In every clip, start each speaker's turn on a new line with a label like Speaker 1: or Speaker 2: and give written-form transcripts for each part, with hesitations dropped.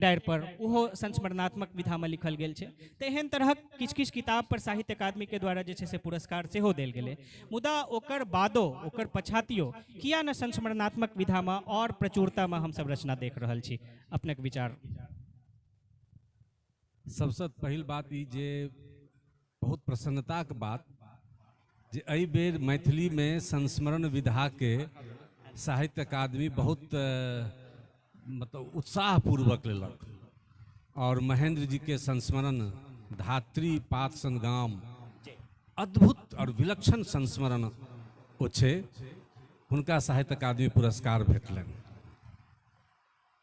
Speaker 1: डारि पर ओहो संस्मरणात्मक विधामे लिखल गेल छै। तऽ एहन तरहक किछु किछु किताब पर साहित्य अकादमीके द्वारा जे छै से पुरस्कार सेहो देल गेलै। मुदा ओकर बादो, ओकर पछातियो किया ने संस्मरणात्मक विधामे आओर प्रचुरतामे हमसब रचना देख रहल छी? अपनेके विचार।
Speaker 2: सबसँ पहिल बात ई जे बहुत प्रसन्नताके बात जे एहि बेर मैथिलीमे संस्मरण विधाके साहित्य अकादमी बहुत मतलब उत्साहपूर्वक लेलक और महेंद्र जी के संस्मरण धात्री पात सन गाम अद्भुत और विलक्षण संस्मरण ओ छै, हुनका साहित्य अकादमी पुरस्कार भेटलनि।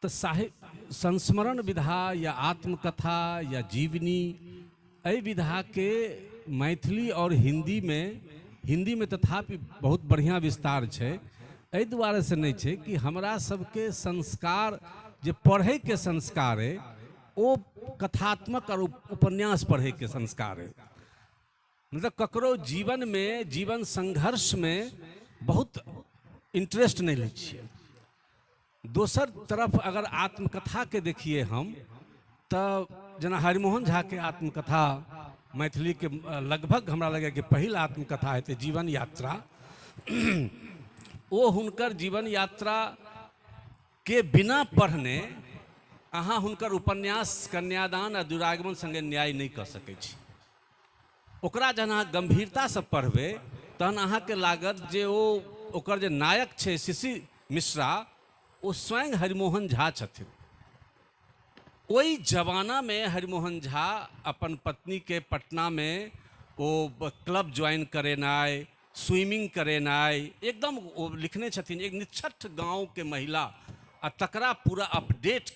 Speaker 2: तऽ साहित्य संस्मरण विधा या आत्मकथा या जीवनी एहि विधाके मैथिली आओर हिन्दीमे, हिन्दीमे तथापि बहुत बढ़िआँ विस्तार छै। एहि दुआरे से नहि छै कि हमरा सबके संस्कार जे पढ़ैके संस्कार अइ ओ कथात्मक आओर उपन्यास पढ़ैके संस्कार अइ। मतलब ककरो जीवनमे, जीवन संघर्षमे बहुत इंटरेस्ट नहि लै छियै। दोसर तरफ अगर आत्मकथाके देखिए हम तऽ जेना हरिमोहन झाके आत्मकथा मैथिलीके लगभग हमरा लगैए कि पहिल आत्मकथा हेतै जीवन यात्रा। ओ हुनकर जीवन यात्राके बिना पढ़ने अहाँ हुनकर उपन्यास कन्यादान आ दुरागमन सङ्गे न्याय नहि कऽ सकै छी। ओकरा जहन अहाँ गम्भीरतासँ पढ़बै तहन अहाँके लागत जे ओ ओकर जे नायक छै शिशिर मिश्रा ओ स्वयं हरिमोहन झा छथिन। ओहि जमानामे हरिमोहन झा अपन पत्नीके पटनामे ओ क्लब ज्वाइन करेनाइ, स्विमिंग करेनाइ, एकदम ओ लिखने छथिन एक निछट्ठ गाँवके महिला आ तकरा पूरा अपडेट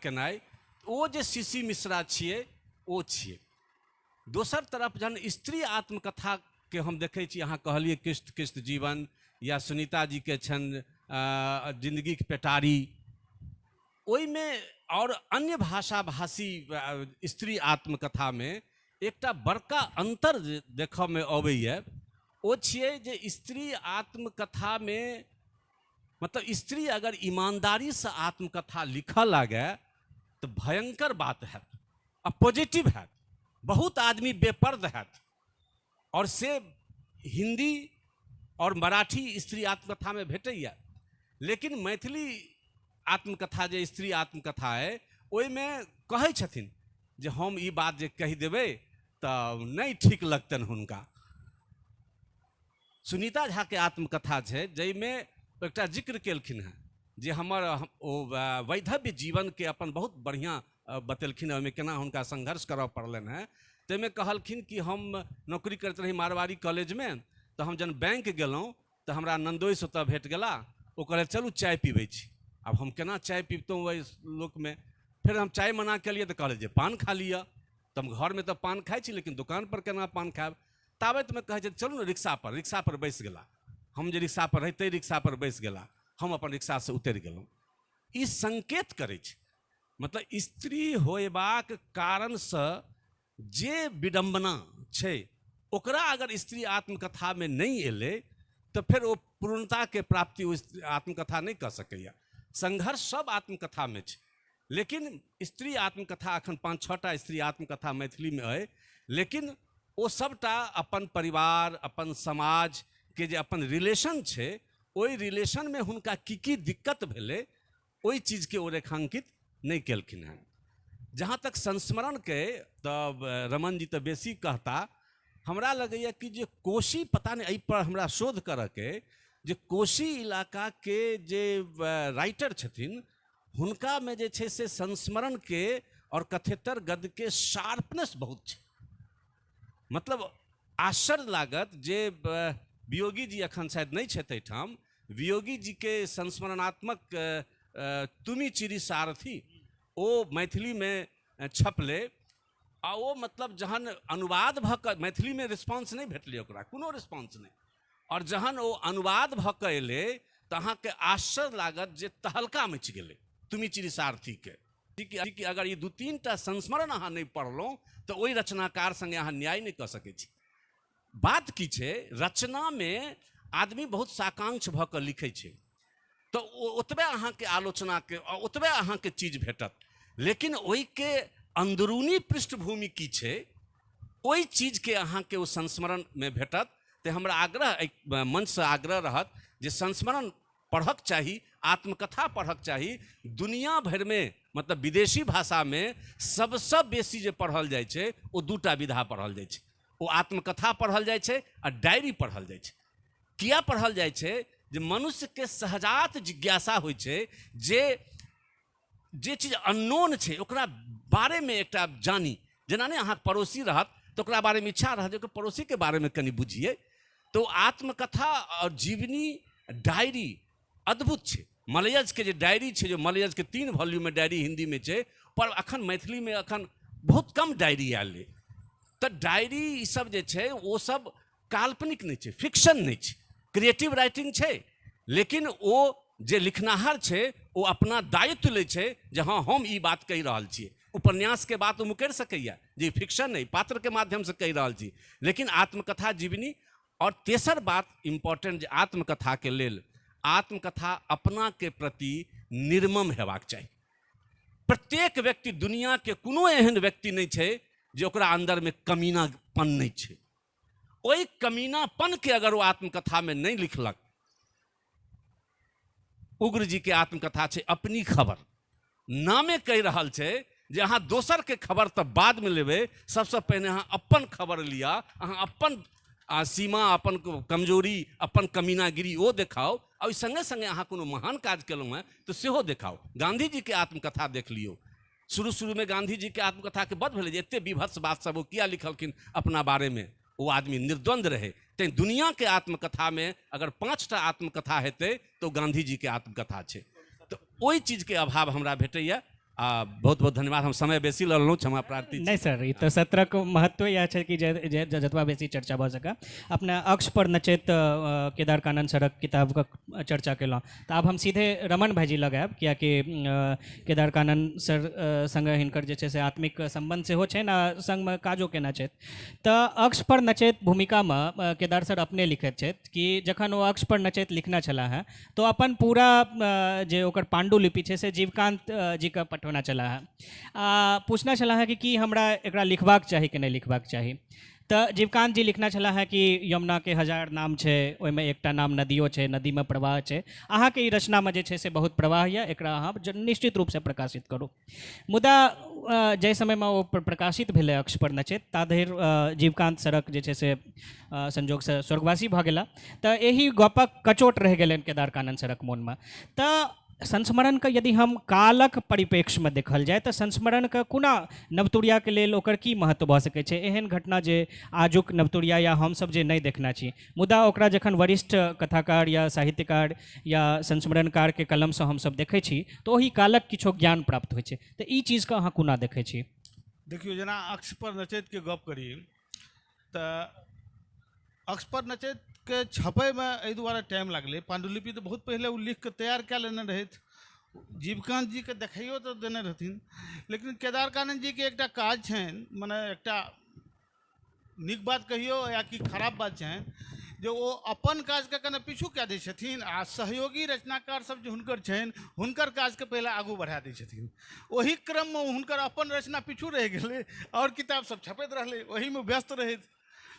Speaker 2: केनाइ, ओ जे सी मिश्रा छियै ओ छियै। दोसर तरफ जहन स्त्री आत्मकथाके हम देखै छी, अहाँ कहलियै किस्त किस्त जीवन या सुनीता जीके छनि जिन्दगीके पेटारी, ओहिमे आओर अन्य भाषा भाषी स्त्री आत्मकथामे एकटा बड़का अन्तर जे देखऽमे अबैए ओ छियै जे स्त्री आत्मकथामे मतलब स्त्री अगर ईमानदारीसँ आत्मकथा लिखऽ लागै तऽ भयङ्कर बात हैत आ पॉजिटिव हैत, बहुत आदमी बेपर्द हैत। और से हिंदी और मराठी स्त्री आत्मकथामे भेटैए, लेकिन मैथिली आत्मकथा जे स्त्री आत्मकथा अइ ओहिमे कहै छथिन जे हम ई बात जे कहि देबै तऽ नहि ठीक लगतनि हुनका। सुनीता झाके आत्मकथा छै जाहिमे एकटा जिक्र केलखिन हेँ जे हमर ओ वैधव्य जीवनके अपन बहुत बढ़िआँ बतेलखिन, ओहिमे केना हुनका संघर्ष करऽ पड़लनि हेँ। ताहिमे कहलखिन कि हम नौकरी करैत रही मारवाड़ी कॉलेजमे, तऽ हम जहन बैंक गेलहुँ तऽ हमरा नन्दोइस ओतऽ भेट गेला, ओ कहलथि चलू चाय पीबै छी। आब हम केना चाय पीबतहुँ ओहि लोकमे, फेर हम चाय मना केलियै तऽ कहलथि जे पान खा लिअ। तऽ हम घरमे तऽ पान खाइ छी लेकिन दोकानपर केना पान खायब। ताबतमे कहै छथि चलू ने रिक्शापर, रिक्शापर बैस गेला। हम जे रिक्शापर रही ताहि रिक्शापर बैस गेला, हम अपन रिक्शासँ उतरि गेलहुँ। ई संकेत करै छै मतलब स्त्री होयबाक कारणसँ जे विडम्बना छै ओकरा अगर स्त्री आत्मकथामे नहि एलै तऽ फेर ओ पूर्णताके प्राप्ति ओ आत्मकथा नहि कऽ सकैए। संघर्ष सब आत्मकथामे छै, लेकिन स्त्री आत्मकथा अखन 5-6 टा स्त्री आत्मकथा मैथिलीमे अइ, लेकिन ओ सबटा अपन परिवार, अपन समाजके जे अपन रिलेशन छै ओहि रिलेशनमे हुनका की की दिक्कत भेलै ओहि चीजके ओ रेखांकित नहि केलखिन हेँ। जहाँ तक संस्मरणके तऽ रमण जी तऽ बेसी कहता, हमरा लगैए कि जे कोशी, पता नहि एहिपर हमरा शोध करऽके, जे कोशी इलाकाके जे राइटर छथिन हुनकामे जे छै से संस्मरणके आओर कथेतर गद्यके शार्पनेस बहुत छै। मतलब आश्चर्य लागत जे वियोगी जी एखन शायद नहि छथि एहिठाम, वियोगी जीके संस्मरणात्मक तुमी चिरी सारथी ओ मैथिलीमे छपलै आ ओ मतलब जहन अनुवाद भऽ कऽ मैथिलीमे रिस्पॉन्स नहि भेटलै ओकरा, कोनो रिस्पॉन्स नहि, आओर जहन ओ अनुवाद भऽ कऽ एलै तऽ अहाँके आश्चर्य लागत जे तहलका मचि गेलै तुमी चिरी सारथीके। कि अगर ई 2-3 टा संस्मरण अहाँ नहि पढ़लहुँ तऽ ओहि रचनाकार सङ्गे अहाँ न्याय नहि कऽ सकै छी। बात की छै, रचनामे आदमी बहुत साकांक्ष भऽ कऽ लिखै छै तऽ ओ ओतबे अहाँके आलोचनाके ओतबे अहाँके चीज भेटत, लेकिन ओहिके अंदरूनी पृष्ठभूमि की छै, ओहि चीजके अहाँके ओ संस्मरणमे भेटत। तऽ हमरा आग्रह, एहि मंचसँ आग्रह रहत जे संस्मरण पढ़क चाही, आत्मकथा पढ़क चाही। दुनिया भरिमे, मतलब विदेशी भाषामे सबसँ बेसी जे पढ़ल जाइ छै ओ दूटा विधा पढ़ल जाइ छै, ओ आत्मकथा पढ़ल जाइ छै आ डायरी पढ़ल जाइ छै। किया पढ़ल जाइ छै? जे मनुष्यके सहजात जिज्ञासा होइ छै जे जे चीज अननोन छै ओकरा बारेमे एकटा जानी। जेना नहि अहाँके पड़ोसी रहत तऽ ओकरा बारेमे इच्छा रहत जे ओकर पड़ोसीके बारेमे कनि बुझियै। तऽ ओ आत्मकथा आओर जीवनी डायरी अद्भुत छै। मलयजके जे डायरी छै, जे मलयजके 3 वॉल्यूममे डायरी हिन्दीमे छै, पर अखन मैथिलीमे अखन बहुत कम डायरी आयल अइ। तऽ डायरी ईसब जे छै ओ सब काल्पनिक नहि छै, फिक्शन नहि छै, क्रिएटिव राइटिंग छै, लेकिन ओ जे लिखनाहार छै ओ अपना दायित्व लै छै जे हँ हम ई बात कहि रहल छियै। उपन्यासके बात ओ मुकरि सकैए जे फिक्शन नहि, पात्रके माध्यमसँ कहि रहल छी, लेकिन आत्मकथा, जीवनी। आओर तेसर बात इम्पोर्टेंट जे आत्मकथाके लेल आत्मकथा अपनाके प्रति निर्मम हेबाक चाही। प्रत्येक व्यक्ति, दुनियाके कोनो एहन व्यक्ति नहि छै जे ओकरा अन्दरमे कमीनापन नहि छै। ओहि कमीनापनके अगर ओ आत्मकथामे नहि लिखलक, उग्र जी के आत्मकथा छै अपनी खबर, नामे कहि रहल छै जे अहाँ दोसरके खबर तऽ बादमे लेबै, सबसँ पहिने अहाँ अपन खबर लिअ, अहाँ अपन सीमा, अपन कमजोरी, अपन कमीनागिरी ओ देखाउ, आ ओहि सङ्गे सङ्गे अहाँ कोनो महान काज केलहुँ हेँ तऽ सेहो देखाउ। गाँधी जीके आत्मकथा देख लियौ, शुरू शुरूमे गाँधी जीके आत्मकथाके बड भेलै जे एतेक विभत्स बात सब ओ किया लिखलखिन अपना बारेमे, ओ आदमी निर्द्वंद रहै। तैँ दुनियाके आत्मकथामे अगर 5टा आत्मकथा हेतै तऽ ओ गाँधी जीके आत्मकथा छै। तऽ ओहि चीजके अभाव हमरा भेटैए। आ बहुत बहुत धन्यवाद, हम समय बेसी लऽ लेलहुँ, क्षमा प्रार्थी।
Speaker 1: नहि सर, ई तऽ सत्रक महत्व इएह छै कि जे जतबा बेसी चर्चा भऽ सकै। अपना अक्ष पर नचैत केदार कानन सरक किताबके चर्चा केलहुँ, तऽ आब हम सीधे रमन भाईजी लग आयब, कियाकि केदार कानन सर सङ्गे हिनकर जे छै से आत्मिक सम्बन्ध सेहो छनि आ सङ्गमे काजो केने छथि। तऽ अक्ष पर नचैत भूमिकामे केदार सर अपने लिखैत छथि कि जखन ओ अक्ष पर नचैत लिखने छलाह हेँ तऽ अपन पूरा जे ओकर पाण्डुलिपि छै से जीवकान्त जीके पठौना छलाह हेँ आ पूछना छलाह हेँ कि की हमरा एकरा लिखबाक चाही कि नहि लिखबाक चाही। तऽ जीवकान्त जी लिखना छलाह हेँ कि यमुनाके 1000 नाम छै, ओहिमे एकटा नाम नदियो छै, नदीमे प्रवाह छै, अहाँके ई रचनामे जे छै से बहुत प्रवाह यऽ, एकरा अहाँ निश्चित रूपसँ प्रकाशित करू। मुदा जाहि समयमे ओ प्रकाशित भेलै अक्ष पर नचैत, ता धरि जीवकान्त सरक जे छै से संजोगसँ स्वर्गवासी भऽ गेला। तऽ एहि गपक कचोट रहि गेलनि केदार कानन सरक मोनमे। तऽ संस्मरणके यदि हम कालक परिप्रेक्ष्यमे देखल जाय तऽ संस्मरणके कोना नवतुरियाके लेल ओकर की महत्व भऽ सकै छै? एहन घटना जे आजुक नवतुरिया या हमसब जे नहि देखने छी, मुदा ओकरा जखन वरिष्ठ कथाकार या साहित्यकार या संस्मरणकारके कलमसँ हमसब देखै छी तऽ ओहि कालक किछो ज्ञान प्राप्त होइ छै। तऽ ई चीजके अहाँ कोना देखै छी?
Speaker 3: देखियौ, जेना अक्ष पर नचैतके गप करी तऽ अक्ष पर नचैतके छपैमे एहि दुआरे टाइम लागलै, पाण्डुलिपि तऽ बहुत पहिले ओ लिखिकऽ तैयार कए लेने रहथि, जीवकान्त जीके देखैयो तऽ देने रहथिन, लेकिन केदार कानन जीके एकटा काज छनि, मने एकटा नीक बात कहियौ या कि खराब बात छनि जे ओ अपन काजके कने पीछू कए दै छथिन आ सहयोगी रचनाकार सब जे हुनकर छनि हुनकर काजके पहिले आगू बढ़ा दै छथिन। ओहि क्रममे हुनकर अपन रचना पीछू रहि गेलै आओर किताब सब छपैत रहलै, ओहिमे व्यस्त रहैत,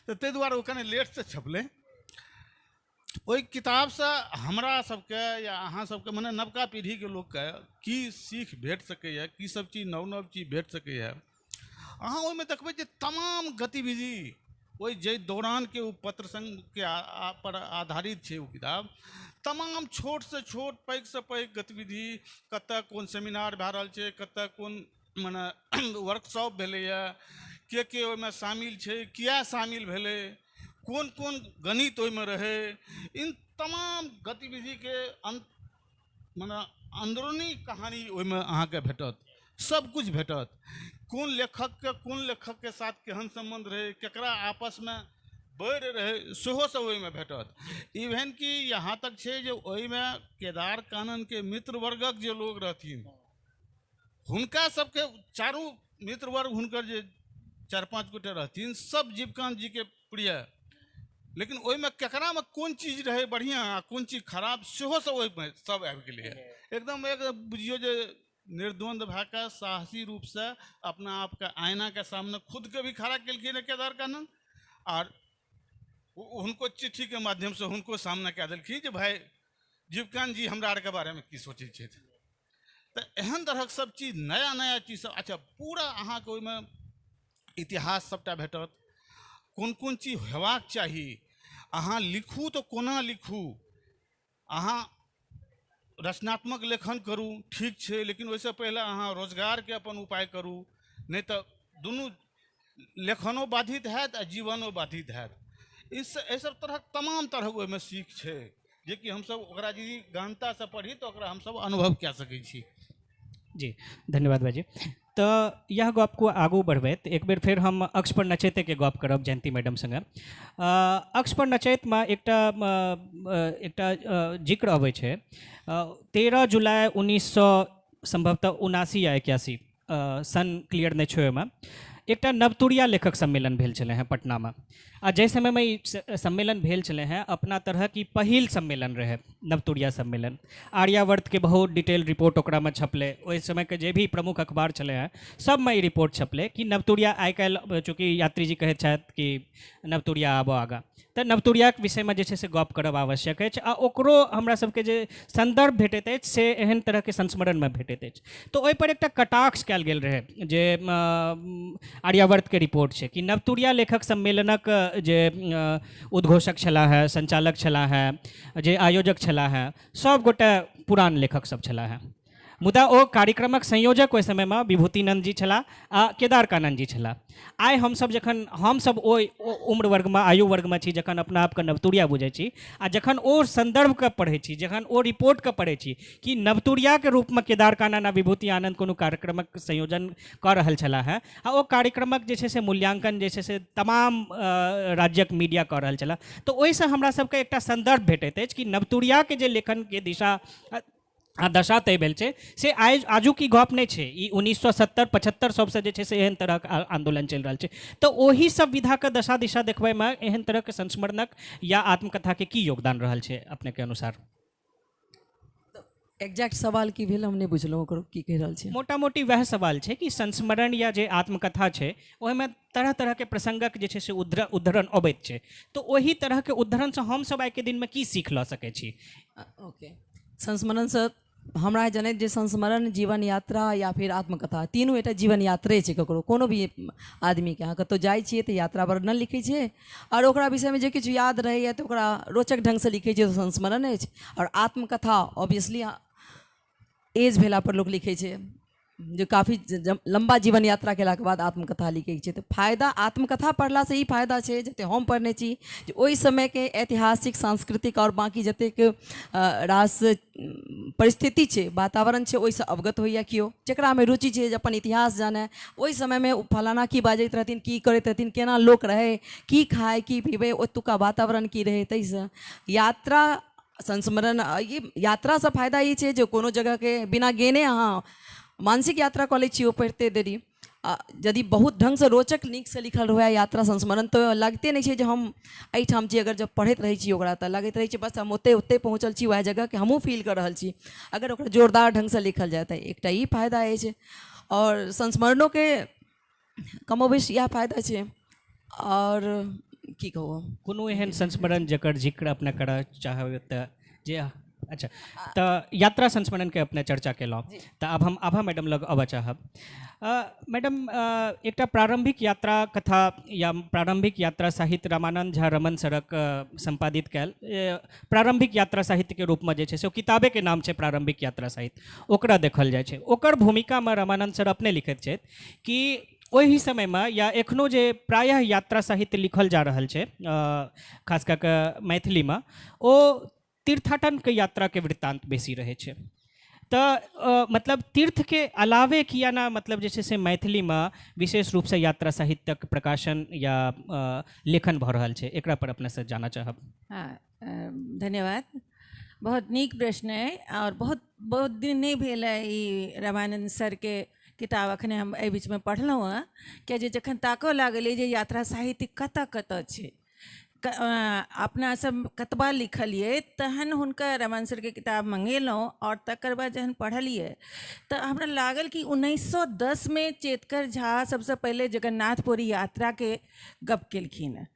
Speaker 3: तऽ ताहि दुआरे ओ कने लेटसँ छपलै। ओहि किताबसँ हमरा सबके या अहाँ सबके मने नवका पीढ़ीके लोकके की सीख भेट सकैए, की सब चीज नव नव चीज भेट सकैए, अहाँ ओहिमे देखबै जे तमाम गतिविधि ओहि जाहि दौरानके ओ पत्र संघके पर आधारित छै ओ किताब, तमाम छोटसँ छोट पैघसँ पैघ गतिविधि, कतऽ कोन सेमिनार भए रहल छै, कतऽ कोन मने वर्कशॉप भेलैए, के ओहिमे शामिल छै, किया शामिल भेलै, कोन कोन गणित ओहिमे रहै, इन तमाम गतिविधिके मने अंदरूनी कहानी ओहिमे अहाँके भेटत, सब कुछ भेटत। कोन लेखकके साथ केहन सम्बन्ध रहै, केकरा आपसमे बैर रहै, सेहो सब ओहिमे भेटत। इवेन कि यहाँ तक छै जे ओहिमे केदार काननके मित्र वर्गक जे लोग रहथिन हुनका सबके चारू मित्र वर्ग हुनकर जे 4-5 गोटे रहथिन सब जीवकान्त जीके प्रिय, लेकिन ओहिमे केकरामे कोन चीज रहै बढ़िआँ आ कोन चीज खराब सेहो सब ओहिमे सब आबि गेलैए। एकदम एक बुझियौ जे निर्द्वंद भए कऽ साहसी रूपसँ अपना आपके आईनाके सामने खुदके भी खड़ा केलखिन केदार कानन, आर हुनको चिट्ठीके माध्यमसँ हुनको सामना कए देलखिन जे भाइ जीवकांत जी हमरा आरके बारेमे की सोचै छथि। तऽ एहन तरहक सब चीज नया नया चीज सब, अच्छा पूरा अहाँके ओहिमे इतिहास सबटा भेटत, कोन कोन चीज हेबाक चाही, अहाँ लिखू तऽ कोना लिखू, अहाँ रचनात्मक लेखन करू ठीक छै, लेकिन ओहिसँ पहिले अहाँ रोजगारके अपन उपाय करू, नहि तऽ दुनू लेखनो बाधित हैत आ जीवनो बाधित हैत। इस एहि सब तरहक तमाम तरहक ओहिमे सीख छै जेकि हमसब ओकरा यदि गहनतासँ पढ़ी तऽ ओकरा हमसब अनुभव कए सकै छी।
Speaker 1: जी धन्यवाद भाईजी। तऽ यह गपको आगू बढ़बैत एक बेर फेर हम अक्ष पर नचैतेके गप करब जयंती मैडम संगे। अक्ष पर नचैतमे एकटा एकटा जिक्र अबै छै 13 जुलाई 1900 संभवतः 79 या 81 सन क्लियर नहि छै, ओहिमे एकटा नवतुरिया लेखक सम्मेलन भेल छलै हेँ पटनामे। आ जाहि समयमे ई सम्मेलन भेल छलै हेँ अपना तरहक ई पहिल सम्मेलन रहै नवतुरिया सम्मेलन। आर्यावर्तके बहुत डिटेल रिपोर्ट ओकरामे छपलै, ओहि समयके जे भी प्रमुख अखबार छलै हेँ सबमे ई रिपोर्ट छपलै कि नवतुरिया आइ काल्हि चूँकि यात्री जी कहैत छथि कि नवतुरिया आबऽ आगाँ, तऽ नवतुरियाके विषयमे जे छै से गप करब आवश्यक अछि आ ओकरो हमरा सबके जे सन्दर्भ भेटैत अछि से एहन तरहके संस्मरणमे भेटैत अछि। तऽ ओहिपर एकटा कटाक्ष कयल गेल रहै जे आर्यावर्तके रिपोर्ट छै कि नवतुरिया लेखक सम्मेलनक जे उद्घोषक छलाह हेँ, संचालक छलाह हेँ, जे आयोजक छलाह हेँ, सब गोटे पुरान लेखक सब छलाह हेँ, मुदा ओ कार्यक्रमक संयोजक ओहि समयमे विभूतिनंद जी छलाह आ केदार कानन जी छलाह। आइ हमसब जखन हमसब ओहि उम्र वर्गमे आयु वर्गमे छी, जखन अपना आपके नवतुरिया बुझै छी आ जखन ओ सन्दर्भके पढ़ै छी, जखन ओ रिपोर्टके पढ़ै छी कि नवतुरियाके रूपमे केदार कानन आ विभूति आनंद कोनो कार्यक्रमक संयोजन कऽ रहल छलाह हेँ आ ओ कार्यक्रमक जे छै से मूल्यांकन जे छै से तमाम राज्यक मीडिया कऽ रहल छलाह, तऽ ओहिसँ हमरा सबके एकटा सन्दर्भ भेटैत अछि कि नवतुरियाके जे लेखनके दिशा आ दशा तय भेल छै से आइ आजुक ई गप नहि छै, ई 1970 75 सबसँ जे छै से एहन तरहक आन्दोलन चलि रहल छै। तऽ ओहि सब विधाके दशा दिशा देखबैमे एहन तरहके संस्मरणक या आत्मकथाके की योगदान रहल छै अपनेके अनुसार?
Speaker 4: एग्जैक्ट सवाल की भेल हम नहि बुझलहुँ, ओकर की कहि रहल छै।
Speaker 1: मोटा मोटी वएह सवाल छै कि संस्मरण या जे आत्मकथा छै ओहिमे तरह तरहके प्रसङ्गक जे छै से उद्धरण अबैत छै, तऽ ओहि तरहके उद्धरणसँ हमसब आइके दिनमे की सीख लऽ सकै छी?
Speaker 4: ओके, संस्मरणसँ हमरा जनैत जे संस्मरण, जीवन यात्रा या फिर आत्मकथा तीनू एकटा जीवन यात्रे छै। ककरो कोनो भी आदमीके अहाँ कतहु जाइ छियै तऽ यात्रा वर्णन लिखै छियै आओर ओकरा विषयमे जे किछु याद रहैए तऽ ओकरा रोचक ढङ्गसँ लिखै छियै तऽ संस्मरण अछि। आओर आत्मकथा ऑब्वियसली एज भेलापर लोक लिखै छै, जे काफी लम्बा जीवन यात्रा केलाके बाद आत्मकथा लिखै छै। तऽ फायदा आत्मकथा पढ़लासँ ई फायदा छै जतेक हम पढ़ने छी जे ओहि समयके ऐतिहासिक, सांस्कृतिक आओर बाँकी जतेक रास परिस्थिति छै, वातावरण छै, ओहिसँ अवगत होइए केओ जकरामे रुचि छै जे अपन इतिहास जानै, ओहि समयमे ओ फलाना की बाजैत रहथिन, की करैत रहथिन, केना लोक रहै, की खाइ की पीबै, ओतुका वातावरण की रहै। ताहिसँ यात्रा संस्मरण ई यात्रासँ फायदा ई छै जे कोनो जगहके बिना गेने अहाँ मानसिक यात्रा कऽ लै छी ओ पढ़िते देरी। आ यदि बहुत ढङ्गसँ रोचक नीकसँ लिखल हुए यात्रा संस्मरण तऽ लगिते नहि छै जे हम एहिठाम छी। अगर जब पढ़ैत रहै छी ओकरा तऽ लगैत रहै छै बस हम ओतहि ओतहि पहुँचल छी, वएह जगहके हमहूँ फील कऽ रहल छी। अगर ओकरा जोरदार ढङ्गसँ लिखल जाय तऽ एकटा ई फायदा अछि। आओर संस्मरणोके कमोबेश इएह फायदा छै। आओर की कहू,
Speaker 1: कोनो एहन संस्मरण जकर जिक्र अपने करऽ चाहबै तऽ जे अच्छा, तऽ यात्रा संस्मरणके अपने चर्चा केलहुँ, तऽ आब हम आभा मैडम लग अबऽ चाहब। मैडम, एकटा प्रारम्भिक यात्रा कथा या प्रारम्भिक यात्रा साहित्य रामानन्द झा रमन सरक सम्पादित कयल प्रारम्भिक यात्रा साहित्यके रूपमे जे छै से ओ किताबेके नाम छै प्रारम्भिक यात्रा साहित्य, ओकरा देखल जाइ छै। ओकर भूमिकामे रामानन्द सर अपने लिखैत छथि कि ओहि समयमे या एखनो जे प्रायः यात्रा साहित्य लिखल जा रहल छै खास कऽ कऽ मैथिलीमे, ओ तीर्थाटनके यात्राके वृत्तांत बेसी रहै छै। तऽ मतलब तीर्थके अलावे किया ना मतलब जे छै से मैथिलीमे विशेष रूपसँ यात्रा साहित्यक प्रकाशन या लेखन भऽ रहल छै, एकरा पर अपनेसँ जानऽ चाहब।
Speaker 5: हाँ, धन्यवाद, बहुत नीक प्रश्न अइ आओर बहुत बहुत दिन नहि भेल है ई रामानन्द सरके किताब अखने हम एहि बीचमे पढ़लहुँ हँ, किया जे जखन ताकऽ लागलियै जे यात्रा साहित्य कतऽ कतऽ छै अपना सब कतबा लिखलियै, तहन हुनका रमण सरके किताब मंगेलहुँ आओर तकर बाद जहन पढ़लियै तऽ हमरा लागल कि 1910 मे चेतकर झा सबसँ पहिले जगन्नाथपुरी यात्राके गप केलखिन हँ,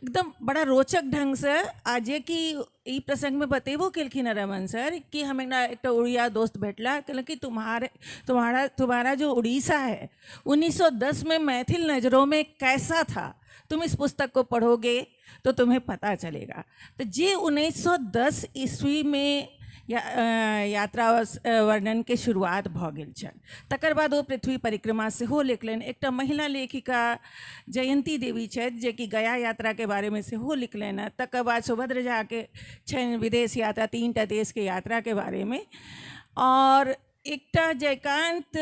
Speaker 5: एकदम बड़ा रोचक ढङ्गसँ। आ जेकि ई प्रसङ्गमे बतेबो केलखिन हँ रमण सर कि हम एकटा उड़िया दोस्त भेटला, कहलक कि तुम्हारे तुम्हारा तुम्हारा जो उड़ीसा है 1910 में मैथिल नज़रों में कैसा था, तुम इस पुस्तक को पढ़ोगे तो तुम्हें पता चलेगा। तो जे 1910 ईस्वी में यात्रा वर्णन के शुरुआत भऽ गेल छल। तकर बाद ओ पृथ्वी परिक्रमा सेहो लिखलनि। एकटा महिला लेखिका जयंती देवी छथि जेकि गया यात्राके बारेमे सेहो लिखलनि हँ। तकर बाद सुभद्र झाके छनि विदेश यात्रा, 3टा देशके यात्राके बारेमे। आओर एकटा जयकान्त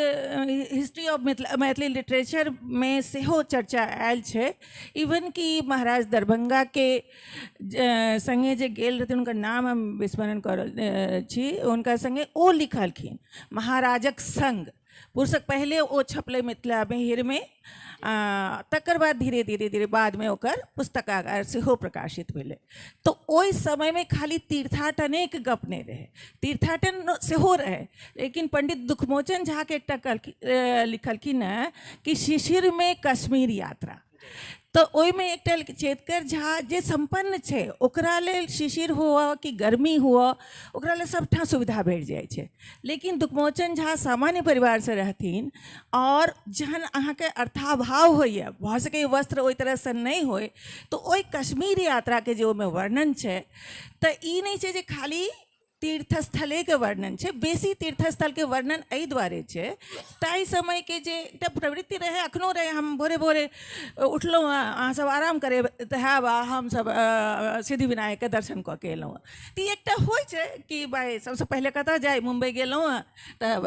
Speaker 5: हिस्ट्री ऑफ मैथिली लिटरेचरमे सेहो चर्चा आयल छै। इवन कि महाराज दरभंगाके सङ्गे जे गेल रहथिन, हुनकर नाम हम विस्मरण कऽ रहल छी, हुनका सङ्गे ओ लिखलखिन महाराजक सङ्ग पुस्तक। पहिले ओ छपलै मिथिला मिहिरमे, तकर बाद धीरे धीरे धीरे बादमे ओकर पुस्तकाकार सेहो प्रकाशित भेलै। तऽ ओहि समयमे खाली तीर्थाटनेके गप नहि रहै, तीर्थाटन सेहो रहै, लेकिन पंडित दुखमोचन झाके एकटा लिखलखिन हँ कि शिशिरमे कश्मीर यात्रा। तऽ ओहिमे एकटा चेतकर झा जे सम्पन्न छै ओकरा लेल शिशिर हुअ कि गर्मी हुअ ओकरा लेल सबठाम सुविधा भेट जाइ छै, लेकिन दुखमोचन झा सामान्य परिवारसँ रहथिन आओर जहन अहाँके अर्थाभाव होइए, भऽ सकैए वस्त्र ओहि तरहसँ नहि होइ, तऽ ओहि कश्मीर यात्राके जे ओहिमे वर्णन छै, तऽ ई नहि छै जे खाली तीर्थस्थलेके वर्णन छै, बेसी तीर्थस्थलके वर्णन एहि दुआरे छै ताहि समयके जे एकटा प्रवृत्ति रहै, अखनो रहै। हम भोरे भोरे उठलहुँ हँ, अहाँसब आराम करे तऽ हैब आ हमसब सिद्धिविनायकके दर्शन कऽ के एलहुँ हँ। तऽ ई एकटा होइ छै कि भाइ सबसँ पहिले कतऽ जाइ, मुम्बई गेलहुँ हँ तऽ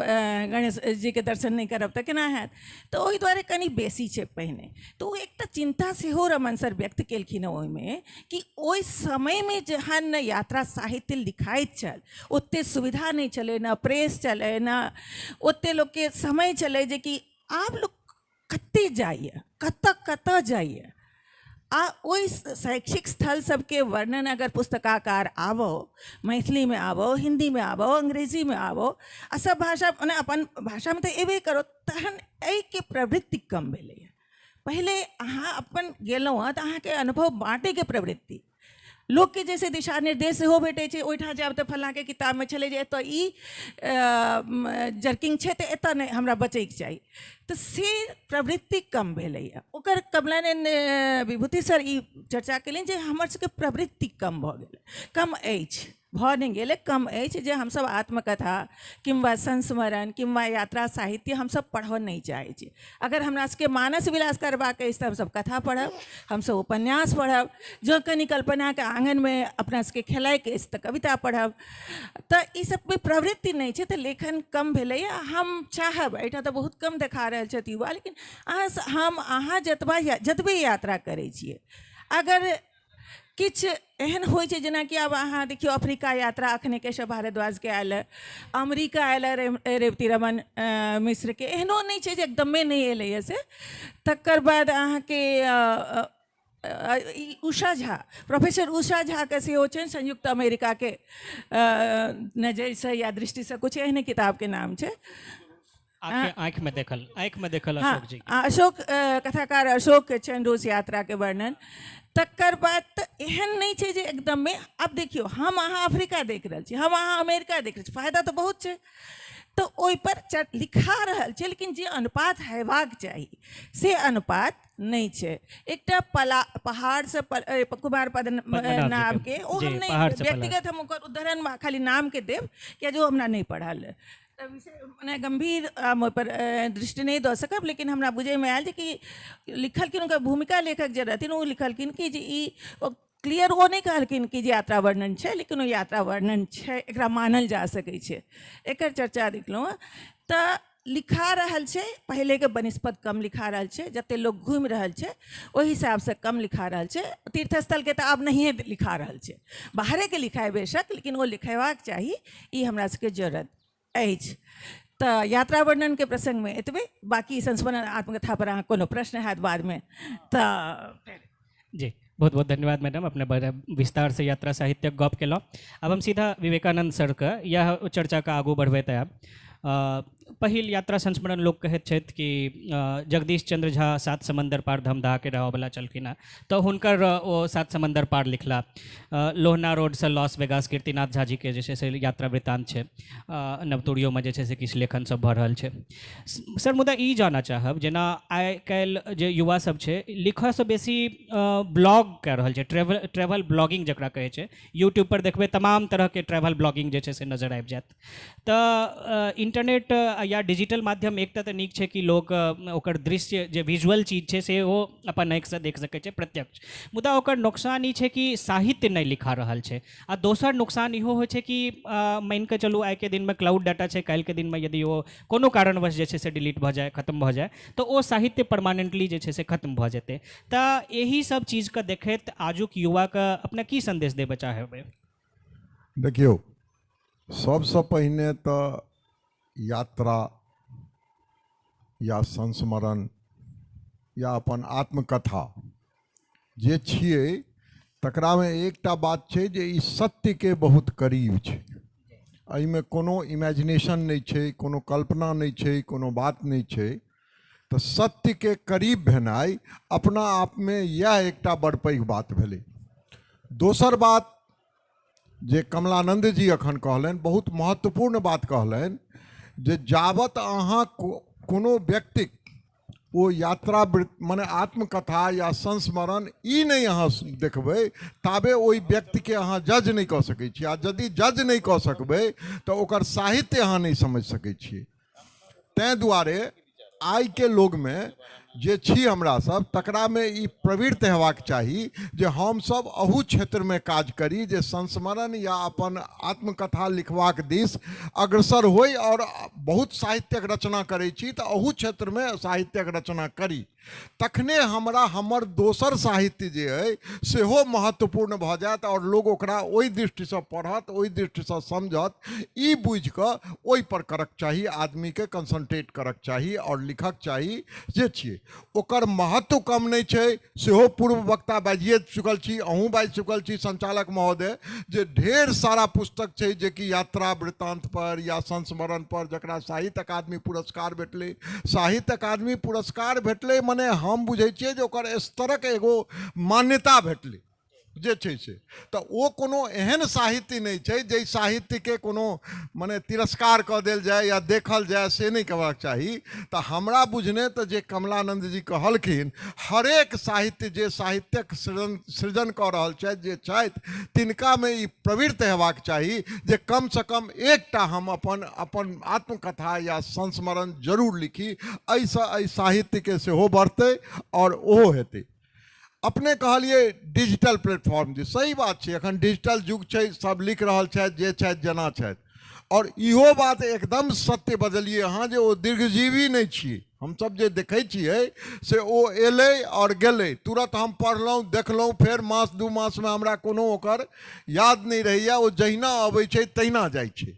Speaker 5: गणेश जीके दर्शन नहि करब तऽ केना हैत, तऽ ओहि दुआरे कनि बेसी छै पहिने। तऽ ओ एकटा चिन्ता सेहो रमण सर व्यक्त केलखिन हँ ओहिमे कि ओहि समयमे जहन यात्रा साहित्य लिखाइत छल ओते सुविधा नहि छलै, ने प्रेस छलै, ने ओते लोकके समय छलै जेकि आब लोक कते जाइए, कतऽ कतऽ जाइए। आ ओहि शैक्षिक स्थल सबके वर्णन अगर पुस्तकाकार आबो, मैथिलीमे आबो, हिन्दीमे आबो, अंग्रेजीमे आबो, आ सब भाषा मने अपन भाषामे तऽ एबे करो, तहन एहिके प्रवृत्ति कम भेलैए। पहिले अहाँ अपन गेलहुँ हँ तऽ अहाँके अनुभव बाँटैके प्रवृत्ति, लोकके जैसे दिशा निर्देश सेहो भेटै छै, ओहिठाम जायब तऽ फलाँके किताबमे छलै जे एतऽ ई जर्किंग छै तऽ एतऽ नहि हमरा बचैके चाही, तऽ से प्रवृत्ति कम भेलैए। ओकर कमलानन्द विभूति सर ई चर्चा केलनि जे हमर सबके प्रवृत्ति कम भऽ गेलै, कम अछि, भऽ नहि गेलै, कम अछि, जे हमसब आत्मकथा किंवा संस्मरण किंवा यात्रा साहित्य हमसब पढ़ऽ नहि चाहै छी। अगर हमरा सबके मानस विलास करबाक अछि तऽ हमसब कथा पढ़ब, हमसब उपन्यास पढ़ब, जँ कनि कल्पनाके आङ्गनमे अपना सबके खेलाइके अछि तऽ कविता पढ़ब। तऽ ई सबमे प्रवृत्ति नहि छै तऽ लेखन कम भेलैए। हम चाहब, एहिठाम तऽ बहुत कम देखा रहल छथि युवा, लेकिन अहाँ हम अहाँ जतबा जतबे यात्रा करै छियै, अगर किछु एहन होइ छै जेनाकि आब अहाँ देखियौ अफ्रीका यात्रा अखने केशव भारद्वाजके आयल हँ, अमेरिका आयल हँ रेवती रमन मिश्रके, एहनो नहि छै जे एकदमे नहि एलैए से। तकर बाद अहाँके उषा झा, प्रोफेसर उषा झाके सेहो छनि संयुक्त अमेरिकाके नजरिसँ या दृष्टिसँ, किछु एहने किताबके नाम छै।
Speaker 1: आँखिमे देखल, आँखिमे देखल अशोक जी।
Speaker 5: अशोक कथाकार अशोक के छनि रूस यात्राके वर्णन। तकर बाद तऽ एहन नहि छै जे एकदममे, आब देखियौ हम अहाँ अफ्रीका देख रहल छी, हम अहाँ अमेरिका देख रहल छी, फायदा तऽ बहुत छै, तऽ ओहिपर लिखा रहल छै, लेकिन जे अनुपात हेबाक चाही से अनुपात नहि छै। एकटा पहाड़सँ कुमार पद्मनाभके, ओ हम नहि व्यक्तिगत हम ओकर उदाहरण खाली नामके देब किया जे ओ हमरा नहि पढ़ल तऽ विषय मने गम्भीर हम ओहिपर दृष्टि नहि दऽ सकब, लेकिन हमरा बुझैमे आयल जे कि लिखलखिन हुनकर भूमिका लेखक जे रहथिन ओ लिखलखिन कि जे ई क्लियर ओ नहि कहलखिन कि जे यात्रा वर्णन छै, लेकिन ओ यात्रा वर्णन छै, एकरा मानल जा सकै छै, एकर चर्चा देखलहुँ हँ। तऽ लिखा रहल छै पहिलेके बनिस्पत कम लिखा रहल छै, जते लोक घुमि रहल छै ओहि हिसाबसँ कम लिखा रहल छै। तीर्थस्थलके तऽ आब नहिए लिखा रहल छै, बाहरेके लिखाइ बेशक, लेकिन ओ लिखेबाक चाही, ई हमरा सबके जरूरत अछि। तऽ यात्रा वर्णनके प्रसङ्गमे एतबे, बाकी संस्मरण आत्मकथा पर अहाँ कोनो प्रश्न हैत बादमे तऽ
Speaker 1: जी। बहुत बहुत धन्यवाद मैडम, अपने बड़ा विस्तार से यात्रा साहित्यक गप केलहुँ। आब हम सीधा विवेकानंद सरके यह चर्चाके आगू बढ़बैत आयब। पहिल यात्रा संस्मरण लोक कहैत छथि कि जगदीश चंद्र झा सात समंदर पार धमदाहाके रहऽवला छलखिन हेँ, तऽ हुनकर ओ सात समंदर पार लिखला। लोहना रोडसँ लॉस वेगास कीर्तिनाथ झा जीके जे छै से यात्रा वृत्तांत छै। नवतुरियोमे जे छै से किछु लेखन सब भऽ रहल छै। सर, मुदा ई जानऽ चाहब, जेना आइ काल्हि जे युवा सब छै लिखऽसँ बेसी ब्लॉग कए रहल छै, ट्रेवल ब्लॉगिंग जकरा कहै छै, यूट्यूब पर देखबै तमाम तरहके ट्रेवल ब्लॉगिंग जे छै से नजर आबि जायत। तऽ इंटरनेट या डिजिटल माध्यम एकटा तऽ नीक छै कि लोक ओकर दृश्य जे विजुअल चीज छै से ओ अपन आँखिसँ देख सकै छै प्रत्यक्ष, मुदा ओकर नुकसान ई छै कि साहित्य नहि लिखा रहल छै। आ दोसर नुकसान इहो होइ छै कि मानिके चलू आइके दिनमे क्लाउड डाटा छै, काल्हिके दिनमे यदि ओ कोनो कारणवश जे छै से डिलीट भऽ जाय, खत्म भऽ जाय, तऽ ओ साहित्य परमानेंटली जे छै से खत्म भऽ जेतै। तऽ एहि सब चीजके देखैत आजुक युवाके अपने की संदेश देबऽ चाहबै?
Speaker 6: देखियौ, सबसँ पहिने तऽ यात्रा या संस्मरण या अपन आत्मकथा जे छियै तकरामे एकटा बात छै जे ई सत्यके बहुत करीब छै। एहिमे कोनो इमेजिनेशन नहि छै, कोनो कल्पना नहि छै, कोनो बात नहि छै। तऽ सत्यके करीब भेनाइ अपना आपमे इएह एकटा बड़ पैघ बात भेलै। दोसर बात जे कमलानंद जी अखन कहलनि, बहुत महत्वपूर्ण बात कहलनि जे जाबत अहाँ कोनो व्यक्तिक ओ यात्रा मने आत्मकथा या संस्मरण ई नहि अहाँ देखबै ताबे ओहि व्यक्तिके अहाँ जज नहि कऽ सकै छी, आ यदि जज नहि कऽ सकबै तऽ ओकर साहित्य अहाँ नहि समझि सकै छियै। ताहि दुआरे आइके लोगमे जे छी हमरा सब तकरामे ई प्रवृत्त हेबाक चाही जे हमसब अहू क्षेत्रमे काज करी जे संस्मरण या अपन आत्मकथा लिखबाक दिस अग्रसर होइ, और बहुत साहित्यक रचना करै छी तऽ अहू क्षेत्रमे साहित्यक रचना करी, तखने हमरा हमर दोसर साहित्य जे अइ सेहो महत्वपूर्ण भऽ जायत और लोग ओकरा ओहि दृष्टिसँ पढ़त, ओहि दृष्टिसँ समझत। ई बुझिकऽ ओहिपर करक चाही, आदमीके कंसंट्रेट करक चाही और लिखक चाही जे छियै। ओकर महत्व कम नहि छै, सेहो पूर्व वक्ता बाजिए चुकल छी, अहूँ बाजि चुकल छी संचालक महोदय, जे ढेर सारा पुस्तक छै जे कि यात्रा वृत्तांत पर या संस्मरण पर जकरा साहित्य अकादमी पुरस्कार भेटलै। साहित्य अकादमी पुरस्कार भेटलै मने हम बुझै छियै जे ओकर स्तरक एगो मान्यता भेटलै जे छै से, तऽ ओ कोनो एहन साहित्य नहि छै जाहि साहित्यके कोनो मने तिरस्कार कऽ देल जाय या देखल जाय, से नहि करबाक चाही। तऽ हमरा बुझने तऽ जे कमलानंद जी कहलखिन, हरेक साहित्य जे साहित्यक सृजन कऽ रहल छथि जे छथि तिनकामे ई प्रवृत्त हेबाक चाही जे कमसँ कम एकटा हम अपन अपन आत्मकथा या संस्मरण जरूर लिखी, एहिसँ एहि साहित्यके सेहो बढ़तै आओर ओहो हेतै। अपने कहलिए डिजिटल प्लेटफॉर्म जे सही बात छै, एखन डिजिटल युग छै, सब लिख रहल छथि जे छथि जेना छथि, और इहो बात एकदम सत्य बजलिए अहाँ जे ओ दीर्घजीवी नहि छियै। हमसब जे देखै छियै से ओ एलै और गेलै, तुरंत हम पढ़लहुँ देखलहुँ, फेर मास दू मासमे हमरा कोनो ओकर याद नहि रहैए, ओ जहिना अबै छै तहिना जाइ छै।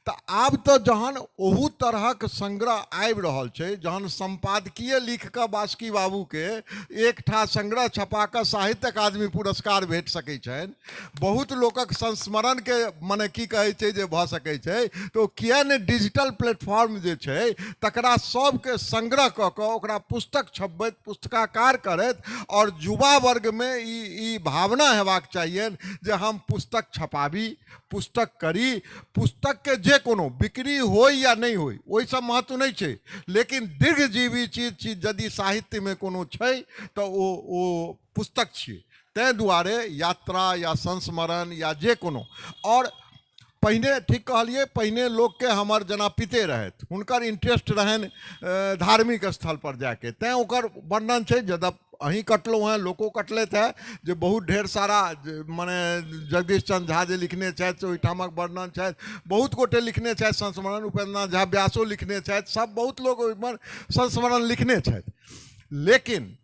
Speaker 6: तऽ आब तऽ जहन ओहू तरहक संग्रह आबि रहल छै, जहन सम्पादकीय लिख कऽ बासुकी बाबूके एकठा संग्रह छपा कऽ साहित्य अकादमी पुरस्कार भेट सकै छनि, बहुत लोकक संस्मरणके मने की कहै छै जे भऽ सकै छै, तऽ ओ किए नहि डिजिटल प्लेटफॉर्म जे छै तकरा सबके संग्रह कऽ कऽ ओकरा पुस्तक छपबैत पुस्तकाकार करैत, आओर युवा वर्गमे ई भावना हेबाक चाहियनि जे हम पुस्तक छपाबी, पुस्तक करी, पुस्तक के जे कोनो बिक्री होय या नहि होय ओहिसँ महत्व नहि छै, लेकिन दीर्घजीवी चीज यदि साहित्यमे कोनो छै तऽ ओ पुस्तक छियै। ताहि दुआरे यात्रा या संस्मरण या जे कोनो, और पहिने ठीक कहलिए, पहिने लोकके हमर जेना पिते रहथि, हुनकर इंट्रेस्ट रहनि धार्मिक स्थल पर जाके, तैँ ओकर वर्णन छै। यद्यप अहीं कटलहुँ हेँ, लोको कटलथि हेँ जे बहुत ढेर सारा मने जगदीश चंद्र झा जे लिखने छथि से ओहिठामक वर्णन छथि, बहुत गोटे लिखने छथि संस्मरण, उपेन्द्रनाथ झा व्यासो लिखने छथि, सब बहुत लोक ओहिमे संस्मरण लिखने छथि। लेकिन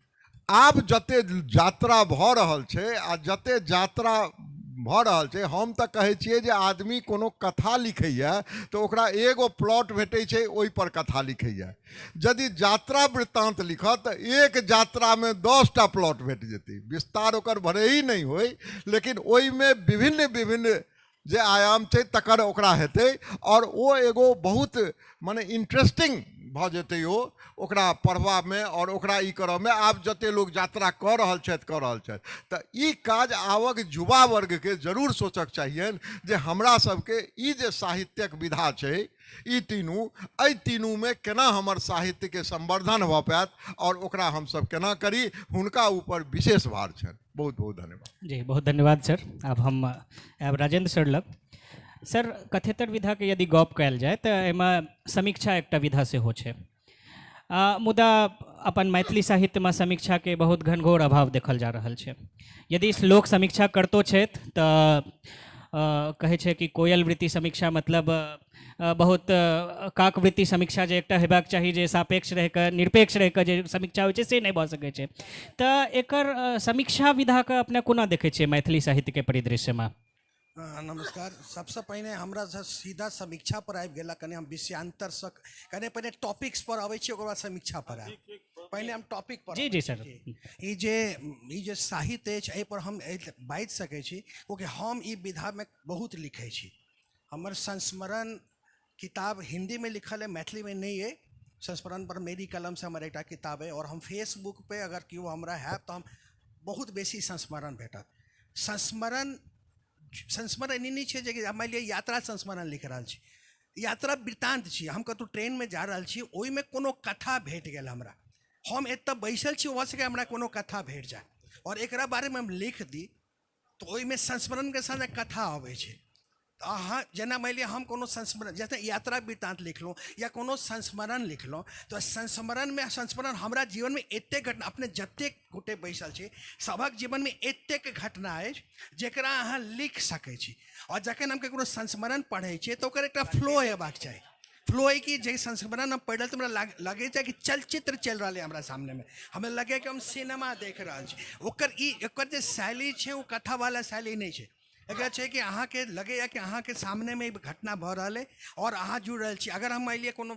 Speaker 6: आब जते यात्रा भऽ रहल छै आ जते यात्रा भऽ रहल छै। हम तऽ कहै छियै जे आदमी कोनो कथा लिखैए तऽ ओकरा एगो प्लॉट भेटै छै, ओहिपर कथा लिखैए। यदि यात्रा वृत्तान्त लिखत तऽ एक यात्रामे 10टा प्लॉट भेट जेतै, विस्तार ओकर भले ही नहि होइ, लेकिन ओहिमे विभिन्न विभिन्न जे आयाम छै तकर ओकरा हेतै, आओर ओ एगो बहुत मने इंटरेस्टिंग भऽ जेतै ओ ओकरा पढ़बामे आओर ओकरा ई करऽमे। आब जते लोक यात्रा कऽ रहल छथि कऽ रहल छथि, तऽ ई काज आवक युवा वर्गके जरूर सोचक चाहियनि जे हमरा सबके ई जे साहित्यक विधा छै ई तीनू, एहि तीनूमे केना हमर साहित्यके संवर्धन भऽ पायत आओर ओकरा हमसब केना करी, हुनका ऊपर विशेष भार छनि। बहुत बहुत धन्यवाद।
Speaker 1: जी बहुत धन्यवाद सर। आब हम आब राजेंद्र सर लग। सर, कथेतर विधाके यदि गप कयल जाय तऽ एहिमे समीक्षा एकटा विधा सेहो छै, मुदा अपन मैथिली साहित्यमे समीक्षाके बहुत घनघोर अभाव देखल जा रहल छै। यदि लोक समीक्षा करतो छथि तऽ कहै छै कि कोयल वृत्ति समीक्षा, मतलब बहुत काकवृत्ति समीक्षा जे एकटा हेबाक चाही, जे सापेक्ष रहिकऽ निरपेक्ष रहिकऽ जे समीक्षा होइ छै से नहि भऽ सकै छै। तऽ एकर समीक्षा विधाके अपने कोना देखै छियै मैथिली साहित्यके परिदृश्यमे?
Speaker 7: नमस्कार। सबसँ पहिने हमरा सीधा समीक्षा पर आबि गेला, कनि हम विषयांतरसँ कनि पहिने टॉपिक्स पर अबै छी, ओकर बाद समीक्षा पर आयब। पहिने हम टॉपिक पर।
Speaker 1: जी जी सर।
Speaker 7: ई जे साहित्य अछि एहि पर हम बाजि सकै छी, क्योंकि हम ई विधामे बहुत लिखै छी। हमर संस्मरण किताब हिंदी में लिखल है, मैथिली में नहीं है। संस्मरण पर मेरी कलम से हमर एकटा किताब है, और हम फेसबुक पे अगर केओ हमरा हैब तऽ हम बहुत बेसी संस्मरण भेटत। संस्मरण संस्मरण ई नहि छै जे मानि लिअ यात्रा संस्मरण लिख रहल छी, यात्रा वृत्तांत छी, हम कतहु ट्रेनमे जा रहल छी, ओहिमे कोनो कथा भेट गेल हमरा, हम एतऽ बैसल छी, भऽ सकैए हमरा कोनो कथा भेट जाय और एकरा बारेमे हम लिख दी, तऽ ओहिमे संस्मरणके संग कथा अबै छै। तऽ अहाँ जेना मानि लिअ हम कोनो संस्मरण जैसे यात्रा वृत्तांत लिखलहुँ या कोनो संस्मरण लिखलहुँ, तऽ संस्मरणमे संस्मरण हमरा जीवनमे एतेक घटना, अपने जतेक गोटे बैसल छी सभक जीवनमे एतेक घटना अछि जकरा अहाँ लिख सकै छी। आओर जखन हम ककरो संस्मरण पढ़ै छियै तऽ ओकर एकटा फ्लो हेबाक चाही। फ्लो है कि जे संस्मरण हम पढ़ल तऽ हमरा लगै छै कि चलचित्र चलि रहल है हमरा सामनेमे, हमरा लगै कि हम सिनेमा देख रहल छी। ओकर ई एकर जे शैली छै ओ कथावला शैली नहि छै, एकरा छै कि अहाँके लगैए कि अहाँके सामनेमे घटना भऽ रहल है और अहाँ जुड़ि रहल छी। अगर हम मानि लिअ कोनो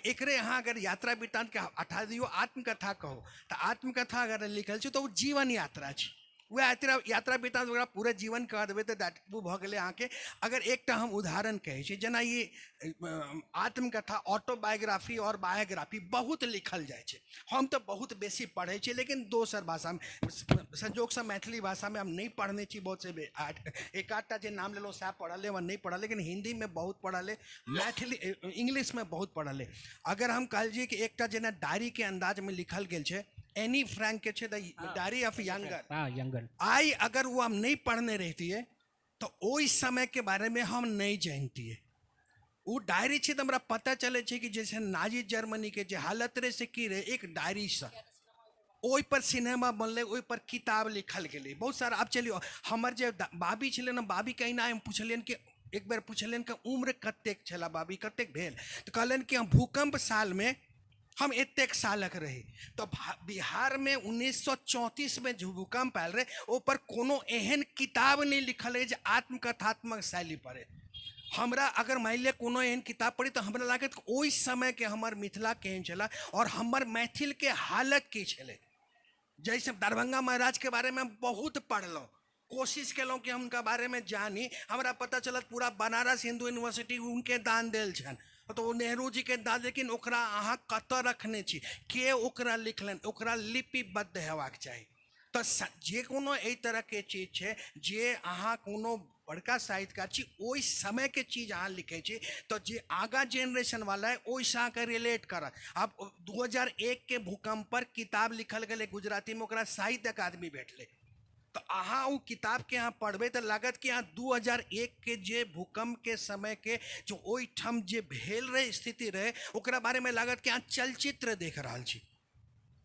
Speaker 7: एकरे अहाँ अगर यात्रा वृत्तान्तके हटा दियौ, आत्मकथा कहू, तऽ आत्मकथा अगर लिखल छै तऽ ओ जीवन यात्रा छै। वएह यात्रा वृत्तांत ओकरा पूरा जीवन कह देबै तऽ that ओ भऽ गेलै अहाँके। अगर एकटा हम उदाहरण कहै छी, जेना ई आत्मकथा, ऑटोबायोग्राफी और बायोग्राफी बहुत लिखल जाइ छै, हम तऽ बहुत बेसी पढ़ै छी, लेकिन दोसर भाषामे, संजोगसँ मैथिली भाषामे हम नहि पढ़ने छी। बहुत से एक आधटा जे नाम लेलहुँ सएह पढ़ल अइ, नहि पढ़ल, लेकिन हिन्दीमे बहुत पढ़ल अइ, मैथिली इंग्लिशमे बहुत पढ़ल अइ। अगर हम कहल कि एकटा जेना डायरीके अन्दाजमे लिखल गेल छै, एनी फ्रैंक के छै द डायरी ऑफ यंगर,
Speaker 1: यंगर,
Speaker 7: आइ अगर वो हम नहीं पढ़ने रहतियै तऽ ओहि समय के बारे में हम नहीं जानतियै। ओ डायरी छै तऽ हमरा पता चलै छै कि जैसे नाजी जर्मनी के जे हालत रहे से की रहे, एक डायरीसँ ओहि पर सिनेमा बनलै, ओहि पर किताब लिखल गेलै बहुत सारा। आब चलियौ, हमर जे बाबी छलै ने, बाबी कहिना हम पुछलियनि कि एक बेर पुछलियनि कि उम्र कतेक छलै बाबी, कतेक भेल, तऽ कहलनि कि हम भूकम्प सालमे हम एतेक सालक रही। तऽ बिहारमे 1934 में जो भूकम्प आयल रहे ओहिपर कोनो एहन किताब नहि लिखल अछि जे आत्मकथात्मक शैली पर है। हमरा अगर मानि लिअ कोनो एहन किताब पढ़ी तऽ हमरा लागत ओहि समयके हमर मिथिला केहन छलै और हमर मैथिलके हालत की छलै। जैसे दरभंगा महाराजके बारेमे हम बहुत पढ़लहुँ, कोशिश केलहुँ कि हम हुनका बारेमे जानी, हमरा पता चलत पूरा बनारस हिंदू यूनिवर्सिटी हुनके दान देल छनि, तऽ ओ नेहरू जीके दान, लेकिन ओकरा अहाँ कतऽ रखने छी, के ओकरा लिखलनि, ओकरा लिपिबद्ध हेबाक चाही। तऽ जे कोनो एहि तरहके चीज छै जे अहाँ कोनो बड़का साहित्यकार छी ओहि समयके चीज अहाँ लिखै छी तऽ जे आगाँ जेनरेशनवला है ओहिसँ अहाँके रिलेट करत। आब 2001 के भूकम्प पर किताब लिखल गेलै गुजरातीमे, ओकरा साहित्य अकादमी भेटलै, तऽ अहाँ ओ किताबके अहाँ पढ़बै तऽ लागत कि अहाँ 2001 के जे भूकम्पके समयके जो ओहिठाम जे भेल रहै स्थिति रहै ओकरा बारेमे लागत कि अहाँ चलचित्र देख रहल छी।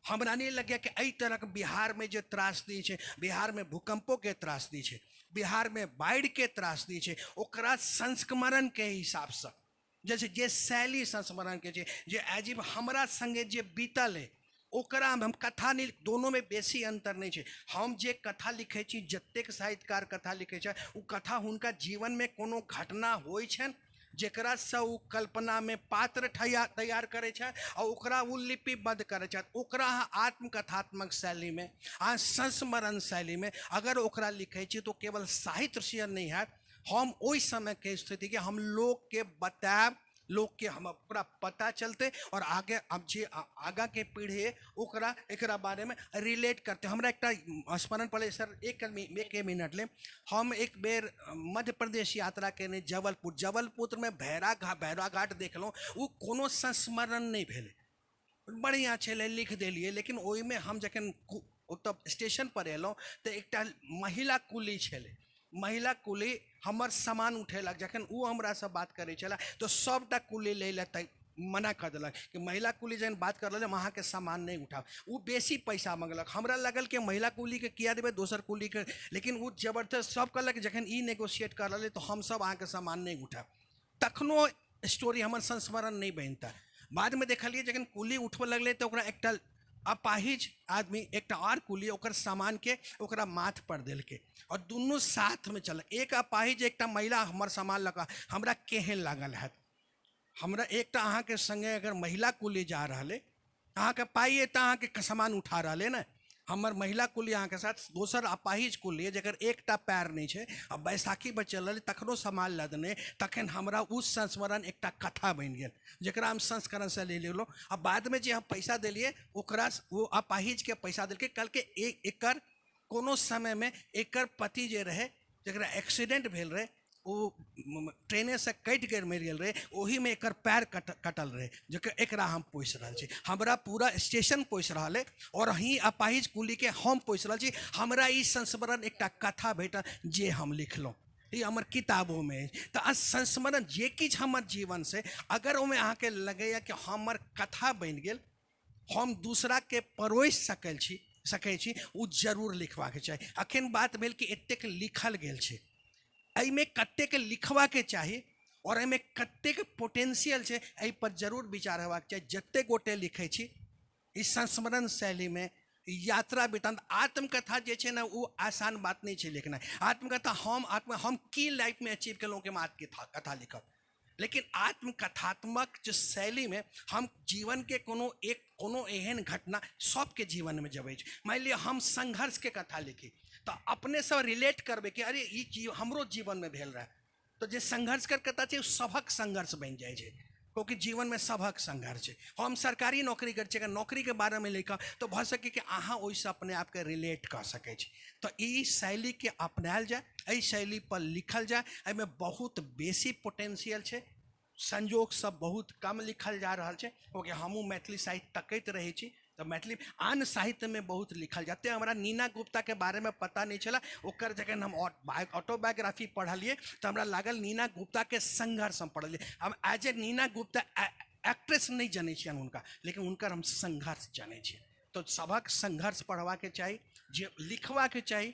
Speaker 7: हमरा नहि लगैए कि एहि तरहक बिहारमे जे त्रासदी छै, बिहारमे भूकम्पोके त्रासदी छै, बिहारमे बाढ़िके त्रासदी छै, ओकरा संस्मरणके हिसाबसँ जैसे जे शैली संस्मरणके छै जे एजीव हमरा सङ्गे जे बीतल है ओकरा हम कथा नहि, दोनोमे बेसी अन्तर नहि छै। हम जे कथा लिखै छी, जतेक साहित्यकार कथा लिखै छै, ओ कथा हुनका जीवनमे कोनो घटना होइ छनि जकरासँ ओ कल्पनामे पात्र तैयार करै छै आ ओकरा ओ लिपिबद्ध करै छथि। ओकरा अहाँ आत्मकथात्मक शैलीमे, अहाँ संस्मरण शैलीमे अगर ओकरा लिखै छी तऽ केवल साहित्य सृजन नहि हैत। हम ओहि समयके स्थितिके हम लोकके बतायब, लोकके हम ओकरा पता चलतै और आगे अब जे आगाँके पीढ़ी है ओकरा एकरा बारेमे रिलेट करतै। हमरा एकटा स्मरण पड़ै सर, एक मिनट ले। हम एक बेर मध्य प्रदेश यात्रा केने जबलपुर, जबलपुरमे भैरा घाट देखलहुँ। ओ कोनो संस्मरण नहि भेलै, बढ़िआँ छलै, लिख देलियै। लेकिन ओहिमे हम जखन ओतऽ स्टेशन पर एलहुँ तऽ एकटा महिला कुली छलै, महिला कुली हमर सामान उठेलक। जखन ओ हमरासँ बात करै छलै तऽ सबटा कुली लै लए तऽ मना कऽ देलक कि महिला कुली जखन बात कर रहल हम अहाँके सामान नहि उठाब। ओ बेसी पैसा मङ्गलक। हमरा लागल कि महिला कुलीके किया देबै, दोसर कुलीके, लेकिन ओ जबरदस्त सब कहलक जखन ई नेगोशिएट कर रहलै तऽ हमसब अहाँके सामान नहि उठाब। तखनो स्टोरी हमर संस्मरण नहि बनिता। बादमे देखलियै जखन कुली उठबऽ लगलै तऽ ओकरा एकटा अपाहिज आदमी, एकटा और कुली ओकर सामानके ओकरा माथ पर देलकै और दुनू साथमे चलल। एक अपाहिज एकटा महिला हमर सामान लऽ कऽ हमरा केहन लागल हैत। हमरा एकटा अहाँके संगे अगर महिला कुली जा रहल अइ, अहाँके पाइ अइ तऽ अहाँके सामान उठा रहल अइ ने। हमर महिला कुली अहाँके साथ दोसर अपाहिज कुली जकर एकटा पैर नहि छै आ बैसाखी पर चल रहल तखनो सामान लदने, तखन हमरा ओ संस्मरण एकटा कथा बनि गेल जकरा हम संस्करणसँ ले लेलहुँ। आ बादमे जे हम पैसा देलियै ओकरा ओ अपाहिजके पैसा देलकै, कहलकै एकर कोनो समयमे एकर पति जे रहै जकरा एक्सीडेंट भेल रहै ओ ट्रेनेसँ कटि गेल मरि गेल रहै, ओहिमे एकर पैर कटल रहै, जकर एकरा हम पोसि रहल छी। हमरा पूरा स्टेशन पोसि रहल अइ और ही अपाहिज कुलीके हम पोसि रहल छी। हमरा ई संस्मरण एकटा कथा भेटल जे हम लिखलहुँ, ई हमर किताबोमे अछि। तऽ संस्मरण जे किछु हमर जीवनसँ अगर ओहिमे अहाँके लगैए कि हमर कथा बनि गेल, हम दूसराके परोसि सकै छी, ओ जरूर लिखबाक चाही। अखन बात भेल कि एतेक लिखल गेल छै, एहिमे कतेक लिखबाके चाही और एहिमे कतेक पोटेंशियल छै, एहि पर जरूर विचार हेबाक चाही। जतेक गोटे लिखै छी ई संस्मरण शैलीमे, यात्रा वृत्तांत, आत्मकथा जे छै ने ओ आसान बात नहि छै लिखनाइ। आत्मकथा हम की लाइफमे अचीव केलहुँ कि हम आत्मकथा लिखब, लेकिन आत्मकथात्मक जे शैलीमे हम जीवनके कोनो एहन घटना सबके जीवनमे जबै छै। मानि लिअ हम संघर्षके कथा लिखी तऽ अपनेसँ रिलेट करबै कि अरे ई चीज हमरो जीवनमे भेल रहै। तऽ जे संघर्षके कथा छै ओ सभक संघर्ष बनि जाइ छै, क्योंकि जीवनमे सभक संघर्ष छै। हम सरकारी नौकरी करै छी, अगर नौकरीके बारेमे लिखब तऽ भऽ सकै कि अहाँ ओहिसँ अपने आपके रिलेट कऽ सकै छी। तऽ ई शैलीके अपनायल जाय, एहि शैलीपर लिखल जाय, एहिमे बहुत बेसी पोटेंशियल छै। संजोगसँ बहुत कम लिखल जा रहल छै, क्योंकि हमहूँ मैथिली साहित्य तकैत रहै छी तऽ मैथिली आन साहित्यमे बहुत लिखल जाते। हमरा नीना गुप्ताके बारेमे पता नहि छलै, ओकर जखन हम ऑटोबायोग्राफी पढ़लियै तऽ हमरा लागल नीना गुप्ताके संघर्ष हम पढ़लियै। हम as a Neena Gupta actress नहि जनै छियनि हुनका, लेकिन हुनकर हम संघर्ष जनै छियै। तऽ सभक संघर्ष पढ़बाके चाही, जे लिखबाके चाही।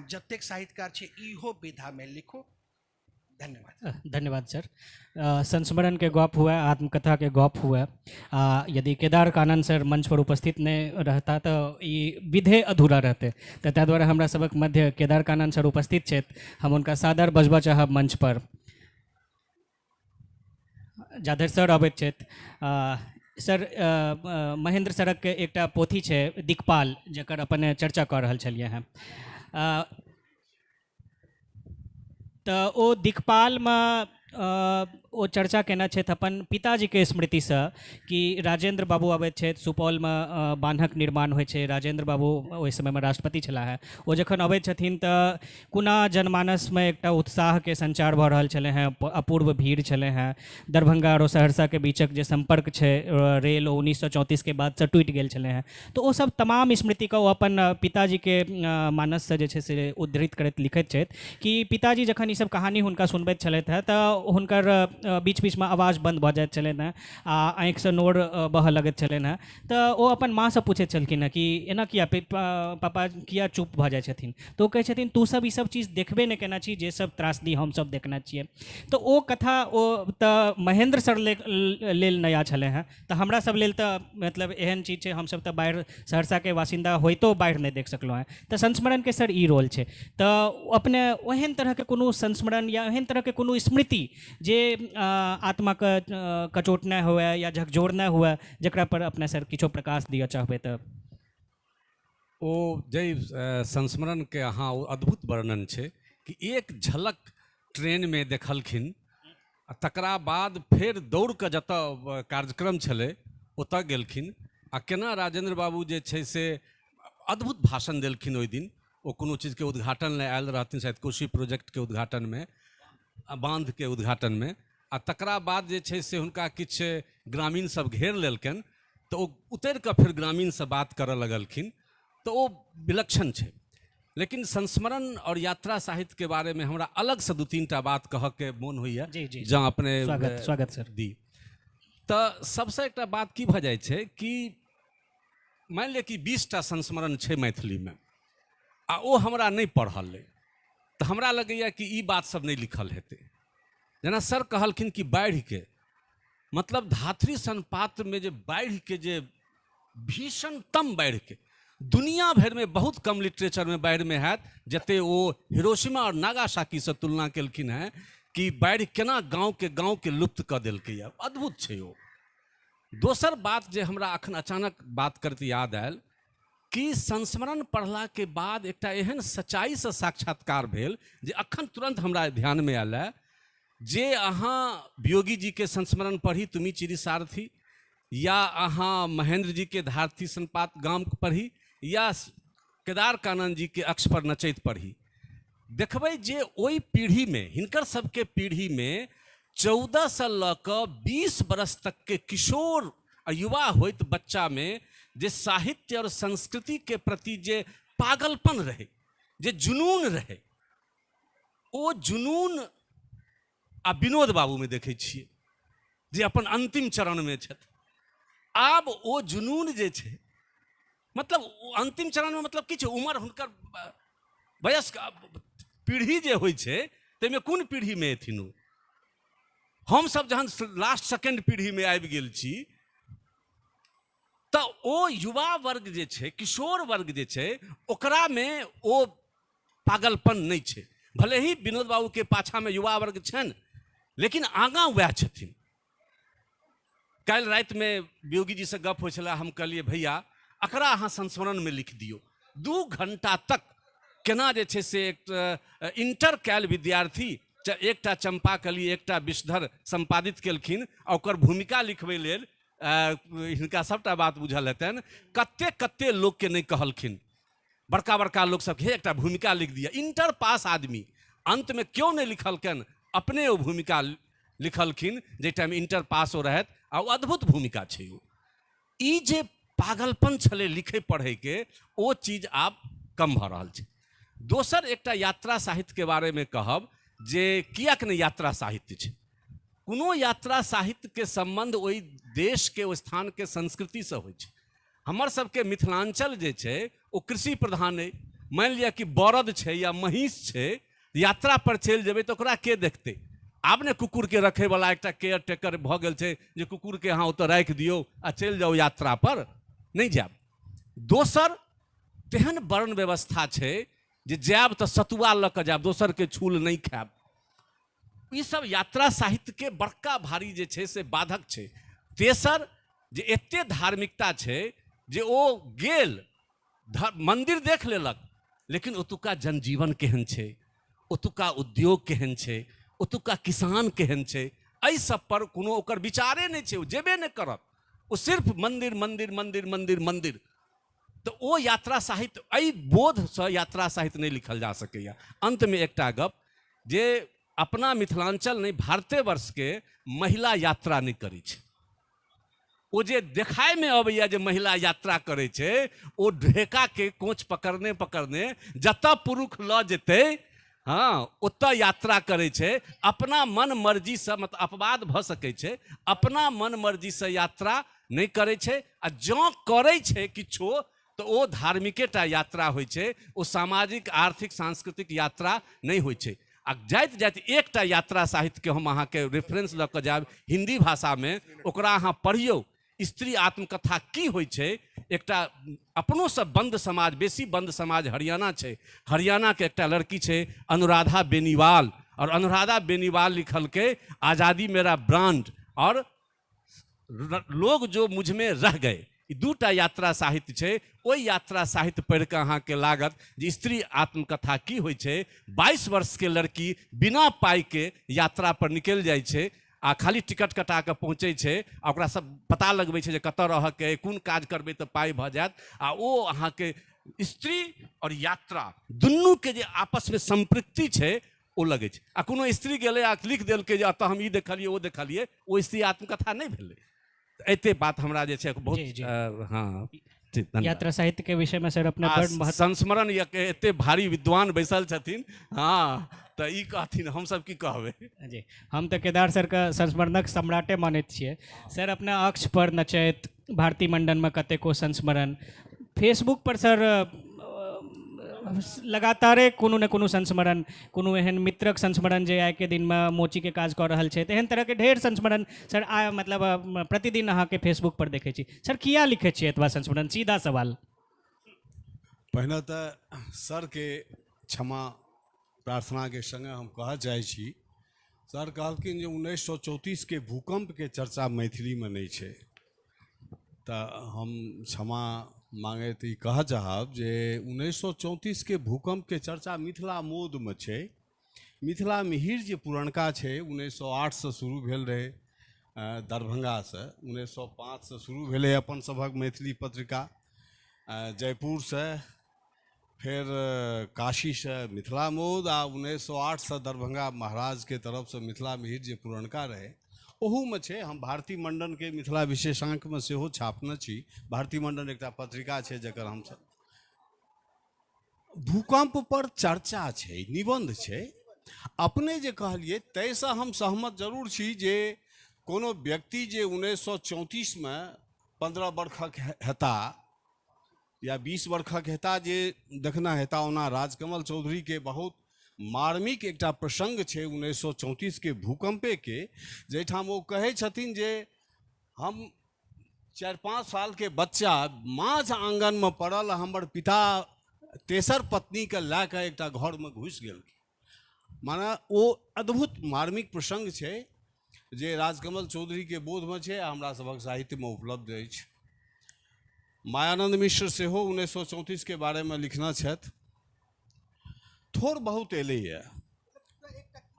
Speaker 7: जतेक साहित्यकार छै इहो विधामे लिखू। धन्यवाद।
Speaker 1: धन्यवाद सर। संस्मरण के गप हुए, आत्मकथा के गप हुए, यदि केदार कानन सर मंच पर उपस्थित नहीं रहता तो ई विधे अधूरा रहते। तो ताहि दुआरे हमरा सबक मध्य केदार कानन सर उपस्थित छथि, हम उनका सादर बजबा चाहब मंच पर। जाधरि सर अबैत छथि, सर महेंद्र सरक के एकटा पोथी छै दिक्पाल, जकर अपने चर्चा कऽ रहल छलियै हँ। तऽ ओ दिक्पालमे ओ चर्चा केने छथि अपन पिताजीके स्मृतिसँ कि राजेंद्र बाबू अबैत छथि, सुपौलमे बान्हक निर्माण होइ छै, राजेंद्र बाबू ओहि समयमे राष्ट्रपति छलाह हेँ। ओ जखन अबैत छथिन तऽ कोना जनमानसमे एकटा उत्साहके संचार भऽ रहल छलै हेँ, अपूर्व भीड़ छलै हेँ। दरभंगा आओर सहरसाके बीचक जे सम्पर्क छै रेल, ओ 1934 के बादसँ टूटि गेल छलै हेँ। तऽ ओ सब तमाम स्मृतिके ओ अपन पिताजीके मानससँ जे छै से उद्धृत करैत लिखैत छथि कि पिताजी जखन ई सब कहानी हुनका सुनबैत छलथि हेँ तऽ हुनकर बीच बीचमे आवाज बन्द भऽ जाइत छलनि हेँ आ आँखिसँ नोर बहऽ लगैत छलनि हेँ। तऽ ओ अपन माँसँ पूछैत छलखिन हेँ कि एना किया पापा किया चुप भऽ जाइ छथिन। तऽ ओ कहै छथिन तू सब ई सब चीज देखबे नहि केने छी जे सब त्रासदी हमसब देखने छियै। तऽ ओ कथा ओ तऽ महेन्द्र सर लेल नया छलै हेँ, तऽ हमरा सब लेल तऽ मतलब एहन चीज छै, हमसब तऽ बाढ़ि सहरसाके बासिन्दा होइतो बाढ़ि नहि देख सकलहुँ हेँ। तऽ संस्मरणके सर ई रोल छै। तऽ अपने ओहन तरहके कोनो संस्मरण या एहन तरहके कोनो स्मृति जे आत्माके कचोटने हुए या झकझोरने हुए, जकरा पर अपने सर किछो प्रकाश दिअ चाहबै तऽ।
Speaker 2: ओ जाहि संस्मरणके अहाँ ओ अद्भुत वर्णन छै कि एक झलक ट्रेनमे देखलखिन आ तकरा बाद फेर दौड़ कऽ जतऽ कार्यक्रम छलै ओतऽ गेलखिन आ केना राजेंद्र बाबू जे छै से अद्भुत भाषण देलखिन ओहि दिन। ओ कोनो चीजके उद्घाटन लए आयल रहथिन, शायद कोशी प्रोजेक्टके उद्घाटनमे, बाँधके उद्घाटनमे। आ तकरा बाद जे छै से हुनका किछु ग्रामीण सब घेर लेलकनि तऽ ओ उतरि कऽ फेर ग्रामीणसँ बात करऽ लगलखिन। तऽ ओ विलक्षण छै। लेकिन संस्मरण और यात्रा साहित्य के बारे में हमरा अलग से 2-3 टा बात कह के मोन होइए।
Speaker 1: जी जी
Speaker 2: जँ अपने
Speaker 1: स्वागत स्वागत सर
Speaker 2: दी। तऽ सबसँ एकटा बात की भऽ जाइ छै कि मानि लिअ कि 20 टा संस्मरण छै मैथिलीमे आ ओ हमरा नहि पढ़ल अइ, तऽ हमरा लगैए कि ई बात सब नहि लिखल हेतै। जेना सर कहलखिन कि बाढ़िके मतलब धात्री सन पात्रमे जे बाढ़िके जे भीषणतम बाढ़िके दुनिया भरिमे बहुत कम लिटरेचरमे बाढ़िमे हैत जते ओ हिरोशिमा और नागासाकीसँ तुलना केलखिन हेँ कि बाढ़ि केना गाँवके लुप्त कऽ देलकैए, अद्भुत छै ओ। दोसर बात जे हमरा अखन अचानक बात करैत याद आयल कि संस्मरण पढ़लाके बाद एकटा एहन सच्चाइसँ साक्षात्कार भेल जे अखन तुरन्त हमरा ध्यानमे आयल है जे अहाँ वियोगी जीके संस्मरण पढ़ी तुमी चिरी सारथी, या अहाँ महेंद्र जी के धारथी संपात गाम पढ़ी, या केदार कानन जी के अक्ष पर नचैत पढ़ी, देखबै जे ओहि पीढ़ीमे हिनकर सबके पीढ़ीमे 14 से लऽ कऽ 20 बरस तकके किशोर आ युवा होइत बच्चामे जे साहित्य और संस्कृतिके प्रति जे पागलपन रहै, जे जुनून रहै, ओ जुनून आ विनोद बाबूमे देखै छियै जे अपन अंतिम चरणमे छथि। आब ओ जुनून जे छै, मतलब अंतिम चरणमे मतलब किछु उमर हुनकर वयस्क पीढ़ी जे होइ छै ताहिमे कोन पीढ़ीमे एथिन ओ। हमसब जहन लास्ट सेकेंड पीढ़ीमे आबि गेल छी तऽ ओ युवा वर्ग जे छै, किशोर वर्ग जे छै, ओकरामे ओ पागलपन नहि छै। भले ही विनोद बाबूके पाछामे युवा वर्ग छनि, लेकिन आगाँ वएह छथिन। काल्हि रातिमे वियोगी जीसँ गप होइ छलै, हम कहलियै भैया एकरा अहाँ संस्मरणमे लिख दियौ। 2 घंटा तक केना जे छै से एक इंटर कयल विद्यार्थी एकटा चंपाकली एकटा विषधर सम्पादित केलखिन आ ओकर भूमिका लिखबै लेल हिनका सबटा बात बुझल हेतनि, कते कते लोकके नहि कहलखिन, बड़का बड़का लोक सबके हे एकटा भूमिका लिख दिअ। इंटर पास आदमी अंतमे क्यों नहि लिखलकनि, अपने ओ भूमिका लिखलखिन जाहि टाइम इंटर पास ओ रहथि, आ ओ अद्भुत भूमिका छै ओ। ई जे पागलपन छलै लिखै पढ़ैके, ओ चीज आब कम भऽ रहल छै। दोसर एकटा यात्रा साहित्यके बारेमे कहब जे किएक नहि यात्रा साहित्य छै। कोनो यात्रा साहित्यके सम्बन्ध ओहि देशके ओहि स्थानके संस्कृतिसँ होइ छै। हमर सबके मिथिलांचल जे छै ओ कृषि प्रधान अइ। मानि लिअ कि बरद छै या महीँस छै, यात्रा पर चलि जेबै तऽ ओकरा के देखतै? आब ने कुकुरके रखैवला एकटा केयर टेकर भऽ गेल छै जे कुकुरके अहाँ ओतऽ राखि दियौ आ चलि जाउ यात्रा पर, नहि जायब। दोसर तेहन वर्ण व्यवस्था छै जे जायब तऽ सतुआ लऽ कऽ जायब, दोसरके छूल नहि खायब। ई सब यात्रा साहित्यके बड़का भारी जे छै से बाधक छै। तेसर जे एते धार्मिकता छै जे ओ गेल मंदिर देख लेलक, लेकिन ओतुका जनजीवन केहन छै, ओतुका उद्योग केहन छै, ओतुका किसान केहन छै, एहि सब पर कोनो ओकर विचारे नहि छै, ओ जेबे नहि करत, ओ सिर्फ मंदिर मंदिर मंदिर मंदिर मंदिर। तऽ ओ यात्रा साहित्य एहि बोधसँ यात्रा साहित्य नहि लिखल जा सकैए। अंतमे एकटा गप जे अपना मिथिलांचल नहि भारते वर्षके महिला यात्रा नहि करै छै। ओ जे देखायमे अबैया जे महिला यात्रा करै छै, ओ ढेकाके कोच पकड़ने पकड़ने जतऽ पुरुष लऽ जेतै, हँ ओतऽ यात्रा करै छै अपना मन मर्जीसँ, मतलब अपवाद भऽ सकै छै, अपना मन मर्जीसँ यात्रा नहि करै छै। आ जँ करै छै किछो तऽ ओ धार्मिकेटा यात्रा होइ छै, ओ सामाजिक आर्थिक सांस्कृतिक यात्रा नहि होइ छै। आ जाइत जाइत एकटा यात्रा साहित्यके हम अहाँके रेफरेंस लऽ कऽ जायब हिन्दी भाषामे, ओकरा अहाँ पढ़ियौ। स्त्री आत्मकथा की होइ छै, एकटा अपनोसँ बन्द समाज, बेसी बन्द समाज हरियाणा छै, हरियाणाके एकटा लड़की छै अनुराधा बेनीवाल, और अनुराधा बेनीवाल लिखलकै आज़ादी मेरा ब्रांड और लोग जो मुझ में रह गए। ई दूटा यात्रा साहित्य छै। ओहि यात्रा साहित्य पढ़ि कऽ अहाँके लागत जे स्त्री आत्मकथा की होइ छै। 22 वर्षके लड़की बिना पाइके यात्रा पर निकलि जाइ छै आ खाली टिकट कटा कऽ पहुँचै छै आ ओकरा सब पता लगबै छै जे कतऽ रहऽके, कोन काज करबै तऽ पाइ भऽ जायत। आ ओ अहाँके स्त्री और यात्रा दुनूके जे आपसमे सम्पृक्ति छै ओ लगै छै। आ कोनो स्त्री गेलै आ लिख देलकै जे एतऽ हम ई देखलियै ओ देखलियै, ओ स्त्री आत्मकथा नहि भेलै। एते बात हमरा जे छै बहुत हाँ
Speaker 1: यात्रा साहित्य के विषय में सर अपने बड़
Speaker 2: संस्मरण एते भारी विद्वान बैसल छथिन, हाँ तऽ ई कहथिन हम सब की कहबै।
Speaker 1: जी हम तऽ केदार सर के संस्मरणक सम्राटे मानैत छियै। सर अपना अक्ष पर नचैत, भारती मंडन में कतेको संस्मरण, फेसबुक पर सर लगातारे कोनो ने कोनो संस्मरण, कोनो एहन मित्रक संस्मरण जे आइके दिनमे मोचीके काज कऽ रहल छै, एहन तरहके ढेर संस्मरण सर आ मतलब प्रतिदिन अहाँके फेसबुक पर देखै छी। सर किया लिखै छियै एतबा संस्मरण? सीधा सवाल।
Speaker 8: पहिने तऽ सरके क्षमा प्रार्थनाके सङ्गे हम कहऽ चाहै छी, सर कहलखिन जे 1934 के भूकम्पके चर्चा मैथिलीमे नहि छै, तऽ हम क्षमा मांगैत ई कहऽ चाहब जे 1934 के भूकम्पके चर्चा मिथिला मोदमे छै। मिथिला मिहिर जे पुरनका छै 1908 शुरू भेल रहै दरभंगासँ, 1905 शुरू भेलै अपन सभक मैथिली पत्रिका जयपुरसँ, फेर काशीसँ मिथिला मोद, आ 1908 दरभंगा महाराजके तरफसँ मिथिला मिहिर जे पुरनका रहै ओहूमे छै। हम भारती मंडनके मिथिला विशेषांकमे सेहो छापने छी। भारती मंडन एकटा पत्रिका छै जकर हमसब भूकम्प पर चर्चा छै, निबंध छै। अपने जे कहलियै ताहिसँ हम सहमत जरूर छी जे कोनो व्यक्ति जे 1934 में 15 बरखक हेता या 20 बरखक हेता जे देखना हेता, ओना राजकमल चौधरीके बहुत मार्मिक एकटा प्रसंग छै 1934 के भूकंपे के, जाहिठाम ओ कहै छथिन जे हम 4-5 साल के बच्चा माँझ आँगनमे पड़ल, हमर पिता तेसर पत्नीके लए कऽ एकटा घरमे घुसि गेलखिन। माने ओ अद्भुत मार्मिक प्रसंग छै जे राजकमल चौधरीके बोधमे छै आ हमरा सभक साहित्यमे उपलब्ध अछि। मायानंद मिश्र सेहो 1934 के बारेमे लिखने छथि, थोड़ बहुत एलैए,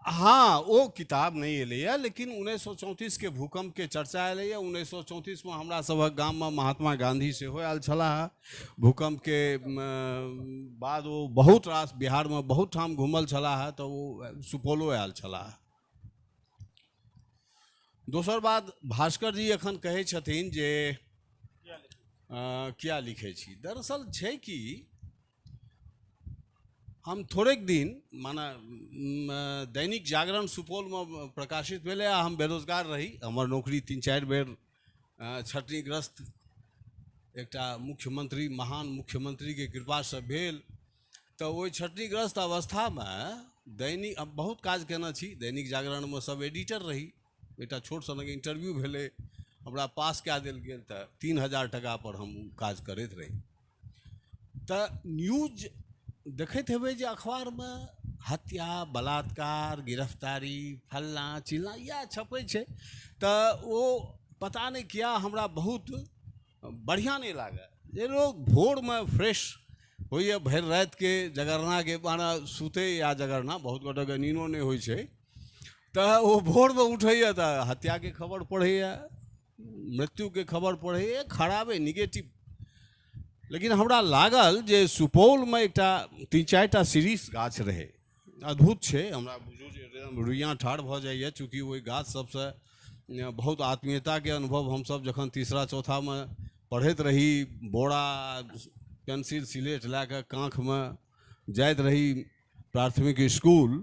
Speaker 8: हाँ ओ किताब नहीं एलैए, लेकिन 1934 के भूकंप के चर्चा एलैए। 1934 में हमरा सभक गाममे महात्मा गांधी सेहो आयल छलाह। भूकंप के बाद ओ बहुत रास बिहारमे बहुत ठाम घूमल छलाह, तऽ ओ सुपौलो आयल छलाह। दोसर बात, भास्कर जी एखन कहै छथिन जे किया लिखै छी। दरअसल छै कि हम थोड़ेक दिन माने दैनिक जागरण सुपौलमे प्रकाशित भेलै आ हम बेरोजगार रही, हमर नौकरी 3-4 बेर छटनीग्रस्त एकटा मुख्यमंत्री, महान मुख्यमंत्रीके कृपासँ भेल। तऽ ओहि छटनीग्रस्त अवस्थामे दैनिक हम बहुत काज केने छी, दैनिक जागरणमे सब एडिटर रही। एकटा छोट सनक इंटरव्यू भेलै, हमरा पास कए देल गेल, तऽ 3000 टका पर हम काज करैत रही। तऽ न्यूज देखैत हेबै जे अखबारमे हत्या, बलात्कार, गिरफ्तारी, फल्लाँ चिल्लाँ इएह छपै छै, तऽ ओ पता नहि किया हमरा बहुत बढ़िआँ नहि लागल जे लोक भोरमे फ्रेश होइए, भरि रातिके जगरनाके माने सुतै या जगरना, बहुत गोटेके नीनो नहि होइ छै, तऽ ओ भोरमे उठैए तऽ हत्याके खबर पढ़ैए, मृत्युके खबर पढ़ैए, खराबे निगेटिव। लेकिन हमरा लागल जे सुपौलमे एकटा 3-4 टा सीरीज गाछ रहै, अद्भुत छै, हमरा बुझू जे रुइयाँ ठाढ़ भऽ जाइए, चूँकि ओहि गाछ सबसँ बहुत आत्मीयताके अनुभव हमसब जखन तीसरा चौथामे पढ़ैत रही, बोरा पेंसिल सिलेट लए कऽ काँखमे जाइत रही प्राथमिक स्कूल,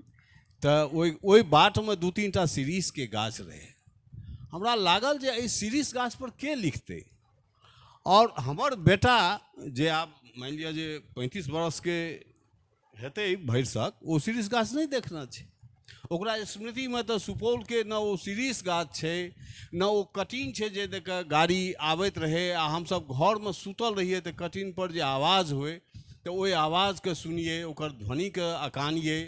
Speaker 8: तऽ ओहि बाटमे 2-3 टा शिरीषके गाछ रहै। हमरा लागल जे एहि शिरीष गाछपर के लिखतै। आओर हमर बेटा जे आब मानि लिअ जे 35 बरसके हेतै भरिसक, ओ शिरीष गाछ नहि देखने छै। ओकरा स्मृतिमे तऽ सुपौलके न ओ शिरीष गाछ छै, न ओ कटिन छै जे देख गाड़ी आबैत रहै आ हमसब घरमे सुतल रहियै तऽ कटिन पर जे आवाज होइ तऽ ओहि आवाजके सुनियै, ओकर ध्वनिके अकानियै।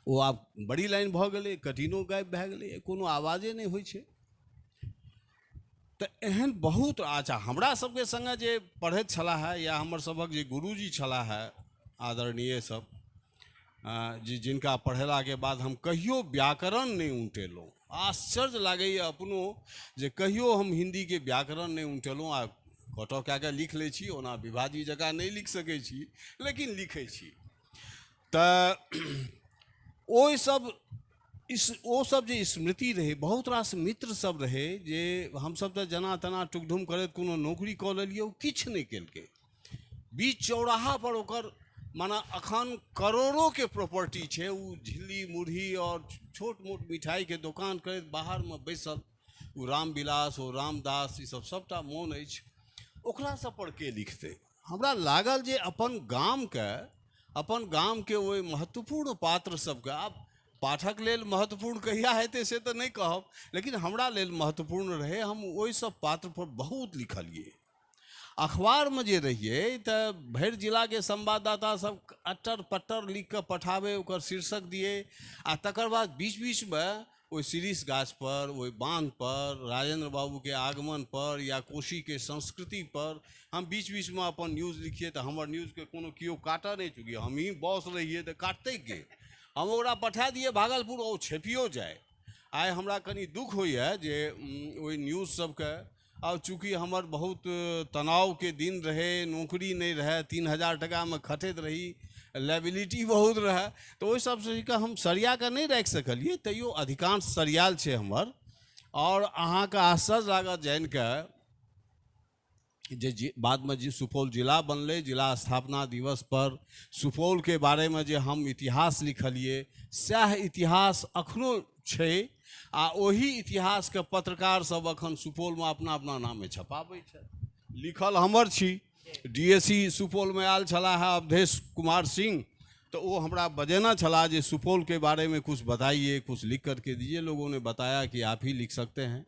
Speaker 8: ओ आब बड़ी लाइन भऽ गेलै, कटिनो गायब भए गेलै, कोनो आवाजे नहि होइ छै। तऽ एहन बहुत अच्छा हमरा सबके सङ्गे जे पढ़ैत छलाह है या हमर सबक जे गुरुजी छलाह है आदरणीय सब, जे जिनका पढ़ेलाके बाद हम कहियो व्याकरण नहि उनटेलहुँ। आश्चर्य लागैए अपनो जे कहियो हम हिन्दीके व्याकरण नहि उनटेलहुँ। आ कटऽ कए कऽ लिख लै छी, ओना विभाजी जकाँ नहि लिख सकै छी लेकिन लिखै छी। तऽ ओहि सब ओ सब जे स्मृति रहै, बहुत रास मित्र सब रहै जे हमसब तऽ जेना तेना टुकढुम करैत कोनो नौकरी कऽ लेलियै, ओ किछु नहि केलकै। बीच चौराहा पर ओकर माने अखन करोड़ोके प्रॉपर्टी छै, ओ झिल्ली मुरही और छोट मोट मिठाईके दोकान करैत बाहरमे बैसल, ओ रामविलास ओ रामदास ई सब सबटा मोन अछि, ओकरा सब पर के लिखतै। हमरा लागल जे अपन गामके ओहि महत्वपूर्ण पात्र सबके, आब पाठक लेल महत्वपूर्ण कहिया हेतै से तऽ नहि कहब, लेकिन हमरा लेल महत्वपूर्ण रहै। हम ओहि सब पात्र पर बहुत लिखलियै। अखबारमे जे रहियै तऽ भरि जिलाके संवाददाता सब अट्टर पट्टर लिख कऽ पठाबै, ओकर शीर्षक दियै आ तकर बाद बीच बीचमे ओहि शिरीष गाछ पर, ओहि बान्ह पर, राजेंद्र बाबूके आगमन पर या कोशीके संस्कृति पर हम बीच बीचमे अपन न्यूज़ लिखियै। तऽ हमर न्यूज़के कोनो केओ काटऽ नहि चुकियै, हमही बॉस रहियै तऽ काटतै के? हम ओकरा पठा दियै भागलपुर, ओ छपियो जाय। आइ हमरा कनि दुख होइए जे ओहि न्यूज़ सबके, आब चूँकि हमर बहुत तनावके दिन रहै, नौकरी नहि रहै, 3000 टाकामे खटैत रही, लाइबिलिटी बहुत रहै, तऽ ओहि सबसँ हम सरिया कऽ नहि राखि सकलियै, तैयो अधिकांश सरियाल छै हमर। आओर अहाँके आश्चर्य लागत जानिकऽ जे बादमे जे सुपौल जिला बनलै, जिला स्थापना दिवस पर सुपौलके बारेमे जे हम इतिहास लिखलियै सएह इतिहास अखनो छै आ ओही इतिहासके पत्रकार सब अखन सुपौलमे अपना अपना नाममे छपाबै छै। लिखल हमर छी, DAC सुपौलमे आयल छलाह है अवधेश कुमार सिंह, तो वो हमरा बजेना छलाह जे सुपौल के बारे में कुछ बताइए, कुछ लिख करके दीजिए। लोगों ने बताया कि आप ही लिख सकते हैं,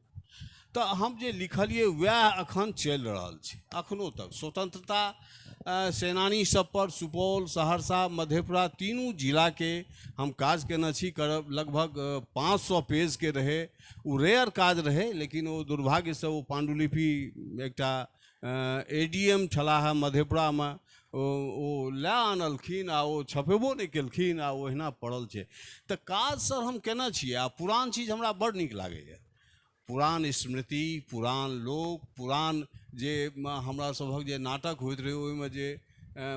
Speaker 8: तो हम जे लिखलिए वएह अखन चलि रहल छै अखनो तक। स्वतंत्रता सेनानी सब पर सुपौल, सहरसा, मधेपुरा तीनू जिलाके हम काज केने छी। करब लगभग 500 पेजके रहै, ओ रेयर काज रहै, लेकिन ओ दुर्भाग्यसँ ओ पांडुलिपि एकटा ADM छलाह मधेपुरामे, ओ लए आनलखिन आ ओ छपेबो नहि केलखिन आ ओहिना पड़ल छै। तऽ काज सर हम केने छियै आ पुरान चीज हमरा बड़ नीक लागैए। पुरान स्मृति, पुरान लोक, पुरान जे हमरा सभक जे नाटक होइत रहै ओहिमे जे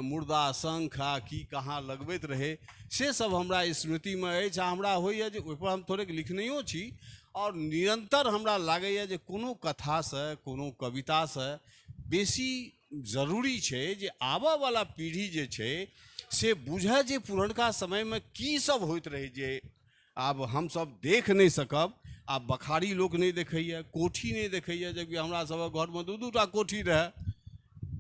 Speaker 8: मुर्दा शंख आ की कहाँ लगबैत रहै से सब हमरा स्मृतिमे अछि। आ हमरा होइए जे ओहिपर हम थोड़ेक लिखनैयो छी और निरंतर हमरा लागैए जे कोनो कथासँ, कोनो कवितासँ बेसी जरूरी छै जे आबऽवला पीढ़ी जे छै से बुझै जे पुरनका समयमे की सब होइत रहै, जे आब हमसब देख नहि सकब। आब बखारी लोक नहि देखैए, कोठी नहि देखैए, जबकि हमरा सभक घरमे 2-2 टा कोठी रहै।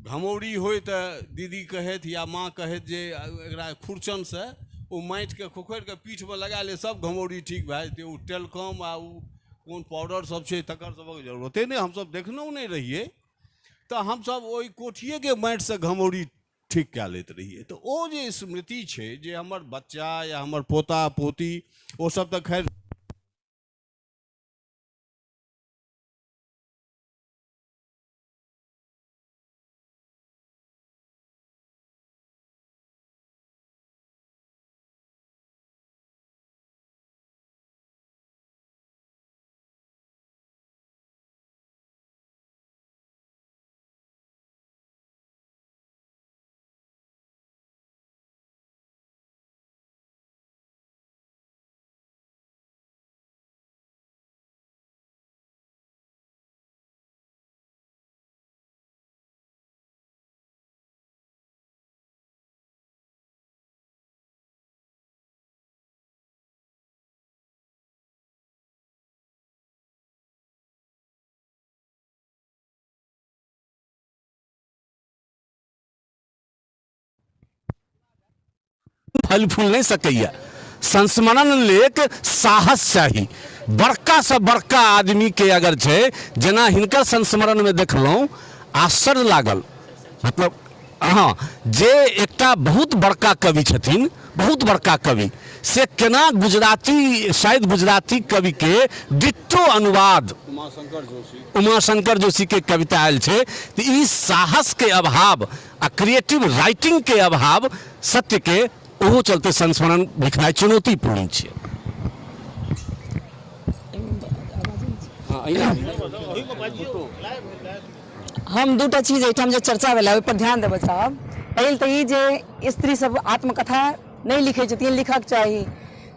Speaker 8: घमौरी होइ तऽ दीदी कहैत या माँ कहैत जे एकरा खुरचनसँ ओ माटिके खोखरिके पीठमे लगा ले, सब घमौरी ठीक भए जेतै। ओ टेलकम आ ओ कोन पाउडर सब छै तकर सबक जरूरते नहि, हमसब देखनहुँ नहि रहियै। तऽ हमसब ओहि कोठिएके माटिसँ घमौरी ठीक कए लैत रहियै। तऽ ओ जे स्मृति छै जे हमर बच्चा या हमर पोता पोती ओ सब तऽ खैर
Speaker 2: फल फूल नहि सकैए। संस्मरण लेख साहस चाही, बड़का से बड़का आदमीके अगर छै, जेना हिनकर संस्मरणमे देखलहुँ आश्चर्य लागल, मतलब हँ जे एकटा बहुत बड़का कवि छथिन, बहुत बड़का कवि, से केना गुजराती, शायद गुजराती कविके डिट्टो अनुवाद उमाशंकर जोशीके कविता आयल छै। तऽ ई साहसके अभाव आ क्रिएटिव राइटिंगके अभाव सत्यके ओहो चलते संस्मरण लिखनाइ चुनौतीपूर्ण छै।
Speaker 4: हम दूटा चीज एहिठाम जे चर्चा भेलै ओहिपर ध्यान देबऽ चाहब। पहिल तऽ ई जे स्त्री सब आत्मकथा नहि लिखै छथिन, लिखक चाही।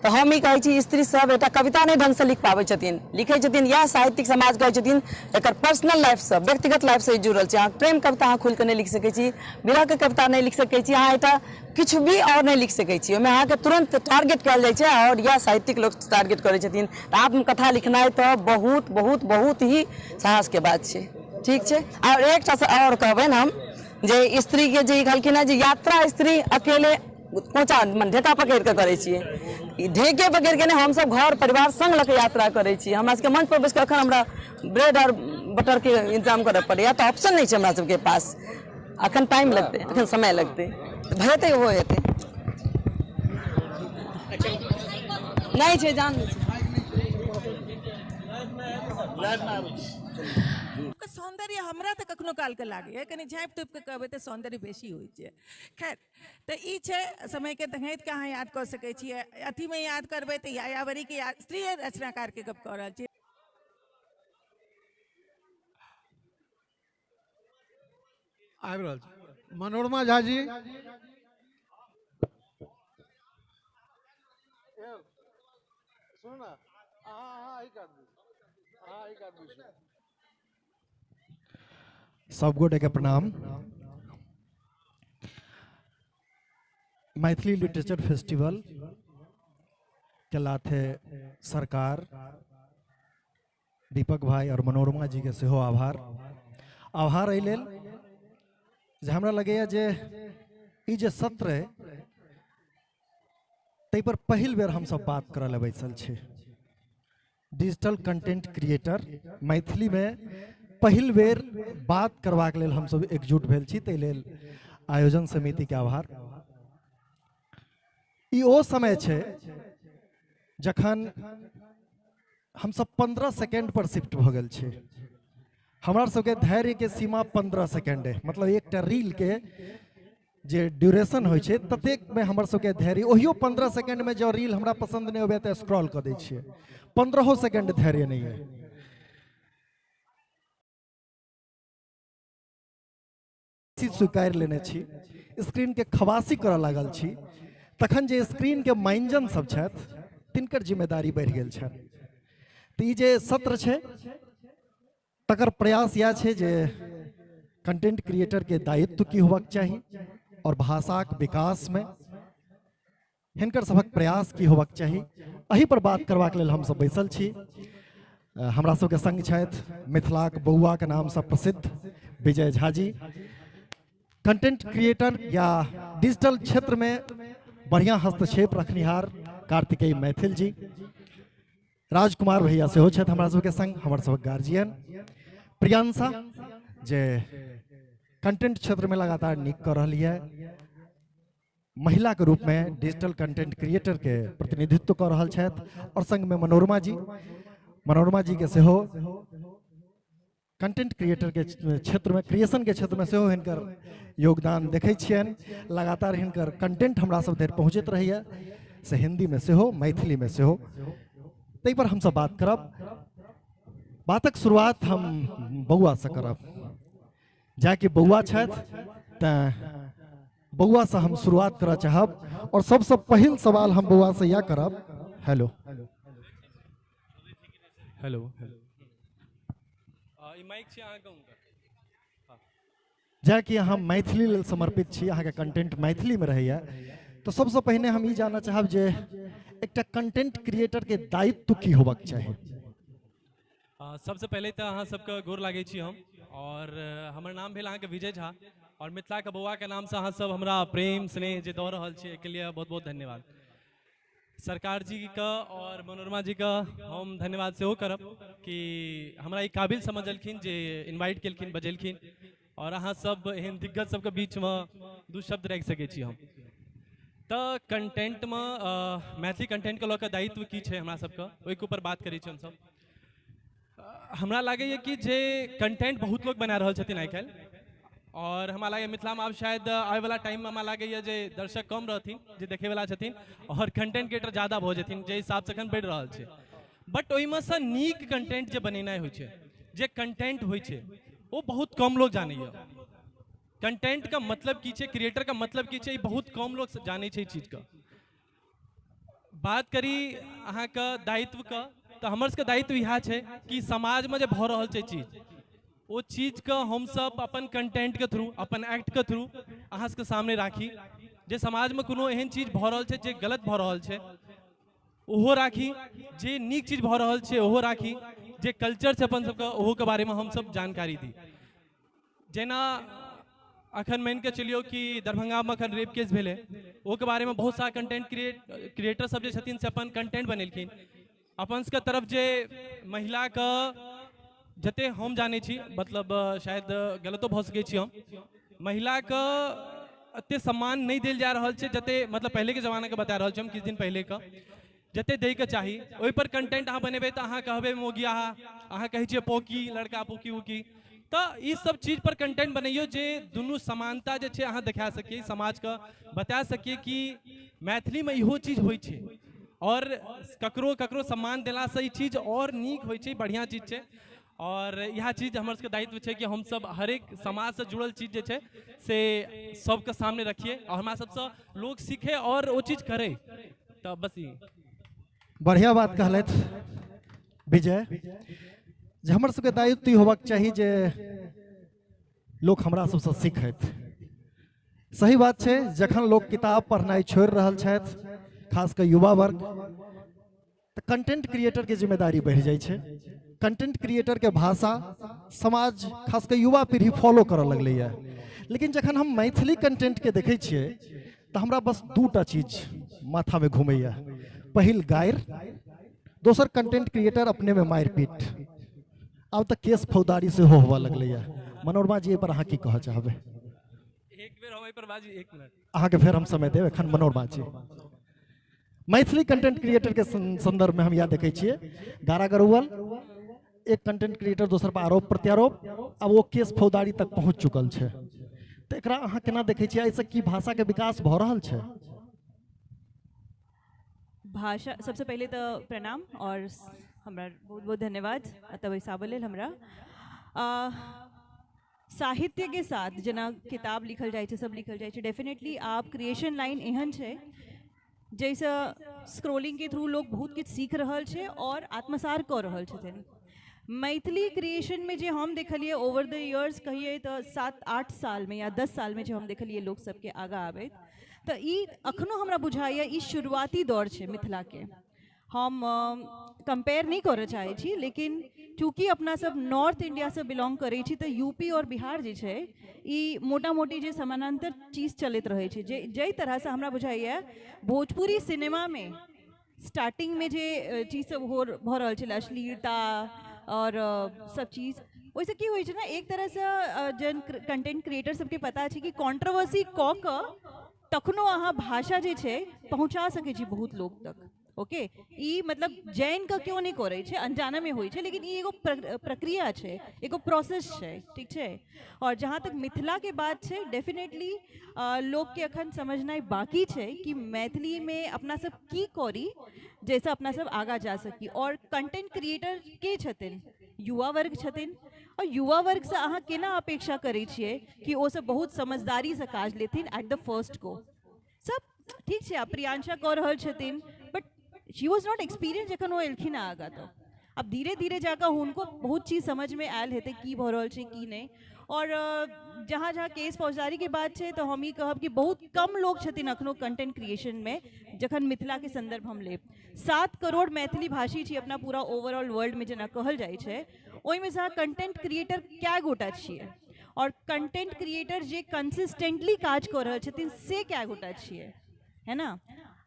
Speaker 4: तऽ हम ई कहै छी स्त्री सब एकटा कविता नहि ढङ्गसँ लिख पाबै छथिन, लिखै छथिन इएह साहित्यिक समाज कहै छथिन एकर पर्सनल लाइफसँ, व्यक्तिगत लाइफसँ ई जुड़ल छै। अहाँ प्रेम कविता अहाँ खुलिकऽ नहि लिख सकै छी, विरहके कविता नहि लिख सकै छी, अहाँ एकटा किछु भी आओर नहि लिख सकै छी, ओहिमे अहाँके तुरन्त टारगेट कयल जाइ छै आओर इएह साहित्यिक लोक टारगेट करै छथिन। तऽ आत्मकथा लिखनाइ तऽ बहुत बहुत बहुत ही साहसके बात छै। ठीक छै। आओर एकटा आओर कहबनि हम जे स्त्रीके जे ई कहलखिन हेँ जे यात्रा स्त्री अकेले कोचा मने ढेका पकड़ि कऽ करै छियै, ई ढेके पकड़ि कऽ नहि, हमसभ घर परिवार सङ्ग लऽ कऽ यात्रा करै छी। हमरा सबके मंच पर बैस कऽ एखन हमरा ब्रेड आओर बटरके इंतजाम करऽ पड़ैया, तऽ ऑप्शन नहि छै हमरा सबके पास। अखन टाइम लगतै, अखन समय लगतै, भऽ जेतै, ओहो हेतै। नहि छै, जान नहि छै।
Speaker 5: सौंदर्य हमरा तऽ कखनो कालके लागैए, कनि झाँपि तोपि कऽ कहबै तऽ सौंदर्य बेसी होइ छै। खैर तऽ ई छै समयके देखैत के अहाँ याद कऽ सकै छियै। अथीमे याद करबै तऽ यायावरीके याद, स्त्री रचनाकारके गप कऽ रहल छी।
Speaker 9: आबि रहल छै मनोरमा झा जी।
Speaker 10: सब गोटे के प्रणाम। मैथिली लिटरेचर फेस्टिवल के लाथे सरकार, दीपक भाई और मनोरमा जी के सेहो आभार। आभार एहि लेल जे हमरा लगैए जे ई जे सत्र अइ ताहि पर पहिल बेर हमसब बात करऽ लए बैसल छी। डिजिटल कंटेंट क्रिएटर मैथिली में पहिल बेर बात करबाक लेल हमसब एकजुट भेल छी, ताहि लेल आयोजन समिति के आभार। ई ओ समय छै जखन हमसब 15 सेकेंड पर शिफ्ट भऽ गेल छी। हमरा सबके धैर्य के सीमा 15 सेकेंड है, मतलब एकटा रील के जे ड्यूरेशन होइ छै ततेक में हमर सबके धैर्य, ओहियो 15 सेकेंड में जँ रील हमरा पसंद नहि अबैए तऽ स्क्रॉल कऽ दै छियै, 15 सेकेंड धैर्य नहि है। स्वीकार लेने छी, स्क्रीन के खवासी करऽ लागल छी, तखन जे स्क्रीन के माइंजन सब छथि तिनकर जिम्मेदारी बढ़ि गेल छनि। तऽ ई जे सत्र छै तकर प्रयास इएह छै जे कंटेंट क्रिएटर के दायित्व की होबाक चाही और भाषाक विकास में हिनकर सभक प्रयास की होबाक चाही, एहि पर बात करबाक लेल हमसब बैसल छी। हमरा सबके संग छथि मिथिलाक बौआ के नामसँ प्रसिद्ध विजय झा जी, कंटेंट क्रिएटर या डिजिटल क्षेत्र में बढ़िया हस्तक्षेप रखनिहार कार्तिकेय मैथिल जी, राजकुमार भैया सेहो छथि हमरा सबके संग, हमर सबक गार्जियन प्रियांशा जे कंटेंट क्षेत्र में लगातार नीक कऽ रहल यऽ, महिला के रूप में डिजिटल कंटेंट क्रिएटर के प्रतिनिधित्व कऽ रहल छथि, और संग में मनोरमा जी, मनोरमा जी के सेहो कंटेंट क्रिएटर के क्षेत्र में, क्रिएशन के क्षेत्र में सेहो हिनकर योगदान देखै छियनि। लगातार हिनकर कंटेंट हमरा सब धरि पहुँचैत रहैए, से हिंदी में सेहो मैथिली में सेहो, ताहि पर हमसब बात करब। बातक शुरुआत हम बौआ से करब, जाकि बौआ छथि तैं बौआ से हम शुरुआत करऽ चाहब और सबसे पहिल सवाल हम बौआ से यह करब। हेलो
Speaker 11: हेलो, ई माइक छै अहाँके हुनकर।
Speaker 10: जाकि अहाँ मैथिली लेल समर्पित छी, अहाँके कंटेंट मैथिली में रहैए, तो सबसे पहिने हम ई जानऽ चाहब जे एकटा कंटेंट क्रिएटर के दायित्व की होबाक चाही।
Speaker 11: सबसे पहिले तऽ अहाँ सबके गोर लागै छी हम, और हमर नाम भेल अहाँके विजय झा, आओर मिथिलाके बौआके नामसँ अहाँ सब हमरा प्रेम स्नेह जे दऽ रहल छी, एहिके लिए बहुत बहुत धन्यवाद। सरकार जीके आओर मनोरमा जीके हम धन्यवाद सेहो करब कि हमरा ई काबिल समझलखिन जे इन्वाइट केलखिन, बजेलखिन, आओर अहाँ सब एहन दिग्गज सबके बीचमे दू शब्द राखि सकै छी हम। तऽ कंटेंटमे मैथिली कंटेंटके लऽ कऽ दायित्व की छै हमरा सबके, ओहिके ऊपर बात करै छी हमसब। हमरा लागैए कि जे कंटेंट बहुत लोग बना रहल छथिन आइ काल्हि, और हमरा लागैए मिथिलामे आब शायद आबैवला टाइममे हमरा लागैए जे दर्शक कम रहथिन जे देखैवला छथिन और कंटेंट क्रिएटर ज़्यादा भऽ जेथिन, जे हिसाबसँ एखन बढ़ि रहल छै। बट ओहिमे सँ नीक कंटेंट जे बनेनाइ होइ छै, जे कंटेंट होइ छै, ओ बहुत कम लोग जानैए। कंटेंटके मतलब की छै, क्रिएटरके मतलब की छै, ई बहुत कम लोग जानै छै ई चीजके। बात करी अहाँके दायित्वके, तऽ हमर सबके दायित्व इएह छै कि समाजमे जे भऽ रहल छै चीज, ओ चीजके हमसब अपन कंटेंटके थ्रू, अपन एक्टके थ्रू अहाँ सबके सामने राखी। जे समाजमे कोनो एहन चीज भऽ रहल छै जे गलत भऽ रहल छै ओहो राखी, जे नीक चीज भऽ रहल छै ओहो राखी, जे कल्चर छै अपन सबके ओहोके बारेमे हमसब जानकारी दी। जेना अखन मानिके चलियौ कि दरभंगामे अखन रेप केस भेलै, ओहोके बारेमे बहुत सारा कंटेंट क्रिएटर सब जे छथिन से अपन कंटेंट बनेलखिन। अपन सबके तरफ जे महिलाके जते हम जानै छी, मतलब शायद गलतो भऽ सकै छी हम, महिलाके एते सम्मान नहि देल जा रहल छै जते, मतलब पहिलेके जमानाके बता रहल छी हम, किछु दिन पहिलेके जते दैके चाही। ओहिपर कंटेंट अहाँ बनेबै तऽ अहाँ कहबै मोगिया, अहाँ कहै छियै पोकी, लड़का पोकी उकी, तऽ ई सब चीज पर कंटेंट बनैयौ जे दुनू समानता जे छै अहाँ देखा सकिए, समाजके बता सकिए कि मैथिलीमे इहो चीज होइ छै और ककरो ककरो सम्मान देलासँ ई चीज और नीक होइ छै, बढ़िआँ चीज छै। और इएह चीज हमर सबके दायित्व छै कि हमसब हरेक समाजसँ जुड़ल चीज जे छै से सबके सामने रखिए और हमरा सबसँ लोग सीखे और ओ चीज करे। तऽ बस ई
Speaker 10: बढ़िया बात कहलथि विजय, जे हमर सबके दायित्व ई होबाक चाही जे लोक हमरा सबसँ सीखथि। सही बात छै, जखन लोक किताब पढ़नाइ छोड़ि रहल छथि, खास कऽ युवा वर्ग, तऽ कंटेंट क्रिएटर के जिम्मेदारी बढ़ि जाइ छै। कंटेंट क्रिएटर के भाषा समाज खास कऽ युवा पीढ़ी फॉलो करऽ लगलैए। लेकिन जखन हम मैथिली कंटेंट के देखै छियै तऽ हमरा बस दूटा चीज माथामे घुमैए, पहिल गारि, दोसर कंटेंट क्रिएटर अपने में मारि पीट। आब तऽ केस फौजदारी सेहो होबऽ लगलैए। मनोरमा जी, एहि पर अहाँ की कहऽ चाहबै?
Speaker 11: एक बेर हम एहि पर बाजी, एक मिनट
Speaker 10: अहाँके फेर हम समय देब। एखन मनोरमा जी, मैथिली कंटेंट क्रिएटर के संदर्भ में हम यह देखै छियै, गारा गरुअल, एक कंटेंट क्रिएटर दोसर पर आरोप प्रत्यारोप, अब वो केस फौजदारी तक पहुंच चुकल छै, तऽ एकरा अहाँ केना देखै छियै? एहिसँ की भाषा के विकास भऽ रहल छै?
Speaker 12: भाषा सबसे पहले तो प्रणाम और हमरा बहुत बहुत धन्यवाद एतऽ बैसाबऽ लेल। हमरा साहित्य के साथ जेना किताब लिखल जाइ छै, सब लिखल जाइ छै, डेफिनेटली आब क्रिएशन लाइन एहन छै जाहिसँ स्क्रोलिंग के थ्रू लोग बहुत किछु सीख रहल छै और आत्मसात कऽ रहल छथिन। मैथिली क्रिएशनमे जे हम देखलियै ओवर the years कहियै तऽ 7-8 सालमे या 10 सालमे जे हम देखलियै लोक सबके आगाँ आबैत, तऽ ई अखनो हमरा बुझाइए ई शुरुआती दौर छै मिथिलाके। हम कंपेयर नहीं करऽ चाहै छी, लेकिन चूँकि अपना सब नॉर्थ इंडियासँ बिलोंग करै छी तऽ यूपी और बिहार जे छै ई मोटा मोटी जे समानांतर चीज चलैत रहै छै। जे जाहि तरहसँ हमरा बुझाइए भोजपुरी सिनेमामे स्टार्टिंगमे जे चीज सब हो भऽ रहल छलै, अश्लीलता और सब चीज, ओहिसँ की होइ छै ने, एक तरहसँ जन कंटेंट क्रिएटर सबके पता छै कि कॉन्ट्रोवर्सी कऽ कऽ तखनो अहाँ भाषा जे छै पहुँचा सकै छी बहुत लोक तक। ओके, ई मतलब जैन के क्यों नहीं करै छै, अनजाने में होइ छै, लेकिन ई एगो प्रक्रिया छै, एगो प्रोसेस छै, ठीक छै। और जहाँ तक मिथिला के बात छै, डेफिनेटली लोग के अखन समझनाइ बाकी छै कि मैथिली में अपना सब की करी जैसे अपना सब आगा जा सकी। और कंटेंट क्रिएटर के छथिन, युवा वर्ग छथिन, और युवा वर्ग से अहाँ केना अपेक्षा करै छियै कि ओ सब बहुत समझदारी से काज लेथिन एट the first go. सब ठीक छै, आब प्रियांशा कऽ रहल छथिन, but she was not experience जखन ओ एलखिन आगाँ, तऽ अब धीरे धीरे जाकऽ हुनको बहुत चीज समझमे आयल हेतै की भऽ रहल छै की नहि। और जहाँ जहाँ केस फौजदारीके बात छै तऽ हम ई कहब कि बहुत कम लोग छथिन अखनो कंटेंट क्रिएशनमे। जखन मिथिलाके संदर्भ हम लेब, 7 करोड़ मैथिली भाषी छी अपना पूरा ओवरऑल वर्ल्डमे जेना कहल जाइ छै, ओहिमे से अहाँ कंटेंट क्रिएटर कए गोटा छियै? आओर कंटेंट क्रिएटर जे कंसिस्टेंटली काज कऽ रहल छथिन से कए गोटा छियै, है ना?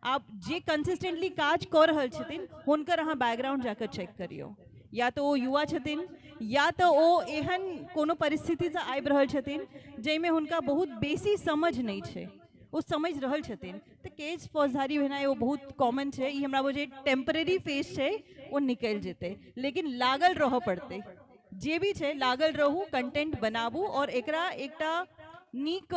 Speaker 12: आब जे कंसिस्टेंटली काज कऽ रहल छथिन हुनकर अहाँ बैकग्राउंड जाकऽ चेक करियौ, या तऽ ओ युवा छथिन या तऽ ओ एहन कोनो परिस्थितिसँ आबि रहल छथिन जाहिमे हुनका बहुत बेसी समझ नहि छै, ओ समझि रहल छथिन। तऽ केस फौजदारी भेनाइ ओ बहुत कॉमन छै, ई हमरा बुझाइए टेम्परेरी फेज छै, ओ निकलि जेतै, लेकिन लागल रहऽ पड़तै। जे भी छै लागल रहू, कंटेंट बनाबू और एकरा एकटा नीक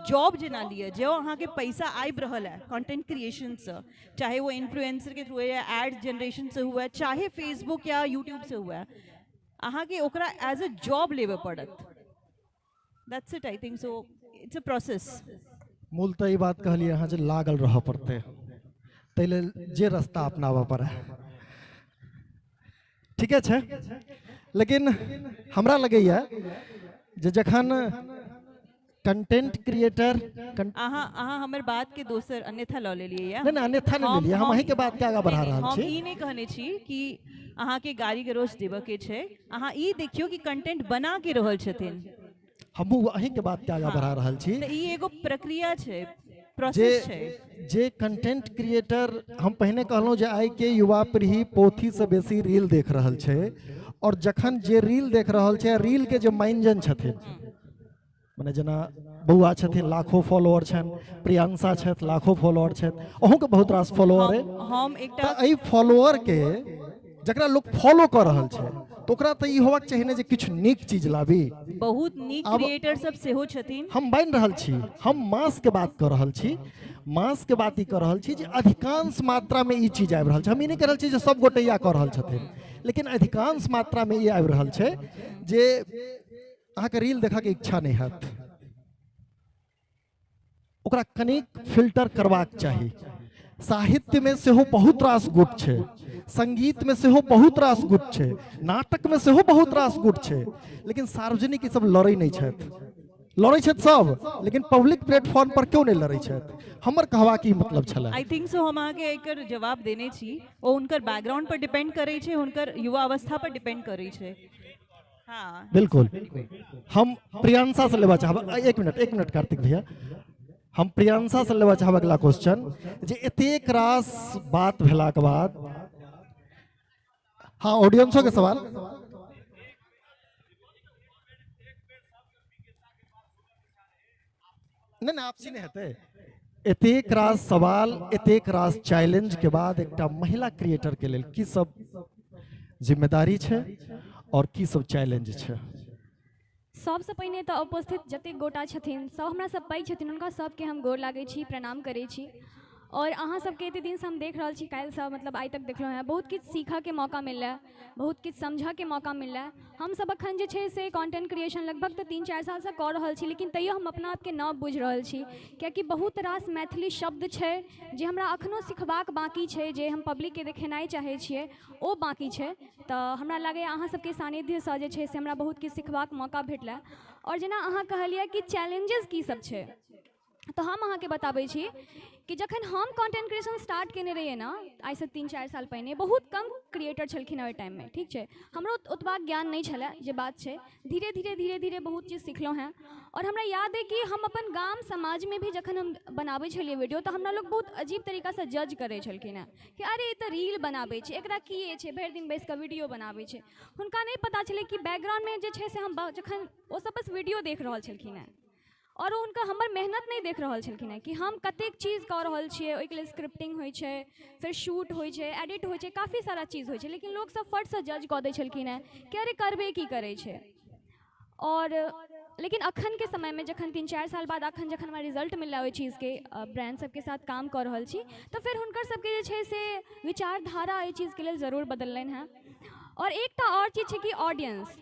Speaker 12: जॉब जेना लिअ। जँ अहाँके पैसा आबि रहल है कंटेंट क्रिएशनसँ, चाहे वो इन्फ्लुएंसर के थ्रू या एड जनरेशनसँ हुए, चाहे फेसबुक या यूट्यूबसँ हुए, अहाँके ओकरा एज अ जॉब लेबऽ पड़त। That's it, I think so it's a process.
Speaker 10: मूलतः ई बात कहलियै अहाँ जे लागल रहऽ पड़तै, ताहि लेल जे रास्ता अपनाबऽ पड़ै, ठीके छै। लेकिन हमरा लगैए जे जखन कंटेंट क्रिएटर
Speaker 12: अहाँ अहाँ हमर बात के दोसर अन्यथा लऽ लेलियै या?
Speaker 10: नहि नहि, अन्यथा नहि लेलियै, हम अहीँके बातके आगाँ बढ़ा रहल छी।
Speaker 12: हम ई नहि कहने छी कि अहाँके गाड़ी गरोज देबऽके छै, अहाँ ई देखियौ कि कंटेंट बना के रहल छथिन।
Speaker 10: हमहूँ अहीँके बातके आगाँ बढ़ा रहल छी।
Speaker 12: तऽ ई एगो प्रक्रिया छै, प्रोसेस छै।
Speaker 10: जे कंटेंट क्रिएटर, हम पहिने कहलहुँ जे आइके युवा पीढ़ी पोथीसँ बेसी रील देख रहल छै, और जखन जे रील देख रहल छै, रीलके जे माइंजन छथिन, मने जेना बौआ छथिन लाखों फॉलोअर छनि, प्रियांशा छथि लाखों फॉलोअर छथि, अहूँके बहुत रास फॉलोअर अइ।
Speaker 12: हम एकटा
Speaker 10: तऽ एहि फॉलोअरके जकरा लोक फॉलो कऽ रहल छै तऽ ओकरा तऽ ई होबाक चाही ने जे किछु नीक चीज लाबी।
Speaker 12: बहुत नीक क्रिएटर सब सेहो छथिन।
Speaker 10: हम बानि रहल छी, हम मासके बात कऽ रहल छी, मासके बात ई कऽ रहल छी जे अधिकांश मात्रामे ई चीज आबि रहल छै। हम ई नहि कहि रहल छी जे सब गोटे इएह कऽ रहल छथिन, लेकिन अधिकांश मात्रामे ई आबि रहल छै जे अहाँके रील देखऽके इच्छा नहि हैत, ओकरा कनिक फिल्टर करबाक चाही। साहित्यमे सेहो बहुत रास गुट छै, संगीतमे सेहो बहुत रास गुट छै, नाटकमे सेहो बहुत रास गुट छै, लेकिन सार्वजनिक ई सब लड़ै नहि छथि। लड़ै छथि सब, लेकिन पब्लिक प्लेटफॉर्म पर क्यों नहि लड़ै छथि? हमर कहबाक ई मतलब छलै।
Speaker 12: I think so हम अहाँके एकर जवाब देने छी। ओ हुनकर बैकग्राउंड पर डिपेंड करै छै, हुनकर युवा अवस्था पर डिपेंड करै छै। हाँ
Speaker 10: बिल्कुल। हम प्रियांशा से लेबा चाहब, एक मिनट कार्तिक भैया, हम प्रियांशा से लेबा चाहब अगला क्वेश्चन जे एतेक रास बात भेलाक बाद, हाँ ऑडियंसो के सवाल। नहीं नहीं आपसी नहीं हेतै। एतेक रास सवाल, एतेक रास चैलेंज के बाद एकटा महिला क्रिएटर के लेल की सब जिम्मेदारी छै और की सब चैलेंज छै?
Speaker 13: सबसँ पहिने तऽ उपस्थित जतेक गोटा छथिन सब हमरा सब पैघ छथिन, हुनका सबके हम गोर लागै छी, प्रणाम करै छी। और अहाँ सबके एते दिनसँ हम देख रहल छी, काल्हिसँ मतलब आइ तक देखलहुँ हेँ, बहुत किछु सीखऽके मौका मिललै, बहुत किछु समझऽके मौका मिललै। हमसब अखन जे छै से कॉन्टेंट क्रिएशन लगभग तऽ 3-4 सालसँ कऽ रहल छी, लेकिन तैयो हम अपना आपके नव बुझि रहल छी, कियाकि बहुत रास मैथिली शब्द छै जे हमरा अखनो सिखबाक बाँकी छै, जे हम पब्लिकके देखेनाइ चाहै छियै ओ बाँकी छै। तऽ हमरा लागैए अहाँ सबके सानिध्यसँ जे छै से हमरा बहुत किछु सिखबाक मौका भेटलै। आओर जेना अहाँ कहलियै कि चैलेंजेस की सब छै, तऽ हम अहाँके बताबै छी कि जखन हम कॉन्टेंट क्रिएशन स्टार्ट केने रहियै ने, आइसँ 3-4 साल पहिने, बहुत कम क्रिएटर छलखिन ओहि टाइममे, ठीक छै, हमरो ओतबा ज्ञान नहि छलै जे बात छै। धीरे धीरे धीरे धीरे बहुत चीज सिखलहुँ हेँ। और हमरा याद अइ कि हम अपन गाम समाजमे भी जखन हम बनाबै छलियै वीडियो, तऽ हमरा लोक बहुत अजीब तरीकासँ जज करै छलखिन हेँ कि अरे ई तऽ रील बनाबै छै, एकरा की छै, भरि दिन बैसि कऽ वीडियो बनाबै छै। हुनका नहि पता छलै कि बैकग्राउंडमे जे छै से हम जखन ओसब बस वीडियो देख रहल छलखिन हेँ और हुनका हमर मेहनत नहि देख रहल छलखिन हेँ कि हम कतेक चीज कऽ रहल छियै। ओहिके लेल स्क्रिप्टिंग होइ छै, फेर शूट होइ छै, एडिट होइ छै, काफी सारा चीज होइ छै, लेकिन लोकसब फटसँ जज कऽ दै छलखिन हेँ कि अरे करबे की करै छै। और लेकिन अखनके समयमे जखन 3-4 साल बाद अखन जखन हमरा रिजल्ट मिललै ओहि चीजके, ब्रांड सबके साथ काम कऽ रहल छी, तऽ फेर हुनकर सबके जे छै से विचारधारा एहि चीजके लेल जरूर बदललनि हेँ। और एकटा आओर चीज छै कि ऑडियंस,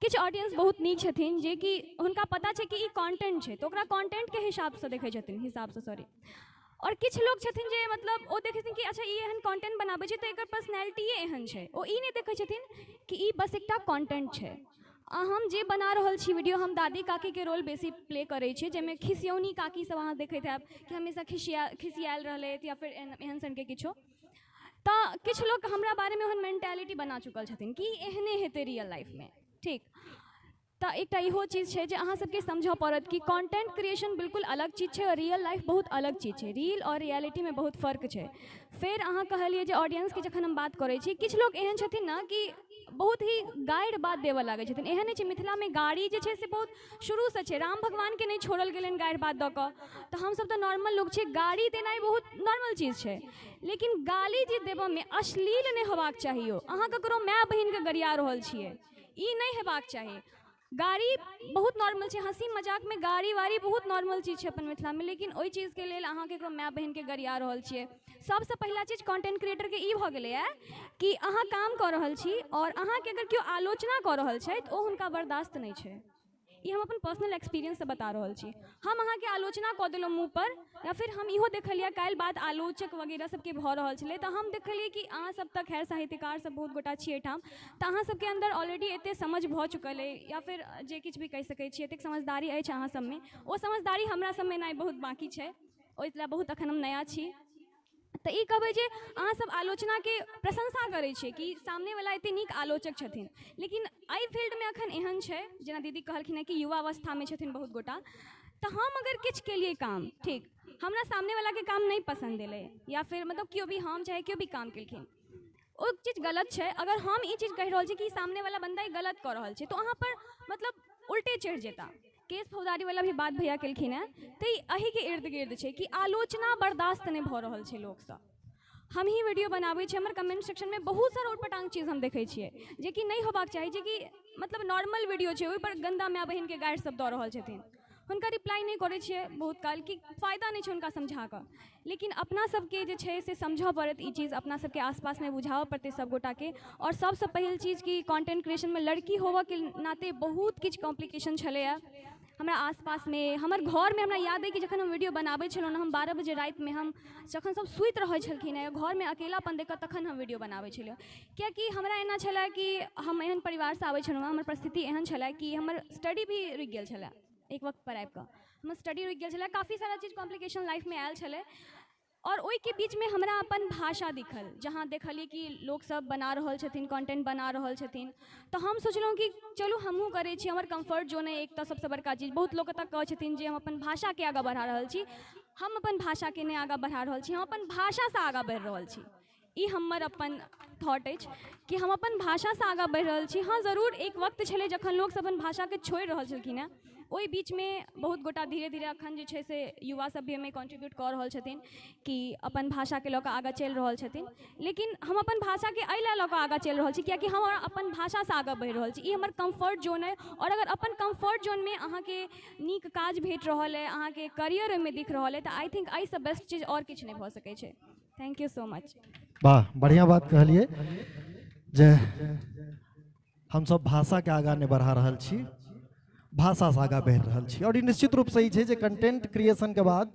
Speaker 13: किछु ऑडियंस बहुत नीक छथिन जे कि हुनका पता छै कि ई कॉन्टेंट छै, तऽ ओकरा कॉन्टेंटके हिसाबसँ देखै छथिन, हिसाबसँ सॉरी। और किछु लोक छथिन जे मतलब ओ देखै छथिन कि अच्छा ई एहन कॉन्टेंट बनाबै छै तऽ एकर पर्सनैलिटीए एहन छै, ओ ई नहि देखै छथिन कि ई बस एकटा कॉन्टेंट छै। आ हम जे बना रहल छी वीडियो, हम दादी काकीके रोल बेसी प्ले करै छियै, जाहिमे खिसियौनी काकी सब अहाँ देखैत हैब कि हमेशा खिसियायल रहलथि या फेर एहन सनके किछो। तऽ किछु लोक हमरा बारेमे ओहन मेंटालिटी बना चुकल छथिन कि एहने हेतै रियल लाइफमे, ठीक। तऽ एकटा इहो चीज छै जे अहाँ सबके समझऽ पड़त कि कंटेंट क्रिएशन बिल्कुल अलग चीज छै और रियल लाइफ बहुत अलग चीज छै। रील और रियलिटीमे बहुत फर्क छै। फेर अहाँ कहलियै जे ऑडियंसके जखन हम बात करै छी, किछु लोक एहन छथिन ने कि बहुत ही गारि बात देबऽ लागै छथिन। एहन नहि छै, मिथिलामे गाड़ी जे छै से बहुत शुरूसँ छै, राम भगवानके नहि छोड़ल गेलनि गारि बात दऽ कऽ, तऽ हमसब तऽ नॉर्मल लोक छियै, गाड़ी देनाइ बहुत नॉर्मल चीज छै। लेकिन गाली जे देबऽमे अश्लील नहि होबाक चाही। अहाँ ककरो माय बहिनके गरिया रहल छियै, ई नहि हेबाक चाही। गाड़ी बहुत नॉर्मल छै, हँसी मजाकमे गाड़ी वाड़ी बहुत नॉर्मल चीज छै अपन मिथिलामे, लेकिन ओहि चीजके लेल अहाँ ककरो माय बहिनके गरिया रहल छियै। सबसँ पहिला चीज कंटेंट क्रिएटरके ई भऽ गेलैए कि अहाँ काम कऽ रहल छी और अहाँके अगर केओ आलोचना कऽ रहल छै तऽ ओ हुनका बर्दाश्त नहि छै। ई हम अपन पर्सनल एक्सपीरियंससँ बता रहल छी। हम अहाँके आलोचना कऽ देलहुँ मुँहपर, या फिर हम इहो देखलियै काल्हि बात आलोचक वगैरह सबके भऽ रहल छलै, तऽ हम देखलियै कि अहाँ सब तऽ खैर साहित्यकार सब बहुत गोटा छियै एहिठाम, तऽ अहाँ सबके अन्दर ऑलरेडी एते समझ भऽ चुकल अइ, या फिर जे किछु भी कहि सकै छी, एतेक समझदारी अछि अहाँ सबमे। ओ समझदारी हमरा सबमे एनाइ बहुत बाँकी छै, ओहि लए बहुत अखन हम नया छी। तऽ ई कहबै जे अहाँ सब आलोचनाके प्रशंसा करै छियै कि सामनेवला एते नीक आलोचक छथिन, लेकिन एहि फील्डमे अखन एहन छै जेना दीदी कहलखिन हँ कि युवा अवस्थामे छथिन बहुत गोटा, तऽ हम अगर किछु केलियै काम, ठीक, हमरा सामनेवलाके काम नहि पसन्द एलै, या फिर मतलब केओ भी, हम चाहे केओ भी काम केलखिन, ओ चीज गलत छै। अगर हम ई चीज कहि रहल छी कि सामनेवला बन्दा ई गलत कऽ रहल छै, तऽ अहाँ पर मतलब उल्टे चढ़ि जेता। केस फौजदारी वाला भी बात भैया केलखिन हेँ, तऽ ई एहिके इर्द गिर्द छै कि आलोचना बर्दाश्त नहि भऽ रहल छै लोकसँ। हम ही वीडियो बनाबै छियै, हमर कमेंट सेक्शनमे बहुत सारा उटपटांग चीज हम देखै छियै जेकि नहि होबाक चाही, जेकि मतलब नॉर्मल वीडियो छै ओहिपर गन्दा माय बहिनके गारि सब दऽ रहल छथिन, हुनका रिप्लाई नहि करै छियै बहुत काल, कि फायदा नहि छै हुनका समझा कऽ। लेकिन अपना सबके जे छै से समझऽ पड़त ई चीज, अपना सबके आसपासमे बुझाबऽ पड़तै सब गोटाके। आओर सबसँ पहिल चीज कि कंटेंट क्रिएशनमे लड़की होबऽके नाते बहुत किछु कॉम्प्लिकेशन छलैए हमरा आसपासमे। हमर घरमे हमरा याद अइ कि जखन हम वीडियो बनाबै छलहुँ ने, हम 12 बजे रातिमे, हम जखन सब सुति रहै छलखिन हेँ, घरमे अकेलापन देखि कऽ तखन हम वीडियो बनाबै छलियै। कियाकि हमरा एना छलै कि हम एहन परिवारसँ आबै छलहुँ, हमर परिस्थिति एहन छलै कि हमर स्टडी भी रुकि गेल छलै एक वक्त पर आबि कऽ, हमर स्टडी रुकि गेल छलै, काफी सारा चीज कॉम्प्लिकेशन लाइफमे आयल छलै। और ओहिके बीचमे हमरा अपन भाषा दिखल, जहाँ देखलियै कि लोकसब बना रहल छथिन, कंटेंट बना रहल छथिन, तऽ हम सोचलहुँ कि चलू हमहूँ करै छी, हमर कम्फर्ट जोन अइ एक तऽ सबसँ बड़का चीज। बहुत लोक एतऽ कहै छथिन जे हम अपन भाषाके आगाँ बढ़ा रहल छी, हम अपन भाषाके नहि आगाँ बढ़ा रहल छी, हम अपन भाषासँ आगाँ बढ़ि रहल छी। ई हमर अपन थॉट अछि कि हम अपन भाषासँ आगाँ बढ़ि रहल छी। हाँ जरूर एक वक्त छलै जखन लोकसब अपन भाषाके छोड़ि रहल छलखिन हेँ, ओहि बीचमे बहुत गोटा धीरे धीरे अखन जे छै से युवा सब भी एहिमे कॉन्ट्रीब्यूट कऽ रहल छथिन कि अपन भाषाके लऽ कऽ आगाँ चलि रहल छथिन। लेकिन हम अपन भाषाके एहि लए कऽ आगाँ चलि रहल छी कियाकि हम अपन भाषासँ आगाँ बढ़ि रहल छी, ई हमर कम्फर्ट जोन अइ। आओर अगर अपन कम्फर्ट जोनमे अहाँके नीक काज भेट रहल अइ, अहाँके करियर ओहिमे दिख रहल अइ, तऽ I think एहिसँ बेस्ट चीज आओर किछु नहि भऽ सकै छै। Thank you so much.
Speaker 10: वाह, बढ़िआँ बात कहलियै जे हमसब भाषाके आगाँ नहि बढ़ा रहल छी, भाषासँ आगाँ बढ़ि रहल छी। और ई निश्चित रूपसँ ई छै जे कंटेंट क्रिएशनके बाद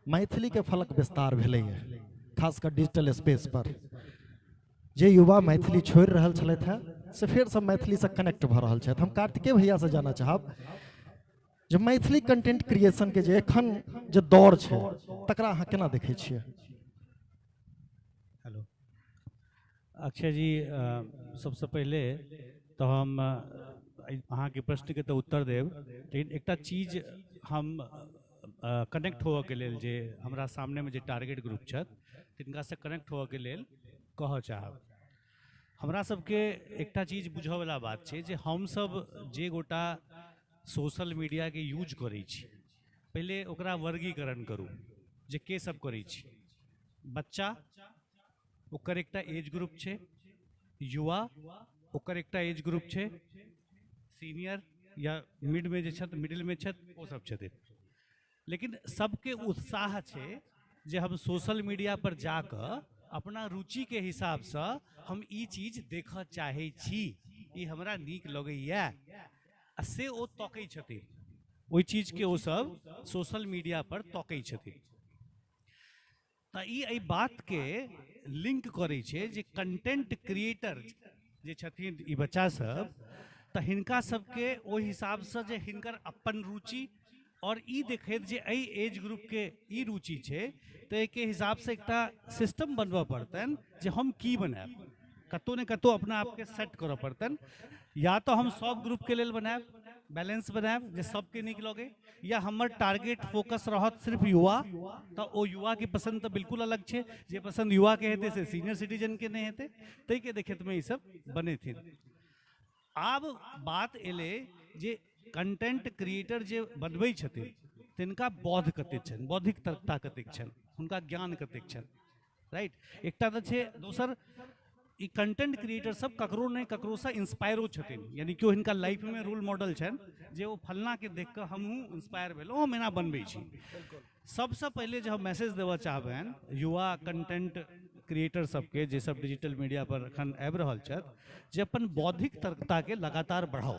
Speaker 10: मैथिलीके फलक विस्तार भेलैए, खास कऽ डिजिटल स्पेस पर। जे युवा मैथिली छोड़ि रहल छलथि हेँ से फेरसँ मैथिलीसँ कनेक्ट भऽ रहल छथि। हम कार्तिकेय भैयासँ जानऽ चाहब जे मैथिली कंटेंट क्रिएशनके जे एखन जे दौर छै तकरा अहाँ केना देखै छियै?
Speaker 3: हेलो अक्षय जी, सबसँ पहिले तऽ हम अहाँके प्रश्नके तऽ उत्तर देब, लेकिन एकटा चीज हम कनेक्ट होअके लेल जे हमरा सामनेमे जे टारगेट ग्रुप छथि तिनकासँ कनेक्ट होअके लेल कहऽ चाहब। हमरा सबके एकटा चीज बुझऽवला बात छै जे हमसब जे गोटा सोशल मीडियाके यूज करै छी, पहिले ओकरा वर्गीकरण करू जे के सब करै छी। बच्चा, ओकर एकटा एज ग्रुप छै, युवा, ओकर एकटा एज ग्रुप छै, सीनियर या मिडमे जे छथि, मिडिलमे छथि, ओ सब छथिन। लेकिन सबके उत्साह छै जे हम सोशल मीडिया पर जाकऽ अपना रुचिके हिसाबसँ हम ई चीज देखऽ चाहै छी, ई हमरा नीक लगैए, आ से ओ तकै छथिन, ओहि चीजके ओ सब सोशल मीडिया पर तकै छथिन। तऽ ई एहि बातके लिंक करै छै जे कंटेंट क्रिएटर जे छथिन ई बच्चा सब, तऽ हिनका सबके ओहि हिसाबसँ जे हिनकर अपन रुचि और ई देखैत जे एहि एज ग्रुपके ई रुचि छै, तऽ एहिके हिसाबसँ एकटा सिस्टम बनबऽ पड़तनि जे हम की बनायब, कतहु ने कतहु अपना आपके सेट करऽ पड़तनि। या तऽ हम सब ग्रुपके लेल बनायब, बैलेंस बनायब जे सबके नीक लगे, या हमर टारगेट फोकस रहत सिर्फ युवा, तऽ ओ युवाके पसन्द तऽ बिल्कुल अलग छै, जे पसन्द युवाके हेतै से सीनियर सिटीजनके नहि हेतै, ताहिके देखैतमे ईसब बनेथिन। आब बात एलै जे कंटेंट क्रिएटर जे बनबै छथिन तिनका बौद्ध कतेक छनि, बौद्धिक तर्कता कतेक छनि, हुनका ज्ञान कतेक छनि, राइट। एकटा तऽ छै, दोसर ई कंटेंट क्रिएटर सब ककरो ने ककरोसँ इंस्पायरो छथिन, यानी केओ हिनका लाइफमे रोल मॉडल छनि जे ओ फलनाके देख कऽ हमहूँ इंस्पायर भेलहुँ, हम एना बनबै छी। सबसँ पहिले जे हम मैसेज देबऽ चाहबनि युवा कंटेंट क्रिएटर सबके जे सब डिजिटल मीडिया पर एखन आबि रहल छथि, जे अपन बौद्धिक तर्कताके लगातार बढ़ाउ,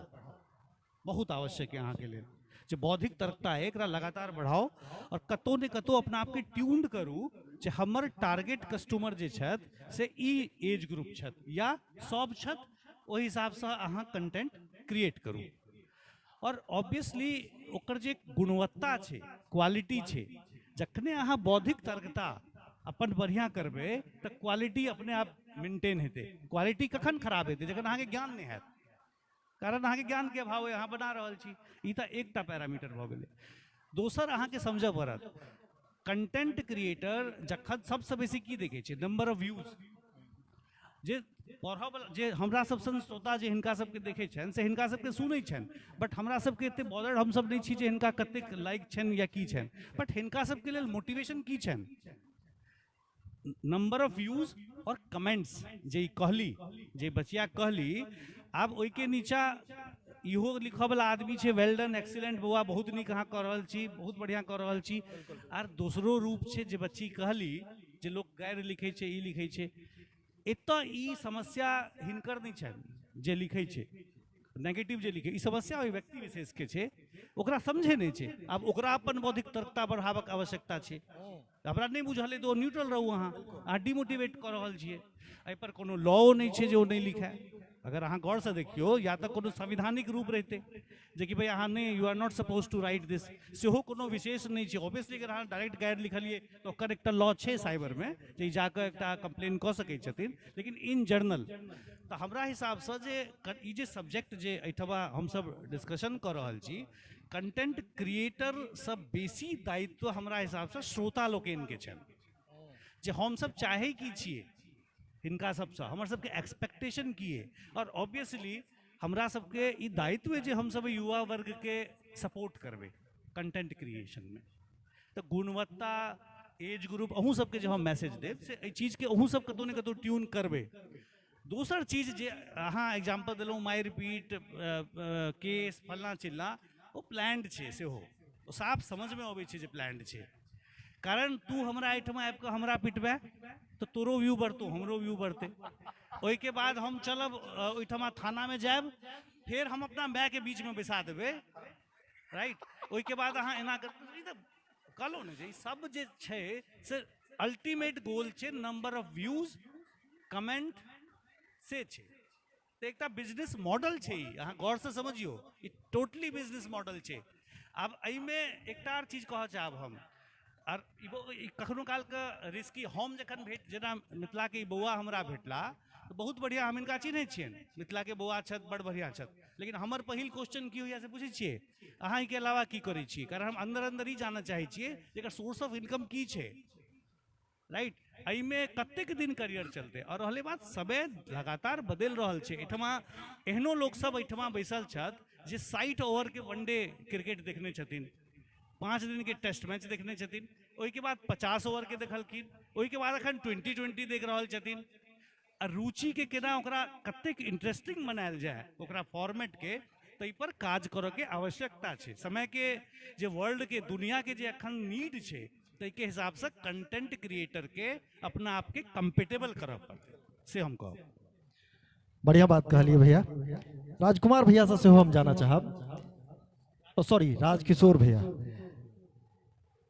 Speaker 3: बहुत आवश्यक है अहाँके लेल जे बौद्धिक तर्कता है एकरा लगातार बढ़ाउ और कतौ ने कतौ अपना आपके ट्यून्ड करू जे हमर टारगेट कस्टमर जे छथि से ई एज ग्रुप छथि या सब छथि, ओहि हिसाबसँ अहाँ कंटेंट क्रिएट करू। और ऑब्वियसली ओकर जे गुणवत्ता छै, क्वालिटी छै, जखने अहाँ बौद्धिक तर्कता अपन बढ़िआँ करबै तऽ क्वालिटी अपने आप मेंटेन हेतै। क्वालिटी कखन खराब हेतै? जखन अहाँके ज्ञान नहि हैत, कारण अहाँके ज्ञानके अभाव अहाँ बना रहल छी। ई तऽ एकटा पैरामीटर भऽ गेलै। दोसर अहाँके समझऽ पड़त कंटेंट क्रिएटर जखन सबसँ बेसी की देखै छै, नंबर ऑफ व्यूज। जे पढ़ऽवला जे हमरा सब सन श्रोता जे हिनका सबके देखै छनि से हिनका सबके सुनै छनि, बट हमरा सबके एते बॉदर्ड हमसब नहि छी जे हिनका कतेक लाइक छनि या की छनि, बट हिनका सबके लेल मोटिवेशन की छनि, नंबर ऑफ व्यूज और कमेंट्स। जे ई कहली, जे बचिया कहली, आब ओहिके नीचा इहो लिखऽवला आदमी छै वेल डन, एक्सीलेंट बौआ, बहुत नीक अहाँ कऽ रहल छी, बहुत बढ़िआँ कऽ रहल छी। आर दोसरो रूप छै जे बच्ची कहली जे लोक गारि लिखै छै, ई लिखै छै। एतऽ ई समस्या हिनकर नहि छनि जे लिखै छै, नेगेटिव जे लिखै, ई समस्या ओहि व्यक्ति विशेषके छै, ओकरा समझै नहि छै। आब ओकरा अपन बौद्धिक तर्कता बढ़ाबक आवश्यकता छै। हमरा नहि बुझल अइ तऽ ओ न्यूट्रल रहू, अहाँ डिमोटिवेट कऽ रहल छियै। एहिपर कोनो लॉओ नहि छै जे ओ नहि लिखै। अगर अहाँ गौरसँ देखियौ, या तऽ कोनो संवैधानिक रूप रहितै जे कि भाइ अहाँ नहि, you are not suppose to write this, सेहो कोनो विशेष नहि छै। ऑब्वियसली अगर अहाँ डायरेक्ट गाइड लिखलियै तऽ ओकर एकटा लॉ छै साइबरमे जे जाकऽ एकटा कम्प्लेन कऽ सकै छथिन, लेकिन इन जनरल तऽ हमरा हिसाबसँ जे ई जे सब्जेक्ट जे एहिठमा हमसब डिस्कशन कऽ रहल छी, कंटेंट क्रिएटरसँ बेसी दायित्व हमरा हिसाबसँ श्रोता लोकनिके छनि, जे हमसब चाहै की छियै हिनका सबसँ, हमर सबके एक्सपेक्टेशन की अइ। और ऑब्वियसली हमरा सबके ई दायित्व अइ जे हमसब युवा वर्गके सपोर्ट करबै कंटेंट क्रिएशनमे। तऽ गुणवत्ता, एज ग्रुप, अहूँ सबके जे हम मैसेज देब से एहि चीजके अहूँ सब कतहु ने कतहु ट्यून करबै। दोसर चीज जे अहाँ एग्जाम्पल देलहुँ मारि पीट, केस, फल्लाँ चिल्लाँ, ओ प्लान्ड छै, सेहो ओ साफ समझमे अबै छै जे प्लान्ड छै। कारण तू हमरा एहिठमा आबि कऽ हमरा पिटबै तऽ तोरो व्यू बढ़तौ, हमरो व्यू बढ़तै। ओहिके बाद हम चलब ओहिठमा थानामे जायब, फेर हम अपना मायके बीचमे बैसा देबै, राइट। ओहिके बाद अहाँ एना कर, ई तऽ कहलहुँ ने जे ई सब जे छै से अल्टीमेट गोल छै नंबर ऑफ व्यूज, कमेंट से छै। तऽ एकटा बिजनेस मॉडल छै ई, अहाँ गौरसँ समझियौ, ई टोटली बिजनेस मॉडल छै। आब एहिमे एकटा आर चीज कहऽ चाहब हम, आर ई कखनो कालके रिस्की, हम जखन भेट, जेना मिथिलाके ई बौआ हमरा भेटला तऽ बहुत बढ़िआँ, हम हिनका चिन्है छियनि, मिथिलाके बौआ छथि, बड़ बढ़िआँ छथि, लेकिन हमर पहिल क्वेश्चन की होइए से बुझै छियै, अहाँ एहिके अलावा की करै छियै? कारण हम अन्दर अन्दर ई जानऽ चाहै छियै जे एकर सोर्स ऑफ इनकम की छै, राइट। एहिमे कतेक दिन करियर चलतै। और रहलै बात, समय लगातार बदलि रहल छै। एहिठमा एहनो लोकसब एहिठमा बैसल छथि जे 60 ओवरके वनडे क्रिकेट देखने छथिन, 5 दिनके टेस्ट मैच देखने छथिन, ओहिके बाद 50 ओवरके देखलखिन, ओहिके बाद एखन 20-20 देख रहल छथिन। आ रुचिके केना ओकरा कतेक इंटरेस्टिंग बनायल जाय ओकरा फॉर्मेटके, ताहिपर काज करऽके आवश्यकता छै। समयके जे वर्ल्डके दुनियाके जे एखन नीड छै ताहिके हिसाबसँ कंटेंट क्रिएटरके अपना आपके कम्पेटेबल करऽ पड़तै, से हम कहब।
Speaker 10: बढ़िया बात कहलिए भैया। राजकुमार भैया से सेहो हम जाना चाहब, सॉरी राजकिशोर भैया,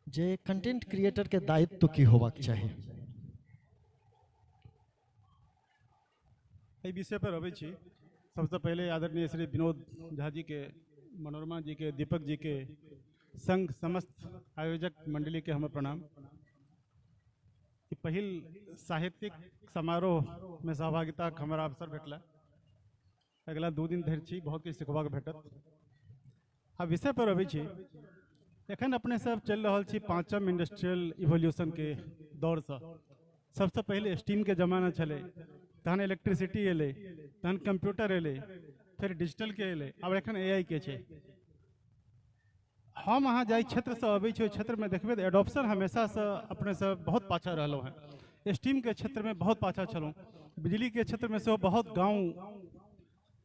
Speaker 10: जे कंटेंट क्रिएटर के दायित्व की होबाक चाही?
Speaker 14: एहि विषय पर अबै छी। सबसँ पहिले आदरणीय श्री विनोद झा जी के, मनोरमा जी के, दीपक जी के संग समस्त आयोजक मंडली के हमर प्रणाम। पहिल साहित्यिक समारोह में सहभागिता हमरा अवसर भेटला। अगला 2 दिन धरि छी, बहुत किछु सिखबाक भेटत। आ विषय पर अबै छी। एखन अपने सब चलि रहल छी 5म इंडस्ट्रियल इवोल्यूशनके दौरसँ। सबसँ पहिले स्टीमके जमाना छलै, तहन इलेक्ट्रिसिटी एलै, तहन कंप्यूटर एलै, फेर डिजिटलके एलै, आब एखन AI के छै। हम अहाँ जाहि क्षेत्रसँ अबै छी ओहि क्षेत्रमे देखबै तऽ एडॉप्शन हमेशासँ अपने सब बहुत पाछा रहलहुँ हेँ। स्टीमके क्षेत्रमे बहुत पाछा छलहुँ, बिजलीके क्षेत्रमे सेहो बहुत गाँव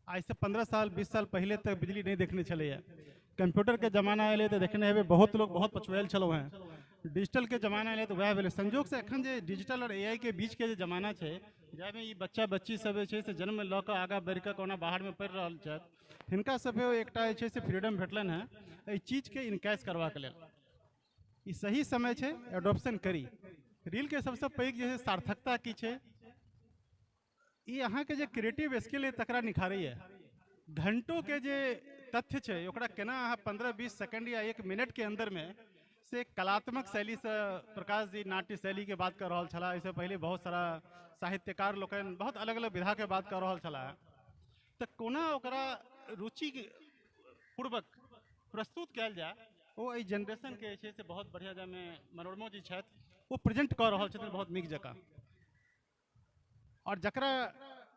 Speaker 14: आइसँ 15 साल 20 साल पहिले तक बिजली नहि देखने छलैए। कंप्यूटरके जमाना एलै तऽ देखने हेबै बहुत लोक बहुत पछुआयल छलहुँ हेँ। डिजिटलके जमाना एलै तऽ वएह भेलै। संजोगसँ एखन जे डिजिटल आओर AI के बीचके जे जमाना छै, जाहिमे ई बच्चा बच्ची सब जे छै से जन्म लऽ कऽ आगाँ बढ़ि कऽ कोना बाहरमे पढ़ि रहल छथि, हिनका सबके एकटा जे छै से फ्रीडम भेटलनि हेँ एहि चीजके इनकैश करबाक लेल। ई सही समय छै, एडॉप्शन करी। रीलके सबसँ पैघ जे छै सार्थकता की छै, ई अहाँके जे क्रिएटिव स्किल अइ तकरा निखारैए। घंटोके जे तथ्य छै ओकरा केना अहाँ 15-20 सेकेंड या 1 मिनटके अन्दरमे से कलात्मक शैलीसँ, प्रकाश जी नाट्य शैलीके बात कऽ रहल छलाह, एहिसँ पहिले बहुत सारा साहित्यकार लोकनि बहुत अलग अलग विधाके बात कऽ रहल छलाह, तऽ कोना ओकरा रुचि पूर्वक प्रस्तुत कयल जाय, ओ एहि जेनरेशनके जे छै से बहुत बढ़िआँ, जाहिमे मनोरमो जी छथि ओ प्रेजेंट कऽ रहल छथिन बहुत नीक जकाँ। और जकरा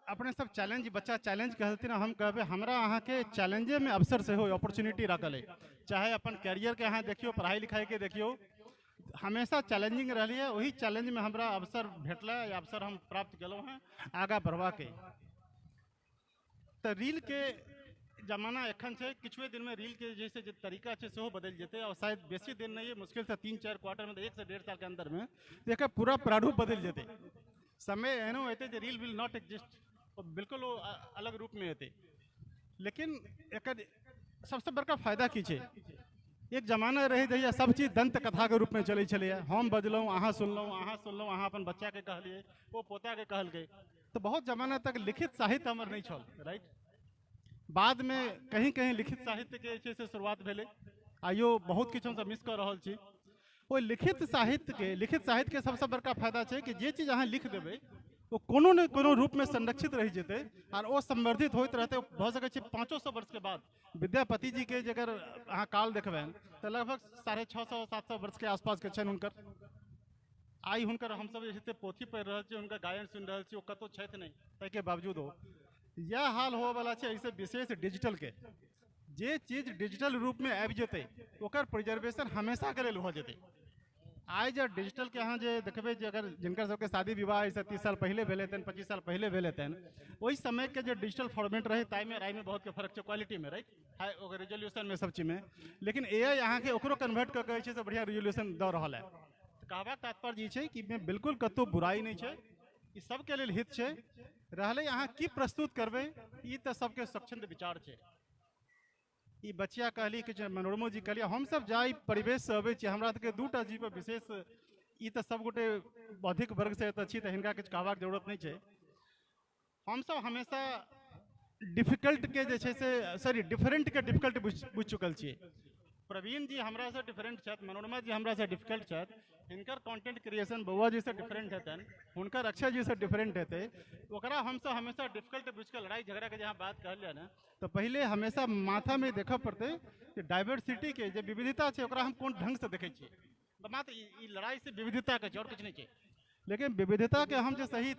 Speaker 14: अपने सब चैलेंज, बच्चा चैलेंज कहलथिन, हम कहबै हमरा अहाँके चैलेंजेमे अवसर सेहो अपॉर्चुनिटी राखल अइ। चाहे अपन कैरियरके अहाँ देखियौ, पढ़ाइ लिखाइके देखियौ, हमेशा चैलेंजिंग रहलियै, ओही चैलेंजमे हमरा अवसर भेटलै या अवसर हम प्राप्त केलहुँ हेँ आगाँ बढ़बाके। तऽ रीलके जमाना एखन छै, किछुए दिनमे रीलके जे छै जे तरीका छै सेहो बदलि जेतै, और शायद बेसी दिन नहि, मुश्किलसँ 3-4 क्वार्टरमे, 1 से 1.5 सालके अन्दरमे एकर पूरा प्रारूप बदलि जेतै। समय एहनो एतै जे रील will not exist, बिल्कुल ओ अलग रूपमे एतै। लेकिन एकर सबसँ बड़का फायदा की छै, एक जमाना रहै जहिया सब चीज दंत कथाके रूपमे चलै छलैए, हम बजलहुँ अहाँ सुनलहुँ, अहाँ सुनलहुँ, अहाँ अपन बच्चाके कहलियै, ओ पोताके कहलकै, तऽ बहुत जमाना तक लिखित साहित्य हमर नहि छल, राइट। बादमे कहीं कहीं लिखित साहित्यके जे छै से शुरुआत भेलै, आइयो बहुत किछु हमसब मिस कऽ रहल छी। ओहि लिखित साहित्यके सबसँ बड़का फायदा छै कि जे चीज अहाँ लिख देबै ओ कोनो ने कोनो रूपमे संरक्षित रहि जेतै आर ओ संवर्धित होइत रहतै। भऽ सकै छै 500 वर्षके बाद विद्यापति जीके जे अगर अहाँ काल देखबनि तऽ लगभग 650-700 वर्षके आसपासके छनि हुनकर। आइ हुनकर हमसब जे छै से पोथी पढ़ि रहल छी, हुनकर गायन सुनि रहल छी, ओ कतहु छथि नहि, ताहिके बावजूदो इएह हाल होवऽवला छै। एहिसँ विशेष डिजिटलके जे चीज डिजिटल रूपमे आबि जेतै ओकर प्रिजर्वेशन हमेशाके लेल भऽ जेतै। आइ जे डिजिटलके अहाँ जे देखबै जे अगर जिनकर सबके शादी विवाह एहिसँ 30 साल पहिले भेल हेतनि, 25 साल पहिले भेल हेतनि, ओहि समयके जे डिजिटल फॉर्मेट रहै ताहिमे आइमे बहुतके फर्क छै क्वालिटीमे, राइट, हाई ओकर रेजोल्यूशनमे सब चीजमे। लेकिन AI अहाँके ओकरो कन्वर्ट कऽ के जे छै से बढ़िआँ रेजोल्यूशन दऽ रहल है। तऽ कहबाक तात्पर्य ई छै कि बिल्कुल कतहु बुराइ नहि छै, ई सबके लेल हित छै। रहलै अहाँ की प्रस्तुत करबै, ई तऽ सबके स्वच्छन्द विचार छै। ई बचिया कहली कि मनोरमो जी कहलियै, हमसब जाहि परिवेशसँ अबै छी, हमरा सबके 2टा चीजपर विशेष, ई तऽ सबगोटे बौद्धिक वर्गसँ एतऽ छी तऽ हिनका किछु कहबाक जरूरत नहि छै। हमसब हमेशा डिफिकल्टके जे छै से सॉरी डिफरेंटके डिफिकल्ट बुझि चुकल छियै। प्रवीण जी हमरासँ डिफरेंट छथि, मनोरमा जी हमरासँ डिफिकल्ट छथि, हिनकर कॉन्टेंट क्रिएशन बौआ जीसँ डिफरेंट हेतनि, हुनकर अक्षय जीसँ डिफरेंट हेतै। ओकरा हमसब हमेशा डिफिकल्ट बुझिकऽ लड़ाइ झगड़ाके जे अहाँ बात कहलियै ने, तऽ पहिले हमेशा माथामे देखऽ पड़तै जे डाइवर्सिटीके जे विविधता छै ओकरा हम कोन ढङ्गसँ देखै छियै। मात्र ई लड़ाइसँ विविधताके छै, आओर किछु नहि छै। लेकिन विविधताके हम जे सही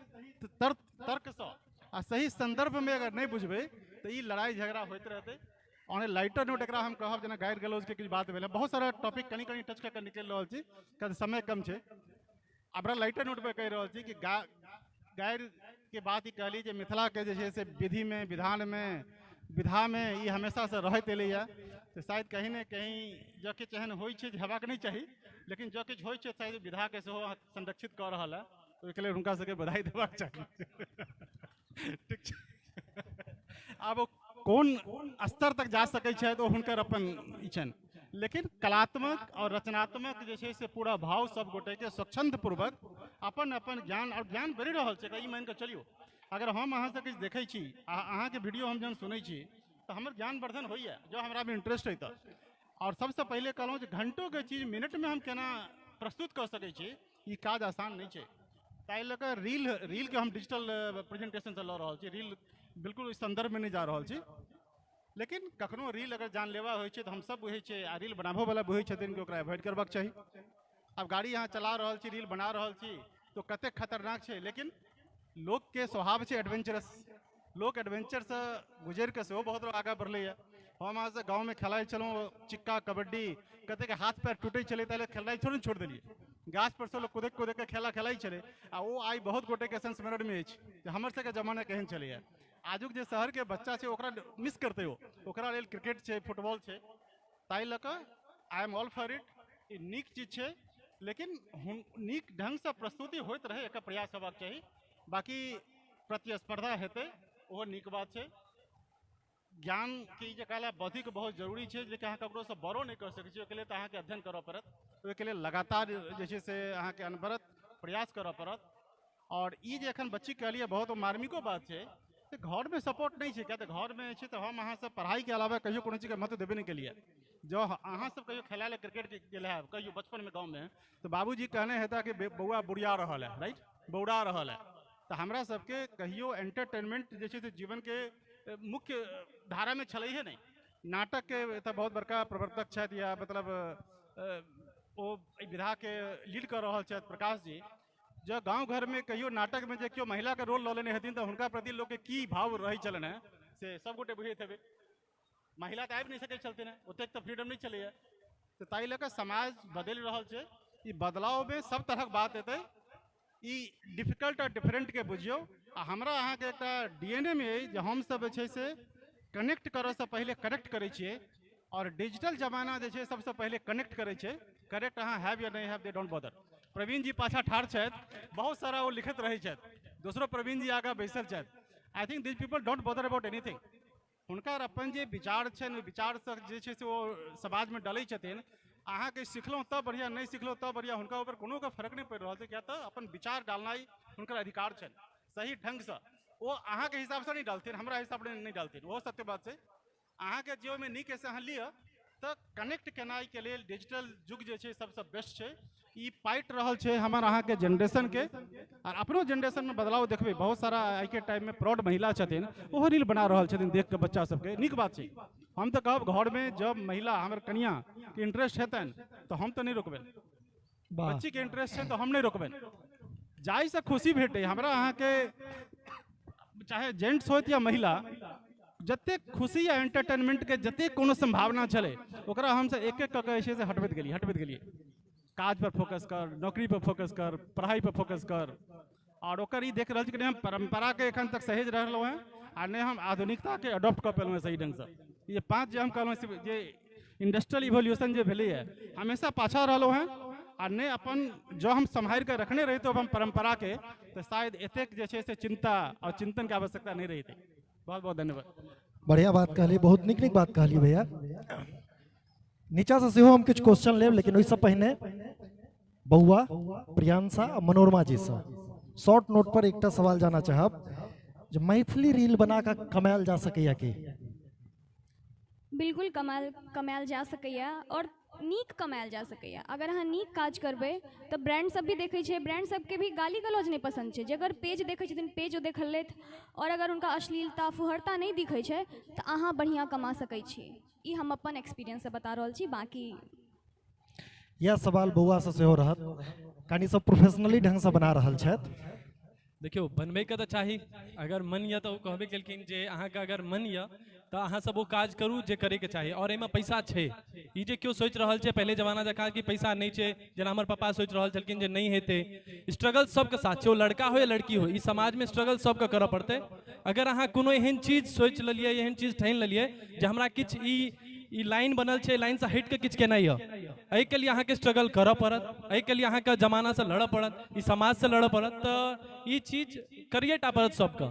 Speaker 14: तर्कसँ आ सही सन्दर्भमे अगर नहि बुझबै तऽ ई लड़ाइ झगड़ा होइत रहतै। ऑन ए लाइटर नोट एकरा हम कहब, जेना गारि गलौजके किछु बात भेलै, बहुत सारा टॉपिक कनि कनि टच कऽ कऽ निकलि रहल छी, कियाकि समय कम छै। आब लाइटर नोट पर कहि रहल छी कि गारिके बात ई कहली जे मिथिलाके जे छै से विधिमे, विधानमे, विधामे ई हमेशासँ रहैत एलैए, तऽ शायद कहीं ने कहीं जँ किछु एहन होइ छै जे हेबाक नहि चाही, लेकिन जँ किछु होइ छै शायद विधाके सेहो संरक्षित कऽ रहल है, ओहिके लेल हुनका सबके बधाई देबाक चाही। ठीक छै, आब ओ कोन स्तर तक जा सकै छथि ओ हुनकर अपन ई छनि, लेकिन कलात्मक और रचनात्मक जे छै से पूरा भाव सब गोटेके स्वच्छन्द पूर्वक अपन अपन ज्ञान, और ज्ञान बढ़ि रहल छै, ई मानिकऽ चलियौ। अगर हम अहाँसँ किछु देखै छी आ अहाँके वीडियो हम जहन सुनै छी तऽ हमर ज्ञानवर्धन होइए, जँ हमरामे इंट्रेस्ट अइ तऽ। और सबसँ पहिले कहलहुँ जे घंटोके चीज मिनटमे हम केना प्रस्तुत कऽ सकै छी, ई काज आसान नहि छै। ताहि लऽ कऽ रीलके हम डिजिटल प्रेजेंटेशनसँ लऽ रहल छी, रील बिल्कुल ओहि सन्दर्भमे नहि जा रहल छी। लेकिन कखनो रील अगर जानलेवा होइ छै तऽ हमसब बुझै छियै आ रील बनाबहोवला बुझै छथिन कि ओकरा एवॉइड करबाक चाही। आब गाड़ी अहाँ चला रहल छी, रील बना रहल छी, तो कतेक खतरनाक छै, लेकिन लोकके स्वभाव छै एडवेंचरस, लोक एडवेंचरसँ गुजरि कऽ सेहो बहुत आगाँ बढ़लैए। हम अहाँसँ गाँवमे खेलाइ छलहुँ चिक्का कबड्डी, कतेक हाथ पैर टूटै छलै ताहि लए खेलनाइ थोड़े छोड़ि देलियै, गाछ परसँ लोक कुदैक कुदैक कऽ खेला खेलाइ छलै आ ओ आइ बहुत गोटेके संस्मरणमे अछि जे हमर सबके जमाना केहन छलैए। आजुक जे शहरके बच्चा छै ओकरा मिस करतै, ओ ओकरा लेल क्रिकेट छै, फुटबॉल छै, ताहि लऽ कऽ I am all for it. ई नीक चीज छै, लेकिन नीक ढङ्गसँ प्रस्तुति होइत रहै एकर प्रयास हेबाक चाही। बाकी प्रतिस्पर्धा हेतै ओहो नीक बात छै। ज्ञानके ई जे कहला बौद्धिक बहुत जरूरी छै, लेकिन अहाँ ककरोसँ बड़ो नहि कऽ सकै छी, ओहिके लेल तऽ अहाँके अध्ययन करऽ पड़त, ओहिके लेल लगातार जे छै से अहाँके अनवरत प्रयास करऽ पड़त। आओर ई जे एखन बच्ची कहलियै बहुत मार्मिको बात छै, तऽ घरमे सपोर्ट नहि छै, किया तऽ घरमे छै तऽ हम अहाँसब पढ़ाइके अलावा कहियो कोनो चीजके महत्व देबे नहि केलियै। जँ अहाँसब कहियो खेलाय लए क्रिकेट गेल हैब कहियो बचपनमे गाँवमे, तऽ बाबूजी कहने हेता कि बौआ बुढ़िया रहल है, राइट, बौड़ा रहल है। तऽ हमरा सबके कहियो एंटरटेनमेंट जे छै से जीवनके मुख्य धारामे छलैहे नहि। नाटकके एतऽ बहुत बड़का प्रवर्तक छथि या मतलब ओ एहि विधाके लीड कऽ रहल छथि प्रकाश जी। जँ गाँव घरमे कहियो नाटकमे जे केओ महिलाके रोल लऽ लेने हेथिन तऽ हुनका प्रति लोकके की भाव रहै छलनि हेँ से सबगोटे बुझैत हेबै। महिला तऽ आबि नहि सकै छलथिन हेँ, ओतेक तऽ फ्रीडम नहि छलैए। तऽ ताहि लऽ कऽ समाज बदलि रहल छै। ई बदलावमे सब तरहक बात एतै, ई डिफिकल्ट आओर डिफरेंटके बुझियौ। आ हमरा अहाँके एकटा DNA मे अइ जे हमसब जे छै से कनेक्ट करऽसँ पहिले करेक्ट करै छियै, आओर डिजिटल जमाना जे छै सबसँ पहिले कनेक्ट करै छै। करेक्ट अहाँ हैब या नहि हैब, they don't bother. Praveen ji पाछाँ ठाढ़ छथि, बहुत सारा ओ लिखैत रहै छथि, दोसरो प्रवीण जी आगाँ बैसल छथि। I think these people don't bother about anything. हुनकर अपन जे विचार छनि ओहि विचारसँ जे छै से ओ समाजमे डलै छथिन। अहाँके सिखलहुँ तब बढ़िआँ, नहि सिखलहुँ तब बढ़िआँ, हुनका ऊपर कोनो के फर्क नहि पड़ि रहल छै, किया तऽ अपन विचार डालनाइ हुनकर अधिकार छनि सही ढङ्गसँ। ओ अहाँके हिसाबसँ नहि डालथिन, हमरा हिसाबसँ नहि डालथिन, ओहो सत्य बात छै। अहाँके जे ओहिमे नीक से अहाँ लिअ। तऽ कनेक्ट केनाइके लेल डिजिटल युग जे छै सबसँ बेस्ट छै। ई पाटि रहल छै हमर अहाँके जेनरेशनके, आर अपनो जेनरेशनमे बदलाव देखबै। बहुत सारा आइके टाइममे प्रौढ़ महिला छथिन ओहो रील बना रहल छथिन देख कऽ बच्चा सबके, नीक बात छै। हम तऽ कहब घरमे जब महिला हमर कनियाँके इंट्रेस्ट हेतनि तऽ हम तऽ नहि रोकबनि, बच्चीके इंट्रेस्ट छै तऽ हम नहि रोकबनि। जाहिसँ खुशी भेटै हमरा अहाँके, चाहे जेंट्स होइत या महिला, जतेक खुशी या एंटरटेनमेंटके जतेक कोनो सम्भावना छलै ओकरा हमसब एक एक कऽ के जे छै से हटबैत गेलियै हटबैत गेलियै। काज पर फोकस कर, नौकरी पर फोकस कर, पढ़ाई पर फोकस कर। और ओकर ई देख रहल छी कि नहि हम परम्पराके एखन तक सहेज रहलहुँ हेँ आ नहि हम आधुनिकताके अडॉप्ट कऽ पेलहुँ हेँ सही ढङ्गसँ। ई पाँच जे हम कहलहुँ जे इंडस्ट्रियल इवोल्यूशन जे भेलैए हमेशा पाछाँ रहलहुँ हेँ आ नहि अपन जँ हम सम्हारि कऽ रखने रहितहुँ अपन परम्पराके तऽ शायद एतेक जे छै से चिन्ता आओर चिन्तनके आवश्यकता नहि रहितै। बहुत बहुत धन्यवाद।
Speaker 10: बढ़िया बात कहलियै, बहुत नीक नीक बात कहलियै भैया। नीचाँसँ सेहो हम किछु क्वेश्चन लेब, लेकिन ओहिसँ पहिने बौआ, प्रियांशा आ मनोरमा जीसँ शॉर्ट नोट पर एकटा सवाल जाना चाहब जे मैथिली रील बना कऽ कमायल जा सकैया की?
Speaker 13: बिल्कुल कमायल जा सकैया और नीक कमायल जा सकैया। अगर अहाँ नीक काज करबै तऽ ब्रांड सब भी देखै छै, ब्रांड सबके भी गाली गलौज नहि पसन्द छै। जकर पेज देखै छथिन पेज ओ देख लेथि, और अगर हुनका अश्लीलता फुहरता नहि दिखै छै तऽ अहाँ बढ़िआँ कमा सकै छी। ई हम अपन एक्सपीरियंससँ बता रहल छी। बाकी
Speaker 10: यह सवाल बौआसँ सेहो रहत, कनि सब प्रोफेशनली ढङ्गसँ बना रहल छथि।
Speaker 11: देखियौ, बनबैके तऽ चाही, अगर मन यऽ तऽ ओ कहबे केलखिन जे अहाँके अगर मन यऽ तऽ अहाँ सब ओ काज करू जे करैके चाही। और एहिमे पैसा छै, ई जे केओ सोचि रहल छै पहिले जमाना जकाँ कि पैसा नहि छै, जेना हमर पापा सोचि रहल छलखिन जे नहि हेतै। स्ट्रगल सबके साथ छै, ओ लड़का हो या लड़की हो, ई समाजमे स्ट्रगल सबके करऽ पड़तै। अगर अहाँ कोनो एहन चीज सोचि लेलियै, एहन चीज ठानि लेलियै जे हमरा किछु ई लाइन बनल छै, लाइनसँ हटि कऽ किछु केनाइ यऽ, एहिके लिए अहाँके स्ट्रगल करऽ पड़त, एहिके लिए अहाँके जमानासँ लड़ऽ पड़त, ई समाजसँ लड़ऽ पड़त। तऽ ई चीज करिए टा पड़त सबके।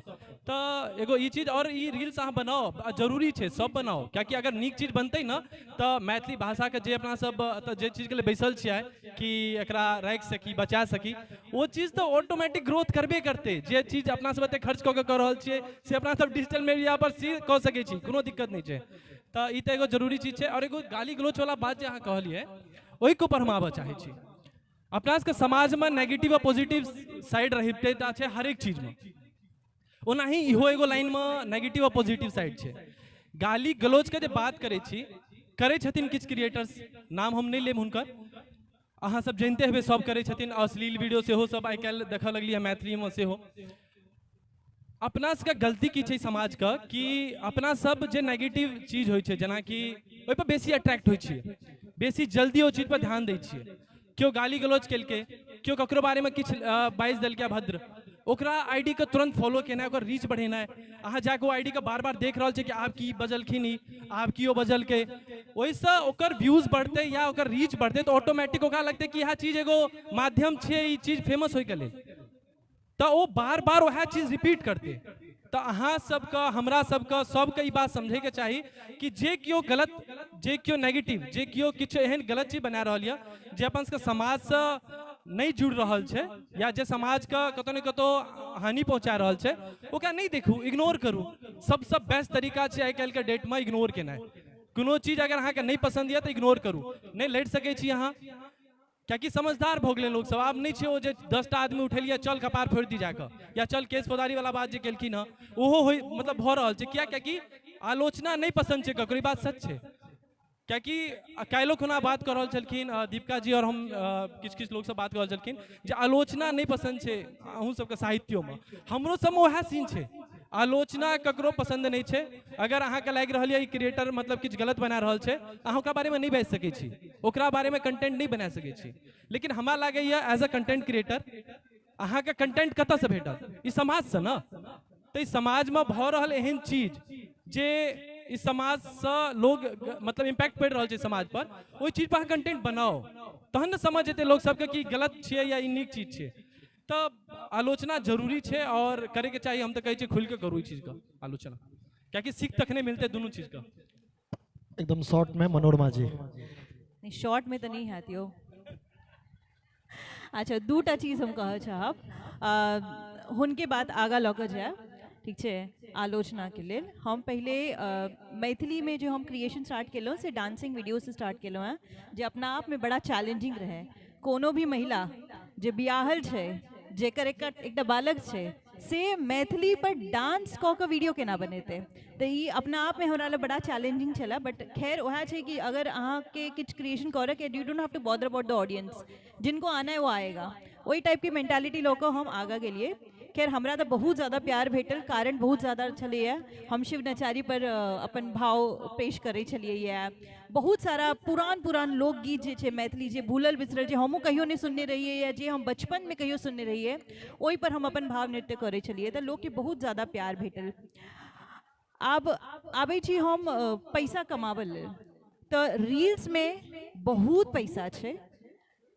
Speaker 11: तऽ एगो ई चीज, और ई रील्स अहाँ बनाओ, जरूरी छै सब बनाओ, कियाकि अगर नीक चीज बनतै ने तऽ मैथिली भाषाके जे अपना सब एतऽ जे चीजके लिए बैसल छियै कि एकरा राखि सकी, बचा सकी, ओ चीज तऽ ऑटोमेटिक ग्रोथ करबे करतै। जे चीज अपना सब एते खर्च कऽ के कऽ रहल छियै से अपना सब डिजिटल मीडिया पर सी कऽ सकै छी, कोनो दिक्कत नहि छै। तऽ ई तऽ एगो जरूरी चीज छै। और एगो गाली गलौज वाला बात जे अहाँ कहलियै ओहिके ऊपर हम आबऽ चाहै छी। अपना सबके समाजमे नेगेटिव आ पॉजिटिव साइड रहिते टा छै हरेक चीजमे, ओनाही इहो एगो लाइनमे नेगेटिव आ पॉजिटिव साइड छै। गाली गलौजके जे बात करै छी, करै छथिन किछु क्रिएटर्स, नाम हम नहि लेब हुनकर, अहाँ सब जानिते हेबै, सब करै छथिन। अश्लील वीडियो सेहो सब आइ काल्हि देखऽ लगलियै मैथिलीमे सेहो। अपना सबके गलती की छै समाजके कि अपना सब जे नेगेटिव चीज होइ छै जेनाकि ओहिपर बेसी अट्रैक्ट होइ छियै, बेसी जल्दी ओहि चीजपर ध्यान दै छियै। केओ गाली गलौज केलकै, केओ ककरो बारेमे किछु बाजि देलकै अभद्र, ओकरा आईडी के तुरंत फॉलो केनाइ, ओकर रीच बढ़ेनाइ, अहाँ जाके ओ आईडी के बार बार देख रहल छै कि आब की बजलखिन ई, आब की ओ बजलकै, ओहिसँ ओकर व्यूज बढ़तै या ओकर रीच बढ़तै तऽ ऑटोमेटिक ओकरा लगतै कि इएह चीज एगो माध्यम छियै ई चीज फेमस होइके लेल, तऽ ओ बार बार वएह चीज रिपीट करतै। तऽ अहाँ सबके, हमरा सबके, सबके ई बात समझैके चाही कि जे केओ गलत, जे केओ नेगेटिव, जे केओ किछु एहन गलत चीज बना रहल यऽ जे अपन सबके समाजसँ नहि जुड़ि रहल छै या जे समाजके कतौ ने कतौ हानि पहुँचा रहल छै, ओकरा नहि देखू, इग्नोर करू। सबसँ बेस्ट तरीका छै आइ काल्हिके डेटमे इग्नोर केनाइ। कोनो चीज अगर अहाँके नहि पसन्द यऽ तऽ इग्नोर करू, नहि लड़ि सकै छी अहाँ, कियाकि समझदार भऽ गेलै लोकसब। आब नहि छै ओ जे 10टा आदमी उठेलियै चल कपार फोड़ि दी जाकऽ, या चल केस फौजदारी वाला बात जे केलखिन हँ ओहो होइ मतलब भऽ रहल छै। किया? कियाकि आलोचना नहि पसन्द छै ककरो, ई बात सच छै। कियाकि काल्हिो खुना बात कऽ रहल छलखिन दीपिका जी और हम किछु किछु लोकसब बात कऽ रहल छलखिन जे आलोचना नहि पसन्द छै अहूँ सबके साहित्योमे, हमरो सबमे वएह सीन छै, आलोचना ककरो पसन्द नहि छै। अगर अहाँके लागि रहल यऽ ई क्रिएटर मतलब किछु गलत बना रहल छै, अहाँ ओकरा बारेमे नहि बाजि सकै छी, ओकरा बारेमे कंटेंट नहि बना सकै छी। लेकिन हमरा लागैए एज अ कंटेंट क्रिएटर अहाँके कंटेंट कतऽसँ भेटत? ई समाजसँ ने। तऽ ई समाजमे भऽ रहल एहन चीज जे ई समाजसँ लोग मतलब इम्पैक्ट पड़ि रहल छै समाज पर, ओहि चीज पर अहाँ कंटेंट बनाउ तहन ने समझ एतै लोक सबके कि गलत छियै या ई नीक चीज छियै। तऽ आलोचना जरूरी छै और करैके चाही। हम तऽ कहै छियै खुलि कऽ करू ई चीजके आलोचना, कियाकि सीख तखने मिलतै दुनू चीजके।
Speaker 10: एकदम शॉर्ट में मनोरमा जी।
Speaker 12: नहीं, शॉर्ट में तऽ नहि हैत यौ। अच्छा, दूटा चीज हम कहऽ चाहब, हुनके बात आगाँ लऽ कऽ जायब, ठीक छै। आलोचनाके लेल हम पहिले मैथिलीमे जे हम क्रिएशन स्टार्ट केलहुँ से डांसिंग वीडियोसँ स्टार्ट केलहुँ हेँ, जे अपना आपमे बड़ा चैलेंजिंग रहै। कोनो भी महिला जे बियाहल छै, जेकर एकटा बालक छै, से मैथिली पर डांस कऽ कऽ वीडियो केना बनेतै, तऽ ई अपना आपमे हमरा लए बड़ा चैलेंजिंग छलै। बट खैर वएह छै कि अगर अहाँके किछु क्रिएशन करऽके, you don't have to bother about the audience, जिनको आना है वो आएगा, ओहि टाइपके मेंटालिटी लऽ कऽ हम आगाँ गेलियै। खैर हमरा तऽ बहुत ज़्यादा प्यार भेटल, कारण बहुत ज़्यादा छलैए। हम शिव नचारी पर अपन भाव पेश करै छलियै, बहुत सारा पुरान पुरान लोकगीत जे छै मैथिली, जे भूलल बिसरल, जे हमहूँ कहियो नहि सुनने रहियै या जे हम बचपनमे कहियो सुनने रहियै, ओहि पर हम अपन भाव नृत्य करै छलियै, तऽ लोकके बहुत ज़्यादा प्यार भेटल। आब आबै छी हम पैसा कमाबै लेल, तऽ रील्समे बहुत पैसा छै,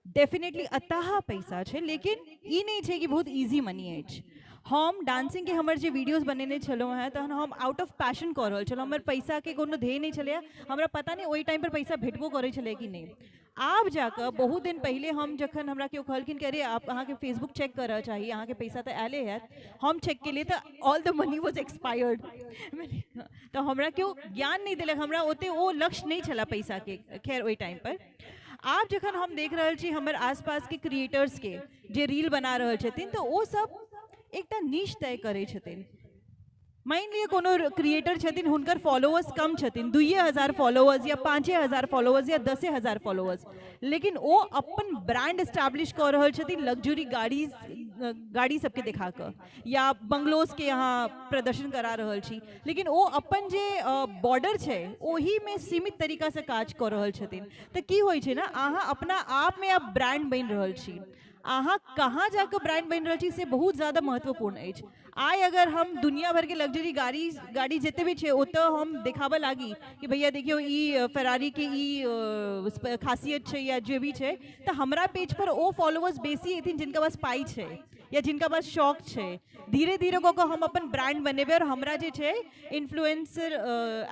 Speaker 12: डेफिनेटली अताह पैसा छै, लेकिन ई नहि छै कि बहुत ईजी मनी अछि। हम डांसिंगके हमर जे वीडियोज बनेने छलहुँ हेँ तहन हम आउट ऑफ पैशन कऽ रहल छलहुँ, हमर पैसाके कोनो ध्येय नहि छलैए, हमरा पता नहि ओहि टाइमपर पैसा भेटबो करै छलै कि नहि। आब जाकऽ बहुत दिन पहिले हम जखन हमरा केओ कहलखिन कि अरे आप अहाँके फेसबुक चेक करऽ चाही, अहाँके पैसा तऽ आयले हैत, हम चेक केलियै तऽ all the money was expired. तऽ हमरा केओ ज्ञान नहि देलक, हमरा ओतेक ओ लक्ष्य नहि छलै पैसाके। खैर ओहि टाइमपर आब जखन हम देख रहल छी हमर आसपासके क्रिएटर्सके जे रील बना रहल छथिन, तऽ ओ सब एकटा नीश तय करै छथिन। मानि लिअ कोनो क्रिएटर छथिन, हुनकर फॉलोअर्स कम छथिन, 2000 फॉलोअर्स या 5000 फॉलोअर्स या 10,000 फॉलोअर्स, लेकिन ओ अपन ब्रांड एस्टैब्लिश कऽ रहल छथिन लग्जरी गाड़ी सबके देखा कऽ या बंगलोजके यहाँ प्रदर्शन करा रहल छी, लेकिन ओ अपन जे बॉर्डर छै ओहिमे सीमित तरीकासँ काज कऽ रहल छथिन। तऽ की होइ छै ने, अहाँ अपना आपमे आब ब्रांड बनि रहल छी, अहाँ कहाँ जाकऽ ब्रांड बनि रहल छी से बहुत ज़्यादा महत्वपूर्ण अछि। आइ अगर हम दुनिया भरके लग्जरी गाड़ी जते भी छै ओतऽ हम देखाबऽ लागी कि भैया देखियौ ई फेरारीके ई खासियत छै या जे भी छै, तऽ हमरा पेज पर ओ फॉलोअर्स बेसी एथिन जिनका पास पाइ छै या जिनका पास शौक छै। धीरे धीरे कऽ कऽ हम अपन ब्रांड बनेबै और हमरा जे छै इन्फ्लुएंसर,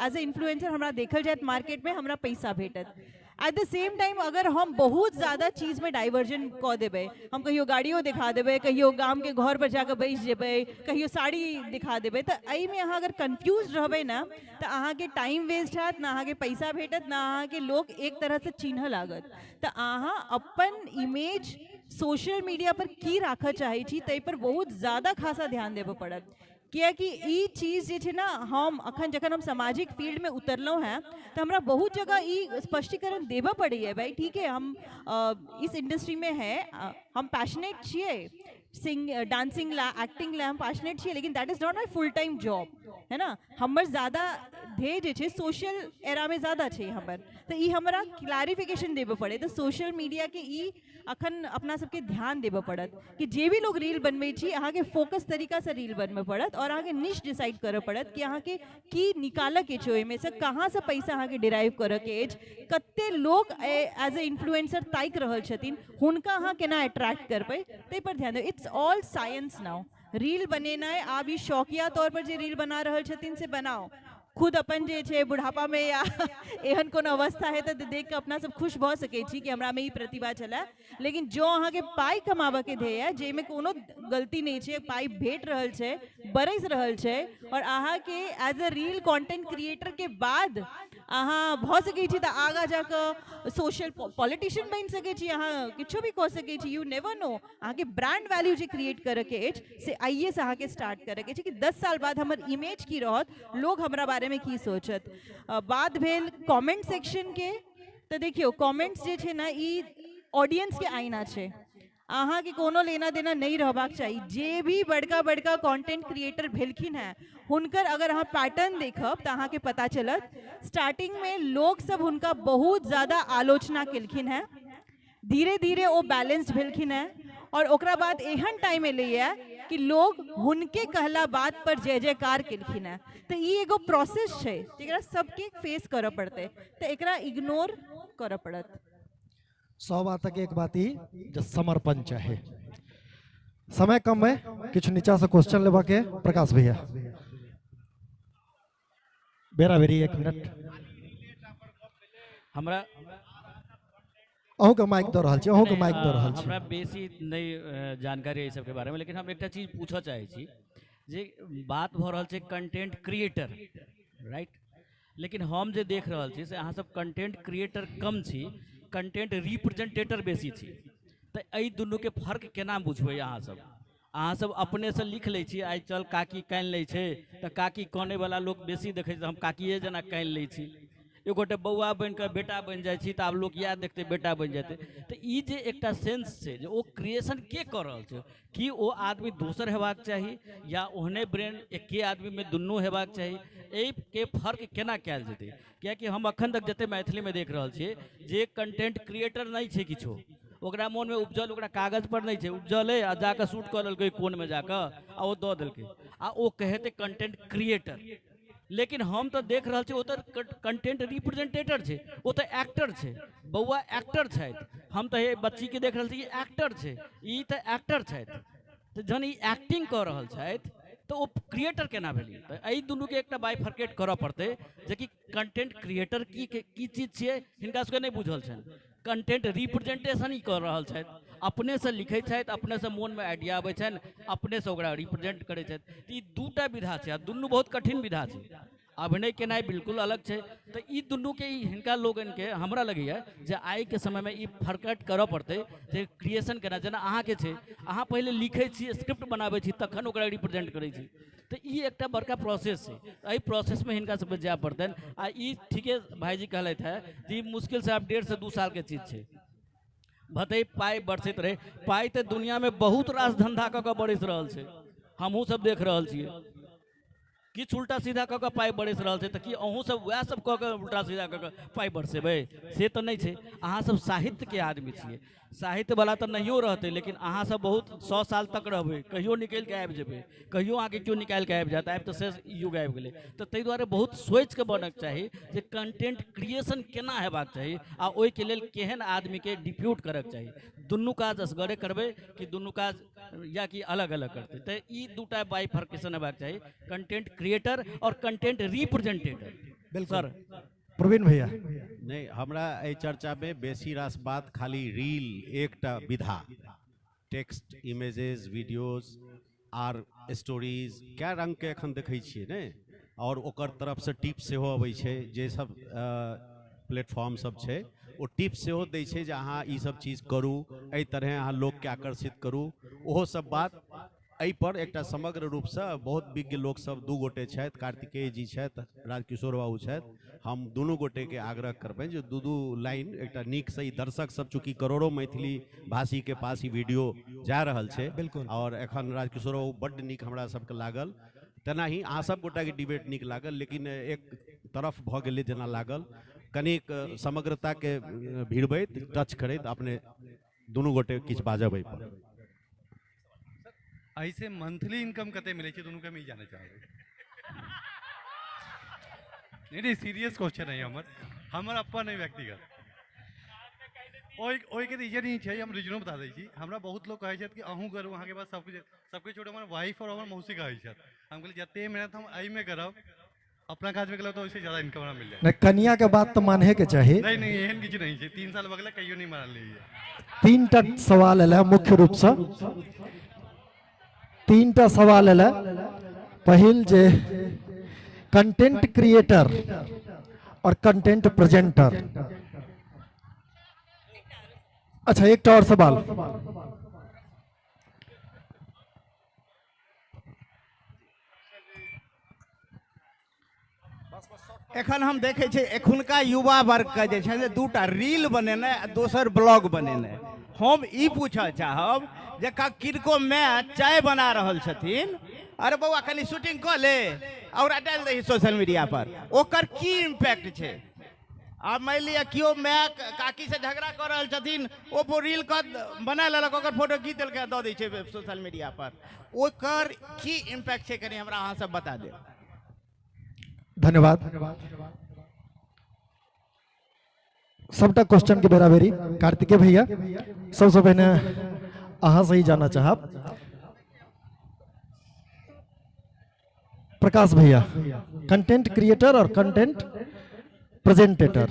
Speaker 12: एज ए इन्फ्लुएंसर हमरा देखल जायत मार्केटमे, हमरा पैसा भेटत। एट the same time अगर हम बहुत ज़्यादा चीज़मे डाइवर्जन कऽ देबै, हम कहियो गाड़ियो देखा देबै, कहियो गामके घर पर जाकऽ बैस जेबै, कहियो साड़ी दिखा देबै, तऽ एहिमे अहाँ अगर कन्फ्यूज रहबै ने तऽ अहाँके टाइम वेस्ट हैत, ना अहाँके पैसा भेटत, ना अहाँके लोक एक तरहसँ चिन्हऽ लागत। तऽ अहाँ अपन इमेज सोशल मीडिया पर की राखऽ चाहै छी ताहि पर बहुत ज़्यादा खासा ध्यान देबऽ पड़त। कियाकि ई चीज जे छै ने, हम अखन जखन हम सामाजिक फील्डमे उतरलहुँ हेँ तऽ हमरा बहुत जगह ई स्पष्टीकरण देबऽ पड़ैए, भाई ठीक है हम इस इंडस्ट्रीमे है, हम पैशनेट छियै सिंग डांसिंग ला, एक्टिंग ला हम पैशनेट छियै, लेकिन that is not my full time job, है ना। हमर ज़्यादा ध्येय जे छै सोशल एरामे ज़्यादा छै हमर, तऽ ई हमरा क्लैरिफिकेशन देबऽ पड़ै। तऽ सोशल मीडियाके ई अखन अपना सबके ध्यान देबऽ पड़त कि जे भी लोग रील बनबै छी अहाँके फोकस तरीकासँ रील बनबऽ पड़त और अहाँके निश डिसाइड करऽ पड़त कि अहाँके की निकालऽके छै ओहिमेसँ, कहाँसँ पैसा अहाँके डिराइव करऽके अछि, कते लोक एज ए इन्फ्लुएंसर ताकि रहल छथिन, हुनका अहाँ केना अट्रैक्ट करबै, ताहि पर ध्यान देबै। It's all science now. Reel बनेनाइ आब ई शौकिया तौर पर जे रील बना रहल छथिन से बनाउ, खुद अपन जे छै बुढ़ापामे या एहन कोनो अवस्था है तऽ देख कऽ अपना सब खुश भऽ सकै छी कि हमरामे ई प्रतिभा छलै। लेकिन जँ अहाँके पाइ कमाबऽके ध्येय है, जाहिमे कोनो गलती नहि छै, पाइ भेट रहल छै, बरसि रहल छै, आओर अहाँके as a reel content क्रिएटरके बाद अहाँ भऽ सकै छी तऽ आगाँ जाकऽ सोशल पॉलिटिशियन बनि सकै छी, अहाँ किछो भी कऽ सकै छी, you never know. अहाँके ब्रांड वैल्यू जे क्रिएट करऽके अछि से आइएसँ अहाँके स्टार्ट करऽके अछि कि 10 साल बाद हमर इमेज की रहत, लोग हमरा बारेमे की सोचत। बात भेल कमेंट सेक्शनके, तऽ देखियौ कमेंट्स जे छै ने ई ऑडियंसके आईना छै, अहाँके कोनो लेना देना नहि रहबाक चाही। जे भी बड़का बड़का कंटेंट क्रिएटर भेलखिन हेँ हुनकर अगर अहाँ पैटर्न देखब तऽ अहाँके पता चलत स्टार्टिंगमे लोक सब हुनका बहुत ज़्यादा आलोचना केलखिन हेँ, धीरे धीरे ओ बैलेंस्ड भेलखिन हेँ और ओकरा बाद एहन टाइम एलैए कि लोग हुनके कहला बात पर जय जयकार केलखिन हेँ। तऽ ई एगो प्रोसेस छै जेकरा सबके फेस करऽ पड़तै, तऽ एकरा इग्नोर करऽ पड़त।
Speaker 10: 100 बातक एक बात ई जे समर्पण चाही। समय कम है, किछु नीचा से क्वेश्चन लेबा के। प्रकाश भैया बेरा बेरी 1 मिनट।
Speaker 15: हमरा
Speaker 10: अहूँ के माइक दऽ रहल छी, अहूँ के माइक दऽ रहल छी।
Speaker 15: हमरा बेसी नहि जानकारी एहि सबके बारेमे, लेकिन हम एकटा चीज पूछऽ चाहै छी जे बात भऽ रहल छै कंटेंट क्रिएटर, राइट? लेकिन हम जे देख रहल छी से अहाँ सब कंटेंट क्रिएटर कम छी, कंटेंट रिप्रेजेंटेटर बेसी छी। तऽ एहि दुनूके फर्क केना बुझबै अहाँ सब? अहाँ सब अपनेसँ लिख लै छी, आइ चल काकी कानि लै छै तऽ काकी कानैवला लोक बेसी देखै छै, हम काकिए जेना कानि लै छी। एक गोटे बौआ बनिकऽ बेटा बनि जाइ छी तऽ आब लोक इएह देखतै बेटा बनि जेतै। तऽ ई जे एकटा सेंस छै जे ओ क्रिएशन के कऽ रहल छै, कि ओ आदमी दोसर हेबाक चाही या ओहने ब्रेन एके आदमीमे दुनू हेबाक चाही, एहिके फर्क केना कयल जेतै? कियाकि हम अखन तक जते मैथिलीमे देख रहल छियै जे कंटेंट क्रिएटर नहि छै किछो, ओकरा मोनमे उपजल, ओकरा कागज पर नहि छै, उपजल अइ आ जाकऽ शूट कऽ लेलकै कोनमे जाकऽ आ ओ दऽ देलकै आ ओ कहेतै कंटेंट क्रिएटर। लेकिन हम तऽ देख रहल छी ओ तऽ कंटेंट रिप्रेजेंटेटर छै, ओ तऽ एक्टर छै, बौआ एक्टर छथि। हम तऽ हे बच्चीके देख रहल छी एक्टर छै, ई तऽ एक्टर छथि। तऽ जहन ई एक्टिंग कऽ रहल छथि तऽ ओ क्रिएटर केना भेलै? तऽ एहि दुनूके एकटा बाइफर्केट करऽ पड़तै जेकि कंटेंट क्रिएटर की की चीज छियै हिनका सबके नहि बुझल छनि, कंटेंट रिप्रेजेंटेशन ही कऽ रहल छथि, अपनेसँ लिखै छथि, अपनेसँ मोनमे आइडिया अबै छनि, अपनेसँ ओकरा रिप्रेजेंट करै छथि। तऽ ई दूटा विधा छै आ दुनू बहुत कठिन विधा छै। अभिनय केनाइ बिल्कुल अलग छै। तऽ ई दुनूके हिनका लोगनके हमरा लगैए जे आइके समयमे ई फर्कट करऽ पड़तै जे क्रिएशन केना, जेना अहाँके छै, अहाँ पहिले लिखै छी, स्क्रिप्ट बनाबै छी, तखन ओकरा रिप्रेजेंट करै छी। तऽ ई एकटा बड़का प्रोसेस छै, एहि प्रोसेसमे हिनका सबके जाय पड़तनि। आ ई ठीके भाइजी कहलथि हेँ जे ई मुश्किलसँ आब 1.5 से 2 सालके चीज छै। भते पाइ बरसैत रहै, पाइ तऽ दुनिआँमे बहुत रास धन्धा कऽ कऽ बरसि रहल छै, हमहूँ सब देख रहल छियै किछु उल्टा सीधा कऽ कऽ पाइ बरसि रहल छै। तऽ की अहूँ सब वएह सब कऽ कऽ उल्टा सीधा कऽ कऽ पाइ बरसेबै? से तऽ नहि छै। अहाँ सब साहित्यके आदमी छियै, साहित्यवला तऽ नहियो रहतै, लेकिन अहाँ सब बहुत 100 साल तक रहबै, कहियो निकलि कऽ आबि जेबै, कहियो अहाँके केओ निकालि कऽ आबि जायत। आबि तऽ से युग आबि गेलै। तऽ ताहि दुआरे बहुत सोचिके बनऽके चाही जे कंटेंट क्रिएशन केना हेबाक चाही आ ओहिके लेल केहन आदमीके डिप्यूट करऽके चाही। दुनू काज असगरे करबै कि दुनू काज या कि अलग अलग करतै? तऽ ई दूटा बाइफर्केशन हेबाक चाही, कंटेंट क्रिएटर और कंटेंट रिप्रेजेंटेटर।
Speaker 10: बिल्कुल
Speaker 15: सर
Speaker 10: प्रवीण भैया।
Speaker 8: नहीं, हमरा एहि चर्चामे बेसी रास बात खाली रील एकटा विधा, टेक्स्ट, इमेजेस, वीडियोज आर स्टोरीज कए रङ्गके एखन देखै छियै ने, आओर ओकर तरफसँ टिप्स सेहो अबै छै, जे सब प्लेटफॉर्म सब छै ओ टिप्स सेहो दै छै जे अहाँ ई सब चीज करू, एहि तरहे अहाँ लोकके आकर्षित करू, ओहो सब बात।
Speaker 16: एहि पर एकटा समग्र रूपसँ बहुत विज्ञ लोकसभ दू गोटे छथि, कार्तिकेय जी छथि, राजकिशोर बाबू छथि। हम दुनू गोटेके आग्रह करबनि जे दू दू लाइन एकटा नीकसँ ई दर्शक सब, चूँकि करोड़ों मैथिली भाषीके पास ई वीडियो जा रहल छै,
Speaker 10: बिल्कुल,
Speaker 16: और एखन राजकिशोर बाबू बड्ड नीक हमरा सबके लागल, तेनाही अहाँ सब गोटाके डिबेट नीक लागल, लेकिन एक तरफ भऽ गेलै जेना लागल। कनिक समग्रताके भिड़बैत टच करैत अपने दुनू गोटे किछु बाजब एहि पर।
Speaker 17: ऐसे मंथली इनकम कते मिलै छै दुनू के हम ई जानै चाहबै। नहीं नहीं, सीरियस क्वेश्चन है हमर, हमर अपन नहीं व्यक्तिगत। ओहिके रीजन ही छै, हम रीजनो बता दै छी। हमरा बहुत लोग कहै छथि कि अहूँ करू, अहाँके पास सबकिछु, सबके छोड़ू हमर वाइफ और हमर मौसी कहै छथि। हम कहलियै जते मेहनत हम एहिमे करब, अपना काजमे करब, तऽ ओहिसँ ज्यादा इनकम हमरा मिल जायत।
Speaker 10: नहीं, कनिया के बात तऽ मानहे के चाही।
Speaker 17: नहीं नहीं, एहन किछु नहीं छै, 3 साल भऽ गेलै कहियो नहीं मानलियै।
Speaker 10: 3टा सवाल एलै मुख्य रूपसँ, 3टा सवाल एलै। पहिल जे कंटेंट क्रिएटर और कंटेंट प्रेजेंटर। अच्छा, एकटा और सवाल।
Speaker 18: एखन हम देखै छियै एखुनका युवा वर्गके जे छै से 2टा रील बनेनाइ आ दोसर ब्लॉग बनेनाइ। हम ई पूछऽ चाहब जे किनको माय चाय बना रहल छथिन, अरे बौआ कनि शूटिंग कऽ ले और डालि दही सोशल मीडिया पर, ओकर की इम्पैक्ट छै? आब मानि लिअ केओ माय काकी से झगड़ा कऽ रहल छथिन, ओ रील कऽ बना लेलक, ओकर फोटो घीच देलकै, दऽ दै छै सोशल मीडिया पर, ओकर की इम्पैक्ट छै कनि हमरा अहाँ सब बता देब।
Speaker 10: धन्यवाद। सबटा क्वेश्चन के बेराबेरी कार्तिकेय भैया, सबसे पहिने अहाँ से ही जानना चाहब। प्रकाश भैया, कंटेंट क्रिएटर और कंटेंट प्रेजेंटेटर,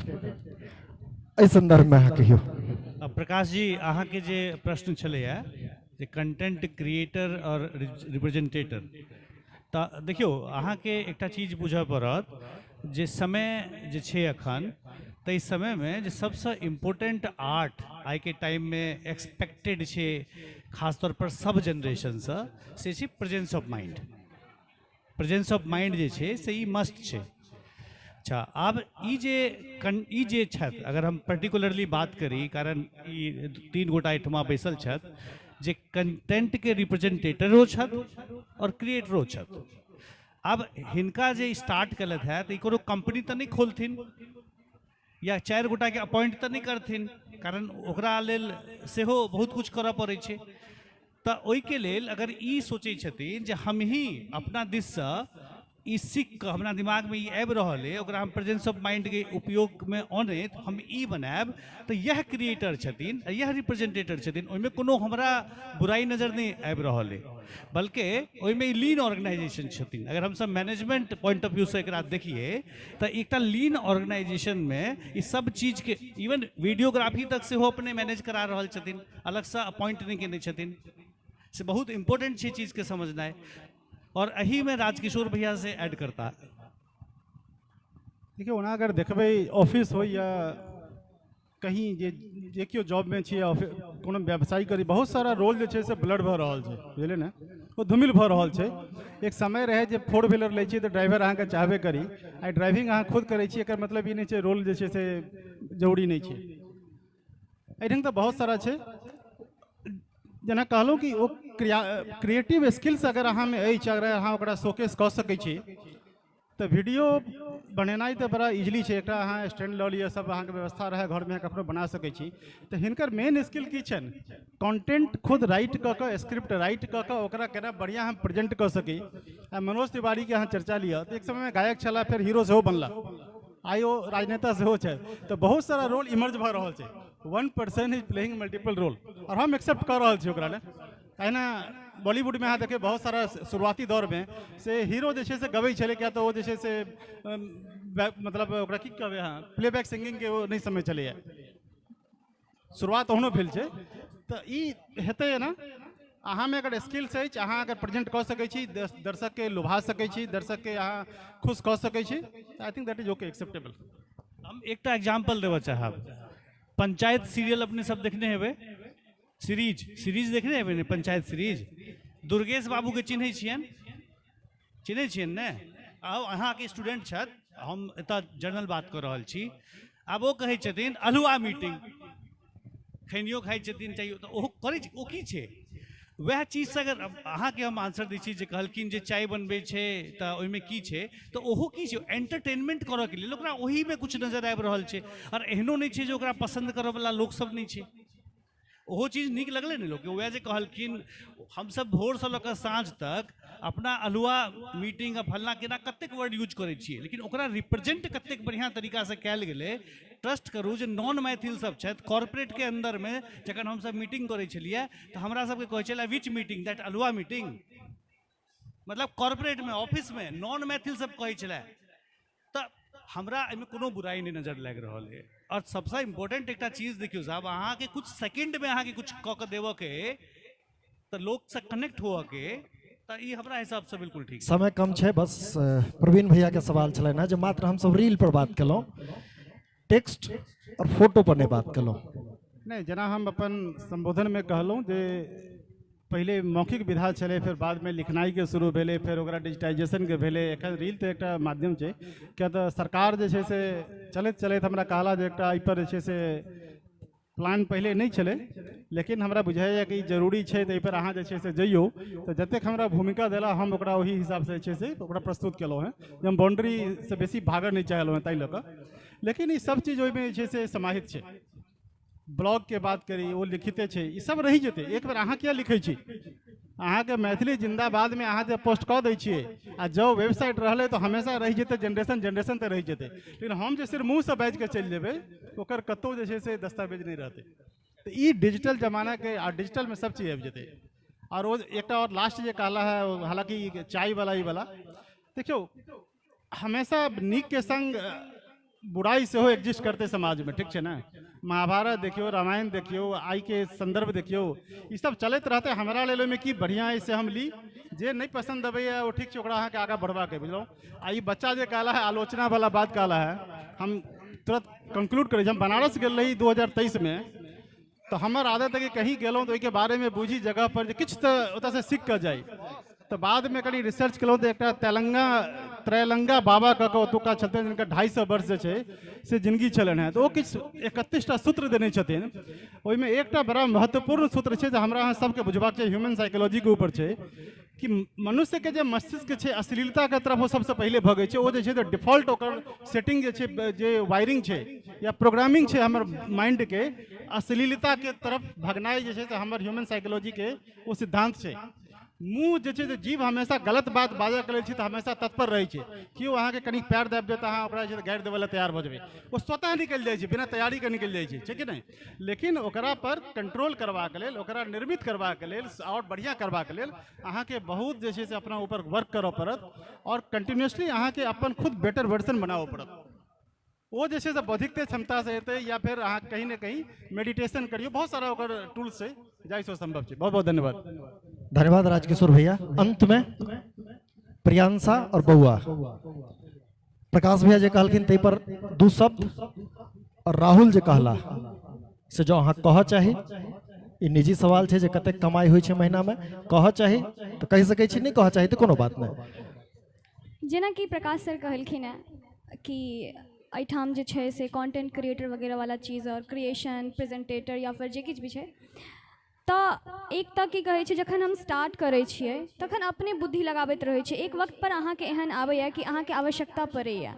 Speaker 10: एहि संदर्भ में अहाँ कहियो।
Speaker 3: प्रकाश जी, अहाँ के जे प्रश्न छलैया जे कंटेंट क्रिएटर और रिप्रेजेंटेटर, तऽ देखियौ अहाँके एकटा चीज बुझऽ पड़त जे समय जे छै एखन, ताहि समयमे जे सबसँ इम्पोर्टेंट आर्ट आइके टाइममे एक्सपेक्टेड छै खास तौर पर सब जेनरेशनसँ, से छै presence of mind. Presence of mind जे छै से ई मस्ट छै। अच्छा, आब ई जे छथि, अगर हम पर्टिकुलरली बात करी, कारण ई 3 गोटा एहिठमा बैसल छथि जे कंटेंटके रिप्रेजेंटेटरो छथि और क्रिएटरो छथि। आब हिनका जे स्टार्ट केलथि है तऽ ई कोनो कंपनी तऽ नहि खोलथिन या 4 गोटाके अपॉइंट तऽ नहि करथिन, कारण ओकरा लेल सेहो बहुत कुछ करऽ पड़ै छै। तऽ ओहिके लेल अगर ई सोचै छथिन जे हमही अपना दिससँ ई सीख कऽ हमरा दिमागमे ई आबि रहल अइ, ओकरा हम प्रेजेंस ऑफ माइंडके उपयोगमे अनैत हम ई बनायब, तऽ इएह क्रिएटर छथिन आ इएह रिप्रेजेंटेटर छथिन, ओहिमे कोनो हमरा बुराइ नजर नहि आबि रहल अइ, बल्कि ओहिमे ई लीन ऑर्गेनाइजेशन छथिन। अगर हमसब मैनेजमेंट पॉइंट ऑफ व्यू से एकरा देखिए तऽ एकटा लीन ऑर्गेनाइजेशनमे ई सब चीजके इवन वीडियोग्राफी तक सेहो अपने मैनेज करा रहल छथिन, अलगसँ अपॉइंट नहि केने छथिन। से बहुत इम्पोर्टेंट छै चीजके समझनाइ, और एही में राजकिशोर भैया से ऐड करता।
Speaker 14: देखियौ, ओना अगर देखबै ऑफिस हो या कहीं जे केओ जॉबमे छी या कोनो व्यवसाय करी, बहुत सारा रोल जे छै से ब्लर भऽ रहल छै, बुझलियै ने, ओ धूमिल भऽ रहल छै। एक समय रहै जे 4 व्हीलर लै छियै तऽ ड्राइवर अहाँके चाहबे करी, आइ ड्राइविंग अहाँ खुद करै छी, एकर मतलब ई नहि छै रोल जे छै से जरूरी नहि छै। एहिठाम तऽ बहुत सारा छै, जेना कहलहुँ कि ओ क्रिएटिव स्किल्स अगर अहाँमे अछि, अगर अहाँ ओकरा शोकेस कऽ सकै छी तऽ वीडियो बनेनाइ तऽ बड़ा इजीली छै। एकटा अहाँ स्टैंड लऽ लिअ, सब अहाँके व्यवस्था रहै घरमे, कखनो बना सकै छी। तऽ हिनकर मेन स्किल की छनि? कंटेंट खुद राइट कऽ कऽ, स्क्रिप्ट राइट कऽ कऽ ओकरा केना बढ़िआँ हम प्रेजेंट कऽ सकी। आ मनोज तिवारीके अहाँ चर्चा लिअ तऽ एक समयमे गायक छलाह, फेर हीरो सेहो बनला, आइ ओ राजनेता सेहो छथि। तऽ बहुत सारा रोल इमर्ज भऽ रहल छै, 1 person is playing multiple role, और हम एक्सेप्ट कऽ रहल छी ओकरा लए। अहिना बॉलीवुडमे अहाँ देखियौ बहुत सारा शुरुआती दौरमे से हीरो जे छै से गबै छलै, किया तऽ ओ जे छै से मतलब ओकरा की कहबै अहाँ, प्लेबैक सिंगिंगके ओ नहि समझ छलैए, शुरुआत ओहनो भेल छै। तऽ ई हेतै एना, अहाँमे अगर स्किल्स अछि, अहाँ अगर प्रेजेंट कऽ सकै छी, दर्शकके लोभा सकै छी, दर्शकके अहाँ खुश कऽ सकै छी, I think that is okay, acceptable.
Speaker 3: हम एकटा एग्जाम्पल देबऽ चाहब, पंचायत सीरियल अपने सब देखने हेबै, सीरीज देखने हेबै ने, पंचायत सीरीज। दुर्गेश बाबूके चिन्है छियनि? चिन्है छियनि ने? आउ, अहाँके स्टूडेंट छथि, हम एतऽ जनरल बात कऽ रहल छी। आब ओ कहै छथिन अल्हुआ मीटिंग, खैनियो खाइ छथिन चाहियो, तऽ ओहो करै छै। ओ की छै? वएह चीजसँ अगर अहाँके हम आंसर दै छी जे कहलखिन जे चाय बनबै छै तऽ ओहिमे की छै, तऽ ओहो की छै, एंटरटेनमेंट करऽके लेल ओकरा ओहीमे किछु नजर आबि रहल छै। आओर एहनो नहि छै जे ओकरा पसन्द करऽवला लोकसब नहि छै, ओहो चीज नीक लगलै ने लोकके। वएह जे कहलखिन हमसब भोरसँ लऽ कऽ साँझ तक अपना अल्हुआ मीटिंग आ फल्लाँ केना कतेक वर्ड यूज करै छियै, लेकिन ओकरा रिप्रेजेंट कतेक बढ़िआँ तरीकासँ कयल गेलै। ट्रस्ट करू जे नॉन मैथिल सब छथि कॉर्पोरेटके अन्दरमे, जखन हमसब मीटिंग करै छलियै तऽ हमरा सबके कहै छलै विच मीटिंग, that अल्हुआ मीटिंग, मतलब कॉर्पोरेटमे ऑफिसमे नॉन मैथिल सब कहै छलै। तऽ हमरा एहिमे कोनो बुराइ नहि नजर लागि रहल अइ। आओर सबसँ इम्पोर्टेंट एकटा चीज देखियौ साहब, अहाँके कुछ सेकेंडमे अहाँके कुछ कऽ के देबऽके तऽ लोकसँ कनेक्ट हुअके, तऽ ई हमरा हिसाबसँ बिल्कुल ठीक।
Speaker 10: समय कम छै, बस प्रवीण भैया के सवाल छलनि हेँ जे मात्र हमसब रील पर बात केलहुँ, टेक्स्ट और फोटो पर नहि बात केलहुँ।
Speaker 14: नहि, जेना हम अपन सम्बोधनमे कहलहुँ जे पहिले मौखिक विधा छलै, फेर बादमे लिखनाइके शुरू भेलै, फेर ओकरा डिजिटाइजेशनके भेलै। एखन रील तऽ एकटा माध्यम छै, किया तऽ सरकार जे छै से चलैत चलैत हमरा कहला जे एकटा एहिपर जे छै से प्लान पहिले नहि छलै, लेकिन हमरा बुझाइए कि जरूरी छै, तऽ एहिपर अहाँ जे छै से जइयौ। तऽ जतेक हमरा भूमिका देला हम ओकरा ओहि हिसाबसँ जे छै से ओकरा प्रस्तुत केलहुँ हेँ, जे हम बाउंड्रीसँ बेसी भागऽ नहि चाहलहुँ हेँ ताहि लऽ कऽ। लेकिन ई सब चीज ओहिमे जे छै से समाहित छै। ब्लॉगके बात करी, ओ लिखिते छै, ई सब रहि जेतै। एक बेर अहाँ किया लिखै छी? अहाँके मैथिली जिन्दाबादमे अहाँ जे पोस्ट कऽ दै छियै आ जँ वेबसाइट रहलै तऽ हमेशा रहि जेतै, जेनरेशन जेनरेशन तऽ रहि जेतै। लेकिन हम जे सिर्फ मुँहसँ बाजिके चलि जेबै, ओकर कतहु जे छै से दस्तावेज नहि रहतै। तऽ ई डिजिटल जमानाके आ डिजिटलमे सब चीज आबि जेतै। आओर ओ एकटा आओर लास्ट जे कहला है, हालाँकि चायवला ई वाला, देखियौ हमेशा नीकके सङ्ग बुराइ सेहो एग्जिस्ट करतै समाजमे, ठीक छै ने? महाभारत देखियौ, रामायण देखियौ, आइके सन्दर्भ देखियौ, ई सब चलैत रहतै। हमरा लेल ओहिमे की बढ़िआँ अइ से हम ली, जे नहि पसन्द अबैए ओ ठीक छै, ओकरा अहाँके आगाँ बढ़बाक अइ, बुझलहुँ? आ ई बच्चा जे कहला है आलोचनावला बात कहला है, हम तुरंत कंक्लूड करै छी। हम बनारस गेल रही 2023में, तऽ हमर आदत है कि कहीं गेलहुँ तऽ ओहिके बारेमे बुझी जगह पर जे किछु तऽ ओतऽसँ सीख कऽ जाइ। तऽ बादमे कनि रिसर्च केलहुँ तऽ एकटा त्रैलंगा बाबा कऽ कऽ ओतुका छथिन, जिनका 250 वर्ष जे छै से जिनगी छलनि हेँ। तऽ ओ किछु 31टा सूत्र देने छथिन, ओहिमे एकटा बड़ा महत्वपूर्ण सूत्र छै जे हमरा अहाँ सबके बुझबाक छै, ह्यूमन साइकोलॉजीके ऊपर छै कि मनुष्यके जे मस्तिष्क छै अश्लीलताके तरफ ओ सबसँ पहिले भगै छै। ओ जे छै डिफॉल्ट ओकर सेटिंग जे छै, जे वायरिंग छै या प्रोग्रामिंग छै हमर माइंडके, अश्लीलताके तरफ भगनाइ जे छै से हमर ह्यूमन साइकोलॉजीके ओ सिद्धांत छै। मुँह जे छै से जीव हमेशा गलत बात बाजऽके लेल छै तऽ हमेशा तत्पर रहै छै। केओ अहाँके कनि पैर दाबि देत, अहाँ ओकरा जे छै गारि देबऽ लए तैयार भऽ जेबै, ओ स्वतः निकलि जाइ छै, बिना तैयारीके निकलि जाइ छै, छै कि नहि? लेकिन ओकरा पर कंट्रोल करबाक लेल, ओकरा निर्मित करबाक लेल, आओर बढ़िआँ करबाक लेल अहाँके बहुत जे छै से अपना ऊपर वर्क करऽ पड़त आओर कंटिन्यूसली अहाँके अपन खुद बेटर वर्जन बनाबऽ पड़त। ओ जे छै से बौद्धिकते क्षमतासँ एतै या फेर अहाँ कहीं ने कहीं मेडिटेशन करियौ, बहुत सारा ओकर टूल्स छै जाहिसँ सम्भव छै। बहुत बहुत धन्यवाद।
Speaker 10: धन्यवाद राजकिशोर भैया। अंत में प्रियांशा और बउआ, प्रकाश भैया जे कहलखिन ताहि पर 2 शब्द, और राहुल जे कहला से जँ अहाँ कहऽ चाही, ई निजी सवाल छै जे कतेक कमाइ होइ छै महीनामे, कहऽ चाही तऽ कहि सकै छी, नहि कहऽ चाही तऽ कोनो बात नहि।
Speaker 13: जेनाकि प्रकाश सर कहलखिन हेँ कि एहिठाम जे छै से कॉन्टेंट क्रिएटर वगैरह वाला चीज और क्रिएशन प्रेजेंटेटर या फिर जे किछु भी छै, तऽ एक तऽ की कहै छै जखन हम स्टार्ट करै छियै तखन अपने बुद्धि लगाबैत रहै छियै। एक वक्त पर अहाँके एहन आबैए कि अहाँके आवश्यकता पड़ैए,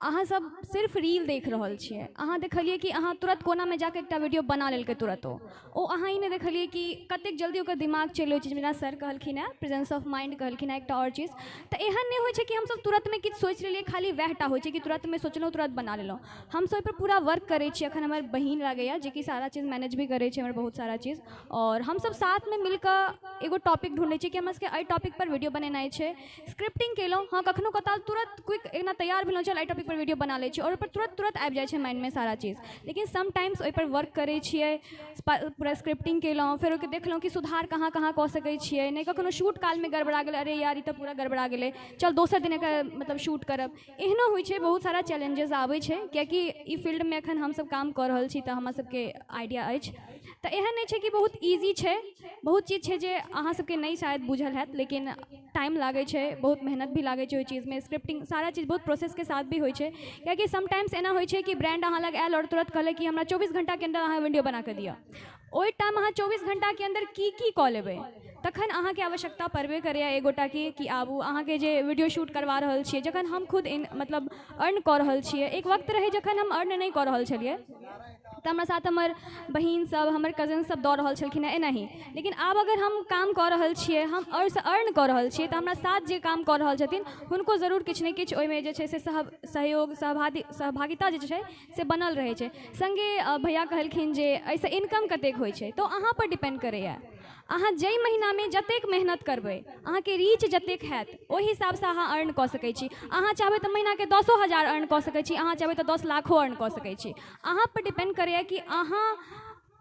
Speaker 13: अहाँ सब सिर्फ रील देख रहल छियै, अहाँ देखलियै कि अहाँ तुरंत कोनामे जाके एकटा वीडियो बना लेलकै तुरंत, ओ अहाँ ई नहि देखलियै कि कतेक जल्दी ओकर दिमाग चलि ओहि चीजमे। जेना सर कहलखिन हेँ प्रेजेंस ऑफ माइंड कहलखिन हेँ एकटा आओर चीज, तऽ एहन नहि होइ छै कि हमसब तुरन्तमे किछु सोचि लेलियै, खाली वएह टा होइ छै कि तुरन्तमे सोचलहुँ तुरंत बना लेलहुँ। हमसब ओहिपर पूरा वर्क करै छी। एखन हमर बहिन लागैए जेकि सारा चीज मैनेज भी करै छै हमर बहुत सारा चीज, आओर हमसब साथमे मिलकऽ एगो टॉपिक ढूँढै छियै कि हमरा सबके एहि टॉपिकपर वीडियो बनेनाइ छै। स्क्रिप्टिंग केलहुँ, हँ कखनो कताल तुरंत क्विक एना तैयार भेलहुँ चल एहि टॉपिक पर वीडियो बना लै छी, और ओहिपर तुरंत तुरंत आबि जाइ छै माइंडमे सारा चीज। लेकिन समटाइम्स ओहिपर वर्क करै छियै, पूरा स्क्रिप्टिंग केलहुँ, फेर ओहिके देखलहुँ कि सुधार कहाँ कहाँ कऽ सकै छियै। नहि कखनो शूट कालमे गड़बड़ा गेलै, अरे यार ई तऽ पूरा गड़बड़ा गेलै, चल दोसर दिन एकर मतलब शूट करब। एहनो होइ छै, बहुत सारा चैलेंजेस आबै छै, कियाकि ई फील्डमे एखन हमसब काम कऽ रहल छी तऽ हमरा सबके आइडिया अछि। तऽ एहन नहि छै कि बहुत इजी छै। बहुत चीज छै जे अहाँ सबके नहि शायद बुझल हैत, लेकिन टाइम लागै छै, बहुत मेहनत भी लागै छै ओहि चीजमे। स्क्रिप्टिंग सारा चीज बहुत प्रोसेसके साथ भी होइ छै, कियाकि समटाइम्स एना होइ छै कि ब्रांड अहाँ लग आयल आओर तुरंत कहलक कि हमरा 24 घंटाके अन्दर अहाँ वीडियो बना कऽ दिअ। ओहि टाइम अहाँ 24 घंटाके अन्दर की की कऽ लेबै, तखन अहाँके आवश्यकता पड़बे करैए एगोटाके कि आबू अहाँके जे वीडियो शूट करवा रहल छियै। जखन हम खुद मतलब अर्न कऽ रहल छियै, एक वक्त रहै जखन हम अर्न नहि कऽ रहल छलियै, तऽ हमरा साथ हमर बहिन सब, हमर कजन सब दऽ रहल छलखिन हेँ एनाही। लेकिन आब अगर हम काम कऽ रहल छियै, हम ओहिसँ अर्न कऽ रहल छियै, तऽ हमरा साथ जे काम कऽ रहल छथिन हुनको जरूर किछु ने किछु ओहिमे जे छै से सहयोग सहभागिता जे छै से बनल रहै छै। सङ्गे भैया कहलखिन जे एहिसँ इनकम कतेक होइ छै, तऽ अहाँ पर डिपेंड करैए। अहाँ जाहि महीनामे जतेक मेहनत करबै, अहाँके रीच जतेक हैत, ओहि हिसाबसँ अहाँ अर्न कऽ सकै छी। अहाँ चाहबै तऽ महीनाके 10,000 अर्न कऽ सकै छी, अहाँ चाहबै तऽ 10 लाखो अर्न कऽ सकै छी। अहाँ पर डिपेंड करैए कि अहाँ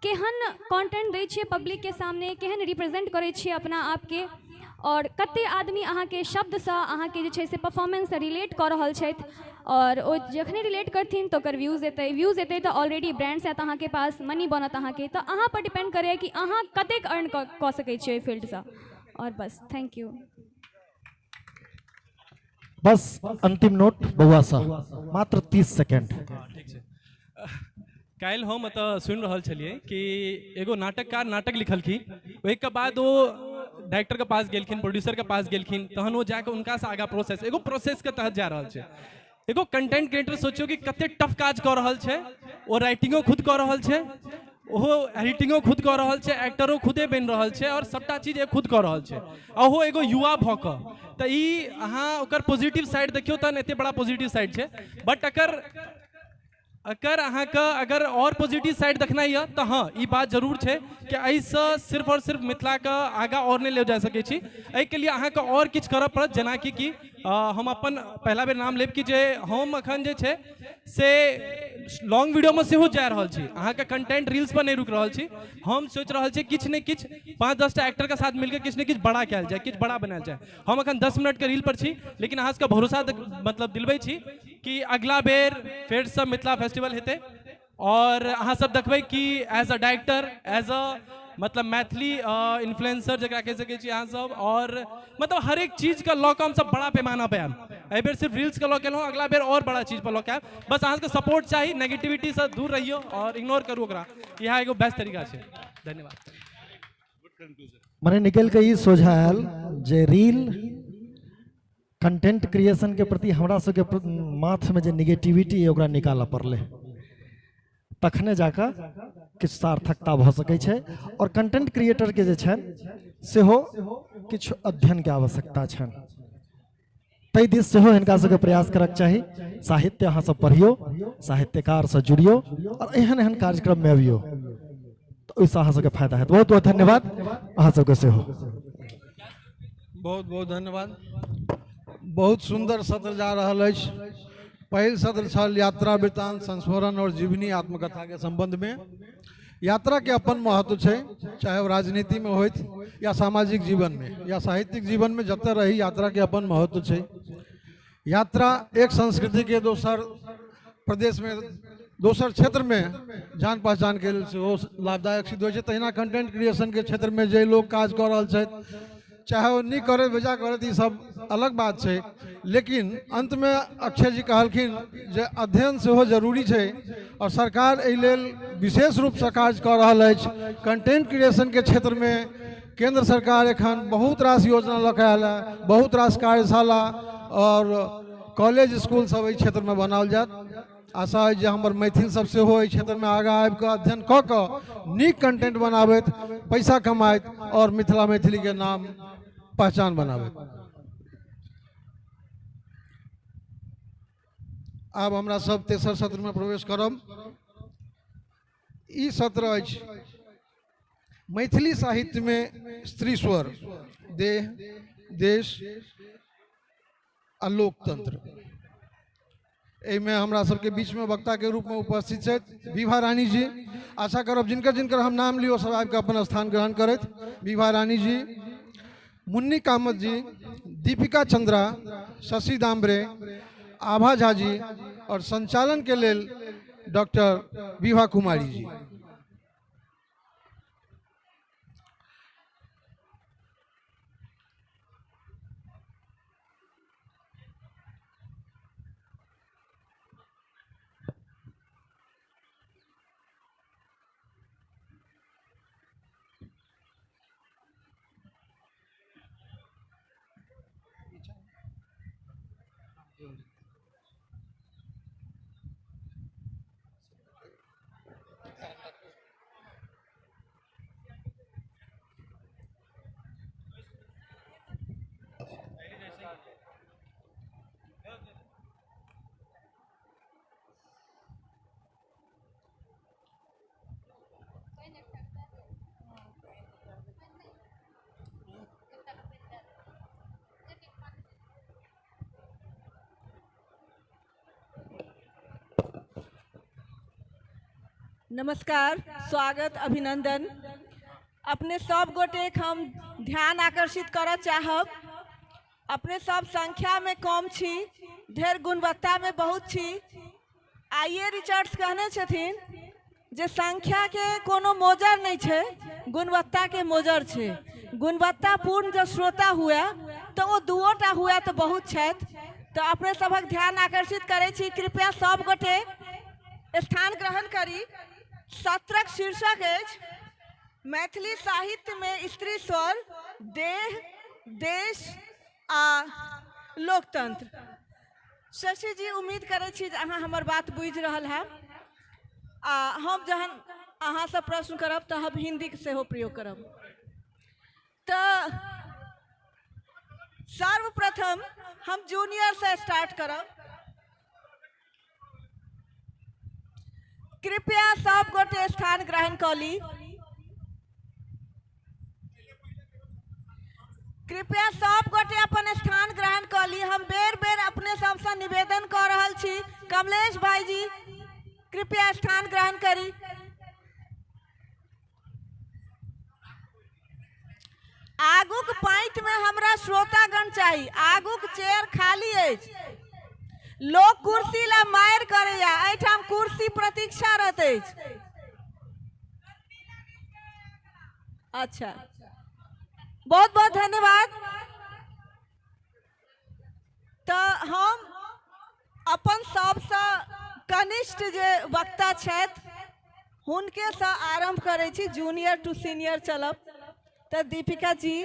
Speaker 13: केहन कॉन्टेंट दै छियै पब्लिकके सामने, केहन रिप्रेजेंट करै छियै अपना आपके, आओर कते आदमी अहाँके शब्दसँ, अहाँके जे छै से परफॉर्मेंससँ रिलेट कऽ रहल छथि। आओर ओ जखने रिलेट करथिन तऽ ओकर व्यूज एतै, व्यूज एतै तऽ ऑलरेडी ब्रांड्स आयत अहाँके पास, मनी बनत अहाँके। तऽ अहाँ पर डिपेंड करैए कि अहाँ कतेक अर्न कऽ सकै छियै ओहि फील्डसँ। आओर बस, thank you.
Speaker 10: बस अंतिम नोट बौआ साहब, मात्र 30 सेकेंड।
Speaker 11: ठीक छै। काल्हि हम एतऽ सुनि रहल छलियै कि एगो नाटककार नाटक लिखलखिन, ओहिके बाद ओ डायरेक्टरके पास गेलखिन, प्रोड्यूसरके पास गेलखिन, तहन ओ जाकऽ हुनकासँ आगाँ प्रोसेस, एगो प्रोसेसके तहत जा रहल छै। एगो कंटेंट क्रिएटर सोचियौ कि कते टफ काज कऽ रहल छै। ओ राइटिंगो खुद कऽ रहल छै, ओहो एडिटिंगो खुद कऽ रहल छै, एक्टरो खुदे बनि रहल छै, आओर सबटा चीज खुद कऽ रहल छै, आ ओहो एगो युवा भऽ कऽ। तऽ ई अहाँ ओकर पॉजिटिव साइड देखियौ तहन एते बड़ा पॉजिटिव साइड छै। बट अगर अहाँके अगर आओर पॉजिटिव साइड देखनाइ यऽ तऽ हँ, ई बात जरूर छै कि एहिसँ सिर्फ आओर सिर्फ मिथिलाके आगाँ आओर नहि लऽ जा सकै छी। एहिके लिए अहाँके आओर किछु करऽ पड़त। जेनाकि कि हम अपन पहिला बेर नाम लेब कि जे हम एखन जे छै से लॉन्ग वीडियोमे सेहो जा रहल छी, अहाँके कंटेंट रील्स पर नहि रुकि रहल छी। हम सोचि रहल छी किछु ने किछु 5-10 टा एक्टरके साथ मिलके किछु ने किछु बड़ा कयल जाय, किछु बड़ा बनायल जाय। हम एखन 10 मिनटके रील पर छी, लेकिन अहाँ सबके भरोसा मतलब दिलबै छी कि अगला बेर फेरसँ मिथिला फेस्टिवल हेतै, और अहाँ सब देखबै कि as a director, as a मतलब मैथिली इन्फ्लुएंसर जकरा कहि सकै छी अहाँ सब, और मतलब हरेक चीजके लऽ कऽ हमसब बड़ा पैमाना पे आयब। एहि बेर सिर्फ रील्सके लऽ के एलहुँ, अगला बेर और बड़ा चीज पर लऽ के आयब। बस अहाँ सबके सपोर्ट चाही, नेगेटिविटीसँ दूर रहियौ और इग्नोर करू ओकरा, इएह एगो बेस्ट तरीका छै। धन्यवाद।
Speaker 10: मने निकलि कऽ ई सोझा आयल जे रील कंटेंट क्रिएशन के प्रति हमरा सबके माथमे जे निगेटिविटी अइ ओकरा निकालऽ पड़लै, तखने जाकऽ किछु सार्थकता भऽ सकै छै। आओर कंटेंट क्रिएटरके जे छनि सेहो किछु अध्ययनके आवश्यकता छनि, ताहि दिस सेहो हिनका सबके प्रयास करक चाही। साहित्य अहाँ सब पढ़ियौ, साहित्यकारसँ जुड़ियौ, आओर एहन एहन कार्यक्रममे अबियौ, तऽ ओहिसँ अहाँ सबके फायदा हैत। बहुत बहुत धन्यवाद अहाँ सबके सेहो।
Speaker 9: बहुत बहुत धन्यवाद। बहुत सुन्दर सत्र जा रहल अछि। पहिल सत्र छल यात्रा वृत्तांत, संस्मरण और जीवनी आत्मकथा के संबंध में। यात्रा के अपन महत्व छै, चाहे वो राजनीति में होइत या सामाजिक जीवन में या साहित्यिक जीवन में, जतऽ रही यात्रा के अपन महत्व छै। यात्रा एक संस्कृति के दोसर प्रदेश में, दोसर क्षेत्र में जान पहचान के लेल सेहो लाभदायक सिद्ध होइ छै। तहिना कंटेंट क्रिएशन के क्षेत्र में जे लोग काज कऽ रहल छथि, चाहे ओ नीक करैत बेजा करैत, ई सब अलग बात छै, लेकिन अंतमे अक्षय जी कहलखिन जे अध्ययन सेहो जरूरी छै, और सरकार एहि लेल विशेष रूपसँ काज कऽ रहल अछि। कंटेंट क्रिएशन के क्षेत्रमे केंद्र सरकार एखन बहुत रास योजना लऽ कऽ आयल है, बहुत रास कार्यशाला और कॉलेज स्कूल सब एहि क्षेत्रमे बनाओल जायत। आशा अछि जे हमर मैथिल सब सेहो एहि क्षेत्रमे आगाँ आबि कऽ अध्ययन कऽ कऽ नीक कंटेंट बनाबैत, पैसा कमाइत और मिथिला मैथिली के नाम पहचान बनाबैत। आब हमरा सब तेसर सत्रमे प्रवेश करब। ई सत्र अछि मैथिली साहित्यमे स्त्री स्वर, देह, देश आ लोकतंत्र। एहिमे हमरा सबके बीचमे वक्ताके रूपमे उपस्थित छथि विभा रानी जी। आशा करब जिनकर जिनकर हम नाम लियौ सब आबिके अपन स्थान ग्रहण करथि। विभा रानी जी, मुन्नी कामत जी, दीपिका चंद्रा, शशि दाम्बरे, आभा झा जी और संचालन के लेल डॉक्टर विभा कुमारी जी।
Speaker 5: नमस्कार, स्वागत, अभिनंदन। अपने सब गोटेक हम ध्यान आकर्षित करऽ चाहब। अपने सब संख्या में कम छी, ढेर गुणवत्ता में बहुत छी। आइए रिचर्ड्स कहने छथिन जे संख्या के कोनो मोजर नहीं छै, गुणवत्ता के मोजर छै। गुणवत्तापूर्ण जब श्रोता हुए तो वो दुओटा हुए तो बहुत छथि। तो अपने सबक ध्यान आकर्षित करै छी, कृपया सब गोटे स्थान ग्रहण करी। सत्रक शीर्षक अछि मैथिली साहित्य में स्त्री स्वर, देह, देश आ लोकतंत्र। शशि जी, उम्मीद करै छी जे अहाँ हमर बात बुझि रहल हैब आ हम जहन अहाँसँ प्रश्न करब तऽ हम हिन्दीके सेहो प्रयोग करब। तऽ सर्वप्रथम हम जूनियरसँ स्टार्ट करब। कृपया सब गोटे स्थान ग्रहण कऽ ली। कृपया सब गोटे अपन स्थान ग्रहण कऽ ली। हम बेर बेर अपने सबसँ निवेदन कऽ रहल छी। कमलेश भाईजी, कृपया स्थान ग्रहण करी। आगूक पाँति में हमरा श्रोतागण चाही। आगूक चेयर खाली अछि। लोक कुर्सी ला मारि करैया, एहिठाम कुर्सी प्रतीक्षारत अछि। अच्छा, बहुत बहुत धन्यवाद। तऽ हम अपन सबसँ कनिष्ठ जे वक्ता छथि हुनकेसँ आरम्भ करै छी, जूनियर टू सीनियर चलब। तऽ दीपिका जी,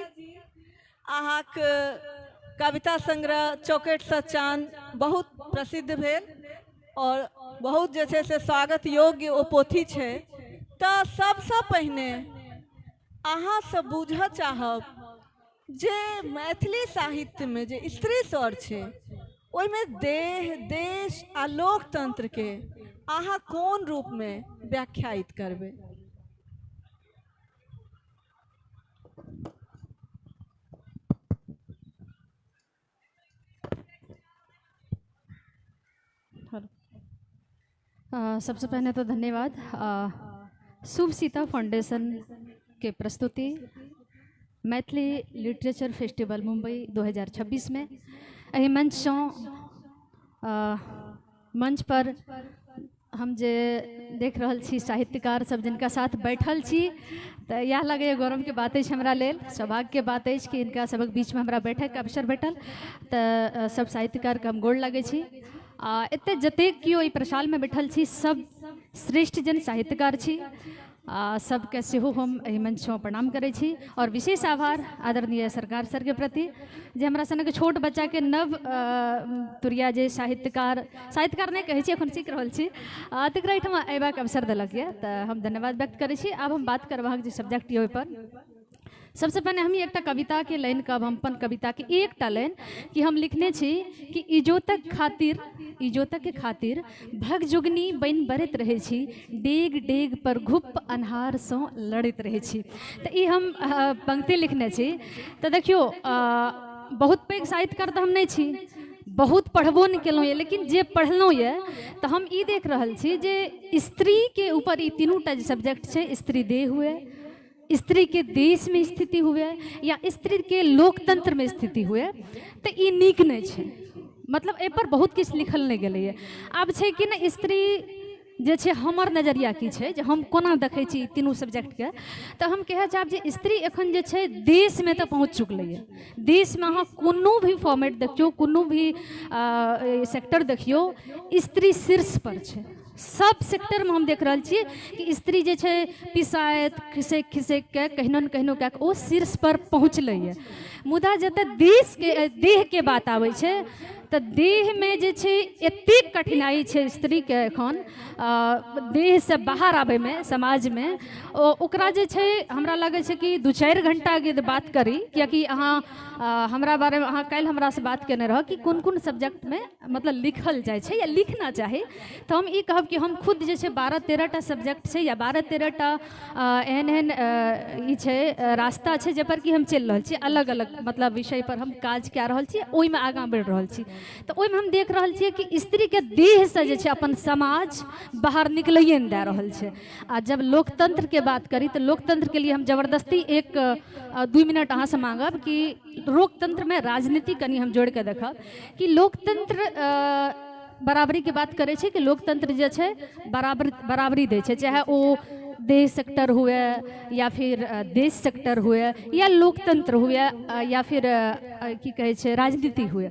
Speaker 5: अहाँके कविता संग्रह चौकटसँ चाँद बहुत प्रसिद्ध भेल और बहुत जे छै से स्वागत योग्य ओ पोथी छै। तऽ सबसँ पहिने अहाँसँ बूझऽ चाहब जे मैथिली साहित्यमे जे स्त्री स्वर छै ओहिमे देह, देश आ लोकतंत्रके अहाँ कोन रूपमे व्याख्यायित करबै?
Speaker 19: सबसे पहले तो धन्यवाद। शुभ सीता फाउंडेशन के प्रस्तुति मैथिली लिटरेचर फेस्टिवल मुंबई 2026 में एहि मंचसँ मंच पर हम जे देख रहल छी साहित्यकार सब जिनका साथ बैठल छी, तऽ इएह लगैए गौरवके बात अछि, हमरा लेल सौभाग्यके बात अछि कि हिनका सबक बीचमे हमरा बैठैके अवसर भेटल। तऽ सब साहित्यकारके हम गोड़ लगै छी। आ एतऽ जतेक केओ एहि प्रशालमे बैठल छी सब श्रेष्ठ जन साहित्यकार छी, आ सबके सेहो हम एहि मंचसँ प्रणाम करै छी। और विशेष आभार आदरणीय सरकार सरके प्रति जे हमरा सनक छोट बच्चाके नव तुरिया जे साहित्यकार नहि कहै छी, एखन सीख रहल छी, तकरा एहिठाम अयबाक अवसर देलक यऽ, तऽ हम धन्यवाद व्यक्त करै छी। आब हम बात करब अहाँके जे सब्जेक्ट यऽ ओहिपर। सबसे पहिने हम एकटा कविताके लाइन कहब, हम अपन कविताके एकटा लाइन कि हम लिखने छी कि इजोतक खातिर भगजुगनी बनि बढ़ैत रहै छी, डेग डेग पर घुप्प अन्हारसँ लड़ैत रहै छी। तऽ ई हम पंक्ति लिखने छी। तऽ देखियौ, बहुत पैघ साहित्यकार तऽ हम नहि छी, बहुत पढ़बो नहि केलहुँ यऽ, लेकिन जे पढ़लहुँ यऽ तऽ हम ई देख रहल छी जे स्त्रीके ऊपर ई तीनूटा जे सब्जेक्ट छै, स्त्री देह हुए, स्त्री के देश में स्थिति हुए या स्त्री के लोकतंत्र में स्थिति हुए, तऽ ई नीक नहि छै। मतलब एहिपर बहुत किछु लिखल नहि गेलैए। आब छै कि नहि, स्त्री जे छै हमर नजरिया की छै जे हम कोना देखै छी तीनू सब्जेक्टके, तऽ हम कहऽ चाहब जे स्त्री एखन जे छै देशमे तऽ पहुँच चुकलैए। देशमे अहाँ कोनो भी फॉर्मेट देखियौ, कोनो भी सेक्टर देखियौ, स्त्री शीर्ष पर छै। सब सेक्टरमे हम देख रहल छियै कि स्त्री जे छै पिसाइत खिसकि खिसकि कऽ कहिनो ने कहिनो कए कऽ ओ शीर्ष पर पहुँचलैए। मुदा जतऽ देशके देहके बात आबै छै तऽ देहमे जे छै एतेक कठिनाइ छै स्त्रीके एखन देहसँ बाहर आबैमे समाजमे। ओकरा जे छै हमरा लगै छै कि 2-4 घंटाके बात करी, कियाकि अहाँ हमरा बारेमे अहाँ काल्हि हमरासँ बात केने रहौ कि कोन कोन सब्जेक्टमे मतलब लिखल जाइ छै या लिखना चाही। तऽ हम ई कहब कि हम खुद जे छै 12-13 टा सब्जेक्ट छै या 12-13 टा एहन एहन ई छै रास्ता छै जाहिपर कि हम चलि रहल छी, अलग अलग मतलब विषय पर हम काज कए रहल छी, ओहिमे आगाँ बढ़ि रहल छी। तऽ ओहिमे हम देख रहल छियै कि स्त्रीके देहसँ जे छै अपन समाज बाहर निकलैए नहि दए रहल छै। आ जब लोकतंत्रके बात करी तऽ लोकतंत्रके लिए हम जबरदस्ती 1-2 मिनट अहाँसँ मांगब कि लोकतंत्रमे राजनीति कनि हम जोड़िके देखब कि लोकतंत्र बराबरीके बात करै छै कि लोकतंत्र जे छै बराबरी दै छै, चाहे ओ देश सेक्टर हुए या फिर देश सेक्टर हुए या लोकतंत्र हुए या फिर की कहै छै राजनीति हुए।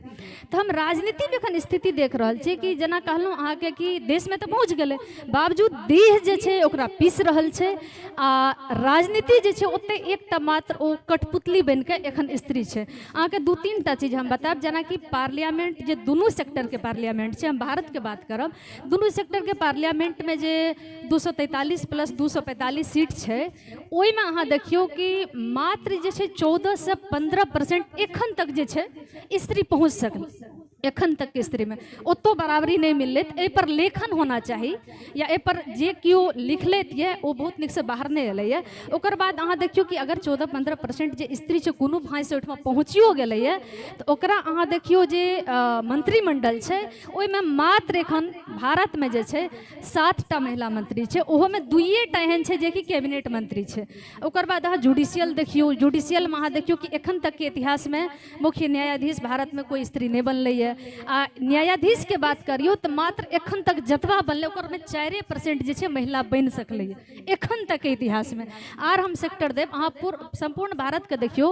Speaker 19: तऽ हम राजनीतिमे एखन स्थिति देख रहल छी कि जेना कहलहुँ अहाँके कि देशमे तऽ पहुँच गेलै, बावजूद देह जे छै ओकरा पीस रहल छै आ राजनीति जे छै ओतहि एकटा मात्र ओ कठपुतली बनिके एखन स्त्री छै। अहाँके 2-3 टा चीज हम बतायब, जेनाकि पार्लियामेंट जे दुनू सेक्टरके पार्लियामेंट छै, हम भारतके बात करब, दुनू सेक्टरके पार्लियामेंटमे जे 243 प्लस 245 सीट छै ओहिमे अहाँ देखियौ कि मात्र जे छै 14 से 15% एखन तक जे छै स्त्री पहुँच सकलै। एखन तक के स्त्रीमे ओतो बराबरी नहि मिललै। तऽ एहिपर लेखन होना चाही या एहिपर जे केओ लिखलैत यऽ ओ बहुत नीकसँ बाहर नहि एलैए। ओकर बाद अहाँ देखियौ कि अगर 14-15% जे स्त्री छै कोनो भाँइसँ ओहिठमा पहुँचियो गेलैए तऽ ओकरा अहाँ देखियौ जे मंत्रिमंडल छै ओहिमे मात्र एखन भारतमे जे छै 7टा महिला मंत्री छै, ओहोमे 2टा एहन छै जेकि कैबिनेट मंत्री छै। ओकर बाद अहाँ जुडिशियल देखियौ, जुडिशियलमे अहाँ देखियौ कि एखन तकके इतिहासमे मुख्य न्यायाधीश भारतमे कोइ स्त्री नहि बनलैए। आ न्यायाधीश के बात करियौ तऽ मात्र एखन तक जतबा बनलै ओकरमे 4% जे छै महिला बनि सकलैए एखन तक के इतिहासमे। आर हम सेक्टर देब, अहाँ सम्पूर्ण भारतके देखियौ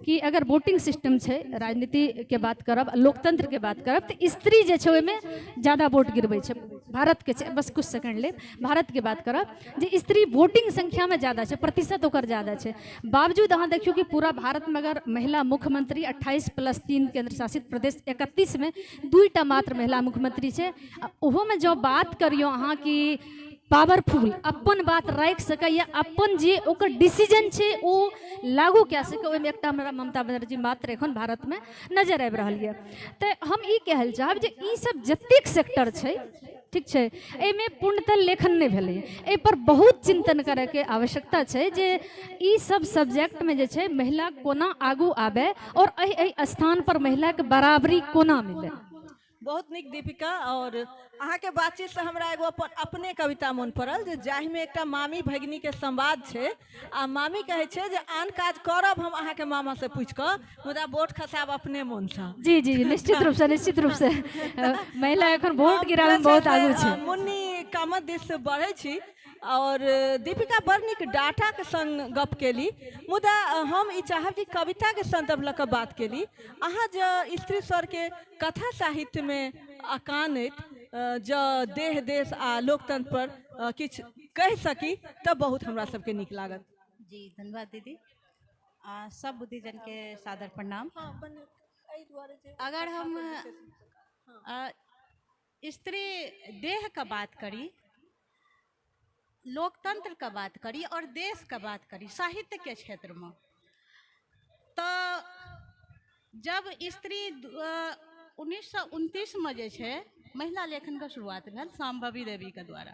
Speaker 19: कि अगर वोटिंग सिस्टम छै, राजनीतिके बात करब, लोकतंत्रके बात करब तऽ स्त्री जे छै ओहिमे ज़्यादा वोट गिरबै छै भारतके छै। बस कुछ सेकंड लेब, भारतके बात करब जे स्त्री वोटिंग संख्यामे ज़्यादा छै, प्रतिशत ओकर ज़्यादा छै। बावजूद अहाँ देखियौ कि पूरा भारतमे अगर महिला मुख्यमंत्री 28 + 3 केंद्र शासित प्रदेश 31 में 2टा मात्र महिला मुख्यमंत्री छै। ओहोमे जँ बात करियौ अहाँ कि पावरफुल अपन बात राखि सकैए, अपन जे ओकर डिसीजन छै ओ लागू कए सकै, ओहिमे एकटा हमरा ममता बनर्जी मात्र एखन भारतमे नजर आबि रहल यऽ। तऽ हम ई कहै लए चाहब जे ई सब जतेक सेक्टर छै, ठीक छै, एहिमे पूर्णतः लेखन नहि भेलै, एहिपर बहुत चिंतन करैके आवश्यकता छै जे ई सब सब्जेक्टमे जे छै महिला कोना आगू आबै और एहि एहि स्थान पर महिलाके बराबरी कोना मिले।
Speaker 5: बहुत नीक दीपिका, और अहाँके बातचीतसँ हमरा एगो अपने कविता मोन पड़ल जे जाहिमे एकटा मामी भगिनीके संवाद छै आ मामी कहै छै जे आन काज करब हम अहाँके मामासँ पूछि कऽ, मुदा वोट खसायब अपने मोनसँ।
Speaker 19: जी जी निश्चित रूपसँ, निश्चित रूपसँ महिला एखन वोट गिराबैमे बहुत आगू छै।
Speaker 5: मुन्नी कामत दिस बढ़ै छी और दीपिका बड़ नीक डाटाके संग गप केली, मुदा हम ई चाहब कि कविताके संदर्भ लऽ कऽ बात केली। अहाँ जँ स्त्री स्वरके कथा साहित्यमे अकानैत जँ देह देश आ लोकतंत्र पर किछु कहि सकी तऽ बहुत हमरा सबके नीक लागत।
Speaker 20: जी धन्यवाद दीदी, सब बुद्धिजनके सादर प्रणाम। अगर हम स्त्री देहके बात करी, लोकतंत्र के बात करी और देश के बात करी साहित्य के क्षेत्र में, तो जब स्त्री 1929 में जे छै महिला लेखन के शुरुआत भेल शाम्भवी देवी के द्वारा,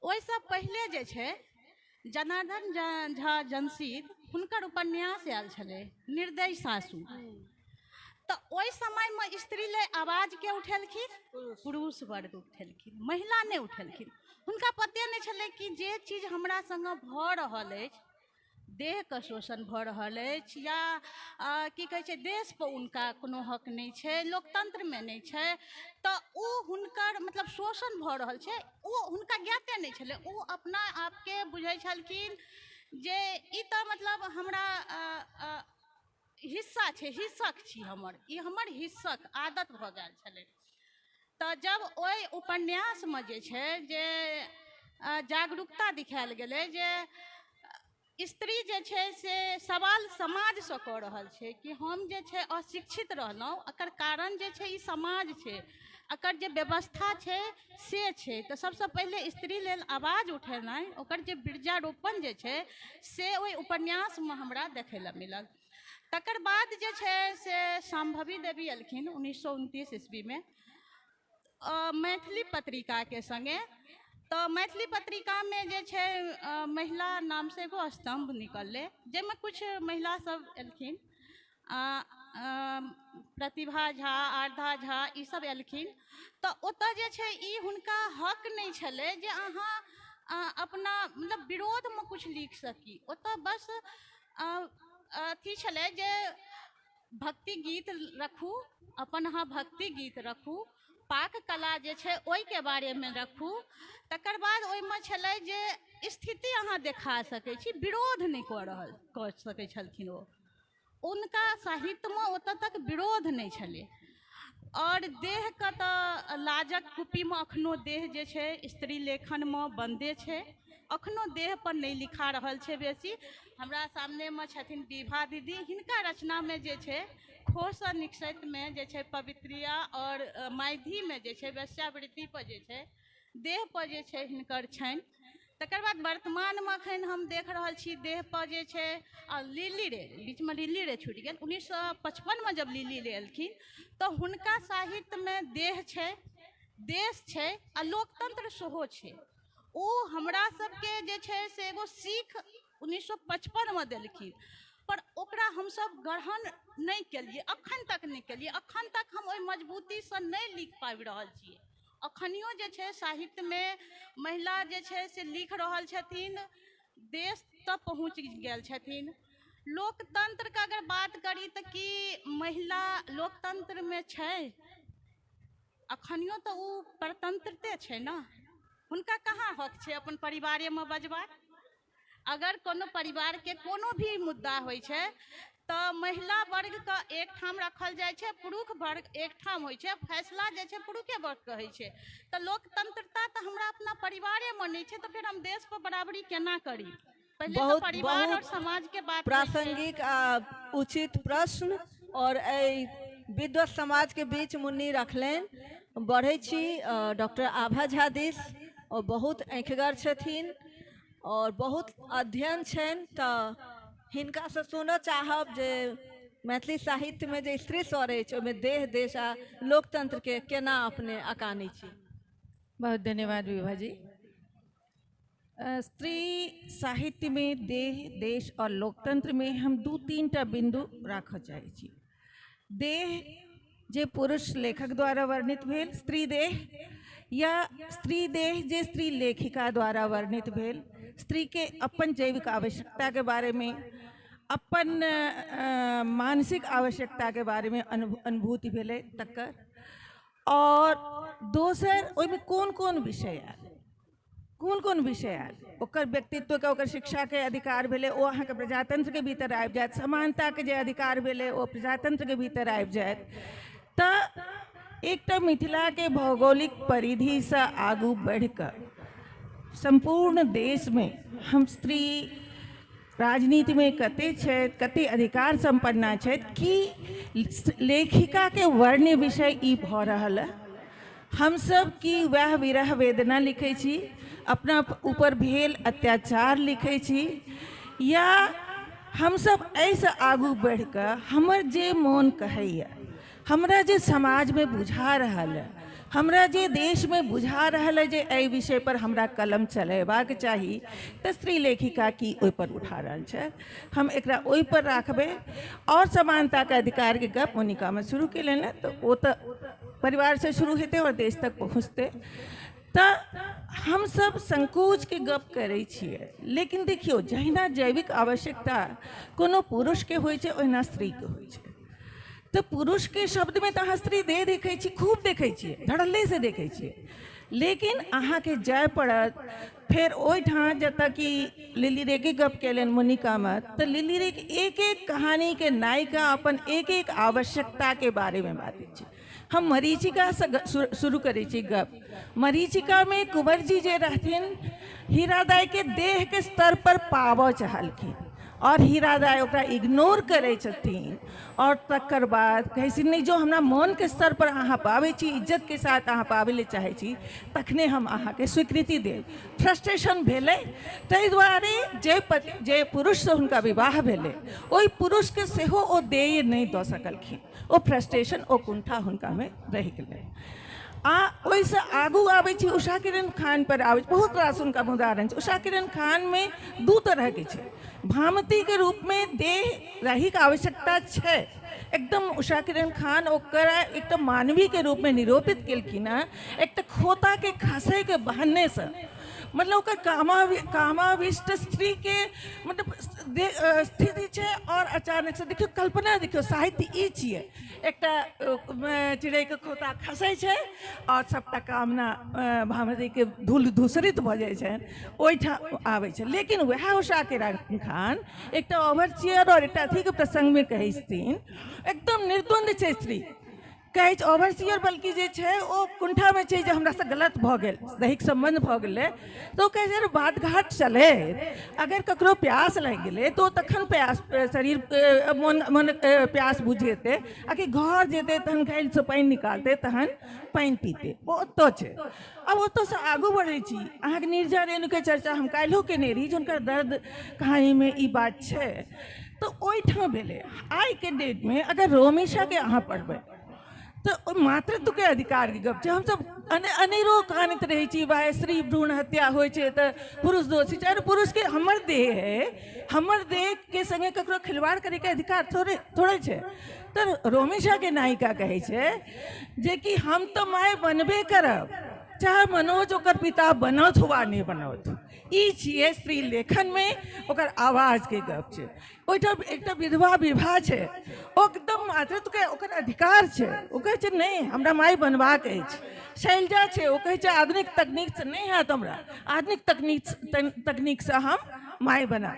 Speaker 20: ओहिसँ पहिले जे छै जनार्दन झा जनसीद हुनकर उपन्यास आयल छलै निर्दयी सासु। तऽ ओहि समयमे स्त्री ले आवाज के उठेलखिन? पुरुष वर्ग उठेलखिन, महिला नहि उठेलखिन। हुनका पते नहि छलै कि जे चीज हमरा संगे भऽ रहल अछि, देहके शोषण भऽ रहल अछि या की कहै छै देश पर हुनका कोनो हक नहि छै, लोकतंत्रमे नहि छै, तऽ ओ हुनकर मतलब शोषण भऽ रहल छै ओ हुनका ज्ञाते नहि छलै। ओ अपना आपके बुझै छलखिन जे ई तऽ मतलब हमरा हिस्सा छै, हिस्सक छी हमर, ई हमर हिस्सक आदत भऽ गेल छलै। तऽ जब ओहि उपन्यासमे जे छै जे जागरूकता दिखायल गेलै जे स्त्री जे छै से सवाल समाजसँ कऽ रहल छै कि हम जे छै अशिक्षित रहलहुँ, एकर कारण जे छै ई समाज छै, एकर जे व्यवस्था छै से छै। तऽ सबसँ पहिले स्त्री लेल आवाज उठेनाइ, ओकर जे वृक्षारोपण जे छै से ओहि उपन्यासमे हमरा देखै लए मिलल। तकर बाद जे छै से शाम्भवी देवी एलखिन 1929 ईस्वीमे मैथिली पत्रिकाके सङ्गे। तऽ मैथिली पत्रिकामे जे छै महिला नामसँ एगो स्तम्भ निकललै जाहिमे किछु महिला सब एलखिन प्रतिभा झा, आर्धा झा, ईसब एलखिन, तऽ ओतऽ जे छै ई हुनका हक नहि छलै जे अहाँ अपना मतलब विरोधमे किछु लिख सकी। ओतऽ बस अथी छलै जे भक्ति गीत रखू, अपन अहाँ भक्ति गीत रखू, पाक कला जे छै ओहिके बारेमे रखू। तकर बाद ओहिमे छलै जे स्थिति अहाँ देखा सकै छी, विरोध नहि कऽ सकै छलखिन ओ। हुनका साहित्यमे ओतऽ तक विरोध नहि छलै। आओर देहके तऽ लाजक कुपीमे अखनो देह जे छै स्त्री लेखनमे बन्दे छै, अखनो देह पर नहि लिखा रहल छै बेसी। हमरा सामनेमे छथिन विभा दीदी, हिनका रचनामे जे छै खोसँ निकसैतमे जे छै पवित्रिया आओर माइधीमे जे छै वेश्यावृत्ति पर जे छै देह पर जे छै हिनकर छनि। तकर बाद वर्तमानमे अखन हम देख रहल छी देह पर जे छै आ लिली रे, बीचमे लिली रे छुटि गेल। 1955मे जब लिली रे एलखिन तऽ हुनका साहित्यमे देह छै, देश छै आ लोकतंत्र सेहो छै। ओ हमरा सबके जे छै से एगो सीख 1955मे देलखिन, पर ओकरा हमसब ग्रहण नहि केलियै, अखन तक नहि केलियै। अखन तक हम ओहि मजबूतीसँ नहि लिख पाबि रहल छियै। अखनियो जे छै साहित्यमे महिला जे छै से लिख रहल छथिन, देश तक पहुँच गेल छथिन। लोकतंत्रके अगर बात करी तऽ की महिला लोकतंत्रमे छै? अखनियो तऽ ओ परतंत्रते छै ने, हुनका कहाँ हक छै अपन परिवारेमे बजबाक? अगर कोनो परिवारके कोनो भी मुद्दा होइ छै तऽ महिला वर्गके एकठाम रखल जाइ छै, पुरुष वर्ग एकठाम होइ छै, फैसला जे छै पुरुषे वर्गके होइ छै। तऽ लोकतंत्रता तऽ हमरा अपना परिवारेमे नहि छै, तऽ फेर हम देश पर बराबरी केना करी? पहिले तऽ परिवार और समाज के बात।
Speaker 21: प्रासंगिक आ उचित प्रश्न और एहि विद्वत समाज के बीच मुन्नी रखलनि। बढ़ै छी डॉक्टर आभा झा दिस, और बहुत आँखिगर छथिन और बहुत अध्ययन छनि, तऽ हिनकासँ सुनऽ चाहब जे मैथिली साहित्यमे जे स्त्री स्वर अछि ओहिमे देह, देश आ लोकतंत्रके केना अपने अकानै छी?
Speaker 5: बहुत धन्यवाद विभा जी। स्त्री साहित्य में देह, देश और लोकतंत्र में हम 2-3 टा बिंदु राखऽ चाहै छी। देह जे पुरुष लेखक द्वारा वर्णित भेल स्त्री देह, या स्त्री देह जे स्त्री लेखिका द्वारा वर्णित भेल, स्त्री के अपन जैविक आवश्यकता के बारे में, अपन मानसिक आवश्यकता के बारे में अनुभूति भेलै तकर। और दोसर ओहिमे कोन कोन विषय आयल, कोन कोन विषय आयल, ओकर व्यक्तित्वके, ओकर शिक्षाके अधिकार भेलै ओ अहाँके प्रजातंत्रके भीतर आबि जायत, समानताके जे अधिकार भेलै ओ प्रजातंत्रके भीतर आबि जायत। तऽ एकटा मिथिलाके भौगोलिक परिधिसँ आगू बढ़िकऽ सम्पूर्ण देशमे हम स्त्री राजनीतिमे कते छथि, कते अधिकार सम्पन्ना छथि, की लेखिकाके वर्ण्य विषय ई भऽ रहल है? हमसब की वएह विरह वेदना लिखै छी, अपना ऊपर भेल अत्याचार लिखै छी, या हमसब एहिसँ आगू बढ़िकऽ हमर जे मोन कहैए, हमरा जे समाजमे बुझा रहल है, हमरा जे देशमे बुझा रहल है जे एहि विषय पर हमरा कलम चलेबाक चाही, तऽ स्त्री लेखिका की ओहिपर उठा रहल छै? हम एकरा ओहिपर राखबै। और समानताके अधिकारके गप मोनिकामे शुरू केलनि हँ, तऽ ओ तऽ परिवारसँ शुरू हेतै और देश तक पहुँचतै। तऽ हमसब संकोचके गप करै छियै, लेकिन देखियौ जहिना जैविक आवश्यकता कोनो पुरुषके होइ छै ओहिना स्त्रीके होइ छै। तऽ पुरुषके शब्दमे तऽ अहाँ स्त्री देह देखै छी, खूब देखै छियै, धड़ल्लेसँ देखै छियै, लेकिन अहाँके जाय पड़त फेर ओहिठाम जतऽ कि लिली रेके गप केलनि मोनिकामे, तऽ लिली रेके एक एक कहानीके नायिका अपन एक एक आवश्यकताके बारेमे बाजै छै। हम मरीचिकासँ शुरू करै छी गप। मरीचिकामे कुंवरजी जे रहथिन हीरादाइके देहके स्तर पर पाबऽ चाहलखिन और हीरादाइ ओकरा इग्नोर करै छथिन, और तकर बाद कहै छै नहि, जो हमरा मोनके स्तर पर अहाँ पाबै छी, इज्जतके साथ अहाँ पाबै लए चाहै छी, तखने हम अहाँके स्वीकृति देब। फ्रस्ट्रेशन भेलै, ताहि दुआरे जे पति, जे पुरुषसँ हुनका विवाह भेलै ओहि पुरुषके सेहो ओ देय नहि दऽ सकलखिन। ओ फ्रस्ट्रेशन, ओ कुंठा हुनकामे रहि गेलै। आ ओहिसँ आगू आबै छी उषा किरण खान पर आबै छी, बहुत रास हुनका उदाहरण छै। उषा किरण खानमे 2 तरहके छै। भामतीके रूपमे देह रहैके आवश्यकता छै। एकदम उषा किरण खान ओकरा एकटा मानवीके रूपमे निरूपित केलखिन हँ, एकटा खोताके खसैके बहानेसँ, मतलब ओकर कामाविष्ट स्त्रीके मतलब स्थिति छै। और अचानक से देखियौ, कल्पना देखियौ, साहित्य ई छियै, एकटा चिड़ैके खोता खसै छै और सबटा कामना भामतीके धूल धूसरित भऽ जाइ छनि, ओहिठाम आबै छै। लेकिन वएह उषा किरण खान एकटा ओवरचियर और एकटा अथीके प्रसङ्गमे कहै छथिन, एकदम निर्द्वंद छै स्त्री, कहै छै ओवरसियर, बल्कि जे छै ओ कुण्ठामे छै जे हमरासँ गलत भऽ गेल, दैहिक सम्बन्ध भऽ गेलै, तऽ ओ कहै छै बाट घाट चलै, अगर ककरो प्यास लागि गेलै तऽ ओ तखन प्यास शरीर मन मन प्यास बुझेतै, आ कि घर जेतै तहन घैलसँ पानि निकालतै तहन पानि पीतै, ओ ओतऽ छै। आब ओतऽसँ आगू बढ़ै छी, अहाँके निर्जा रेणुके चर्चा हम काल्हिओ केने रही, जे हुनकर दर्द कहानीमे ई बात छै, तऽ ओहिठाम भेलै। आइके डेटमे अगर रोमिशाके अहाँ पढ़बै तऽ ओहि मातृत्वके अधिकारके गप छै। हमसब अनेरो कानैत रहै छी, भाय स्त्री भ्रूण हत्या होइ छै तऽ पुरुष दोषी छै। अरे पुरुषके हमर देह है, हमर देहके सङ्गे ककरो खिलवाड़ करैके अधिकार थोड़े थोड़े छै। तऽ रोमिशाके नायिका कहै छै जेकि हम तऽ माय बनबे करब, चाहे मनोज ओकर पिता बनत वा नहि बनत। ई छियै स्त्री लेखनमे ओकर आवाजके गप छै। ओहिठाम एकटा विधवा विवाह छै, ओ एकदम मातृत्वके ओकर अधिकार छै, ओ कहै छै नहि हमरा माय बनबाक अछि। शैलजा छै, ओ कहै छै आधुनिक तकनीकसँ नहि हैत हमरा, आधुनिक तकनीकसँ हम माय बनाब।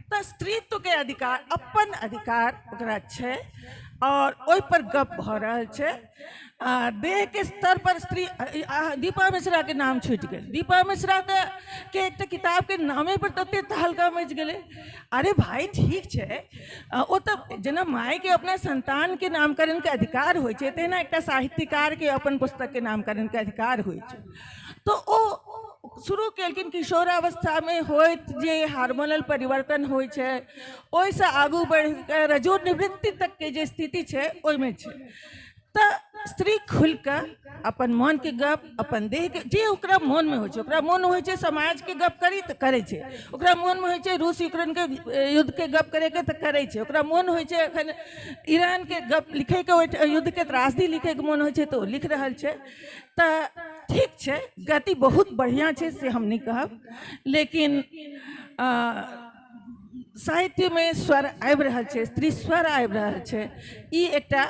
Speaker 5: तऽ स्त्रीत्वके अधिकार, अपन अधिकार ओकरा छै और ओहिपर गप भऽ रहल छै। देहके स्तर पर स्त्री, दीपा मिश्राके नाम छूटि गेल। दीपा मिश्रा तऽ के एकटा किताबके नामे पर तते तहलका मचि गेलै। अरे भाई ठीक छै, ओ तऽ जेना मायके अपना संतानके नामकरणके अधिकार होइ छै, तहिना एकटा साहित्यकारके अपन पुस्तकके नामकरणके अधिकार होइ छै। तऽ ओ शुरू केलखिन किशोरावस्थामे होइत जे हार्मोनल परिवर्तन होइ छै, ओहिसँ आगू बढ़िकऽ रजोनिवृत्ति तकके जे स्थिति छै ओहिमे छै। तऽ स्त्री खुलिकऽ अपन मोनके गप, अपन देहके जे ओकरा मोनमे होइ छै, ओकरा मोन होइ छै समाजके गप करी तऽ करै छै, ओकरा मोनमे होइ छै रूस यूक्रेनके युद्धके गप करैके तऽ करै छै, ओकरा मोन होइ छै एखन ईरानके गप लिखैके, ओहि युद्धके त्रासदी लिखैके मोन होइ छै तऽ ओ लिख रहल छै। तऽ ठीक छै, गति बहुत बढ़िआँ छै से हम नहि कहब, लेकिन साहित्यमे स्वर आबि रहल छै, स्त्री स्वर आबि रहल छै, ई एकटा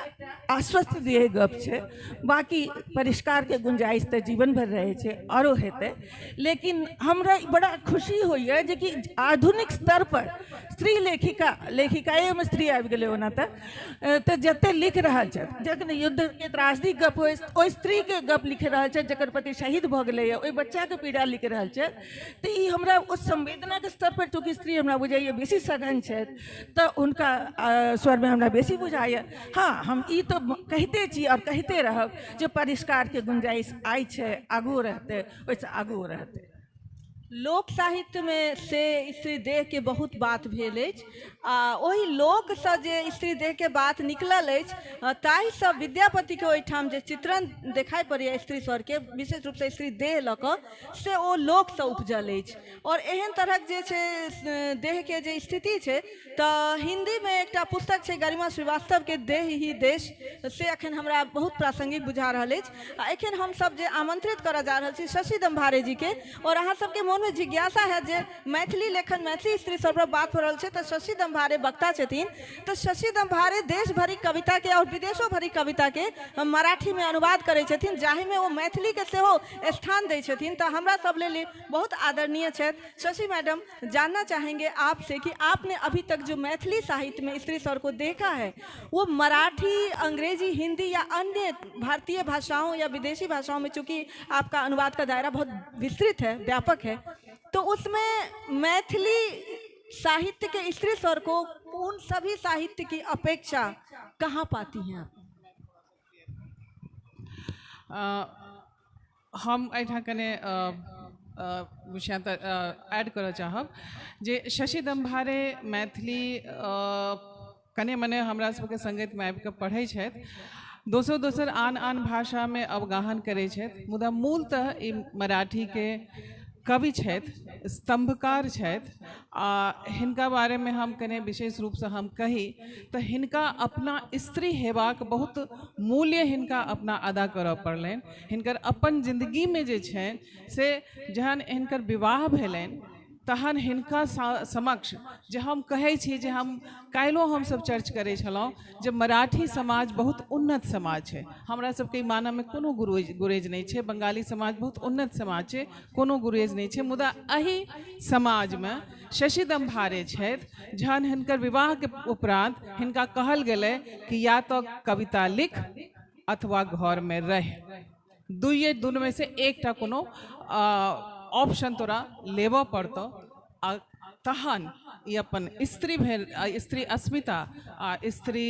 Speaker 5: आश्वस्त दियै गप छै। बाकी परिष्कारके गुंजाइश तऽ जीवन भरि रहै छै, आरो हेतै, लेकिन हमरा बड़ा खुशी होइए जेकि आधुनिक स्तर पर स्त्री लेखिका, लेखिकाएमे स्त्री आबि गेलै ओना तऽ जते लिख रहल छथि, जखन युद्धके त्रासदी गप होइ ओहि स्त्रीके गप लिख रहल छथि जकर पति शहीद भऽ गेलैए, ओहि बच्चाके पीड़ा लिख रहल छथि, तऽ ई हमरा उस संवेदनाके स्तर पर चूँकि स्त्री हमरा बुझाइए बेसी सघन छथि तऽ हुनका स्वरमे हमरा बेसी बुझाइए। हाँ, हम ई तऽ कहिते छी और कहिते रहब जे परिष्कारके गुंजाइश आइ छै, आगू रहतै, ओहिसँ आगू रहतै।
Speaker 21: लोक साहित्यमे से स्त्री देहके बहुत बात भेल अछि आ ओहि लोकसँ जे स्त्री देहके बात निकलल अछि ताहिसँ विद्यापतिके ओहिठाम जे चित्रण देखाइ पड़ैए स्त्री स्वरके, विशेष रूपसँ स्त्री देह लऽ कऽ, से ओ लोकसँ उपजल अछि। आओर एहन तरहक जे छै देहके जे स्थिति छै तऽ हिन्दीमे एकटा पुस्तक छै गरिमा श्रीवास्तवके देह ही देश, से एखन हमरा बहुत प्रासंगिक बुझा रहल अछि। आ एखन हमसब जे आमंत्रित करऽ जा रहल छी शशि दम्भारे जीके, और अहाँ सबके मोनमे जिज्ञासा है जे मैथिली लेखन, मैथिली स्त्री सब पर बात हो रहल छै तऽ शशि दम्भारे वक्ता छथिन। तऽ शशि दम्भारे देश भरिक कविता के और विदेशो भरिक कविता के मराठी में अनुवाद करै छथिन, जाहिमे ओ मैथिली के सेहो स्थान दै छथिन। तऽ हमरा सब लेल बहुत आदरणीय छथि। शशि मैडम, जानना चाहेंगे आपसे कि आपने अभी तक जो मैथिली साहित्य में स्त्री स्वर को देखा है वो मराठी, अंग्रेजी, हिंदी या अन्य भारतीय भाषाओं या विदेशी भाषाओं में, चूँकि आपका अनुवाद का दायरा बहुत विस्तृत है, व्यापक है, तो उसमें मैथिली साहित्य के स्त्री स्वर को उन सभी साहित्य की अपेक्षा कहाँ पाती हैं आप?
Speaker 6: हम एहिठाम कने विषयांतर ऐड करऽ चाहब जे शशि दम्भारे मैथिली कने मने हमरा सबके संगतिमे आबिकऽ पढ़ै छथि, दोसर दोसर आन आन भाषामे अवगाहन करै छथि, मुदा मूलतः ई मराठीके कवि छथि, स्तंभकार छथि आ हिनका बारेमे हम कने विशेष रूपसँ हम कही तऽ हिनका अपना स्त्री हेबाक बहुत मूल्य हिनका अपना अदा करऽ पड़लनि। हिनकर अपन जिन्दगीमे जे छनि से जहन हिनकर विवाह भेलनि तहन हिनका समक्ष जे हम कहै छी जे हम काल्हिओ हमसब चर्च करै छलहुँ जे मराठी समाज बहुत उन्नत समाज छै, हमरा सबके ई मानऽमे कोनो गुरेज नहि छै। बंगाली समाज बहुत उन्नत समाज छै, कोनो गुरेज नहि छै। मुदा एहि समाजमे शशि दम्भारे छथि, जहन हिनकर विवाहके उपरान्त हिनका कहल गेलै कि या तऽ कविता लिख अथवा घरमे रह, दुनूमे से एकटा कोनो ऑप्शन तोरा लेबऽ पड़तौ। आ तहन ई अपन स्त्री भेल, स्त्री अस्मिता आ स्त्री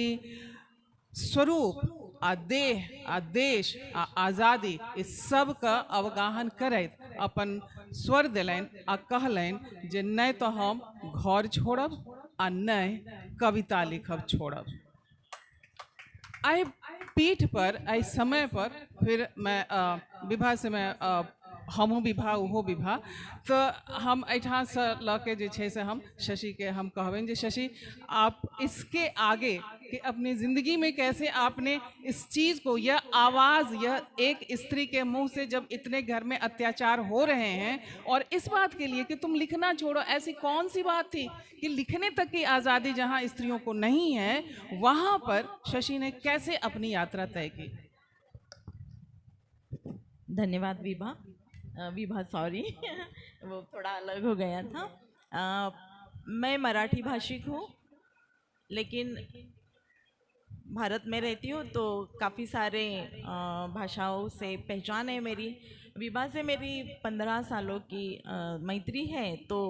Speaker 6: स्वरूप आ देह आ देश आ आज़ादी ई सबके अवगाहन करैत अपन स्वर देलनि आ कहलनि जे नहि तऽ हम घर छोड़ब आ नहि कविता लिखब छोड़ब। एहि पीठ पर एहि समय पर फिर मैं विभा से मैं हमहूँ विभा ओहो विभा, तऽ हम एहिठामसँ लऽ के जे छै से हम शशिके हम कहबनि जे शशि आप इसके आगे कि अपनी ज़िंदगी में कैसे आपने इस चीज़ को, यह आवाज़, यह एक स्त्री के मुंह से जब इतने घर में अत्याचार हो रहे हैं और इस बात के लिए कि तुम लिखना छोड़ो, ऐसी कौन सी बात थी कि लिखने तक की आज़ादी जहां स्त्रियों को नहीं है वहां पर शशि ने कैसे अपनी यात्रा तय की।
Speaker 5: धन्यवाद विभा, विभा सॉरी वो थोड़ा अलग हो गया था। मैं मराठी भाषिक हूँ लेकिन भारत में रहती हूँ तो काफ़ी सारे भाषाओं से पहचान है मेरी। विभा से मेरी 15 सालों की मैत्री है तो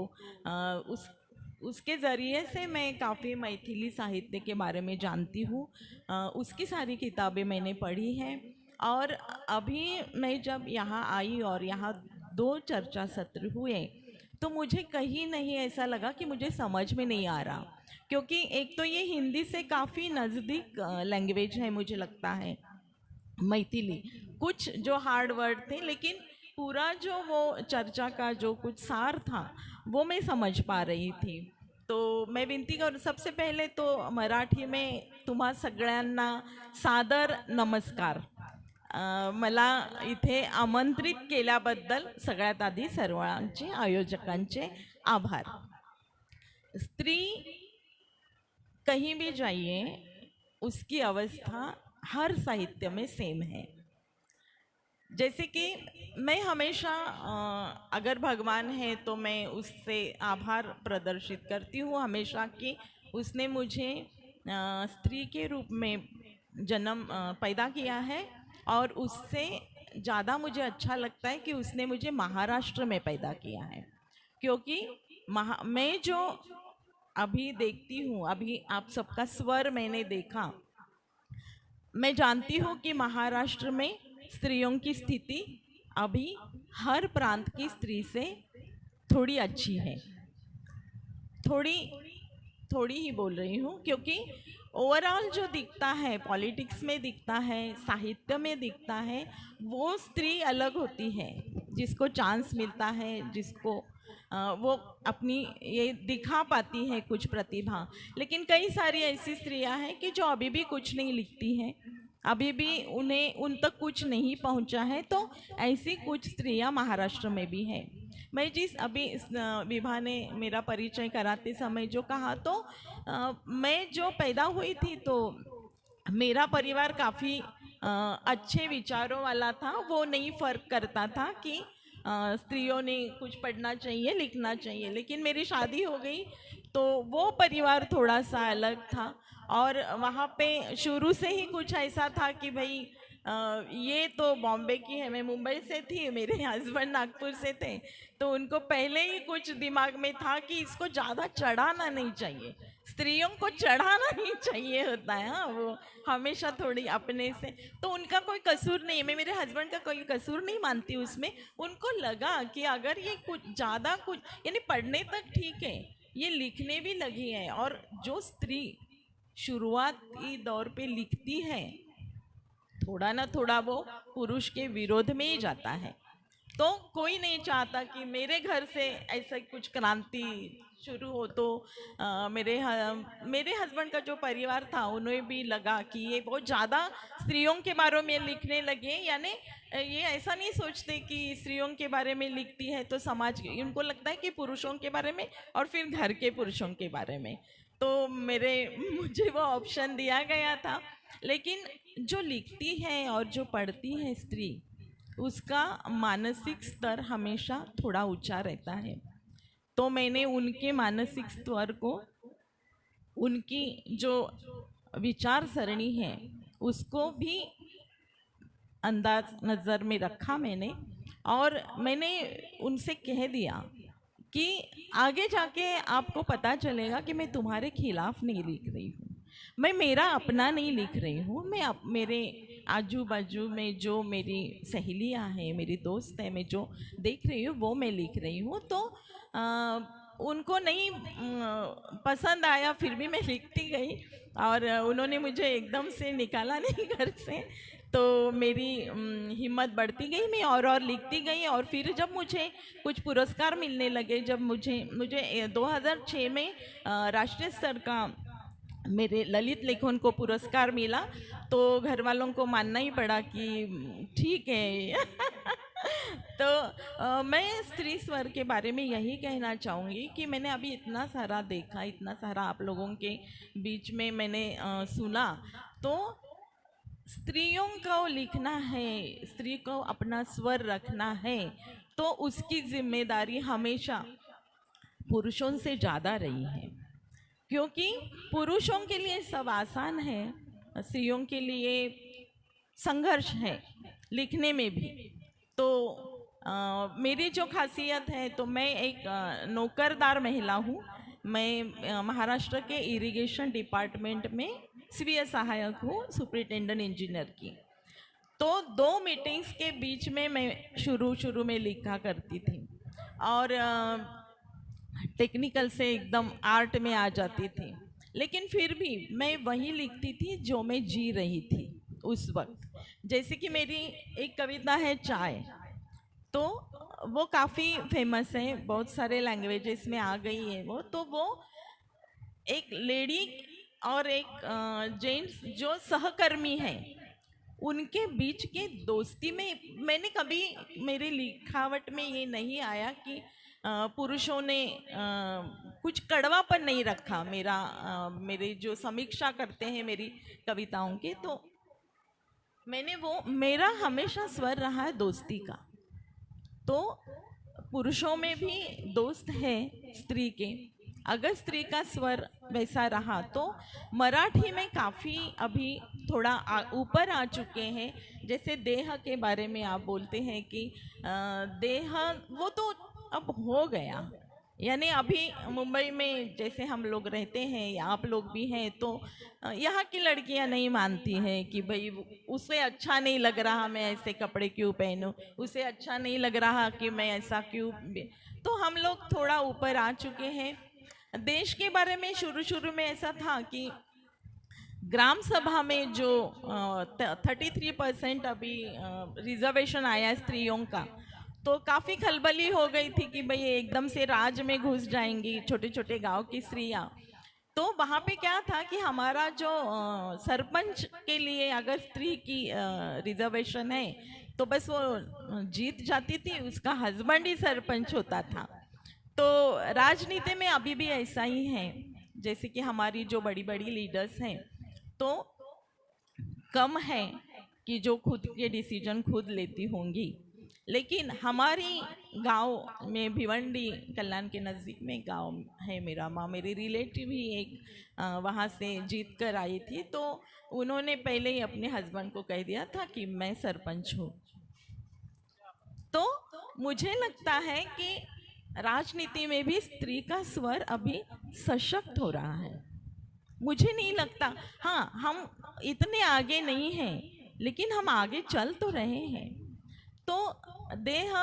Speaker 5: उसके ज़रिए से मैं काफ़ी मैथिली साहित्य के बारे में जानती हूँ। उसकी सारी किताबें मैंने पढ़ी हैं और अभी मैं जब यहाँ आई और यहाँ 2 चर्चा सत्र हुए तो मुझे कहीं नहीं ऐसा लगा कि मुझे समझ में नहीं आ रहा, क्योंकि एक तो ये हिंदी से काफ़ी नज़दीक लैंग्वेज है मुझे लगता है मैथिली। कुछ जो हार्ड वर्ड थे लेकिन पूरा जो वो चर्चा का जो कुछ सार था वो मैं समझ पा रही थी। तो मैं विनती करूँ सबसे पहले तो मराठी में तुम्हा सगळ्यांना सादर नमस्कार। मला इथे आमंत्रित केल्याबद्दल सगळ्यात आधी सर्वांचे आयोजकांचे आभार। स्त्री कहीं भी जाइए उसकी अवस्था हर साहित्य में सेम है। जैसे कि मैं हमेशा अगर भगवान है तो मैं उससे आभार प्रदर्शित करती हूँ हमेशा कि उसने मुझे स्त्री के रूप में जन्म पैदा किया है और उससे ज़्यादा मुझे अच्छा लगता है कि उसने मुझे महाराष्ट्र में पैदा किया है, क्योंकि मैं जो अभी देखती हूँ, अभी आप सबका स्वर मैंने देखा, मैं जानती हूँ कि महाराष्ट्र में स्त्रियों की स्थिति अभी हर प्रांत की स्त्री से थोड़ी अच्छी है। थोड़ी थोड़ी ही बोल रही हूँ क्योंकि ओवरऑल जो दिखता है पॉलिटिक्स में दिखता है, साहित्य में दिखता है, वो स्त्री अलग होती है जिसको चांस मिलता है, जिसको वो अपनी ये दिखा पाती है कुछ प्रतिभा। लेकिन कई सारी ऐसी स्त्रियां हैं कि जो अभी भी कुछ नहीं लिखती हैं, अभी भी उन्हें उन तक कुछ नहीं पहुंचा है। तो ऐसी कुछ स्त्रियां महाराष्ट्र में भी हैं। मैं जिस अभी विभा ने मेरा परिचय कराते समय जो कहा तो मैं जो पैदा हुई थी तो मेरा परिवार काफ़ी अच्छे विचारों वाला था। वो नहीं फ़र्क करता था कि स्त्रियों ने कुछ पढ़ना चाहिए, लिखना चाहिए। लेकिन मेरी शादी हो गई तो वो परिवार थोड़ा सा अलग था और वहाँ पे शुरू से ही कुछ ऐसा था कि भाई ये तो बॉम्बे की है, मैं मुंबई से थी, मेरे हस्बैंड नागपुर से थे, तो उनको पहले ही कुछ दिमाग में था कि इसको ज़्यादा चढ़ाना नहीं चाहिए, स्त्रियों को चढ़ाना नहीं चाहिए होता है। हाँ, वो हमेशा थोड़ी अपने से, तो उनका कोई कसूर नहीं है, मैं मेरे हस्बैंड का कोई कसूर नहीं मानती उसमें। उनको लगा कि अगर ये कुछ ज़्यादा कुछ यानी पढ़ने तक ठीक है, ये लिखने भी लगी है, और जो स्त्री शुरुआती दौर पे लिखती है थोड़ा ना थोड़ा वो पुरुष के विरोध में ही जाता है। तो कोई नहीं चाहता कि मेरे घर से ऐसा कुछ क्रांति शुरू हो। तो मेरे हस्बैंड का जो परिवार था उन्हें भी लगा कि ये बहुत ज़्यादा स्त्रियों के बारे में लिखने लगे, यानी ये ऐसा नहीं सोचते कि स्त्रियों के बारे में लिखती है तो समाज, उनको लगता है कि पुरुषों के बारे में और फिर घर के पुरुषों के बारे में। तो मुझे वो ऑप्शन दिया गया था। लेकिन जो लिखती है और जो पढ़ती है स्त्री, उसका मानसिक स्तर हमेशा थोड़ा ऊंचा रहता है। तो मैंने उनके मानसिक स्तर को, उनकी जो विचार सरणी है उसको भी अंदाज नज़र में रखा मैंने, और मैंने उनसे कह दिया कि आगे जाके आपको पता चलेगा कि मैं तुम्हारे खिलाफ नहीं लिख रही हूँ, मैं मेरा अपना नहीं लिख रही हूँ, मैं मेरे आजू बाजू में जो मेरी सहेलियाँ हैं, मेरी दोस्त हैं, मैं जो देख रही हूँ वो मैं लिख रही हूँ। तो उनको नहीं पसंद आया, फिर भी मैं लिखती गई और उन्होंने मुझे एकदम से निकाला नहीं घर से। तो मेरी हिम्मत बढ़ती गई, मैं और लिखती गई। और फिर जब मुझे कुछ पुरस्कार मिलने लगे, जब मुझे 2006 में राष्ट्रीय स्तर का मेरे ललित लेखन को पुरस्कार मिला, तो घर वालों को मानना ही पड़ा कि ठीक है। तो मैं स्त्री स्वर के बारे में यही कहना चाहूँगी कि मैंने अभी इतना सारा देखा, इतना सारा आप लोगों के बीच में मैंने सुना, तो स्त्रियों को लिखना है, स्त्री को अपना स्वर रखना है, तो उसकी जिम्मेदारी हमेशा पुरुषों से ज़्यादा रही है, क्योंकि पुरुषों के लिए सब आसान है, स्त्रियों के लिए संघर्ष है लिखने में भी। तो मेरी जो खासियत है, तो मैं एक नौकरदार महिला हूँ। मैं महाराष्ट्र के इरिगेशन डिपार्टमेंट में स्वीय सहायक हूँ, सुपरिटेंडेंट इंजीनियर की। तो 2 मीटिंग्स के बीच में मैं शुरू में लिखा करती थी और टेक्निकल से एकदम आर्ट में आ जाती थी, लेकिन फिर भी मैं वही लिखती थी जो मैं जी रही थी उस वक्त। जैसे कि मेरी एक कविता है चाय, तो वो काफ़ी फेमस है, बहुत सारे लैंग्वेजेस में आ गई है वो। तो वो एक लेडी और एक जेंट्स जो सहकर्मी हैं, उनके बीच के दोस्ती में मैंने कभी मेरी लिखावट में ये नहीं आया कि पुरुषों ने कुछ कड़वापन नहीं रखा। मेरे जो समीक्षा करते हैं मेरी कविताओं के, तो मैंने वो, मेरा हमेशा स्वर रहा है दोस्ती का। तो पुरुषों में भी दोस्त है स्त्री के, अगर स्त्री का स्वर वैसा रहा तो मराठी में काफ़ी अभी थोड़ा ऊपर आ चुके हैं। जैसे देह के बारे में आप बोलते हैं कि देह वो तो अब हो गया, यानी अभी मुंबई में जैसे हम लोग रहते हैं या आप लोग भी हैं, तो यहाँ की लड़कियाँ नहीं मानती हैं कि भाई उसे अच्छा नहीं लग रहा मैं ऐसे कपड़े क्यों पहनूं, उसे अच्छा नहीं लग रहा कि मैं ऐसा क्यों। तो हम लोग थोड़ा ऊपर आ चुके हैं। देश के बारे में शुरू शुरू में ऐसा था कि ग्राम सभा में जो 33% अभी रिजर्वेशन आया स्त्रियों का, तो काफ़ी खलबली हो गई थी कि भाई एकदम से राज में घुस जाएंगी छोटे छोटे गांव की स्त्रियां। तो वहाँ पे क्या था कि हमारा जो सरपंच के लिए अगर स्त्री की रिजर्वेशन है तो बस वो जीत जाती थी, उसका हस्बैंड ही सरपंच होता था। तो राजनीति में अभी भी ऐसा ही है, जैसे कि हमारी जो बड़ी बड़ी लीडर्स हैं तो कम है कि जो खुद के डिसीजन खुद लेती होंगी, लेकिन हमारी गांव में भिवंडी कल्याण के नज़दीक में गांव है मेरा, माँ मेरी रिलेटिव ही एक वहाँ से जीत कर आई थी, तो उन्होंने पहले ही अपने हस्बैंड को कह दिया था कि मैं सरपंच हूँ। तो मुझे लगता है कि राजनीति में भी स्त्री का स्वर अभी सशक्त हो रहा है। मुझे नहीं लगता, हाँ हम इतने आगे नहीं हैं लेकिन हम आगे चल तो रहे हैं। तो देह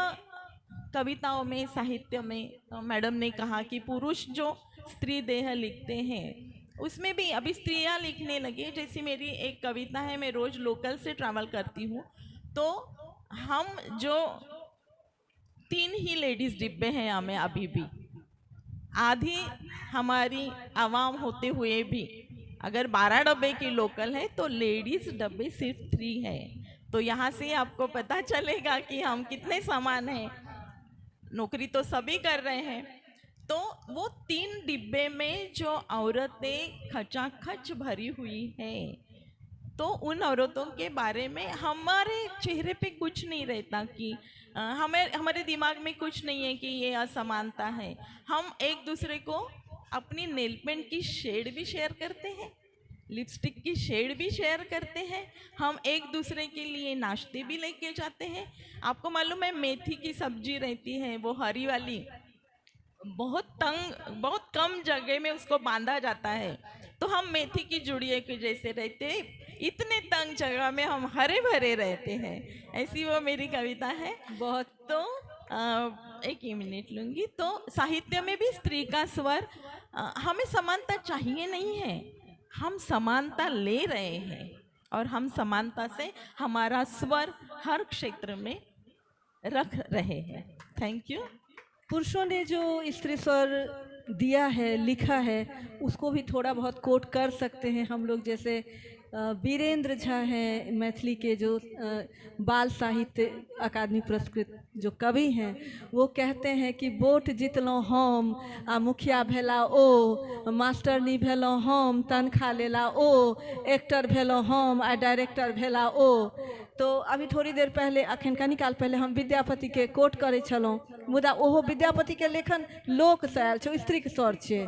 Speaker 5: कविताओं में, साहित्य में, मैडम ने कहा कि पुरुष जो स्त्री देह लिखते हैं उसमें भी अभी स्त्रियां लिखने लगी। जैसी मेरी एक कविता है, मैं रोज़ लोकल से ट्रैवल करती हूँ, तो हम जो 3 ही लेडीज़ डिब्बे हैं हमें अभी भी। आधी हमारी आवाम होते हुए भी अगर 12 डब्बे की लोकल है तो लेडीज़ डब्बे सिर्फ 3 है। तो यहाँ से आपको पता चलेगा कि हम कितने समान हैं। नौकरी तो सभी कर रहे हैं। तो वो 3 डिब्बे में जो औरतें खचाखच भरी हुई हैं, तो उन औरतों के बारे में हमारे चेहरे पे कुछ नहीं रहता कि हमें, हमारे दिमाग में कुछ नहीं है कि ये असमानता है। हम एक दूसरे को अपनी नेल पेंट की शेड भी शेयर करते हैं, लिपस्टिक की शेड भी शेयर करते हैं, हम एक दूसरे के लिए नाश्ते भी लेके जाते हैं। आपको मालूम है मेथी की सब्जी रहती है वो हरी वाली, बहुत तंग, बहुत कम जगह में उसको बांधा जाता है, तो हम मेथी की जुड़िए के जैसे रहते हैं, इतने तंग जगह में हम हरे भरे रहते हैं। ऐसी वो मेरी कविता है बहुत। तो एक ही मिनट लूँगी। तो साहित्य में भी स्त्री का स्वर, हमें समानता चाहिए नहीं है, हम समानता ले रहे हैं और हम समानता से हमारा स्वर हर क्षेत्र में रख रहे हैं। Thank you.
Speaker 21: पुरुषों ने जो स्त्री स्वर दिया है, लिखा है, उसको भी थोड़ा बहुत कोट कर सकते हैं हम लोग। जैसे वीरेंद्र झा हैं मैथिली के जो बाल साहित्य अकादमी पुरस्कृत जो कवि हैं, वो कहते हैं कि वोट जितलहुँ हम आ मुखिया भेला ओ, मास्टरनी भेलहुँ हम तनखा लेला ओ, एक्टर भेलहुँ हम आ डायरेक्टर भेला ओ। तो अभी थोड़ी देर पहले, अखन कनी काल पहले हम विद्यापति के कोट करै छलहुँ, मुदा ओहो विद्यापति के लेखन लोकसँ आयल छै, स्त्रीके स्वर छै।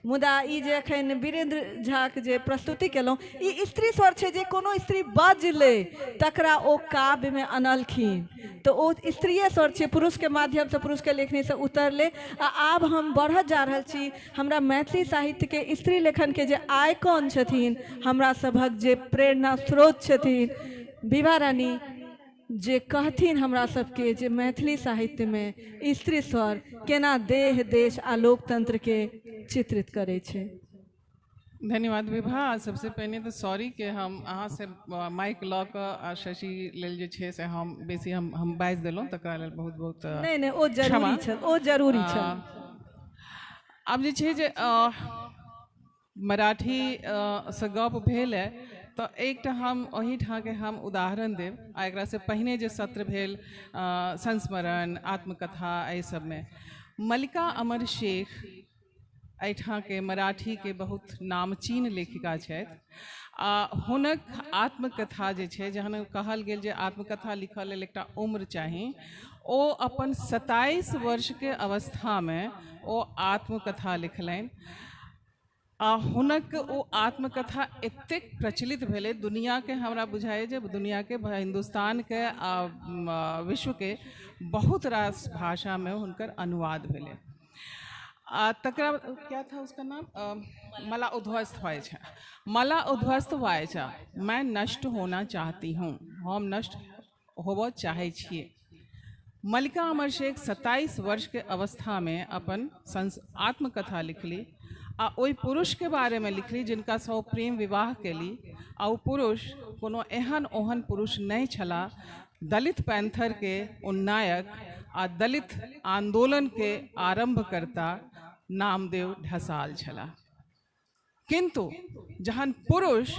Speaker 21: मुदा ई जे अखन वीरेंद्र झाके जे प्रस्तुति केलहुँ, ई स्त्री स्वर छै जे कोनो स्त्री बजलै तकरा ओ काव्यमे अनलखिन, तऽ ओ स्त्रीए स्वर छै, पुरुषके माध्यमसँ पुरुषके लेखनीसँ उतरलै। आ आब हम बढ़त जा रहल छी, हमरा मैथिली साहित्यके स्त्री लेखनके जे आइकॉन छथिन, हमरा सभक जे प्रेरणा स्रोत छथिन विभा रानी, जे कहथिन हमरा सबके जे मैथिली साहित्यमे स्त्री स्वर केना देह, देश आ लोकतंत्रके चित्रित करै छै।
Speaker 6: धन्यवाद विभा। सबसे पहिने तऽ सॉरी के हम अहाँ से माइक लऽ कऽ आ शशि लेल जे छै से हम बेसी हम बाजि देलहुँ, तकरा लेल बहुत बहुत
Speaker 21: नहीं नहीं, ओ जरूरी छल, ओ जरूरी छल।
Speaker 6: आब जे छै जे मराठी से गप भेल है तऽ एकटा हम ओहिठामके हम उदाहरण देब। आ एकरासँ पहिने जे सत्र भेल संस्मरण, आत्मकथा, एहि सबमे मल्लिका अमर शेख एहिठामके मराठीके बहुत नामचीन लेखिका छथि आ हुनक आत्मकथा जे छै, जहन कहल गेल जे आत्मकथा लिखऽ लेल एकटा उम्र चाही, ओ अपन 27 वर्षके अवस्थामे ओ आत्मकथा लिखलनि आ हुनक ओ आत्मकथा एतेक प्रचलित भेलै दुनियाके, हमरा बुझाइए जे दुनियाके, हिन्दुस्तानके आ विश्वके बहुत रास भाषामे हुनकर अनुवाद भेलै। आ तकरा क्या था उसका नाम, मला उध्वस्त व्हायचा, मला उध्वस्त व्हायचा, मैं नष्ट होना चाहती हूँ, हम नष्ट होबऽ चाहै छियै। मल्लिका अमर शेख 27 वर्षके अवस्थामे अपन आत्मकथा लिखली आ ओहि पुरुषके बारेमे लिखली जिनकासँ ओ प्रेम विवाह केली आ ओ पुरुष कोनो एहन ओहन पुरुष नहि छलाह, दलित पैंथरके ओ नायक आ दलित आन्दोलनके आरम्भकर्ता नामदेव ढसाल छलाह। किन्तु जहन पुरुष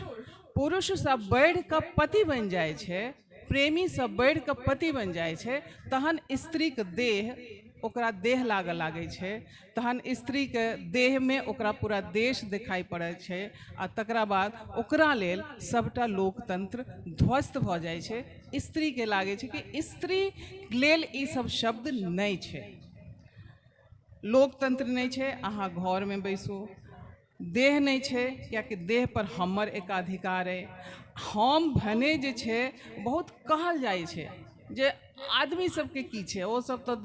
Speaker 6: पुरुषसँ बढ़िकऽ पति बनि जाइ छै, प्रेमीसँ बढ़िकऽ पति बनि जाइ छै, तहन स्त्रीके देह ओकरा देह लागऽ लागै छै, तहन स्त्रीके देहमे ओकरा पूरा देश देखाइ पड़ै छै आ तकरा बाद ओकरा लेल सबटा लोकतंत्र ध्वस्त भऽ जाइ छै। स्त्रीके लागै छै कि स्त्री लेल ई सब शब्द नहि छै, लोकतंत्र नहि छै, अहाँ घरमे बैसू, देह नहि छै कियाकि देह पर हमर एकाधिकार अइ। हम भने जे छै बहुत कहल जाइ छै जे आदमी सबके की छै, ओ सब तऽ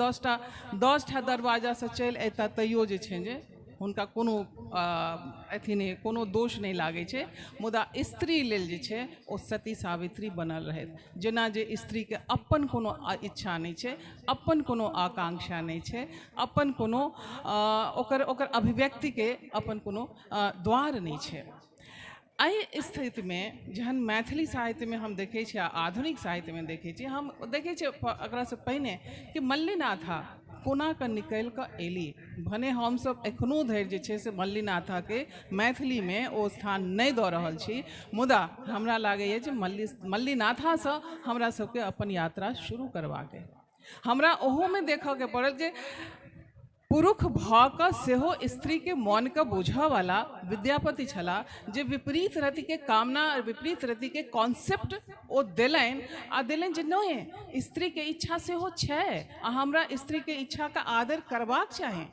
Speaker 6: 10टा दरवाजासँ चलि अयता तैयो जे छै जे हुनका कोनो अथी नहि, कोनो दोष नहि लागै छै। मुदा स्त्री लेल जे छै ओ सती सावित्री बनल रहैत, जेना जे स्त्रीके अपन कोनो इच्छा नहि छै, अपन कोनो आकांक्षा नहि छै, अपन कोनो ओकर ओकर अभिव्यक्तिके अपन कोनो द्वार नहि छै। एहि स्थितिमे जहन मैथिली साहित्यमे हम देखै छियै आ आधुनिक साहित्यमे देखै छियै, हम देखै छियै एकरासँ पहिने कि मल्लिनाथा कोना कऽ निकलि कऽ एली। भने हमसब एखनो धरि जे छै से मल्लिनाथाके मैथिलीमे ओ स्थान नहि दऽ रहल छी, मुदा हमरा लागैए जे मल्लिनाथासँ हमरा सबके अपन यात्रा शुरू करबाक अइ। हमरा ओहोमे देखऽके पड़ल जे पुरुष भऽ कऽ सेहो स्त्रीके मोनके बुझऽवला विद्यापति छलाह, जे विपरीत रतिके कामना विपरीत रतिके कॉन्सेप्ट ओ देलनि आ देलनि जे नहि, स्त्रीके इच्छा सेहो छै आ हमरा स्त्रीके इच्छाके आदर करबाक चाही।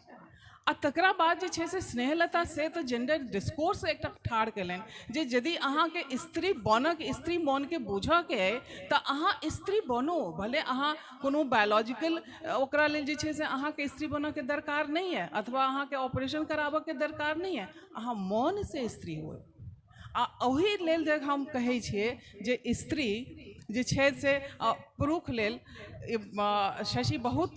Speaker 6: आ तकरा बाद जे छै से स्नेहलता से तऽ जेंडर डिस्कोर्स एकटा ठाढ़ केलनि जे यदि अहाँके स्त्री बनक स्त्री मोनके बूझऽके अइ तऽ अहाँ स्त्री बनू, भले अहाँ कोनो बायोलॉजिकल ओकरा लेल जे छै से अहाँके स्त्री बनऽके दरकार नहि अइ अथवा अहाँके ऑपरेशन कराबऽके दरकार नहि अइ, अहाँ मोनसँ स्त्री होइ। आ ओहि लेल जे हम कहै छियै जे स्त्री जे छै से पुरुष लेल शशि बहुत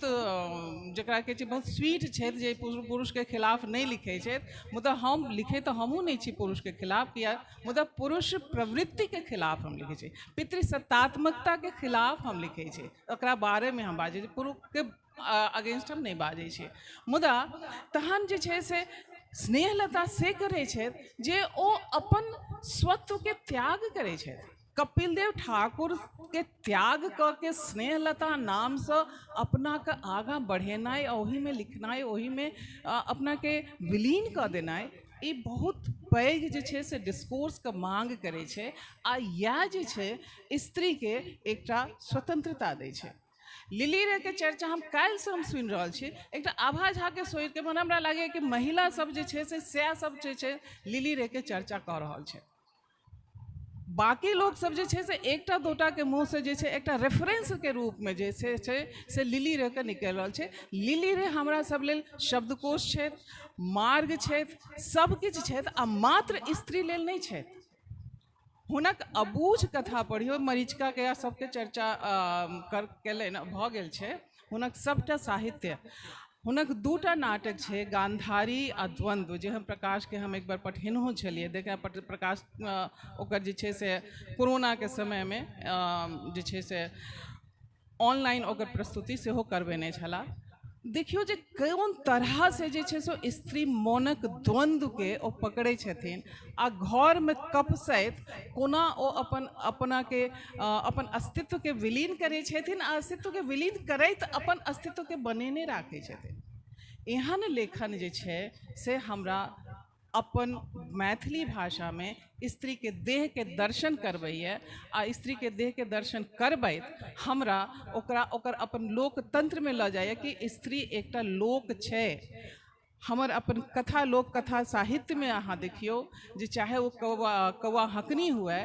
Speaker 6: जकरा कहै छै बहुत स्वीट छथि जे पुरुषके खिलाफ नहि लिखै छथि, मुदा हम लिखै तऽ हमहूँ नहि छी पुरुषके खिलाफ, किया मुदा पुरुष प्रवृत्तिके खिलाफ हम लिखै छी, पितृसत्तात्मकताके खिलाफ हम लिखै छी, ओकरा बारेमे हम बाजै छी, पुरुषके अगेंस्ट हम नहि बाजै छी। मुदा तहन जे छै से स्नेहलता से करै छथि जे ओ अपन स्वत्वके त्याग करै छथि। कपिलदेव ठाकुर के त्याग कऽ के स्नेहलता नामसँ अपनाके आगाँ बढ़ेनाइ, ओहिमे लिखनाइ, ओहिमे अपनाके विलीन कऽ देनाइ, ई बहुत पैघ जे छै से डिस्कोर्सके माँग करै छै आ इएह जे छै स्त्रीके एकटा स्वतंत्रता दै छै। लिली रे के चर्चा हम काल्हिसँ हम सुनि रहल छी, एकटा आभा झाके सुनिके मन हमरा लागैए कि महिला सब जे छै से सएह सब जे छै लिली रे के चर्चा कऽ रहल छै। बाकी लोक सब जे छै से एकटा दोटाके मुँहसँ जे छै एकटा रेफरेंसके रूपमे जे छै से लिली रे के निकलि रहल छै। लिली रे हमरा सब लेल शब्दकोश छथि, मार्ग छथि, सब किछु छथि आ मात्र स्त्री लेल नहि छथि। हुनक अबूझ कथा पढ़ियौ, मरीचिकाके सबके चर्चा केलनि भऽ गेल छै। हुनक सबटा साहित्य, हुनक दूटा नाटक छै गांधारी आ द्वंद्व, जे हम प्रकाशके हम एक बार पठेनहो छलियै, देखा प्रकाश ओकर जे छै से कोरोनाके समयमे जे छै से ऑनलाइन ओकर प्रस्तुति सेहो करबेने छलाह। देखियौ जे कोन तरहसँ जे छै से स्त्री मोनक द्वंद्वके ओ पकड़ै छथिन आ घरमे कपसैत कोना ओ अपन अपनाके अपन अस्तित्वके विलीन करै छथिन आ अस्तित्वके विलीन करैत अपन अस्तित्वके बनेने राखै छथिन। एहन लेखन जे छै से हमरा अपन मैथिली भाषामे स्त्रीके देहके दर्शन करबैए आ स्त्रीके देहके दर्शन करबैत हमरा ओकरा ओकर अपन लोकतंत्रमे लऽ जाइए कि स्त्री एकटा लोक छै। हमर अपन कथा लोक कथा साहित्यमे अहाँ देखियौ जे चाहे ओ कौआ हकनी हुए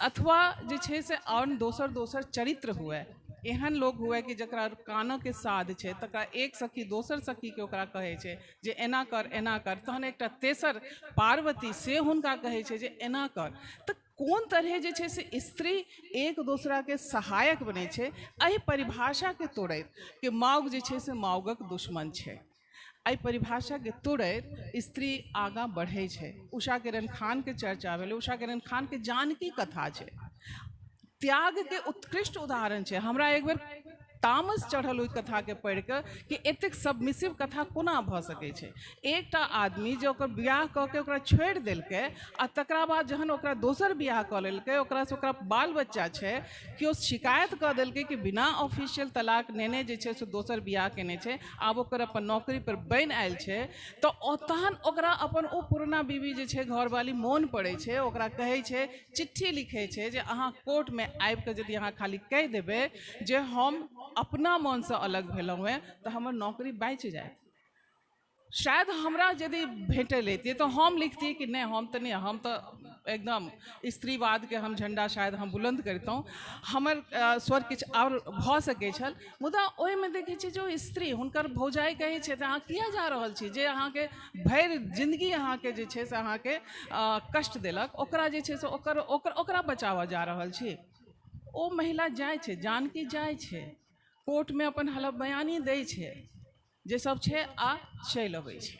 Speaker 6: अथवा जे छै से आओर दोसर दोसर चरित्र हुए, एहन लोक हुए कि जकरा कानके साध छै तकरा एक सखी दोसर सखीके ओकरा कहै छै जे एना कर एना कर, तहन एकटा तेसर पार्वती से हुनका कहै छै जे एना कर। तऽ कोन तरहे जे छै से स्त्री एक दोसराके सहायक बनै छै एहि परिभाषाके तोड़ैत कि माउग जे छै से माउगक दुश्मन छै, एहि परिभाषाके तोड़ैत स्त्री आगाँ बढ़ै छै। उषा किरण खानके चर्चा भेलै, उषा किरण खानके जानकी कथा छै, त्यागके उत्कृष्ट उदाहरण छै। हमरा एक बेर तामस चढ़ल ओहि कथाके पढ़िकऽ कि एतेक सबमिसिव कथा कोना भऽ सकै छै। एकटा आदमी जे ओकर बियाह कऽ के ओकरा छोड़ि देलकै आ तकरा बाद जहन ओकरा दोसर बियाह कऽ लेलकै, ओकरासँ ओकरा बाल बच्चा छै, केओ शिकायत कऽ देलकै कि बिना ऑफिशियल तलाक नेने जे छै से दोसर बियाह केने छै, आब ओकर अपन नौकरीपर बनि आयल छै, तऽ तहन ओकरा अपन ओ पुरना बीवी जे छै घरवाली मोन पड़ै छै, ओकरा कहै छै, चिट्ठी लिखै छै जे अहाँ कोर्टमे आबिकऽ यदि अहाँ खाली कहि देबै जे हम अपना मनसँ अलग भेलहुँ हेँ तऽ हमर नौकरी बाँचि जायत। शायद हमरा यदि भेटल रहितियै तऽ हम लिखतियै कि नहि हम तऽ नहि, हम तऽ एकदम स्त्रीवादके हम झण्डा शायद हम बुलन्द करितहुँ, हमर स्वर किछु आओर भऽ सकै छल। मुदा ओहिमे देखै छियै जे ओ स्त्री हुनकर भौजाइ कहै छै अहाँ किया जा रहल छी, जे अहाँके भरि जिन्दगी अहाँके जे छै से अहाँके कष्ट देलक ओकरा जे छै से ओकर ओकर ओकरा बचाबऽ जा रहल छी। ओ महिला जाइ छै, जानकी जाइ छै, कोर्टमे अपन हलफ बयानी दै छै जे सब छै आ चलि अबै छै।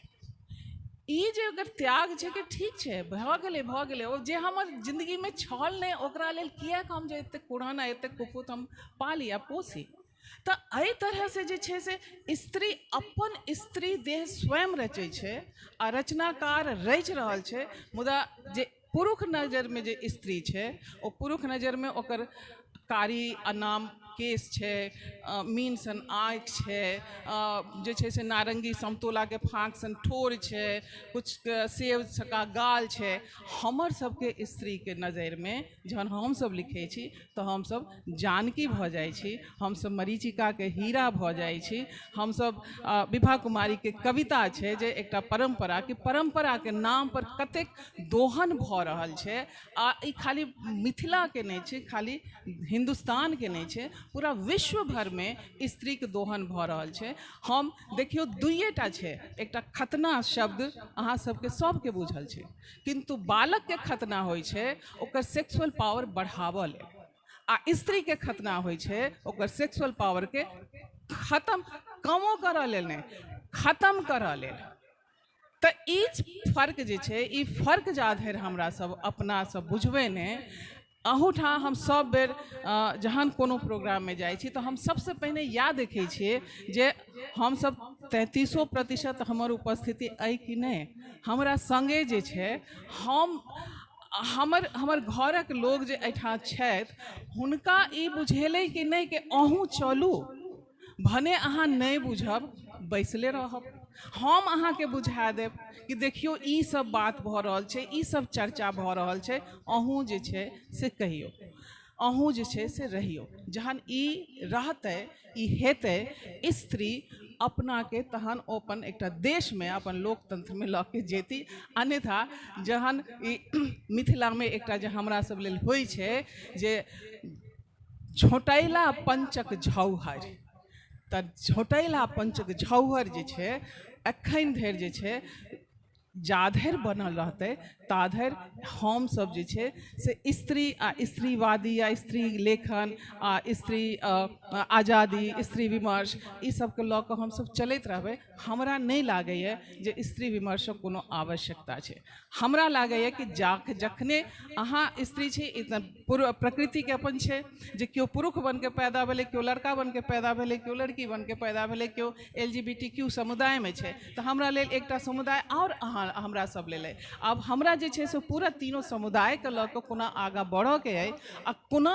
Speaker 6: ई जे अगर त्याग छै कि ठीक छै, भऽ गेलै भऽ गेलै, ओ जे हमर जिन्दगीमे छल नहि ओकरा लेल किएक हम जे एतेक कुढ़न आ एतेक कुफुत हम पाली आ पोसी। तऽ एहि तरहसँ जे छै से स्त्री अपन स्त्री देह स्वयं रचै छै आ रचनाकार रचि रहल छै। मुदा जे पुरुष नजरिमे जे स्त्री छै ओ पुरुष नजरिमे ओकर कारी अनाम केश छै, मीन सन आँखि छै, जे छै से नारङ्गी समतोलाके फाँक सन ठोर छै, किछु सेब सका गाल छै। हमर सबके स्त्रीके नजरिमे जहन हमसब लिखै छी तऽ हमसब जानकी भऽ जाइ छी, हमसब मरीचिकाके हीरा भऽ जाइ छी, हमसब विभा कुमारीके कविता छै जे एकटा परम्परा, कि परम्पराके नाम पर कतेक दोहन भऽ रहल छै। आ ई खाली मिथिलाके नहि छै, खाली हिन्दुस्तानके नहि छै, पूरा विश्व भरमे स्त्रीके दोहन भऽ रहल छै। हम देखियौ दुइएटा छै, एकटा खतना शब्द अहाँ सबके सबके बुझल छै, किन्तु बालकके खतना होइ छै ओकर सेक्सुअल पावर बढ़ाबऽ लेल, आ स्त्रीके खतना होइ छै ओकर सेक्सुअल पावरके खत्म कमो करऽ लेल नहि, खत्म करऽ लेल। तऽ ई फर्क जे छै, ई फर्क जा धरि हमरा सब अपना सब बुझबै नहि। अहूठाम हम सब बेर जहन कोनो प्रोग्राममे जाइ छी तऽ हम सबसँ पहिने इएह देखै छियै जे हमसब 33% हमर उपस्थिति अइ कि नहि। हमरा सङ्गे जे छै हम हमर हमर घरक लोग जे एहिठाम छथि हुनका ई बुझेलै कि नहि कि अहूँ चलू, भने अहाँ नहि बुझब बैसले रहब, हम अहाँके बुझा देब कि देखियौ ई सब बात भऽ रहल छै, ई सब चर्चा भऽ रहल छै, अहूँ जे छै से कहियौ, अहूँ जे छै से रहियौ। जहन ई रहतै, ई हेतै, स्त्री अपनाके तहन ओ अपन एकटा देशमे अपन लोकतंत्रमे लऽ के जेती। अन्यथा जहन ई मिथिलामे एकटा जे हमरा सब लेल होइ छै जे झोटैला पंचक झौहर, तऽ झोटैला पंचक झौहर जे छै एखन धरि जे छै जाधरि बनल रहतै ताधरि हमसब जे छै से स्त्री आ स्त्रीवादी आ स्त्री लेखन आ स्त्री आजादी, स्त्री विमर्श, ई सबके लऽ कऽ हमसब चलैत रहबै। हमरा नहि लागैए जे स्त्री विमर्शक कोनो आवश्यकता छै। हमरा लागैए कि जखने अहाँ स्त्री छी, प्रकृतिके अपन छै जे केओ पुरुष बनके पैदा भेलै, केओ लड़का बनके पैदा भेलै, केओ लड़की बनके पैदा भेलै, केओ LGBTQ समुदायमे छै, तऽ हमरा लेल एकटा समुदाय आओर अहाँ हमरा सब लेल अइ। आब हमरा जे छै से पूरा तीनों समुदायके लऽ कऽ कोना आगाँ बढ़ऽके अइ आ कोना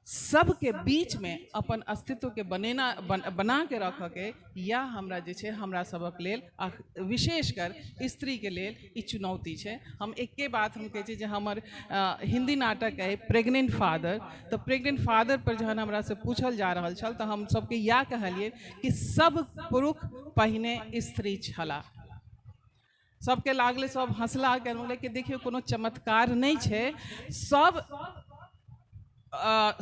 Speaker 6: सबके बीचमे अपन अस्तित्वके बना के रखऽके, इएह हमरा जे छै हमरा सबक लेल आ विशेषकर स्त्रीके लेल ई चुनौती छै। हम एके बात हम कहै छी जे हमर हिन्दी नाटक अइ प्रेग्नेंट फादर, तऽ प्रेग्नेंट फादर पर जहन हमरासँ पूछल जा रहल छल तऽ हम सबके इएह कहलियै कि सब पुरुष पहिने स्त्री छलाह। सबके लागलै, सब हँसला, कहलकै कि देखियौ कोनो चमत्कार नहि छै, सब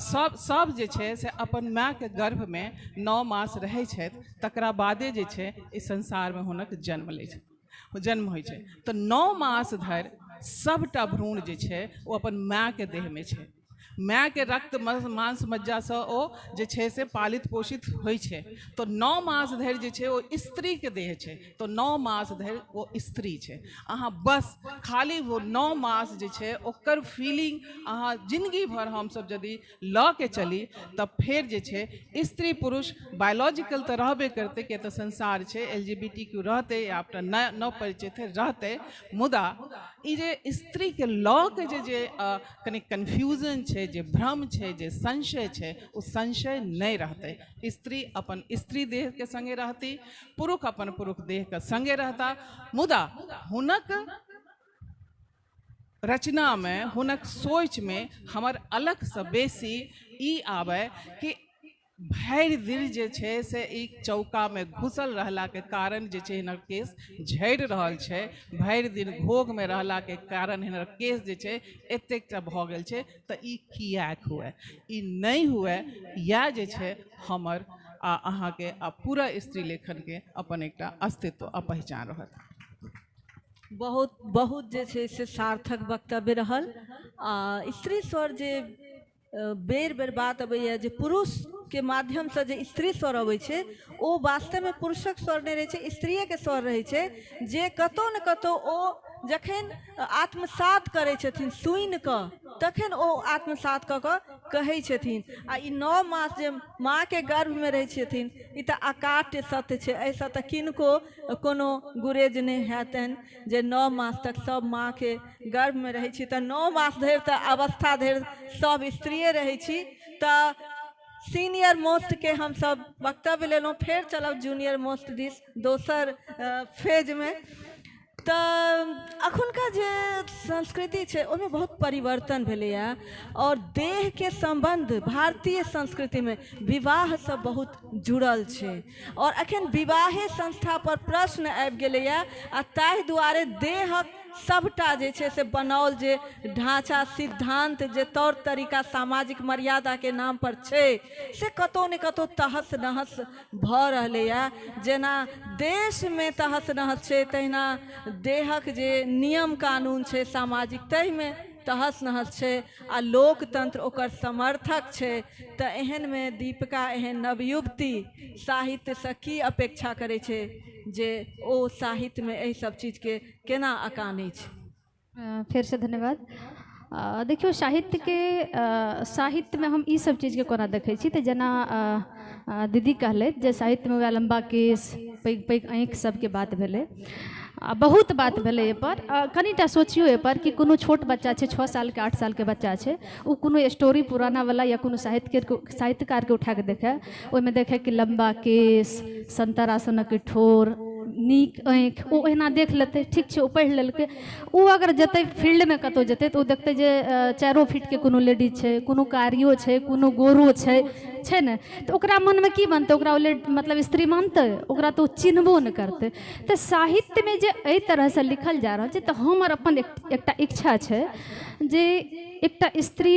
Speaker 6: सब सब जे छै से अपन मायके गर्भमे 9 मास रहै छथि, तकरा बादे जे छै ई संसारमे हुनक जन्म लै छै, जन्म होइ छै। तऽ 9 मास धरि सबटा भ्रूण जे छै ओ अपन मायके देहमे छै, मायके रक्त मांस मज्जासँ ओ जे छै से पालित पोषित होइ छै। तऽ 9 मास धरि जे छै ओ स्त्रीके देह छै, तऽ 9 मास धरि ओ स्त्री छै। अहाँ बस खाली वो 9 मास जे छै ओकर फीलिंग अहाँ जिन्दगी भर हमसब यदि लऽ के चली तऽ फेर जे छै स्त्री पुरुष बायोलॉजिकल तऽ रहबे करतै, किया तऽ संसार छै, LGBTQ रहतै या अपना नव परिचित रहतै, मुदा ई जे स्त्रीके लऽ के जे जे कनि कन्फ्यूजन छै, जे भ्रम छै, जे संशय छै, ओ संशय नहि रहतै। स्त्री अपन स्त्री देहके सङ्गे रहती, पुरुष अपन पुरुष देहके सङ्गे रहता, मुदा हुनक रचनामे हुनक सोचमे हमर अलगसँ बेसी ई आबै कि भरि दिन जे छै से ई चौकामे घुसल रहलाके कारण जे छै हिनकर केश झड़ि रहल छै, भरि दिन घोघमे रहलाके कारण हिनकर केश जे छै एतेकटा भऽ गेल छै, तऽ ई किएक हुए, ई नहि हुए, इएह जे छै हमर आ अहाँके आ पूरा स्त्री लेखनके अपन एकटा अस्तित्व आ पहिचान रहत।
Speaker 21: बहुत बहुत जे छै से सार्थक वक्तव्य रहल। आ स्त्री स्वर जे बेर बेर बात अबैए जे पुरुष के माध्यमसँ जे स्त्री स्वर अबै छै ओ वास्तवमे पुरुषक स्वर नहि रहै छै, स्त्रिएके स्वर रहै छै, जे कतहु ने कतहु ओ जखन आत्मसात करै छथिन सुनि कऽ तखन ओ आत्मसात कऽ कऽ कहै छथिन। आ ई 9 मास जे माँके गर्भमे रहै छथिन ई तऽ अकाट्य सत्य छै, एहिसँ तऽ किनको कोनो गुरेज नहि हेतनि जे 9 मास तक सब माँके गर्भमे रहै छी, तऽ 9 मास धरि तऽ अवस्था धरि सब स्त्रिए रहै छी। तऽ सीनियर मोस्टके हमसब वक्तव्य लेलहुँ, फेर चलब जूनियर मोस्ट दिस दोसर फेजमे। तऽ अखुनका जे संस्कृति छै ओहिमे बहुत परिवर्तन भेलैए और देहके सम्बन्ध भारतीय संस्कृतिमे विवाहसँ बहुत जुड़ल छै और अखन विवाहे संस्था पर प्रश्न आबि गेलैए आ ताहि दुआरे देहक सबटा जे छै से बनाओल जे ढाँचा सिद्धांत जे तौर तरीका सामाजिक मर्यादाके नाम पर छै से कतहु ने कतहु तहस नहस भऽ रहलैए। जेना देशमे तहस नहस छै तहिना देहक जे नियम कानून छै सामाजिक ताहिमे तहस नहस छै आ लोकतंत्र ओकर समर्थक छै। तऽ एहनमे दीपिका एहन नवयुवती साहित्यसँ की अपेक्षा करै छै जे ओ साहित्यमे एहि सब चीजके केना अकानै छै?
Speaker 19: फेरसँ धन्यवाद। देखियौ साहित्यके साहित्यमे हम ई सब चीजके कोना देखै छी तऽ जेना दीदी कहलथि जे साहित्यमे वएह लम्बा केश पैघ पैघ आँखि सबके बात भेलै, बहुत बात भेलै एहिपर। कनिटा सोचियौ एहिपर कि कोनो छोट बच्चा छै 6 सालके 8 सालके बच्चा छै, ओ कोनो स्टोरी पुरानावला या कोनो साहित्यकारके उठाके देखै, ओहिमे देखै कि लम्बा केश, संतरा सनक ठोर, नीक आँखि, ओ ओहिना देख लेतै, ठीक छै ओ पढ़ि लेलकै। ओ अगर जेतै फील्डमे कतहु जेतै तऽ ओ देखतै जे 4 फीटके कोनो लेडीज छै, कोनो कारियो छै, कोनो गोरो छै, छै ने, तऽ ओकरा मनमे की बनतै? ओकरा ओ मतलब स्त्री मानतै? ओकरा तऽ ओ चिन्हबो नहि करतै। तऽ साहित्यमे जे एहि तरहसँ लिखल जा रहल छै तऽ हमर अपन एकटा इच्छा छै जे एकटा स्त्री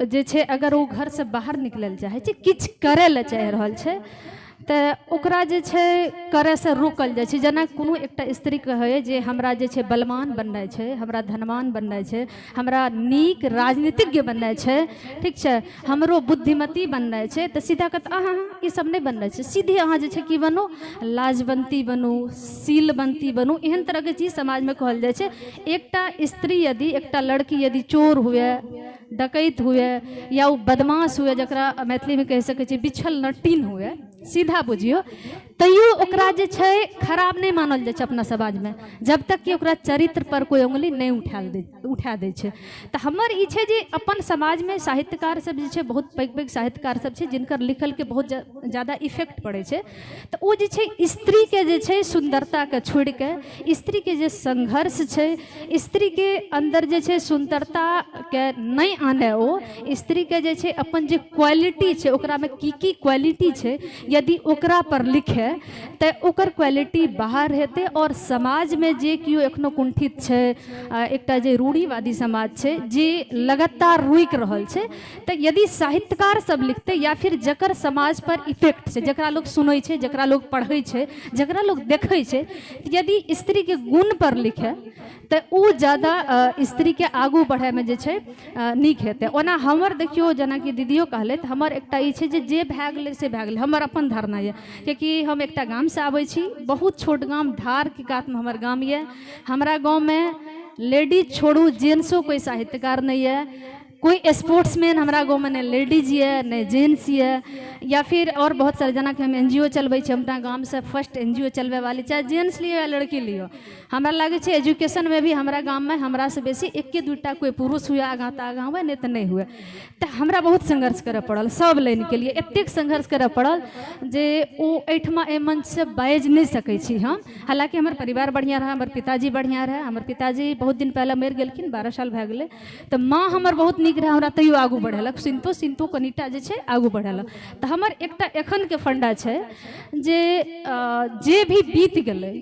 Speaker 19: जे छै अगर ओ घरसँ बाहर निकलै लए चाहै छै, किछु करै लए चाहि रहल छै, तऽ ओकरा जे छै करैसँ रोकल जाइ छै। जेना कोनो एकटा स्त्री कहै जे हमरा जे छै बलवान बननाइ छै, हमरा धनवान बननाइ छै, हमरा नीक राजनीतिज्ञ बननाइ छै, ठीक छै, हमरो बुद्धिमती बननाइ छै, तऽ सीधा कहत अहाँ ई सब नहि बननाइ छै, सीधे अहाँ जे छै की बनू, लाजवंती बनू, शीलवंती बनू, एहन तरहके चीज समाजमे कहल जाइ छै। एकटा स्त्री यदि, एकटा लड़की यदि चोर हुए, डकैत हुए, या ओ बदमाश हुए, जकरा मैथिलीमे कहि सकै छी बिछल नटीन हुए, सीधा बुझियौ, तैयो ओकरा जे छै खराब नहि मानल जाइ छै अपना समाजमे, जब तक कि ओकरा चरित्र पर कोइ उंगली नहि उठा दै छै। तऽ हमर ई छै जे अपन समाजमे साहित्यकार सब जे छै बहुत पैघ पैघ साहित्यकार सब छै जिनकर लिखलके बहुत ज्यादा इफेक्ट पड़ै छै, तऽ ओ जे छै स्त्रीके जे छै सुन्दरताके छोड़िके स्त्रीके जे संघर्ष छै, स्त्रीके अन्दर जे छै सुन्दरताके नहि आनै, ओ स्त्रीके जे छै अपन जे क्वालिटी छै ओकरामे की की क्वालिटी छै यदि ओकरा पर लिखे तऽ ओकर क्वालिटी बाहर हेतै। और समाजमे जे केओ एखनो कुंठित छै, एकटा जे रूढ़िवादी समाज छै जे लगातार रुकि रहल छै, तऽ यदि साहित्यकार सब लिखतै या फिर जकर समाज पर इफेक्ट छै, जकरा लोक सुनै छै, जकरा लोक पढ़ै छै, जकरा लोक देखै छै, यदि स्त्रीके गुण पर लिखे तऽ ओ ज्यादा स्त्रीके आगू बढ़ैमे जे छै नीक हेतै। ओना हमर देखियौ जेनाकि दीदियो कहलथि, हमर एकटा ई छै जे जे भए गेलै से भए गेलै, हमर अपन धारणा यऽ, कियाकि हम एकटा गामसँ आबै छी, बहुत छोट गाम, धारके कातमे हमर गाम यऽ। हमरा गाँवमे लेडीज छोड़ू जेंट्सो कोइ साहित्यकार नहि यऽ, कोई स्पोर्ट्समैन हमरा गाँवमे नहि लेडीज यऽ नहि जेंट्स यऽ, या फिर और बहुत सारे, जेनाकि हम एनजीओ चलबै छी, हम अपना गामसँ फर्स्ट एनजीओ चलबै वाली, चाहे जेंट्स लिअ या लड़की लिअ। हमरा लागै छै एजुकेशनमे भी हमरा गाममे हमरासँ बेसी एके दूटा कोइ पुरुष हुए आगाँ तऽ आगाँ हुए, नहि तऽ नहि हुए। तऽ हमरा बहुत संघर्ष करऽ पड़ल सब लाइनके लिए, एतेक संघर्ष करऽ पड़ल जे ओ एहिठमा एहि मंचसँ बाजि नहि सकै छी हम। हालाँकि हमर परिवार बढ़िआँ रहै, हमर पिताजी बढ़िआँ रहै, हमर पिताजी बहुत दिन पहिले मरि गेलखिन, 12 साल भए गेलै, तऽ माँ हमर बहुत नीक रहै, हमरा तैयो आगू बढ़ेलक, सुनितो सुनितो कनिटा जे छै आगू बढ़ेलक। तऽ हमर एकटा एखनके फंडा छै जे जे भी बीत गेलै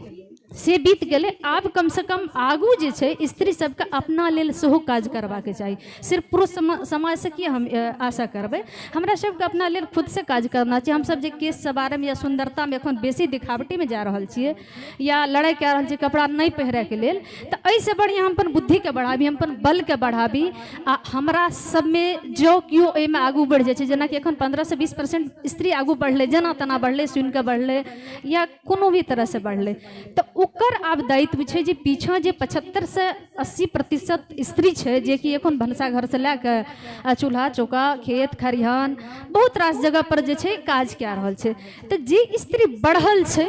Speaker 19: से बीत गेलै। आब कमसँ कम आगू जे छै स्त्री सबके अपना लेल सेहो काज करबाके चाही। सिर्फ पुरुष समाजसँ की हम आशा करबै, हमरा सबके अपना लेल खुदसँ काज करना छै। हमसब जे केश सवारमे या सुन्दरतामे एखन बेसी दिखावटीमे जा रहल छियै या लड़ाइ कए रहल छियै कपड़ा नहि पहिरैके लेल, तऽ एहिसँ बढ़िआँ हम अपन बुद्धिके बढ़ाबी, हम अपन बलके बढ़ाबी। आ हमरा सबमे जँ केओ एहिमे आगू बढ़ि जाइ छै, जेनाकि एखन 15 से 20% स्त्री आगू बढ़लै, जेना तेना बढ़लै, सुनिकऽ बढ़लै या कोनो भी तरहसँ बढ़लै, तऽ ओकर आब दायित्व छै जे पीछाँ जे 75 से 80% स्त्री छै जेकि एखन भनसाघरसँ लए कऽ चूल्हा चौका खेत खरिहान बहुत रास जगहपर जे छै काज कए रहल छै, तऽ जे स्त्री बढ़ल छै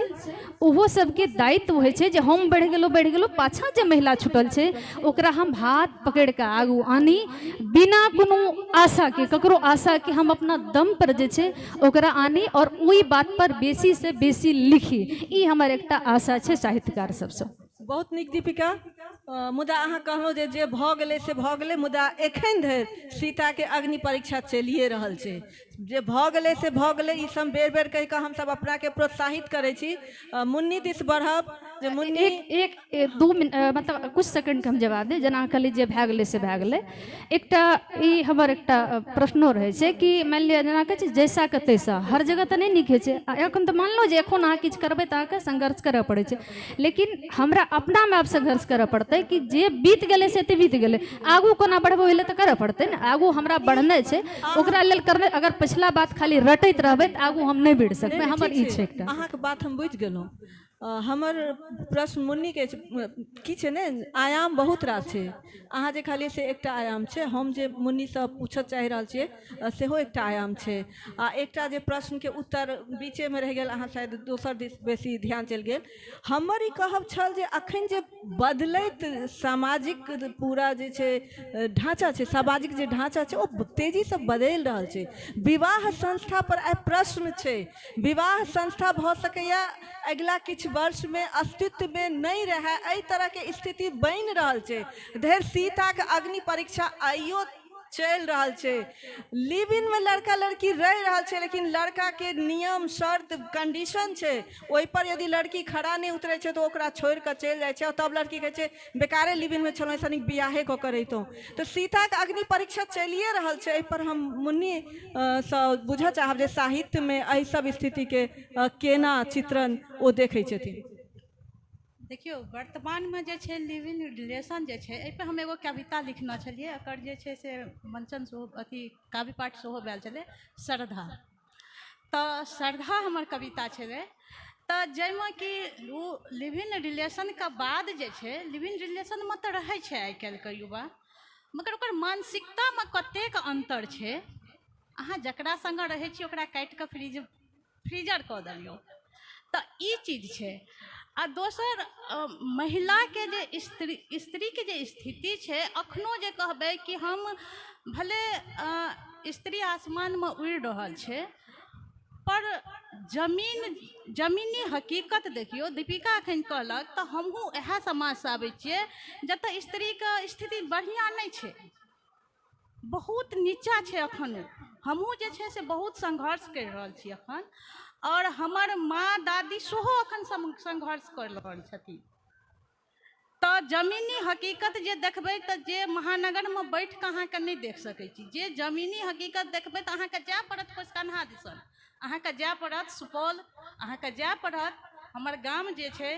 Speaker 19: ओहो सबके दायित्व होइ छै जे हम बढ़ि गेलहुँ, पाछाँ जे महिला छुटल छै ओकरा हम हाथ पकड़ि कऽ आगू आनी, बिना कोनो आशाके, ककरो आशाके हम अपना दम पर जे छै ओकरा आनी और ओहि बात पर बेसी से बेसी लिखी। ई हमर एकटा आशा छै साहित्यकार सबसँ।
Speaker 21: बहुत नीक दीपिका। मुदा अहाँ कहलहुँ जे जे भऽ गेलै से भऽ गेलै, मुदा एखन धरि सीताके अग्नि परीक्षा चलिए रहल छै। जे भऽ गेलै से भऽ गेलै, ई सब बेर बेर कहि कऽ हमसब अपनाके प्रोत्साहित करै छी। मुन्नी दिस बढ़ब जे मुन्नी
Speaker 19: एक दू मिनट मतलब कुछ सेकंडके हम जवाब दे। जेना कहली जे भए गेलै से भए गेलै, एकटा ई हमर एकटा प्रश्नो रहै छै कि मानि लिअ जेना कहै छै जैसा के तैसा हर जगह तऽ नहि नीक होइ छै। आ एखन तऽ मानलहुँ जे एखन अहाँ किछु करबै तऽ अहाँके संघर्ष करऽ पड़ै छै, लेकिन हमरा अपनामे आब संघर्ष करऽ पड़तै कि जे बीत गेलै से तऽ बीत गेलै, आगू कोना बढ़बै ओहि लए तऽ करऽ पड़तै ने, आगू हमरा बढ़नाइ छै, ओकरा लेल करनाइ। अगर पिछला बात खाली रटैत रहबै तऽ आगू हम नहि बढ़ि सकबै। हमर ई छै एकटा।
Speaker 21: अहाँके बात हम बुझि गेलहुँ। हमर प्रश्न मुन्नीके की छै ने, आयाम बहुत रास छै, अहाँ जे कहलियै से एकटा आयाम छै, हम जे मुन्नीसँ पूछऽ चाहि रहल छियै सेहो एकटा आयाम छै, आ एकटा जे प्रश्नके उत्तर बीचेमे रहि गेल, अहाँ शायद दोसर दिस बेसी ध्यान चलि गेल। हमर ई कहब छल जे अखन जे बदलैत सामाजिक पूरा जे छै ढाँचा छै, सामाजिक जे ढाँचा छै ओ तेजीसँ बदलि रहल छै। विवाह संस्था पर आइ प्रश्न छै, विवाह संस्था भऽ सकैए अगिला किछु वर्षमे अस्तित्वमे नहि रहै, एहि तरहके स्थिति बनि रहल छै। धरि सीताके अग्नि परीक्षा आइयो चलि रहल छै। लिव इन मे लड़का लड़की रहि रहल छै, लेकिन लड़काके नियम शर्त कंडीशन छै, ओहिपर यदि लड़की खड़ा नहि उतरै छै तऽ ओकरा छोड़ि कऽ चलि जाइ छै, और तब लड़की कहै छै बेकारे लिव इन मे छलहुँ, एहिसँ नीक बियाहे कऽ कऽ रहितहुँ। तऽ सीताके अग्नि परीक्षा चलिए रहल छै। एहिपर हम मुन्नी सँ बुझऽ चाहब जे साहित्यमे एहि सब स्थितिके केना चित्रण ओ देखै छथिन।
Speaker 20: देखियौ, वर्तमानमे जे छै लिव इन रिलेशन जे छै, एहिपर हम एगो कविता लिखने छलियै, एकर जे छै से मंचन सेहो अथी काव्य पाठ सेहो भेल छलै, श्रद्धा। तऽ श्रद्धा हमर कविता छलै, तऽ जाहिमे कि ओ लिव इन रिलेशनके बाद जे छै, लिव इन रिलेशनमे तऽ रहै छै आइ काल्हिके युवा, मगर ओकर मानसिकतामे कतेक अन्तर छै। अहाँ जकरा सङ्गे रहै छी ओकरा काटि कऽ फ्रीजर कऽ देलियौ, तऽ ई चीज छै। आ दोसर महिलाके जे स्त्रीके जे स्थिति छै, अखनो जे कहबै कि हम भले स्त्री आसमानमे उड़ि रहल छै, पर जमीनी हकीकत देखियौ। दीपिका एखन कहलक तऽ हमहूँ इएह समाजसँ आबै छियै जतऽ स्त्रीके स्थिति बढ़िआँ नहि छै, बहुत नीचाँ छै एखनो। हमहूँ जे छै से बहुत संघर्ष करि रहल छी एखन, और हमर माँ दादी सेहो एखन संघर्ष कर रहल छथिन। तऽ जमीनी हकीकत जे देखबै तऽ जे महानगरमे बैठ कऽ अहाँके नहि देख सकै छी, जे जमीनी हकीकत देखबै तऽ अहाँके जाय पड़त कोसकन्हा दिसन, अहाँके जाय पड़त सुपौल, अहाँके जाय पड़त हमर गाम जे छै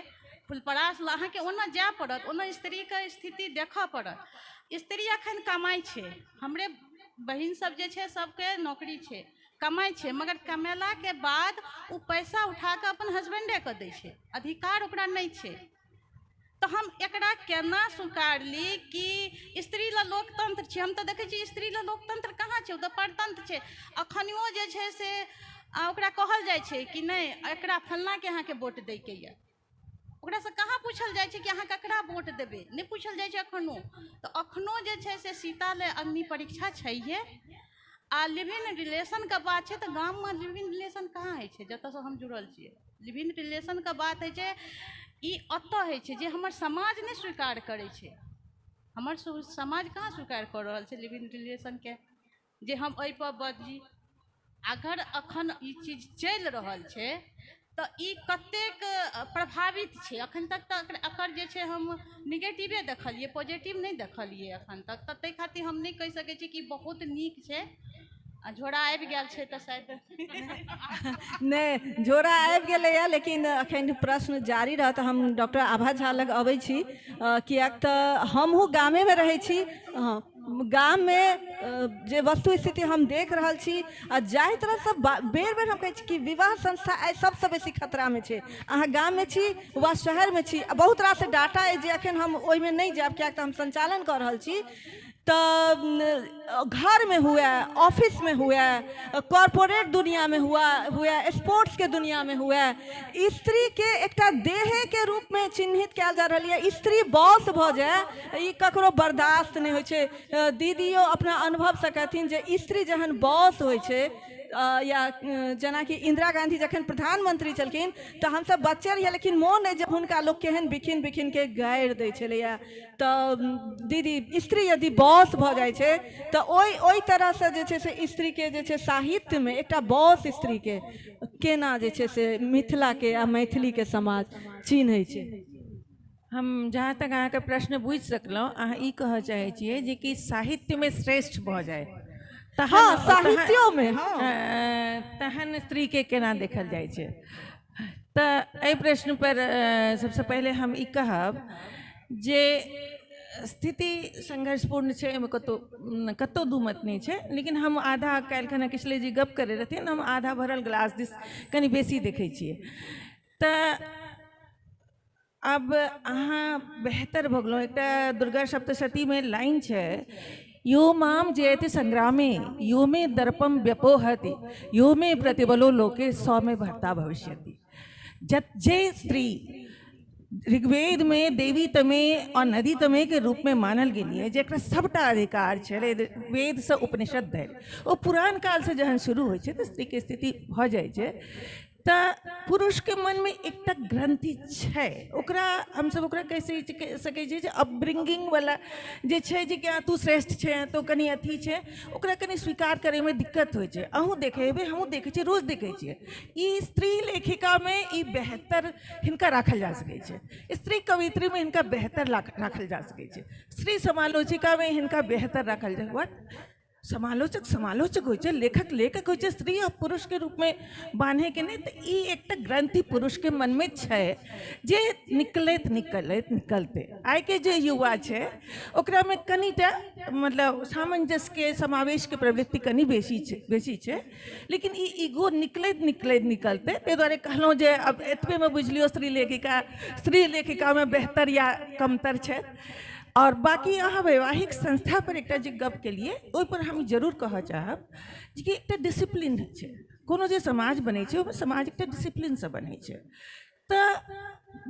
Speaker 20: फुलपरास, अहाँके ओना जाय पड़त, ओना स्त्रीके स्थिति देखऽ पड़त। स्त्री एखन कमाइ छै, हमरे बहिन सब जे छै सबके नौकरी छै, कमाइ छै, मगर कमेलाके बाद ओ पैसा उठा कऽ अपन हसबेंडेके दै छै, अधिकार ओकरा नहि छै। तऽ हम एकरा केना स्वीकारली कि स्त्री लए लोकतंत्र छै? हम तऽ देखै छी स्त्री लए लोकतंत्र कहाँ छै, ओ तऽ परतंत्र छै। अखनियो जे छै से ओकरा कहल जाइ छै कि नहि एकरा फल्लाँके अहाँके वोट दैके यऽ, ओकरासँ कहाँ पूछल जाइ छै कि अहाँ ककरा वोट देबै, नहि पूछल जाइ छै अखनो। तऽ अखनो जे छै से सीता लए अग्नि परीक्षा छैहे। आ लिव इन रिलेशनके बात छै तऽ गाममे लिव इन रिलेशन कहाँ होइ छै, जतऽसँ हम जुड़ल छियै लिव इन रिलेशनके बात होइ छै, ई ओतऽ होइ छै जे हमर समाज नहि स्वीकार करै छै। हमर समाज कहाँ स्वीकार कऽ रहल छै लिव इन रिलेशनके, जे हम एहिपर बजी। अगर अखन ई चीज चलि रहल छै तऽ ई कतेक प्रभावित छै अखन तक। तऽ एकर जे छै हम निगेटिवे देखलियै, पॉजिटिव नहि देखलियै अखन तक। तऽ ताहि खातिर हम नहि कहि सकै छी कि बहुत नीक छै। आ झोरा आबि गेल छै तऽ शायद
Speaker 21: नहि, झोरा आबि गेलैए, लेकिन एखन प्रश्न जारी रहत। हम डॉक्टर आभा झा लग अबै छी, किएक तऽ हमहूँ गामेमे रहै छी। गाममे जे वस्तु स्थिति हम देख रहल छी आ जाहि तरहसँ बेर बेर हम कहै छी कि विवाह संस्था आइ सबसँ बेसी खतरामे छै। अहाँ गाममे छी वा शहरमे छी, आ बहुत रास डाटा अइ जे एखन हम ओहिमे नहि जायब, किएक तऽ हम संचालन कऽ रहल छी। तऽ घरमे हुए, ऑफिसमे हुए, कॉरपोरेट दुनियामे हुए, स्पोर्ट्सके दुनियामे हुए, स्त्रीके एकटा देहेके रूपमे चिन्हित कयल जा रहल यऽ। स्त्री बॉस भऽ जाय ई ककरो बर्दाश्त नहि होइ छै। दीदियो अपना अनुभवसँ कहथिन जे स्त्री जहन बॉस होइ छै, या जेनाकि इंदिरा गांधी जखन प्रधानमंत्री छलखिन तऽ हमसब बच्चे रहियै, लेकिन मोन अइ जे हुनका लोक केहन बिखिन बिखिनके गारि दै छलैए। तऽ दीदी, स्त्री यदि बॉस भऽ जाइ छै तऽ ओहि तरहसँ जे छै से स्त्रीके जे छै साहित्यमे एकटा बॉस स्त्रीके केना जे छै से मिथिलाके आ मैथिलीके समाज चिन्है छै?
Speaker 5: हम जहाँ तक अहाँके प्रश्न बुझि सकलहुँ, अहाँ ई कहऽ चाहै छियै जे कि साहित्यमे श्रेष्ठ भऽ जाय।
Speaker 21: हँ, साहित्योमे।
Speaker 5: तहन स्त्रीके केना देखल जाइ छै? तऽ एहि प्रश्न पर सबसँ पहिले हम ई कहब जे स्थिति संघर्षपूर्ण छै, एहिमे कतहु दू मत नहि छै। लेकिन हम आधा, काल्हिखना किशले जी गप करै रहथिन, हम आधा भरल ग्लास दिस कनि बेसी देखै छियै। तऽ आब अहाँ बेहतर भऽ गेलहुँ। एकटा दुर्गा सप्तशतीमे लाइन छै, यो माम जयति संग्रामे यो मे दर्पम व्यपोहति यो मे प्रतिबलो लोके सौ मे भर्ता भविष्यति। जे स्त्री ऋग्वेद में देवी तमे और नदी तमे के रूप में मानल गेली है, जकरा सबटा अधिकार छलै वेदसँ उपनिषद धरि, ओ पुरान कालसँ जहन शुरू होइ छै तऽ स्त्रीके स्थिति भऽ जाइ छै। तऽ पुरुषके मनमे एकटा ग्रन्थि छै, ओकरा हमसब ओकरा कहि सकै छियै जे अपब्रिंगिंगवला जे छै जे कि तू श्रेष्ठ छै, तो कनि अथी छै, ओकरा कनि स्वीकार करैमे दिक्कत होइ छै। अहूँ देखै हेबै, हमहूँ देखै छियै, रोज देखै छियै। ई स्त्री लेखिकामे ई बेहतर हिनका राखल जा सकै छै, स्त्री कवयित्रीमे हिनका बेहतर राखल जा सकै छै, स्त्री समालोचिकामे हिनका बेहतर राखल जा। वाट समालोचक समालोचक होइ छै, लेखक लेखक होइ छै, स्त्री और पुरुषके रूपमे बान्हैके नहि। तऽ ई एकटा ग्रन्थि पुरुषके मनमे छै जे निकलैत निकलैत निकलते आइके जे युवा छै ओकरामे कनिटा मतलब सामंजस्यके समावेशके प्रवृत्ति कनि बेसी छै। लेकिन ई ईगो निकलैत निकलैत निकलते, ताहि दुआरे कहलहुँ जे आब एतबेमे बुझि लियौ स्त्री लेखिकामे बेहतर या कमतर छै। और बाकी अहाँ वैवाहिक संस्था पर एकटा जे गप केलिए ओहिपर हम जरूर कहऽ चाहब जे कि एकटा डिसिप्लिन होइ छै। कोनो जे समाज बनै छै ओहिमे समाज एकटा डिसिप्लिनसँ बनै छै। तऽ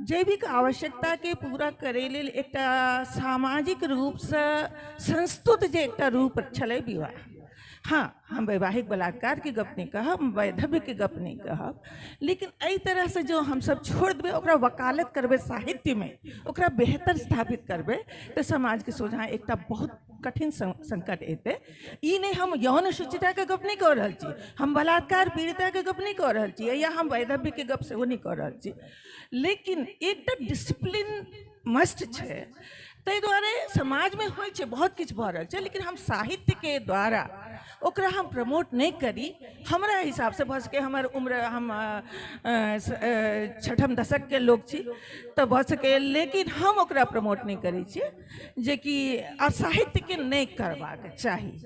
Speaker 5: जैविक आवश्यकताके पूरा करै लेल एकटा सामाजिक रूपसँ संस्तुत जे एकटा रूप छलै विवाह। हाँ, हम वैवाहिक बलात्कारके गप नहि कहब, वैधव्यके गप नहि कहब, लेकिन एहि तरहसँ जो हमसब छोड़ि देबै, ओकरा वकालत करबै साहित्यमे, ओकरा बेहतर स्थापित करबै, तऽ समाजके सोझाँ एकटा बहुत कठिन संकट एतै। ई नहि हम यौन शुचिताके गप नहि कऽ रहल छी, हम बलात्कार पीड़िताके गप नहि कऽ रहल छी, या हम वैधव्यके गप सेहो नहि कऽ रहल छी, लेकिन एकटा डिसिप्लिन मस्ट छै। ताहि दुआरे समाजमे होइ छै, बहुत किछु भऽ रहल छै, लेकिन हम साहित्यके द्वारा ओकरा हम प्रमोट नहि करी। हमरा हिसाबसँ भऽ सकै हमर उम्र, हम छठम दशकके लोक छी तऽ भऽ सकै, लेकिन हम ओकरा प्रमोट नहि करै छियै जेकि आ साहित्यके नहि करबाक चाही।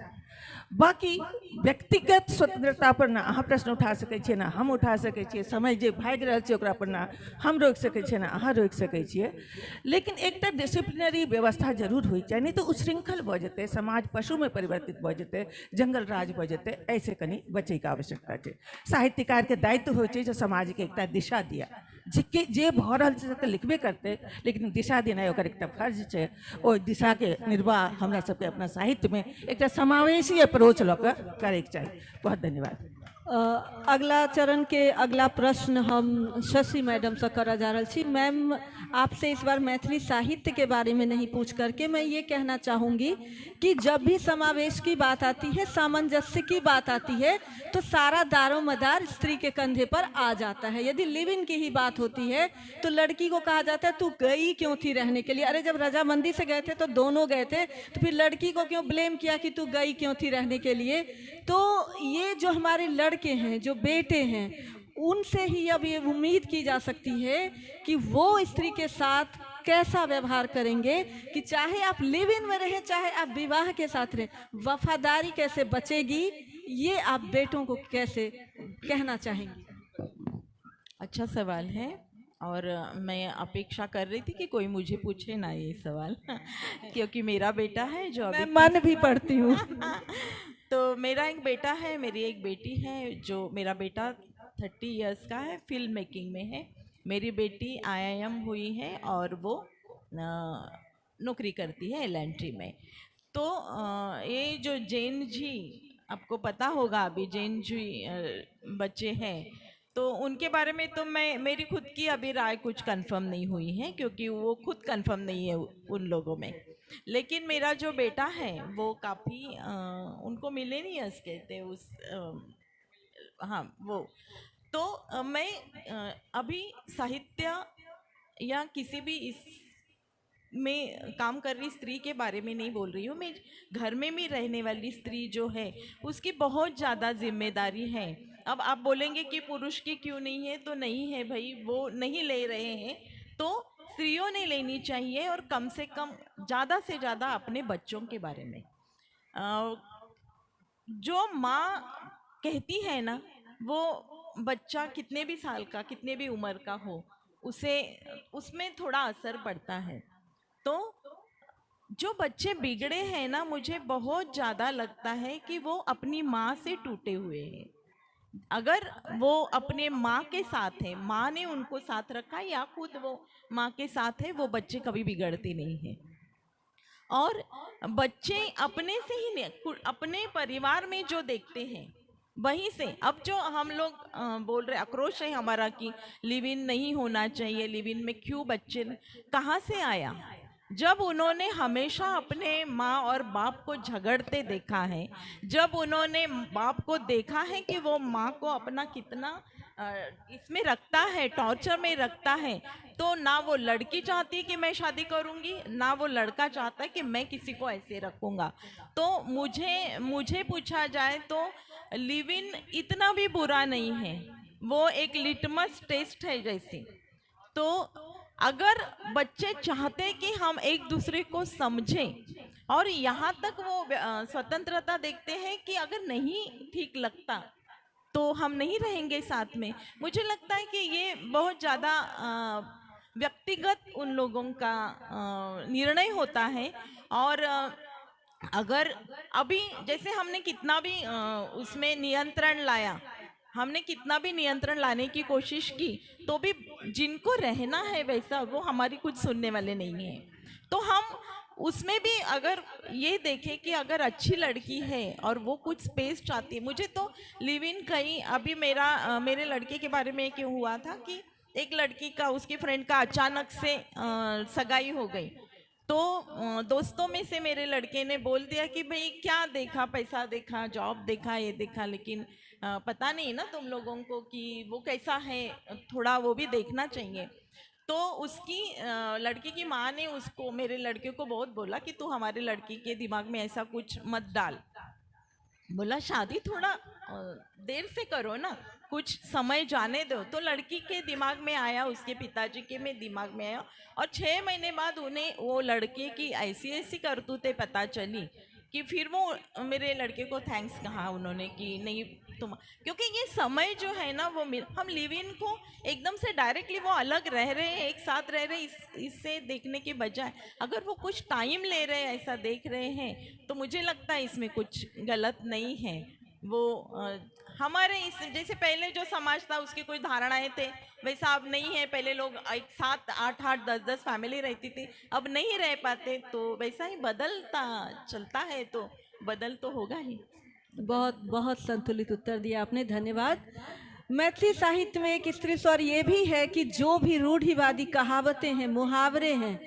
Speaker 5: बाकी व्यक्तिगत स्वतंत्रता पर ना अहाँ प्रश्न उठा सकै छियै, ना हम उठा सकै छियै। समय जे भागि रहल छै ओकरा पर ना हम रोकि सकै छियै, ना अहाँ रोकि सकै छियै। लेकिन एकटा डिसिप्लिनरी व्यवस्था जरूर होइ चाही, नहि तऽ उच्छृंखल भऽ जेतै समाज, पशुमे परिवर्तित भऽ जेतै, जंगल राज भऽ जेतै। एहिसँ कनि बचैके आवश्यकता छै। साहित्यकारके दायित्व होइ छै जे समाजके एकटा दिशा दिया, जे भऽ रहल छै से तऽ लिखबे करतै, लेकिन दिशा देनाइ ओकर एकटा फर्ज छै। ओहि दिशाके निर्वाह हमरा सबके अपना साहित्यमे एकटा समावेशी अप्रोच लऽ कऽ करैके चाही। बहुत धन्यवाद।
Speaker 21: अगला चरण के अगला प्रश्न हम शशि मैडम से करा जा रहा छी। मैम, आपसे इस बार मैथिली साहित्य के बारे में नहीं पूछ करके मैं ये कहना चाहूँगी कि जब भी समावेश की बात आती है, सामंजस्य की बात आती है, तो सारा दारोमदार स्त्री के कंधे पर आ जाता है। यदि लिव इन की ही बात होती है तो लड़की को कहा जाता है तू गई क्यों थी रहने के लिए, अरे जब रजामंदी से गए थे तो दोनों गए थे, तो फिर लड़की को क्यों ब्लेम किया कि तू गई क्यों थी रहने के लिए। तो ये जो हमारे लड़के हैं, जो बेटे हैं, उनसे ही अब ये उम्मीद की जा सकती है कि वो स्त्री के साथ कैसा व्यवहार करेंगे कि चाहे आप लिव इन में रहें चाहे आप विवाह के साथ रहें, वफादारी कैसे बचेगी, ये आप बेटों को कैसे कहना चाहेंगी?
Speaker 5: अच्छा सवाल है और मैं अपेक्षा कर रही थी कि कोई मुझे पूछे ना ये सवाल क्योंकि मेरा बेटा है जो अभी
Speaker 21: मैं मन भी पढ़ती हूँ
Speaker 5: तो मेरा एक बेटा है, मेरी एक बेटी है। जो मेरा बेटा 30 इयर्स का है, फिल्म मेकिंग में है। मेरी बेटी IIM हुई है और वो नौकरी करती है L&T में। तो ये जो जैन जी, आपको पता होगा अभी जैन जी बच्चे हैं, तो उनके बारे में तो मैं मेरी खुद की अभी राय कुछ कंफर्म नहीं हुई है क्योंकि वो खुद कंफर्म नहीं है उन लोगों में। लेकिन मेरा जो बेटा है वो काफ़ी उनको मिलेनियर्स कहते हैं उस हाँ वो तो मैं अभी साहित्य या किसी भी इस में काम कर रही स्त्री के बारे में नहीं बोल रही हूँ। मैं घर में भी रहने वाली स्त्री जो है उसकी बहुत ज़्यादा जिम्मेदारी है। अब आप बोलेंगे कि पुरुष की क्यों नहीं है, तो नहीं है भाई, वो नहीं ले रहे हैं, तो स्त्रियों ने लेनी चाहिए। और कम से कम ज़्यादा से ज़्यादा अपने बच्चों के बारे में जो माँ कहती है ना, वो बच्चा कितने भी साल का कितने भी उम्र का हो, उसे उसमें थोड़ा असर पड़ता है। तो जो बच्चे बिगड़े हैं ना, मुझे बहुत ज़्यादा लगता है कि वो अपनी माँ से टूटे हुए हैं। अगर वो अपने माँ के साथ है, माँ ने उनको साथ रखा या खुद वो माँ के साथ है, वो बच्चे कभी बिगड़ते नहीं हैं। और बच्चे अपने से ही नहीं, अपने परिवार में जो देखते हैं वहीं से। अब जो हम लोग बोल रहे, आक्रोश है हमारा कि लिव इन नहीं होना चाहिए, लिव इन में क्यों बच्चे, कहाँ से आया? जब उन्होंने हमेशा अपने माँ और बाप को झगड़ते देखा है, जब उन्होंने बाप को देखा है कि वो माँ को अपना कितना इसमें रखता है, टॉर्चर में रखता है, तो ना वो लड़की चाहती है कि मैं शादी करूँगी, ना वो लड़का चाहता है कि मैं किसी को ऐसे रखूँगा। तो मुझे पूछा जाए तो लिव इन इतना भी बुरा नहीं है, वो एक लिटमस टेस्ट है जैसे। तो अगर बच्चे चाहते कि हम एक दूसरे को समझें, और यहाँ तक वो स्वतंत्रता देखते हैं कि अगर नहीं ठीक लगता तो हम नहीं रहेंगे साथ में, मुझे लगता है कि ये बहुत ज़्यादा व्यक्तिगत उन लोगों का निर्णय होता है। और अगर अभी जैसे हमने कितना भी उसमें नियंत्रण लाया, हमने कितना भी नियंत्रण लाने की कोशिश की, तो भी जिनको रहना है वैसा वो हमारी कुछ सुनने वाले नहीं हैं। तो हम उसमें भी अगर ये देखें कि अगर अच्छी लड़की है और वो कुछ स्पेस चाहती है, मुझे तो लिव इन कहीं अभी मेरे लड़के के बारे में क्यों हुआ था कि एक लड़की का उसकी फ्रेंड का अचानक से सगाई हो गई, तो दोस्तों में से मेरे लड़के ने बोल दिया कि भाई क्या देखा, पैसा देखा, जॉब देखा, ये देखा, लेकिन पता नहीं ना तुम लोगों को कि वो कैसा है, थोड़ा वो भी देखना चाहिए। तो उसकी लड़की की माँ ने उसको, मेरे लड़के को बहुत बोला कि तू हमारे लड़की के दिमाग में ऐसा कुछ मत डाल। बोला शादी थोड़ा देर से करो ना, कुछ समय जाने दो। तो लड़की के दिमाग में आया, उसके पिताजी के में दिमाग में आया, और 6 महीने बाद उन्हें वो लड़के की ऐसी ऐसी करतूतें पता चली कि फिर वो मेरे लड़के को thanks कहा उन्होंने कि नहीं तुम, क्योंकि ये समय जो है ना वो हम लिव इन को एकदम से डायरेक्टली वो अलग रह रहे हैं, एक साथ रह रहे हैं, इससे देखने के बजाय अगर वो कुछ टाइम ले रहे हैं, ऐसा देख रहे हैं, तो मुझे लगता है इसमें कुछ गलत नहीं है। वो हमारे इस जैसे पहले जो समाज था उसकी कुछ धारणाएं थे, वैसा अब नहीं है। पहले लोग एक साथ 8 8 10 10 फैमिली रहती थी, अब नहीं रह पाते, तो वैसा ही बदलता चलता है, तो बदल तो होगा ही।
Speaker 21: बहुत बहुत संतुलित उत्तर दिया आपने, धन्यवाद। मैथिली साहित्य में एक स्त्री स्वर ये भी है कि जो भी रूढ़िवादी कहावतें हैं, मुहावरे हैं,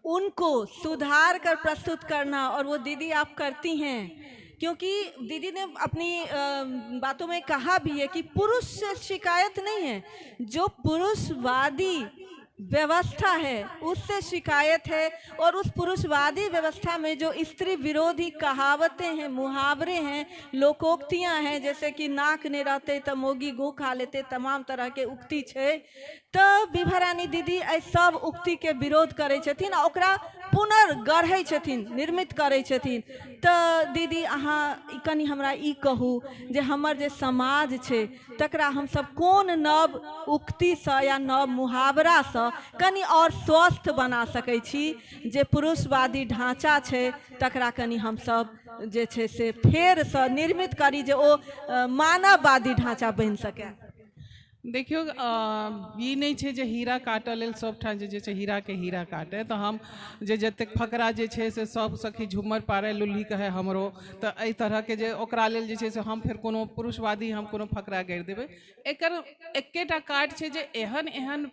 Speaker 21: उनको सुधार कर प्रस्तुत करना, और वो दीदी आप करती हैं, क्योंकि दीदी ने अपनी बातों में कहा भी है कि पुरुष से शिकायत नहीं है, जो पुरुषवादी व्यवस्था है उससे शिकायत है, और उस पुरुषवादी व्यवस्था में जो स्त्री विरोधी कहावतें हैं, मुहावरे हैं, लोकोक्तियाँ हैं, जैसे कि नाक ने रहते त मोगी गो खा लेते, तमाम तरह के उक्ति छै। तो विभा रानी दीदी एहि सब उक्ति के विरोध करै छथिन आ ओकरा पुनर्गढ़ै छथिन, निर्मित करै छथिन। तऽ दीदी अहाँ कनि हमरा ई कहू जे हमर जे समाज छै तकरा हमसब कोन नव उक्तिसँ या नव मुहावरासँ कनि आओर स्वस्थ बना सकै छी, जे पुरुषवादी ढाँचा छै तकरा कनि हमसब जे छै से फेरसँ निर्मित करी जे ओ मानववादी ढाँचा बनि सकै।
Speaker 6: देखियौ, ई नहि छै जे हीरा काटऽ लेल सबठाम जे छै हीराके हीरा काटै, तऽ हम जे जतेक फकरा जे छै से सब सखी झूमर पारै लुल्ही कहै हमरो, तऽ एहि तरहके जे ओकरा लेल जे छै से हम फेर कोनो पुरुषवादी हम कोनो फकरा गढ़ि देबै। एकर एकेटा काट छै जे एहन एहन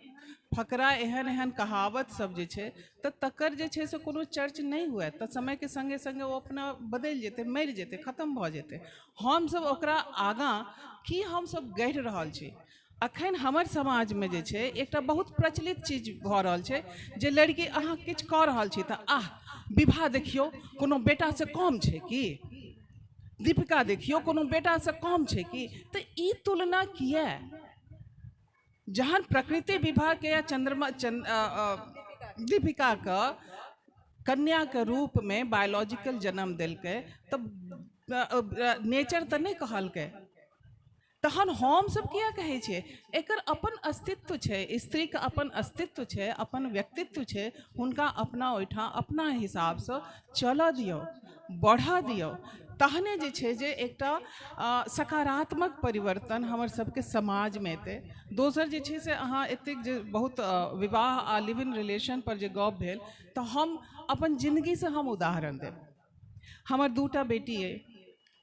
Speaker 6: फकरा, एहन एहन कहावत सब जे छै तऽ तकर जे छै से कोनो चर्च नहि हुए, तऽ समयके सङ्गे सङ्गे ओ अपना बदलि जेतै, मरि जेतै, खतम भऽ जेतै। हमसब ओकरा आगाँ की हमसब गढ़ि रहल छी। अखन हमर समाजमे जे छै एकटा बहुत प्रचलित चीज भऽ रहल छै जे लड़की अहाँ किछु कऽ रहल छी तऽ आह विभा देखियौ कोनो बेटासँ कम छै की, दीपिका देखियौ कोनो बेटासँ कम छै की, तऽ ई तुलना किया? जहन प्रकृति विभाके या चंद्रमा दीपिकाके कन्याके रूपमे बायोलॉजिकल जन्म देलकै तऽ नेचर तऽ नहि कहलकै, तहन हमसब किया कहै छियै? एकर अपन अस्तित्व छै, स्त्रीके अपन अस्तित्व छै, अपन व्यक्तित्व छै, हुनका अपना ओहिठाम अपना हिसाबसँ चलऽ दियौ, बढ़ऽ दियौ, तहने जे छै जे एकटा सकारात्मक परिवर्तन हमर सबके समाजमे एतै। दोसर जे छै से अहाँ एतेक जे बहुत विवाह आ लिव इन रिलेशन पर जे गप भेल तऽ हम अपन जिन्दगीसँ हम उदाहरण देब। हमर दूटा बेटी अइ,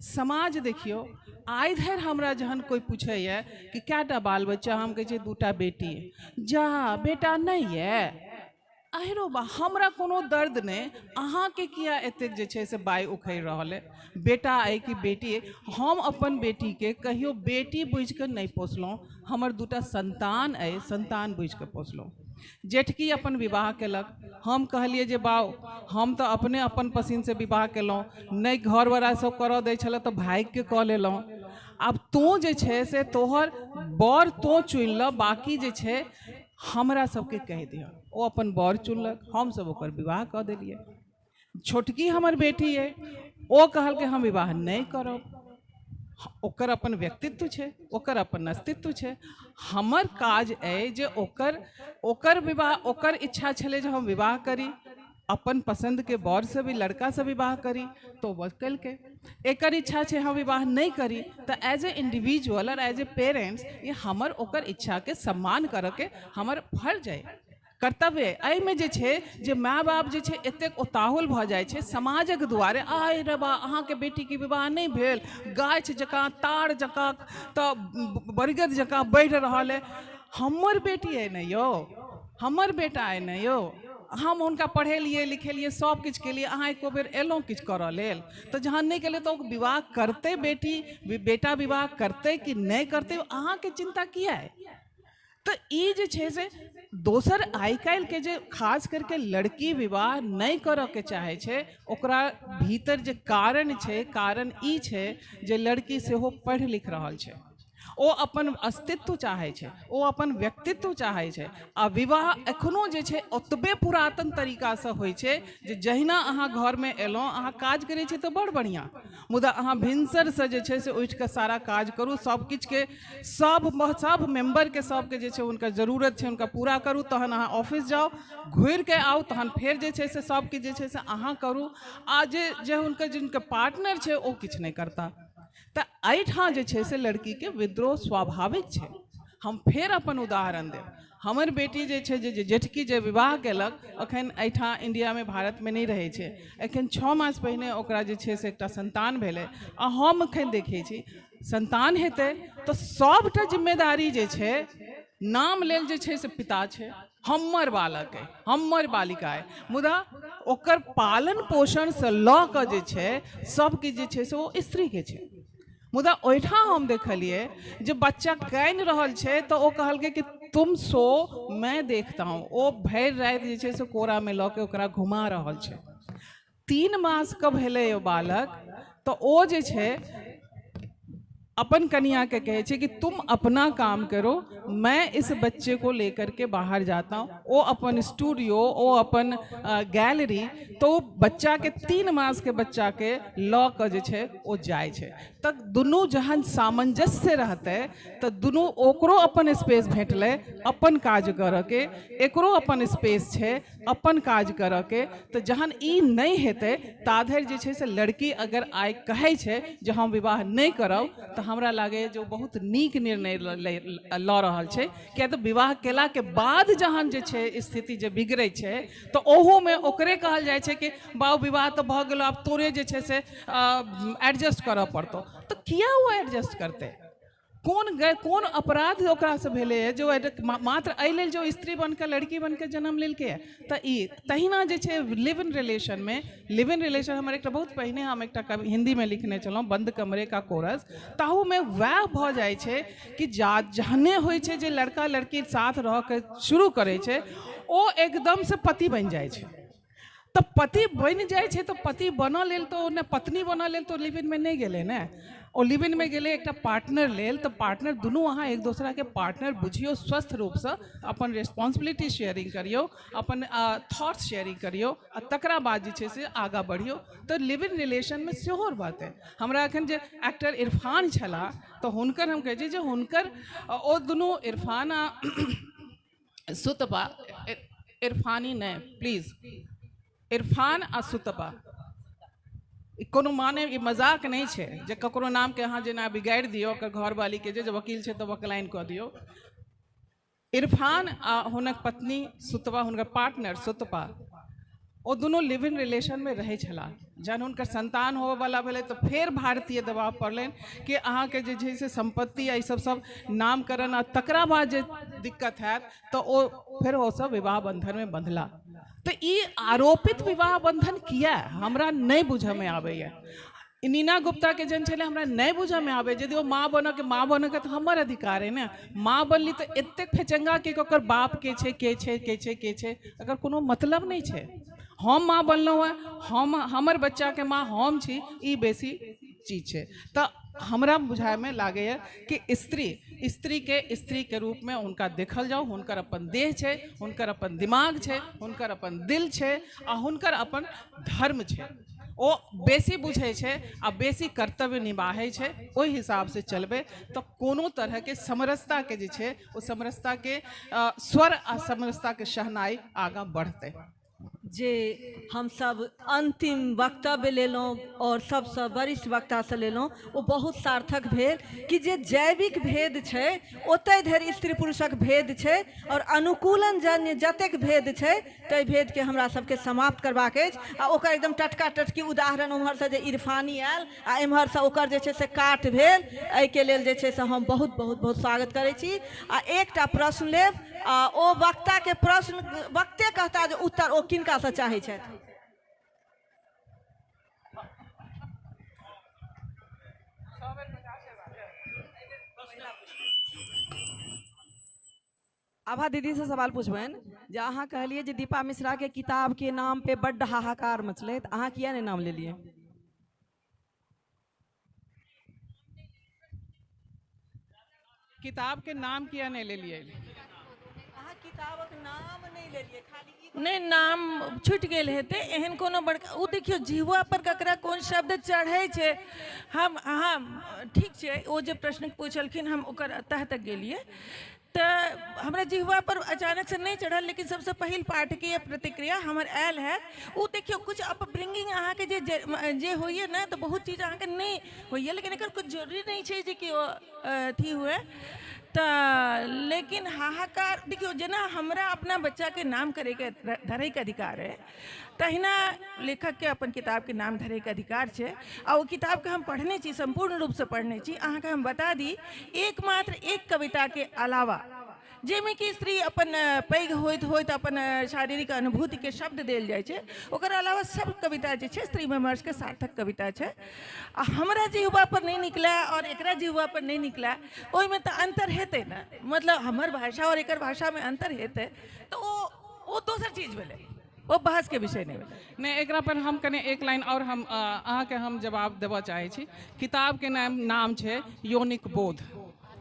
Speaker 6: समाज देखियौ आइ धरि हमरा जहन कोइ पूछैए कि कएटा बाल बच्चा, हम कहै छियै दूटा बेटी अइ। जा बेटा नहि यऽ, अहिरो बा हमरा कोनो दर्द नहि, अहाँके किया एतेक जे छै से बाइ उखड़ि रहल अइ, बेटा अइ कि बेटी अइ? हम अपन बेटीके कहियो बेटी बुझिकऽ नहि पोसलहुँ, हमर दूटा संतान अइ, संतान बुझिकऽ पोसलहुँ। जेठकी अपन विवाह केलक, हम कहलियै जे बाउ हम तऽ अपने अपन पसिनसँ विवाह केलहुँ, नहि घरवला सब करऽ दै छलै तऽ भागिके कऽ लेलहुँ, आब तोँ जे छै से तोहर बर तोँ चुनि लऽ, बाँकी जे छै हमरा सबके कहि दिहऽ। ओ अपन बर चुनलक, हमसब ओकर विवाह कऽ देलियै। छोटकी हमर बेटी अइ, ओ कहलकै हम विवाह नहि करब, ओकर अपन व्यक्तित्व छै, ओकर अपन अस्तित्व छै। हमर काज अइ जे ओकर ओकर विवाह, ओकर इच्छा छलै जे हम विवाह करी, अपन पसन्दके बरसँ भी लड़कासँ विवाह करी, तऽ ओ केलकै। एकर इच्छा छै हम विवाह नहि करी, तऽ एज ए इंडिविजुअल और एज ए पेरेंट्स ये हमर ओकर इच्छाके सम्मान करऽके हमर फर्ज अइ, कर्तव्य। एहिमे जे छै जे माय बाप जे छै एतेक उताहुल भऽ जाइ छै समाजक दुआरे, आइ रे बा अहाँके बेटीके विवाह नहि भेल, गाछ जकाँ तार जकाँ तऽ बरगद जकाँ बढ़ि रहल अइ। हमर बेटी अइ ने यौ, हमर बेटा अइ ने यौ, हम हुनका पढ़ेलियै लिखेलियै सब किछु केलियै, अहाँ एको बेर एलहुँ किछु करऽ लेल? तऽ जहन नहि केलियै तऽ ओ विवाह करतै बेटी, बेटा विवाह करतै कि नहि करतै, अहाँके चिन्ता किया अइ? तऽ ई जे छै से दोसर आइ काल्हिके जे खास करके लड़की विवाह नहि करऽके चाहै छै, ओकरा भीतर जे कारण छै, कारण ई छै जे लड़की सेहो पढ़ि लिख रहल छै, ओ अपन अस्तित्व चाहै छै, ओ अपन व्यक्तित्व चाहै छै। आ विवाह एखनो जे छै ओतबे पुरातन तरीकासँ होइ छै जे जहिना अहाँ घरमे एलहुँ, अहाँ काज करै छी तऽ बड़ बढ़िआँ, मुदा अहाँ भिनसरसँ जे छै से उठिकऽ सारा काज करू, सब किछुके सब मेम्बरके सबके जे छै हुनकर जरूरत छै हुनका पूरा करू, तहन अहाँ ऑफिस जाउ, घुरिके आउ, तहन फेर जे छै से सब किछु जे छै से अहाँ करू, आ जे जे हुनकर जिनकर पार्टनर छै ओ किछु नहि करता। तऽ एहिठाम जे छै से लड़कीके विद्रोह स्वाभाविक छै। हम फेर अपन उदाहरण देब। हमर बेटी जे छै जे जेठकी जे विवाह केलक, अखन एहिठाम इंडियामे भारतमे नहि रहै छै, एखन 6 मास पहिने ओकरा जे छै से एकटा संतान भेलै। आ हम एखन देखै छी संतान हेतै तऽ सभटा जिम्मेदारी जे छै नाम लेल जे छै से पिता छै, हमर बालक अइ, हमर बालिका अइ, मुदा ओकर पालन पोषणसँ लऽ कऽ जे छै सबकिछु जे छै से ओ स्त्रीके छै। मुदा ओहिठाम हम देखलियै जे बच्चा कानि रहल छै तऽ ओ कहलकै कि तुम सो मैं देखता हूँ। ओ भरि राति जे छै से कोरामे लऽ के ओकरा घुमा रहल छै। 3 मासके भेलै ओ बालक तऽ ओ जे छै अपन कनिया के कहै छै कि तुम अपना काम करो, मैं इस बच्चे को लेकर के बाहर जाता हूँ। ओ अपन स्टूडियो, ओ अपन गैलरी, तो बच्चा के 3 मास के बच्चा के लऽ कऽ जे छै ओ जाइ छै। तऽ दुनू जहन सामंजस्य रहतै तऽ दुनू ओकरो अपन स्पेस भेटलै अपन काज करऽके, एकरो अपन स्पेस छै अपन काज करऽके। तऽ जहन ई नहि हेतै ता धरि जे छै से लड़की अगर आइ कहै छै जे हम विवाह नहि करब तऽ हमरा लागैए जे ओ बहुत नीक निर्णय लऽ रहल छै। किया तऽ विवाह केलाके बाद जहन जे छै स्थिति जे बिगड़ै छै तऽ ओहोमे ओकरे कहल जाइ छै कि बाबू विवाह तऽ भऽ गेलो, आब तोरे जे छै से एडजस्ट करऽ पड़तौ। तऽ किया ओ एडजस्ट करतै? कोन अपराध ओकरासँ भेलैए जे ओ मात्र एहि लेल जे ओ स्त्री बनके लड़की बनके जन्म लेलकै? तऽ ई तहिना जे छै लिव इन रिलेशनमे, लिव इन रिलेशन हमर एकटा बहुत पहिने हम एकटा हिन्दीमे लिखने छलहुँ, बंद कमरे का कोरस, ताहूमे वएह भऽ जाइ छै कि जहने होइ छै जे लड़का लड़की साथ रहऽके शुरू करै छै ओ एकदमसँ पति बनि जाइ छै। तऽ पति बनि जाइ छै तऽ पति बनऽ लेल तऽ ओ ने पत्नी बनऽ लेल तऽ लिव इनमे नहि गेलै ने, ओ लिव इनमे गेलै एकटा पार्टनर लेल। तऽ पार्टनर दुनू अहाँ एक दोसराके पार्टनर बुझियौ, स्वस्थ रूपसँ अपन रेस्पॉन्सिबिलिटी शेयरिंग करियौ, अपन थॉट्स शेयरिंग करियौ आ तकरा बाद जे छै से आगाँ बढ़ियौ। तऽ लिव इन रिलेशनमे सेहो रहतै। हमरा एखन जे एक्टर इरफान छलाह तऽ हुनकर हम कहै छी जे हुनकर ओ दुनू इरफान आ सुतबा, इरफानी नहि प्लीज, इरफान आ सुतबा, कोनो माने ई मजाक नहि छै जे ककरो नामके अहाँ जेना बिगाड़ि दियौ, ओकर घरवालीके जे वकील छै तऽ वकलाइन कऽ दियौ। इरफान आ हुनक पत्नी सुतबा, हुनकर पार्टनर सुतबा, ओ दुनू लिव इन रिलेशनमे रहै छलाह। जहन हुनकर संतान होबयवला भेलै तऽ फेर भारतीय दबाव पड़लनि कि अहाँके जे छै से सम्पत्ति आ ई सब सब नामकरण आ तकरा बाद जे दिक्कत हैत तऽ ओ फेर ओसभ विवाह बंधनमे बंधला। तऽ ई आरोपित विवाह बंधन किया हमरा नहि बुझयमे आबैए। नीना गुप्ताके जहन छलै हमरा नहि बुझयमे आबै, यदि ओ माँ बनऽके, माँ बनऽके तऽ हमर अधिकार अइ ने, माँ बनली तऽ एतेक फेचंगा के ओकर बाप के छै, के छै, के छै, के छै, एकर कोनो मतलब नहि छै। हम माँ बनलहुँ हेँ, हम हमर बच्चाके माँ हम छी, ई बेसी चीज छै। तऽ हमरा बुझाइमे लागैए कि स्त्री स्त्रीके स्त्रीके रूपमे हुनका देखल जाउ। हुनकर अपन देह छै, हुनकर अपन दिमाग छै, हुनकर अपन दिल छै आ हुनकर अपन धर्म छै। ओ बेसी बुझै छै आ बेसी कर्तव्य निभाहै छै। ओहि हिसाबसँ चलबै तऽ कोनो तरहके समरसताके जे छै ओ समरसताके स्वर आ समरसताके शहनाई आगाँ बढ़तै।
Speaker 21: जे हमसब अंतिम वक्तव्य लेलहुँ और सबसँ वरिष्ठ वक्तासँ लेलहुँ ओ बहुत सार्थक भेल कि जे जैविक भेद छै ओतहि धरि स्त्री पुरुषक भेद छै और अनुकूलन जन्य जतेक भेद छै ताहि भेदके हमरा सबके समाप्त करबाक अछि। आ ओकर एकदम टटका टटकी उदाहरण ओम्हरसँ जे इरफानी आयल आ एम्हरसँ ओकर जे छै से काट भेल, एहिके लेल जे छै से हम बहुत बहुत बहुत स्वागत करै छी। आ एकटा प्रश्न लेब आ ओ वक्ताके प्रश्न वक्ते कहता जे उत्तर ओ किनकासँ चाहै छथि।
Speaker 4: आभा दीदी से सवाल पूछबनि जे अहाँ कहलियै जे दीपा मिश्रा के किताब के नाम पे बड्ड हाहाकार मचलै, तऽ अहाँ किया नहि नाम लेलियै?
Speaker 6: किताब के नाम किया नहि लेलियै?
Speaker 21: अहाँ किताबक नाम नहि लेलियै, खाली
Speaker 5: नहि नाम छुटि गेल हेतै, एहन कोनो बड़का ओ देखियौ जिहुआ पर ककरा कोन शब्द चढ़ै छै। हम अहाँ ठीक छै, ओ जे प्रश्न पूछलखिन हम ओकर तह तक गेलियै तऽ हमरा जिहुआ पर अचानक से नहि चढ़ल, लेकिन सबसँ पहिल पाठकीय प्रतिक्रिया हमर आयल है। ओ देखियौ कुछ अपब्रिंगिंग अहाँके जे जे होइए ने तऽ बहुत चीज अहाँके नहि होइए, लेकिन एकर कुछ जरूरी नहि छै जे कि ओ अथी हुए। तऽ तऽ लेकिन हाहाकार देखियौ, जेना हमरा अपना बच्चाके नाम करैके धरैके अधिकार है, तहिना लेखकके अपन किताबके नाम धरैके अधिकार छै। आ ओ किताबके हम पढ़ने छी, सम्पूर्ण रूपसँ पढ़ने छी। अहाँके हम बता दी, एकमात्र एक कविताके अलावा जाहिमे कि स्त्री अपन पैघ होइत होइत अपन शारीरिक अनुभूतिके शब्द देल जाइ छै, ओकर अलावा सब कविता जे छै स्त्री विमर्शके सार्थक कविता छै। आ हमरा जिह्वा पर नहि निकलै और एकरा जिह्वा पर नहि निकलै, ओहिमे तऽ अन्तर हेतै ने। मतलब हमर भाषा और एकर भाषामे अन्तर हेतै तऽ ओ दोसर चीज भेलै, ओ बहसके विषय नहि भेलै।
Speaker 6: नहि, एकरा पर हम कने एक लाइन और हम अहाँके हम जवाब देबऽ चाहै छी। किताबके नाम छै यौनिक बोध,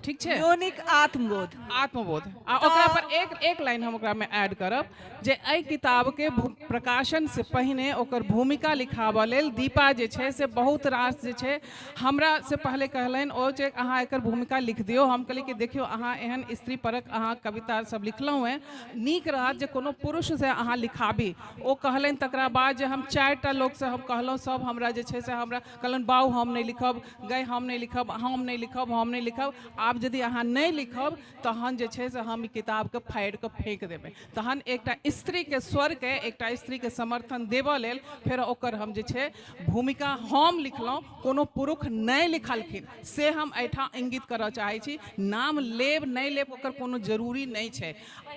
Speaker 6: ठीक छै,
Speaker 21: यौनिक आत्मबोध,
Speaker 6: आत्मबोध। आ ओकरा पर एक लाइन हम ओकरामे ऐड करब जे एहि किताबके प्रकाशन से पहिने ओकर भूमिका लिखाबऽ लेल दीपा जे छै से बहुत रास जे छै हमरा से पहले कहलनि ओ जे अहाँ एकर भूमिका लिख दियौ। हम कहलियै कि देखियौ, अहाँ एहन स्त्री परक अहाँ कविता सब लिखलहुँ हेँ, नीक रहत जे कोनो पुरुषसँ अहाँ लिखाबी। ओ कहलनि। तकरा बाद जे हम 4टा लोकसँ हम कहलहुँ, सब हमरा जे छै से हमरा कहलनि बाउ हम नहि लिखब, गै हम नहि लिखब, हम नहि लिखब, हम नहि लिखब। आब यदि अहाँ नहि लिखब तहन जे छै से हम ई किताबके फाड़ि कऽ फेंक देबै। तहन एकटा स्त्रीके स्वरके, एकटा स्त्रीके समर्थन देबऽ लेल फेर ओकर हम जे छै भूमिका हम लिखलहुँ, कोनो पुरुष नहि लिखलखिन, से हम एहिठाम इंगित करऽ चाहै छी। नाम लेब नहि लेब ओकर कोनो जरूरी नहि छै।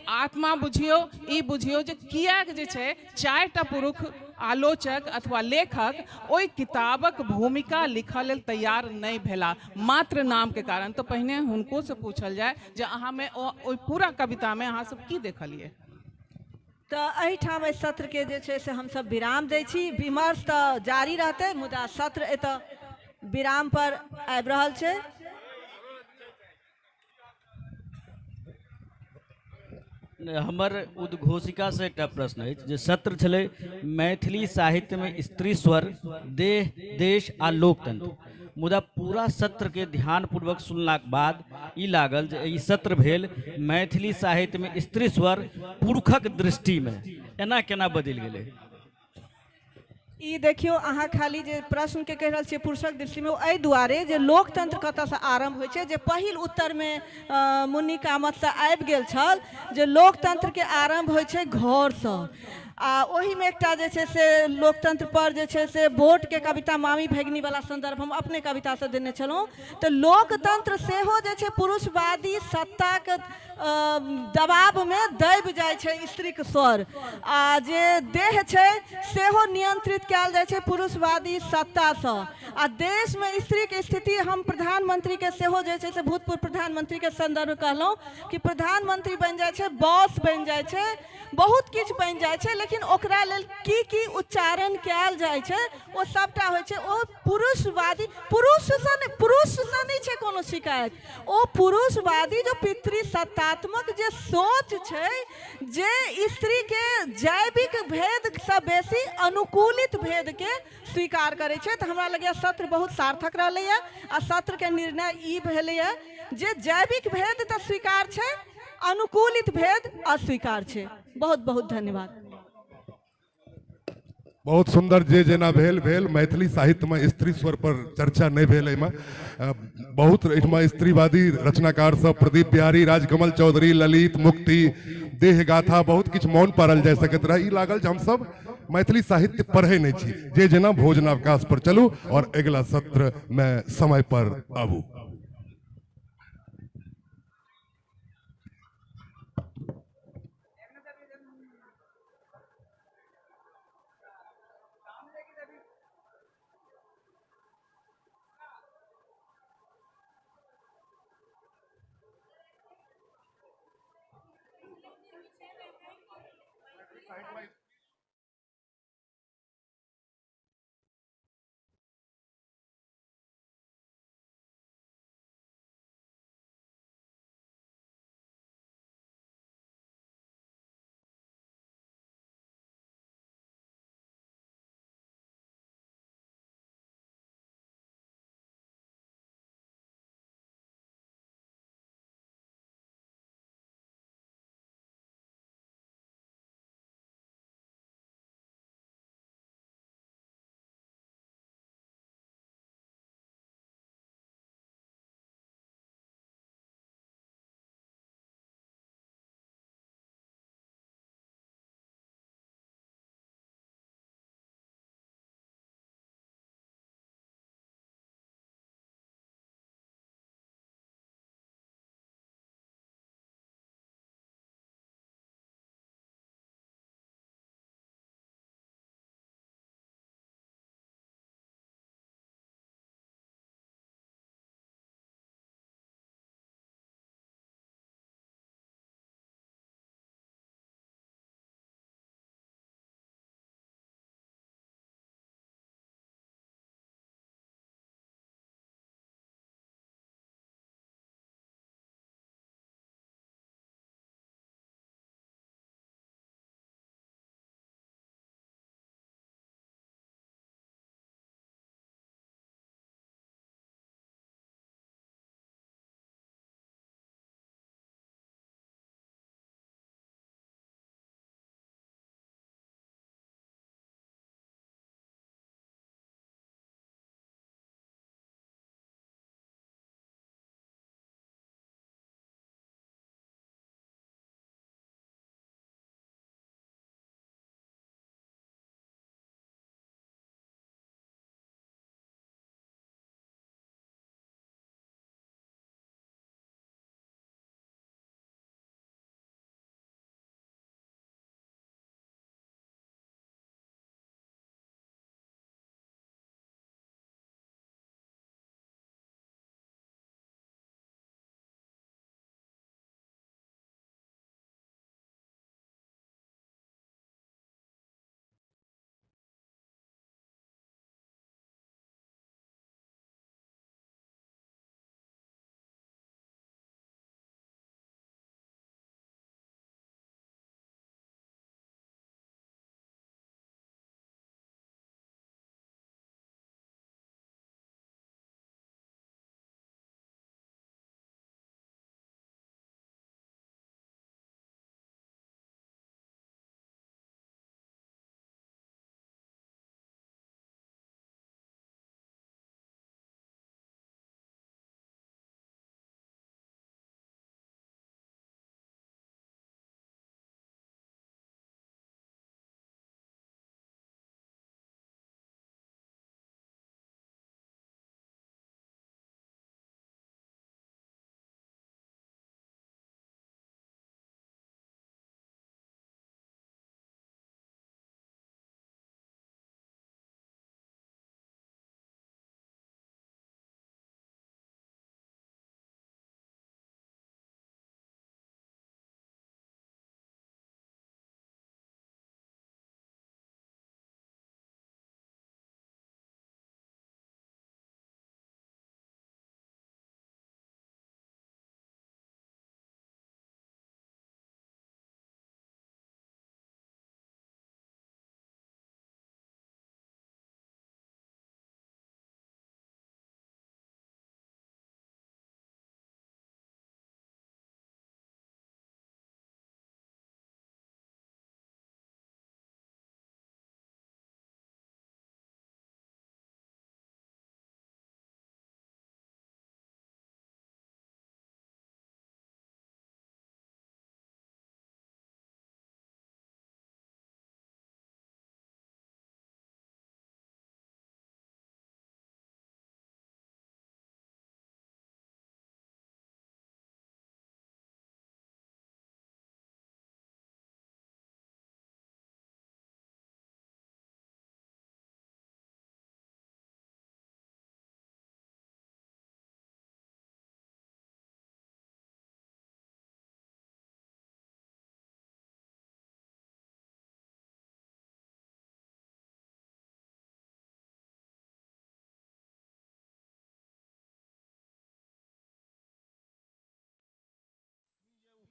Speaker 6: आत्मा बुझियौ, ई बुझियौ जे किएक जे छै 4टा पुरुष आलोचक अथवा लेखक ओहि किताबक भूमिका लिखऽ लेल तैयार नहि भेला मात्र नामके कारण। तऽ पहिने हुनकोसँ पूछल जाय जे अहाँमे ओहि पूरा कवितामे अहाँ सब की देखलियै।
Speaker 21: तऽ एहिठाम एहि सत्रके जे छै से हमसब विराम दै छी। विमर्श तऽ जारी रहतै, मुदा सत्र एतऽ विराम पर आबि रहल छै।
Speaker 15: हमर उद्घोषिकासँ एकटा प्रश्न अछि जे सत्र छलै मैथिली साहित्यमे स्त्री स्वर, देह, देश आ लोकतंत्र, मुदा पूरा सत्रके ध्यानपूर्वक सुनलाक बाद ई लागल जे ई सत्र भेल मैथिली साहित्यमे स्त्री स्वर पुरुषक दृष्टिमे, एना केना बदलि गेलै?
Speaker 21: ई देखियौ, अहाँ खाली जे प्रश्नके कहि रहल छियै पुरुषक दृष्टिमे, ओ एहि दुआरे जे लोकतंत्र कतऽसँ आरम्भ होइ छै, जे पहिल उत्तरमे मुन्नी कामतसँ आबि गेल छल जे लोकतंत्रके आरम्भ होइ छै घरसँ। आ ओहिमे एकटा जे छै से लोकतंत्र पर जे छै से वोटके कविता मामी भगिनीवला सन्दर्भ हम अपने कवितासँ देने छलहुँ। तऽ लोकतंत्र सेहो जे छै पुरुषवादी सत्ताके दबावमे दबि जाइ छै स्त्रीके स्वर, आ जे देह छै सेहो नियंत्रित कयल जाइ छै पुरुषवादी सत्तासँ। आ देशमे स्त्रीके स्थिति हम प्रधानमंत्रीके सेहो जे छै से भूतपूर्व प्रधानमंत्रीके सन्दर्भ कहलहुँ कि प्रधानमंत्री बनि जाइ छै, बॉस बनि जाइ छै, बहुत किछु बनि जाइ छै, लेकिन ओकरा लेल की की उच्चारण कयल जाइ छै ओ सबटा होइ छै। ओ पुरुषवादी, पुरुषसँ नहि छै कोनो शिकायत, ओ पुरुषवादी जो पितृसत्तात्मक जे सोच छै जे स्त्रीके जैविक भेदसँ बेसी अनुकूलित भेदके स्वीकार करै छै। तऽ हमरा लगैए सत्र बहुत सार्थक रहलैए आ सत्रके निर्णय ई भेलैए जे जैविक भेद तऽ स्वीकार छै, अनुकूलित भेद अस्वीकार छै। बहुत बहुत धन्यवाद।
Speaker 7: बहुत सुंदर जे जेना भेल भेल। मैथिली साहित्यमे स्त्री स्वर पर चर्चा नहि भेल। एहिमे बहुत एहिठमा स्त्रीवादी रचनाकार सब प्रदीप बिहारी, राजकमल चौधरी, ललित, मुक्ति, देह गाथा, बहुत किछु मौन पारल जा सकैत रहै। ई लागल जे हमसब मैथिली साहित्य पढ़ै नहि छी। जे जेना भोजनावकाश पर चलू और अगिला सत्र में समय पर आबू।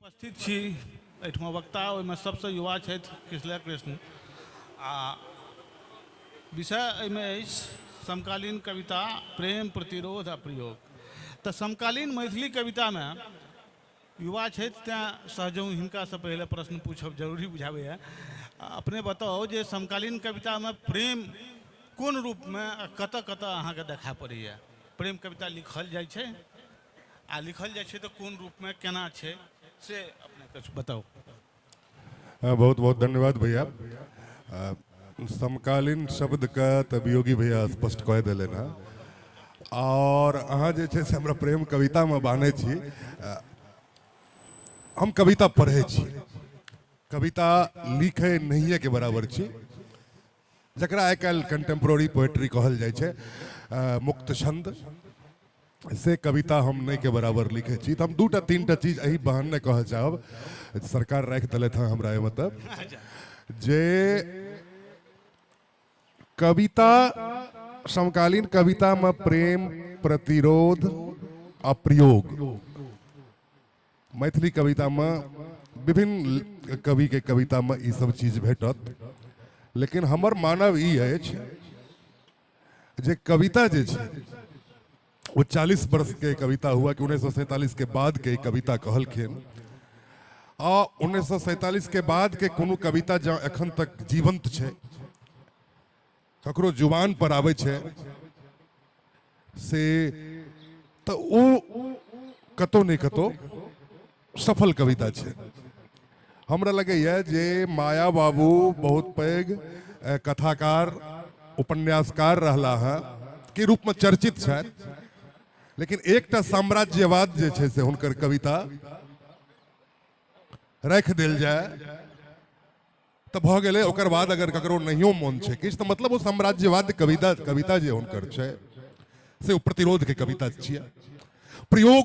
Speaker 3: उपस्थित छी एहिठमा वक्ता, ओहिमे सबसँ युवा छथि किसलय कृष्ण। आ विषय एहिमे अछि समकालीन कविता, प्रेम, प्रतिरोध आ प्रयोग। तऽ समकालीन मैथिली कवितामे युवा छथि तेँ सहजहु हिनकासँ पहिले प्रश्न पूछब जरूरी बुझाबैए। अपने बताउ जे समकालीन कवितामे प्रेम कोन रूपमे आ कतऽ कतऽ अहाँके देखा पड़ैए? प्रेम कविता लिखल जाइ छै आ लिखल जाइ छै तऽ कोन रूपमे केना छै से अपने किछु बताउ।
Speaker 7: बहुत बहुत धन्यवाद भैया। समकालीन शब्दके तऽ वियोगी भैया स्पष्ट कऽ देलनि हँ, और अहाँ जे छै से हमरा प्रेम कवितामे बान्है छी। हम कविता पढ़ै छी, कविता लिखै नहिए के बराबर छी, जकरा आइ काल्हि कंटेम्प्रोरी पोएट्री कहल जाइ छै, मुक्त छंद, से कविता हम नहीं के बराबर लिखै छी। तऽ हम दूटा तीनटा चीज एहि बहाने कहऽ चाहब, सरकार राखि देलथि हँ हमरा एहिमे, तऽ जे कविता समकालीन कवितामे प्रेम, प्रतिरोध आ प्रयोग, मैथिली कवितामे विभिन्न कविके कवितामे ई सब चीज भेटत। लेकिन हमर मानब ई अछि जे कविता जे छै वो 40 वर्ष के कविता हुआ कि 1947 के बाद के कविता कहलखिन, आ 1947 के बाद के कोनो कविता जँ एखन तक जीवंत छै, ककरो जुबान पर आबै छै से, तऽ ओ कतौ नहि कतौ सफल कविता छै। हमरा लगैए जे माया बाबू बहुत पैघ कथाकार, उपन्यासकार रहला हँ के रूपमे चर्चित छथि, लेकिन एकटा साम्राज्यवाद जे छै से हुनकर कविता राखि देल जाय तऽ भऽ गेलै। ओकर बाद अगर ककरो नहियो मोन छै किछु, तऽ मतलब ओ साम्राज्यवाद कविता कविता जे हुनकर छै से ओ प्रतिरोधके कविता छियै। प्रयोग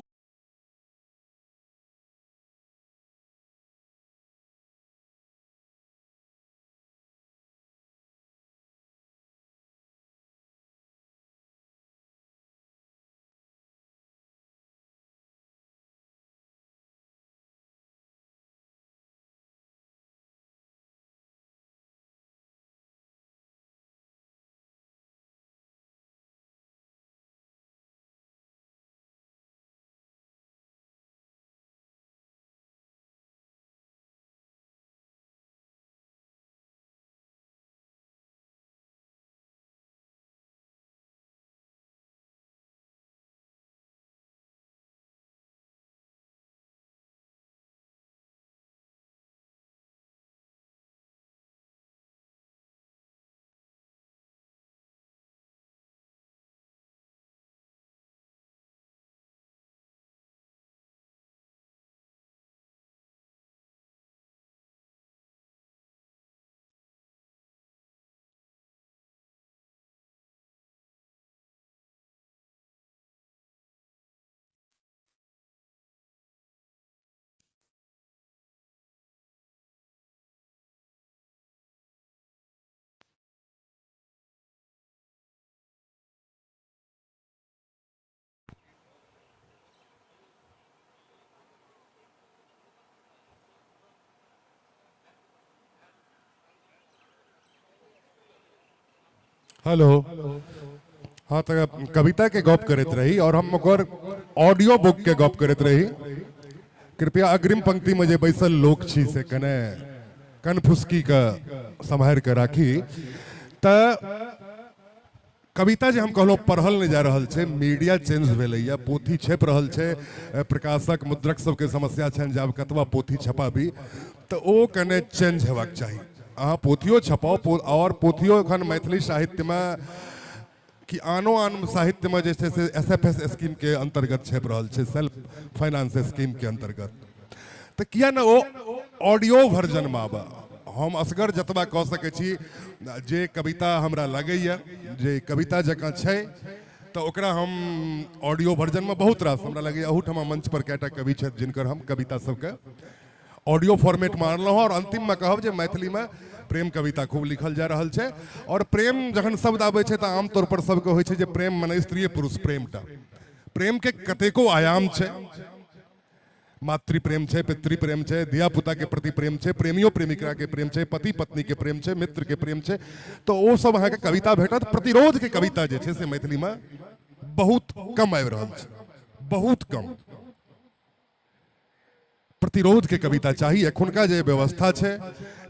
Speaker 7: हेलो, हाँ, तऽ कविता के गप करैत रही और हम ओकर ऑडियो बुक के गप करैत रही। कृपया अग्रिम पंक्ति में जे बैसल लोक छी से कने कनफुसकी के सम्हारि के राखी। तऽ कविता जे हम कहलहुँ पढ़ल नहि जा रहल छै, मीडिया चेंज भेलैए, पोथी छपि रहल छै, प्रकाशक मुद्रक सबके समस्या छनि जे आब कतबा पोथी छपाबी, तऽ ओ कने चेंज हेबाक चाही। अहाँ पोथियो छपाउ, और पोथियो एखन मैथिली साहित्यमे कि आनो आन साहित्यमे जे छै से SFS scheme के अंतर्गत छपि रहल छै, सेल्फ फाइनेंस स्कीम के अंतर्गत, तऽ किया ने ओ ऑडियो वर्जनमे आबय। हम असगर जतबा कऽ सकै छी, जे कविता हमरा लगैए जे कविता जकाँ छै तऽ ओकरा हम ऑडियो वर्जनमे बहुत रास हमरा लगैए अहूठमा मंच पर कएटा कवि छथि जिनकर हम कविता सबके ऑडियो फॉर्मेटमे आनलहुँ। और अंतिममे कहब जे मैथिलीमे प्रेम कविता खूब लिखल जा रहल छै, और प्रेम जखन शब्द आबै छै तऽ आमतौर पर सबके होइ छै जे प्रेम मने स्त्रीए पुरुष प्रेमटा, प्रेमके कतेको आयाम छै। मातृ प्रेम छै, पितृ प्रेम छै, धिया पुता के प्रति प्रेम छै, प्रेमियो प्रेमिका के प्रेम छै, पति पत्नी के प्रेम छै, मित्र के प्रेम छै, तऽ ओ सब अहाँके कविता भेटत। प्रतिरोध के कविता जे छै से मैथिलीमे बहुत कम आबि रहल छै, बहुत कम प्रतिरोध के कविता चाही। एखुनका जे व्यवस्था छै,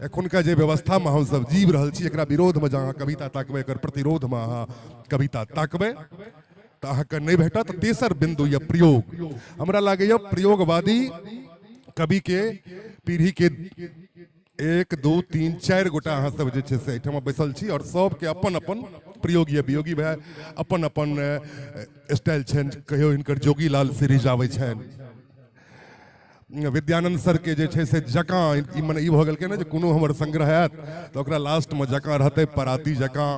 Speaker 7: एखुनका जे व्यवस्थामे हमसब जीव रहल छी, एकरा विरोधमे जँ अहाँ कविता ताकबै, एकर प्रतिरोधमे अहाँ कविता ताकबै तऽ अहाँके नहि भेटत। तेसर बिंदु यऽ प्रयोग। हमरा लागैए प्रयोगवादी कवि के पीढ़ी के 1 2 3 4 गोटा अहाँ सब जे छै से एहिठाम बैसल छी और सबके अपन अपन प्रयोग यऽ। वियोगी भाई अपन अपन स्टाइल छनि, कहियो हिनकर जोगीलाल सीरीज आबै छनि, विद्यानंद सर के जे छै से जकाँ ई मने ई भऽ गेलकै ने जे कोनो हमर संग्रह आयत तऽ ओकरा लास्टमे जकाँ रहतै, पराती जकाँ,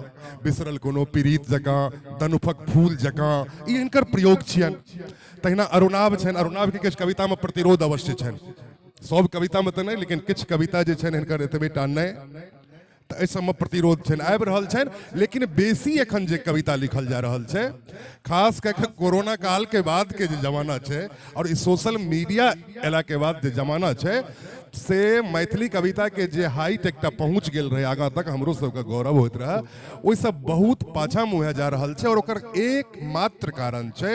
Speaker 7: बिसरल कोनो पीड़ित जकाँ, दनुफक फूल जकाँ, ई हिनकर प्रयोग छियनि। तहिना अरुणाभ छनि, अरुणाभके किछु कवितामे प्रतिरोध अवश्य छनि, सब कवितामे तऽ नहि लेकिन किछु कविता जे छनि हिनकर एतबे टा नहि, तऽ एहि सबमे प्रतिरोध छनि, आबि रहल छनि। लेकिन बेसी एखन जे कविता लिखल जा रहल छै, खास कऽ के कोरोना काल के बाद के जे जमाना छै और ई सोशल मीडिया एला के बाद जे जमाना छै, से मैथिली कविता के जे हाइट एकटा पहुँच गेल रहै आगाँ तक, हमरो सबके गौरव होइत रहै, ओहिसँ बहुत पाछाँ मुँहे जा रहल छै। और ओकर एकमात्र कारण छै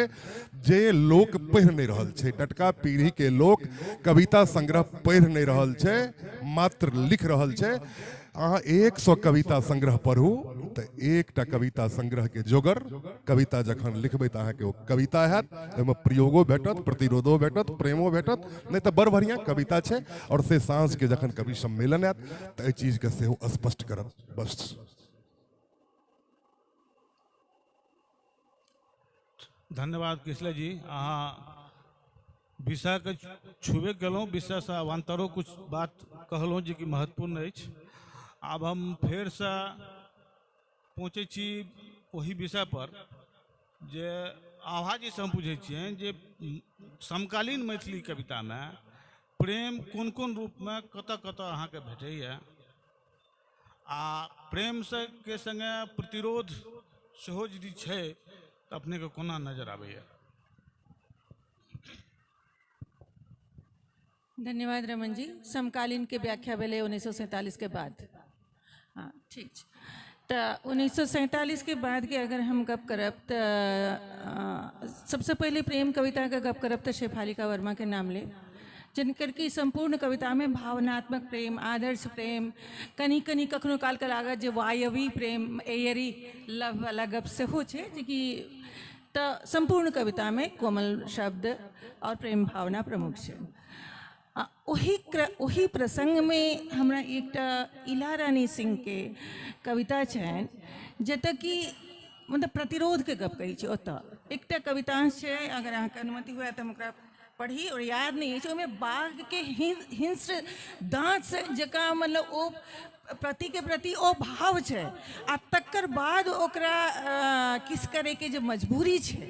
Speaker 7: जे लोक पढ़ि नहि रहल छै, टटका पीढ़ी के लोक कविता संग्रह पढ़ि नहि रहल छै, मात्र लिख रहल छै। अहाँ 100 कविता संग्रह पढ़ू तऽ एकटा कविता संग्रह के जोगर कविता जखन लिखबै तऽ अहाँके ओ कविता हैत, ओहिमे प्रयोगो भेटत, प्रतिरोधो भेटत, प्रेमो भेटत, नहि तऽ बड़ बढ़िआँ कविता छै। और से साँझके जखन कवि सम्मेलन आयत तऽ एहि चीजके सेहो स्पष्ट करब। बस।
Speaker 3: धन्यवाद किसलय जी, अहाँ विषयके छुबे गेलहुँ, विषयसँ अवान्तरो कुछ बात कहलहुँ जे कि महत्वपूर्ण अछि। आब हम फेरसँ पहुँचै छी ओहि विषय पर जे आभाजीसँ हम पूछै छियनि जे समकालीन मैथिली कवितामे प्रेम कोन कोन रूपमे कतऽ कतऽ अहाँके भेटैए आ प्रेमसँ के सङ्गे प्रतिरोध सेहो यदि छै तऽ अपनेके कोना नजर आबैए?
Speaker 5: धन्यवाद रमन जी। समकालीन के व्याख्या भेलै 1947 के बाद। हाँ ठीक छै। तऽ 1947 के बाद के अगर हम गप करब तऽ सबसे पहिले प्रेम कविता के गप करब तऽ शेफालिका वर्मा के नाम लेब, जिनकर कि सम्पूर्ण कवितामे भावनात्मक प्रेम, आदर्श प्रेम, कनि कनि कखनो कालके लागत जे वायवी प्रेम, एयरी लव वाला गप सेहो छै, जेकि तऽ सम्पूर्ण कवितामे कोमल शब्द और प्रेम भावना प्रमुख छै। ओहि प्रसङ्गमे हमरा एकटा इला रानी सिंहके कविता छनि जतऽ कि मतलब प्रतिरोधके गप कहै छै। ओतऽ एकटा कवितांश छै, अगर अहाँके अनुमति हुए तऽ हम ओकरा पढ़ी, और याद नहि अछि। ओहिमे बाघके हिंस्र दाँत जकाँ मतलब ओ पतिके प्रति ओ भाव छै आ तकर बाद ओकरा किस करैके जे मजबूरी छै,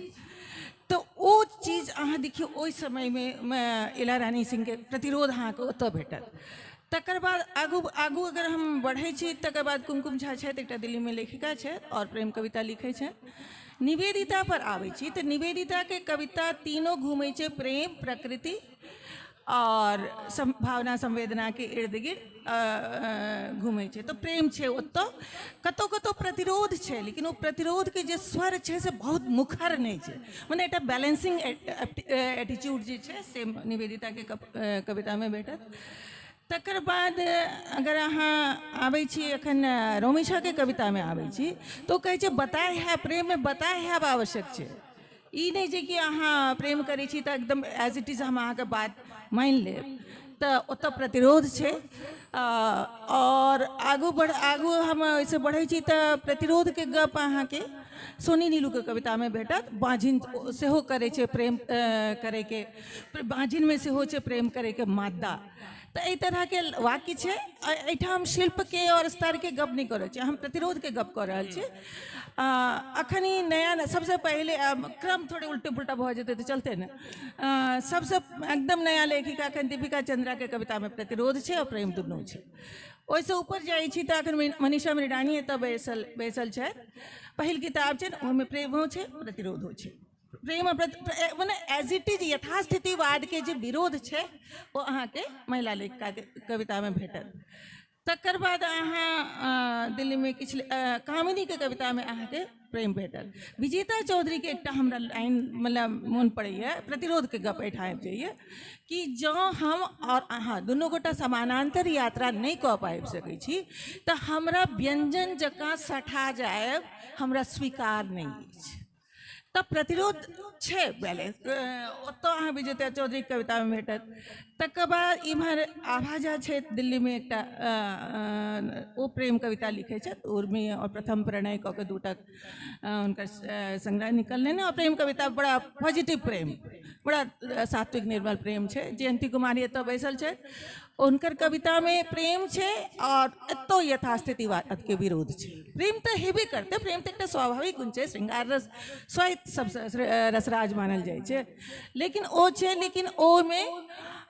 Speaker 5: तऽ ओ चीज अहाँ देखियौ ओहि समयमे इला रानी सिंहके प्रतिरोध अहाँके ओतऽ भेटत। तकर बाद आगू आगू अगर हम बढ़ै छी तकर बाद कुमकुम झा छथि, एकटा दिल्लीमे लेखिका छथि और प्रेम कविता लिखै छथि। निवेदिता पर आबै छी तऽ निवेदिताके कविता तीनों घूमै छै, प्रेम, प्रकृति और भावना संवेदनाके इर्द गिर्द घूमै छै। तऽ प्रेम छै ओतऽ, कतौ कतौ प्रतिरोध छै, लेकिन ओ प्रतिरोधके जे स्वर छै से बहुत मुखर नहि छै, मने एकटा बैलेंसिंग एटीट्यूड जे छै से निवेदिताके कवितामे भेटत। तकर बाद अगर अहाँ आबै छी एखन रोमी झाके कवितामे आबै छी तऽ ओ कहै छै बताए है, प्रेममे बताए हैब आवश्यक छै। ई नहि छै कि अहाँ प्रेम करै छी तऽ एकदम एज it is हम अहाँके बात मानि लेब, तऽ ओतऽ प्रतिरोध छै। और आगू हम ओहिसँ बढ़ै छी तऽ प्रतिरोधके गप अहाँके सोनी नीलूके कवितामे भेटत। बाँझिन सेहो करै छै प्रेम करैके, बाँझिनमे सेहो छै प्रेम करैके मादा। तऽ एहि तरहके वाक्य छै। एहिठाम शिल्पके और स्तरके गप नहि कऽ रहल छी, हम प्रतिरोधके गप कऽ रहल छी। अखन ई नया सबसँ पहिले क्रम थोड़े उल्टे पुल्टा भऽ जेतै तऽ चलतै ने। सबसँ एकदम नया लेखिका अखन दीपिका चंद्राके कवितामे प्रतिरोध छै और प्रेम दुनू छै। ओहिसँ ऊपर जाइ छी तऽ अखन मनीषा मृणानी एतऽ बैसल छथि, पहिल किताब छै, ओहिमे प्रेमो छै प्रतिरोधो छै। प्रेम मने एज it is यथास्थितिवादके जे विरोध छै ओ अहाँके महिला लेखिकाके कवितामे भेटत। तकर बाद अहाँ दिल्लीमे किछु कामिनीके कवितामे अहाँके प्रेम भेटल। विजेता चौधरीके एकटा हमरा लाइन मतलब मोन पड़ैए, प्रतिरोधके गप एहिठाम आबि जाइए कि जँ हम आओर अहाँ दुनू गोटा समानान्तर यात्रा नहि कऽ पाबि सकै छी तऽ हमरा व्यञ्जन जकाँ सठा जायब हमरा स्वीकार नहि अछि। तऽ प्रतिरोध छै बैलेंस, ओतऽ अहाँ विजेता चौधरीके कवितामे भेटत। तकर बाद इम्हर आभा झा छथि दिल्लीमे, एकटा ओ प्रेम कविता लिखै छथि, उर्मी आओर प्रथम प्रणय कऽ के दूटा हुनकर संग्रह निकललनि आओर प्रेम कविता बड़ा पॉजिटिव प्रेम, बड़ा सात्विक निर्मल प्रेम छै। जयंती कुमारी एतऽ बैसल छथि, हुनकर कवितामे प्रेम छै आओर एतौ यथास्थितिवादके विरोध छै। प्रेम तऽ हेबे करतै, प्रेम तऽ एकटा स्वाभाविक गुण छै, श्रृंगार रस स्वयं सबसँ रसराज मानल जाइ छै, लेकिन ओ छै, लेकिन ओहिमे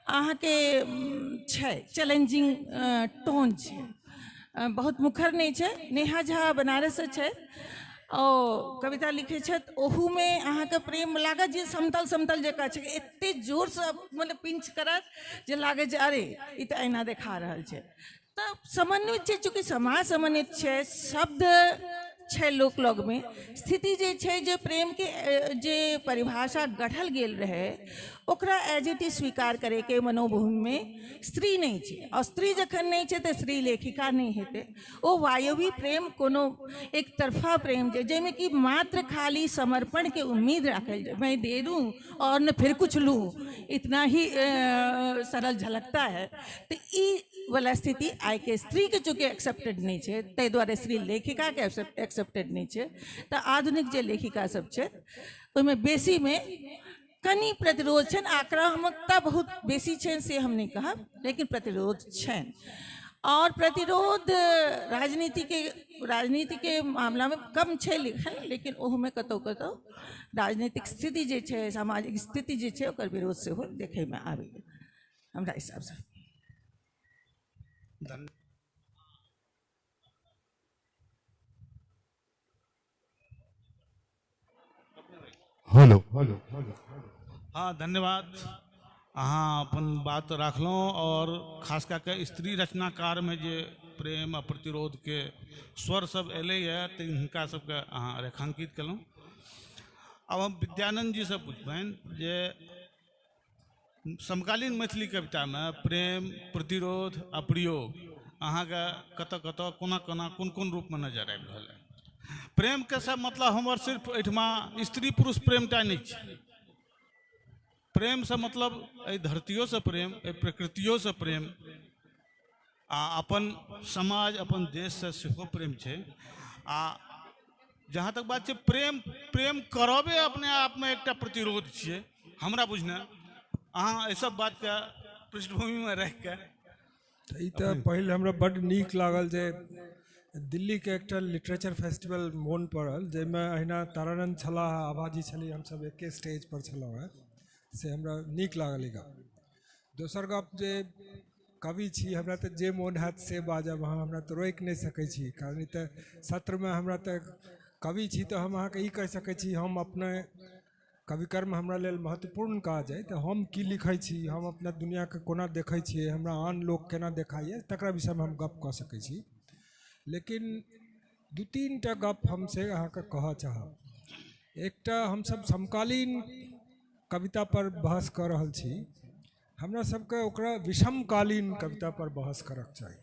Speaker 5: अहाँके छै चैलेंजिंग टोन छै, बहुत मुखर नहि छै। नेहा झा बनारससँ छै, ओ कविता लिखै छथि, ओहूमे अहाँके प्रेम लागत जे समतल समतल जकाँ छै, एतेक जोरसँ मतलब पिंच करत जे लागत जे अरे ई तऽ ऐना देखा रहल छै। तऽ समन्वित छै, चूँकि समाज समन्वित छै, शब्द छै लोक लगमे, स्थिति जे छै जे प्रेमके जे परिभाषा गढ़ल गेल रहै ओकरा एज it is स्वीकार करैके मनोभूमिमे स्त्री नहि छै, आओर स्त्री जखन नहि छै तऽ स्त्री लेखिका नहि हेतै। ओ वायवी प्रेम कोनो एक तरफा प्रेम छै जाहिमे कि मात्र खाली समर्पणके उम्मीद राखल जाय, मैं दे दूँ और न फिर कुछ लूँ, इतना ही सरल झलकता है। तऽ ई वाला स्थिति आइके स्त्रीके चूँकि एक्सेप्टेड नहि छै, ताहि दुआरे स्त्री लेखिकाके एक्सेप्टेड नहि छै। तऽ आधुनिक जे लेखिका सब छै ओहिमे बेसीमे कनि प्रतिरोध छनि, आक्रामकता बहुत बेसी छनि से हम नहि कहब, लेकिन प्रतिरोध छनि। और प्रतिरोध राजनीतिके मामलामे कम छै लिखल, लेकिन ओहूमे कतहु कतहु राजनीतिक स्थिति जे छै, सामाजिक स्थिति जे छै, ओकर विरोध सेहो देखैमे आबैए हमरा हिसाबसँ।
Speaker 7: हेलो,
Speaker 3: हाँ धन्यवाद, अहाँ अपन बात राखलहुँ और खास कए कऽ स्त्री रचनाकारमे जे प्रेम आ प्रतिरोधके स्वर सब एलैए तऽ हिनका सबके अहाँ रेखांकित केलहुँ। आब हम विद्यानंद जीसँ पुछबनि जे समकालीन मैथिली कवितामे प्रेम, प्रतिरोध आ प्रयोग अहाँके कतऽ कतऽ कोना कोना कोन कोन रूपमे नजर आबि रहल है? प्रेमके सब मतलब हमर सिर्फ एहिठमा स्त्री पुरुष प्रेमटा नहि छै, प्रेमसँ मतलब एहि धरतियोसँ प्रेम, एहि प्रकृतियोसँ प्रेम आ अपन समाज अपन देशसँ सेहो प्रेम छै। आ जहाँ तक बात छै प्रेम, प्रेम करबे अपने आपमे एकटा प्रतिरोध छियै हमरा बुझने। अहाँ एहि सब बातके पृष्ठभूमिमे राखिके
Speaker 1: ई तऽ पहिल हमरा बड्ड नीक लागल जे दिल्लीके एकटा लिटरेचर फेस्टिवल मोन पड़ल जाहिमे अहिना तारानन्द छलाह, आभाजी छली, हमसब एके स्टेज पर छलहुँ हेँ, से हमरा नीक लागल ई गप। दोसर गप जे कवि छी, हमरा तऽ जे मोन हैत से बाजब, अहाँ हमरा तऽ रोकि नहि सकै छी, कारण ई तऽ सत्रमे हमरा तऽ कवि छी तऽ हम अहाँके ई कहि सकै छी हम अपने कविकर्म हमरा लेल महत्वपूर्ण काज अइ, तऽ हम की लिखै छी, हम अपना दुनिआँके कोना देखै छियै, हमरा आन लोक केना देखाइए, तकरा विषयमे हम गप कऽ सकै छी। लेकिन दू तीन टा गप हम से अहाँके कहऽ चाहब। एकटा हमसब समकालीन कविता पर बहस कऽ रहल छी, हमरा सबके ओकरा विषमकालीन कविता पर बहस करक चाही।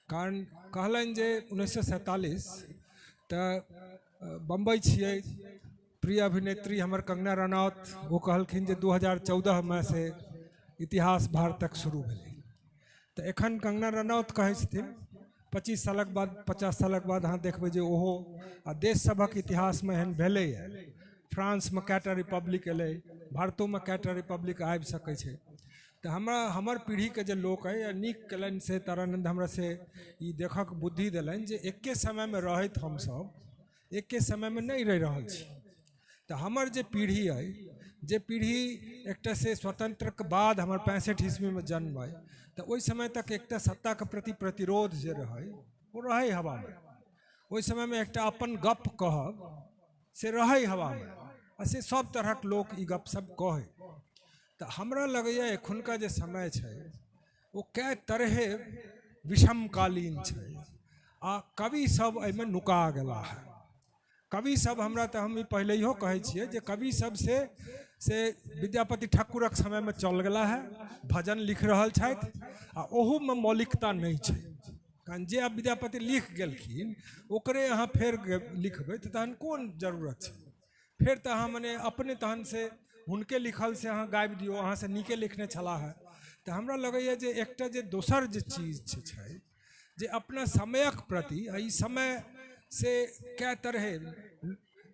Speaker 1: कारण कहलनि जे 1947 तऽ बम्बई छियै, प्रिय अभिनेत्री हमर कंगना रनौत ओ कहलखिन जे 2014 से इतिहास भारतक शुरू भेलै, तऽ एखन कंगना रनौत कहै छथिन 25 सालक बाद 50 सालक बाद अहाँ देखबै जे ओहो आ देश सभक इतिहासमे एहन भेलैए। फ्रांसमे कएटा रिपब्लिक एलै, भारतोमे कएटा रिपब्लिक आबि सकै छै। तऽ हमरा हमर पीढ़ीके जे लोक अइ, आ नीक केलनि से तारानन्द हमरा से ई देखक बुद्धि देलनि जे एके समयमे रहैत हमसब एके समयमे नहि रहि रहल छी। तऽ हमर जे पीढ़ी अइ, जे पीढ़ी एकटा से स्वतंत्रके बाद हमर 65 ईस्वीमे जन्म अइ, तऽ ओहि समय तक एकटा सत्ताके प्रति प्रतिरोध जे रहै ओ रहै हवामे। ओहि समयमे एकटा अपन गप कहब से रहै हवामे, आ से सब तरहक लोक ई गपशप कहै। तऽ हमरा लगैए एखुनका जे समय छै ओ कए तरहे विषमकालीन छै आ कवि सब एहिमे नुका गेला हँ। कवि सब हमरा तऽ हम ई पहिलहियो कहै छियै जे कवि सब से विद्यापति ठाकुरक समयमे चल गेला है, भजन लिख रहल छथि आ ओहूमे मौलिकता नहि छै। कारण जे आब विद्यापति लिख गेलखिन ओकरे अहाँ फेर लिखबै तऽ तहन कोन जरूरत छै? फेर तऽ अहाँ मने अपने तहन से हुनके लिखल से अहाँ गाबि दियौ, अहाँ से नीके लिखने छलाह है। तऽ हमरा लगैए जे एकटा जे दोसर जे चीज छै जे अपना समयक प्रति, आ ई समय से कए तरहे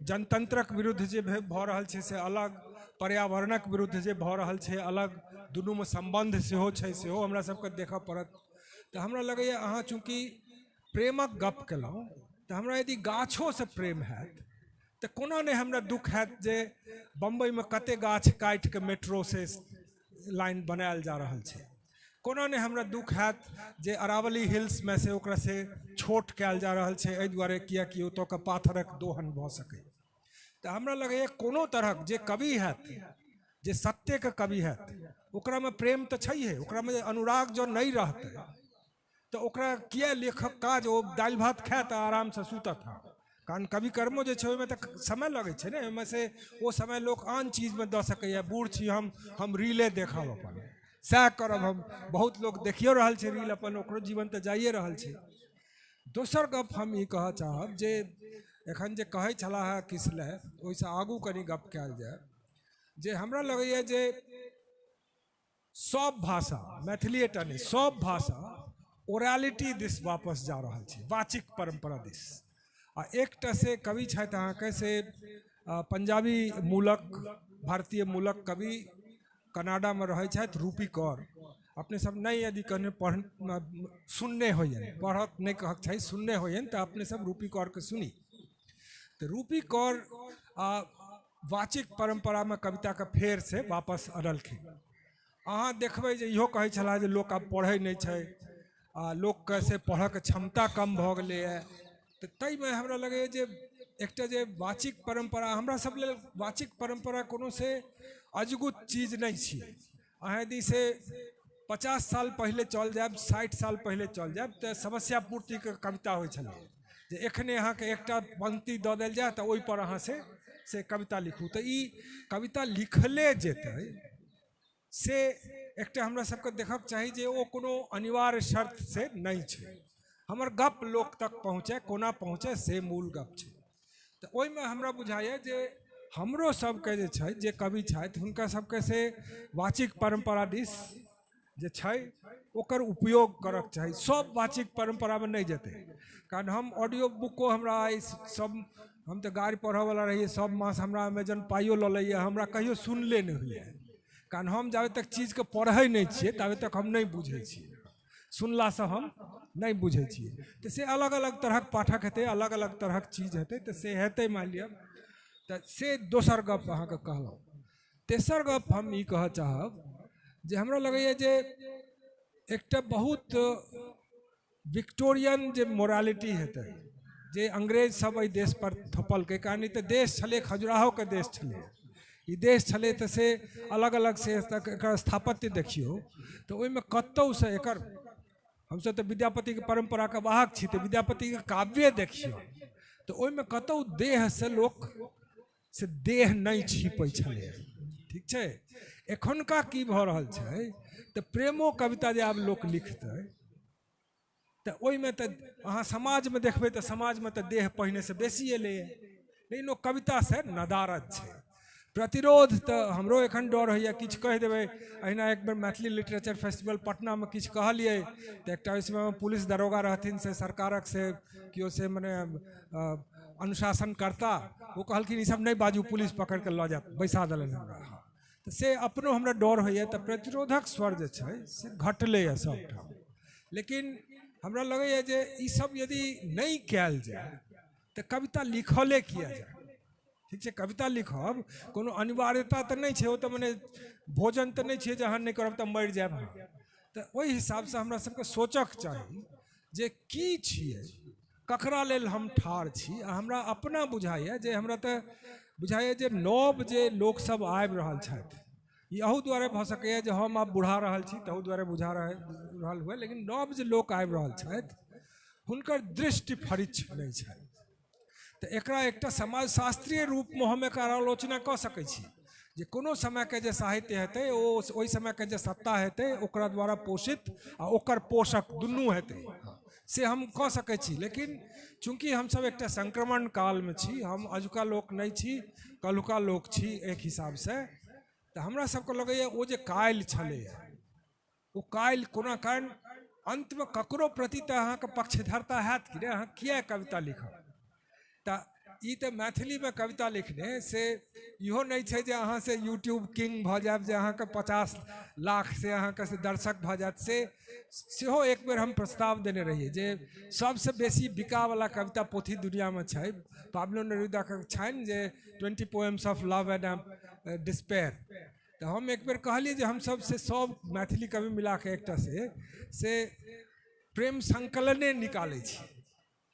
Speaker 1: जनतंत्रक विरुद्ध जे भऽ रहल छै से अलग, पर्यावरणक विरुद्ध जे भऽ रहल छै अलग, दुनूमे सम्बन्ध सेहो छै, सेहो हमरा सबके देखऽ पड़त। तऽ हमरा लगैए अहाँ चूँकि प्रेमक गप केलहुँ तऽ हमरा यदि गाछोसँ प्रेम हैत तऽ कोना नहि हमरा दुःख हैत जे बम्बइमे कते गाछ काटिके मेट्रो से लाइन बनायल जा रहल छै। कोना नहि हमरा दुःख हैत जे अरावली हिल्समे से ओकरा से छोट कयल जा रहल छै एहि दुआरे किएकि ओतुका पाथरक दोहन भऽ सकै। तऽ हमरा लगैए कोनो तरहक जे कवि हैत, जे सत्यके कवि हैत, ओकरामे प्रेम तऽ छैहे, ओकरामे अनुराग जँ नहि रहतै तऽ ओकरा किया लेखक काज, ओ दालि भात खायत आ आरामसँ सुतत। हँ, कारण कवि कर्मो जे छै ओहिमे तऽ समय लगै छै ने, ओहिमे से ओ समय लोक आन चीजमे दऽ सकैए। बूढ़ छी हम रीले देखब अपन, सएह करब हम। बहुत लोक देखियो रहल छै रील अपन, ओकरो जीवन तऽ जाइए रहल छै। दोसर गप हम ई कहऽ चाहब जे एखन जे कहै छलाह हे किसलय, ओहिसँ आगू कनि गप कयल जाय जे हमरा लगैए जे सब भाषा, मैथिलीए टा नहि, सब भाषा ओरालिटी दिस वापस जा रहल छै, वाचिक परम्परा दिस। आ एकटा से कवि छथि अहाँके से पंजाबी मूलक, भारतीय मूलक कवि, कनाडामे रहै छथि, रूपी कौर। अपने सब नहि यदि कहने पढ़ सुनने होइयन, पढ़क नहि कहक चाही, सुनने होइयन तऽ अपने सब रूपी कौरके सुनी। तऽ रूपी कौर वाचिक परम्परामे कविताके फेर से वापस अनलखिन। अहाँ देखबै जे इहो कहै छलाह जे लोक आब पढ़ै नहि छै आ लोकके से पढ़ऽके क्षमता कम भऽ गेलैए। तऽ ताहिमे हमरा लगैए जे एकटा जे वाचिक परम्परा, हमरा सब लेल वाचिक परम्परा कोनो से अजगुत चीज नहि छियै। अहाँ यदि से 50 साल पहिले चल जायब, 60 साल पहिले चल जायब तऽ समस्या पूर्तिके कविता होइ छलै जे एखने अहाँके एकटा पंक्ति दऽ देल जाय तऽ ओहिपर अहाँ से कविता लिखू। तऽ ई कविता लिखले जेतै से एकटा हमरा सबके देखक चाही जे ओ कोनो अनिवार्य शर्त से नहि छै। हमर गप लोक तक पहुँचे, कोना पहुँचे से मूल गप छै। तऽ ओहिमे हमरा बुझाइए जे हमरो सबके जे छै, जे कवि छथि हुनका सबके से वाचिक परम्परा दिस जे छै ओकर उपयोग करक चाही। सब वाचिक परम्परामे नहि जेतै, कारण हम ऑडियो बुको हमरा आइ सब, हम तऽ गाड़ी पढ़ऽवला रहियै, सब मास हमरा अमेजन पाइयो लऽ लैए, हमरा कहियो सुनले नहि होइए। कारण हम जाबे तक चीजके पढ़ै नहि छियै ताबे तक हम नहि बुझै छियै, सुनलासँ हम नहि बुझै छियै। तऽ से अलग अलग तरहक पाठक हेतै, अलग अलग तरहक चीज हेतै, तऽ से हेतै मानि लिअ। तऽ से दोसर गप अहाँके कहलहुँ। तेसर गप हम ई कहऽ चाहब जे हमरा लगैए जे एकटा बहुत विक्टोरियन जे मोरालिटी हेतै, जे अंग्रेज सब एहि देश पर थोपलकै, कारण ई तऽ देश छलै खजुराहोके देश छलै, ई देश छलै, तऽ से अलग अलग से एकर स्थापत्य देखियौ तऽ ओहिमे कतहुसँ एकर, हमसब तऽ विद्यापतिके परम्पराके वाहक छी, तऽ विद्यापतिके काव्ये देखियौ तऽ ओहिमे कतहु देहसँ लोक से देह नहि छिपै छलै। ठीक छै, एखुनका की भऽ रहल छै तऽ प्रेमो कविता जे आब लोक लिखतै तऽ ओहिमे तऽ अहाँ समाजमे देखबै तऽ समाजमे तऽ देह पहिनेसँ बेसी एलैए, लेकिन ओ कवितासँ नदारद छै। प्रतिरोध तऽ हमरो एखन डर होइए किछु कहि देबै। अहिना एक बेर मैथिली लिटरेचर फेस्टिवल पटनामे किछु कहलियै तऽ एकटा ओहि समयमे पुलिस दरोगा रहथिन से सरकारक से केओ से मने अनुशासनकर्ता, ओ कहलखिन ई सब नहि बाजू, पुलिस पकड़िके लऽ जायत, बैसा देलनि हमरा। हँ, तऽ से अपनो हमरा डर होइए। तऽ प्रतिरोधक स्वर जे छै से घटलैए सबठाम, लेकिन हमरा लगैए जे ई सब यदि नहि कयल जाय तऽ कविता लिखले किया जाय। ठीक छै, कविता लिखब कोनो अनिवार्यता तऽ नहि छै, ओ तऽ मने भोजन तऽ नहि छै जे अहाँ नहि करब तऽ मरि जायब। अहाँ तऽ ओहि हिसाबसँ हमरा सबके सोचक चाही जे की छियै, ककरा लेल हम ठाढ़ छी। आ हमरा अपना बुझाइए जे हमरा तऽ बुझाइए जे नव जे लोकसब आबि रहल छथि, ई अहू दुआरे भऽ सकैए जे हम आब बुढ़ा रहल छी तहू दुआरे बुझा रहल हुए, लेकिन नव जे लोक आबि रहल छथि हुनकर दृष्टि फरिच्छ नहि छनि। तऽ एकरा एकटा समाजशास्त्रीय रूपमे हम एकर आलोचना कऽ सकै छी जे कोनो समयके जे साहित्य हेतै ओ ओहि समयके जे सत्ता हेतै ओकरा द्वारा पोषित आ ओकर पोषक दुनू हेतै, से हम कऽ सकै छी। लेकिन चूँकि हमसब एकटा संक्रमण कालमे छी, हम अजुका लोक नहि छी, कल्हुका लोक छी एक हिसाबसँ, तऽ हमरा सबके लगैए ओ जे काल्हि छलैए ओ काल्हि कोना, कारण अन्तमे ककरो प्रति तऽ अहाँके पक्षधरता हैत कि नहि, अहाँ किया कविता लिखब। तऽ ई तऽ मैथिलीमे कविता लिखने से इहो नहि छै जे अहाँ से यूट्यूब किंग भऽ जायब, जे अहाँके 50 लाख से अहाँके से दर्शक भऽ जायत। से सेहो एक बेर हम प्रस्ताव देने रहियै जे सबसँ बेसी बिकावला कविता पोथी दुनिआमे छै पाब्लो नेरुदाके छनि जे 20 poems of love and despair. तऽ हम एक बेर कहलियै जे हमसब से सब मैथिली कवि मिलाके एकटा से प्रेम संकलने निकालै छी,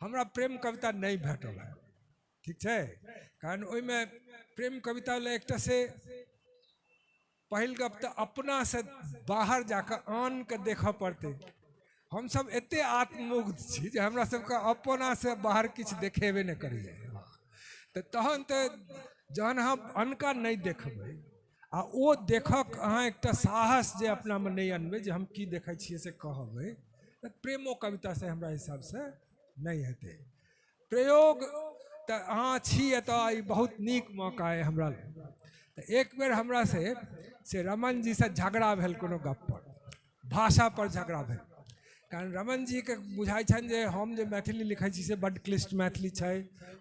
Speaker 1: हमरा प्रेम कविता नहि भेटल है, ठीक छै। कारण ओहिमे प्रेम कविता लए एकटा से पहिल गप तऽ अपनासँ बाहर जाकऽ आनके देखऽ पड़तै। हमसब एते आत्ममुग्ध छी जे हमरा सबके अपनासँ बाहर किछु देखेबे नहि करैए। तऽ तहन तऽ जहन अहाँ अनका नहि देखबै आ ओ देखक अहाँ एकटा साहस जे अपनामे नहि अनबै जे हम की देखै छियै से कहबै, तऽ प्रेमो कविता से हमरा हिसाबसँ नहि हेतै। प्रयोग तऽ अहाँ छी एतऽ, ई बहुत नीक मौका अइ हमरा लए। तऽ एक बेर हमरा से रमन जीसँ झगड़ा भेल कोनो गप पर, भाषा पर झगड़ा भेल। कारण रमन जीके बुझाइ छनि जे हम जे मैथिली लिखै छी से बड्ड क्लिष्ट मैथिली छै,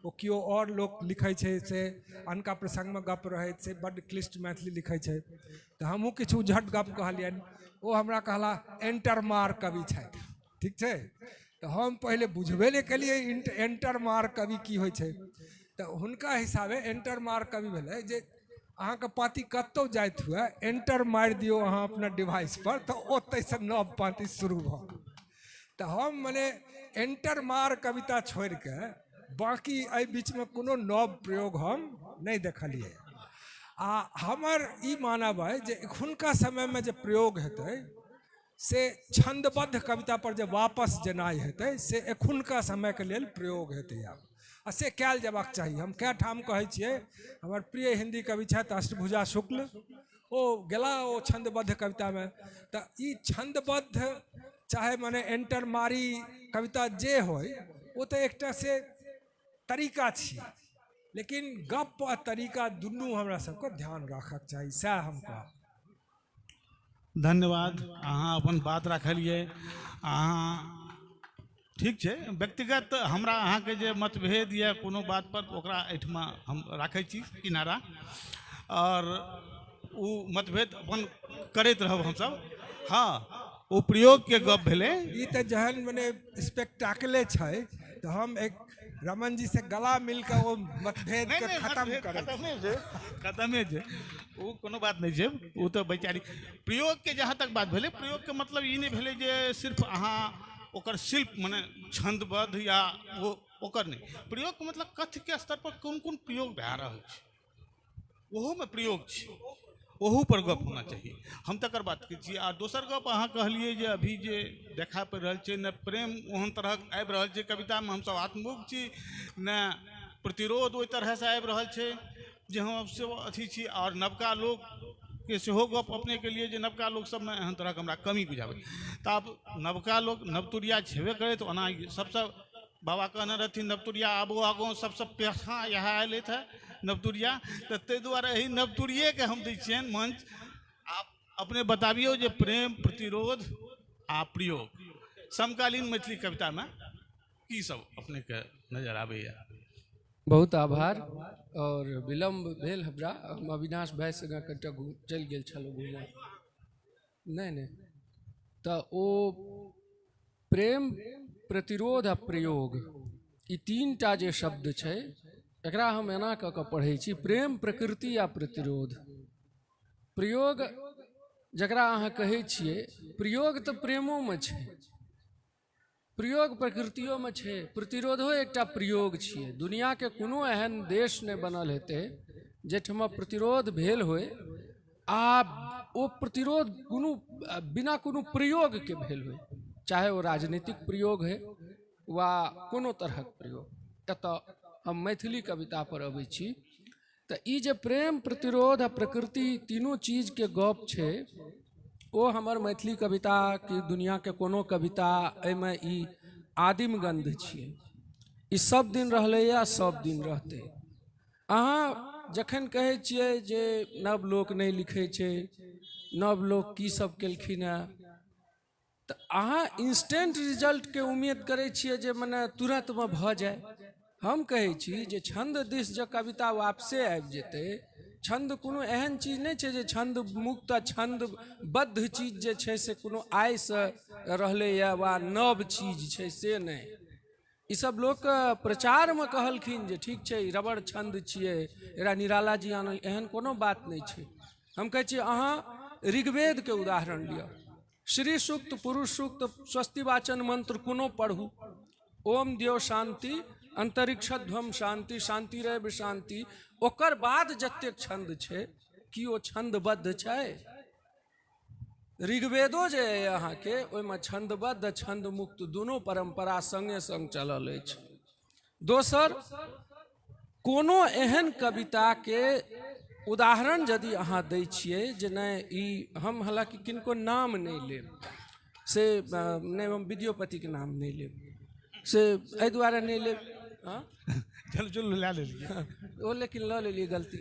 Speaker 1: ओ केओ आओर लोक लिखै छै से अनका प्रसङ्गमे गप रहैत से बड्ड क्लिष्ट मैथिली लिखै छै। तऽ हमहूँ किछु उझट गप कहलियनि, ओ हमरा कहला एंटर मार कवि छथि, ठीक छै। तऽ हम पहिले बुझबे नहि केलियै एंटर मार कवि की होइ छै। तऽ हुनका हिसाबे एंटर मार कवि भेलै जे अहाँके पाँति कतहु जाइत हुए एंटर मारि दियौ अहाँ अपना डिवाइस पर, तऽ ओतहिसँ नव पाँति शुरू भऽ गेल। तऽ हम मने एंटर मार कविता छोड़िके बाँकी एहि बीचमे कोनो नव प्रयोग हम नहि देखलियै। आ हमर ई मानब अइ जे एखुनका समयमे जे प्रयोग हेतै से छन्दबद्ध कविता पर जे वापस जेनाइ हेतै से एखुनका समयके लेल प्रयोग हेतै आब, आ से कयल जेबाक चाही। हम कए ठाम कहै छियै, हमर प्रिय हिन्दी कवि छथि अष्टभुजा शुक्ल, ओ गेला ओ छन्दबद्ध कवितामे। तऽ ई छन्दबद्ध चाहे मने एंटर मारी कविता जे होइ ओ तऽ एकटा से तरीका छी, लेकिन गप आ तरीका दुनू हमरा सबके ध्यान राखक चाही, सएह हम कहब।
Speaker 3: धन्यवाद, अहाँ अपन बात रखलियै। अहाँ ठीक छै, व्यक्तिगत हमरा अहाँके जे मतभेद यऽ कोनो बात पर ओकरा एहिठमा हम राखै छी किनारा, आओर ओ मतभेद अपन करैत रहब हमसब। हाँ, ओ प्रयोगके गप भेलै।
Speaker 1: ई तऽ जहन मने स्पेक्टाकले छै तऽ हम एक रमन जी से गला मिलके ओ मतभेद के खत्म करै।
Speaker 3: खत्मे छै, ओ कोनो बात नहि छै, ओ तऽ वैचारिक प्रयोगके जहाँ तक बात भेलै, प्रयोगके मतलब ई नहि भेलै जे सिर्फ अहाँ ओकर शिल्प मने छन्दबद्ध या ओ ओकर नहि, प्रयोगके मतलब कथ्यके स्तर पर कोन कोन प्रयोग भए रहल छै ओहोमे प्रयोग छै, ओहू पर गप होना चाही, हम तकर बात करै छी। आ दोसर गप अहाँ कहलियै जे अभी जे देखा पड़ि रहल छै ने प्रेम ओहन तरहक आबि रहल छै कवितामे, हमसब आत्ममुग्ध छी, ने प्रतिरोध ओहि तरहसँ आबि रहल छै जे हम सेहो अथी छी, आओर नवका लोकके सेहो गप अपनेके लिए जे नवका लोक सबमे एहन तरहक हमरा कमी बुझाबै। तऽ आब नवका लोक नवतुरिया छेबे करै, तऽ ओना सबसँ बाबा कहने रहथिन नवतुरिया आबो आगो सबसँ पाछाँ इएह आयल है नवतुरिया, तऽ ताहि दुआरे एहि नवतुरियेके हम दै छियनि मंच। आप अपने बताबियौ जे प्रेम, प्रतिरोध आ प्रयोग समकालीन मैथिली कवितामे की सब अपनेके नजर आबैया।
Speaker 2: बहुत आभार। और विलम्ब भेल हमरा, हम अविनाश भाई संगे कनिटा चलि गेल छलहुँ घूमऽ। नहि नहि, तऽ ओ प्रेम, प्रतिरोध आ प्रयोग, ई तीन टा जे शब्द छै एकरा हम एना कऽ कऽ पढ़ै छी, प्रेम, प्रकृति आ प्रतिरोध। प्रयोग जकरा अहाँ कहै छियै, प्रयोग तऽ प्रेमोमे छै, प्रयोग प्रकृतियोमे छै, प्रतिरोधो एकटा प्रयोग छियै। दुनिआँके कोनो एहन देश नहि बनल हेतै जाहिठमा प्रतिरोध भेल होय आ ओ प्रतिरोध कोनो बिना कोनो प्रयोगके भेल होय, चाहे ओ राजनीतिक प्रयोग होइ वा कोनो तरहक प्रयोग। एतऽ हम मैथिली कविता पर अबै छी तऽ ई जे प्रेम, प्रतिरोध आ प्रकृति तीनू चीजके गप छै, ओ हमर मैथिली कविता कि दुनिआँके कोनो कविता एहिमे ई आदिम गन्ध छियै। ई सब दिन रहलैए, सब दिन रहतै। अहाँ जखन कहै छियै जे नव लोक नहि लिखै छै, नव लोक की सब केलखिन हेँ, तऽ अहाँ इंस्टेंट रिजल्टके उम्मीद करै छियै जे मने तुरन्तमे भऽ जाय। हम कहै छी जे छन्द दिस जँ कविता वापसे आबि जेतै, छन्द कोनो एहन चीज नहि छै जे छन्द मुक्त आ छन्दबद्ध चीज जे छै से कोनो आइसँ रहलैए वा नव चीज छै, से नहि। ईसब लोक प्रचारमे कहलखिन जे ठीक छै ई रबड़ छन्द छियै, एकरा निराला जी आनल, एहन कोनो बात नहि छै। हम कहै छी अहाँ ऋग्वेदके उदाहरण लिअ, श्री सूक्त, पुरुष सूक्त, स्वस्तिवाचन मंत्र कोनो पढ़ू, ओम द्यो शान्ति, अंतरिक्षध्वम शान्ति, शान्तिरेव शान्ति, ओकर बाद जतेक छन्द छै की ओ छन्दबद्ध छै? ऋग्वेदो जे अइ अहाँके ओहिमे छन्दबद्ध छन्दमुक्त दुनू परम्परा सङ्गे सङ्ग चलल अछि। दोसर, कोनो एहन कविताके उदाहरण यदि अहाँ दै छियै जे नहि ई हम हालाँकि किनको नाम नहि लेब, से नहि हम विद्योपतिके नाम नहि लेब, से एहि दुआरे नहि लेब।
Speaker 3: चलू चलू लए लेलियै
Speaker 2: ओ, लेकिन लऽ लेलियै गलती।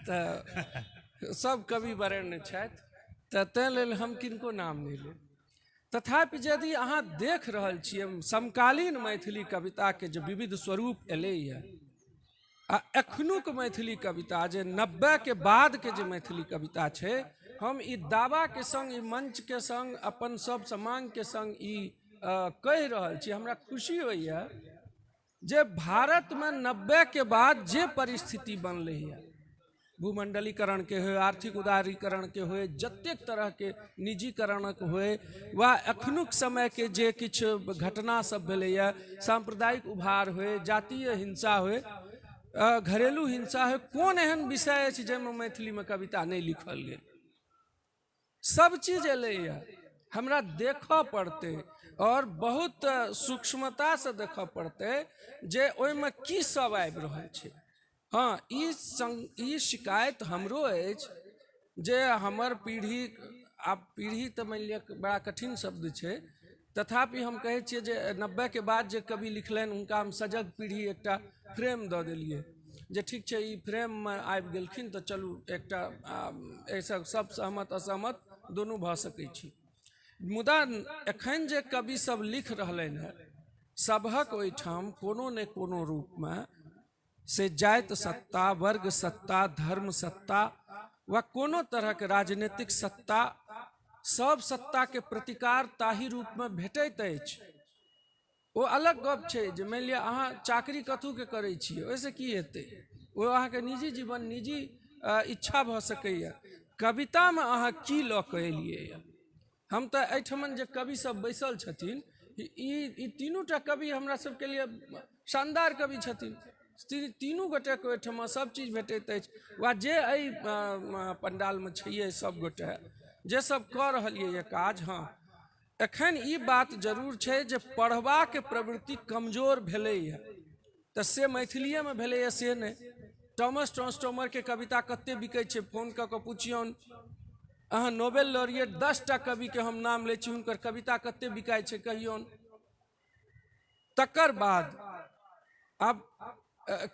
Speaker 2: तऽ सब कवि वरेण्य छथि, तऽ ताहि लेल हम किनको नाम नहि लेब। तथापि यदि अहाँ देख रहल छियै समकालीन मैथिली कविताके जे विविध स्वरूप एलैए आ एखनुक मैथिली कविता जे 90 के बादके जे मैथिली कविता छै, हम ई दावाके सङ्ग, ई मंचके सङ्ग, अपन सब समांगके सङ्ग ई कहि रहल छी, हमरा खुशी होइए जे भारतमे 90 के बाद जे परिस्थिति बनलैए, भूमंडलीकरणके होय, आर्थिक उदारीकरणके होय, जतेक तरहके निजीकरणक होय वा एखनुक समयके जे किछु घटना सब भेलैए, सांप्रदायिक उभार होय, जातीय हिंसा होय, घरेलू हिंसा होय, कोन एहन विषय अछि जाहिमे मैथिलीमे कविता नहि लिखल गेल? सब चीज एलैए। हमरा देखऽ पड़तै और बहुत सूक्ष्मतासँ देखऽ पड़तै जे ओहिमे की सब आबि रहल छै। हाँ, ई शिकायत हमरो अछि जे हमर पीढ़ी, आब पीढ़ी तऽ मानि लिअ बड़ा कठिन शब्द छै, तथापि हम कहै छियै जे 90 के बाद जे कवि लिखलनि हुनका हम सजग पीढ़ी एकटा फ्रेम दऽ देलियै जे ठीक छै ई फ्रेममे आबि गेलखिन तऽ चलू एकटा एहिसँ सब सहमत असहमत दुनू भऽ सकै छी। मुदा एखन जे कवि सब लिख रहलनि हेँ सबहक ओहिठाम कोनो ने कोनो रूपमे से जाति सत्ता, वर्ग सत्ता, धर्म सत्ता वा कोनो तरहके राजनीतिक सत्ता, सब सत्ताके प्रतिकार ताहि रूपमे भेटैत अछि। ओ अलग गप छै जे मानि लिअ अहाँ चाकरी कथूके करै छियै, ओहिसँ की हेतै? ओ अहाँके निजी जीवन, निजी इच्छा भऽ सकैए। कवितामे अहाँ की लऽ कऽ एलियै? हम तऽ एहिठमन जे कवि सब बैसल छथिन, ई तीनू टा कवि हमरा सबके लिए शानदार कवि छथिन। तीनू गोटेके ओहिठमा सब चीज भेटैत अछि वा जे एहि पंडालमे छैहे सब गोटे जे सब कऽ रहलियै काज। हाँ, एखन ई बात जरूर छै जे पढ़बाके प्रवृत्ति कमजोर भेलैए, तऽ से मैथिलीएमे भेलैए से नहि। टॉमस ट्रांसटोमरके कविता कते बिकै छै, फोन कऽ कऽ पुछियौन। अहाँ नोबेल लॉरिएट 10टा कविके हम नाम लै छी, हुनकर कविता कते बिकाइ छै कहियौन। तकर बाद आब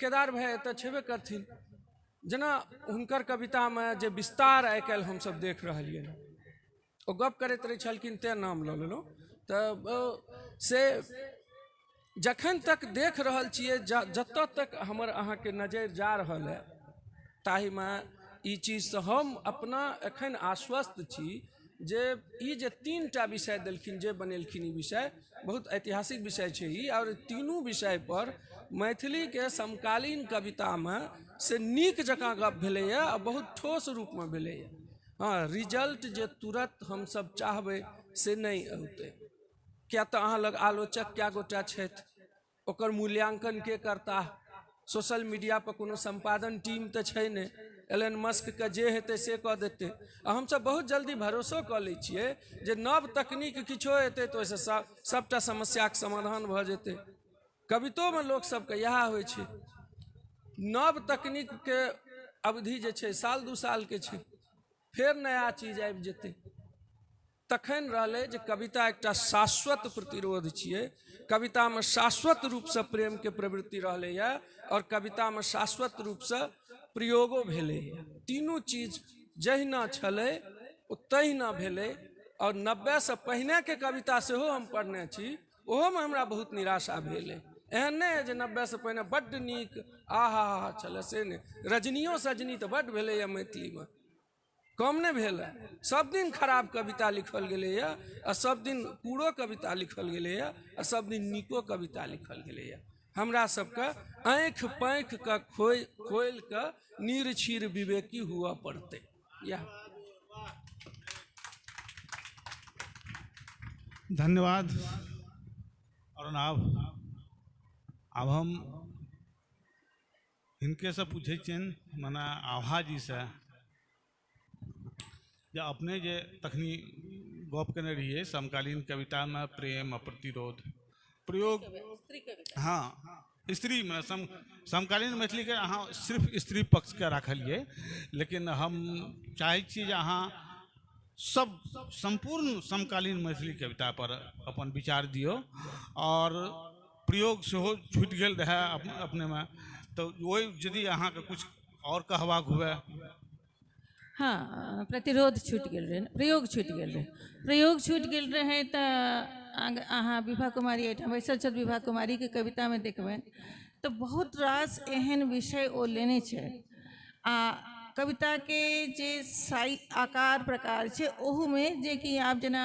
Speaker 2: केदार भाइ एतऽ छेबे करथिन, जेना हुनकर कवितामे जे विस्तार आइ काल्हि हमसब देख रहलियै हँ, ओ गप करैत रहै छलखिन तेँ नाम लऽ लेलहुँ। तऽ से जखन तक देख रहल छियै, जतऽ तक हमर अहाँके नजरि जा रहल है ताहिमे ई चीजसँ हम अपना एखन आश्वस्त छी जे ई जे 3टा विषय देलखिन, जे बनेलखिन ई विषय बहुत ऐतिहासिक विषय छै ई, और तीनू विषय पर मैथिलीके समकालीन कवितामे से नीक जकाँ गप भेलैए आ बहुत ठोस रूपमे भेलैए। हाँ, रिजल्ट जे तुरन्त हमसब चाहबै से नहि औतै। किया तऽ अहाँ लग आलोचक कए गोटा छथि, ओकर मूल्यांकन के करताह? सोशल मीडिया पर कोनो सम्पादन टीम तऽ छै नहि, एलन मस्कके जे हेतै से कऽ देतै। आ हमसब बहुत जल्दी भरोसो कऽ लै छियै जे नव तकनीक किछो एतै तऽ ओहिसँ सबटा समस्याके समाधान भऽ जेतै। कवितोमे लोकसबके इएह होइ छै, नव तकनीकके अवधि जे छै साल 2 सालके छै, फेर नया चीज आबि जेतै। तखन रहलै जे कविता एकटा शाश्वत प्रतिरोध छियै, कवितामे शाश्वत रूपसँ प्रेमके प्रवृत्ति रहलैए और कवितामे शाश्वत रूपसँ प्रयोगो भेलैए। तीनू चीज जहिना छलै ओ तहिना भेलै। और 90 से पहिनेके कविता सेहो हम पढ़ने छी, ओहोमे हमरा बहुत निराशा भेलै। एहन नहि है जे 90 से पहिने बड्ड नीक आहा हा छलै, से नहि। रजनियो सजनी तऽ बड्ड भेलैए मैथिलीमे, कम नहि भेल है। सब दिन खराब कविता लिखल गेलैए आ सब दिन कूड़ो कविता लिखल गेलैए आ सब दिन नीको कविता लिखल गेलैए। हमरा सबके आँखि पाँखि के खोलि कऽ नीर क्षीर विवेकी हुअ पड़तै। इएह।
Speaker 3: धन्यवाद अरुणाभ। आब हम हिनकेसँ पूछै छियनि, मने आभा जीसँ, जे अपने जे तखनी गप केने रहियै समकालीन कवितामे प्रेम आ प्रतिरोध प्रयोग, हाँ स्त्री में समकालीन मैथिलीके अहाँ सिर्फ स्त्री पक्षके राखलियै, लेकिन हम चाहै छी जे अहाँ सब सम्पूर्ण समकालीन मैथिली कविता पर अपन विचार दियौ। और प्रयोग सेहो छूटि गेल रहै अपनेमे, तऽ ओहि यदि अहाँके कुछ और कहबाक हुए।
Speaker 5: हाँ, प्रतिरोध छूटि गेल रहै, प्रयोग छूटि गेल रहै। प्रयोग छूटि गेल रहै तऽ अहाँ विभा कुमारी एहिठाम बैसल छथि, विभा कुमारीके कवितामे देखबनि तऽ बहुत रास एहन विषय ओ लेने छै आ कविताके जे साइ आकार प्रकार छै ओहूमे, जे कि आब जेना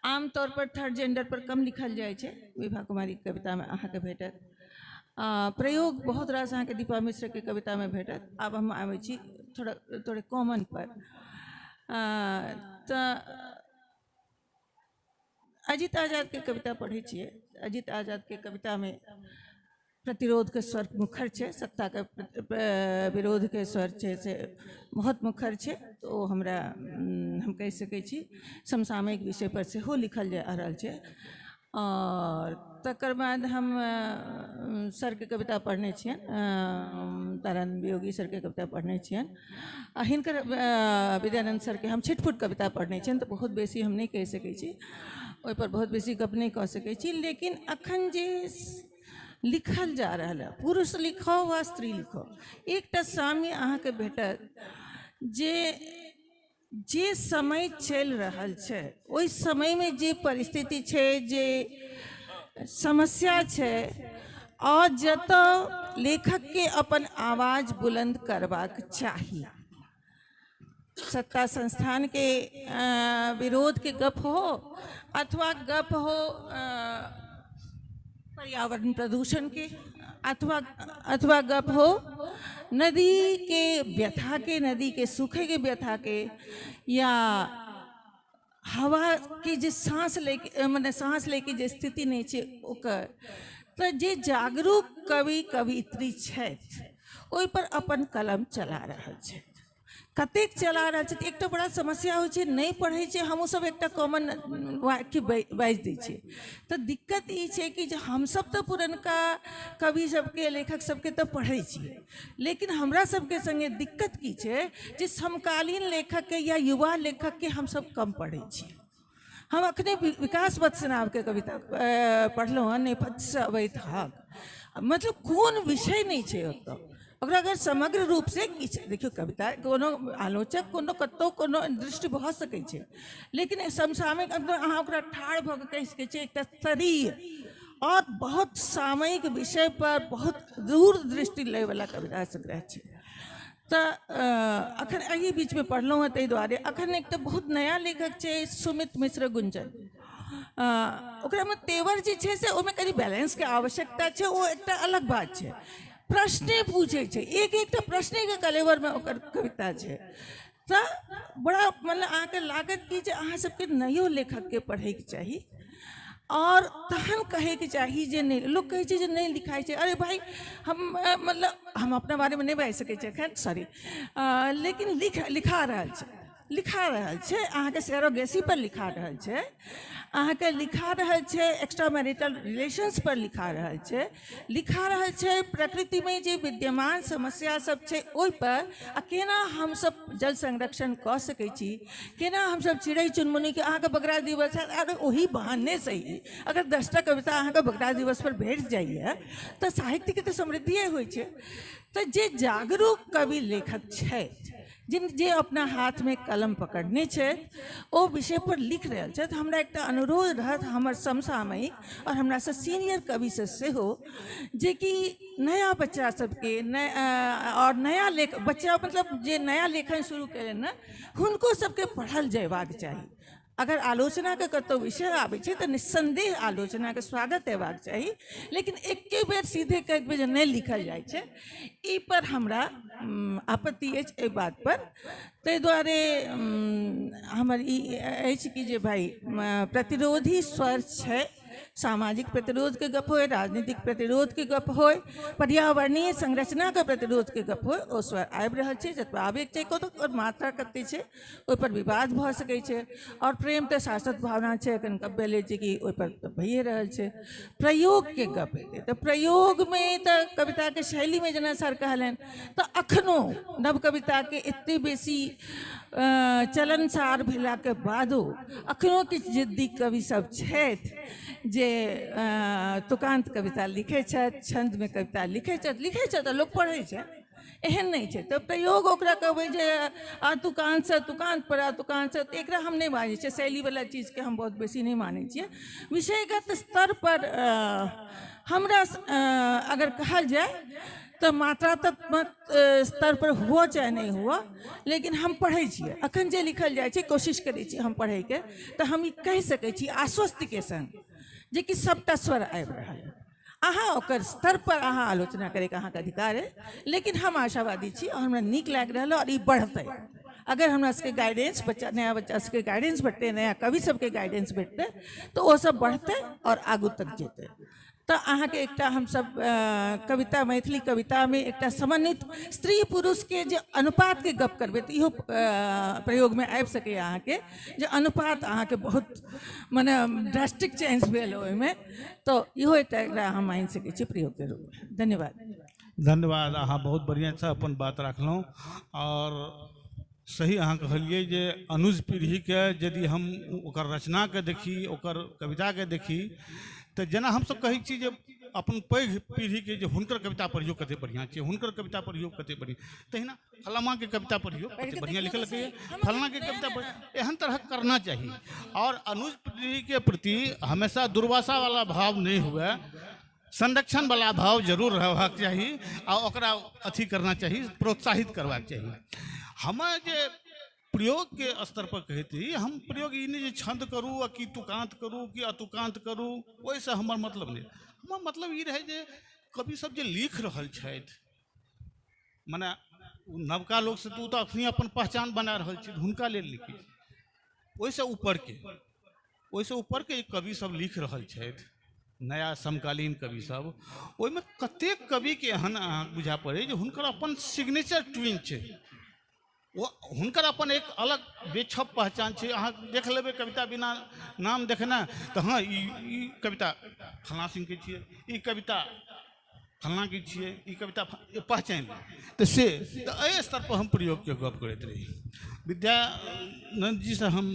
Speaker 5: आमतौर पर थर्ड जेंडर पर कम लिखल जाइ छै, विभा कुमारीके कवितामे अहाँके भेटत। प्रयोग बहुत रास अहाँके दीपा मिश्रके कवितामे भेटत। आब हम आबै छी थोड़ा थोड़े कॉमन पर। तऽ अजित आजादके कविता पढ़ै छियै, अजित आजादके कवितामे प्रतिरोधके स्वर मुखर छै, सत्ताके विरोधके स्वर छै से बहुत मुखर छै। तऽ ओ हमरा हम कहि सकै छी समसामयिक विषय पर सेहो लिखल जा रहल छै। और तकर बाद हम सरके कविता पढ़ने छियनि, तारानंद वियोगी सरके कविता पढ़ने छियनि, आ हिनकर विद्यानंद सरके हम छिटफुट कविता पढ़ने छियनि, तऽ बहुत बेसी हम नहि कहि सकै छी, ओहिपर बहुत बेसी गप नहि कऽ सकै छी। लेकिन अखन जे लिखल जा रहल है, पुरुष लिखो वा स्त्री लिखो, एकटा साम्य अहाँके भेटत जे जे समय चलि रहल छै ओहि समयमे जे परिस्थिति छै, जे समस्या छै, और जतऽ लेखकके अपन आवाज बुलंद करबाक चाही, सत्ता संस्थानके विरोधके गप हो अथवा गप हो पर्यावरण प्रदूषण के, अथवा गप हो नदी के व्यथा के, नदी के सूखे के व्यथा के, या हवा के जे सांस लेके मने सांस लेके जे स्थिति नहीं छै ओकर, तऽ जे जागरूक कवि कवित्री छथि ओहि पर अपन कलम चला रहल छथि। कतेक चला रहल छथि, एकटा बड़ा समस्या होइ छै, नहि पढ़ै छै, हमहूँ सब एकटा कॉमन वाक्य बाजि दै छियै। तऽ दिक्कत ई छै कि जे हमसब तऽ पुरनका कवि सबके लेखक सबके तऽ पढ़ै छियै, लेकिन हमरा सबके सङ्गे दिक्कत की छै जे समकालीन लेखकके या युवा लेखकके हमसब कम पढ़ै छियै। हम अखने विकास वत्सनाभके कविता पढ़लहुँ हँ, नेपथ्यसँ अबैत हक, मतलब कोन विषय नहि छै ओतऽ, ओकरा अगर समग्र रूपसँ किछु देखियौ, कविता कोनो आलोचक कोनो कतहु कोनो दृष्टि भऽ सकै छै, लेकिन समसामयिक अहाँ ओकरा ठाढ़ भऽ कऽ कहि सकै छियै एकटा स्तरीय और बहुत सामयिक विषय पर बहुत दूर दृष्टि लैवला कविता संग्रह छै। तऽ अखन एहि बीचमे पढ़लहुँ हँ ताहि दुआरे। अखन एकटा बहुत नया लेखक छै सुमित मिश्र गुंजन, ओकरामे तेवर जे छै से ओहिमे कनि बैलेंसके आवश्यकता छै, ओ एकटा अलग बात छै। प्रश्ने पूछै छै, एक एकटा प्रश्नेके कलेवरमे ओकर कविता छै। तऽ बड़ा मतलब अहाँके लागत कि जे अहाँ सबके नयो लेखकके पढ़ैके चाही। आओर तहन कहैके चाही जे नहि, लोक कहै छै जे नहि लिखाइ छै। अरे भाइ, हम मतलब हम अपना बारेमे नहि बाजि सकै छी एखन, सॉरी, लेकिन लिखा रहल छै, लिखा रहल छै अहाँके सेरोगेसी पर लिखा रहल छै, अहाँके लिखा रहल छै एक्स्ट्रा मैरिटल रिलेशंस पर लिखा रहल छै, लिखा रहल छै प्रकृतिमे जे विद्यमान समस्या सब छै ओहिपर, आ केना हमसब जल संरक्षण कऽ सकै छी, केना हमसब चिड़ै चुनमुनीके, अहाँके बगरा दिवस है, अरे ओही बहाने सही अगर 10टा कविता अहाँके बगरा दिवस पर भेट जाइए तऽ साहित्यके तऽ समृद्धिए होइ छै। तऽ जे जागरूक कवि लेखक छथि, जिन जे अपना हाथमे कलम पकड़ने छथि, ओ विषय पर लिख रहल छथि, हमरा एकटा अनुरोध रहत हमर समसामयिक और हमरासँ सीनियर कविसँ सेहो, जेकि नया बच्चा सबके और नया लेख बच्चा मतलब जे नया लेखन शुरू कयलनि ने, हुनको सबके पढ़ल जयबाक चाही। अगर आलोचनाके कतहु विषय आबै छै तऽ निस्सन्देह आलोचनाके स्वागत हेबाक चाही, लेकिन एके बेर सीधे कहि देबै जे नहि लिखल जाइ छै, ई पर हमरा आपत्ति अछि एहि बात पर। ताहि दुआरे हमर ई अछि कि जे भाइ प्रतिरोधी स्वर छै, सामाजिक प्रतिरोधके गप होय, राजनीतिक प्रतिरोधके गप होय, पर्यावरणीय संरचनाके प्रतिरोधके गप होय, ओ स्वर आबि रहल छै। जतबा आबैके छै, कतहु ओकर मात्रा कतेक छै ओहिपर विवाद भऽ सकै छै। आओर प्रेम तऽ शाश्वत भावना छै, एखन गप भेलै जे कि ओहिपर तऽ भइए रहल छै। प्रयोगके गप हेतै तऽ प्रयोगमे तऽ कविताके शैलीमे जेना सर कहलनि, तऽ अखनो नव कविताके एतेक बेसी चलनसार भेलाके बादो अखनो किछु जिद्दी कवि सब छथि जे तुकान्त कविता लिखै छथि, छन्दमे कविता लिखै छथि तऽ लोक पढ़ै छै, एहन नहि छै। तऽ प्रयोग ओकरा कहबै जे तुकान्तसँ तुकान्त पर तुकान्तसँ, तऽ एकरा हम नहि मानै छियै, शैलीवला चीजके हम बहुत बेसी नहि मानै छियै। विषयगत स्तर पर हमरा अगर कहल जाय तऽ मात्रात्मक स्तर पर हुअ चाहे नहि हुअ, लेकिन हम पढ़ै छियै, अखन जे लिखल जाइ छै कोशिश करै छी हम पढ़ैके, तऽ हम ई कहि सकै छी आश्वस्तिके सङ्ग जेकि सबटा स्वर आबि रहल है। अहाँ ओकर स्तर पर अहाँ आलोचना करैके अहाँके अधिकार है, लेकिन हम आशावादी छी और हमरा नीक लागि रहल है और ई बढ़तै। अगर हमरा सबके गाइडेंस, बच्चा नया बच्चा सबके गाइडेंस भेटतै, नया कवि सबके गाइडेंस भेटतै, तऽ ओ सब बढ़तै और आगू तक जेतै। तऽ अहाँके एकटा हमसब कविता, मैथिली कवितामे एकटा समन्वित स्त्री पुरुषके जे अनुपातके गप करबै तऽ इहो प्रयोगमे आबि सकैए। अहाँके जे अनुपात अहाँके बहुत मने ड्रास्टिक चेंज भेल ओहिमे, तऽ इहो एकटा एकरा अहाँ मानि सकै छी प्रयोगके रूपमे। धन्यवाद।
Speaker 3: धन्यवाद, अहाँ बहुत बढ़िआँसँ अपन बात राखलहुँ। और सही अहाँ कहलियै जे अनुज पीढ़ीके यदि हम ओकर रचनाके देखी, ओकर कविताके देखी, तऽ जेना हमसब कहै छी जे अपन पैघ पीढ़ीके जे हुनकर कविता पढ़ियौ कतेक बढ़िआँ छै, हुनकर कविता पढ़ियौ कतेक बढ़िआँ, तहिना फलामाके कविता पढ़ियौ कतेक बढ़िआँ लिखलकैए, फलानाके कविता पढ़ियौ, एहन तरहक करना चाही। और अनुज पीढ़ीके प्रति हमेशा दुर्वासावला भाव नहि हुए, संरक्षणवला भाव जरूर रहबाक चाही आ ओकरा अथी करना चाही, प्रोत्साहित करबाक चाही। हमे जे प्रयोगके स्तर पर कहैत रही, हम प्रयोग ई नहि जे छन्द करू आ कि तुकान्त करू कि अतुकान्त करू, ओहिसँ हमर मतलब नहि। हमर मतलब ई रहै जे कवि सब जे लिख रहल छथि, मने नवका लोकसँ तऽ ओ तऽ अखनी अपन पहचान बना रहल छथि, हुनका लेल लिखै छी। ओहिसँ ऊपरके कवि सब लिख रहल छथि, नया समकालीन कवि सब, ओहिमे कतेक कविके एहन अहाँ बुझा पड़ै जे हुनकर अपन सिग्नेचर ट्विन छै, ओ हुनकर अपन एक अलग बेछप पहचान छै। अहाँ देख लेबै कविता बिना नाम देखने तऽ हँ ई कविता फलाँ सिंहके छियै, ई कविता फलाँके छियै, ई कविता पहचानि लेबै। तऽ से तऽ एहि स्तरपर हम प्रयोगके गप करैत रही। विद्यानन्द जीसँ हम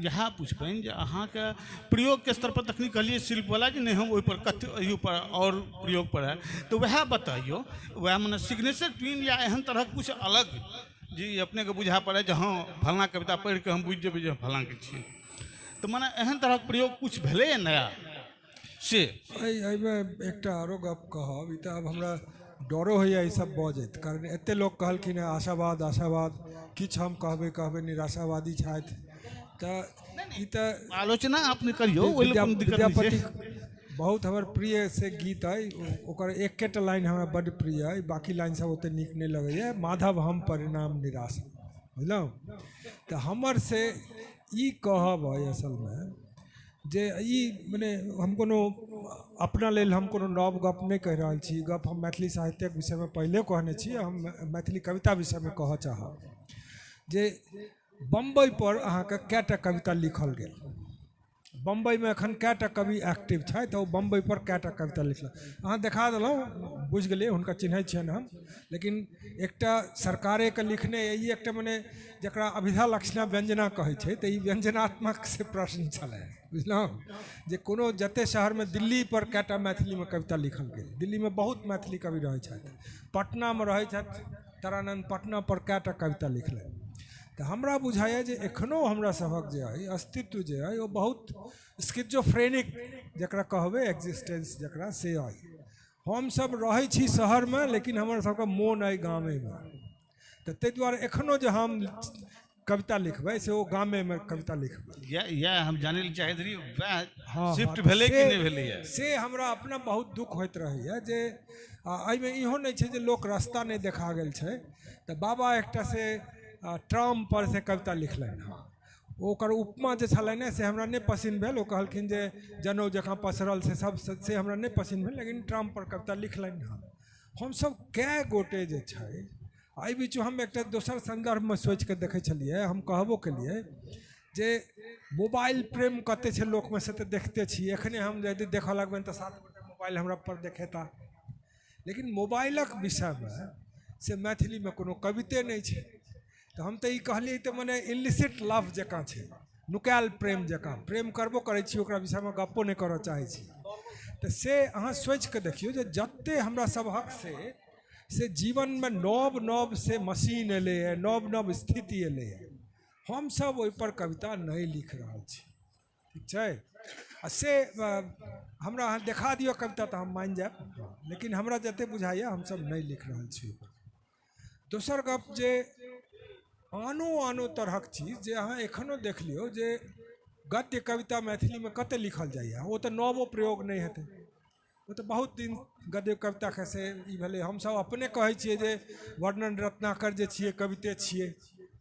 Speaker 3: इएह पुछबनि जे अहाँके प्रयोगके स्तरपर तखनी कहलियै शिल्पवला जे नहि हम ओहिपर कते एहिपर आओर प्रयोग पर है, तऽ वएह बतैयौ, वएह मने सिग्नेचर ट्विन या एहन तरहक किछु अलग जी अपनेके बुझा पड़ै जे हँ फलाँ कविता पढ़िके हम बुझि जेबै जे फलाँके छियै, तऽ मने एहन तरहक प्रयोग किछु भेलैए नया से?
Speaker 1: एहिमे एकटा आरो गप कहब, ई तऽ आब हमरा डरो होइए ई सब बजैत, कारण एते लोक कहलखिन हँ आशावाद आशावाद, किछु हम कहबै कहबै निराशावादी छथि, तऽ ई तऽ
Speaker 3: आलोचना अपने करियौ, ओहि लए कोनो दिक्कत नहि छै।
Speaker 1: बहुत हमर प्रिय से गीत अइ, ओकर एकेटा लाइन हमरा बड्ड प्रिय अइ, बाकी लाइन सब ओते नीक नहि लगैए, माधव हम परिणाम निराशा, बुझलहुँ? तऽ हमर से ई कहब अइ असलमे जे ई मने हम कोनो अपना लेल हम कोनो नव गप नहि कहि रहल छी। ई गप हम मैथिली साहित्यक विषयमे पहिले कहने छी। हम मैथिली कविता विषयमे कहऽ चाहब जे बम्बई पर अहाँके कएटा कविता लिखल गेल। बम्बईमे एखन कएटा कवि एक्टिव छथि, ओ बम्बई पर कएटा कविता लिखलक अहाँ देखा देलहुँ, बुझि गेलियै, हुनका चिन्है छियनि हम। लेकिन एकटा सरकारेके लिखने ई एकटा मने जकरा अभिधा लक्षणा व्यञ्जना कहै छै, तऽ ई व्यञ्जनात्मक से प्रश्न छलै, बुझलहुँ? जे कोनो जते शहरमे दिल्ली पर कएटा मैथिलीमे कविता लिखल गेल। दिल्लीमे बहुत मैथिली कवि रहै छथि, पटनामे रहै छथि तारानन्द, पटना पर कएटा कविता लिखलनि। तऽ हमरा बुझाइए जे एखनो हमरा सभक जे अइ अस्तित्व जे अइ ओ बहुत स्किजोफ्रेनिक जकरा कहबै एक्जिस्टेंस जकरा से अइ। हमसब रहै छी शहरमे लेकिन हमर सबके मोन अइ गामेमे, तऽ ताहि दुआरे एखनो जे हम कविता लिखबै से ओ गामेमे कविता लिखबै।
Speaker 3: इएह हम जानै लए चाहैत रही, वएह शिफ्ट
Speaker 1: हँ,
Speaker 3: भेलै कि नहि भेलैए?
Speaker 1: से हमरा अपना बहुत दुःख होइत रहैए जे एहिमे इहो नहि छै जे लोक रास्ता नहि देखा गेल छै। तऽ बाबा एकटा से ट्राम पर से कविता लिखलनि हँ, ओकर उपमा जे छलनि ने से हमरा नहि पसिन भेल। ओ कहलखिन जे जनउ जकाँ पसरल से सब, से हमरा नहि पसिन भेल, लेकिन ट्राम पर कविता लिखलनि हँ। हमसब कए गोटे जे छै एहि बीच हम एकटा दोसर सन्दर्भमे सोचिके देखै छलियै, हम कहबो केलियै जे मोबाइल प्रेम कते छै लोकमे से तऽ देखते छी। एखने हम यदि देखऽ लगबनि तऽ 7 गोटे मोबाइल हमरा पर देखेता, लेकिन मोबाइलक विषयमे से मैथिलीमे कोनो कविते नहि छै। तऽ हम तऽ ई कहलियै तऽ मने इलिसिट लव जकाँ छै, नुकायल प्रेम जकाँ। प्रेम करबो करै छी, ओकरा विषयमे गप्पो नहि करऽ चाहै छी। तऽ से अहाँ सोचिके देखियौ जे जते हमरा सभक से जीवनमे नव नव से मशीन एलैए, नव नव स्थिति एलैए, हमसब ओहिपर कविता नहि लिख रहल छी। ठीक छै? आ से हमरा अहाँ देखा दिअ कविता तऽ हम मानि जायब, लेकिन हमरा जते बुझाइए हमसब नहि लिख रहल छी ओहिपर। दोसर गप जे आनो आनो तरहक चीज जे अहाँ एखनो देख लियौ जे गद्य कविता मैथिलीमे कते लिखल जाइए, ओ तऽ नवो प्रयोग नहि हेतै, ओ तऽ बहुत दिन गद्य कविताके से ई भेलै। हमसब अपने कहै छियै जे वर्णन रत्नाकर जे छियै कविते छियै,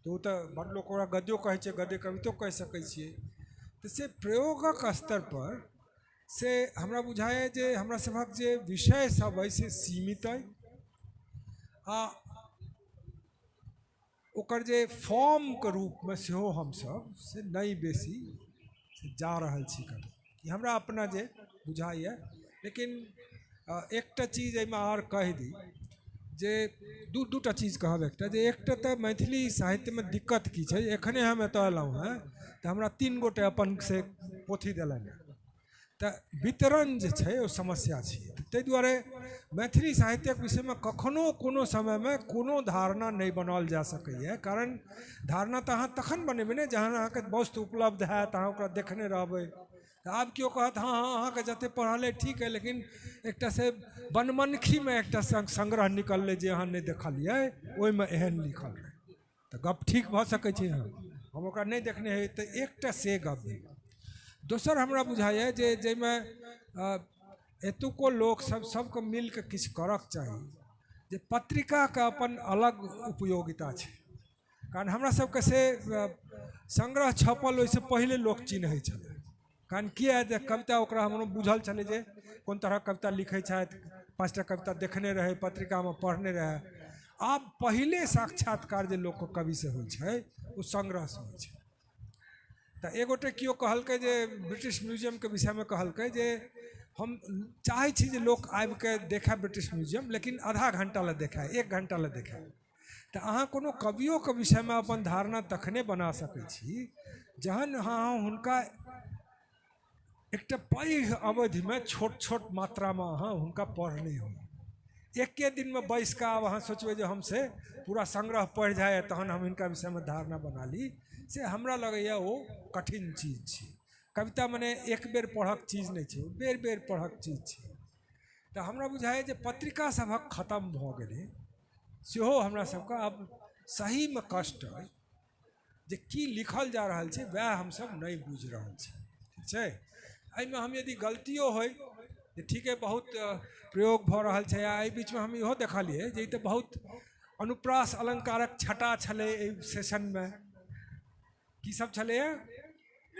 Speaker 1: तऽ ओ तऽ बड़ लोक ओकरा गद्यो कहै छै, गद्य कवितो कहि सकै छियै। तऽ से प्रयोगक स्तर पर से हमरा बुझाइए जे हमरा सभक जे विषय सब अइ से सीमित अइ, आ ओकर जे फॉर्मके रूपमे सेहो हमसब से नहि बेसी से जा रहल छी कतहु, ई हमरा अपना जे बुझाइए। लेकिन एकटा चीज एहिमे आओर कहि दी जे दूटा चीज कहब। एकटा जे एकटा तऽ मैथिली साहित्यमे दिक्कत की छै, एखने हम एतऽ अयलहुँ हेँ तऽ हमरा 3 गोटे अपन से पोथी देलनि हेँ, तऽ वितरण जे छै ओ समस्या छै। ताहि दुआरे मैथिली साहित्यक विषयमे कखनो कोनो समयमे कोनो धारणा नहि बनाओल जा सकैए, कारण धारणा तऽ अहाँ तखन बनेबै ने जहन अहाँके वस्तु उपलब्ध हैत, अहाँ ओकरा देखने रहबै। तऽ आब केओ कहत हँ हँ अहाँके जते पढ़ल अइ ठीक अइ, लेकिन एकटा से बनमनखीमे एकटा संग्रह निकललै जे अहाँ नहि देखलियै, ओहिमे एहन लिखल रहै, तऽ गप ठीक भऽ सकै छै। हँ हम ओकरा नहि देखने हइ, तऽ एकटा से गप भेल। दोसर हमरा बुझाइए जे जाहिमे एतुको लोक सब सबके मिलके किछु करऽके चाही, जे पत्रिकाके अपन अलग उपयोगिता छै। कारण हमरा सबके से संग्रह छपल ओहिसँ पहिले लोक चिन्है छलै, कारण किया जे कविता ओकरा हमरो बुझल छलै जे कोन तरहक कविता लिखै छथि, 5टा कविता देखने रहै, पत्रिकामे पढ़ने रहै। आब पहिले साक्षात्कार जे लोकके कविसँ होइ छै ओ संग्रहसँ होइ छै। तऽ एगोटे केओ कहलकै जे ब्रिटिश म्यूजियमके विषयमे कहलकै जे हम चाहै छी जे लोक आबिके देखै ब्रिटिश म्यूजियम, लेकिन आधा घंटा लए देखै, 1 घंटा लए देखै। तऽ अहाँ कोनो कवियोके विषयमे अपन धारणा तखने बना सकै छी जहन अहाँ हुनका एकटा पैघ अवधिमे छोट छोट मात्रामे अहाँ हुनका पढ़ने हो। एके दिनमे बैस कऽ आब अहाँ सोचबै जे हम से पूरा संग्रह पढ़ि जाय तहन हम हिनका विषयमे धारणा बना ली, से हमरा लगैए ओ कठिन चीज छै। कविता मने एक बेर पढ़क चीज नहि छै, बेर बेर पढ़क चीज छै। तऽ हमरा बुझाइए जे पत्रिका सभक खतम भऽ गेलै, सेहो हमरा सबके आब सहीमे कष्ट अइ जे की लिखल जा रहल छै वएह हमसब नहि बुझि रहल छी। ठीक छै? एहिमे हम यदि गलतियो होइ जे ठीके बहुत प्रयोग भऽ रहल छै, आ एहि बीचमे हम इहो देखलियै जे ई तऽ बहुत अनुप्रास अलङ्कारक छटा छलै एहि सेशनमे। की सब छलैए?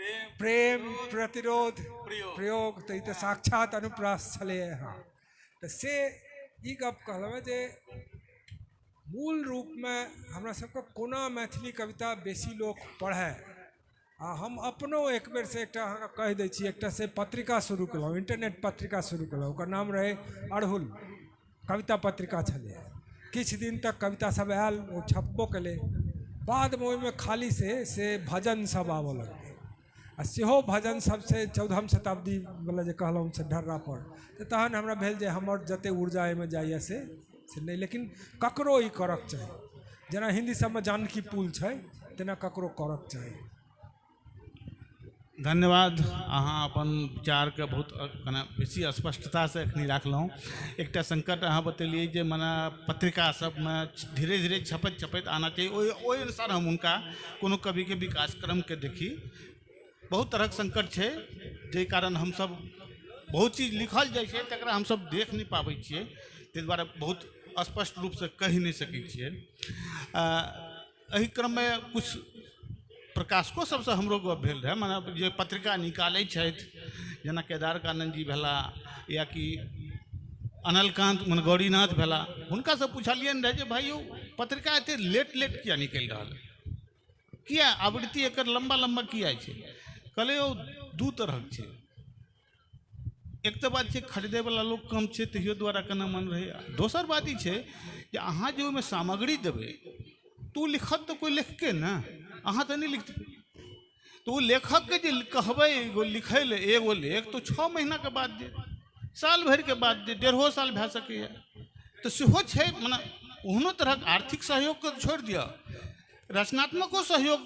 Speaker 1: प्रेम प्रतिरोध प्रयोग, तऽ ई तऽ साक्षात अनुप्रास छलैए। हँ, तऽ से ई गप कहलहुँ जे मूल रूपमे हमरा सबके कोना मैथिली कविता बेसी लोक पढ़य। आ हम अपनो एक बेरसँ एकटा अहाँके कहि दै छी, एकटा से पत्रिका शुरू केलहुँ, इंटरनेट पत्रिका शुरू केलहुँ, ओकर नाम रहै अड़हुल कविता पत्रिका छलै। किछु दिन तक कविता सब आयल, ओ छपबो केलै, बादमे ओहिमे खाली से भजन सब आबऽ लगलै, आ सेहो भजन सबसे 14वीं शताब्दी वाला जे कहलहुँ से ढर्रा पर, तऽ तहन हमरा भेल जे हमर जतेक ऊर्जा एहिमे जाइए से नहि, लेकिन ककरो ई करक चाही। जेना हिन्दी सबमे जानकी पुल छै तेना ककरो करक चाही।
Speaker 3: धन्यवाद, अहाँ अपन विचारके बहुत कने बेसी स्पष्टतासँ एखनी राखलहुँ। एकटा संकट अहाँ बतेलियै जे मने पत्रिका सबमे धीरे धीरे छपैत छपैत आना चाही, ओहि अनुसार हम हुनका कोनो कविके विकास क्रमके देखी। बहुत तरहक संकट छै जाहि कारण हमसब बहुत चीज लिखल जाइ छै तकरा हमसब देख नहि पाबै छियै, ताहि दुआरे बहुत स्पष्ट रूपसँ कहि नहि सकै छियै। एहि क्रममे किछु प्रकाशको सबसँ हमरो गप भेल रहै, मने जे पत्रिका निकालै छथि जेना केदार कानन जी भेला या कि अनलकान्त मने गौरीनाथ भेला, हुनकासँ पुछलियनि रहै जे भाइ यौ पत्रिका एते लेट लेट किया निकलि रहल है, किया आवृत्ति एकर लम्बा लम्बा किया छै? कहलै यौ दू तरहक छै, एक तऽ बात छै खरीदैवला लोक कम छै तहियो द्वारा केना मन रहै, दोसर बात ई छै जे अहाँ जे ओहिमे सामग्री देबै तऽ ओ लिखत तऽ कोइ लेखके ने, अहाँ तऽ नहि लिखतै, तऽ ओ लेखकके जे कहबै एगो लिखै लए एगो लेख तऽ 6 महीनाके बाद देत, साल भरिके बाद देत, 1.5 साल भए सकैए, तऽ सेहो छै। मने ओहनो तरहक आर्थिक सहयोगके छोड़ि दिअ, रचनात्मको सहयोग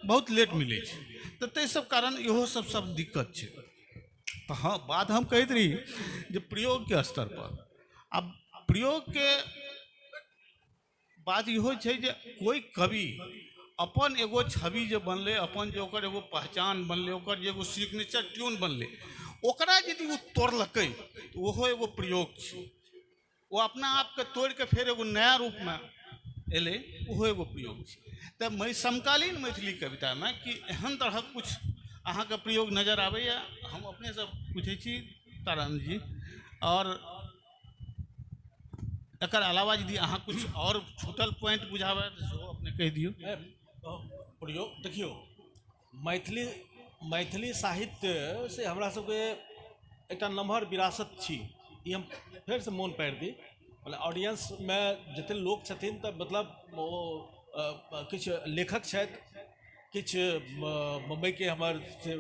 Speaker 3: बहुत लेट मिलै छै, तऽ ताहि सब कारण इहो सब सब दिक्कत छै। तऽ हँ, बात हम कहैत रही जे प्रयोगके स्तर पर, आब प्रयोगके बात इहो छै जे कोइ कवि अपन एगो छवि जे बनलै, अपन जे ओकर एगो पहचान बनलै, ओकर जे एगो सिग्नेचर ट्यून बनलै, ओकरा यदि ओ तोड़लकै तऽ ओहो एगो प्रयोग छै। ओ अपना आपके तोड़िके फेर एगो नया रूपमे एलै, ओहो एगो प्रयोग छै। तऽ समकालीन मैथिली कवितामे कि एहन तरहक किछु अहाँके प्रयोग नजर आबैए? हम अपनेसँ पूछै छी तारानंद जी, आओर एकर अलावा यदि अहाँ कुछ और छूटल पॉइंट बुझाबै तऽ सेहो अपने कहि दियौ।
Speaker 12: प्रयोग देखियौ, मैथिली साहित्य से हमरा सबके एकटा नमहर विरासत छी, ई हम फेरसँ मोन पारि दी। मतलब ऑडियंसमे जते लोक छथिन तऽ मतलब ओ किछु लेखक छथि, किछु मुम्बईके हमर से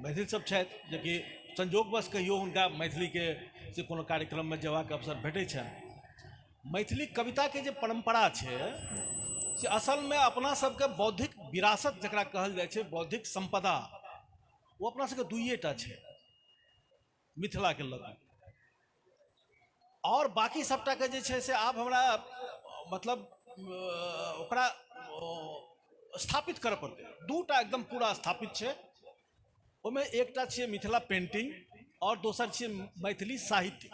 Speaker 12: मैथिल सब छथि जेकि संजोगवश कहियो हुनका मैथिलीके से कोनो कार्यक्रममे जेबाक अवसर भेटै छनि। मैथिली कविताके जे परम्परा छै से असलमे अपना सबके बौद्धिक विरासत जकरा कहल जाइ छै, बौद्धिक सम्पदा, ओ अपना सबके दुइएटा छै मिथिलाके लग, आओर बाकी सबटाके जे छै से आब हमरा मतलब ओकरा स्थापित करऽ पड़तै। दूटा एकदम पूरा स्थापित छै, ओहिमे एकटा छियै मिथिला पेंटिंग आओर दोसर छियै मैथिली साहित्य।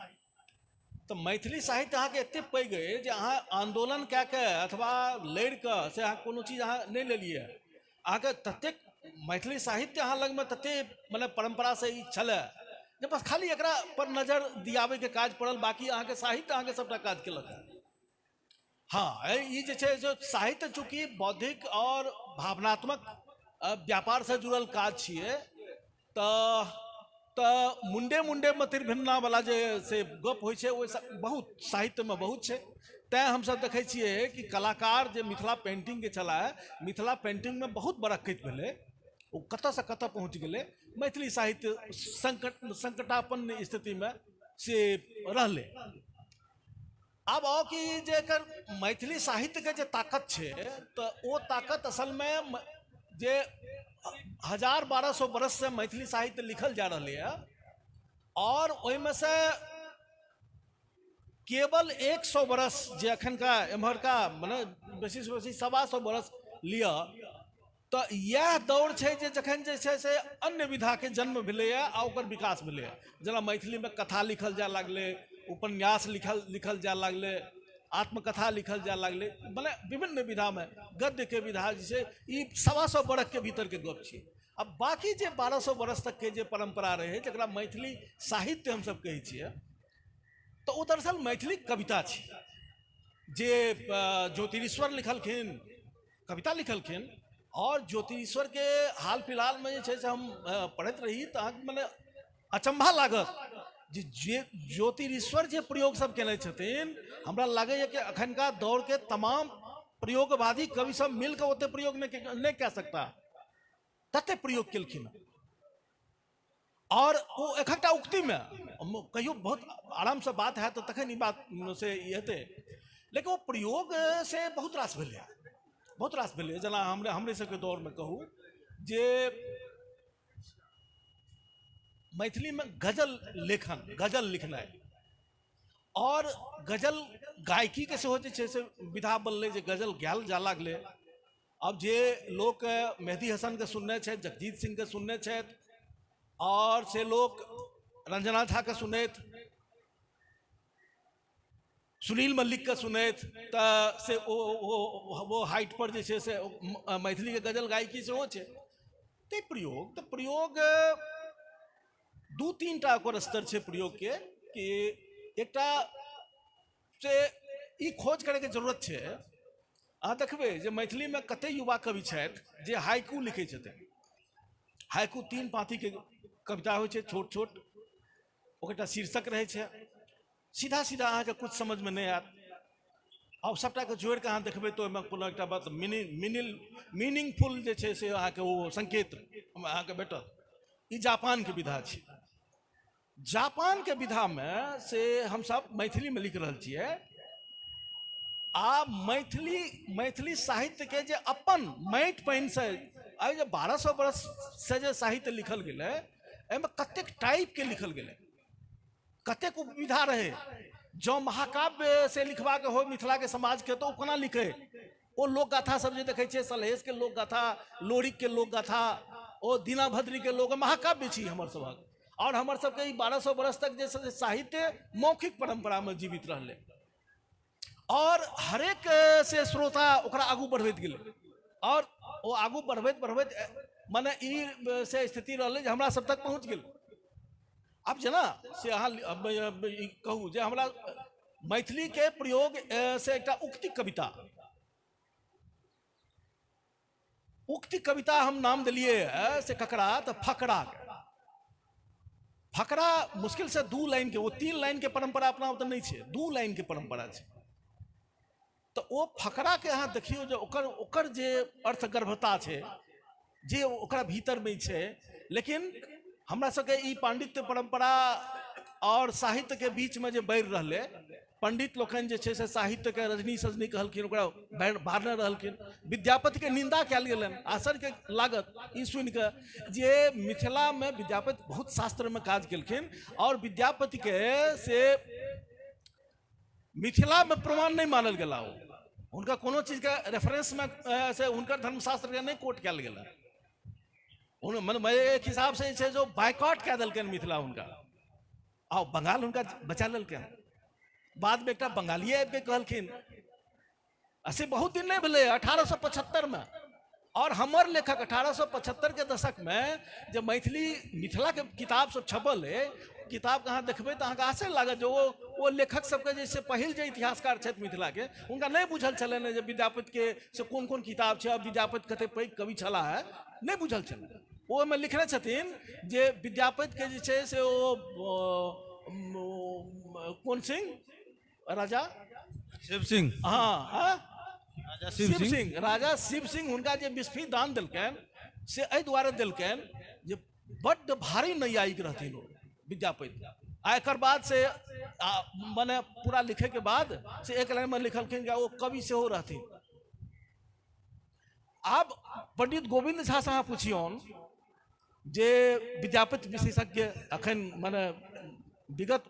Speaker 12: तऽ मैथिली साहित्य अहाँके एतेक पैघ अइ जे अहाँ आन्दोलन कए कऽ अथवा लड़ि कऽ से अहाँ कोनो चीज अहाँ नहि लेलियै, अहाँके ततेक मैथिली साहित्य अहाँ लगमे ततेक मतलब परम्परासँ ई छलै जे बस खाली एकरा पर नजर दियाबैके काज पड़ल, बाकी अहाँके साहित्य अहाँके सबटा काज केलक। हाँ, ई जे छै से साहित्य चूँकि बौद्धिक आओर भावनात्मक व्यापारसँ जुड़ल काज छियै तऽ मुंडे मुंडे मतिर्भिन्ना वाला जे से गप होइ छै ओहि बहुत साहित्यमे बहुत छै। तैँ हमसब देखै छियै कि कलाकार जे मिथिला पेंटिंगके छलाह, मिथिला पेंटिंगमे बहुत बरक्कति भेलै, ओ कतऽसँ कतऽ पहुँच गेलै। मैथिली साहित्य संकटापन्न स्थितिमे से रहलै। आब आओ कि जे एकर मैथिली साहित्यके जे ताकत छै तऽ ओ ताकत असलमे जे 1000-1200 बरससँ मैथिली साहित्य लिखल जा रहलैए और ओहिमे से केवल 100 बरस जे एखनका एम्हरका मने बेसीसँ बेसी 125 बरस लिअ तऽ इएह दौर छै जे जखन जे छै से अन्य विधाके जन्म भेलैए आ ओकर विकास भेलैए। जेना मैथिलीमे कथा लिखल जाय लागलै, उपन्यास लिखल जाय लागलै, आत्मकथा लिखल जाय लागलै, मने विभिन्न विधामे गद्यके विधा जे छै ई 125 बरखके भीतरके गप छियै। अब बाकी जे 1200 बरस तकके जे परम्परा रहै, जकरा मैथिली साहित्य हमसब कहै छियै, तऽ ओ दरअसल मैथिली कविता छै जे ज्योतिरीश्वर लिखलखिन, कविता लिखलखिन। और ज्योतिरीश्वरके हाल फिलहालमे जे छै से हम पढ़ैत रही तऽ अहाँके मने अचम्भा लागत जे ज्योतिरीश्वर जे प्रयोग सब केने छथिन, हमरा लागैए कि अखनका दौरके तमाम प्रयोगवादी कवि सब मिलके ओते प्रयोग नहि कए सकता तते प्रयोग केलखिन। और ओ एकटा उक्तिमे कहियो बहुत आरामसँ बात हैत तऽ तखन ई बात से ई हेतै, लेकिन ओ प्रयोग से बहुत रास भेलै, बहुत रास भेलै। जेना हमरे सबके दौरमे कहू जे मैथिलीमे गजल लेखन, गजल लिखनाइ और गजल गायकीके सेहो जे छै से विधा बनलै जे गजल गायल जा लागलै। अब जे लोक मेहदी हसनके सुनने छथि, जगजीत सिंहके सुनने छथि, और से लोक रंजना झाके सुनैत, सुनील मल्लिकके सुनैत, तऽ से ओ हाइट पर जे छै से मैथिलीके गजल गायकी सेहो छै। तऽ प्रयोग तऽ प्रयोग 2-3 टा ओकर स्तर छै प्रयोगके, कि एकटा से ई खोज करैके जरूरत छै। अहाँ देखबै जे मैथिलीमे कते युवा कवि छथि जे हाइकू लिखै छथिन। हाइकू 3 पाँतीके कविता होइ छै, छोट छोट, ओकर एकटा शीर्षक रहै छै, सीधा सीधा अहाँके कुछ समझमे नहि आयत। आ सबटाके जोड़िके अहाँ देखबै तऽ ओहिमे कोनो एकटा बात मीनिंगफुल जे छै से अहाँके ओ संकेत अहाँके भेटत। ई जापानके विधा छै। जापानके विधामे से हमसब मैथिलीमे लिख रहल छियै। आ मैथिली साहित्यके जे अपन माटि पानिसँ आइ जे 1200 बरससँ जे साहित्य लिखल गेलै, एहिमे कतेक टाइपके लिखल गेलै, कतेक उपविधा रहै। जँ महाकाव्य से लिखबाके हो मिथिलाके समाजके तऽ ओ कोना लिखै? ओ लोकगाथा सब जे देखै छियै, सलहेशके लोकगाथा, लोरिकके लोकगाथा, ओ दीनाभद्रीके लोक, महाकाव्य छी हमर सभक। और हमर सबके ई 1200 बरस तक जे साहित्य मौखिक परम्परामे जीवित रहलै और हरेक से श्रोता ओकरा आगू बढ़बैत गेलै। और ओ आगू बढ़बैत बढ़बैत मने ई से स्थिति रहलै जे हमरा सब तक पहुँच गेल। आब जेना से अहाँ कहू जे हमरा मैथिलीके प्रयोग से एकटा उक्ति कविता, उक्ति कविता हम नाम देलियै से ककरा? तऽ फकरा। फकरा मुश्किल से 2 लाइन के, वो 3 लाइन के परंपरा अपना ओतऽ नहि छै, 2 लाइन के परंपरा छै। तऽ ओ फकरा के अहाँ देखियौ जे ओकर ओकर जे अर्थगर्भता छै, जे ओकरा भीतरमे छै। लेकिन हमरा सबके ई पांडित्य परंपरा और साहित्य के बीच में जे बढ़ि रहलै, पंडित लोकनि जे छै से साहित्यके रजनी सजनी कहलखिन, ओकरा बारने रहलखिन, विद्यापतिके निंदा कयल गेलनि। आश्चर्य लागत ई सुनिकऽ जे मिथिलामे विद्यापति बहुत शास्त्रमे काज केलखिन और विद्यापतिके से मिथिलामे प्रमाण नहि मानल गेला। ओ हुनका कोनो चीजके रेफरेंसमे से हुनकर धर्मशास्त्रके नहि कोट कयल गेलनि। मने एक हिसाबसँ जे छै जो बाइकआउट कए देलकनि मिथिला हुनका, आ बंगाल हुनका बचा लेलकनि। बादमे एकटा बंगालिए आबिके कहलखिन, आ से बहुत दिन नहि भेलै 1875में। और हमर लेखक 1875 के दशकमे जे मैथिली मिथिलाके किताब सब छपल अइ, किताबके अहाँ देखबै तऽ अहाँके आश्चर्य लागत जे ओ लेखक सबके जे से पहिल जे इतिहासकार छथि मिथिलाके, हुनका नहि बुझल छलनि जे विद्यापतिके से कोन कोन किताब छै, विद्यापति कते पैघ कवि छलाह है, नहि बुझल छलनि। ओ ओहिमे लिखने छथिन जे विद्यापतिके जे छै से ओ कोन सिंह राजा
Speaker 3: शिव सिंह,
Speaker 12: हाँ राजा शिव सिंह, राजा शिव सिंह हुनका जे बिस्फी दान देलकनि से एहि दुआरे देलकनि जे बड्ड भारी नैयायिक रहथिन ओ विद्यापति। आ एकर बाद से मने पूरा लिखैके बाद से एक लाइनमे लिखलखिन जे ओ कवि सेहो रहथिन। आब पंडित गोविन्द झा से अहाँ पुछियौन जे विद्यापति विशेषज्ञ अखन मने विगत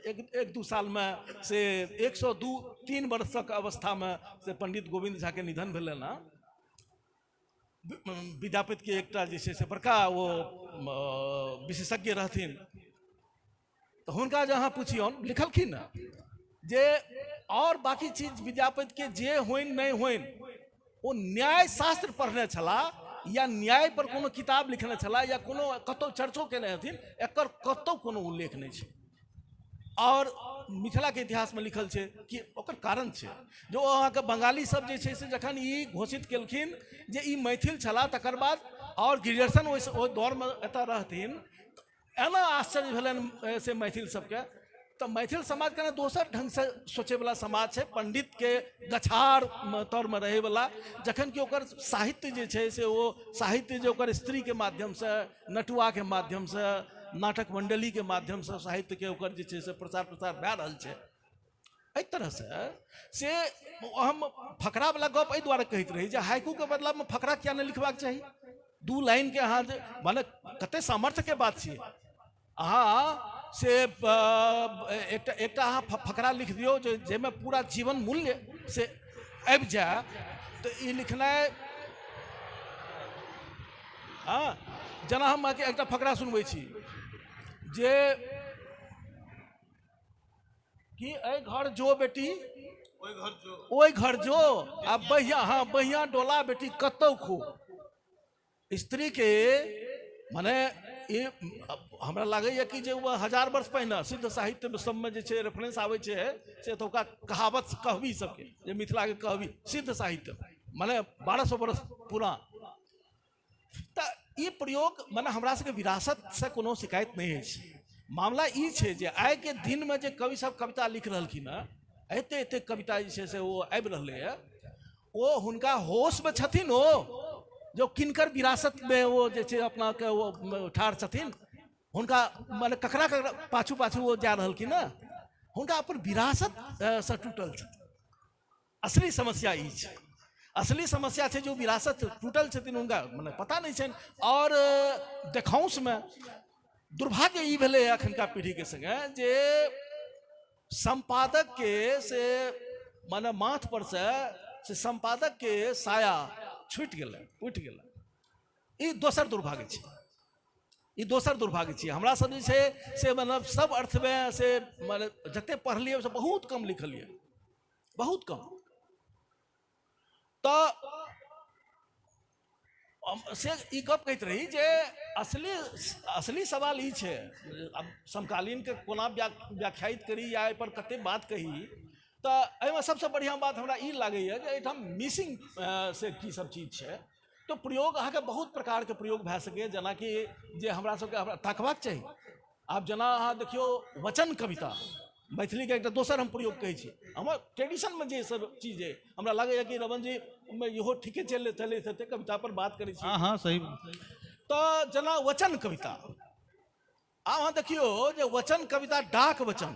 Speaker 12: 1-2 सालमे से 102-3 वर्षक अवस्थामे से पंडित गोविन्द झाके निधन भेलनि हँ। विद्यापतिके एकटा जे छै से बड़का ओ विशेषज्ञ रहथिन, तऽ हुनका जे अहाँ पुछियौन, लिखलखिन ने जे आओर बाकी चीज विद्यापति के जे होइन नहि होइन, ओ न्याय शास्त्र पढ़ने छलाह या न्याय पर कोनो किताब लिखने छलाह या कोनो कतहु चर्चो केने हथिन, एकर कतहु कोनो उल्लेख नहि छै। और मिथिलाके इतिहासमे लिखल छै कि ओकर कारण छै जो अहाँके बंगाली सब जे छै से जखन ई घोषित केलखिन जे ई मैथिल छलाह, तकर बाद और ग्रेजुएशन ओहि दौरमे एतऽ रहथिन, एना आश्चर्य भेलनि से मैथिल सबके। तऽ मैथिल समाज कने दोसर ढङ्गसँ सोचैवला समाज छै, पण्डितके गछार तरमे रहैवला, जखन कि ओकर साहित्य जे छै से ओ साहित्य जे ओकर स्त्रीके माध्यमसँ, नटुआके माध्यमसँ, नाटक मण्डलीके माध्यमसँ साहित्यके ओकर जे छै से प्रचार प्रसार भए रहल छै। एहि तरहसँ से हम फकरावला गप एहि दुआरे कहैत रही जे हाइकूके बदलामे फकरा किया नहि लिखबाक चाही। 2 लाइनके अहाँ जे माने कते सामर्थ्यके बात छियै, अहाँ से एकटा अहाँ फकरा लिख दियौ जे जाहिमे पूरा जीवन मूल्य से आबि जाय, तऽ ई लिखनाइ। हँ, जेना हम अहाँके एकटा फकरा सुनबै छी जे कि एहि घर जो बेटी ओहि घर जो, आ बहिया, हाँ बहिया डोला बेटी कतौ खो। स्त्री के माने ई हमरा लागैए कि जे ओ 1000 वर्ष पहिने सिद्ध साहित्य सबमे जे छै रेफरेंस आबै छै से एतुका कहावत कहबी सबके, जे मिथिलाके कहबी सिद्ध साहित्य माने 1200 वर्ष पुरान। तऽ ई प्रयोग माने हमरा सबके विरासतसँ कोनो शिकायत नहि अछि। मामला ई छै जे आइके दिनमे जे कवि सब कविता लिख रहलखिन हँ, एते एते कविता जे छै से ओ आबि रहलैए, ओ हुनका होशमे छथिन ओ जो किनकर विरासतमे ओ जे छै अपनाके ओ ठाढ़ छथिन, हुनका माने ककरा ककरा पाछू पाछू ओ जा रहलखिन हँ, हुनका अपन विरासत सँ टूटल छथिन। असली समस्या ई छै, असली समस्या छै जो विरासत टूटल छथिन हुनका माने पता नहि छनि। और देखाउँसमे दुर्भाग्य ई भेलै अखनका पीढ़ीके सङ्गे जे सम्पादकके से माने माथ पर से सम्पादकके साया छूटि गेलै, उठि गेलै। ई दोसर दुर्भाग्य छै, ई दोसर दुर्भाग्य छियै। हमरा सब जे छै से मतलब सब अर्थमे से माने जते पढ़लियै ओहिसँ बहुत कम लिखलियै, बहुत कम। तऽ से ई गप कहैत रही जे असली असली सवाल ई छै, आब समकालीनके कोना व्याख्यायित करी या एहिपर कते बात कही, तऽ एहिमे सबसँ बढ़िआँ बात हमरा ई लागैए जे एहिठाम मिसिंग से की सब चीज छै। तऽ प्रयोग अहाँके बहुत प्रकारके प्रयोग भए सकैए, जेनाकि जे हमरा सबके हमरा ताकबाक चाही। आब जेना अहाँ देखियौ वचन कविता मैथिलीके एकटा दोसर हम प्रयोग कहै छी, हमर ट्रेडिशनमे जे सब चीज अइ, हमरा लागैए कि रमन जी इहो ठीके चलैत हेतै, कविता पर बात करै छी।
Speaker 3: हाँ हाँ सही।
Speaker 12: तऽ जेना वचन कविता, आब अहाँ देखियौ जे वचन कविता डाक वचन,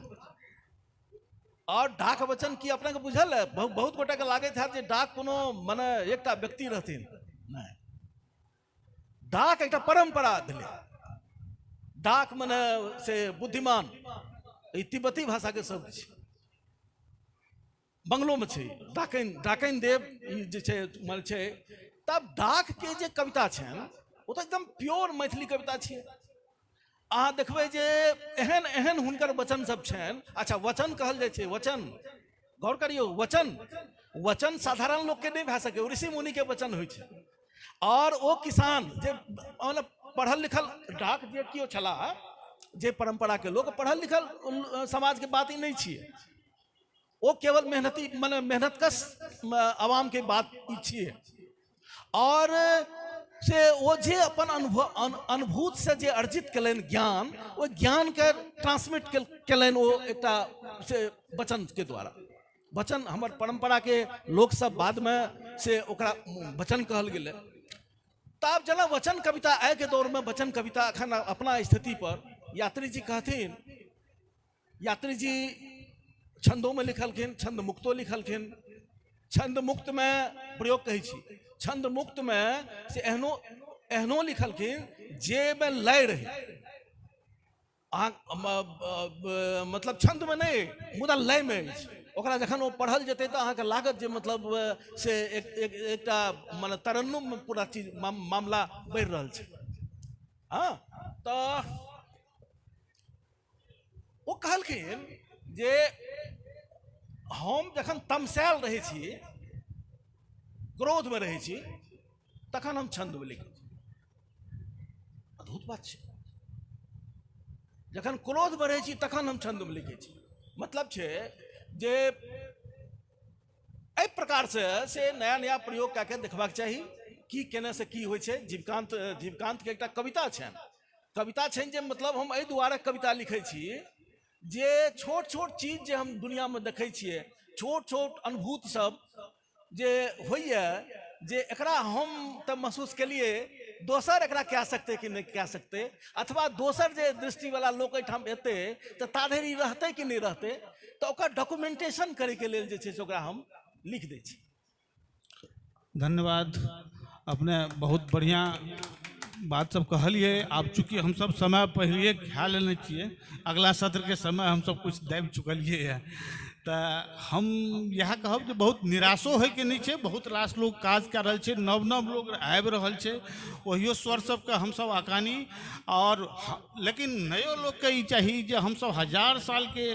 Speaker 12: और डाक वचन की अपनाके बुझल है? बहुत गोटाके लागैत हैत जे डाक कोनो मने एकटा व्यक्ति रहथिन, नहि, डाक एकटा परम्परा भेलै। डाक मने से बुद्धिमान, ई तिब्बती भाषाके शब्द छै, बंगलोमे छै डाकनि, डाकनि देव ई जे छै माने छै। तब डाकके जे कविता छनि ओ तऽ एकदम प्योर मैथिली कविता छियै। अहाँ देखबै जे एहन एहन हुनकर वचन सब छनि। अच्छा वचन कहल जाइ छै, वचन गौर करियौ, वचन वचन साधारण लोकके नहि भए सकै, ऋषि मुनिके वचन होइ छै। और ओ किसान जे मतलब पढ़ल लिखल डाक जे केओ छलाह, जे परम्पराके लोक पढ़ल लिखल समाजके बात ई नहि छियै, ओ केवल मेहनती माने मेहनतकश आवामके बात ई छियै। और से ओ जे अपन अनुभूत से जे अर्जित केलनि ज्ञान, ओहि ज्ञानके ट्रांसमिट केलनि ओ एकटा से वचनके द्वारा। वचन हमर परम्पराके लोकसब बादमे से ओकरा वचन कहल गेलै। तऽ आब जेना वचन कविता आइके दौरमे वचन कविता एखन अपना स्थिति पर यात्री जी कहथिन, यात्री जी छंदोमे लिखलखिन, छंद मुक्तो लिखलखिन। छंद मुक्तमे प्रयोग कहै छी, छंद मुक्तमे से एहनो एहनो लिखलखिन जेमे लय रहै, अहाँ मतलब छंदमे नहि मुदा लयमे अछि। ओकरा जखन ओ पढ़ल जेतै तऽ अहाँके लागत जे मतलब से एक एक एकटा माने तरन्नुममे पूरा चीज मामला बढ़ि रहल छै। हँ, तऽ ओ कहलखिन जे हम जखन तमसायल रहै छी, क्रोधमे रहै छी, तखन हम छन्दमे लिखै छी। अद्भुत बात छै। जखन क्रोधमे रहै छी तखन हम छन्दमे लिखै छी। मतलब छै जे एहि प्रकारसँ से नया नया प्रयोग कए कऽ देखबाक चाही की केने से की होइ छै। जीवकांतके एकटा कविता छनि, कविता छनि जे मतलब हम एहि दुआरे कविता लिखै छी जे छोट छोट चीज जे हम दुनियामे देखै छियै, छोट छोट अनुभूत सब जे होइए, जे एकरा हम तऽ महसूस केलिए, दोसर एकरा कए सकतै कि नहि कए सकतै, अथवा दोसर जे दृष्टिवला लोक एहिठाम एतै तऽ ता धरि ई रहतै कि नहि रहतै, तऽ ओकर डॉक्यूमेंटेशन करैके लेल जे छै से ओकरा हम लिख दै छी।
Speaker 3: धन्यवाद, अपने बहुत बढ़िआँ बात सब कहलिए। आब चूँकि हमसब समय पहले खा लेने छियै, अगला सत्रके समय हमसब कुछ दाबि चुकलिए हँ, तऽ हम इएह कहब जे बहुत निराशो होइके नहि छै। बहुत रास लोक काज कए रहल छै, नव नव लोक आबि रहल छै, ओहियो स्वर सबके हमसब अकानी। और लेकिन नयो लोकके ई चाही जे हमसब 1000 सालके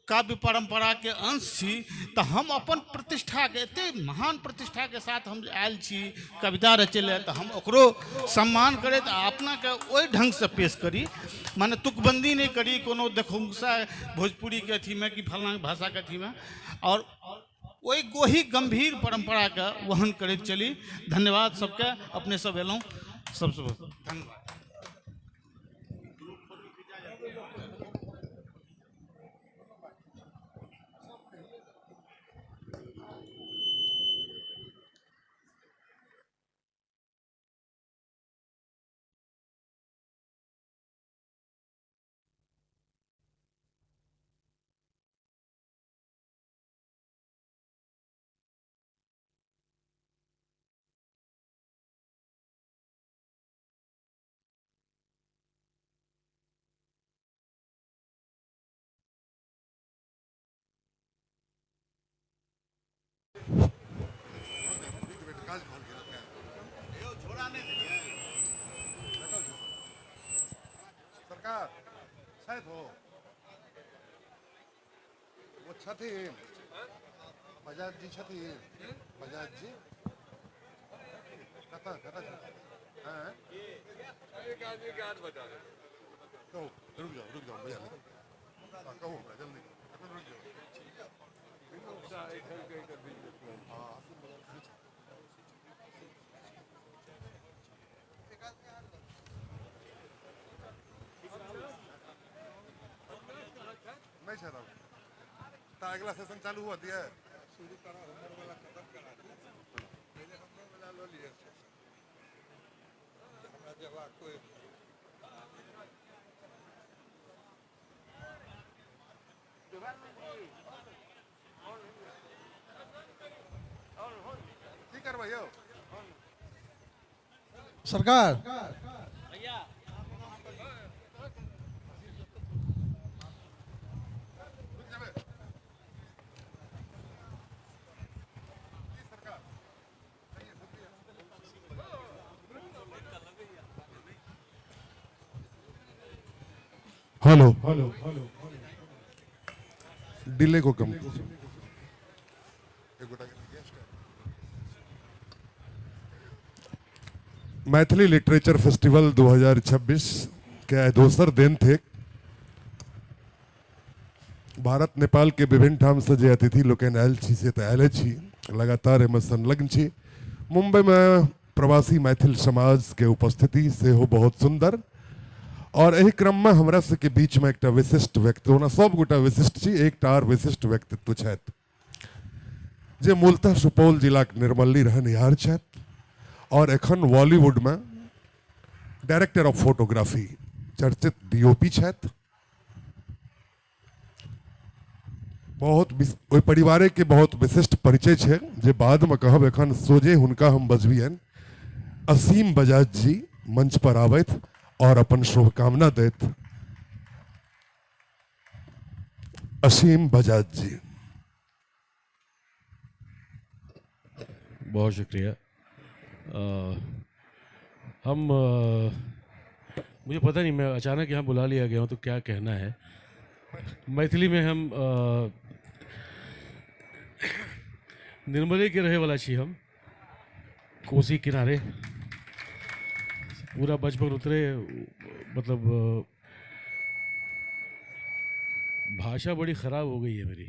Speaker 3: काव्य परंपराके अंश छी, तऽ हम अपन प्रतिष्ठाके एते महान प्रतिष्ठाके साथ हम आयल छी कविता रचै लए, तऽ हम ओकरो सम्मान करैत आ अपनाके ओहि ढङ्गसँ पेश करी, माने तुकबंदी नहि करी कोनो देखुमसा भोजपुरीके अथीमे कि फलाँ भाषाके अथीमे, और ओहि गोही गंभीर परंपराके वहन करैत चली। धन्यवाद सबके, अपने सब एलहुँ, सबसँ धन्यवाद।
Speaker 7: सरकार छथि हो, वो छथिन बजाज जी, छथिन बजाज जी, कतऽ कतऽ हैं?
Speaker 8: एक आदमी के हाथ बता दे।
Speaker 7: कहू, रुक जाओ रुक जाओ भैया, हाँ कहू हमरा जल्दी, रुक जाओ। हाँ नहीं सर, अब तो अगला सेशन चालू हुआ दिया है।
Speaker 8: शुरू करा, हमर वाला खत्म करा दिया। पहले हमर वाला लो लिए सेशन, हमरा जवाब कोई
Speaker 7: की करबै यौ
Speaker 9: सरकार।
Speaker 7: हेलो हेलो, डिले को कम। मैथिली लिटरेचर फेस्टिवल 2026 के दोसर दिन थे। भारत नेपाल के विभिन्न ठाम से जे अतिथि लोकनि आयल छी से तऽ आयले छी, लगातार एहिमे संलग्न छी। मुंबई में प्रवासी मैथिल समाज के उपस्थिति सेहो बहुत सुंदर। और एहि क्रम में हमरा सबके बीच में एकटा विशिष्ट व्यक्तित्व, ओना सब गोटा विशिष्ट छी, एकटा आर विशिष्ट व्यक्तित्व छथि जे मूलतः सुपौल जिलाक निर्मली रहनिहार छथि और एखन बॉलीवुड में डायरेक्टर ऑफ फोटोग्राफी, चर्चित डीओपी छथि। बहुत ओहि परिवारे के बहुत विशिष्ट परिचय छै जे बाद में कहब, एखन सोझे हुनका हम बजबियनि। असीम बजाज जी मंच पर आबथि और अपन शुभकामना दैत। असीम बजाज जी,
Speaker 22: बहुत शुक्रिया। हम मुझे पता नहीं, मैं अचानक यहाँ बुला लिया गया हूँ तो क्या कहना है। मैथिली में हम निर्मले के रहे वाला छी हम, कोसी किनारे पूरा बचपन उतरे। मतलब भाषा बड़ी ख़राब हो गई है मेरी।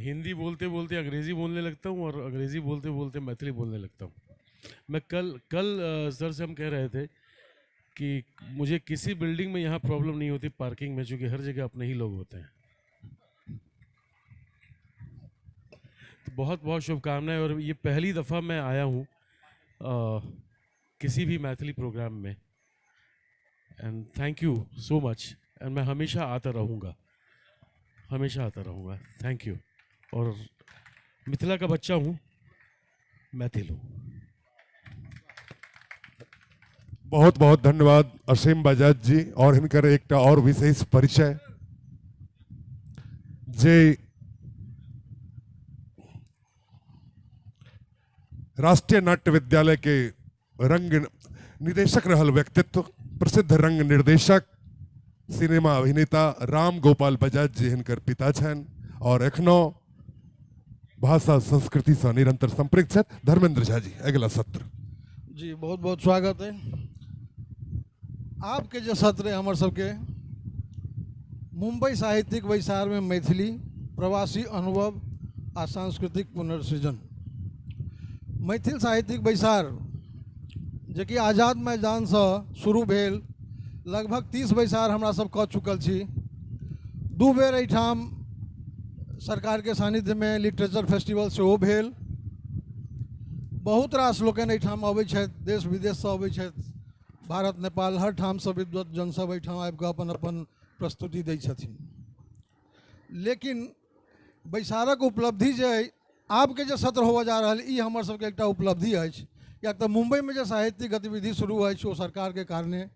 Speaker 22: हिंदी बोलते बोलते अंग्रेज़ी बोलने लगता हूँ और अंग्रेज़ी बोलते बोलते मैथिली बोलने लगता हूँ। मैं कल कल सर से हम कह रहे थे कि मुझे किसी बिल्डिंग में यहाँ प्रॉब्लम नहीं होती पार्किंग में, चूँकि हर जगह अपने ही लोग होते हैं। तो बहुत बहुत शुभकामनाएं। और ये पहली दफ़ा मैं आया हूँ किसी भी मैथिली प्रोग्राम में, and thank you so much. And मैं हमेशा आता रहूँगा, हमेशा आता रहूँगा। Thank you. और मिथिला का बच्चा हूँ, मैथिल हूँ।
Speaker 7: बहुत बहुत धन्यवाद असीम बजाज जी। और हिनकर एकटा और विशेष परिचय जे राष्ट्रीय नाट्य विद्यालय के रंग निदेशक रहल व्यक्तित्व, प्रसिद्ध रंग निर्देशक, सिनेमा अभिनेता राम गोपाल बजाज जी हिनकर पिता छनि और एखनो भाषा संस्कृति से निरंतर संपृक्त छथि। धर्मेंद्र झा जी, अगला सत्र।
Speaker 9: जी बहुत बहुत स्वागत है आपके। जो सत्र है हमर सबके मुंबई साहित्यिक बैसार में मैथिली प्रवासी अनुभव आ सांस्कृतिक पुनर्सृजन। मैथिल साहित्यिक बैसार जे कि आज़ाद मैदान से शुरू भेल, लगभग 30 बैसार हमरा सब कऽ चुकल छी। 2 बेर एहिठाम सरकार के सानिध्य में लिटरेचर फेस्टिवल सेहो भेल। बहुत रास लोकनि एहिठाम अबै छथि, देश विदेशसँ अबै छथि, भारत नेपाल हर ठामसँ विद्वत जन सब एहिठाम आबिकऽ अपन अपन प्रस्तुति दै छथिन। लेकिन बैसारक उपलब्धि जे अइ, आबके जे सत्र होबऽ जा रहल, ई हमर सबके एकटा उपलब्धि अछि। किएक तऽ मुम्बईमे जे साहित्यिक गतिविधि शुरू अछि ओ सरकारके कारणे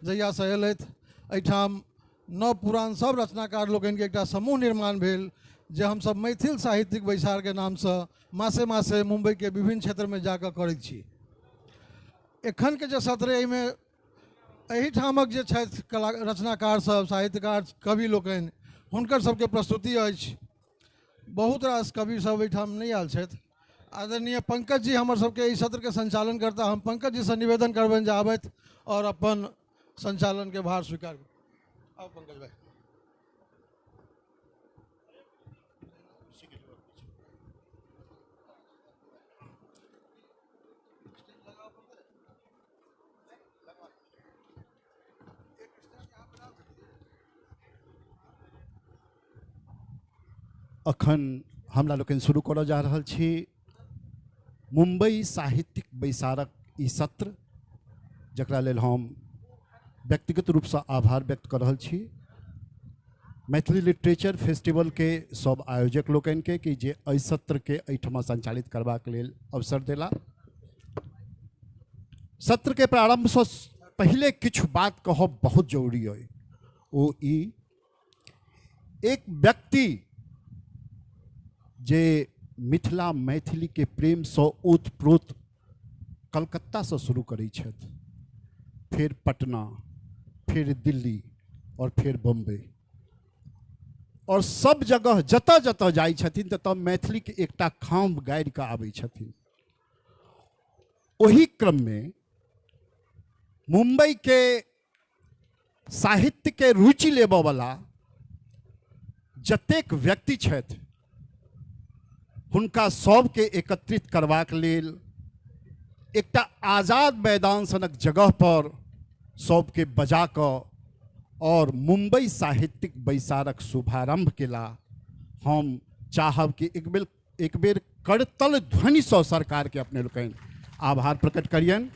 Speaker 9: जहियासँ एलथि एहिठाम नव पुरान सब रचनाकार लोकनिके एकटा समूह निर्माण भेल जे हमसब मैथिल साहित्यिक बैसारके नामसँ मासे मासे मुम्बईके विभिन्न क्षेत्रमे जाकऽ करैत छी। एखनके जे सत्र एहिमे एहिठामक जे छथि कला रचनाकार सब, साहित्यकार, कवि लोकनि, हुनकर सबके प्रस्तुति अछि। बहुत रास कवि सब एहिठाम नहि आयल छथि। आदरणीय पंकज जी हमर सबके एहि सत्रके संचालन करता। हम पंकज जी से निवेदन करबनि जे आबथि और अपन संचालन के भार स्वीकार। आओ पंकज भाई।
Speaker 16: अखन हमरा लोकनि शुरू करऽ जा रहल छी मुंबई साहित्यिक बैसारक ई सत्र, जकरा लेल हम व्यक्तिगत रूपसँ आभार व्यक्त कऽ रहल छी मैथिली लिटरेचर फेस्टिवलके सब आयोजक लोकनिके कि जे एहि सत्रके एहिठमा संचालित करबाक लेल अवसर देला। सत्रके प्रारंभसँ पहिले किछु बात कहब बहुत जरूरी अइ। ओ ई एक व्यक्ति जे मिथिला मैथिली के प्रेमसँ ओतप्रोत कलकत्तासँ शुरू करै छथि, फिर पटना, फिर दिल्ली और फिर बम्बई, और सब जगह जतऽ जतऽ जाइ छथिन ततऽ मैथिली के एकटा खाम्ह गाड़ि कऽ आबै छथिन। ओही क्रममे मुंबई के साहित्य के रुचि लेबऽ वाला जतेक व्यक्ति छथि हुनका सबके एकत्रित करबाक लेल एकटा आज़ाद मैदान सनक जगह पर सबके बजा कऽ और मुंबई साहित्यिक बैसारक शुभारंभ केला। हम चाहब कि एक बेर करतल ध्वनिसँ सरकारके अपने लोकनि आभार प्रकट करियनि।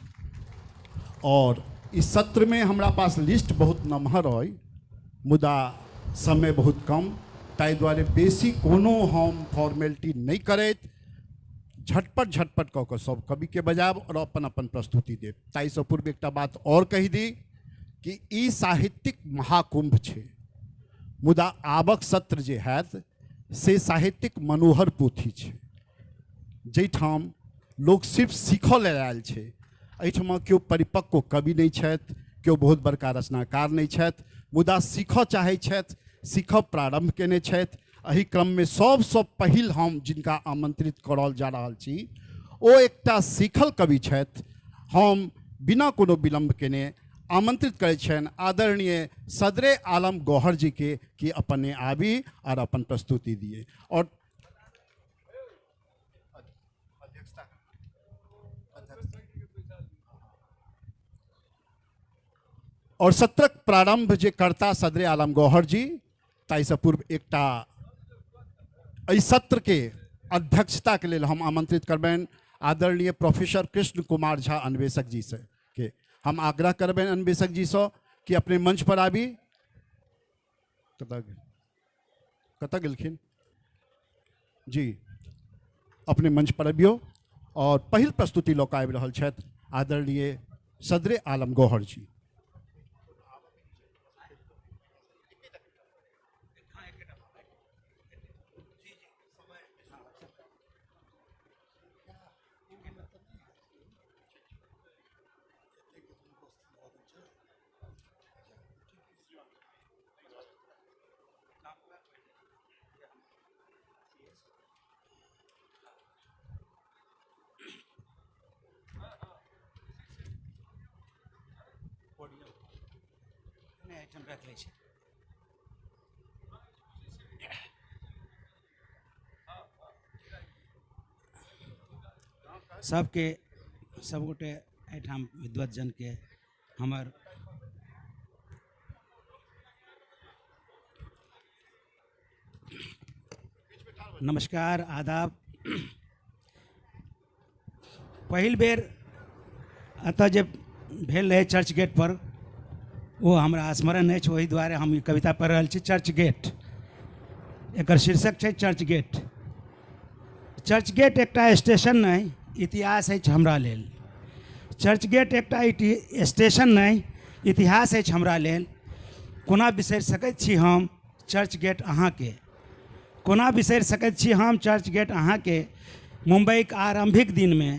Speaker 16: और इस सत्र में हमरा पास लिस्ट बहुत नमहर अइ, मुदा समय बहुत कम, ताहि दुआरे बेसी कोनो हम फॉर्मेलिटी नहि करैत झटपट झटपट कऽ कऽ सब कविके बजायब और अपन अपन प्रस्तुति देब। ताहिसँ पूर्व एकटा बात और कहि दी कि ई साहित्यिक महाकुंभ छै, मुदा आबक सत्र जे हैत से साहित्यिक मनोहर पोथी छै, जाहिठाम लोक सिर्फ सीखऽ लेल आयल छै। एहिठमा केओ परिपक्व कवि नहि छथि, केओ बहुत बड़का रचनाकार नहि छथि, मुदा सीखऽ चाहै छथि, सीखब प्रारंभ केने छथि एहि क्रममे सबसँ पहिल हम जिनका आमंत्रित करल जा रहल छी ओ एकटा सीखल कवि छथि। हम बिना कोनो विलम्ब केने आमंत्रित करै छियनि आदरणीय सदरे आलम गौहर जी के कि अपने आबी और अपन प्रस्तुति दिए। और सत्रक प्रारंभ जे कर्ता सदरे आलम गौहर जी, ताहिसँ पूर्व एकटा एहि सत्र के अध्यक्षता के लेल हम आमंत्रित करबनि आदरणीय प्रोफेसर कृष्ण कुमार झा अन्वेषक जी से के हम आग्रह करबनि अन्वेषक जी से कि अपने मंच पर आबी। कतऽ गेलखिन जी? अपने मंच पर अबियौ। और पहिल प्रस्तुति लऽ कऽ आबि रहल छथि आदरणीय सदरे आलम गौहर जी।
Speaker 17: सबके सबगोटे एहिठाम विद्वत जनके हमर नमस्कार, आदाब। पहिल बेर एतऽ जे भेल रहै चर्च गेट पर, ओ हमरा स्मरण अछि, ओहि दुआरे हम ई कविता पढ़ि रहल छी। चर्च गेट, एकर शीर्षक छै चर्च गेट। चर्च गेट एकटा स्टेशन नहि, इतिहास अछि हमरा लेल। चर्च गेट एकटा स्टेशन नहि, इतिहास अछि हमरा लेल। कोना बिसरि सकैत छी हम चर्च गेट अहाँके, कोना बिसरि सकैत छी हम चर्च गेट अहाँके। मुम्बईके आरम्भिक दिनमे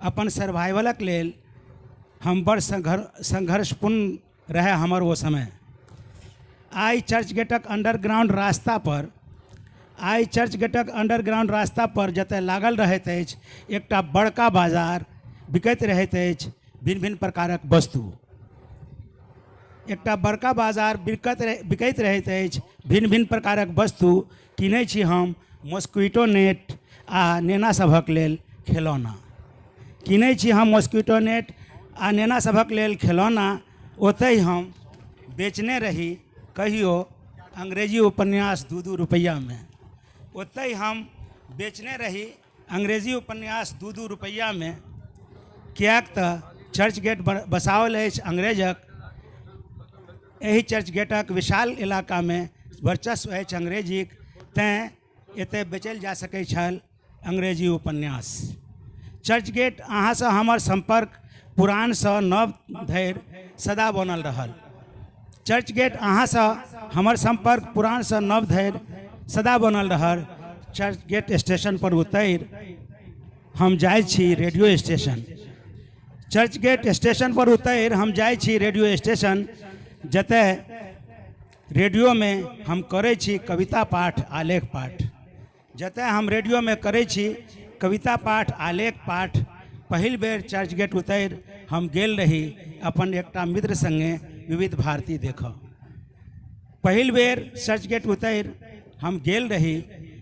Speaker 17: अपन सर्वाइवलक लेल हम बड़ संघर्षपूर्ण रहै हमर ओ समय। आइ चर्च गेटक अंडरग्राउंड रास्ता पर, आइ चर्च गेटक अंडरग्राउंड रास्ता पर जतय लागल रहैत अछि एकटा बड़का बाजार, बिकैत रहैत अछि भिन्न भिन्न प्रकारक वस्तु। एकटा बड़का बाजार बिकैत रहैत अछि भिन्न भिन्न प्रकारक वस्तु। किनै छी हम मॉस्किटो नेट आ नेना सभक लेल खेलौना। किनै छी हम मॉस्किटो नेट आ नेना सभक लेल खेलौना। ओतहि हम बेचने रही कहियो अंग्रेजी उपन्यास 2-2 रुपैआमे। ओतहि हम बेचने रही अंग्रेजी उपन्यास 2-2 रुपैआमे। किएक तऽ चर्च गेट बसाओल अछि अंग्रेजक। एहि चर्च गेटक विशाल इलाकामे वर्चस्व अछि अंग्रेजीक, तैँ एतय बेचल जा सकै छल अंग्रेजी उपन्यास। चर्च गेट अहाँसँ हमर सम्पर्क पुरानसँ नव धरि सदा बनल रहल। चर्च गेट अहाँसँ हमर सम्पर्क पुरानसँ नव धरि सदा बनल रहल। चर्च गेट स्टेशन पर उतरि हम जाइ छी radio station. Church gate station पर उतरि हम जाइ छी रेडियो स्टेशन, जतय रेडियोमे हम करै छी कविता पाठ, आलेख पाठ। जतय हम रेडियोमे करै छी कविता पाठ, आलेख पाठ। पहिल बेर चर्च गेट उतरि हम गेल रही अपन एकटा मित्र संगे विविध भारती देखऽ। पहिल बेर चर्च गेट उतरि हम गेल रही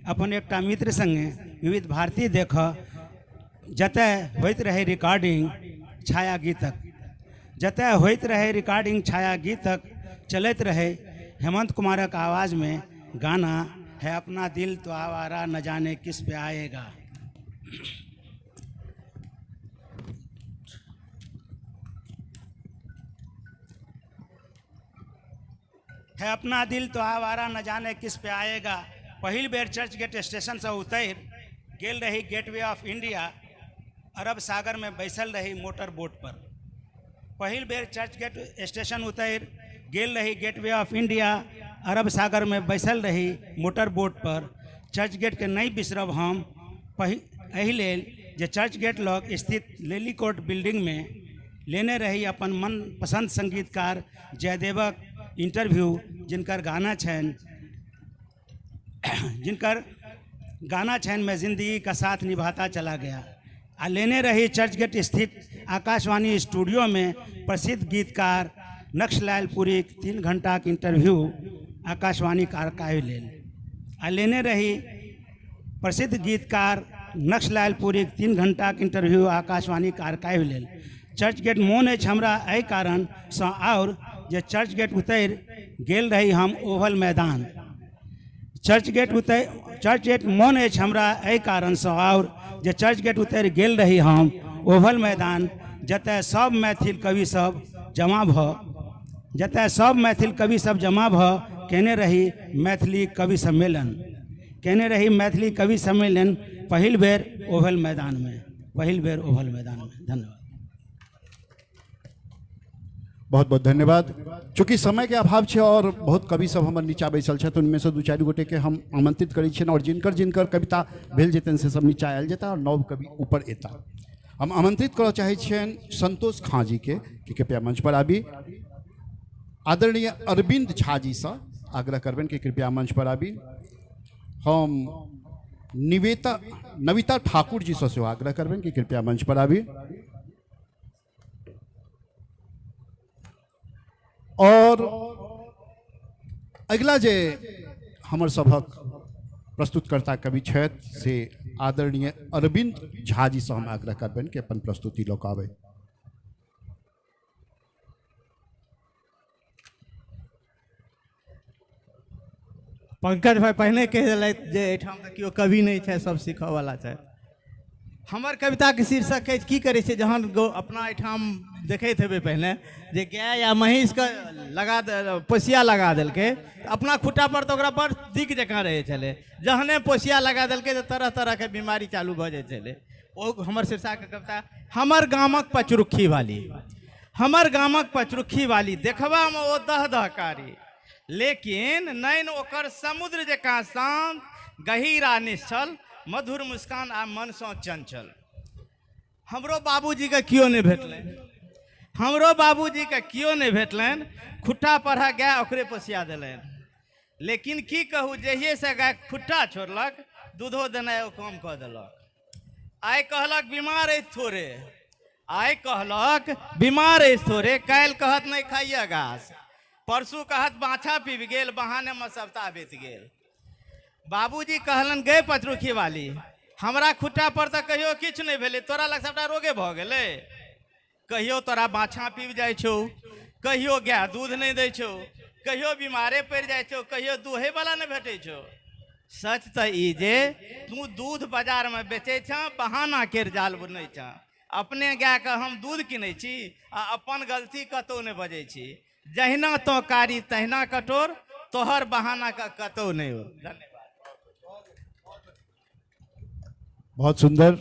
Speaker 17: अपन एकटा मित्र संगे विविध भारती देखऽ, जतय होइत रहै रिकॉर्डिंग छाया गीतक। जतय होइत रहै रिकॉर्डिंग छाया गीतक, चलैत रहै हेमंत कुमारक आवाज़मे गाना है अपना दिल तो आवारा न जाने किस पे आएगा। है अपना दिल तो आवारा न जाने किस पे आएगा। पहिल बेर चर्च गेट स्टेशन से उतरि गेल रही गेटवे ऑफ इंडिया, अरब सागर में बैसल रही मोटर बोट पर। पहिल बेर चर्च गेट स्टेशन उतरि गेल रही गेटवे ऑफ इंडिया, अरब सागर में बैसल रही मोटर बोट पर। चर्च गेट के नहीं बिसरब हम एहि लेल जे चर्च गेट लग स्थित लेलीकोट बिल्डिंग में लेने रही अपन मनपसंद संगीतकार जयदेवक इंटरव्यू, जिनकर गाना छनि जिनकर गाना छनि मैं जिंदगी का साथ निभाता चला गया। आ लेने रही चर्चगेट स्थित आकाशवाणी स्टूडियोमे प्रसिद्ध गीतकार नक्शलाल पुरीक 3 घंटाक इंटरव्यू आकाशवाणीक आर्काइव लेल। आ लेने रही प्रसिद्ध गीतकार नक्शलाल पुरीक 3 घंटाक इंटरव्यू आकाशवाणीक आर्काइव लेल। चर्चगेट मोन अछि हमरा एहि कारणसँ आओर जे चर्चगेट उतरि गेल रही हम ओवल मैदान। चर्चगेट मोन अछि हमरा एहि कारणसँ आओर जे चर्चगेट उतरि गेल रही हम ओवल मैदान, जतय सब मैथिल कवि सब जमा भऽ केने रही मैथिली कवि सम्मेलन, पहिल बेर ओवल मैदानमे, धन्यवाद।
Speaker 16: बहुत बहुत धन्यवाद। चूँकि समय के अभाव है और बहुत कवि सब हमर नीचा बैसल छथि, उनमें से 2-4 गोटे के हम आमंत्रित करै छियनि और जिनकर जिनकर कविता भेल जेतनि से सब नीचा आयल जेता और नव कवि ऊपर एता। हम आमंत्रित करऽ चाहै छियनि संतोष खां जी के कि कृपया मंच पर आबी। आदरणीय अरविंद झा जी से आग्रह करबनि कि कृपया मंच पर आबी। हम नविता ठाकुर जी से सेहो आग्रह करबनि कि कृपया मंच पर आबी। और अगिला जे हमर सभक प्रस्तुतकर्ता कवि छथि से आदरणीय अरविंद झा जी से हम आग्रह करबनि कि अपन प्रस्तुति लऽ कऽ आबै।
Speaker 14: पंकज भाई पहिने कहि देलथि जे एहिठाम तऽ केओ कवि नहि छै, सब सीखऽवला छै। हमर कविताके शीर्षक अछि की करै छै। जहन अपना एहिठाम देखैत हेबै पहिने जे गाय या महीँसके लगा पोसिया लगा देलकै, अपना खुट्टा पर तऽ ओकरा बड़ दिक जकाँ रहै छलै, जहने पोसिया लगा देलकै तऽ तरह तरहके बीमारी चालू भऽ जाइ छलै। ओ हमर शीर्षकके कविता हमर गामक पचरुखी वाली। हमर गामक पचरुखी वाली देखबामे ओ दह दहकारी, लेकिन नैन ओकर समुद्र जकाँ शान्त गहीर आ निश्चल, मधुर मुस्कान आ मनसँ चंचल। हमरो बाबूजीके केओ नहि भेटलनि, खुट्टा पढ़ा गाय ओकरे पोसिया देलनि, लेकिन की कहू जहिएसँ गाय खुट्टा छोड़लक दूधो देनाइ ओ कम कऽ देलक। आइ कहलक बीमार अछि थोड़े, काल्हि कहत नहि खाइए घास, परसू कहत बाछा पीबि गेल, बहानेमे सप्ताह बीत गेल। बाबूजी कहलनि गै पचरुखी वाली, हमरा खुट्टा पर तऽ कहियो किछु नहि भेलै, तोरा लग सबटा रोगे भऽ गेलै। कहियो तोरा बाछा पीबि जाइ छौ, कहियो गाय दूध नहि दै छौ, कहियो बीमारे पड़ि जाइ छौ, कहियो दूहैवला नहि भेटै छौ। सच तऽ ई जे तू दूध बाजारमे बेचै छह, बहाना केर जाल बुनै छह। अपने गायके हम दूध किनै छी आ अपन गलती कतहु नहि बजै छी। जहिना तो कारी तहिना कठोर, तोहर बहाना के कतहु नहि हो। धन्यवाद।
Speaker 16: बहुत सुंदर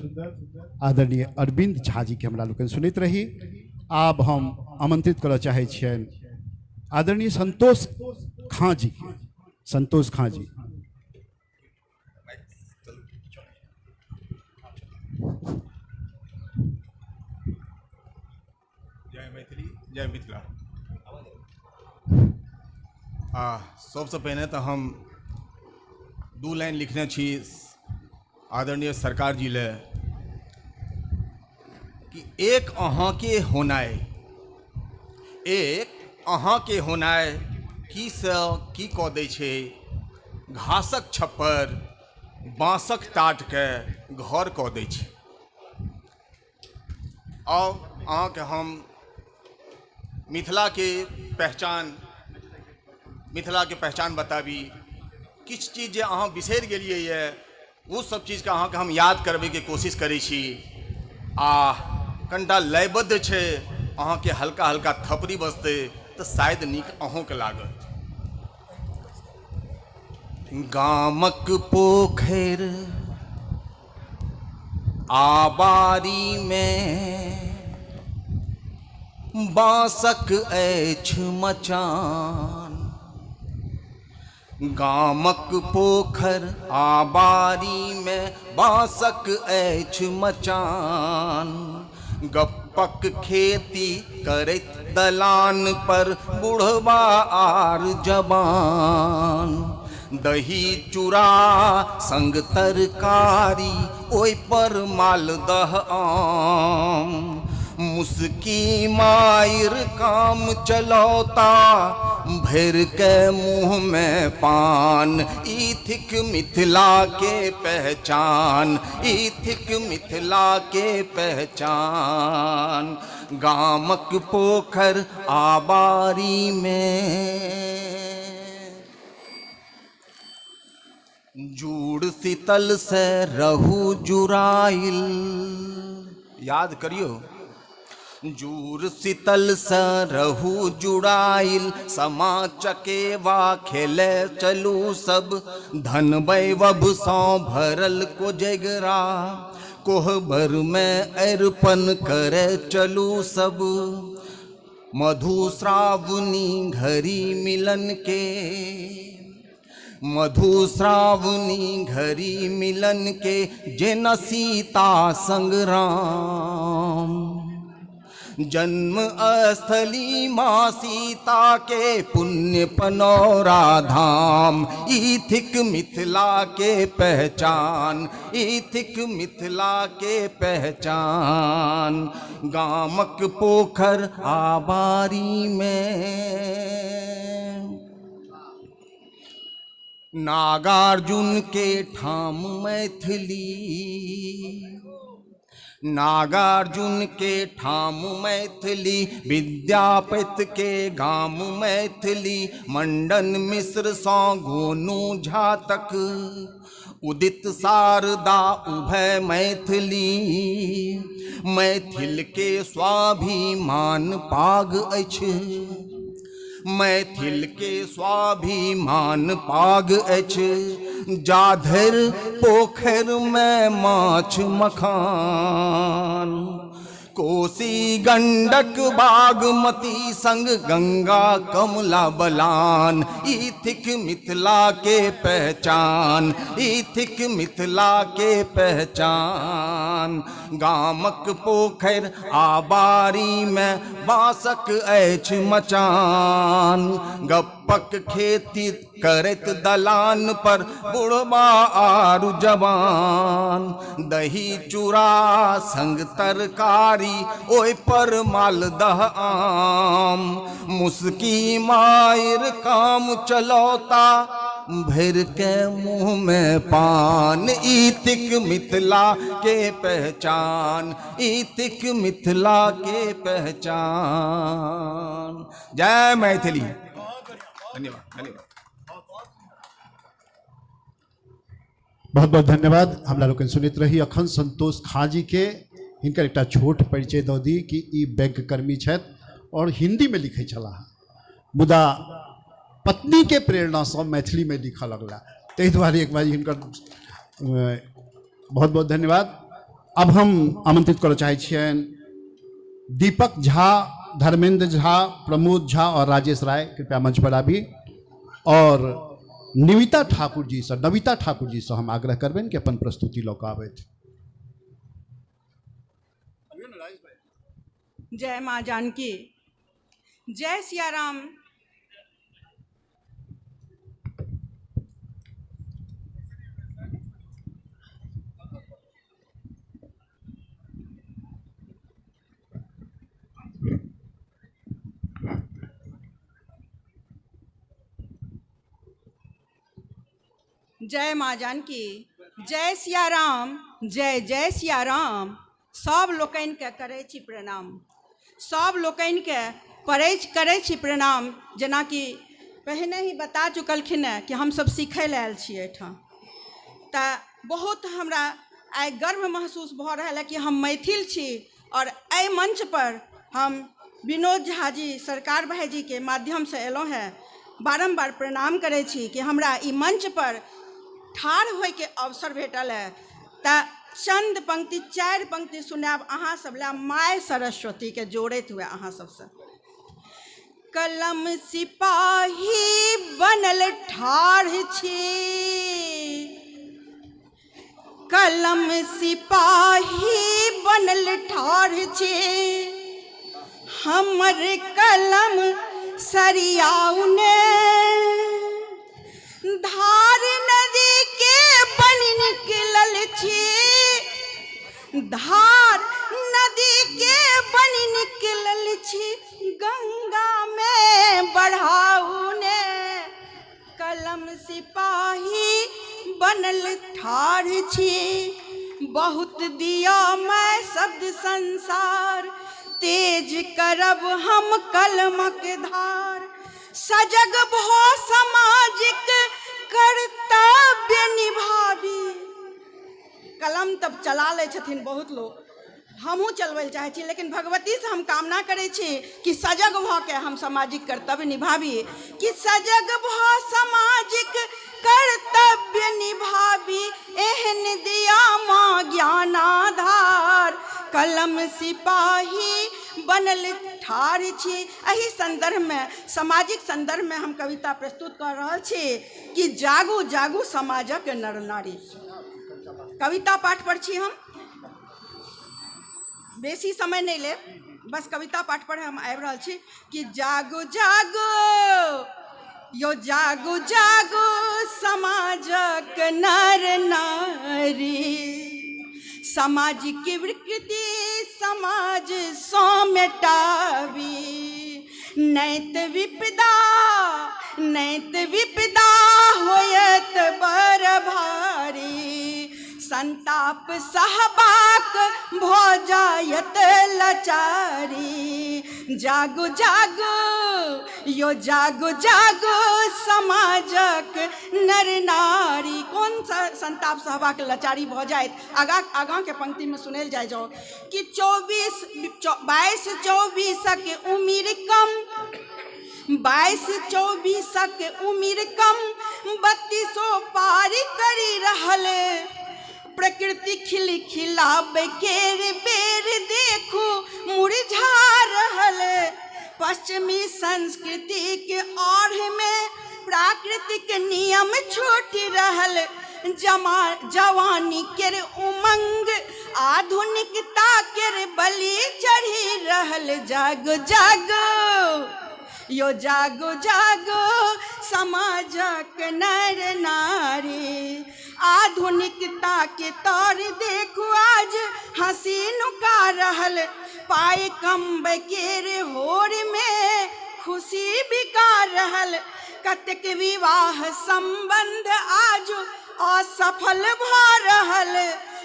Speaker 16: आदरणीय अरविंद झा जी के हमरा लोकनि सुनैत रही। आब हम आमंत्रित करऽ चाहै छियनि आदरणीय संतोष खां जी के। संतोष खां जी।
Speaker 18: जय मैथिली जय मिथिला। आ सबसँ पहिने तऽ हम 2 लाइन लिखने छी आदरणीय सरकार जी ले कि एक अहाँके होनाइ, एक अहाँके होनाइ की से की कऽ दै छै, घासक छप्पर बाँसक टाटके घर कऽ दै छै। आउ अहाँके हम मिथिलाके पहचान बताबी। किछु चीज जे अहाँ बिसरि गेलियै ये ओ सब चीजके अहाँके हम याद करबैके कोशिश करै छी। आ कनिटा लयबद्ध छै, अहाँके हल्का हल्का थपड़ी बजतै तऽ शायद नीक अहूँके लागत। गामक पोखरि आ बारीमे बाँसक अछि मचान, गामक पोखर आ बारीमे बाँसक अछि मचान, गप्पक खेती करैत दलान पर बुढ़वा आर जवान, दही चूड़ा संग तरकारी ओहि पर मालदह आम। मुस्की मायर काम चलौता भर के मुँह में पान। ई थिक मिथिला के पहचान, ई थिक मिथिला के पहचान। गामक पोखर आबारी में जूड़ शीतल से रहू जुराइल। याद करियो, जूर शीतल से रहू जुड़ाइल। समा चकेवा खेले चलू सब, धन वैभव सौ भरल कोजगरा। कोहबर में अर्पण करे चलू सब, मधुश्रावणी घड़ी मिलन के, मधुश्रावणी घड़ी मिलन के। जेना सीता संग राम, जन्म स्थली माँ सीता के पुण्य पनौरा धाम। ई थिक मिथिला के पहचान, ई थिक मिथिला के पहचान। गामक पोखर आबारी में नागार्जुन के ठाम मैथिली, नागार्जुन के ठाम मैथिली। विद्यापति के गाम मैथिली, मंडन मिश्र सौ गोनू झा तक। उदित शारदा उभय मैथिली, मैथिल के स्वाभिमान पाग अछि, मैथिल के स्वाभिमान पाग अछि। जाधरि पोखरि में माछ मखान, कोसी गंडक बागमती संग गंगा कमला बलान। ई थिक मिथिला के पहचान, ई थिक मिथिला के पहचान। गामक पोखरि आबारी में बाँसक अछि मचान। गप्पक खेती करैत दलान पर बुढ़बा आरु जवान। दही चूड़ा संग तरकारी ओहि पर मालदह आम। मुस्की मायर काम चलौता भर के मुँह में पान। ई थिक मिथिला के पहचान, ई थिक मिथिला के पहचान। जय मैथिली। धन्यवाद, धन्यवाद।
Speaker 16: बहुत बहुत धन्यवाद। हमरा लोकनि सुनैत रही अखन संतोष खां जी के। हिनकर एकटा छोट परिचय दऽ दी कि ई बैंक कर्मी छथि और हिंदी में लिखै छलाह, मुदा पत्नी के प्रेरणासँ मैथिली में लिखऽ लगला, ताहि दुआरे एक बार हिनकर बहुत बहुत धन्यवाद। अब हम आमंत्रित करऽ चाहै छियनि दीपक झा, धर्मेंद्र झा, प्रमोद झा और राजेश राय, कृपया मंच पर आबी। और नविता ठाकुर जी से, नविता ठाकुर जी से हम आग्रह करबनि कि अपन प्रस्तुति लऽ कऽ आबथि।
Speaker 11: जय माँ जानकी, जय सियाराम। जय माँ जानकी, जय सियाराम, जय जय सियाराम। सब लोकनिके करै छी प्रणाम, सब लोकनिके करै छी प्रणाम। जेनाकि पहिने ही बता चुकलखिन हँ कि हमसब सीखै लए आयल छी एहिठाम, तऽ बहुत हमरा आइ गर्व महसूस भऽ रहल है कि हम मैथिल छी और एहि मंच पर हम विनोद झा जी सरकार भाईजीके माध्यमसँ एलहुँ हेँ। बारम्बार प्रणाम करै छी कि हमरा ई मंच पर ठाढ़ होइके अवसर भेटल है। तऽ चंद पंक्ति, चारि पंक्ति सुनायब अहाँ सब लए माय सरस्वतीके जोड़ैत हुए अहाँ सबसँ। कलम सिपाही बनल ठाढ़ छी, कलम सिपाही बनल ठाढ़ छी, हमर कलम सरियाउने धार नदी के बनि निकलल छी, धार नदी के बनि निकलल छी, गंगा में बढ़ाऊ ने कलम सिपाही बनल ठाढ़ छी। बहुत दिया मैं शब्द संसार, तेज करब हम कलमक धार, सजग भो सामाजिक कर्तव्य निभाबी। कलम तब चला लै छथिन बहुत लोग, हमहूँ चलबै लए चाहै छी, लेकिन भगवतीसँ हम कामना करै छी कि सजग भऽ के हम सामाजिक कर्तव्य निभाबी, कि सजग भऽ सामाजिक कर्तव्य निभाबी, एहन दिया माँ ज्ञानाधार, कलम सिपाही बनल ठाढ़ छी। एहि सन्दर्भमे, सामाजिक सन्दर्भमे हम कविता प्रस्तुत कऽ रहल छी कि जागू जागू समाजक नर नारी। कविता पाठ पर छी हम, बेसी समय नहि लेब, बस कविता पाठ पर हम आबि रहल छी कि जागू जागू यो जागू जागू समाजक नर नारी, सामाजिक विकृति समाज सँ मेटाबी, नैत विपदा नैत विपदा होयत बड़ भारी, संताप सहबाक भऽ जायत लाचारी। जागू जागू यो जागू जागू समाजक नर नारी। कोन संताप सहबाक लाचारी भऽ जायत, आगाँ आगाँके पंक्तिमे सुनल जाय जाओ कि 24 22 24 उमिर कम, 22 24 उमिर कम, 32 पार करी रहल, प्रकृति खिल खिलाबे केर बेर देखू मुरझा रहल, पश्चिमी संस्कृति के आड़ में प्राकृतिक नियम छूटि रहल, जवानी केर उमंग आधुनिकता केर बलि चढ़ी रहल। जागो जागो यो जागो जागो समाजक नर नारी, आधुनिकता के तौर देखू आज हंसी नुका रहल, पाए कमबै केर होर में खुशी बिका रहल, कतेक विवाह संबंध आज असफल भऽ रहल,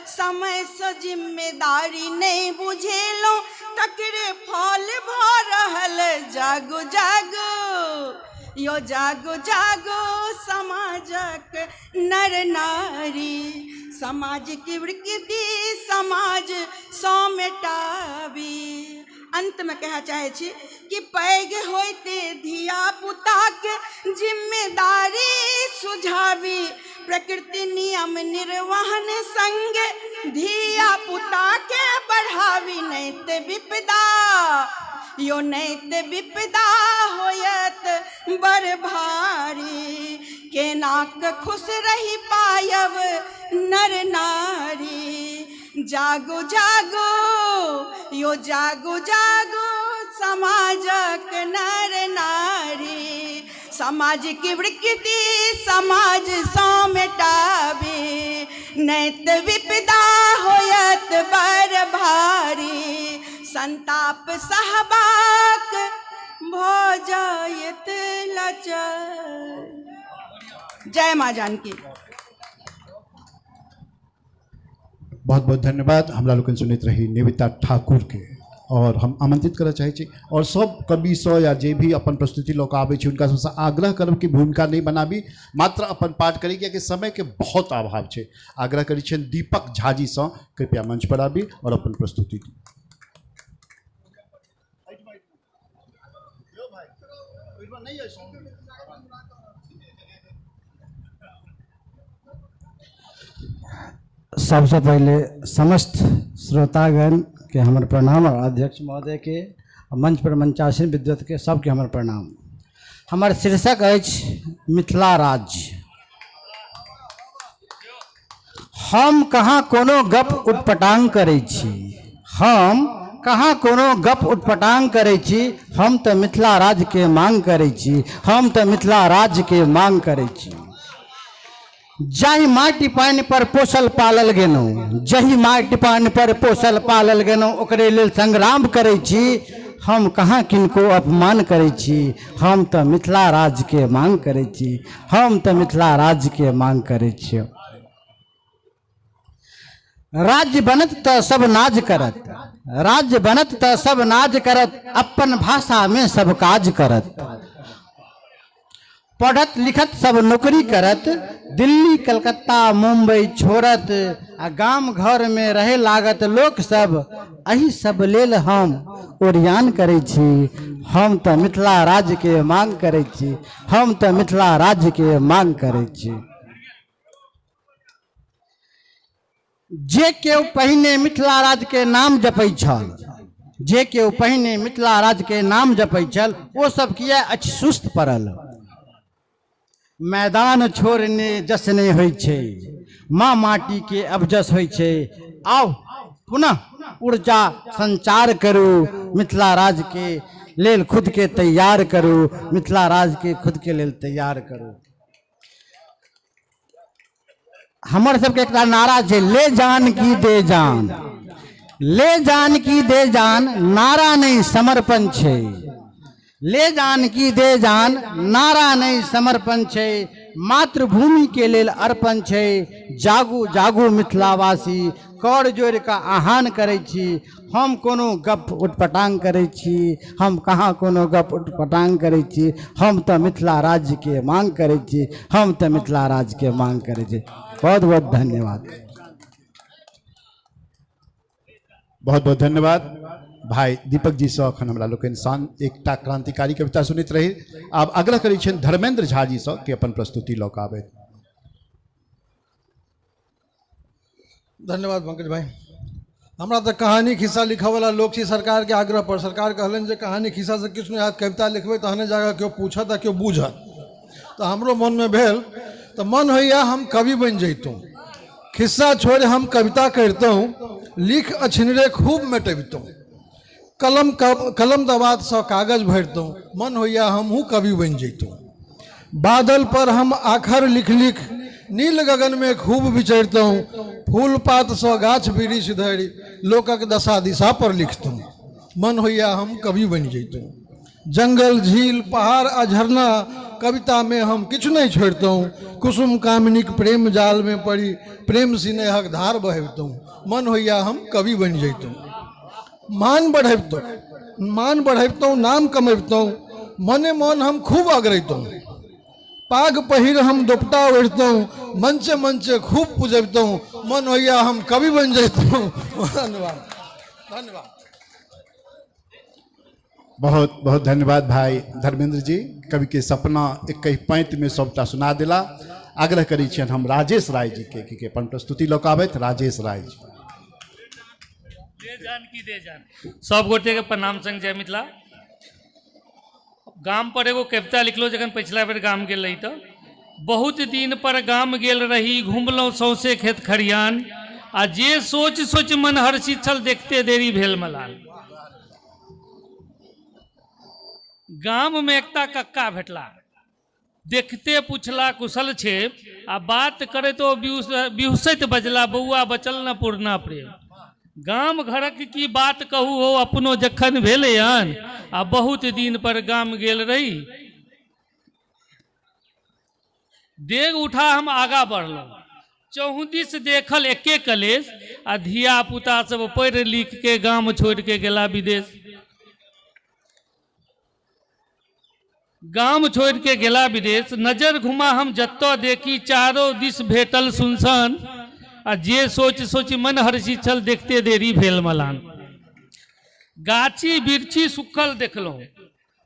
Speaker 11: समय से जिम्मेदारी नहीं बुझेलहुँ तकरे फल भऽ रहल। जागो जागो यो जागो जागो समाजक नर नारी, सामाजिक विकृति समाज सँ मेटाबी। अंत में कहऽ चाहै छी कि पैघ होइते धिया पुताके जिम्मेदारी सुझाबी, प्रकृति नियम निर्वहन संग धिया पुताके बढ़ाबी, नैत विपदा यो नैत विपदा होयत बड़ भारी, केनाक खुश रही पायब नर नारी। जागो जागो यो जागो जागो समाजक नर नारी, सामाजिक विकृति समाज सँ मेटाबी, नैत विपदा होयत बड़ भारी, संताप सहबाक भऽ जायत लाचार। जय माँ जानकी।
Speaker 16: बहुत बहुत धन्यवाद। हमरा लोकनि सुनैत रही निविता ठाकुर के, और हम आमंत्रित करऽ चाहै छी और सब कविसँ या जे भी अपन प्रस्तुति लऽ कऽ आबै छी हुनका सबसँ आग्रह करब कि भूमिका नहि बनाबी, मात्र अपन पाठ करी, कियाकि समयके बहुत अभाव छै। आग्रह करै छियनि दीपक झा जीसँ कृपया मंच पर आबी और अपन प्रस्तुति दी।
Speaker 10: सबसँ पहिले समस्त श्रोतागण के हमर प्रणाम और अध्यक्ष महोदय के, मंच पर मंचासीन विद्वत के सबके हमर प्रणाम। हमर शीर्षक अछि मिथिला राज्य। हम कहाँ कोनो गप उटपटांग करै छी, हम कहाँ कोनो गप उटपटांग करै छी, हम तऽ मिथिला राज्य के मांग करै छी, हम तऽ मिथिला राज्य के मांग करै छी। जाहि माटि पानि पर पोसल पालल गेलहुँ, जाहि माटि पानि पर पोसल पालल गेलहुँ, ओकरे लेल संग्राम करै छी। हम कहाँ किनको अपमान करै छी, हम तऽ मिथिला राज्यके मांग करै छी, हम तऽ मिथिला राज्यके मांग करै छी। राज्य बनत तऽ सब नाज करत, राज्य बनत तऽ सब नाज करत, अपन भाषामे सब काज करत, पढ़त लिखत सब नौकरी करत, दिल्ली कलकत्ता मुम्बई छोड़त, आ गाम घरमे रहै लागत लोक सब। एहि सब लेल हम ओरियान करै छी, हम तऽ मिथिला राज्यके मांग करै छी, हम तऽ मिथिला राज्यके मांग करै छी। जे केओ पहिने मिथिला राज्यके नाम जपै छल, जे केओ पहिने मिथिला राज्यके नाम जपै छल, ओ सब किया अछि सुस्त पड़ल? मैदान छोड़ने जस नहि होइ छै, माँ माटीके अबजस होइ छै। आउ पुनः ऊर्जा संचार करू, मिथिला राज्यके लेल खुदके तैयार करू, मिथिला राज्यके खुदके लेल तैयार करू। हमर सबके एकटा नारा छै, ले जान की दे जान, ले जान की दे जान, नारा नहि समर्पण छै। ले जान की दे जान, नारा नहि समर्पण छै, मातृभूमिके लेल अर्पण छै। जागू जागू मिथिलावासी, कर जोड़ि कऽ आह्वान करै छी। हम कोनो गप उटपटांग करै छी, हम कहाँ कोनो गप उटपटांग करै छी, हम तऽ मिथिला राज्यके मांग करै छी, हम तऽ मिथिला राज्यके मांग करै छी। बहुत बहुत धन्यवाद।
Speaker 16: बहुत बहुत धन्यवाद भाई दीपक जी से। अखन हमरा लोकनि शान एकटा क्रांतिकारी कविता सुनैत रही। आब आग्रह करै छियनि धर्मेंद्र झा जी से कि अपन प्रस्तुति लऽ कऽ आबथि।
Speaker 9: धन्यवाद पंकज भाई। हमरा तऽ कहानी खिस्सा लिखऽवला लोक छी। सरकारके आग्रह पर सरकार कहलनि जे कहानी खिस्सासँ किछु नहि हैत, कविता लिखबै तहने जाकऽ केओ पूछत आ केओ बूझत। तऽ हमरो मनमे भेल, तऽ मन होइए हम कवि बनि जैतहुँ, खिस्सा छोड़ि हम कविता करितहुँ, लिख अछिनरे खूब मेटबितहुँ, कलम कलम दबातसँ कागज भरितहुँ, मन होइए हमहूँ कवि बनि जैतहुँ। बादल पर हम आखर लिख लिख नील गगनमे खूब विचरितहुँ, फूल पातसँ गाछ वृक्ष धरि लोकक दशा दिशा पर लिखतहुँ, मन होइए हम कवि बनि जैतहुँ। जंगल झील पहाड़ आ झरना कवितामे हम किछु नहि छोड़ितहुँ, कुसुम कामिनीक प्रेम जालमे पड़ि प्रेम सिनेहक धार बहबितहुँ, मन होइए हम कवि बनि जैतहुँ। मान बढ़बितहुँ, मान बढ़बितहुँ, नाम कमबितहुँ, मने मन हम खूब अगरैतहुँ, पाग पहिर हम दोपटा ओढ़ितहुँ, मंचे मंचे खूब पुजबितहुँ, मन होइए हम कवि बनि जैतहुँ। धन्यवाद धन्यवाद।
Speaker 16: बहुत बहुत धन्यवाद भाई धर्मेंद्र जी। कवि के सपना 21 पाँति में सबटा सुना दिला। आग्रह करै छियनि हम राजेश राय जी के कि अपन प्रस्तुति लऽ कऽ आबथि। राजेश राय जी।
Speaker 13: दे जान की दे जान। सब गोटे के प्रणाम संग जय मिथिला। गाम पर एगो कविता लिखलो जखन पिछला बेर गाम गेल रही, तऽ बहुत दिन पर गाम गेल रही, घुमलहुँ सौंसे खेत खरिहान, आ जे सोच सोच मन हर्षित छल देखते देरी भेल मलान। गाम में एकटा कक्का भेटला, देखते पूछला कुशल छे, आ बात करैत ओ बिहुसैत बजला, बौआ बचल न पुरना प्रेम। गाम घरक की बात कहू हो, अपनो जखन भेलै हन, आ बहुत दिन पर गाम गेल रही। डेग उठा हम आगा बढ़लहुँ, चौहदिस देखल एके कलेश, आ धिया पुता सब पढ़ि लिख के गाम छोड़ि के गेला विदेश। गाम छोड़ के गेला विदेश। नजर घुमा हम जतऽ देखी, चारो दिस भेटल सुनसान, आ जे सोच सोच मन हर्षित छल देखते देरी भेल मलान। गाछी बिरछी सुखल देखलहुँ,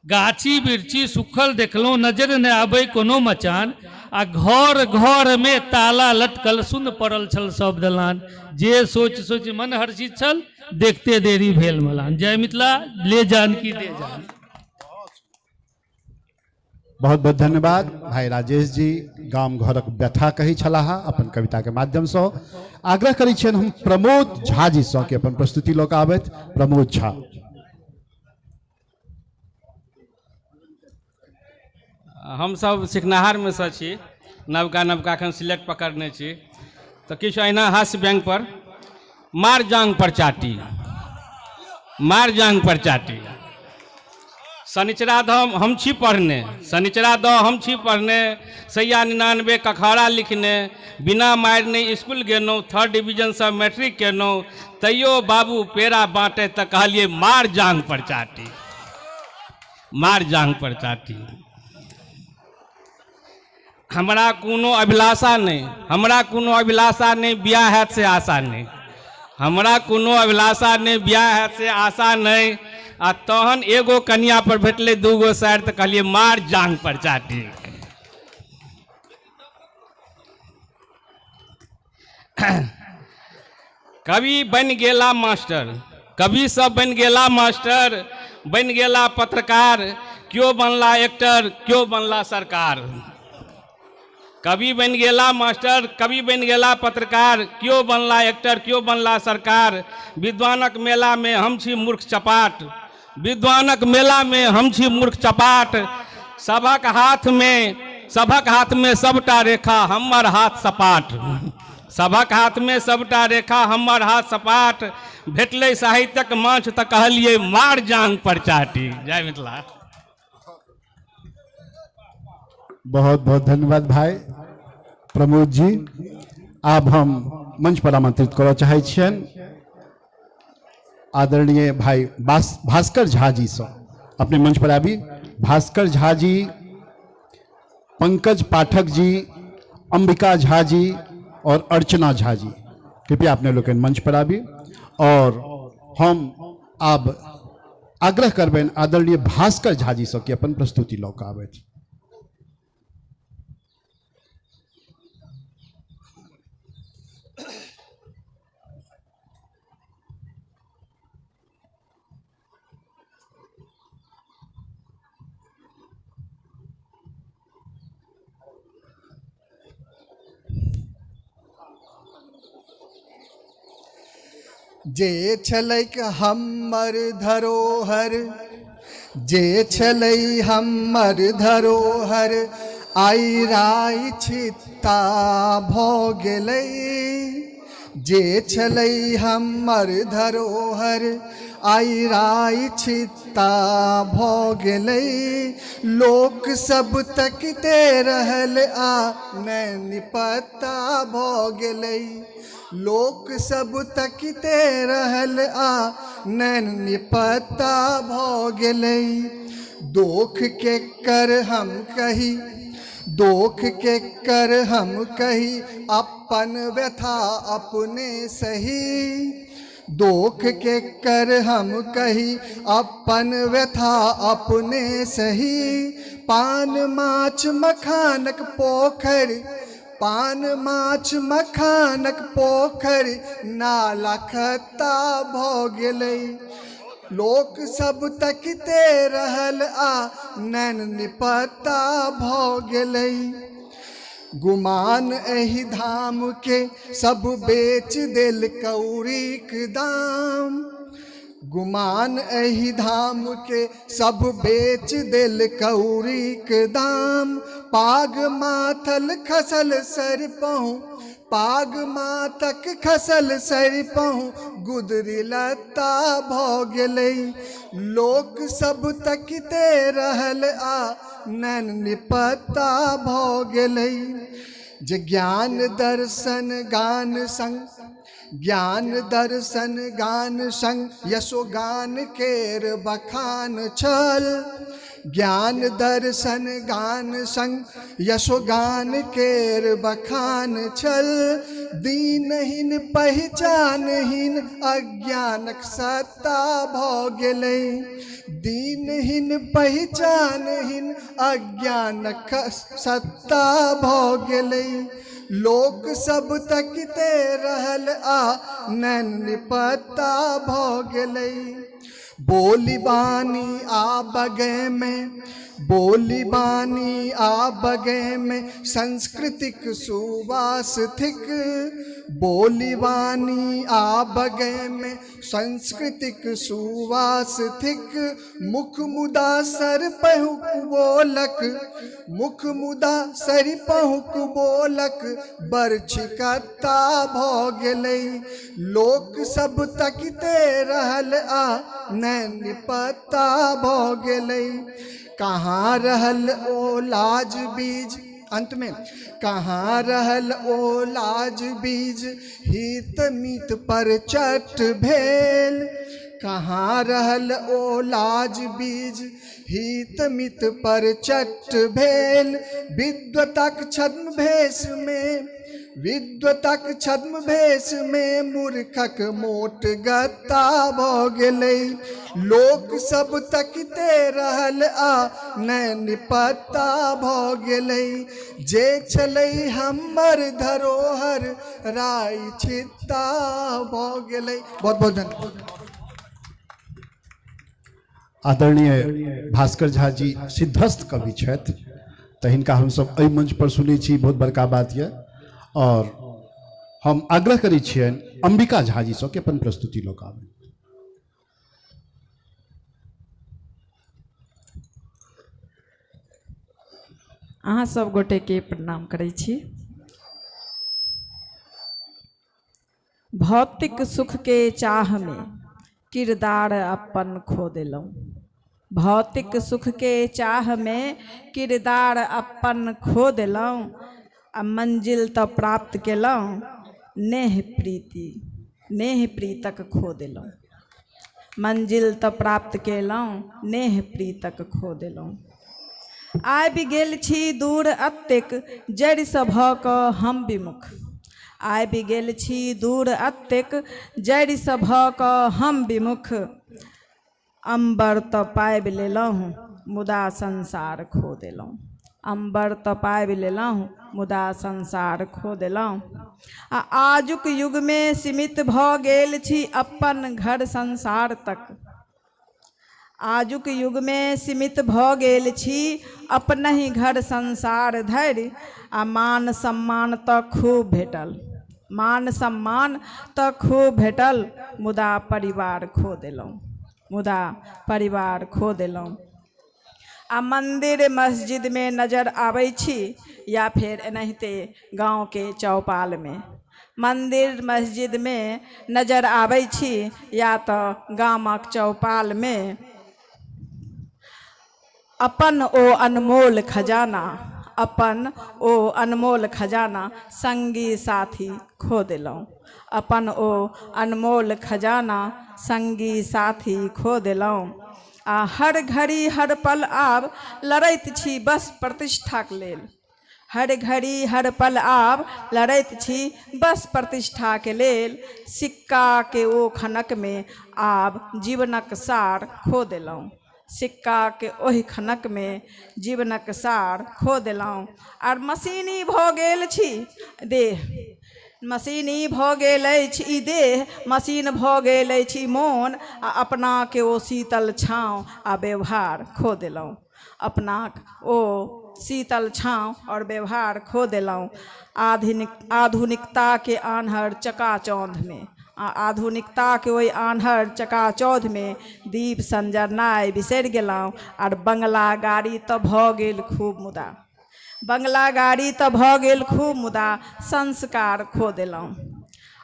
Speaker 13: गाछी बिरछी सुखल देखलहुँ, नजर नहि आबै कोनो मचान, आ घर घर में ताला लटकल सुन पड़ल छल सब दलान। जे सोच सोच मन हर्षित छल देखते देरी भेल मलान। जय मिथिला, ले जानकी दे जान।
Speaker 16: बहुत बहुत धन्यवाद भाई राजेश जी। गाम घरक व्यथा कहै छलाह अपन कविता के माध्यम से। आग्रह करै छियनि हम प्रमोद झा जी सँ कि अपन प्रस्तुति लऽ कऽ आबथि। प्रमोद झा।
Speaker 19: हमसब सिखनाहारमे सँ छी। नवका नवका एखन सिलेक्ट पकड़ने छी, तऽ किछु अहिना हास्य व्यंग पर। मार जांग पर चाटी, मार जांग पर चाटी। शनिचरा दऽ हम छी पढ़ने, शनिचरा दऽ हम छी पढ़ने, सैया 99 कखहरा लिखने, बिना मारि नहि इसकुल गेलहुँ, थर्ड डिवीजनसँ मैट्रिक केलहुँ, तैयो बाबू पेड़ा बाँटे तऽ कहलियै मार जांग पर चाटी, मार जांग पर चाटी। हमरा कोनो अभिलाषा नहि, हमरा कोनो अभिलाषा नहि, बियाह हैत से आशा नहि, हमरा कोनो अभिलाषा नहि, बियाह हैत से आशा नहि। आ तहन एगो कनिया पर भेटलै दूगो सारि, तऽ कहलियै मार जांग पर चाटी। कवि बनि गेला मास्टर, कवि सब बनि गेला मास्टर, बनि गेला पत्रकार, क्यों बनला एक्टर, क्यों बनला सरकार। कवि बनि गेला मास्टर, कवि बनि गेला पत्रकार, क्यों बनला एक्टर, क्यों बनला सरकार। विद्वानक मेला में हम छी मूर्ख चपाट, विद्वानक मेला में हम छी मूर्ख चपाट। सभक हाथ में, सभक हाथ में सबटा रेखा, हमर हाथ सपाट। सभक हाथ में सबटा रेखा, हमर हाथ सपाट। भेटलै साहित्यक माछ तऽ कहलियै मार जांग पर चाटी। जय मिथिला।
Speaker 16: बहुत बहुत धन्यवाद भाई प्रमोद जी। आब हम मंच पर आमंत्रित करऽ चाहै छियनि आदरणीय भाई भास्कर झा जी सँ। अपने मंच पर आबी। भास्कर झा जी, पंकज पाठक जी, अंबिका झा जी और अर्चना झा जी, कृपया अपने लोकनि मंच पर आबी। और हम आब आग्रह करबनि आदरणीय भास्कर झा जी सँ कि अपन प्रस्तुति लऽ कऽ आबथि।
Speaker 20: जे छलैक हमर धरोहर, जे छलै हमर धरोहर, आइ राइ छित्ता भऽ गेलै। जे छलै हमर धरोहर, आइ राइ छित्ता भऽ गेलै। लोक सब तकिते रहल आ नैन पत्ता भऽ गेलै। लोक सब तकिते रहल आ नैन निपत्ता भऽ गेलै। दोख के कर हम कही, दोख के कर हम कही, अपन व्यथा अपने सही। दोख के कर हम कही, अपन व्यथा अपने सही। पान माछ मखानक पोखरि, पान माछ मखानक पोखरि, नाला खत्ता भऽ गेलै। लोक सब तकिते रहल आ नैन निपत्ता भऽ गेलै। गुमान एहि धाम के सब बेच देल कौड़ीक दाम। गुमान एहि धाम के सब बेच देल कौड़ीक दाम। पाग माथल खसल सरिपहुँ, पाग माथक खसल सरिपहुँ, गुदरी लत्ता भऽ गेलै। लोक सब तकिते रहल आ नैन निपत्ता भऽ गेलै। जे ज्ञान दर्शन गान संग, ज्ञान दर्शन गान संग, यशोगान केर बखान छल। ज्ञान दर्शन गान संग, यशोगान केर बखान छल। दीनहीन पहिचानहीन अज्ञानक सत्ता भऽ गेलै। दीनहीन पहिचानहीन अज्ञानक सत्ता भऽ गेलै। लोक सब तकिते रहल आ नैन निपत्ता भऽ गेलै। बोली बानी आ बगे में, बोली बानी आ बगे में सांस्कृतिक सुवास थिक। बोली बानी आ बगे में सांस्कृतिक सुवास थिक। मुख मुदा सर पहुक बोलक, मुख मुदा सर पहुक बोलक, बरछिकत्ता भ गेलै। लोक सब तकिते रहल आ नैन पत्ता भ गेलै। कहाँ रहल ओ लाज बीज, अंत में कहाँ रहल ओ लाज बीज, हित मित पर चट भेल। कहाँ रहल ओ लाज बीज, हित मित पर चट भेल। विद्वतक छद्म भेष में, विद्वतक छद्म भेष में मूर्खक मोट गत्ता भ गेलै। लोक सब तकिते रहल आ नैन पत्ता भ गेलै। जे छलै हमर धरोहर राय छित्ता भ गेलै। बहुत बहुत धन्यवाद।
Speaker 16: आदरणीय भास्कर झा जी सिद्धस्थ कवि छथि, तऽ हिनका हमसब एहि मंच पर सुनै छी, बहुत बड़का बात यऽ। और हम आग्रह करै छियनि अंबिका झा जी सँ कि अपन प्रस्तुति लऽ कऽ आबथि।
Speaker 4: अहाँ सब गोटेके प्रणाम करै छी। भौतिक सुख के चाह में किरदार अपन खो देलहुँ। भौतिक सुख के चाह में किरदार अपन खो देलहुँ आ मंजिल तऽ प्राप्त केलहुँ, नेह प्रीति नेह प्रीतक खो देलहुँ। मंजिल तऽ प्राप्त केलहुँ, नेह प्रीतक खो देलहुँ। आबि गेल छी दूर अतेक, जड़िसँ भऽ कऽ हम विमुख। आबि गेल छी दूर अतेक, जड़िसँ भऽ कऽ हम विमुख। अम्बर तऽ पाबि लेलहुँ, मुदा संसार खो देलहुँ। अम्बर तऽ पाबि लेलहुँ, मुदा संसार खो देलहुँ। आ आजुक युगमे सीमित भऽ गेल छी अपन घर संसार तक। आजुक युगमे सीमित भऽ गेल छी अपनहि घर संसार धरि। आ मान सम्मान तऽ खूब भेटल, मान सम्मान तऽ खूब भेटल, मुदा परिवार खो देलहुँ, मुदा परिवार खो देलहुँ। आ मन्दिर मस्जिदमे नजर आबै छी या फेर एनाहिते गाँवके चौपालमे। मन्दिर मस्जिदमे नजर आबै छी या तऽ गामक चौपालमे। अपन ओ अनमोल खजाना, अपन ओ अनमोल खजाना संगी साथी खो देलहुँ। अपन ओ अनमोल खजाना संगी साथी खो देलहुँ। आ हर घड़ी हर पल आब लड़ैत छी बस प्रतिष्ठाके लेल। हर घड़ी हर पल आब लड़ैत छी बस प्रतिष्ठाके लेल। सिक्काके ओ खनकमे आब जीवनक सार खो देलहुँ। सिक्काके ओहि खनकमे जीवनक सार खो देलहुँ। आर मशीनी भऽ गेल छी देह, मशीनी भऽ गेल अछि ई देह, मशीन भऽ गेल अछि ई मोन। आ अपनाके ओ शीतल छाँव आ व्यवहार खो देलहुँ। अपनाक ओ शीतल छाँव आओर व्यवहार खो देलहुँ। आधुनिकताके आन्हर चकाचौंधमे, आ आधुनिकताके ओहि आन्हर चकाचौंधमे दीप संजरनाइ बिसरि गेलहुँ। आर बंगला गाड़ी तऽ भऽ गेल खूब मुदा, बंगला गाड़ी तऽ भऽ गेल खूब मुदा संस्कार खो देलहुँ।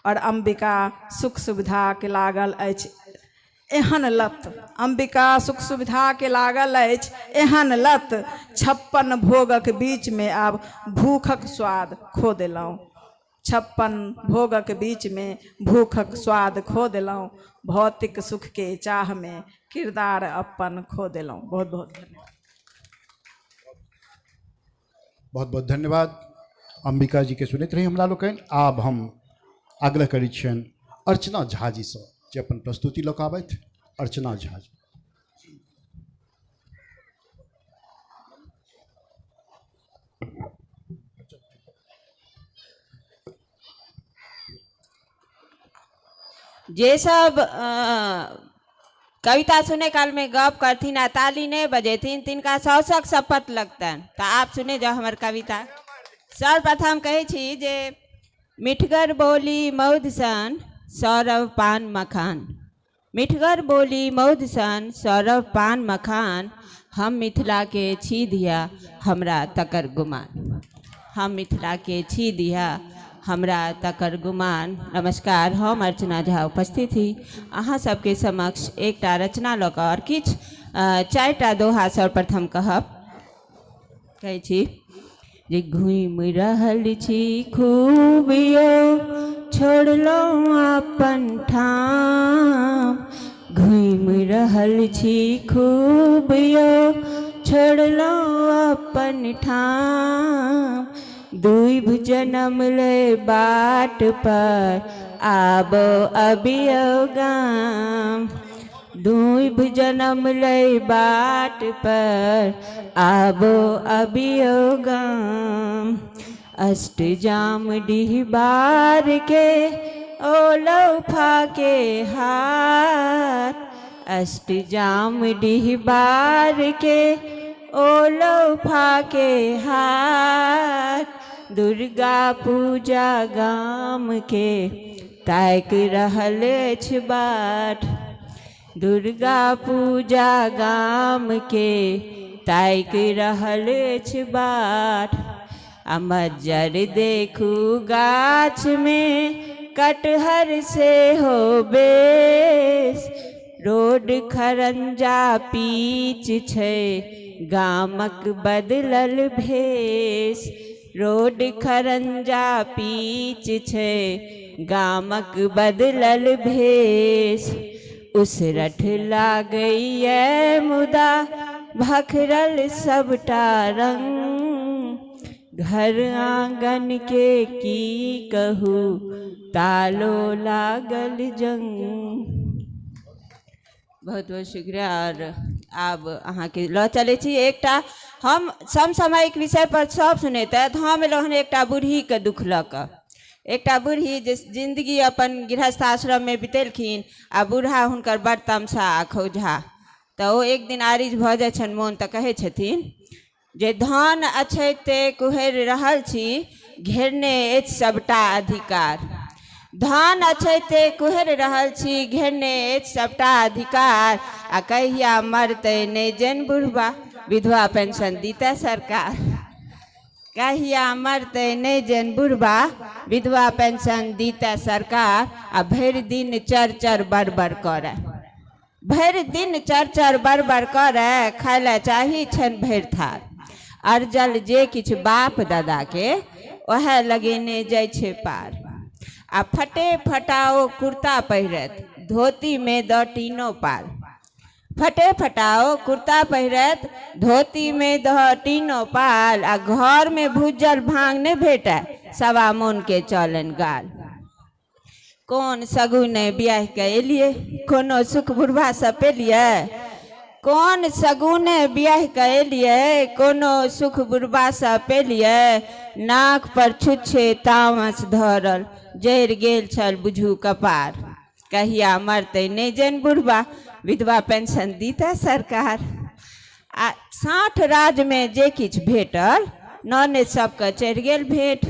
Speaker 4: आओर अंबिका सुख सुविधाके लागल अछि एहन लत, अंबिका सुख सुविधाके लागल अछि एहन लत। 56 भोगक बीचमे आब भूखक स्वाद खो देलहुँ। 56 भोगक बीचमे भूखक स्वाद खो देलहुँ। भौतिक सुखके चाहमे किरदार अपन खो देलहुँ। बहुत बहुत धन्यवाद।
Speaker 16: बहुत बहुत धन्यवाद अंबिका जी के सुनैत रही हमरा लोकनि। आब हम आग्रह करै छियनि अर्चना झा जी सँ जे अपन प्रस्तुति लऽ कऽ आबथि। अर्चना झा जी।
Speaker 6: जे सब कविता सुने कालमे गप करथिन आ ताली नहि बजेथिन तिनका साउसक शपथ लगतनि। तऽ आब सुने जाउ हमर कविता। सर्वप्रथम कहै छी जे मिठगर बोली मौध सन सौरभ पान मखान, मिठगर बोली मौध सन सौरभ पान मखान, हम मिथिला के छी धिया हमरा तकर गुमान, हम मिथिला के छी धिया हमरा तकर गुमान। नमस्कार, हम अर्चना झा उपस्थित ही अहाँ सबके समक्ष एकटा रचना लऽ कऽ आओर किछु 4टा दोहा सर्वप्रथम कहब। कहै छी जे घूमि रहल छी खूब यौ छोड़लहुँ अपन ठाम, घूमि रहल छी खूब यौ छोड़लहुँ अपन ठाम, दुइभ जनम ले बाट पर आबो अबियौ गाम, दुइभ जनम ले बाट पर आबो अबियौ गाम, अष्टजाम डिहबार के ओलौ फाके हाथ, अष्टजाम डिहबार के ओलौ फाके हाथ, दुर्गा पूजा गाम के ताकि रहल अछि बाट, दुर्गा पूजा गाम के ताकि रहल अछि बाट, आ मज्जर देखू गाछ में कटहर से हो बेस, रोड खरंजा पीच छै गामक बदलल भेष, रोड खरंजा पीच छै गामक बदलल भेष, उसरठ लागैए मुदा भखरल सबटा रंग, घर आंगन के की कहू तालो लागल जंग। बहुत बहुत शुक्रिया। और आब अहाँके लऽ चलै छी एकटा हम समसामयिक विषय पर सब सुनेतै। हम एलहुँ हन एकटा बूढ़ीके दुख लऽ कऽ। एकटा बूढ़ी जे जिंदगी अपन गृहस्थाश्रममे बितेलखिन आ बूढ़ा हुनकर बड़ तमसा आ खौझा, तऽ ओ एक दिन आरिज भऽ जाइ छनि मोन, तऽ कहै छथिन जे धन अछैते कुहरि रहल छी घेरने अछि सबटा अधिकार, धन अछैते कुहरि रहल छी घेरने अछि सबटा अधिकार, आ कहिया मरतै नहि जन बुढ़बा विधवा पेंशन दीतै सरकार, कहिया मरतै नहि जन बुढ़बा विधवा पेंशन दीतै सरकार, आ भरि दिन चर चर बड़बड़ करए, भरि दिन चर चर बड़बड़ करए, खाय लए चाही छनि भरि थार, अरजल जे किछु बाप दादाके ओएह लगेने जाइ छै पार, आ फटे फटाओ कुर्ता पहिरत धोतीमे दऽ टीनो पार, फटे फटाओ कुर्ता पहिरत धोतीमे दऽ टीनो पाल, आ घरमे भूजल भांग नहि भेटय सवा मोनके चलन गाल। कोन सगुने बियाह के एलियै कोनो सुख बुढ़बा से पेलियै, कोन सगुने बियाह के एलियै कोनो सुख बुढ़बा से पेलियै, नाक पर छुच्छे तामस धरल जरि गेल छल बुझू कपार, कहिया मरतै नहि जन बुढ़बा विधवा पेंशन दीतै सरकार। आ 60 राजमे जे किछु भेटल ननैद सबके चढ़ि गेल भेंट,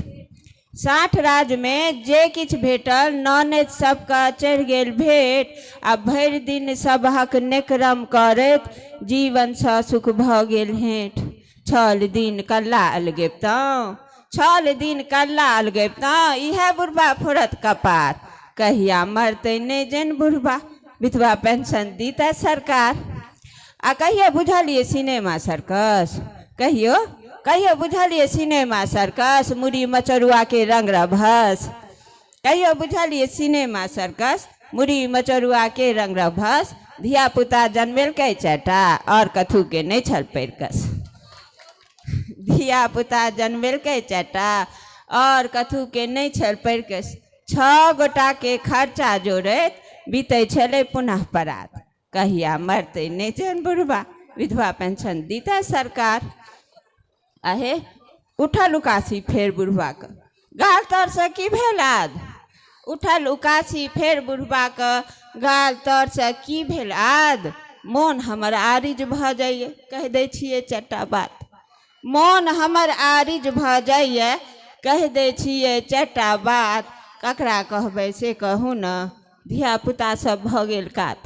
Speaker 6: 60 राजमे जे किछु भेटल ननैद सबके चढ़ि गेल भेंट, आ भरि दिन सबहक नेकरम करैत जीवनसँ सुख भऽ गेल हेठ, छल दिन कल्ला अलगेबतहुँ, छल दिन कल्ला अलगेबतहुँ, इएह बुढ़बा फोड़त कपार, कहिया मरतै नहि जन बुढ़बा विधवा पेंशन दीतै सरकार। आ कहियो बुझलियै सिनेमा सर्कस, कहियो कहियो बुझलियै सिनेमा सर्कस मुड़ी मचरुआ के रंग रभस, कहियो बुझलियै सिनेमा सर्कस मुड़ी मचरुआ के रंग रभस, धिया पुता जनमेलकै 4टा और कथू के नहि छल पैरकस, धिया पुता जनमेलकै 4टा और कथू के नहि छल पैरकस, 6 गोटा के खर्चा जोड़ैत बीतै छलै पुनः परात, कहिया मरतै नहि जन बुढ़बा विधवा पेंशन दीतै सरकार। अहे उठल उकासी फेर बुढ़बाके गाल तरसँ की भेल आद, उठल उकासी फेर बुढ़बाके गाल तरसँ की भेल आद, मोन हमर आरिज भऽ जाइए कहि दै छियै चारिटा बात। मोन हमर आरिज भऽ जाइए कहि दै छियै चारिटा बात, ककरा कहबै से कहू ने, धियापुता सब भऽ गेल कात।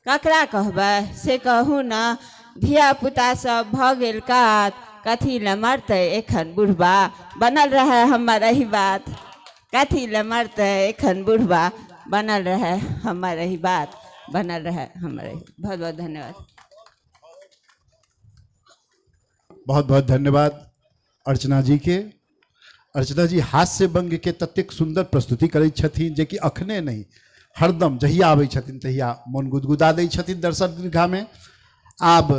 Speaker 6: ककरा कहबै से कहू ने, धियापुता सब भऽ गेल कात, कथी लए मरतै एखन बुढ़बा, बनल रहै हमर एहि बात। कथी लए मरतै एखन बुढ़बा, बनल रहै हमर एहि बात, बनल रहै हमर एहि। बहुत बहुत धन्यवाद।
Speaker 16: बहुत बहुत धन्यवाद अर्चना जी के। अर्चना जी हास्य व्यंग्य के ततेक सुन्दर प्रस्तुति करै छथिन जे कि अखने नहि, हरदम जहिया आबै छथिन तहिया मन गुदगुदा दै छथिन दर्शक दीर्घा में। आब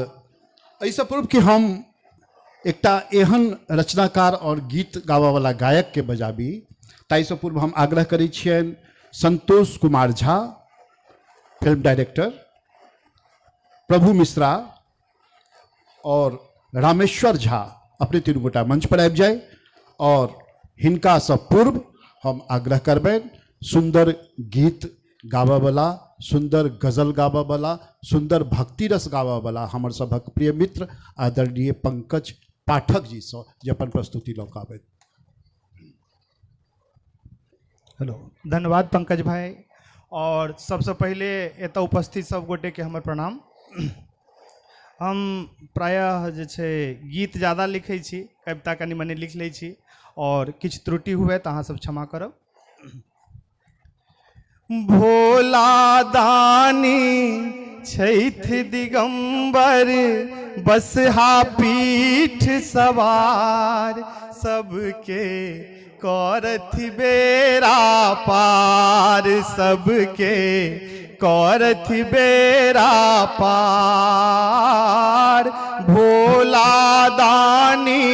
Speaker 16: एहिसँ पूर्व कि हम एकटा एहन रचनाकार और गीत गाबऽवला गायक के बजाबी, ताहिसँ पूर्व हम आग्रह करै छियनि संतोष कुमार झा फिल्म डायरेक्टर, प्रभु मिश्रा और रामेश्वर झा अपने तीनू गोटा मंच पर आबि जाय और हिनकासँ पूर्व हम आग्रह करबनि सुन्दर गीत गाबऽवला, सुन्दर गजल गाबऽवला, सुन्दर भक्ति रस गाबऽवला हमर सभक प्रिय मित्र आदरणीय पंकज पाठक जीसँ जे अपन प्रस्तुति लऽ कऽ आबथि।
Speaker 15: हेलो, धन्यवाद पंकज भाई। और सबसे पहले एतऽ उपस्थित सब गोटे के हमर प्रणाम। हम प्रायः जे छै गीत ज़्यादा लिखै छी, कविता कनि मनि लिख लै छी और किछु त्रुटि हुए तऽ अहाँ सब क्षमा करब। भोला दानी छथि दिगंबर, बसहा पीठ सवार, सबके करथि बेरा पार, सबके करथि बेरा पार। भोला दानी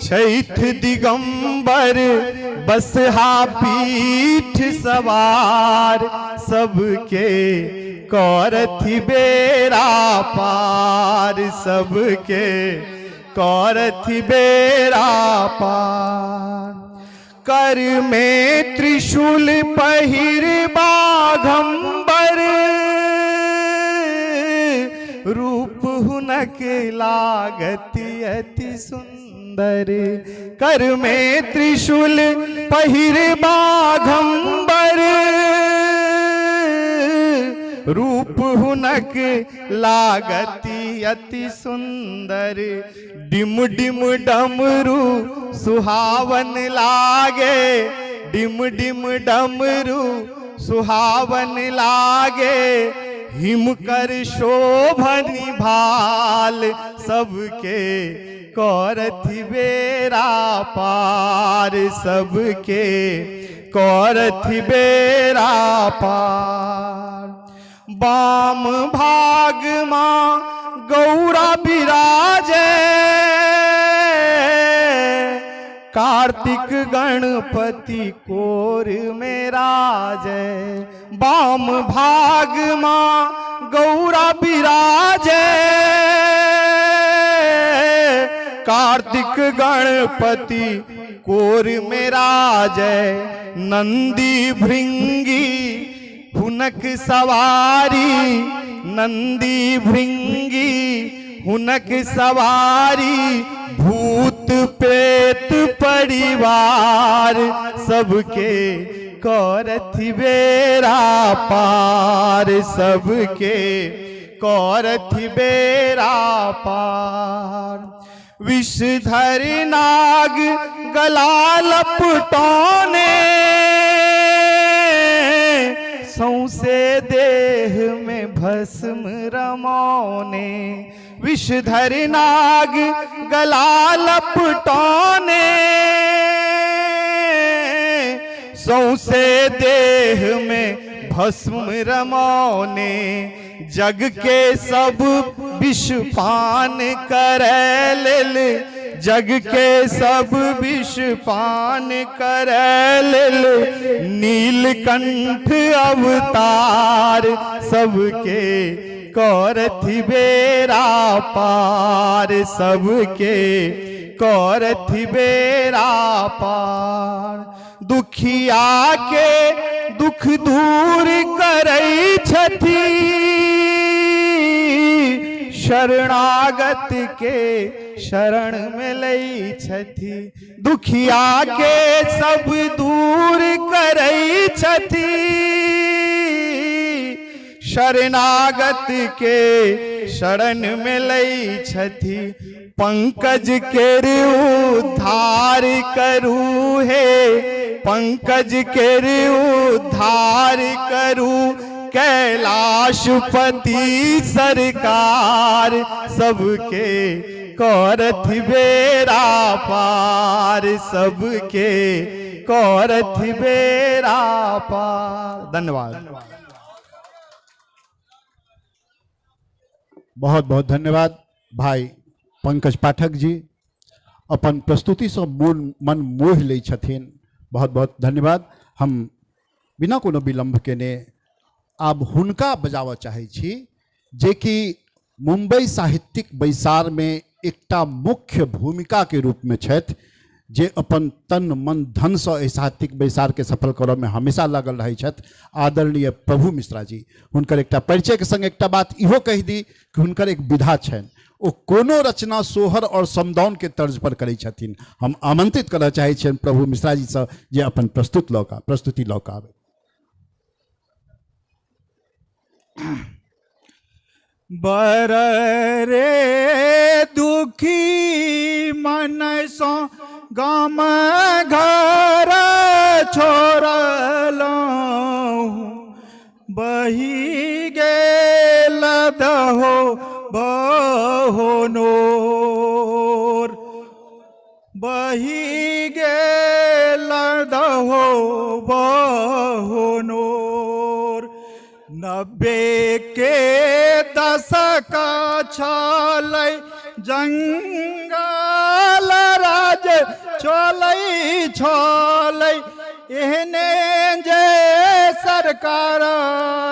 Speaker 15: छथि दिगंबर, बसहा पीठ सवार, सबके करथि बेरा पार, सबके करथि बेरा पार। कर में त्रिशूल पहिर बाघंबर, रूप हुनक लागति अति सुंदर। कर में त्रिशूल पहिर बाघंबर, रूप हुनक लागति अति सुंदर। डिम डिम डमरू सुहावन लागे, डिम डिम डमरू सुहावन लागे, हिमकर शोभनि भाल, सबके करथि बेरा पार, सबके करथि बेरा पार। बाम भाग माँ गौरा विराजे, कार्तिक गणपति कोर में राजे। बाम भाग माँ गौरा विराजे, कार्तिक गणपति कोर में राजे। नंदी भृंगी हुनक सवारी, नंदी भृंगी हुनक सवारी, भूत प्रेत परिवार, सबके करथि बेरा पार, सबके करथि बेरा पार। विषधर नाग गला लपटौने, सौंसे देह में भस्म रमौने। विषधर नाग गला लपटौने, सौंसे देह में भस्म रमौने। जग के सब विष पान करे लेल, जग के सब विष पान करे लेल, नीलकंठ अवतार, सबके करथि बेरा पार, सबके करथि बेरा पार। दुखिया के दुख दूर करै छथि, शरणागत के शरण में लै छथि, दुखिया के सब दूर करै छथि, शरणागत के शरण में लै छथि। पंकज केर उद्धार करू हे, पंकज केर उद्धार करू, कैलाशपति सरकार सबके करथि बेरा पार, सबके करथि बेरा पार। धन्यवाद।
Speaker 16: बहुत बहुत धन्यवाद भाई पंकज पाठक जी, अपन प्रस्तुतिसँ मन मोहि लै छथिन। बहुत बहुत धन्यवाद। हम बिना कोनो विलम्ब केने आब हुनका बजाबऽ चाहै छी जेकि मुंबई साहित्यिक बैसारमे एकटा मुख्य भूमिकाके रूपमे छथि, जे अपन तन मन धनसँ एहि साहित्यिक बैसारके सफल करऽमे हमेशा लागल रहै छथि, आदरणीय प्रभु मिश्रा जी। हुनकर एकटा परिचयके संग एकटा बात इहो कहि दी कि हुनकर एक विधा छनि, ओ कोनो रचना सोहर और समदाउन के तर्ज पर करै छथिन। हम आमंत्रित करऽ चाहै छियनि प्रभु मिश्रा जीसँ जे अपन प्रस्तुति लऽ कऽ आबै।
Speaker 2: बर रे दुखी मन सो गाम घर छोड़लहुँ, बही गेल दहो बहो नोर, बही गेल दहो बहो नोर। 90 के दशक छलै जंगल राज चलै छलै, एहने जे सरकार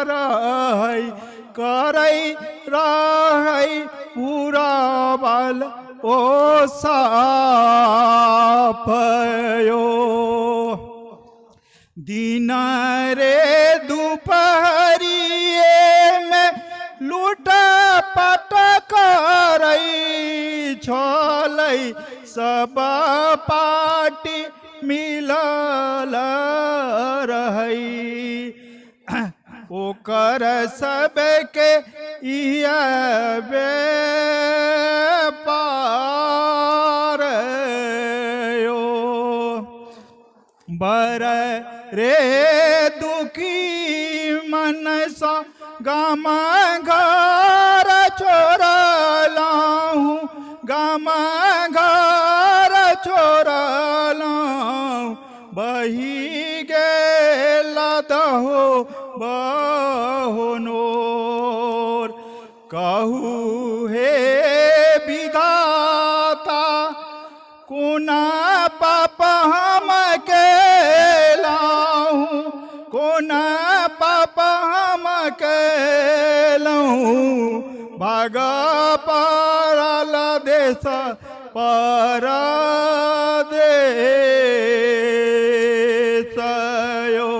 Speaker 2: रहै करै रहै पूरा बल ओ सापयो। दिन रे दुपहरिए में लूट पट करै छलै, सब पार्टी मिलल रहै, ओकर सबके इहे व्यापार यो। बर रे दुखी मन सँ गाम घर छोड़लहुँ, गाम घर छोड़लहुँ, बही गेल दहो बहो नोर। कहू हे विधाता कोना पाप हम केलहुँ, कोना पाप हम केलहुँ, भाग पड़ल देश परदेश यो।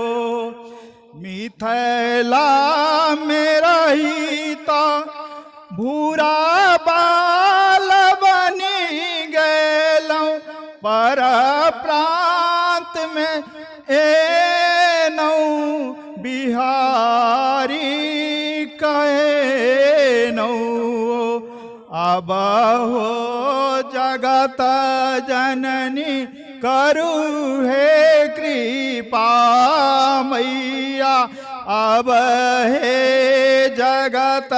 Speaker 2: मिथिला में रही त भूरा बाल बनी गेलहुँ, पर प्रांत में एनौ बिहारी कहेनौ। अब हो जगत जननी करू हे कृपा मैया, अब हे जगत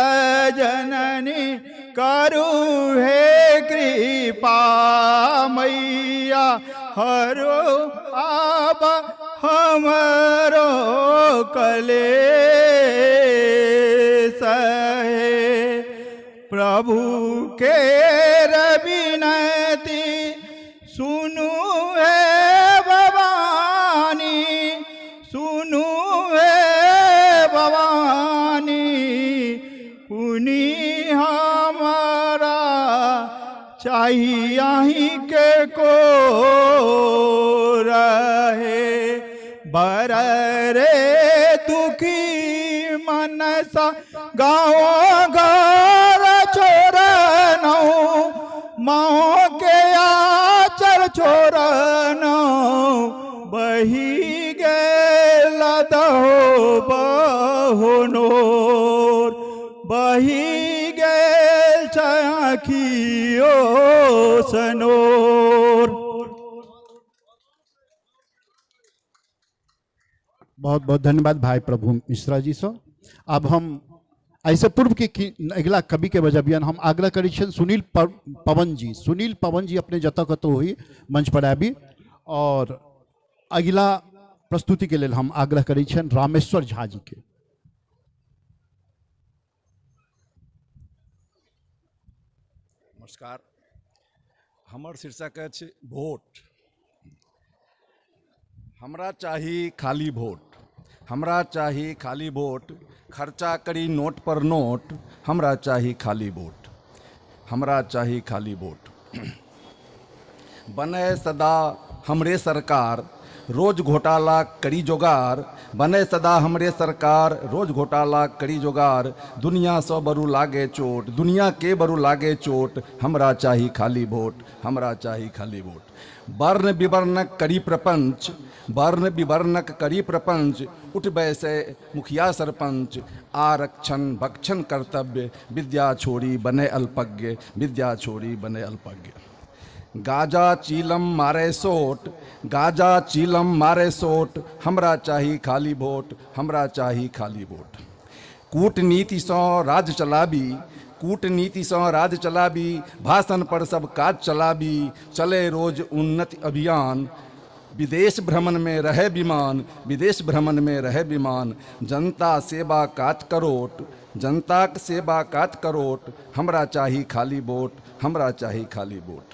Speaker 2: जननी करू हे कृपा मैया, हरो अब हमरो कलेश हे। प्रभु के विनती सुनु हे भवानी, सुनु हे भवानी, पुनि हमारा चाहिए के को रहे। बर रे दुखी मनसा गाँव घर छोड़नौ, माँ के आचर छोड़नौ, बही गेल दहो बहोनोर, बही गेल आँखियो सनोर।
Speaker 16: बहुत बहुत धन्यवाद भाई प्रभु मिश्रा जी से। अब हम ऐसे पूर्व के अगिला कवि के बजबियन हम आग्रह करै छियनि सुनील पवन जी, सुनील पवन जी अपने जतऽ कतौ होई मंच पर आबी और अगिला प्रस्तुति के लेल हम आग्रह करै छियनि रामेश्वर झा जी के।
Speaker 5: नमस्कार, हमर शीर्षक अछि वोट। हमरा चाही खाली वोट, हमरा चाही खाली वोट, खर्चा करी नोट पर नोट, हमरा चाही खाली वोट, हमरा चाही खाली वोट। बने सदा हमरे सरकार, रोज घोटाला करी जोगार, बने सदा हमरे सरकार, रोज घोटाला करी जोगार, दुनिया सँ बरू लागे चोट, दुनिया के बरू लागे चोट, हमरा चाही खाली वोट, हमरा चाही खाली वोट। वर्ण विवर्णक करी प्रपंच, वर्ण विवर्णक करी प्रपंच, उठ बैसे मुखिया सरपंच, आरक्षण भक्षण कर्तव्य, विद्या छोड़ी बने अल्पज्ञ, विद्या छोड़ी बने अल्पज्ञ। गाजा चीलम मारे सोट, गाजा चीलम मारे सोट, हमरा चाही खाली वोट, हमरा चाही खाली वोट। कूटनीति सँ राज चलाबी, कूटनीति सँ राज चलाबी, भाषण पर सब काज चलाबी, चले रोज उन्नति अभियान, विदेश भ्रमण में रहे विमान, विदेश भ्रमण में रहे विमान, जनता सेवा कात करोट, जनताक सेवा कात करोट, हमरा चाही खाली वोट, हमरा चाही खाली वोट।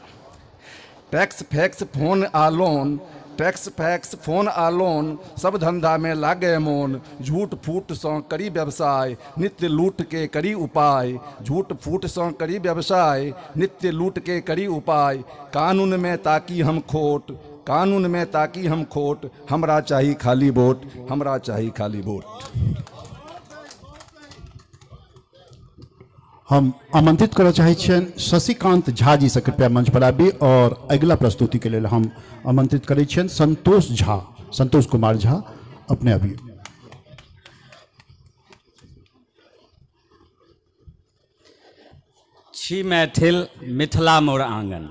Speaker 5: टैक्स फैक्स फोन आ लोन, टैक्स फैक्स फोन आ लोन, सब धंधा में लागे मोन, झूठ फूट सँ करी व्यवसाय, नित्य लूट के करी उपाय, झूठ फूट सँ करी व्यवसाय, नित्य लूट के करी उपाय, कानून में ताकि हम खोट, कानून में ताकि हम खोट, हमरा चाही खाली वोट, हमरा चाही खाली वोट।
Speaker 16: हम आमंत्रित करऽ चाहै छियनि शशिकांत झा जी से कृपया मंच पर आबी और अगिला प्रस्तुति के लेल हम आमंत्रित करै छियनि संतोष झा, संतोष कुमार झा अपने आबी।
Speaker 21: छी मैथिल मिथिला मोर आंगन।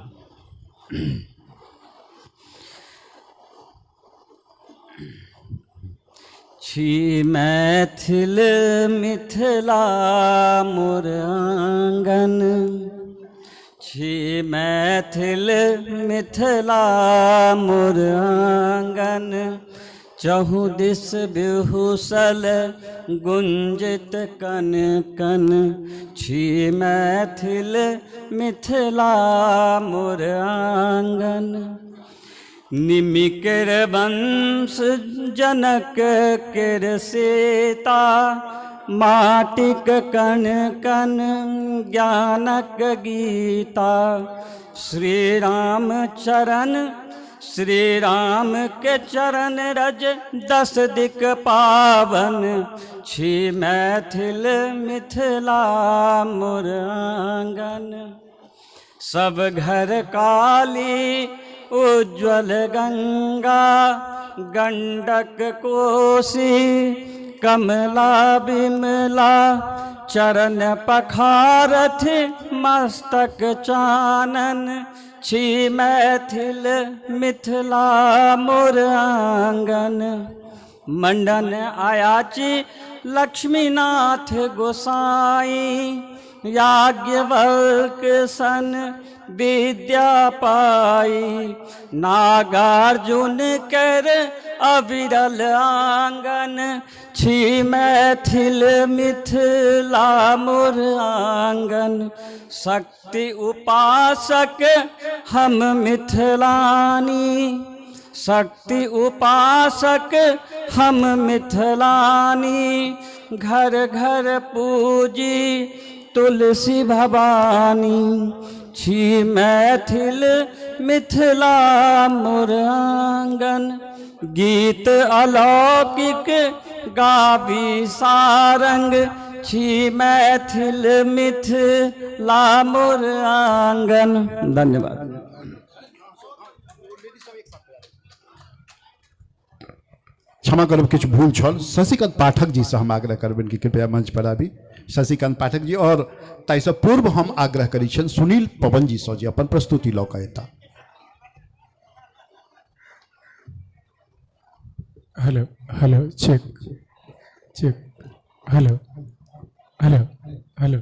Speaker 21: छी मैथिल मिथिला मोर आंगन, छी मैथिल मिथिला मोर आंगन, चहु दिस बिहुसल गुंजित कन कन, छी मैथिल मिथिला मोर आंगन। निमिकर वंश जनक केर सीता, माटिक कण कण ज्ञानक गीता, श्री राम चरण, श्री राम के चरण रज दस दिक पावन, छी मैथिल मिथिला मोर आंगन। सब घर काली उज्ज्वल गंगा, गंडक कोसी कमला बिमला, चरण पखारथ मस्तक चानन, छी मैथिल मिथिला मोर आंगन। मंडन आयाची लक्ष्मीनाथ गोसाई, याज्ञवल्क्य सन विद्या पाई, नागार्जुन कर अविरल आंगन, छी मैथिल मिथिला मोर आंगन। शक्ति उपासक हम मिथिलानी, शक्ति उपासक हम मिथिलानी, घर घर पूजी तुलसी भवानी, छी मैथिल मिथिला मोर आंगन। गीत अलौकिक गाबी सारंग छी मैथिल मिथिला मोर आंगन। धन्यवाद।
Speaker 16: क्षमा करब, किछु भूल छल। शशिकांत पाठक जी से हम आग्रह करबनि कि कृपया मंच पर आबी। शशिकांत पाठक जी, और ताहिसँ पूर्व हम आग्रह करै छियनि सुनील पवन जी सँ जे अपन प्रस्तुति लऽ कऽ एता।
Speaker 1: Hello hello, check check, hello hello hello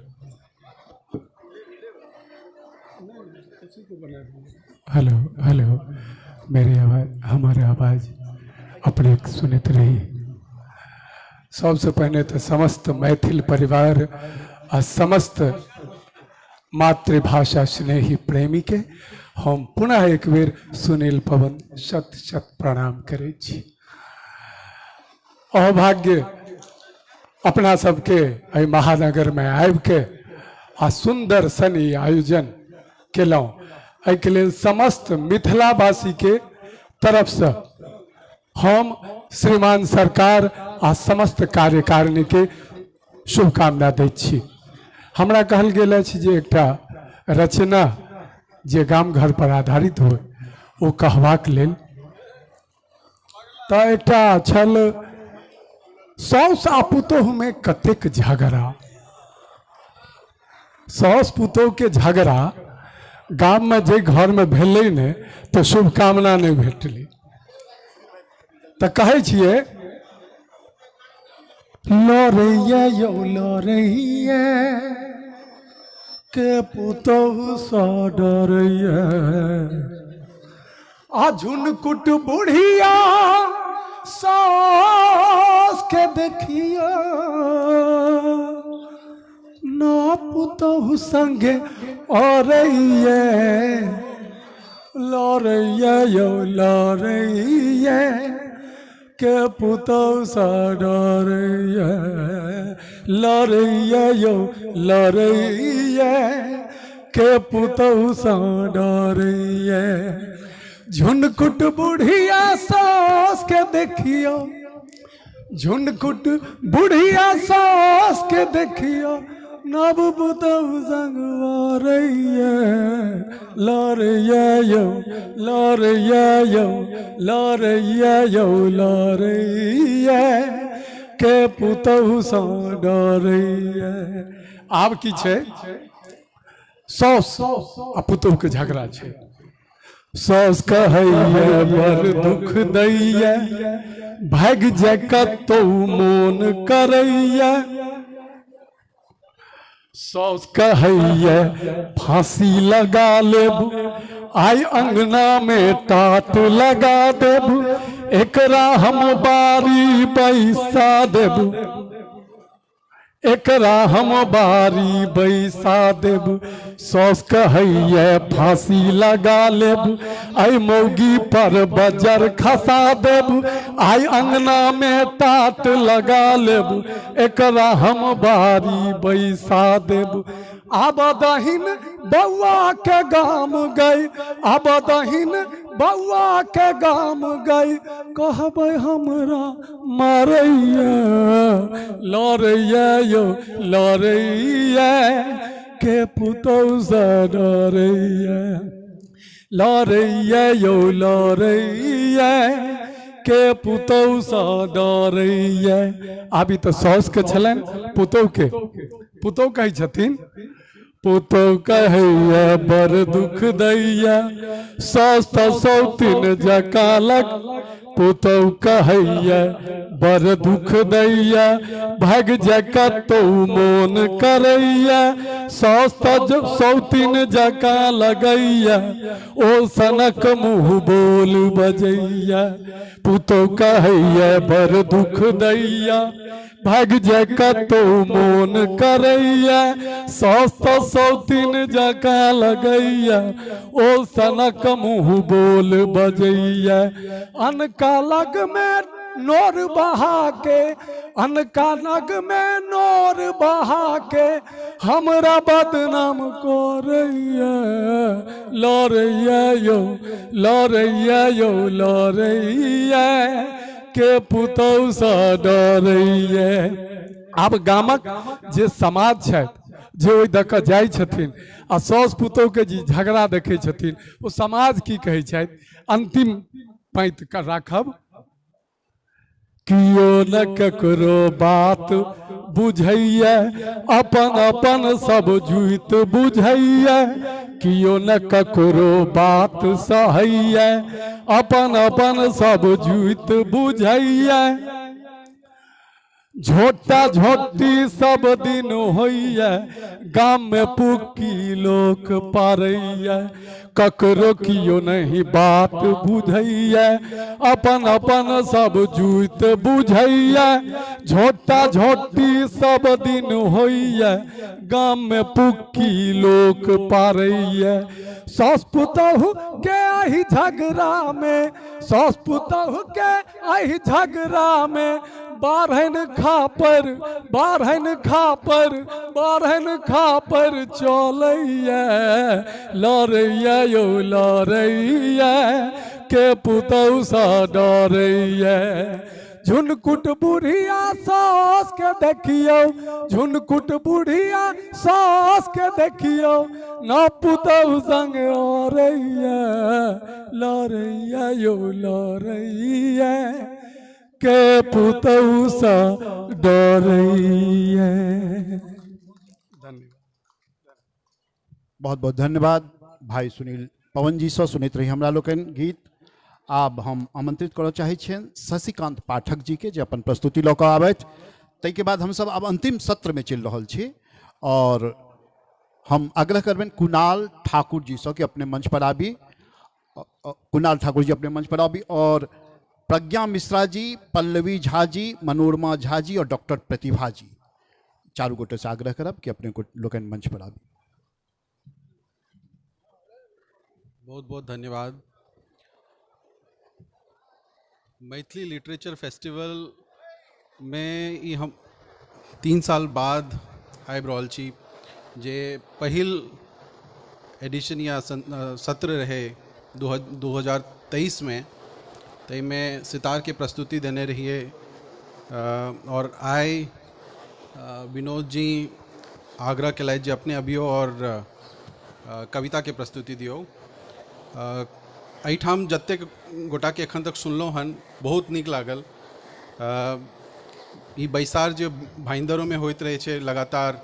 Speaker 1: hello hello, मेरी आवाज़, हमारे आवाज़ अपने सुनैत रही। सबसे पहिने तऽ समस्त मैथिल परिवार आ समस्त मातृभाषा स्नेही प्रेमी के हम पुनः एक बेर सुनील पवन शत शत प्रणाम करै छी। अभाग्य अपना सबके एहि महानगर में आबिके आ सुंदर सन ई आयोजन केलहुँ, एहिके लेल समस्त मिथिलावासी के तरफसँ हम श्रीमान सरकार आ समस्त कार्यकारिणी के शुभकामना दै छी। हमरा कहल गेल अछि जे एकटा रचना जे गाम घर पर आधारित हो ओ कहबाक लेल, तऽ एकटा छल साउस आ पुतोहुमे कतेक झगड़ा। साउस पुतोहुके झगड़ा गाममे जे घरमे भेलै ने तऽ शुभकामना नहि भेटलै। तऽ कहै छियै लड़ैया यौ लड़ैया के पुतोहु सँ डरैया, आ झुनकुट बुढ़िया सास के देखिया ना पुतोहु संगे औरैया, लड़ैया यौ लड़ैया के पुतोहु सँ डरैया, लड़ैया यौ लड़ैया के पुतोहु सँ डरैया। झुनकुट बुढ़िया सास के देखियो, झुनकुट बुढ़िया सास के देखियो नव पुतोहु संग लड़ैया, लड़ैया यौ लड़ैया यौ लड़ैया यौ लड़ैया के पुतोहु सँ डरैया। आब की छै, साउस आ पुतोहु के झगड़ा छै। साउस कहैया बड़ दुख दैया, भागि जाय कतौ मोन करैया। साउस कहैया फांसी लगा लेब, आइ अंगना में टाट लगा देब, एकरा हम बारी बैसा देब, एकरा हम बारी बैसा देब। साउस कहैया फांसी लगा लेब, आइ मौगी पर बजर खसा देब, आइ अंगना में टाट लगा लेब, एकरा हम बारी बैसा देब। आब दहिन बौआ के गाम गई, आब दहिन बौआ के गाम गई, कहबै हमरा मारैया, लड़ैया यौ लड़ैया के पुतोहु सँ डरैया, लड़ैया यौ लड़ैया के पुतोहु सँ डरैया। आब ई तऽ साउस के छलनि, पुतोहु के, पुतोहु कहै छथिन, पुतोहु कहैया बड़ दुख दैया, साउस तऽ सौतिन जकाँ लग, पुतोहु कहैया बड़ दुख दैया, भागि जाय कतौ मोन करैया, साउस तऽ सौतिन जकाँ लगैया, ओ सनक मुँह बोल बजैया। पुतोहु कहैया बड़ दुख दैया, भागि जाय कतौ मोन करैया, साउस तऽ सौतिन जकाँ लगैया, ओ सनक मुँह बोल बजैया। अनका लग में नोर बहा के, अनका नग में नोर बहा के हमरा बदनाम करैया, लड़ैया यौ लड़ैया यौ लड़ैया के पुतहु सँ डरैया। आब गामक जे समाज छथि जे ओहि दऽ कऽ जाइ छथिन आ साउस पुतोहके जे झगड़ा देखै छथिन, ओ समाज की कहै छथि, अंतिम पाँति राखब। कियो न ककरो बात बुझैया, अपन अपन सब जुइत बुझैया, कियो न ककरो बात सहैया, अपन अपन सब जुइत बुझैया। झोटा झोटी सब दिन होइया, गाम में पुकी लोक पारैया, ककरो कियो नहीं बात बुझैया, अपन अपन सब जुइत बुझैया। झोटा झोटी सब दिन होइया, गाम में पुकी लोक पारैया। सास पुतहु के आही झगड़ा में, सास पुतहु के आही झगड़ा में, बारहन खापर बारहन खापर बारहन खापर चलैया, लड़ैया यौ लड़ैया के पुतहु सँ डरैया। झुनकुट बुढ़िया सास के देखियौ, झुनकुट बुढ़िया सास के देखियौ, न पुतहु संग अरैया, लड़ैया यौ लड़ैया के पुतहु सँ डरैया।
Speaker 16: बहुत बहुत धन्यवाद भाई सुनील पवन जी सँ। सुनैत रही हमरा लोकनि गीत। आब हम आमंत्रित करऽ चाहै छियनि शशिकांत पाठक जी के जे अपन प्रस्तुति लऽ कऽ आबथि। ताहिके बाद हमसब आब अंतिम सत्रमे चलि रहल छी और हम आग्रह करबनि कुणाल ठाकुर जी सँ कि अपने मंच पर आबी, कुणाल ठाकुर जी अपने मंच पर आबी और प्रज्ञा मिश्रा जी, पल्लवी झा जी, मनोरमा झा जी और डॉक्टर प्रतिभा जी, चारू गोटे से आग्रह करब कि अपने लोकनि मंच पर आबी।
Speaker 3: बहुत बहुत धन्यवाद। मैथिली लिटरेचर फेस्टिवल में ई हम 3 साल बाद आबि रहल छी। जे पहिल एडिशन या सत्र रहे 2023 में, ताहिमे सितारके प्रस्तुति देने रहिए और आइ विनोद जी आग्रह केलथि जे अपने अबियौ और कविताके प्रस्तुति दियौ। एहिठाम जतेक गोटाके एखन तक सुनलहुँ हन बहुत नीक लागल। ई बैसार जे भाइंदरोमे होइत रहै छै लगातार,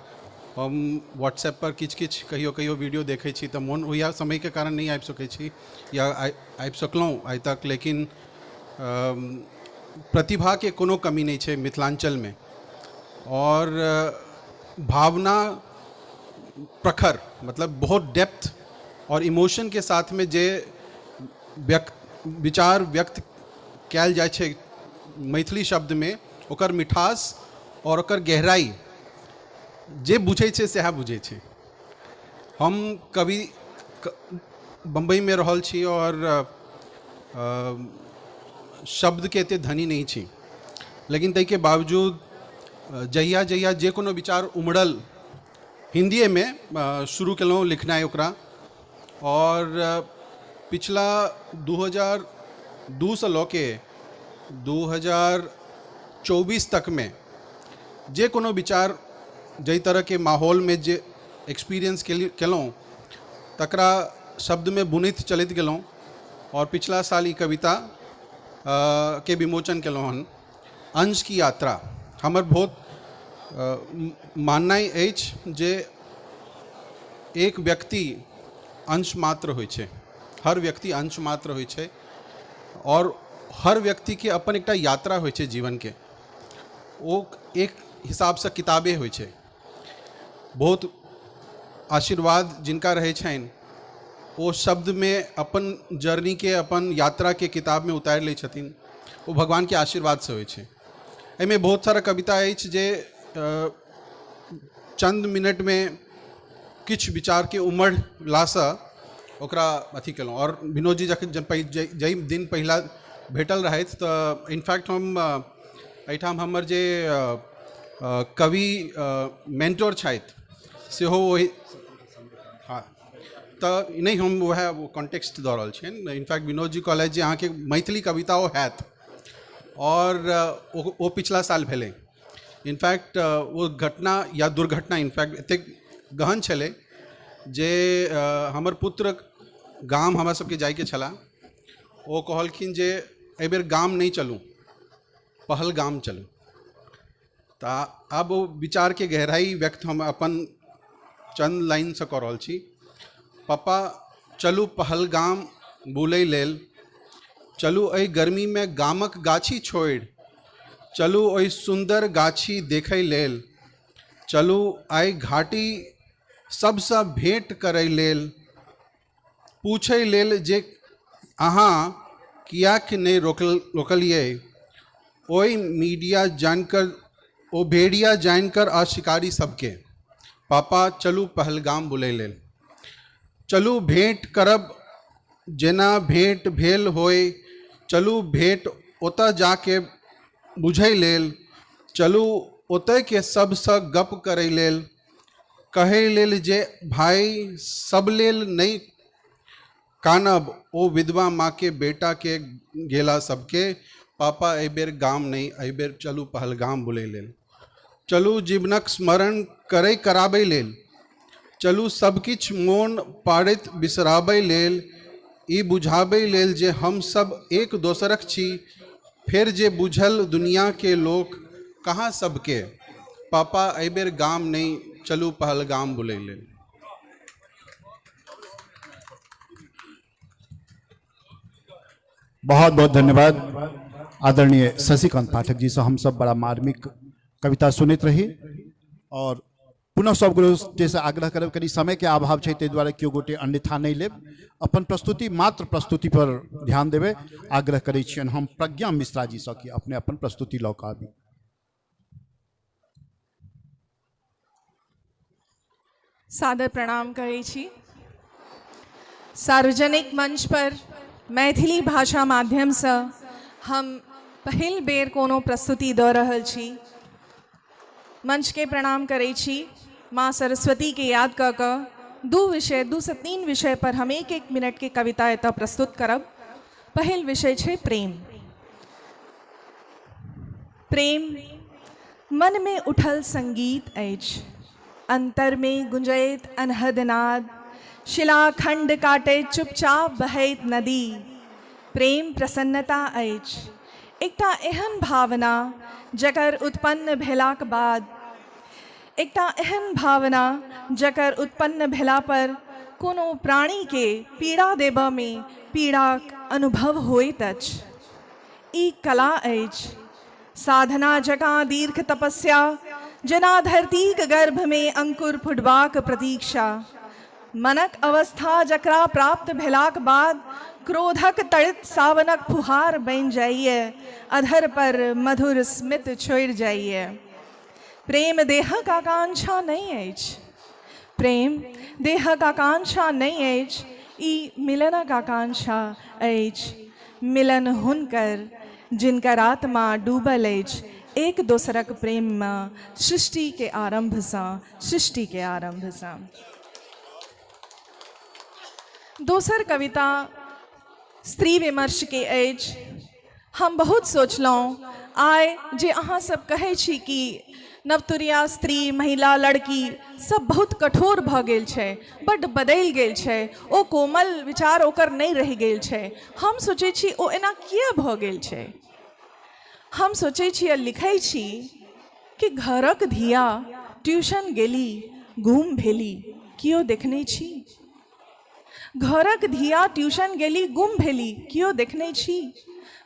Speaker 3: हम व्हाट्सएप पर किछु किछु कहियो कहियो वीडियो देखै छी तऽ मोन होइया, समयके कारण नहि आबि सकै छी या आबि सकलहुँ आइ तक, लेकिन प्रतिभाके कोनो कमी नहि छै मिथिलाञ्चलमे और भावना प्रखर, मतलब बहुत डेप्थ और इमोशन के साथ में जे व्यक्त विचार व्यक्त कयल जाइ छै मैथिली शब्दमे, ओकर मिठास और ओकर गहराई जे बुझै छै सएह बुझै छै। हम कभी बम्बईमे रहल छी और शब्दके एते धनी नहि छी, लेकिन ताहिके बावजूद जहिया जहिया जे कोनो विचार उमड़ल हिन्दीएमे शुरू केलहुँ लिखनाइ ओकरा। और पिछला 2002 से लऽ के 2024 तकमे जे कोनो विचार जाहि तरहके माहौलमे जे एक्सपीरियंस केलहुँ तकरा शब्दमे बुनैत चलैत गेलहुँ और पिछला साल ई कविता के विमोचन केलहुँ हन, अंश की यात्रा। हमर बहुत माननाइ अछि जे एक व्यक्ति अंश मात्र होइ छै, हर व्यक्ति अंश मात्र होइ छै और हर व्यक्तिके अपन एकटा यात्रा होइ छै जीवनके, ओ एक हिसाबसँ किताबे होइ छै। बहुत आशीर्वाद जिनका रहै छनि ओ शब्दमे अपन जर्नीके अपन यात्राके किताबमे उतारि लै छथिन, ओ भगवानके आशीर्वादसँ होइ छै। एहिमे बहुत सारा कविता अछि जे चंद मिनटमे किछु विचारके उमड़लासँ ओकरा अथी केलहुँ। और विनोद जी जखन जाहि दिन पहिला भेटल रहथि। तऽ इनफैक्ट हम एहिठाम हमर जे कवि मेंटोर छथि सेहो ओहि, हँ, तऽ नहि हम वएह कॉन्टेक्स्ट दऽ रहल छियनि। इनफैक्ट विनोद जी कहलथि जे अहाँके मैथिली कविताओ हैत, आओर ओ पिछला साल भेलै। इनफैक्ट ओ घटना या दुर्घटना इनफैक्ट एतेक गहन छलै जे हमर पुत्र गाम हमरा सबके जाइके छलाह, ओ कहलखिन जे एहिबेर गाम नहि चलू, पहलगाम चलू। तऽ आब ओ विचारके गहराइ व्यक्त हम अपन चंद लाइनसँ कऽ रहल छी। पप्पा चलू पहलगाम बुलै लेल, चलू एहि गर्मीमे गामक गाछी छोड़ि, चलू ओहि सुन्दर गाछी देखै लेल, चलू आइ घाटी सबसँ भेँट करै लेल, पूछै लेल जे अहाँ किएक नहि रोकलियै ओहि मीडिया जानकर, ओ भेड़िया जानकर आ शिकारी सबके। पापा चलू पहलगाम बुलै लेल, चलू भेँट करब जेना भेँट भेल होय, चलू भेँट ओतऽ जाके बुझै लेल, चलू ओतयके सबसँ गप करै लेल, कहै लेल जे भाइ सब लेल नहि कानब, ओ विधवा माँके बेटाके गेला सबके। पापा एहिबेर गाम नहि, एहिबेर चलू पहलगाम बुलै लेल, चलू जीवनक स्मरण करै कराबै लेल, चलू सबकिछु मोन पाड़ैत बिसराबै लेल, ई बुझाबै लेल जे हमसब एक दोसरक छी, फेर जे बुझल दुनियाके लोक कहाँ सबके। पापा एहिबेर गाम नहि, चलू पहलगाम बुलै लेल।
Speaker 16: बहुत बहुत धन्यवाद आदरणीय शशिकांत पाठक जी से। हम सब बड़ा मार्मिक कविता सुनैत रही और पुनः सब गोटे आग्रह करब, कनि समय के अभाव छै ताहि दुआरे केओ गोटे अन्यथा नहीं लेब, अपन प्रस्तुति मात्र प्रस्तुति पर ध्यान देबै। आग्रह करै छियनि हम प्रज्ञा मिश्रा जी से कि अपने अपन प्रस्तुति लऽ कऽ आबी।
Speaker 8: सादर प्रणाम करै छी। सार्वजनिक मंच पर मैथिली भाषा माध्यमसँ हम पहिल बेर कोनो प्रस्तुति दऽ रहल छी। मंचके प्रणाम करै छी। माँ सरस्वतीके याद कऽ कऽ 2 से 3 विषय पर हम एक एक मिनटके कविता एतऽ प्रस्तुत करब। पहिल विषय छै प्रेम। प्रेम मनमे उठल संगीत अछि, अंतरमे गुंजैत अनहद नाद, शिलाखंड काटैत चुपचाप बहैत नदी। प्रेम प्रसन्नता अछि, एकटा एहन भावना जकर उत्पन्न भेलाक बाद, एकटा एहन भावना जकर उत्पन्न भेला पर कोनो प्राणीके पीड़ा देबऽमे पीड़ाक अनुभव होइत अछि। ई कला अछि, साधना जकाँ दीर्घ तपस्या, जेना धरतीक गर्भमे अंकुर फुटबाक प्रतीक्षा। मनक अवस्था जकरा प्राप्त भेलाक बाद क्रोधक तड़ित सावनक फुहार बनि जाइए, अधर पर मधुर स्मित छोड़ि जाइए। प्रेम देहक आकांक्षा नहि अछि, प्रेम देहक आकांक्षा नहि अछि, ई मिलनक आकांक्षा अछि। मिलन हुनकर जिनकर आत्मा डूबल अछि एक दोसरक प्रेममे सृष्टिके आरम्भसँ, सृष्टिके आरम्भसँ। दोसर कविता स्त्री विमर्शके अछि। हम बहुत सोचलहुँ आइ जे अहाँ सब कहै छी कि नवतुरिया स्त्री, महिला, लड़की सब बहुत कठोर भऽ गेल छै, बड्ड बदलि गेल छै, ओ कोमल विचार ओकर नहि रहि गेल छै। हम सोचै छी ओ एना किया भऽ गेल छै। हम सोचै छी आ लिखै छी कि घरक धिया ट्यूशन गेली, गुम भेली, केओ देखने छी? घरक धिया ट्यूशन गेली, गुम भेली, केओ देखने छी?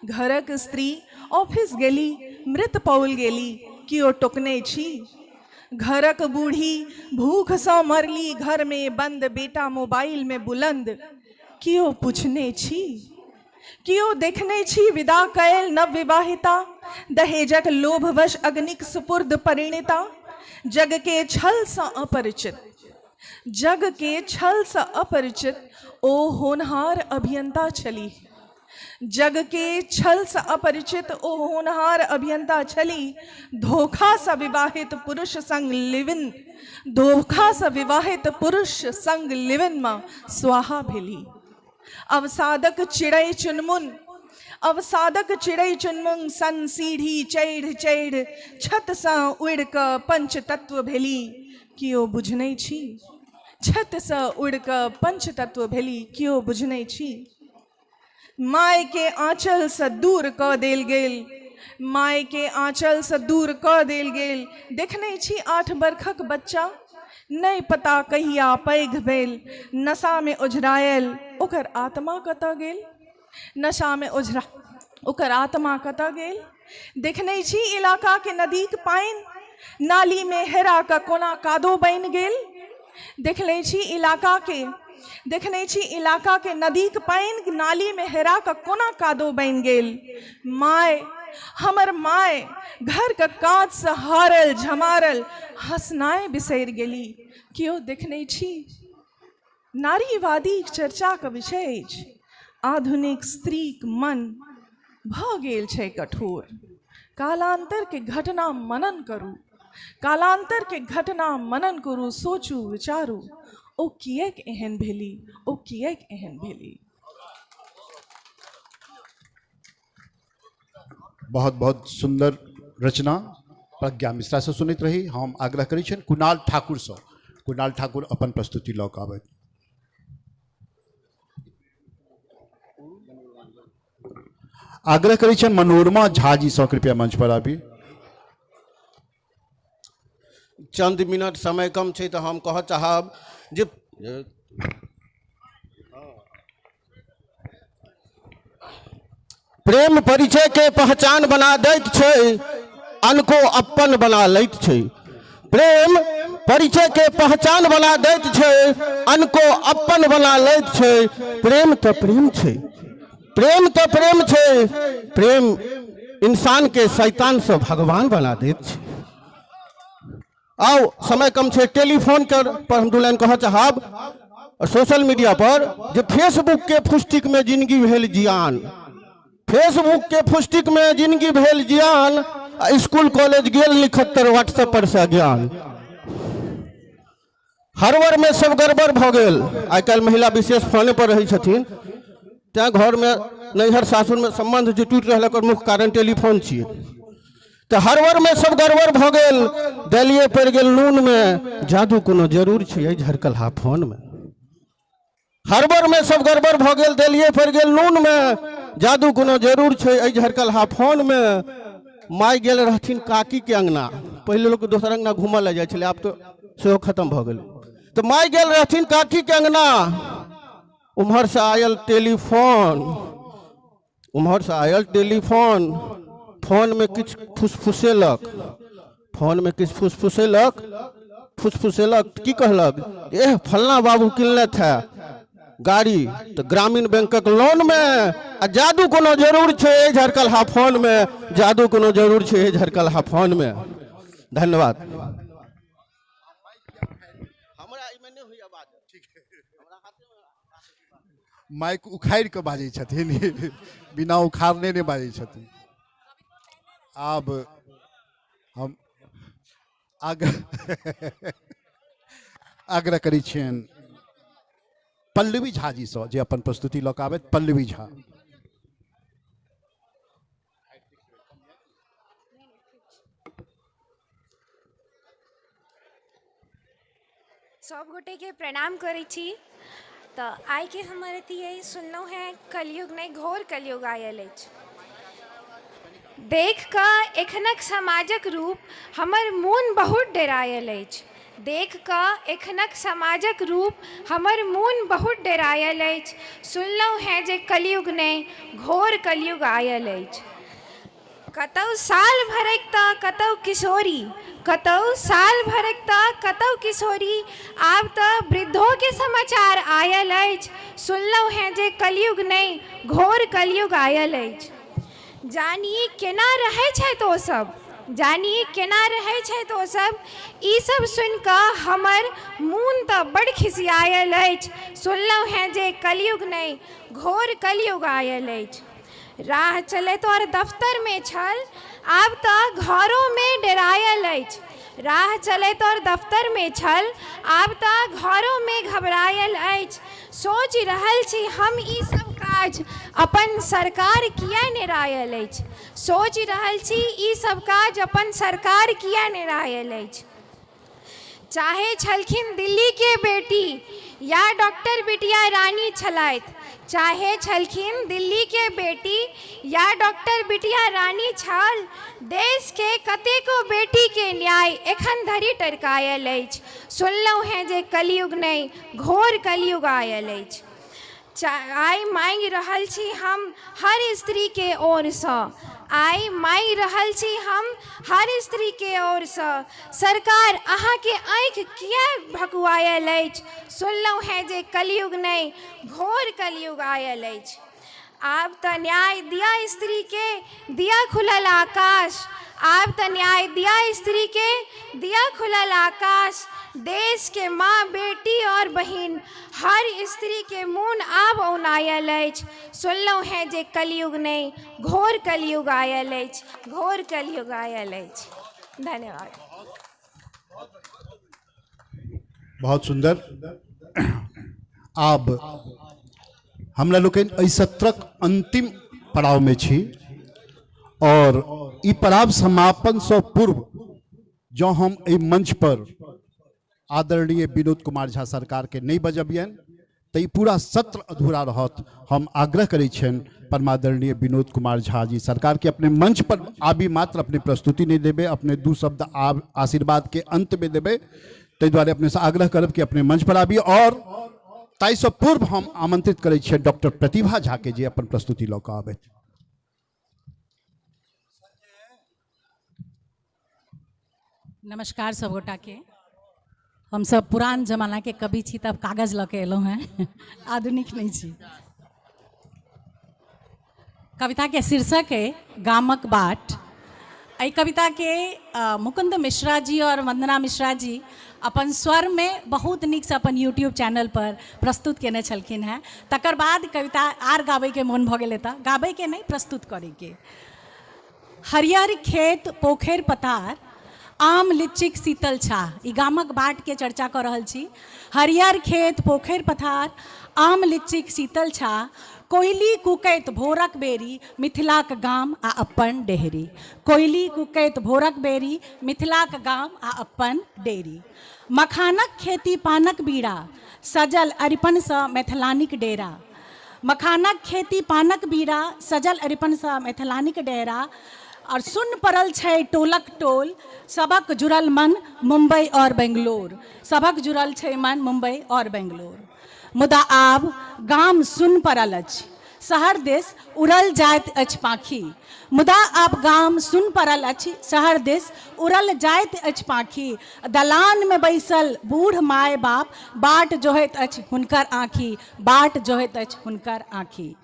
Speaker 8: घरक स्त्री ऑफिस गेली, मृत पौल गेली, केओ टोकने छी? घरक बूढ़ी भूखसँ मरली, घरमे बंद बेटा मोबाइलमे बुलंद, केओ पूछने छी? केओ देखने छी विदा कयल नवविवाहिता, दहेजक लोभवश अग्निक सुपुर्द परिणिता, जग के छलसँ अपरिचित, जग के छलसँ अपरिचित ओ होनहार अभियंता छलीह, जगके छलसँ अपरिचित ओ होनहार अभियंता छली। धोखासँ विवाहित पुरुष संग लिविन, धोखासँ विवाहित पुरुष संग लिविनमे स्वाहा भेली। अवसादक चिड़ै चुनमुन, अवसादक चिड़ै चुनमुन सन सीढ़ी चढ़ि चढ़ि छतसँ उड़ि कऽ पंचतत्व भेली। केओ बुझनै छी? छतसँ उड़ि कऽ पंचतत्व भेली, केओ बुझनै छी? मायके आँचलसँ दूर कऽ देल गेल, मायके आँचलसँ दूर कऽ देल गेल। देखने छी 8 बरखक बच्चा, नहि पता कहिया पैघ भेल, नशामे ओझरायल ओकर आत्मा कतऽ गेल, नशामे ओझरा ओकर आत्मा कतऽ गेल। देखने छी इलाकाके नदीक पानि नालीमे हेरा कऽ कोना कादो बनि गेल। देखने छी इलाकाके, देखने छी इलाकाके नदीक पानि नालीमे हेरा कऽ कोना कादो बनि गेल। माय, हमर माय घरके काजसँ हारल झमारल हँसनाइ बिसरि गेली। केओ देखने छी? नारीवादी चर्चाके विषय अछि। आधुनिक स्त्रीक मन भऽ गेल छै कठोर। कालान्तरके घटना मनन करू, कालान्तरके घटना मनन करू, सोचू विचारू, ओ किएक एहन भेली, ओ किएक एहन भेली।
Speaker 16: बहुत बहुत सुंदर रचना प्रज्ञा मिश्रा से सुनैत रही। हम आग्रह करै छियनि कुणाल ठाकुरसँ, कुणाल ठाकुर अपन प्रस्तुति लऽ कऽ आबथि। आग्रह करै छियनि मनोरमा झा जी सँ कृपया मंच पर आबी।
Speaker 12: चंद मिनट समय कम छै तऽ हम कहऽ चाहब जे प्रेम परिचय के पहचान बना दैत छै, अनको अपन बना लैत छै। प्रेम परिचय के पहचान बना दैत छै, अनको अपन बना लैत छै। प्रेम तऽ प्रेम छै, प्रेम तऽ प्रेम छै, प्रेम इंसान के शैतान से भगवान बना दैत छै। आउ समय कम छै, टेलीफोन के पर हम 2 लाइन कहऽ चाहब। सोशल मीडिया पर जे फेसबुक के फुस्टिक में जिंदगी भेल जियान, फेसबुक के फुस्टिक में जिंदगी भेल जियान, आ स्कूल कॉलेज गेल निखत्तर व्हाट्सएप पर से अज्ञान। हड़बड़ में सब गड़बड़ भऽ गेल। आइ काल्हि महिला विशेष फोने पर रहै छथिन, तैं घरमे नैहर सासुरमे सम्बन्ध जे टूटि रहल ओकर मुख्य कारण टेलीफोन छियै। तऽ हड़बड़मे सब गड़बड़ भऽ गेल, देलिए पड़ि गेल नूनमे, जादू कोनो जरूर छै एहि झरकलहा फोनमे। हड़बड़मे सब गड़बड़ भऽ गेल, देलिए पड़ि गेल नूनमे, जादू कोनो जरूर छै एहि झरकलहा फोनमे। माय गेल रहथिन काकीके अङ्गना, पहिले लोक दोसर अङ्गना घूमऽ लए जाइ छलै, आब तऽ सेहो खतम भऽ गेलै। तऽ माय गेल रहथिन काकीके अङ्गना, उम्हरसँ आयल टेलीफोन, उम्हरसँ आयल टेलीफोन, फोनमे किछु फुसफुसेलक, फोनमे किछु फुसफुसेलक, फुसफुसेलक की कहलक, एह फल्लाँ बाबू किनलथि हे गाड़ी तऽ ग्रामीण बैंकक लोनमे, आ जादू कोनो जरूर छै एहि झरकलहा फोनमे, जादू कोनो जरूर छै एहि झरकलहा फोनमे। धन्यवाद।
Speaker 16: माइक उखाड़ि कऽ बाजै छथिन, बिना उखाड़ने नहि बाजै छथिन। आब हम आग्रह करै छियनि पल्लवी झा जी सँ जे अपन प्रस्तुति लऽ कऽ आबथि। पल्लवी झा।
Speaker 22: सब गोटेके प्रणाम करै छी। तऽ आइके हमर अथी अइ, सुनलहुँ हेँ कलयुग नहि घोर कलयुग आयल अछि। देख कऽ एखनक समाजक रूप हमर मोन बहुत डेरायल अछि। देख कऽ एखनक समाजक रूप हमर मोन बहुत डेरायल अछि। सुनलहुँ हेँ जे कलयुग नहि घोर कलयुग आयल अछि। कतहु साल भरक तऽ कतहु किशोरी, कतहु साल भरक तऽ कतहु किशोरी, आब तऽ वृद्धोके समाचार आयल अछि। सुनलहुँ हेँ जे कलयुग नहि घोर कलयुग आयल अछि। जानी केना रहै छथि ओसभ, जानी केना रहै छथि ओसभ, ईसभ सुनिकऽ हमर मोन तऽ बड़ खिसियायल अछि। सुनलहुँ हेँ जे कलयुग नहि घोर कलयुग आयल अछि। राह चलैत आओर दफ्तरमे छल, आब तऽ घरोमे डेरायल अछि। राह चलैत आओर दफ्तरमे छल, आब तऽ घरोमे घबरायल अछि। सोचि रहल छी हम ई सब काज अपन सरकार किया नेरायल अछि। सोचि रहल छी ई सब काज अपन सरकार किया नेरायल अछि। चाहे छलखिन दिल्लीके बेटी या डॉक्टर बिटिया रानी छलथि, चाहे छलखिन दिल्लीके बेटी या डॉक्टर बिटिया रानी छल, देशके कतेको बेटीके न्याय एखन धरि टरकायल अछि। सुनलहुँ हेँ जे कलयुग नहि घोर कलयुग आयल अछि। आइ माँगि रहल छी हम हर स्त्रीके ओरसँ, आइ माँगि रहल छी हम हर स्त्रीके ओरसँ, सरकार अहाँके आँखि किए भकुआयल अछि। सुनलहुँ हेँ जे कलयुग नहि घोर कलयुग आयल अछि। आब तऽ न्याय दिअ स्त्रीके, दिअ खुलल आकाश, आब तऽ न्याय दिअ स्त्रीके, दिअ खुलल आकाश, देशके माँ बेटी आओर बहिन हर स्त्रीके मोन आब औनायल अछि। सुनलहुँ हेँ जे कलयुग नहि घोर कलयुग आयल अछि, घोर कलयुग आयल अछि। धन्यवाद।
Speaker 16: बहुत सुन्दर। आब हमरा लोकनि एहि सत्रक अंतिम पड़ाव में छी और ई पड़ाव समापन से पूर्व जँ हम एहि मंच पर आदरणीय विनोद कुमार झा सरकार के नहीं बजबियन तो ई पूरा सत्र अधूरा रहत। हम आग्रह करै छियनि परमादरणीय विनोद कुमार झा जी सरकार के अपने मंच पर आबी मात्र अपने प्रस्तुति नहीं देबे, अपने दू शब्द आशीर्वाद के अंत में देबे, ताहि दुआरे अपने से आग्रह करब कि अपने मंच पर आबी। और ताहिसँ पूर्व हम आमंत्रित करै छियै डॉक्टर प्रतिभा झा के जे अपन प्रस्तुति लऽ कऽ आबथि।
Speaker 7: नमस्कार सब गोटा के। हम सब पुरान जमाना के कवि छी तब कागज लऽ के एलहुँ हैं, आधुनिक नहीं छी। कविता के शीर्षक है गामक बाट। एहि कविता के मुकुंद मिश्रा जी और वंदना मिश्रा जी अपन स्वर में बहुत नीक से अपन यूट्यूब चैनल पर प्रस्तुत केने छलखिन हैं। तकर बाद कविता आर गाबै के मोन भऽ गेलै तऽ गाबै के नहीं प्रस्तुत करै के। हरियर खेत पोखरि पथार आम लीचीक शीतल छाह, ई गामक बाट के चर्चा कऽ रहल छी। हरियर खेत पोखरि पथार आम लीचीक शीतल छाह, कोयली कुकैत भोरक बेरी मिथिलाक गाम आ अपन डेहरी। कोयली कुकैत भोरक बेरी मिथिलाक गाम आ अपन डेरी। मखानक खेती पानक बीड़ा सजल अरिपनसँ मैथिलानिक डेरा। मखानक खेती पानक बीड़ा सजल अरिपनसँ मैथिलानिक डेरा। और सुन पड़ल छै टोलक टोल सबक जुड़ल मन मुंबई और बेंगलोर। सबक जुड़ल छै मन मुंबई और बेंगलोर। मुदा आब गाम सुन पड़ल अछि शहर दिस उड़ल जाइत अछि पाखी। मुदा आब गाम सुन पड़ल अछि शहर दिस उड़ल जाइत अछि पाखी। दलानमे बैसल बूढ़ माय बाप बाट जोहैत अछि हुनकर आँखि, बाट जोहैत अछि हुनकर आँखि।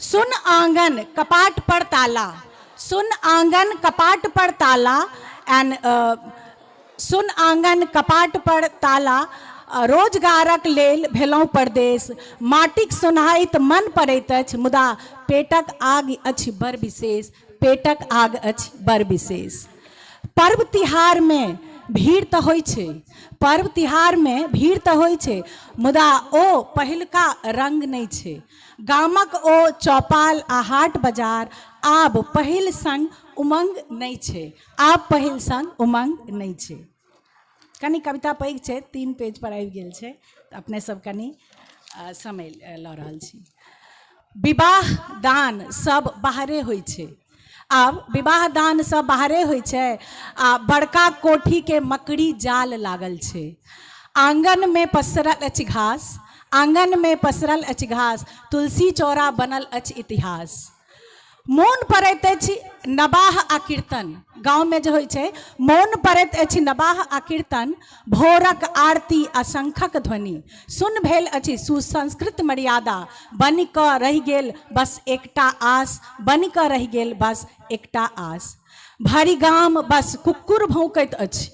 Speaker 7: सुन आंगन कपाट पर ताला, सुन आंगन कपाट पर ताला एंड सुन आंगन कपाट पर ताला, रोजगारक लेल भेलहुँ परदेश। माटिक सोन्हाइत मन पड़ैत अछि मुदा पेटक आगि अछि बड़ विशेष, पेटक आगि अछि बड़ विशेष। पर्व तिहारमे भीड़ तऽ होइ छै, पर्व तिहारमे भीड़ तऽ होइ छै मुदा ओ पहिलका रंग नहि छै। गामक ओ चौपाल आ हाट बाजार आब पहिल संग उमंग नहि छै, आब पहिल संग उमंग नहि छै। कनि कविता पैघ छै, 3 पेज पर आबि गेल छै, तऽ अपने सब कनि समय लऽ रहल छी। विवाह दान सब बाहरे होइ छै, आब विवाह दान सब बाहरे होइ छै आ बड़का कोठीके मकड़ी जाल लागल छै। आंगनमे पसरल अछि घास, आंगनमे पसरल अछि घास, तुलसी चौरा बनल अछि इतिहास। मोन पड़ैत अछि नवाह आ कीर्तन, गाँवमे जे होइ छै मोन पड़ैत अछि नवाह आ कीर्तन, भोरक आरती आ शंखक ध्वनि। सुन भेल अछि सुसंस्कृत मर्यादा, बनि कऽ रहि गेल बस एकटा आस, बनि कऽ रहि गेल बस एकटा आस। भरि गाम बस कुक्कुर भौंकैत अछि,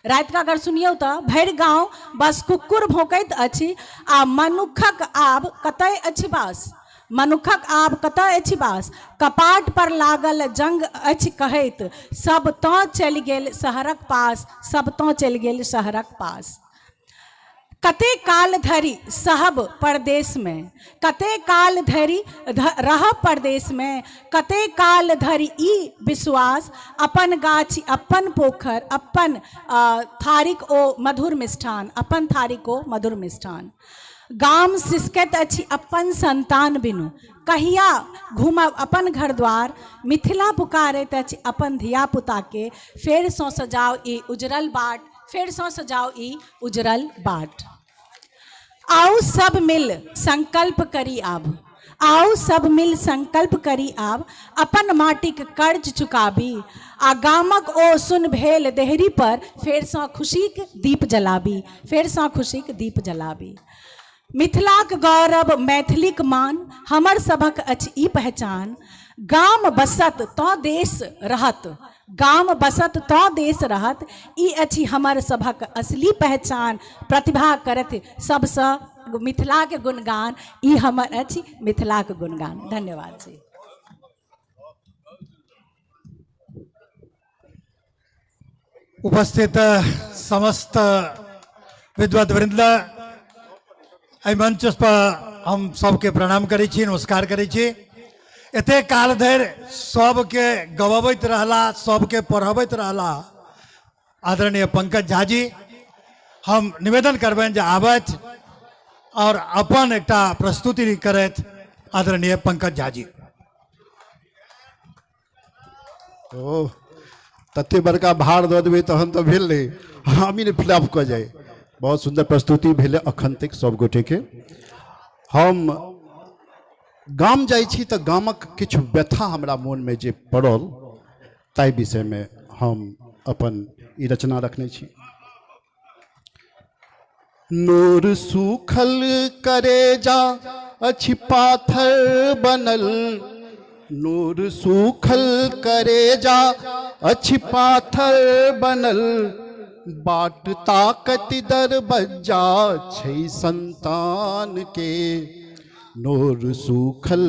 Speaker 7: रातिके अगर सुनियौ तऽ भरि गाँव बस कुक्कुर भौंकैत अछि आ मनुखक आब कतय अछि बास। मनुखक आब कतऽ अछि बास। कपाट पर लागल जंग अछि कहैत, सब तँ चलि गेल शहरक पास, सब तँ चलि गेल शहरक पास। कते काल धरि सहब परदेशमे, कते काल धरि रहब परदेशमे, कते काल धरि ई विश्वास, अपन गाछी अपन पोखरि अपन थारीक ओ मधुर मिष्ठान, अपन थारीक ओ मधुर मिष्ठान। गाम सिसकैत अछि अपन संतान बिनु, कहिया घूमब अपन घर द्वार, मिथिला पुकारैत अछि अपन धिया पुताके, फेरसँ सजाउ ई उजरल बाट, फेरसँ सजाउ ई उजरल बाट। आउ सब मिल संकल्प करी आब, आउ सब मिल संकल्प करी आब, अपन माटिक कर्ज चुकाबी, आ गामक ओ सुन भेल देहरी पर फेरसँ खुशीक दीप जलाबी, फेरसँ खुशीक दीप जलाबी। मिथिलाक गौरव मैथिलीक मान, हमर सभक अछि ई पहचान, गाम बसत तँ देश रहत, गाम बसत तँ देश रहत, ई अछि हमर सभक असली पहचान, प्रतिभा करथि सबसँ मिथिलाक गुणगान, ई हमर अछि मिथिलाक गुणगान। धन्यवाद जी।
Speaker 14: उपस्थित समस्त विद्वद्वृंद, एहि मंच पर हम सबके प्रणाम करै छी, नमस्कार करै छी। एते काल धरि सबके गवबैत रहला, सबके पढ़बैत रहला आदरणीय पंकज झा जी, हम निवेदन करबनि जे आबथि और अपन एकटा प्रस्तुति करथि आदरणीय पंकज झा जी।
Speaker 16: ओ तते बड़का भार दऽ देबै तहन तऽ भेल नहि, हामी नहि फिलअप कऽ जाइ। बहुत सुन्दर प्रस्तुति भेलै अखन तक सब गोटेके। हम गाम जाइ छी तऽ गामक किछु व्यथा हमरा मोनमे जे पड़ल ताहि विषयमे हम अपन ई रचना रखने छी। नोर सूखल करेजा अछि पाथर बनल, नोर सूखल करेजा अछि पाथर बनल, बाट ताकति दरबज्जा छै संतान के, नोर सूखल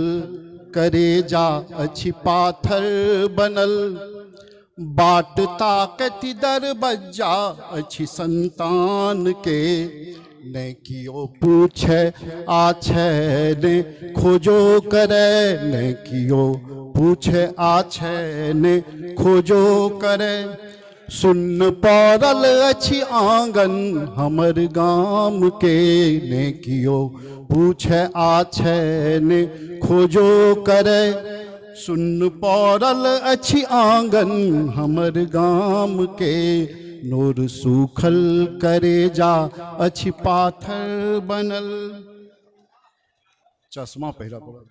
Speaker 16: करेजा अछि पाथर बनल, बाट ताकति दरबज्जा अछि संतान के, ने कियो पूछे आछे ने खोजो करे, ने कियो पूछे आछे ने खोजो करे, सुन्न पड़ल अछि आंगन हमर गाम के, ने कियो पूछे आछे ने खोजो करे, सुन्न पड़ल अछि आंगन हमर गाम के, नोर सूखल करेजा अछि पाथर बनल। चश्मा पहिरऽ पड़ल।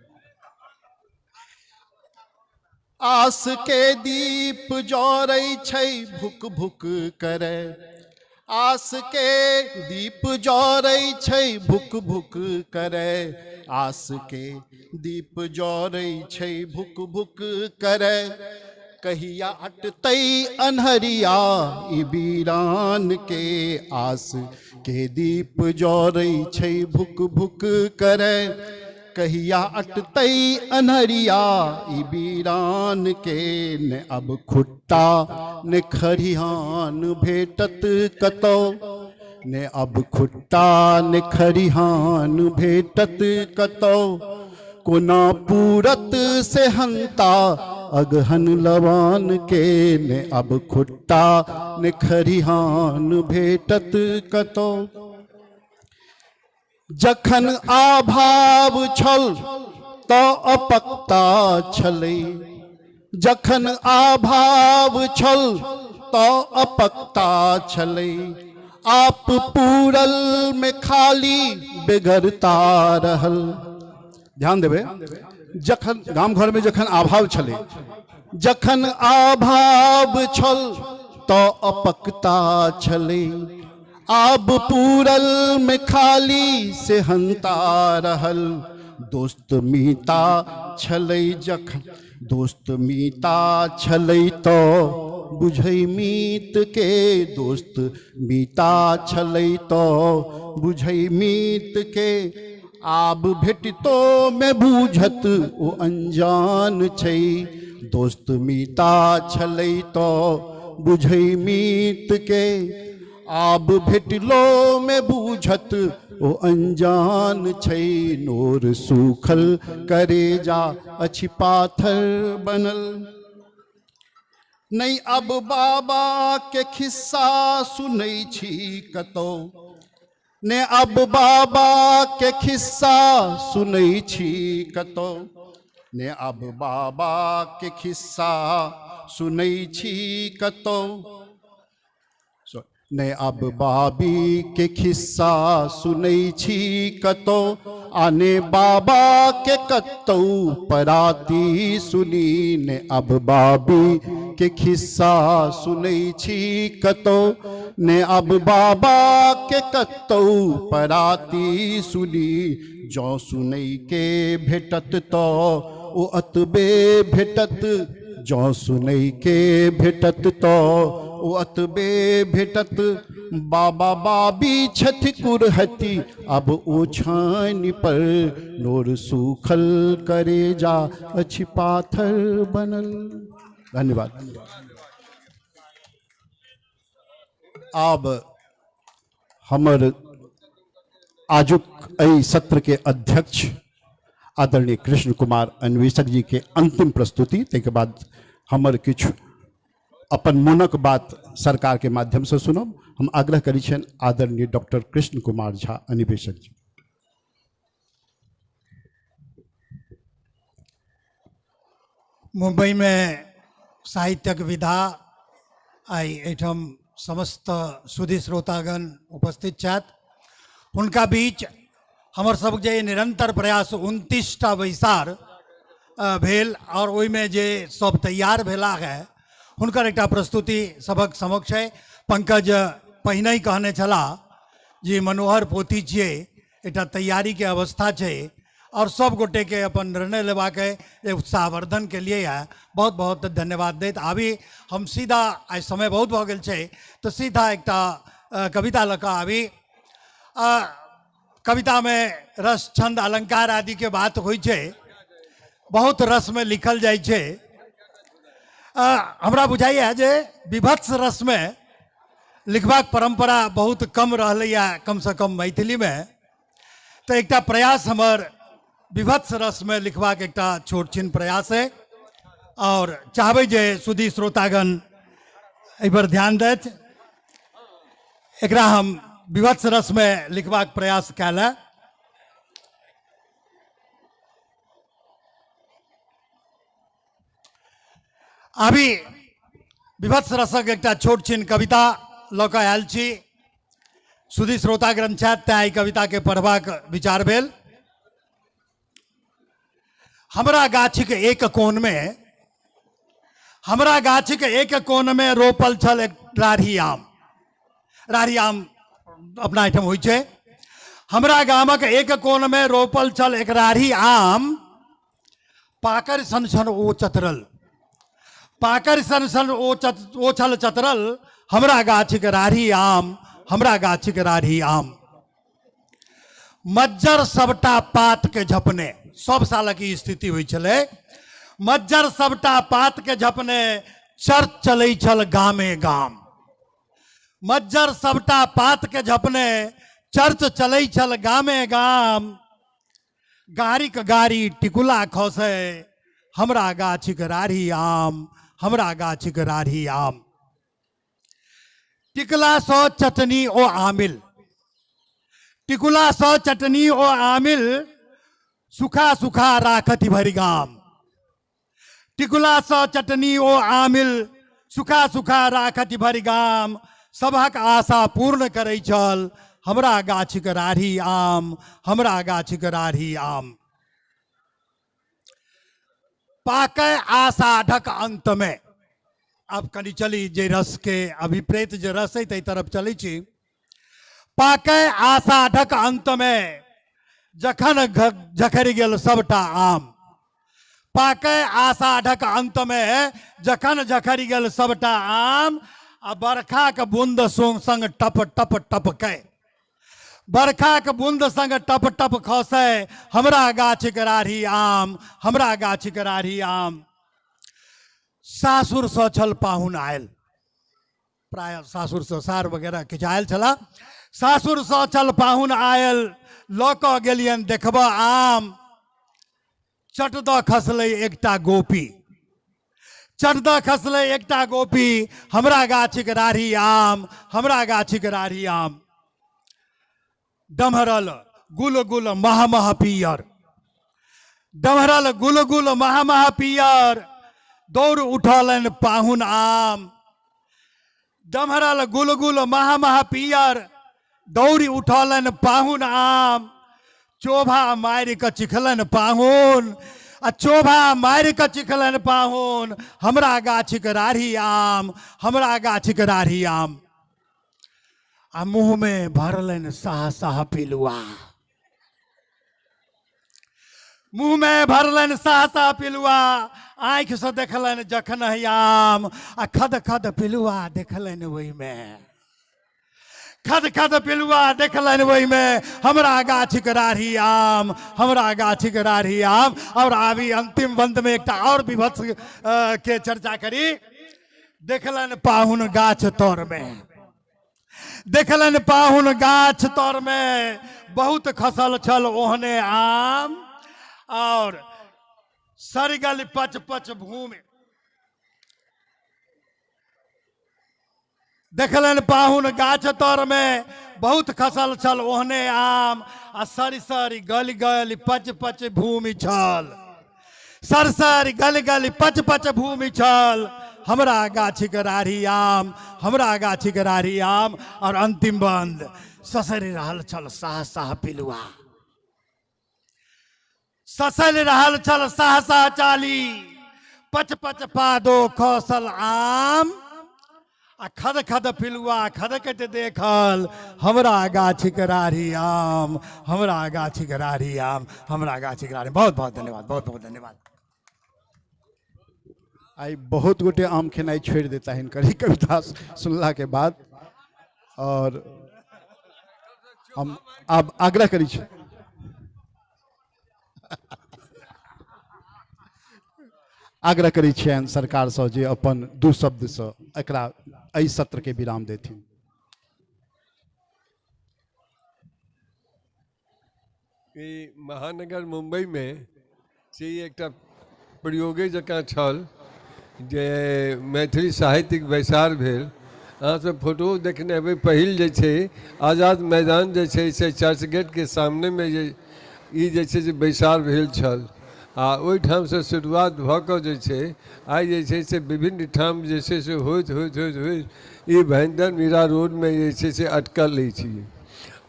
Speaker 16: आस के दीप जरै छै भुक भुक करे, आस के दीप जरै छै भुक भुक करे, आस के दीप जरै छै भुक भुक करे, कहिया अटतै अन्हरिया ई वीरान के, आस के दीप जरै छै भुक भुक करे, कहिया अटतै अन्हरिया ई वीरान के, ने अब खुट्टा ने खरिहान भेटत कतौ, ने अब खुट्टा ने खरिहान भेटत कतौ, कोना पूरत सेहन्ता अगहन लवान के, ने अब खुट्टा ने खरिहान भेटत कतौ। जखन अभाव छल तऽ अपक्ता छलै, जखन अभाव छल तऽ अपक्ता छलै, आप पूरल में खाली बेगरता रहल। ध्यान देबै, जखन गाम घर में जखन अभाव छलै, जखन अभाव छल तऽ अपक्ता छलै, आब पूरल में खाली सेहन्ता रहल, दोस्त मीता छलै जखन, दोस्त मीता छलै तऽ बुझै मीत के, दोस्त मीता छलै तऽ बुझै मीत के, आब भेटितो मे बूझत ओ अनजान छै। दोस्त मीता छलै तो बुझै मीत के, आब भेटलो मे बूझत ओ अनजान छै। नोर सूखल करेजा अछि पाथर बनल, नहीं अब बाबा के खिस्सा सुनै छी कतौ, ने अब बाबा के खिस्सा सुनै छी कतौ, ने अब बाबा के खिस्सा सुनै छी कतौ, ने अब बाबी के खिस्सा सुनै छी कतौ, आने बाबा के कतौ पराती सुनी, ने अब बाबी के खिस्सा सुनै छी कतौ, ने अब बाबा के कतौ पराती सुनी। जँ सुनै के भेटत तो ओ अतबे भेटत, जँ सुनै के भेटत तो ओ अतबे भेटत। बाबा बाबी छथि कुरहति अब ओछानि पर, नोर सूखल करेजा अछि पाथर बनल। धन्यवाद। आब हमर आजुक एहि सत्र के अध्यक्ष आदरणीय कृष्ण कुमार अन्वेषक जी के अंतिम प्रस्तुति, ताहिके बाद हमर किछु अपन मोनक बात सरकार के माध्यम से सुनब। हम आग्रह करै छियनि आदरणीय डॉक्टर कृष्ण कुमार झा अन्वेषक जी।
Speaker 14: मुंबई में साहित्यक विधा आइ एहिठाम समस्त सुधी श्रोतागण उपस्थित छथि। हुनका बीच हमर सब जे निरंतर प्रयास 29टा बैसार भेल और ओहिमे जे सब तैयार भेला है हुनकर एकटा प्रस्तुति सबक समक्ष है। पंकज पहिने ही कहने छला जे मनोहर पोथी छियै, एकटा तैयारी के अवस्था छै और सब गोटे के अपन निर्णय लेबाक है, उत्साहवर्धन के लिए है। बहुत बहुत धन्यवाद दैत आबी हम सीधा, आइ समय बहुत भऽ गेल छै तो सीधा एकटा कविता लऽ कऽ आबी। कविता में रस छंद अलंकार आदि के बात होइ छै, बहुत रस में लिखल जाइ छै। हमरा बुझाइए जे विभत्स रस में लिखबाक परंपरा बहुत कम रहलैए, कम से कम मैथिली में। तो एकटा प्रयास हमर विभत्स रस में लिखबाक एकटा छोट छिन प्रयास है और चाहबै जे सुधी श्रोतागण एहि पर ध्यान दैथ। एकरा हम विभत्स रस में लिखबाक प्रयास कयल है। अभी विभत्स रसक एकटा छोट छिन कविता लऽ कऽ आयल छी। सुधी श्रोतागण छथि तें एहि कविता के पढ़बाक विचार भेल। हमरा गाछीक एक कोन में, हमरा गाछीक एक कोन में रोपल छल एक राढ़ी आम। राढ़ी आम अपना एहिठाम होइ छै। हमरा गामक एक कोन में रोपल छल एक राढ़ी आम, पाकड़ सन सन ओ चतरल, पाकड़ सन सन ओ छल चतरल, हमरा गाछीक राढ़ी आम, हमरा गाछीक राढ़ी आम। मज्जर सबटा पात के झपने, सब सालक ई स्थिति होइ छलै, मज्जर सबटा पात के झपने चर्च चलै छल गामे गाम। मज्जर सबटा पात के झपने चर्च चलै छल गामे गाम, गाड़ीक गाड़ी टिकुला खसै, हमरा गाछीक राढ़ी आम, हमरा गाछीक राढ़ी आम। टिकला सँ चटनी ओ आमिल, टिकुला सँ चटनी ओ आमिल, सुखा सुखा राखति भरि गाम। टिकुला सँ चटनी ओ आमिल, सुखा सुखा राखति भरि गाम, सबहक आशा पूर्ण करै छल, हमरा गाछीक राढ़ी आम, हमरा गाछीक राढ़ी आम। पाकै आषाढ़क अंत में, आब कनि चली जे रस के अभिप्रेत जे रस है ताहि तरफ चलै छी। पाकै आषाढ़क अंत में जखन झखरि गेल सबटा आम, पाकै आषाढ़क अंत में जखन झखरि गेल सबटा आम, आ बरखाक बूंद संग टप टप टपकै, बरखाक बूंद संग टप टप खसै हमरा गाछिक राढ़ी आम, हमरा गाछिक राढ़ी आम। सासुरसँ छल पाहुन आयल, प्रायः सासुरसँ सार वगैरह किछु आयल छलाह। सासुरसँ छल पाहुन आयल, लऽ कऽ गेलियनि देखबऽ आम। चट दऽ खसलै एकटा गोपी, चट दऽ खसलै एकटा गोपी, हमरा गाछिक राढ़ी आम, हमरा गाछिक राढ़ी आम। डमहरल गुल गुल मह मह पियर, डमहरल गुल गुल मह मह पियर, दौड़ उठलनि पाहुन आम। डमहरल गुल गुल मह मह पियर, दौड़ उठलनि पाहुन आम। चोभा मारि कऽ चिखलनि पाहुन, आ चोभा मारि कऽ चिखलनि पाहुन, हमरा गाछिक राढ़ी आम, हमरा गाछिक राढ़ी आम। आ मुँहमे भरलनि साह साह पिलुआ, मुँहमे भरलनि साह साह पिलुआ, आँखिसँ देखलनि जखन आम, आ खद खद पिलुआ देखलनि ओहिमे, खद खद पिलुआ देखलनि ओहिमे, हमरा गाछिक राढ़ी आम, हमरा गाछिक राढ़ी आम। और आबी अंतिम बंद में एकटा और विभत्स के चर्चा करी। देखलनि पाहुन गाछ तर में, देखलनि पाहुन गाछ तर में, बहुत खसल छल ओहने आम, और सरगल पच पच भूमि। देखलनि पाहुन गाछ तर में, बहुत खसल छल ओहने आम, आ सरि गलि गलि पच पच भूमि छल, सरसरि गलि गलि पच पच भूमि छल, हमरा गाछिक राढ़ी आम, हमरा गाछिक राढ़ी आम। और अंतिम बंद, ससरि रहल छल साह साह पिलुआ, ससरि रहल छल साह साह चाली, पच पच पादो खसल आम, आ खद खद पिलुआ खदकैत देखल, हमरा गाछिक राढ़ी आम, हमरा गाछिक राढ़ी आम, हमरा गाछिक राढ़ी। बहुत बहुत धन्यवाद, बहुत बहुत धन्यवाद।
Speaker 16: आइ बहुत गोटे आम खेनाइ छोड़ि देता हिनकर ई कविता सुनला के बाद। और हम आब आग्रह करै छी, आग्रह करै छियनि सरकारसँ जे अपन दू शब्दसँ एकरा एहि सत्रके विराम देथिन।
Speaker 17: ई महानगर मुम्बईमे से एकटा प्रयोगे जकाँ छल जे मैथिली साहित्यिक बैसार भेल। अहाँसब फोटो देखने हेबै। पहिल जे छै आज़ाद मैदान जे छै से चर्च गेटके सामनेमे जे ई जे छै से बैसार भेल छल, आ ओहिठामसँ शुरुआत भऽ कऽ जे छै आइ जे छै से विभिन्न ठाम जे छै से होइत होइत होइत होइत ई भाईंदर मीरा रोडमे जे छै से अटकल अछि।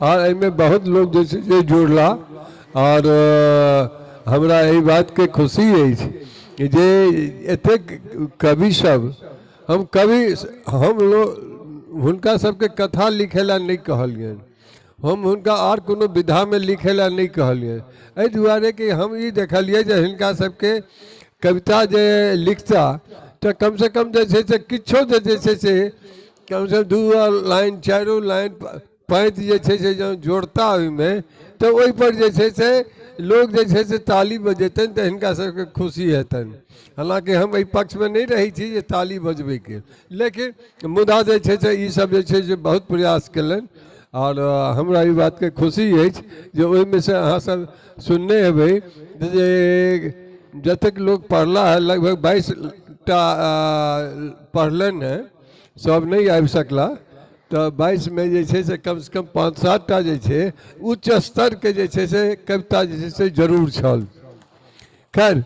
Speaker 17: आओर एहिमे बहुत लोक जे छै से जुड़ला, आओर हमरा एहि बातके खुशी अछि जे एतेक कवि सब, हम कवि हम लोग हुनका सबके कथा लिखै लए नहि कहलियनि, हम हुनका आओर कोनो विधामे लिखै लए नहि कहलियनि, एहि दुआरे कि हम ई देखलियै जे हिनका सबके कविता जे लिखता तऽ कमसँ कम जे छै से किछो जे छै से कमसँ कम 2 लाइन 4 लाइन पाँति जे छै से जँ जोड़ता ओहिमे तऽ ओहिपर जे छै से लोक जे छै से ताली बजेतनि तऽ हिनका सबके खुशी हेतनि। हालाँकि हम एहि पक्षमे नहि रहै छी जे ताली बजबैके, लेकिन मुदा जे छै से ईसब जे छै से बहुत प्रयास केलनि, आओर हमरा ई बातके खुशी अछि जे ओहिमे से अहाँसब सुनने हेबै जे जतेक लोक पढ़ला है लगभग 22 टा पढ़लनि हेँ, सब नहि आबि सकला, तऽ 22 मे जे छै से कमसँ कम 5-7 टा जे छै उच्च स्तरके जे छै से कविता जे छै से जरूर छल। खैर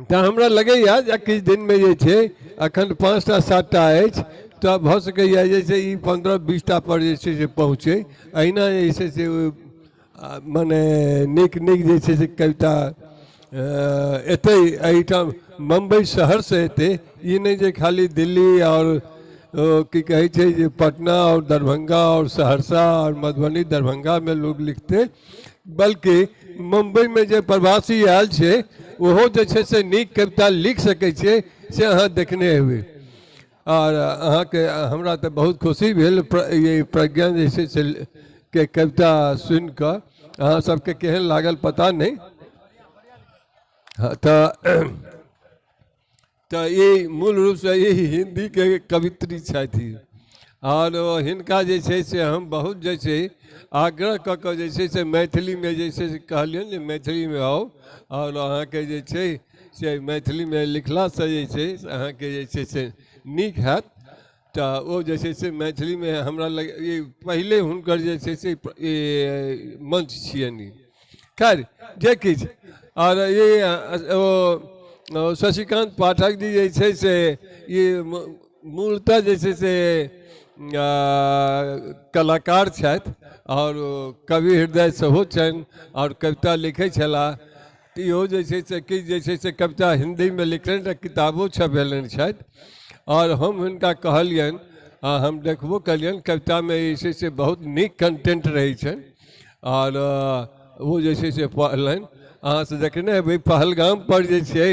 Speaker 17: तऽ हमरा लगैए जे किछु दिनमे जे छै अखन 5 टा 7 टा अछि, तऽ भऽ सकैए जे छै ई 15-20 टा पर जे छै से पहुँचै। अहिना जे छै से मने नीक नीक जे छै से कविता एतै एहिठाम मुम्बई शहरसँ एतै, ई नहि जे खाली दिल्ली आओर की कहै छै जे पटना आओर दरभंगा आओर सहरसा आओर मधुबनी दरभंगामे लोक लिखतै, बल्कि मुम्बईमे जे प्रवासी आयल छै ओहो जे छै से नीक कविता लिख सकै छै, से अहाँ देखने हेबै। आओर अहाँके हमरा तऽ बहुत खुशी भेल ई प्रज्ञा जे छै से के कविता सुनिकऽ अहाँ सबके केहन लागल पता नहि। हाँ, तऽ ई मूल रूपसँ ई हिन्दीके कवित्री छथि आओर हिनका जे छै से हम बहुत जे छै आग्रह कऽ कऽ जे छै से मैथिलीमे जे छै से कहलियनि जे मैथिलीमे आउ आओर अहाँके जे छै से मैथिलीमे लिखलासँ जे छै से अहाँके जे छै से नीक हैत। तऽ ओ जे छै से मैथिलीमे हमरा लग ई पहिले हुनकर जे छै से ई मंच छियनि। खैर जे किछु। आओर ई ओ शशिकांत पाठक जी जे छै से ई मूलतः जे छै से कलाकार छथि आओर कवि हृदय सेहो छनि आओर कविता लिखै छलाह। इहो जे छै से किछु जे छै से कविता हिन्दीमे लिखलनि तऽ किताबो छपेलनि छथि। आओर हम हुनका कहलियनि आ हम देखबो कलियनि कवितामे जे छै से बहुत नीक कंटेंट रहै छनि आओर ओ जे छै से पढ़लनि। अहाँ से देखने हेबै पहलगाम पर जे छै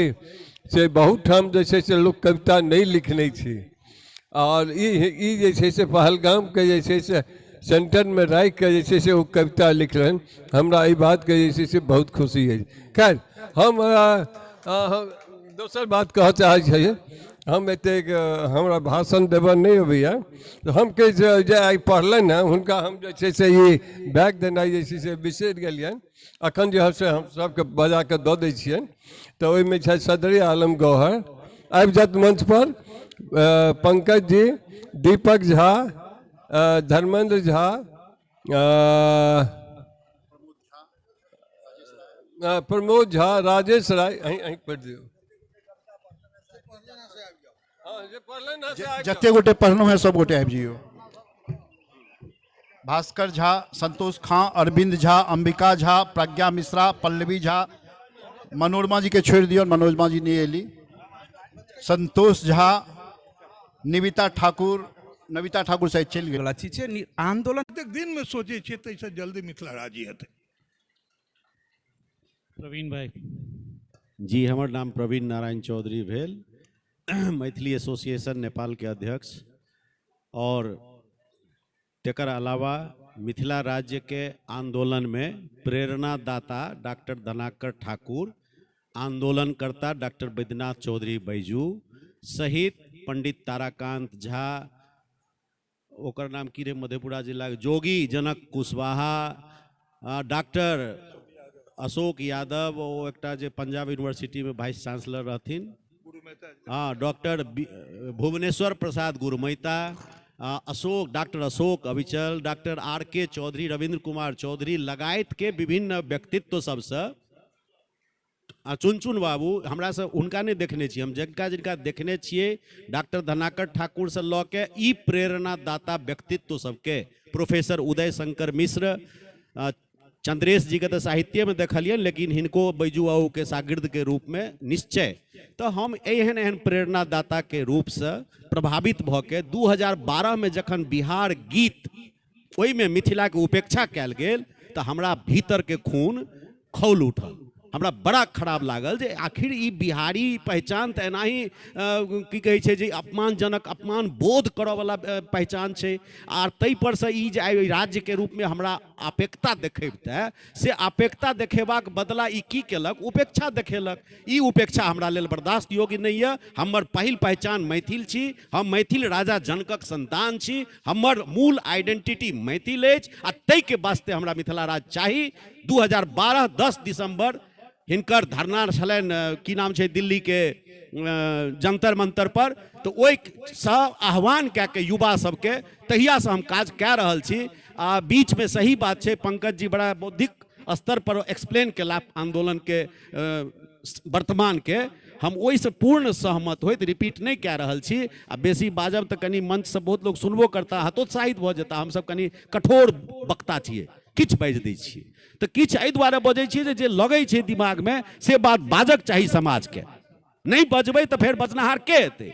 Speaker 17: से बहुत ठाम जे छै से लोक कविता नहि लिखने छै आओर ई जे छै से पहलगामके जे छै से सेंटरमे राखिके जे छै से ओ कविता लिखलनि। हमरा एहि बातके जे छै से बहुत खुशी अछि। खैर हम दोसर बात कहऽ चाहै छियै, हम एतेक हमरा भाषण देबऽ नहि अबैए, हम कहै छियै जे आइ पढ़लनि हँ हुनका हम जे छै से ई बैग देनाइ जे छै से बिसरि गेलियनि। अखन जे है से हम सबके बजा कऽ दऽ दै छियनि। तऽ ओहिमे छथि सदरे आलम गौहर, आबि जायत मंच पर, पंकज जी, दीपक झा, धर्मेंद्र झा, प्रमोद झा, राजेश राय, अहीं पढ़ि दियौ।
Speaker 16: जते गोटे पढ़लहुँ हैं सब गोटे आबि जइयौ। भास्कर झा, संतोष खां, अरविंद झा, अंबिका झा, प्रज्ञा मिश्रा, पल्लवी झा, मनोरमा जी के छोड़ि दियौ, मनोरमा जी नहि एली, संतोष झा, निविता ठाकुर, नविता ठाकुर शायद चलि गेल।
Speaker 11: चीज छै आंदोलन
Speaker 18: कतेक दिनमे सोचै छियै ताहिसँ जल्दी मिथिला राज्य हेतै।
Speaker 13: प्रवीण भाई
Speaker 23: जी, हमर नाम प्रवीण नारायण चौधरी भेल, मैथिली एसोसिएशन नेपाल के अध्यक्ष और तेकर अलावा मिथिला राज्य के आंदोलन में प्रेरणादाता डॉक्टर धनाकर ठाकुर, आंदोलनकर्ता डॉक्टर बैद्यनाथ चौधरी बैजू सहित पंडित ताराकांत झा, ओकर नाम की रहे मधेपुरा जिला के, जोगी जनक कुशवाहा, डॉक्टर अशोक यादव, ओ एकटा जे पंजाब यूनिवर्सिटी में वाइस चांसलर रहथिन, हाँ, डॉक्टर भुवनेश्वर प्रसाद गुरुमैता, Ashok, doctor Ashok Avichal, doctor R K Chaudhary, Ravindra Kumar Chaudhary लगायत के विभिन्न व्यक्तित्व सबसँ चुनचुन बाबू, हमरा से हुनका नहि देखने छी हम, जिनका जिनका देखने छियै डॉक्टर धनाकर ठाकुर से लऽ के ई प्रेरणादाता व्यक्तित्व सबके, प्रोफेसर उदय शंकर मिश्र, चंद्रेश जी के तऽ साहित्यमे देखलियनि, लेकिन हिनको बैजू बाबू के शागिर्द के रूप में निश्चय तऽ हम एहन एहन प्रेरणादाता के रूपसँ प्रभावित भऽ के 2012 में जखन बिहार गीत ओहिमे मिथिलाके उपेक्षा कयल गेल तऽ हमरा भीतरके खून खौल उठल। हमरा बड़ा खराब लागल जे आखिर ई बिहारी पहचान तऽ एनाही की कहै छै जे अपमानजनक अपमान बोध करऽवला पहचान छै, आर ताहि परसँ ई जे आइ राज्यके रूपमे हमरा आपेक्षता देखेबतै से आपेक्षता देखेबाक बदला ई की केलक, उपेक्षा देखेलक। ई उपेक्षा हमरा लेल बर्दाश्त योग्य नहि यऽ। हमर पहिल पहचान मैथिल छी, हम मैथिल राजा जनकक संतान छी, हमर मूल आइडेंटिटी मैथिल अछि आ ताहिके वास्ते हमरा मिथिला राज्य चाही। 2012 10 दिसंबर हिनकर धरना छलनि, की नाम छै, दिल्ली के जंतर मंतर पर, तऽ ओहिसँ आह्वान कए के युवा सबके तहियासँ हम काज कए रहल छी। आ बीचमे सही बात छै, पंकज जी बड़ा बौद्धिक स्तर पर एक्सप्लेन केला आंदोलन के वर्तमान के, हम ओहिसँ पूर्ण सहमत होइत रिपीट नहि कए रहल छी। आ बेसी बाजब तऽ कनि मंचसँ बहुत लोक सुनबो करता, हतोत्साहित भऽ जेता। हमसब कनि कठोर वक्ता छियै, किछु बाजि दै छियै तऽ किछु एहि दुआरे बजै छियै जे लगै छै दिमागमे से बात बाजक चाही समाजके, नहि बजबै तऽ फेर बजनहार के हेतै।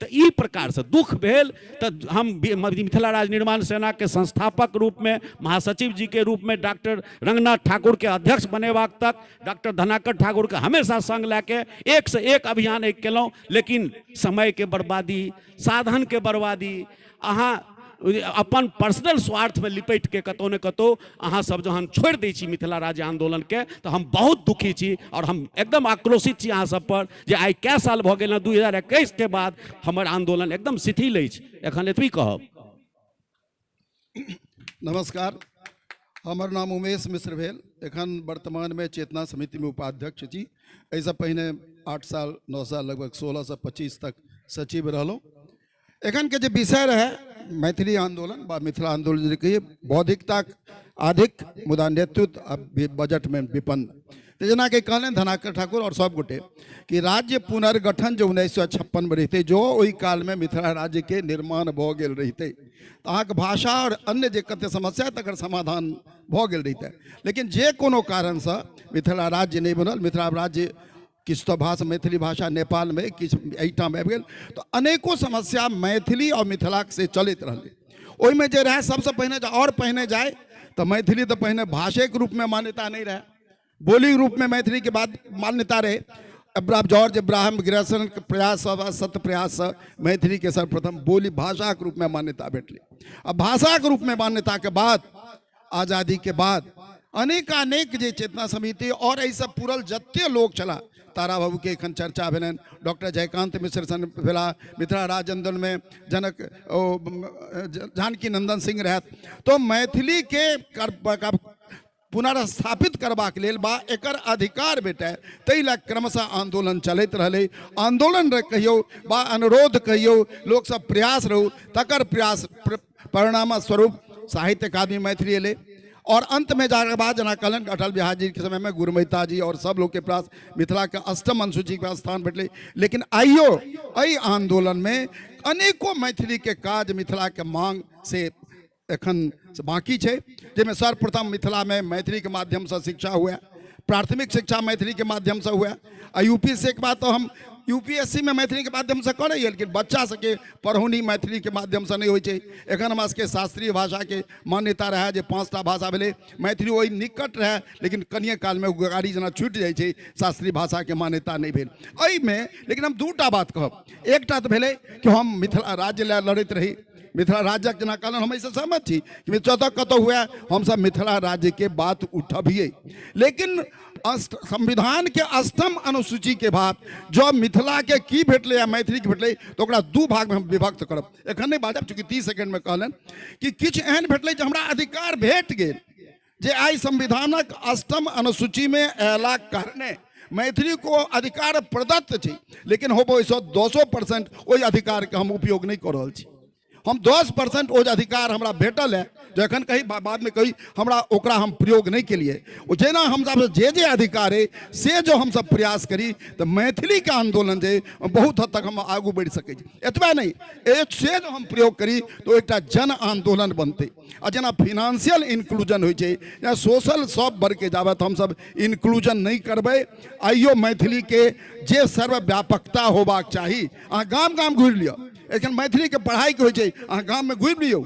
Speaker 23: तऽ ई प्रकारसँ दुख भेल तऽ हम मिथिला राज्य निर्माण सेनाके संस्थापक रूपमे, महासचिव जी के रूपमे, डॉक्टर रंगनाथ ठाकुरके अध्यक्ष बनेबाक तक, डॉक्टर धनाकर ठाकुरके हमेशा संग लए के एक से एक अभियान एक केलहुँ, लेकिन समयके बर्बादी, साधनके बर्बादी, अहाँ अपन पर्सनल स्वार्थमे लिपटिके कतहु ने कतहु अहाँ सब जहन छोड़ि दै छी मिथिला राज्य आन्दोलनके, तऽ हम बहुत दुखी छी और हम एकदम आक्रोशित छी अहाँ सब पर जे आइ कै साल भऽ गेल हँ, 2021 के बाद हमर आन्दोलन एकदम शिथिल अछि। एखन एतबी कहब।
Speaker 9: नमस्कार, हमर नाम उमेश मिश्र भेल। एखन वर्तमानमे चेतना समितिमे उपाध्यक्ष छी। एहिसँ पहिने 8 साल 9 साल लगभग 16 से 25 तक सचिव रहलहुँ। एखनके जे विषय रहै मैथिली आंदोलन बा मिथिला आंदोलन जे कहिए, बौद्धिकता अधिक मुदा नेतृत्व आ बजटमे विपन्न। तऽ जेनाकि कहलनि धनाकर ठाकुर और सब गोटे कि राज्य पुनर्गठन जो 1956 में रहितै, जो ओहि कालमे मिथिला राज्यके निर्माण भऽ गेल रहितै तऽ अहाँके भाषा और अन्य जे कते समस्या तकर समाधान भऽ गेल रहितै। लेकिन जे कोनो कारणसँ मिथिला राज्य नहि बनल, मिथिला राज्य किछु तऽ भाषा मैथिली भाषा नेपालमे किछु एहिठाम आबि गेल, तऽ अनेको समस्या मैथिली और मिथिलाके से चलैत रहलै। ओहिमे जे रहै सबसँ पहिने जे और पहिने जाय तऽ मैथिली तऽ पहिने भाषेके रूपमे मान्यता नहि रहै, बोली रूपमे मैथिलीके बाद मान्यता रहै। जॉर्ज अब्राहम ग्रियर्सन के प्रयास सत्य प्रयाससँ मैथिलीके सर्वप्रथम बोली भाषाके रूपमे मान्यता भेटलै। आ भाषाके रूपमे मान्यताके बाद आज़ादीके बाद अनेकानेक जे चेतना समिति और एहिसँ पुरल जते लोक छलाह, तारा बाबूके एखन चर्चा भेलनि, डॉक्टर जयकांत मिश्र सन भेला, मिथिला राज्य आंदोलनमे जनक ओ जानकी नंदन सिंह रहथि। तो मैथिलीके पुनर्स्थापित करबाक लेल बा एकर अधिकार भेटै ताहि लए क्रमशः आंदोलन चलैत रहलै। आंदोलन कहियौ बा अनुरोध कहियौ, लोक सब प्रयास रहू, तकर प्रयास परिणाम स्वरूप साहित्य अकादमी मैथिली एलै। और अंत में जाकर बाद जना कहलनि अटल बिहारी जी के समय में गुरुमैता जी और सब लोग के पास मिथिला के अष्टम अनुसूची के स्थान भेटलै। लेकिन आइयो एहि आंदोलन में अनेकों मैथिली के काज मिथिला के मांग से एखन बाकी छै, जाहिमे सर्वप्रथम मिथिला में मैथिली के माध्यम से शिक्षा हुए, प्राथमिक शिक्षा मैथिली के माध्यम से हुए। आ यूपीएससी के बाद तो हम यूपीएससी में मैथिली के माध्यम से करैए, लेकिन बच्चा सबके पढ़ौनी मैथिली के माध्यम से नहीं होइ छै। एखन हमरा सबके शास्त्रीय भाषा के मान्यता रहै जे 5टा भाषा भेलै, मैथिली ओहि निकट रहै, लेकिन कनिए कालमे ओ गाड़ी जेना छूटि जाइ छै, शास्त्रीय भाषाके मान्यता नहि भेल एहिमे। लेकिन हम 2टा बात कहब। एकटा तऽ भेलै कि हम मिथिला राज्य लए लड़ैत रही, मिथिला राज्यक जेना कहलनि हम एहिसँ सहमत छी कि जतऽ कतहु हुए हमसब मिथिला राज्यके बात उठबियै। लेकिन संविधान के अष्टम अनुसूची के बाद जब मिथिला के की भेटलै या मैथिली के भेटलै तो ओकरा 2 भाग में हम विभक्त करब। एखन नहि बाजब चूँकि 30 सेकेंड में कहलनि कि किछु एहन भेटलै जे हमरा अधिकार भेट गेल, जे आइ संविधानक अष्टम अनुसूची में अयलाक कारणे मैथिली को अधिकार प्रदत्त छै, लेकिन हो ओहिसँ 10% ओहि अधिकारके हम उपयोग नहि कऽ रहल छी। हम 10% ओ अधिकार हमरा भेटल है, जखन कही बादमे कही हमरा ओकरा हम प्रयोग नहीं केलिए। ओ जेना हमसब जे जे अधिकार है से जो हमसब प्रयास करी तो मैथिली के आंदोलन जे बहुत हद तक हम आगू बढ़ि सकै छी। एतबा नहीं, एक से जो हम प्रयोग करी तो एकटा जन आंदोलन बनतै। आ जेना फिनेंशियल इंक्लूजन होइ छै, जेना सोशल सब वर्गके जाबत हमसब इंक्लूजन नहीं करबै, आइयो मैथिली के जे सर्वव्यापकता होबाक चाही, अहाँ गाम गाम घुरि लिअ, एखन मैथिली के पढ़ाई के होइ छै, अहाँ गाममे घुमि लियौ,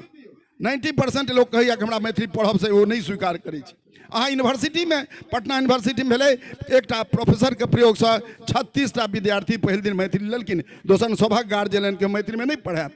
Speaker 9: 90% लोक कहैया कि हमरा मैथिली पढ़ब से ओ नहि स्वीकार करै छै। अहाँ यूनिवर्सिटीमे, पटना यूनिवर्सिटीमे भेलै, एकटा प्रोफेसरके प्रयोगसँ 36टा विद्यार्थी पहिल दिन मैथिली लेलखिन, दोसर सभक गार्जियन के मैथिलीमे नहि पढ़ायब।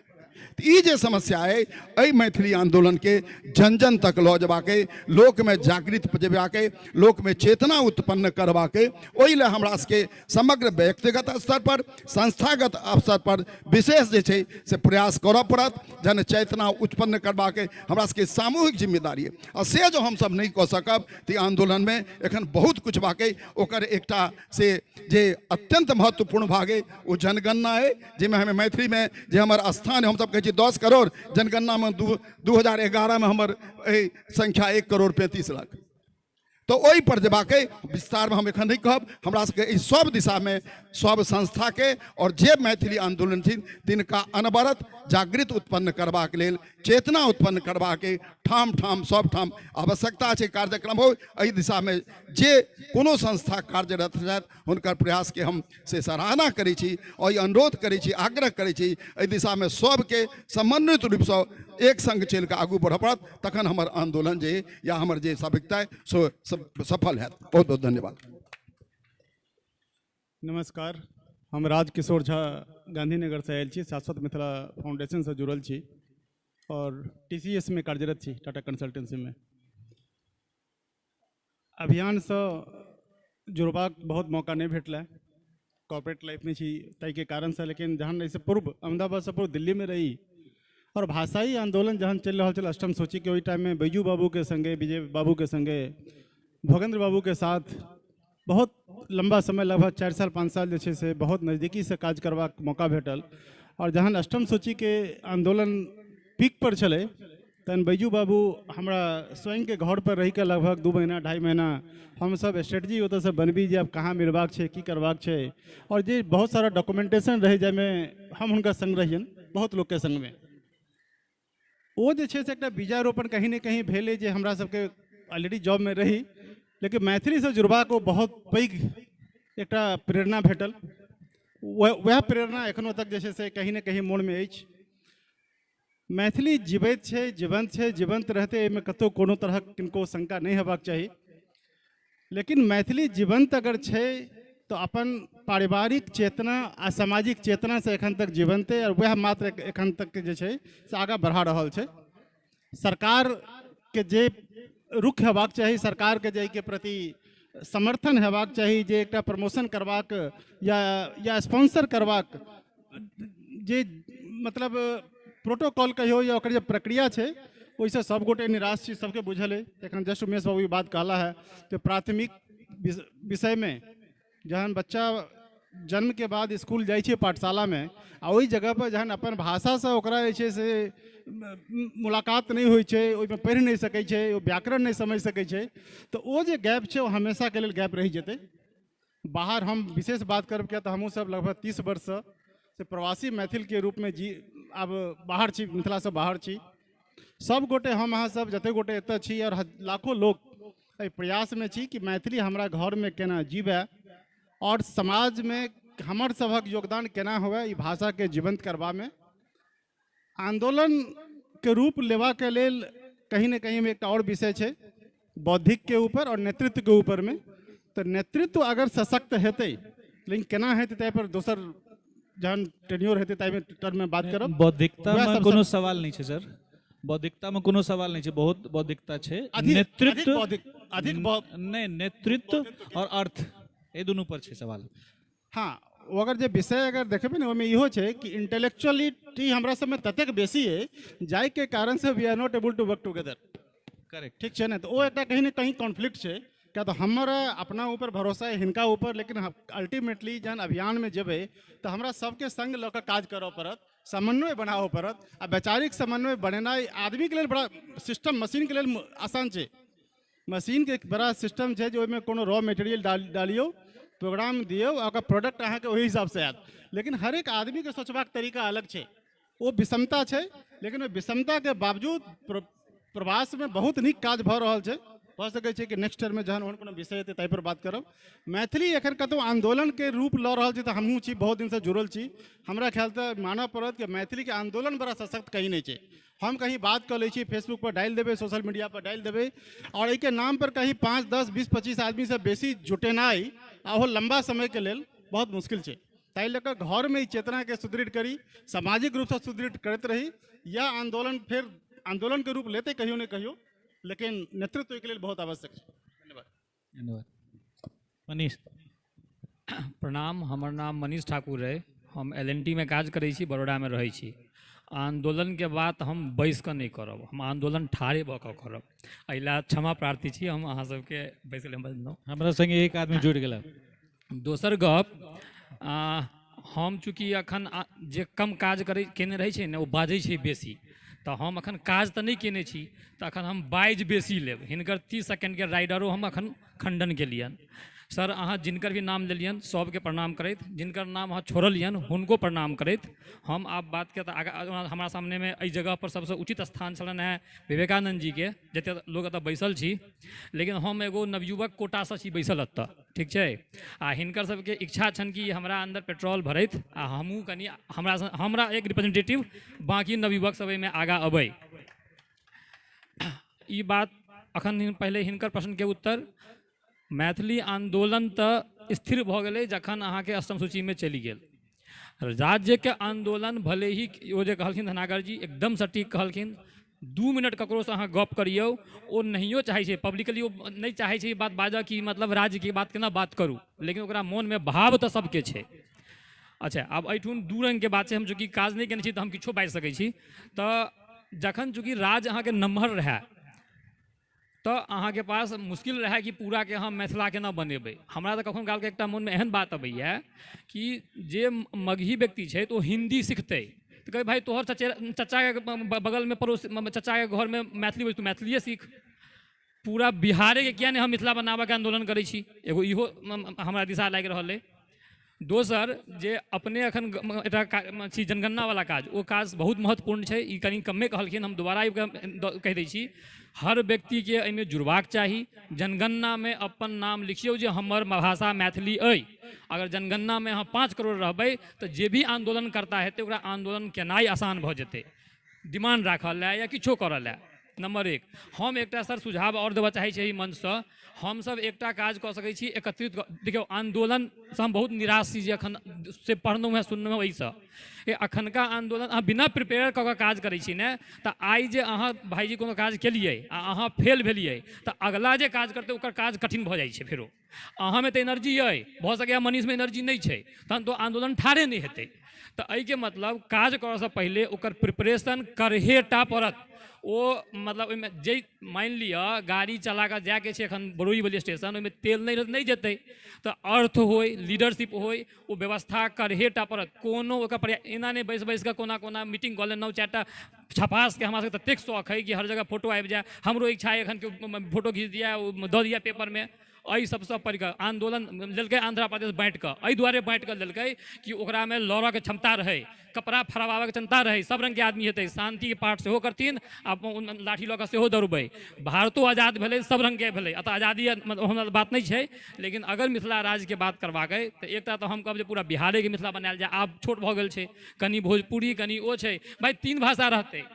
Speaker 9: तऽ ई जे समस्या अइ, एहि मैथिली आंदोलनके जन जन तक लऽ जेबाक अइ, लोकमे जागृत जेबाक अइ, लोकमे चेतना उत्पन्न करबाक अइ, ओहि लए हमरा सबके समग्र व्यक्तिगत स्तर पर, संस्थागत स्तर पर विशेष जे छै से प्रयास करऽ पड़त। जन चेतना उत्पन्न करबाक हमरा सबके सामूहिक जिम्मेदारी अइ, आ से जो हमसब नहि कऽ सकब तऽ आंदोलनमे एखन बहुत किछु बाकी। ओकर एकटा से जे अत्यंत महत्वपूर्ण भाग अइ ओ जनगणना अइ, जाहिमे हमे मैथिलीमे जे हमर स्थान हमसब कहै छी 10 करोड़, जनगणनामे 2011 में हमर एहि संख्या 1,35,00,000। तो ओहि पर जेबाक अइ, विस्तारमे हम एखन नहि कहब। हमरा सबके एहि सब दिशामे सब संस्थाके और जे मैथिली आंदोलन थिन तिनका अनवरत जागृत उत्पन्न करबाक लेल, चेतना उत्पन्न करबाके ठाम ठाम सब ठाम आवश्यकता छै कार्यक्रम हो। एहि दिशामे जे कोनो संस्था कार्यरत छथि हुनकर प्रयासके हम से सराहना करै छी और ई अनुरोध करै छी, आग्रह करै छी, एहि दिशामे सबके समन्वित रूपसँ एक संग चलि कऽ आगू बढ़ऽ पड़त, तखन हमर आंदोलन जे या हमर जे सभिकता अइ सो सफल हैत। बहुत बहुत धन्यवाद।
Speaker 10: नमस्कार, हम राजकिशोर झा गांधीनगरसँ आयल छी, शाश्वत मिथिला फाउंडेशनसँ जुड़ल छी। और TCS में कार्यरत छी, टाटा कंसल्टेंसीमे। अभियानसँ जुड़बाक बहुत मौका नहि भेटलै, कॉर्पोरेट लाइफमे छी ताहिके कारणसँ। लेकिन जहन एहिसँ पूर्व अहमदाबादसँ पूर्व दिल्लीमे रही और भाषाई आंदोलन जहन चलि रहल छल अष्टम सूचीके, ओहि टाइममे बैजू बाबूके संगे, विजय बाबूके संगे, भोगेंद्र बाबूके साथ बहुत लम्बा समय, लगभग 4 साल 5 साल जे छै से बहुत नजदीकीसँ काज करबाक मौका भेटल। और जहन अष्टम सूचीके आंदोलन पीक पर छलै तहन बैजू बाबू हमरा स्वयंके घर पर रहिके लगभग 2 महीना 2.5 महीना हमसब स्ट्रेटजी ओतऽसँ बनबी जे आब कहाँ मिलबाक छै, की करबाक छै, और जे बहुत सारा डॉक्यूमेंटेशन रहै जाहिमे हम हुनका संग रहियनि बहुत लोकके संगमे। ओ जे छै से एकटा बीजारोपण कहीं ने कहीं भेलै जे हमरा सबके ऑलरेडी जॉबमे रही, लेकिन मैथिलीसँ जुड़बाक ओ बहुत पैघ एकटा प्रेरणा भेटल। वएह प्रेरणा एखनो तक जे छै से कहीं ने कहीं मोनमे अछि। मैथिली जीवैत छै, जीवंत छै, जीवंत रहतै, एहिमे कतहु कोनो तरहक किनको शंका नहि हेबाक चाही। लेकिन मैथिली जीवंत अगर छै तऽ अपन पारिवारिक चेतना आ सामाजिक चेतनासँ एखन तक जीवंत और वएह मात्र एखन तक जे छै से आगाँ बढ़ा रहल छै। सरकारके जे रुख हेबाक चाही, सरकारके जे एहिके प्रति समर्थन हेबाक चाही, जे एकटा प्रमोशन करबाक या स्पॉन्सर करबाक जे मतलब प्रोटोकॉल कहियो या ओकर जे प्रक्रिया छै, ओहिसँ सबगोटे निराश छी, सबके बुझल अइ। एखन जस्ट उमेश बाबू ई बात कहला है तऽ प्राथमिक विषयमे जहन बच्चा जन्मके बाद स्कूल जाइ छै पाठशालामे आ ओहि जगहपर जहन अपन भाषासँ ओकरा जे छै से मुलाकात नहि होइ छै, ओहिमे पढ़ि नहि सकै छै, ओ व्याकरण नहि समझि सकै छै, तऽ ओ जे गैप छै ओ हमेशाके लेल गैप रहि जेतै। बाहर हम विशेष बात करब किया तऽ हमहूँ सब लगभग 30 वर्षसँ से प्रवासी मैथिलके रूपमे जी आब बाहर छी, मिथिलासँ बाहर छी। सब गोटे हम अहाँ सब जते गोटे एतऽ छी और लाखों लोग एहि प्रयासमे छी कि मैथिली हमरा घरमे केना जीवए और समाजमे हमर सभक योगदान केना हुए ई भाषाके जीवंत करबामे। आंदोलनके रूप लेबाके लेल कहीं ने कहीं एकटा और विषय छै बौद्धिकके ऊपर और नेतृत्वके ऊपरमे। तऽ नेतृत्व अगर सशक्त हेतै, लेकिन केना हेतै ताहि पर दोसर जहन टेन्योर हेतै ताहिमे टर्ममे बात करब।
Speaker 11: बौद्धिकतामे कोनो सवाल नहि छै सर, बौद्धिकतामे कोनो सवाल नहि छै, बहुत बौद्धिकता छै। नेतृत्व अधिक नहि, नेतृत्व और अर्थ एहि दुनू पर छै सवाल।
Speaker 10: हाँ, ओ अगर जे विषय अगर देखबै ने ओहिमे इहो छै कि इंटेलेक्चुअलिटी हमरा सबमे ततेक बेसी अइ जाहिके कारणसँ we are not able to work together.
Speaker 11: Correct,
Speaker 10: ठीक छै ने? तऽ ओ एकटा कहीं ने कहीं कॉन्फ्लिक्ट छै। क्या तऽ हमर अपना ऊपर भरोसा है हिनका ऊपर, लेकिन अल्टीमेटली जहन अभियानमे जेबै तऽ हमरा सबके संग लऽ कऽ काज करऽ पड़त, समन्वय बनाबऽ पड़त। आ वैचारिक समन्वय बनेनाइ आदमीके लेल बड़ा सिस्टम, मशीनके लेल आसान छै। मशीनके एक बड़ा सिस्टम छै जे ओहिमे कोनो रॉ मटेरियल डालियौ, प्रोग्राम दियौ आ ओकर प्रोडक्ट अहाँके ओहि हिसाबसँ आयत। लेकिन हरेक आदमीके सोचबाक तरीका अलग छै, ओ विषमता छै। लेकिन ओहि विषमताके बावजूद प्रवासमे बहुत नीक काज भऽ रहल छै। भऽ सकै छै कि नेक्स्ट ईयरमे जहन ओहन कोनो विषय हेतै ताहिपर बात करब। मैथिली एखन कतहु आन्दोलनके रूप लऽ रहल छै तऽ हमहूँ छी, बहुत दिनसँ जुड़ल छी। हमरा ख्याल तऽ मानऽ पड़त कि मैथिलीके आन्दोलन बड़ा सशक्त कहीं नहि छै। हम कहीं बात कऽ लै छी, फेसबुकपर डालि देबै, सोशल मीडियापर डालि देबै, और एहिके नामपर कहीं 5, 10, 20, 25 आदमीसँ बेसी जुटेनाइ आ ओहो लम्बा समयके लेल बहुत मुश्किल छै। ताहि लऽ कऽ घरमे ई चेतनाके सुदृढ़ करी, सामाजिक रूपसँ सुदृढ़ करैत रही, या आन्दोलन फेर आन्दोलनके रूप लेतै कहियो ने कहियो, लेकिन नेतृत्व के लेल बहुत आवश्यक छै। धन्यवाद।
Speaker 11: धन्यवाद। मनीष।
Speaker 19: प्रणाम, हमर नाम मनीष ठाकुर अइ। हम LNT में काज करै छी, बड़ौदामे रहै छी। आन्दोलनके बात हम बैस कऽ नहि करब, हम आन्दोलन ठाढ़े भऽ कऽ करब। एहि लए क्षमा प्रार्थी छी हम अहाँ सबके, बैस कऽ बजलहुँ।
Speaker 11: हमरा संगे एक आदमी जुड़ि गेला।
Speaker 19: दोसर गप, हम चूँकि अखन जे कम काज करै केने रहै छै ने ओ बाजै छै बेसी, तऽ हम अखन काज तऽ नहि केने छी, तऽ अखन हम बाजि बेसी लेब। हिनकर 30 सेकेंडके राइडरो हम अखन खंडन केलियनि। सर, अहाँ जिनकर भी नाम लेलियनि सबके प्रणाम करैत, जिनकर नाम अहाँ छोड़लियनि हुनको प्रणाम करैत, हम आब बातके तऽ आगाँ हमरा सामनेमे एहि जगहपर सबसँ उचित स्थान छलनि हेँ विवेकानन्द जीके, जतेक लोक एतऽ बैसल छी, लेकिन हम एगो नवयुवक कोटासँ छी बैसल एतऽ, ठीक छै। आ हिनकर सबके इच्छा छनि कि हमरा अन्दर पेट्रोल भरैत आ हमहूँ कनि हमरा एक रिप्रेजेंटेटिव बाँकी नवयुवक सब एहिमे आगाँ अबै। ई बात अखन पहिले हिनकर प्रश्नके उत्तर, मैथिली आन्दोलन तऽ स्थिर भऽ गेलै जखन अहाँके अष्टम सूचीमे चलि गेल। राज्यके आन्दोलन भले ही ओ जे कहलखिन धनाकर जी एकदम सटीक कहलखिन। 2 मिनट ककरोसँ अहाँ गप करियौ, ओ नहियो चाहै छै पब्लिकली, ओ नहि चाहै छै ई बात बाजऽ कि मतलब राज्यके बात केना बात करू, लेकिन ओकरा मोनमे भाव तऽ सबके छै। अच्छा, आब एहिठुन 2 रङ्गके बात छै। हम चूँकि काज नहि केने छी तऽ हम किछो बाजि सकै छी। तऽ जखन चूँकि राज्य अहाँके नम्हर रहए तऽ अहाँके पास मुश्किल रहए कि पूराके हम मिथिला केना बनेबै। हमरा तऽ कखनो कालके एकटा मोनमे एहन बात अबैए कि जे मगही व्यक्ति छै तऽ ओ हिन्दी सिखतै तऽ कहै भाइ तोहर चचाके बगलमे पड़ोस चचाके घरमे मैथिली बजै, तू मैथिलिए सीख। पूरा बिहारेके किया नहि हम मिथिला बनाबऽके आन्दोलन करै छी, एगो इहो हमरा दिशा लागि रहल अइ। दोसर जे अपने अखन एकटा छी जनगणनावला काज, ओ काज बहुत महत्वपूर्ण छै। ई कनि कमे कहलखिन, हम दोबारा आबिकऽ कहि दै छी, हर व्यक्तिके एहिमे जुड़बाक चाही। जनगणनामे अपन नाम लिखियौ जे हमर भाषा मैथिली अइ। अगर जनगणनामे अहाँ 5 करोड़ रहबै तऽ जे भी आन्दोलनकर्ता हेतै ओकरा आन्दोलन केनाइ आसान भऽ जेतै, डिमांड राखऽ लए या किछो करऽ लए। नम्बर 1। हम एकटा सर सुझाव आओर देबऽ चाहै छी एहि मंचसँ, हमसब एकटा काज कऽ सकै छी एकत्रित। देखियौ, आन्दोलनसँ हम बहुत निराश छी जे अखन से पढ़लहुँ हेँ सुनलहुँ हेँ ओहिसँ। अखनका आन्दोलन अहाँ बिना प्रिपेयर कऽ कऽ काज करै छी ने, तऽ आइ जे अहाँ भाइजी कोनो काज केलियै आ अहाँ फेल भेलियै तऽ अगला जे काज करतै ओकर काज कठिन भऽ जाइ छै। फेरो अहाँमे तऽ एनर्जी अइ, भऽ सकैए मनीषमे एनर्जी नहि छै, तहन तऽ आन्दोलन ठाढ़े नहि हेतै। तऽ एहिके मतलब काज करऽसँ पहिले ओकर प्रिपरेशन करहे टा पड़त। ओ मतलब ओहिमे जे मानि लिअ गाड़ी चला कऽ जायके छै एखन बरौनीवली स्टेशन, ओहिमे तेल नहि जेतै तऽ अर्थ होइ, लीडरशिप होइ, ओ व्यवस्था करहे टा पड़त। कोनो ओकर पर्याय एना नहि बैस बैस कऽ कोना कोना मीटिंग कऽ लेलहुँ, 4टा छपासके हमरा सबके ततेक शौक हइ कि हर जगह फोटो आबि जाय। हमरो इच्छा अइ एखन केओ फोटो घीच दिए, ओ दऽ दिए पेपरमे। एहि सबसँ पढ़ि कऽ आन्दोलन लेलकै आंध्र प्रदेश बाँटि कऽ, एहि दुआरे बाँटि कऽ लेलकै कि ओकरामे लड़ऽके क्षमता रहै, कपड़ा फड़ाबऽके क्षमता रहै, सब रङ्गके आदमी हेतै, शान्तिके पाठ सेहो करथिन आ लाठी लऽ कऽ सेहो दौड़बै। भारतो आजाद भेलै, सब रङ्गके भेलै, एतऽ आजादी हमरा बात नहि छै। लेकिन अगर मिथिला राज्यके बात करबाक अइ तऽ एकटा तऽ हम कहब जे पूरा बिहारेके मिथिला बनायल जाय। आब छोट भऽ गेल छै, कनि भोजपुरी कनि ओ छै, भाइ 3 भाषा रहतै।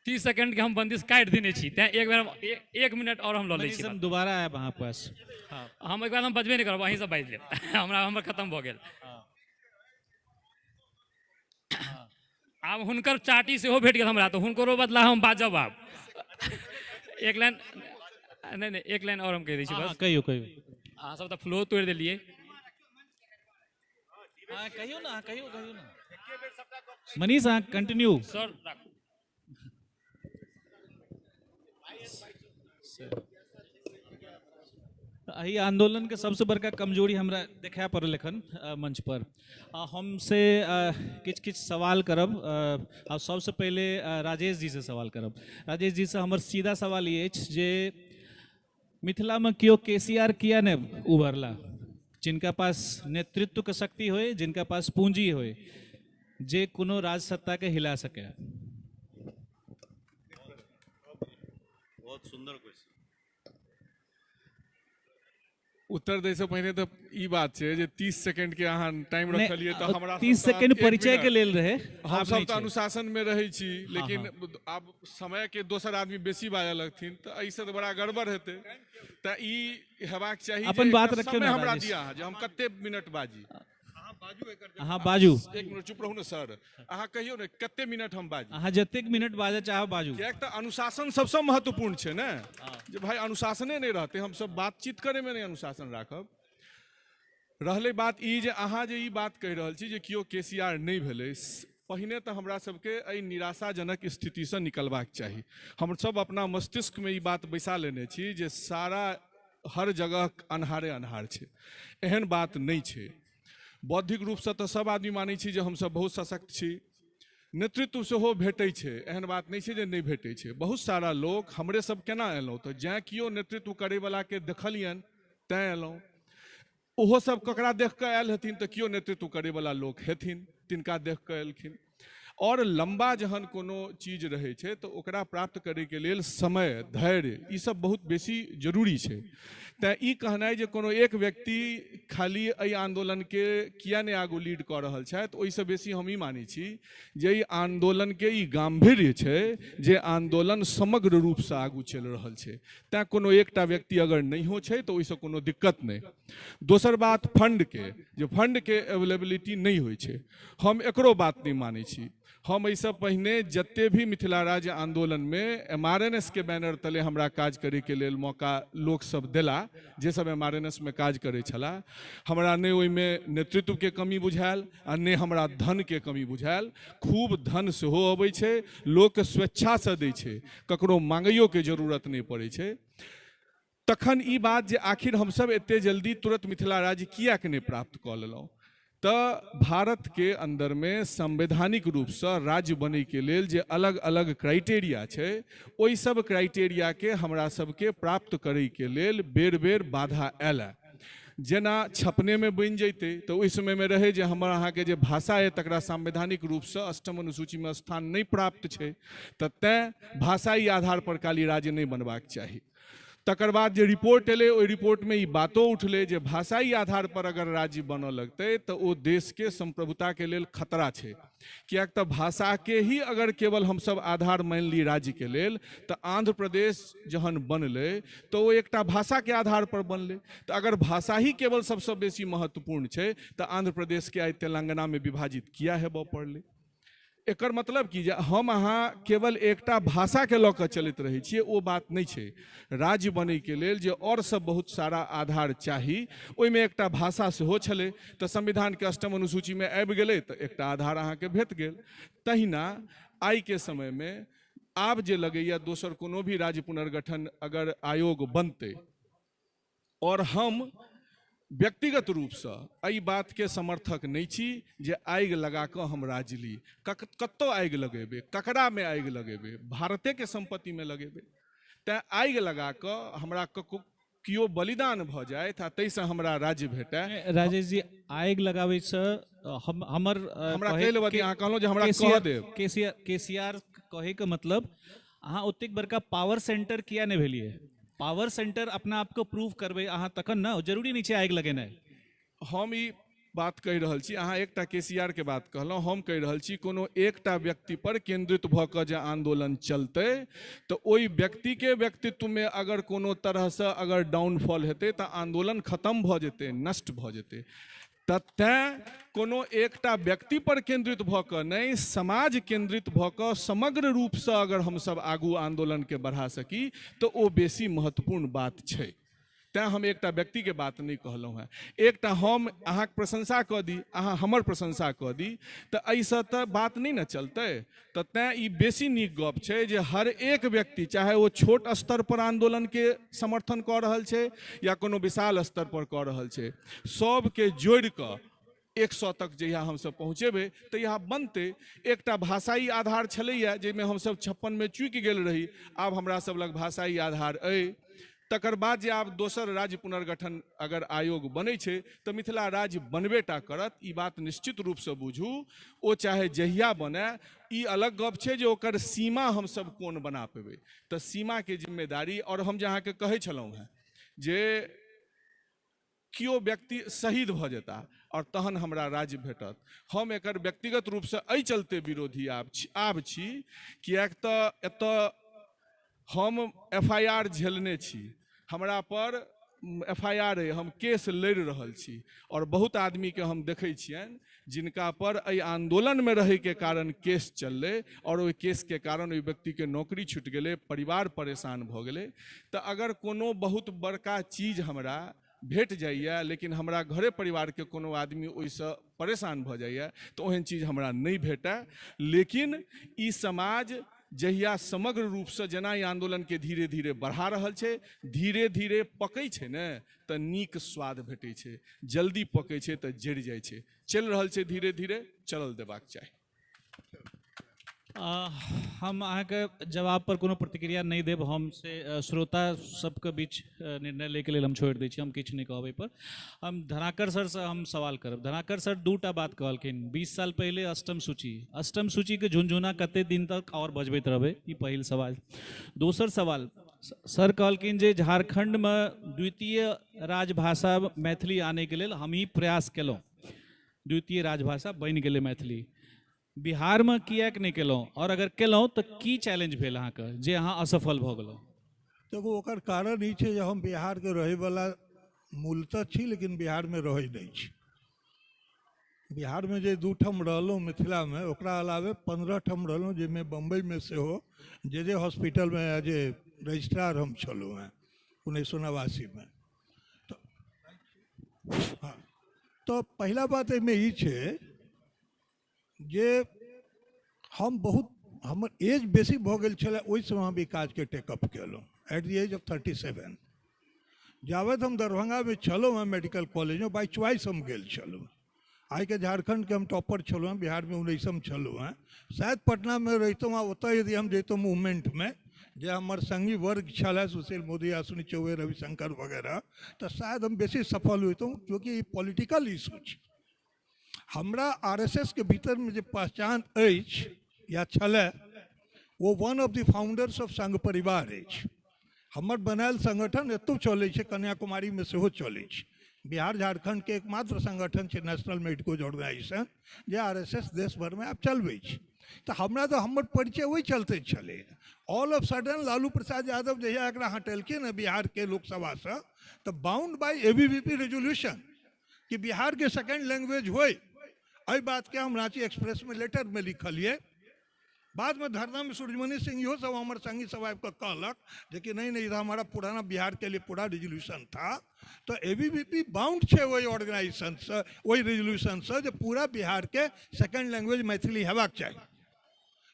Speaker 19: 30 सेकंड के हम बंदिश काटि देने छी, तैं एक बेर 1 मिनट और हम लऽ लै छी।
Speaker 11: हम दोबारा आयब अहाँ पास।
Speaker 19: हाँ, हम एक बार हम बजबे नहि करब, अहीं सब बाजि लेब, हमरा हमर खत्म भऽ गेल। आब हुनकर चाटी सेहो भेट गेल हमरा, तऽ हुनकरो बदला हम बाजब आब। एक लाइन नहीं नहीं, एक लाइन और हम कहि दै छी बस।
Speaker 11: कहियौ कहियौ।
Speaker 19: अहाँ सब तऽ फ्लो तोड़ि देलियै।
Speaker 11: कहियौ ना, कहियौ कहियौ ना मनीष, अहाँ कंटिन्यू
Speaker 19: सर राखू।
Speaker 11: एहि आंदोलनके सबसँ बड़का कमजोरी हमरा देखाय पड़ल एखन मंच पर। हमसे किछु किछु सवाल करब। आ सबसँ पहिले राजेश जी से सवाल करब। राजेश जी से हमर सीधा सवाल ई अछि जे मिथिलामे केओ केसीआर किया नहि उभरला, जिनका पास नेतृत्वके शक्ति होय, जिनका पास पूंजी होय, जे कोनो राजसत्ताके हिला सके?
Speaker 23: बहुत सुंदर क्वेश्चन।
Speaker 4: उत्तर दै से पहिने तऽ ई बात छै जे 30 सेकंड के अहाँ टाइम रखलियै तऽ हमरा
Speaker 11: 30 सेकंड परिचय के लेल रहे।
Speaker 4: हम सब तऽ अनुशासन में रहै छी, लेकिन आब समय के दोसर आदमी बेसी बाजऽ लगथिन तऽ एहिसँ तऽ बड़ा गड़बड़ हेतै। तऽ ई हेबाक चाही
Speaker 11: अपन बात रखियौ
Speaker 4: ने, हमरा दिअ अहाँ जे हम कते मिनट बाजी।
Speaker 11: अहाँ बाजू।
Speaker 4: एक मिनट चुप रहू ने सर, अहाँ कहियौ ने कते मिनट हम बाजी।
Speaker 11: अहाँ जतेक मिनट बाजऽ चाहब बाजू।
Speaker 4: किएक तऽ अनुशासन सबसँ महत्वपूर्ण छै ने, जे भाई अनुशासने नहि रहतै, हमसब बातचीत करैमे नहि अनुशासन राखब। रहलै बात ई जे अहाँ जे ई बात कहि रहल छी जे केओ केसीआर नहि भेलै, पहिने तऽ हमरा सबके एहि निराशाजनक स्थितिसँ निकलबाक चाही। हमसब अपना मस्तिष्कमे ई बात बैसा लेने छी जे सारा हर जगह अन्हारे अन्हार छै, एहन बात नहि छै। बौद्धिक रूपसँ तऽ सब आदमी मानै छी जे हमसब बहुत सशक्त छी, नेतृत्व सेहो भेटै छै, एहन बात नहि छै जे नहि भेटै छै। बहुत सारा लोक हमरे सब केना एलहुँ तऽ जैं केओ नेतृत्व करैवलाके देखलियनि तैँ एलहुँ। ओहो सब ककरा देख कऽ आयल हेथिन तऽ केओ नेतृत्व करैवला लोक हेथिन तिनका देख कऽ एलखिन। और लम्बा जहन कोनो चीज रहै छै तऽ ओकरा प्राप्त करैके लेल समय, धैर्य, ई सब बहुत बेसी जरूरी छै। तेँ ई कहनाइ जे कोनो एक व्यक्ति खाली एहि आन्दोलनके किया नहि आगू लीड कऽ रहल छथि, ओहिसँ बेसी हम ई मानै छी जे ई आन्दोलनके ई गाम्भीर्य छै जे आन्दोलन समग्र रूपसँ आगू चलि रहल छै। तेँ कोनो एकटा व्यक्ति अगर नहियो छै तऽ ओहिसँ कोनो दिक्कत नहि। दोसर बात फंडके, जे फंडके अवेलेबिलिटी नहि होइ छै, हम एकरो बात नहि मानै छी। हम एहिसँ पहिने जते भी मिथिला राज्य आन्दोलनमे MRNS के बैनर तले हमरा काज करैके लेल मौका लोकसभ देला, जे सब MRNS मे काज करै छलाह, हमरा नहि ओहिमे नेतृत्वके कमी बुझायल आ नहि हमरा धनके कमी बुझायल। खूब धन सेहो अबै छै, लोक स्वेच्छासँ दै छै, ककरो मांगैयोके जरूरत नहि पड़ै छै। तखन ई बात जे आखिर हमसभ एते जल्दी तुरंत मिथिला राज्य किएक नहि प्राप्त कऽ लेलहुँ, तऽ भारतके अन्दरमे संवैधानिक रूपसँ राज्य बनैके लेल जे अलग अलग क्राइटेरिया छै, ओहि सब क्राइटेरियाके हमरा सबके प्राप्त करैके लेल बेर बेर बाधा आयल। जेना छपनेमे बनि जैतै तऽ ओहि समयमे रहै जे हमर अहाँके जे भाषा अइ तकरा संवैधानिक रूपसँ अष्टम अनुसूचीमे स्थान नहि प्राप्त छै, तऽ तैँ भाषाई आधार पर खाली राज्य नहि बनबाक चाही। तकर बाद जे रिपोर्ट एलै ओहि रिपोर्टमे ई बातो उठलै जे भाषाई आधार पर अगर राज्य बनऽ लगतै तऽ ओ देशके संप्रभुताके लेल खतरा छै, किएक तऽ भाषाके ही अगर केवल हमसब आधार मानि ली राज्यके लेल तऽ आंध्र प्रदेश जहन बनलै तऽ ओ एकटा भाषाके आधार पर बनलै, तऽ अगर भाषा ही केवल सबसँ बेसी महत्वपूर्ण छै तऽ आंध्र प्रदेशके आइ तेलंगानामे विभाजित किया हेबऽ पड़लै। एकर मतलब कि जे हम अहाँ केवल एकटा भाषाके लऽ कऽ चलैत रहै छियै ओ बात नहि छै। राज्य बनैके लेल जे आओर सब बहुत सारा आधार चाही ओहिमे एकटा भाषा सेहो छलै, तऽ संविधानके अष्टम अनुसूचीमे आबि गेलै तऽ एकटा आधार अहाँके भेट गेल। तहिना आइके समयमे आब जे लगैए दोसर कोनो भी राज्य पुनर्गठन अगर आयोग बनतै, आओर हम व्यक्तिगत रूपसँ एहि बातके समर्थक नहि छी जे आगि लगा कऽ हम राज्य ली। कतौ आगि लगेबै, ककरामे आगि लगेबै, भारतेके सम्पत्तिमे लगेबै। तैँ आगि लगा कऽ हमरा केओ बलिदान भऽ जाथि आ ताहिसँ हमरा राज्य भेटय।
Speaker 11: राजेश जी, आगि लगाबैसँ हमर
Speaker 4: हमरा कहि लेबऽ दिअ, अहाँ कहलहुँ जे हमरा कह देब।
Speaker 11: केसीआर कहैके मतलब अहाँ ओतेक बड़का पावर सेंटर किया नहि भेलियै? पावर सेंटर अपना आपके प्रूव करबै अहाँ तखन ने, जरूरी नहि छै आगि लगेनाइ।
Speaker 4: हम ई बात कहि रहल छी, अहाँ एकटा केसीआर के बात कहलहुँ, हम कहि रहल छी कोनो एकटा व्यक्ति पर केंद्रित भऽ कऽ जे आंदोलन चलतै तऽ ओहि व्यक्तिके व्यक्तित्वमे अगर कोनो तरहसँ अगर डाउनफॉल हेतै तऽ आंदोलन खत्म भऽ जेतै, नष्ट भऽ जेतै। तऽ तैँ कोनो एकटा व्यक्ति पर केंद्रित भऽ कऽ नहि, समाज केंद्रित भऽ कऽ समग्र रूपसँ अगर हमसब आगू आंदोलनके बढ़ा सकी तऽ ओ बेसी महत्वपूर्ण बात छै। तैँ हम एकटा व्यक्तिके बात नहि कहलहुँ हेँ। एकटा हम अहाँके प्रशंसा कऽ दी, अहाँ हमर प्रशंसा कऽ दी, तऽ एहिसँ तऽ बात नहि ने चलतै। तऽ तैँ ई बेसी नीक गप छै जे हर एक व्यक्ति, चाहे ओ छोट स्तर पर आन्दोलनके समर्थन कऽ रहल छै या कोनो विशाल स्तर पर कऽ रहल छै, सबके जोड़ि कऽ 100 तक जहिया हमसब पहुँचेबै तहिया बनतै। एकटा भाषाई आधार छलैए जाहिमे हमसब 56 मे चूकि गेल रही, आब हमरा सब लग भाषाई आधार अइ। तकर बाद जे आब दोसर राज्य पुनर्गठन अगर आयोग बनै छै तऽ मिथिला राज्य बनबे टा करत, ई बात निश्चित रूपसँ बुझू। ओ चाहे जहिया बने, ई अलग गप छै जे ओकर सीमा हमसब कोन बना पेबै, तऽ सीमाके जिम्मेदारी। और हम जे अहाँके कहै छलहुँ हेँ जे केओ व्यक्ति शहीद भऽ जेता और तहन हमरा राज्य भेटत, हम एकर व्यक्तिगत रूपसँ एहि चलते विरोधी आब छी किएक तऽ एतऽ हम FIR झेलने छी, हमरा पर FIR अइ, हम केस लड़ि रहल छी, और बहुत आदमीके हम देखै छियनि जिनका पर एहि आन्दोलनमे रहैके कारण केस चललै और ओहि केसके कारण ओहि व्यक्तिके नौकरी छुटि गेलै, परिवार परेशान भऽ गेलै। तऽ अगर कोनो बहुत बड़का चीज हमरा भेट जाइए लेकिन हमरा घरे परिवारके कोनो आदमी ओहिसँ परेशान भऽ जाइए तऽ ओहन चीज हमरा नहि भेटय। लेकिन ई समाज जहिया समग्र रूपसँ जेना ई आन्दोलनके धीरे धीरे बढ़ा रहल छै, धीरे धीरे पकै छै ने तऽ नीक स्वाद भेटै छै, जल्दी पकै छै तऽ जरि जाइ छै। चलि रहल छै धीरे धीरे, चलल देबाक चाही।
Speaker 11: हम अहाँके जवाब पर कोनो प्रतिक्रिया नहि देब, हम से श्रोता सबके बीच निर्णय लैके लेल हम छोड़ि दै छी, हम किछु नहि कहब एहिपर। हम धनाकर सरसँ हम सवाल करब। धनाकर सर दूटा बात कहलखिन, 20 साल पहिले अष्टम सूची, अष्टम सूचीके झुनझुना कते दिन तक आओर बजबैत रहबै, ई पहिल सवाल। दोसर सवाल, सर कहलखिन जे झारखण्डमे द्वितीय राजभाषा मैथिली आनैके लेल हमही प्रयास केलहुँ, द्वितीय राजभाषा बनि गेलै मैथिली। बिहारमे किएक नहि केलहुँ, और अगर केलहुँ तऽ की चैलेंज भेल अहाँके जे अहाँ असफल भऽ गेलहुँ?
Speaker 18: देखू, ओकर कारण ई छै जे हम बिहारके रहैवला मूलतः छी, लेकिन बिहारमे रहै नहि छी। बिहारमे जे 2 ठाम रहलहुँ मिथिलामे, ओकरा अलावे 15 ठाम रहलहुँ, जाहिमे बम्बईमे सेहो जे जे हॉस्पिटलमे जे रजिस्ट्रार हम छलहुँ हेँ 1989में। तऽ हाँ, तऽ पहिला बात एहिमे ई छै जे हम बहुत, हमर एज बेसी भऽ गेल छलै ओहि समय हम ई काजके टेकअप केलहुँ एट the age of 37। जाबत हम दरभंगामे छलहुँ हेँ मेडिकल कॉलेजमे, बाइ च्वाइस हम गेल छलहुँ। आइके झारखण्डके हम टॉपर छलहुँ हेँ, बिहारमे 19म छलहुँ हेँ। शायद पटनामे रहितहुँ आ ओतऽ यदि हम जैतहुँ मूवमेंटमे, जे हमर संगी वर्ग छलै सुशील मोदी, अश्विनी चौबे, रविशंकर वगैरह, तऽ शायद हम बेसी सफल होइतहुँ, क्योंकि ई पॉलिटिकल इशू छै। हमरा RSS के भीतरमे जे पहचान अछि या छलै, ओ one of the founders of Sangh Parivar अछि। हमर बनायल संगठन एतहु चलै छै, कन्याकुमारीमे सेहो चलै छै। बिहार झारखण्डके एकमात्र संगठन छै नेशनल मेडिकोज ऑर्गेनाइजेशन, जे RSS देश भरिमे आब चलबै छै। तऽ हमरा तऽ हमर परिचय ओहि चलते छलै। All of sudden Lalu Prasad Yadav जहिया एकरा हटेलखिन हँ बिहारके लोकसभासँ, तऽ बाउंड बाय ABVP resolution कि बिहारके सेकेंड लैंग्वेज होइ, एहि बातके हम राँची एक्सप्रेसमे लेटरमे लिखलियै। बादमे धरनामे सूर्यमणि सिंह इहो सब हमर संगी सब आबिकऽ कहलक जे कि नहीं नहीं, हमारा पुराना बिहार के लिए पूरा रेजोल्यूशन था। तऽ ABVP bound छै ओहि ऑर्गेनाइजेशनसँ, ओहि रेजोल्यूशनसँ जे पूरा बिहारके सेकेंड लैंग्वेज मैथिली हेबाक चाही।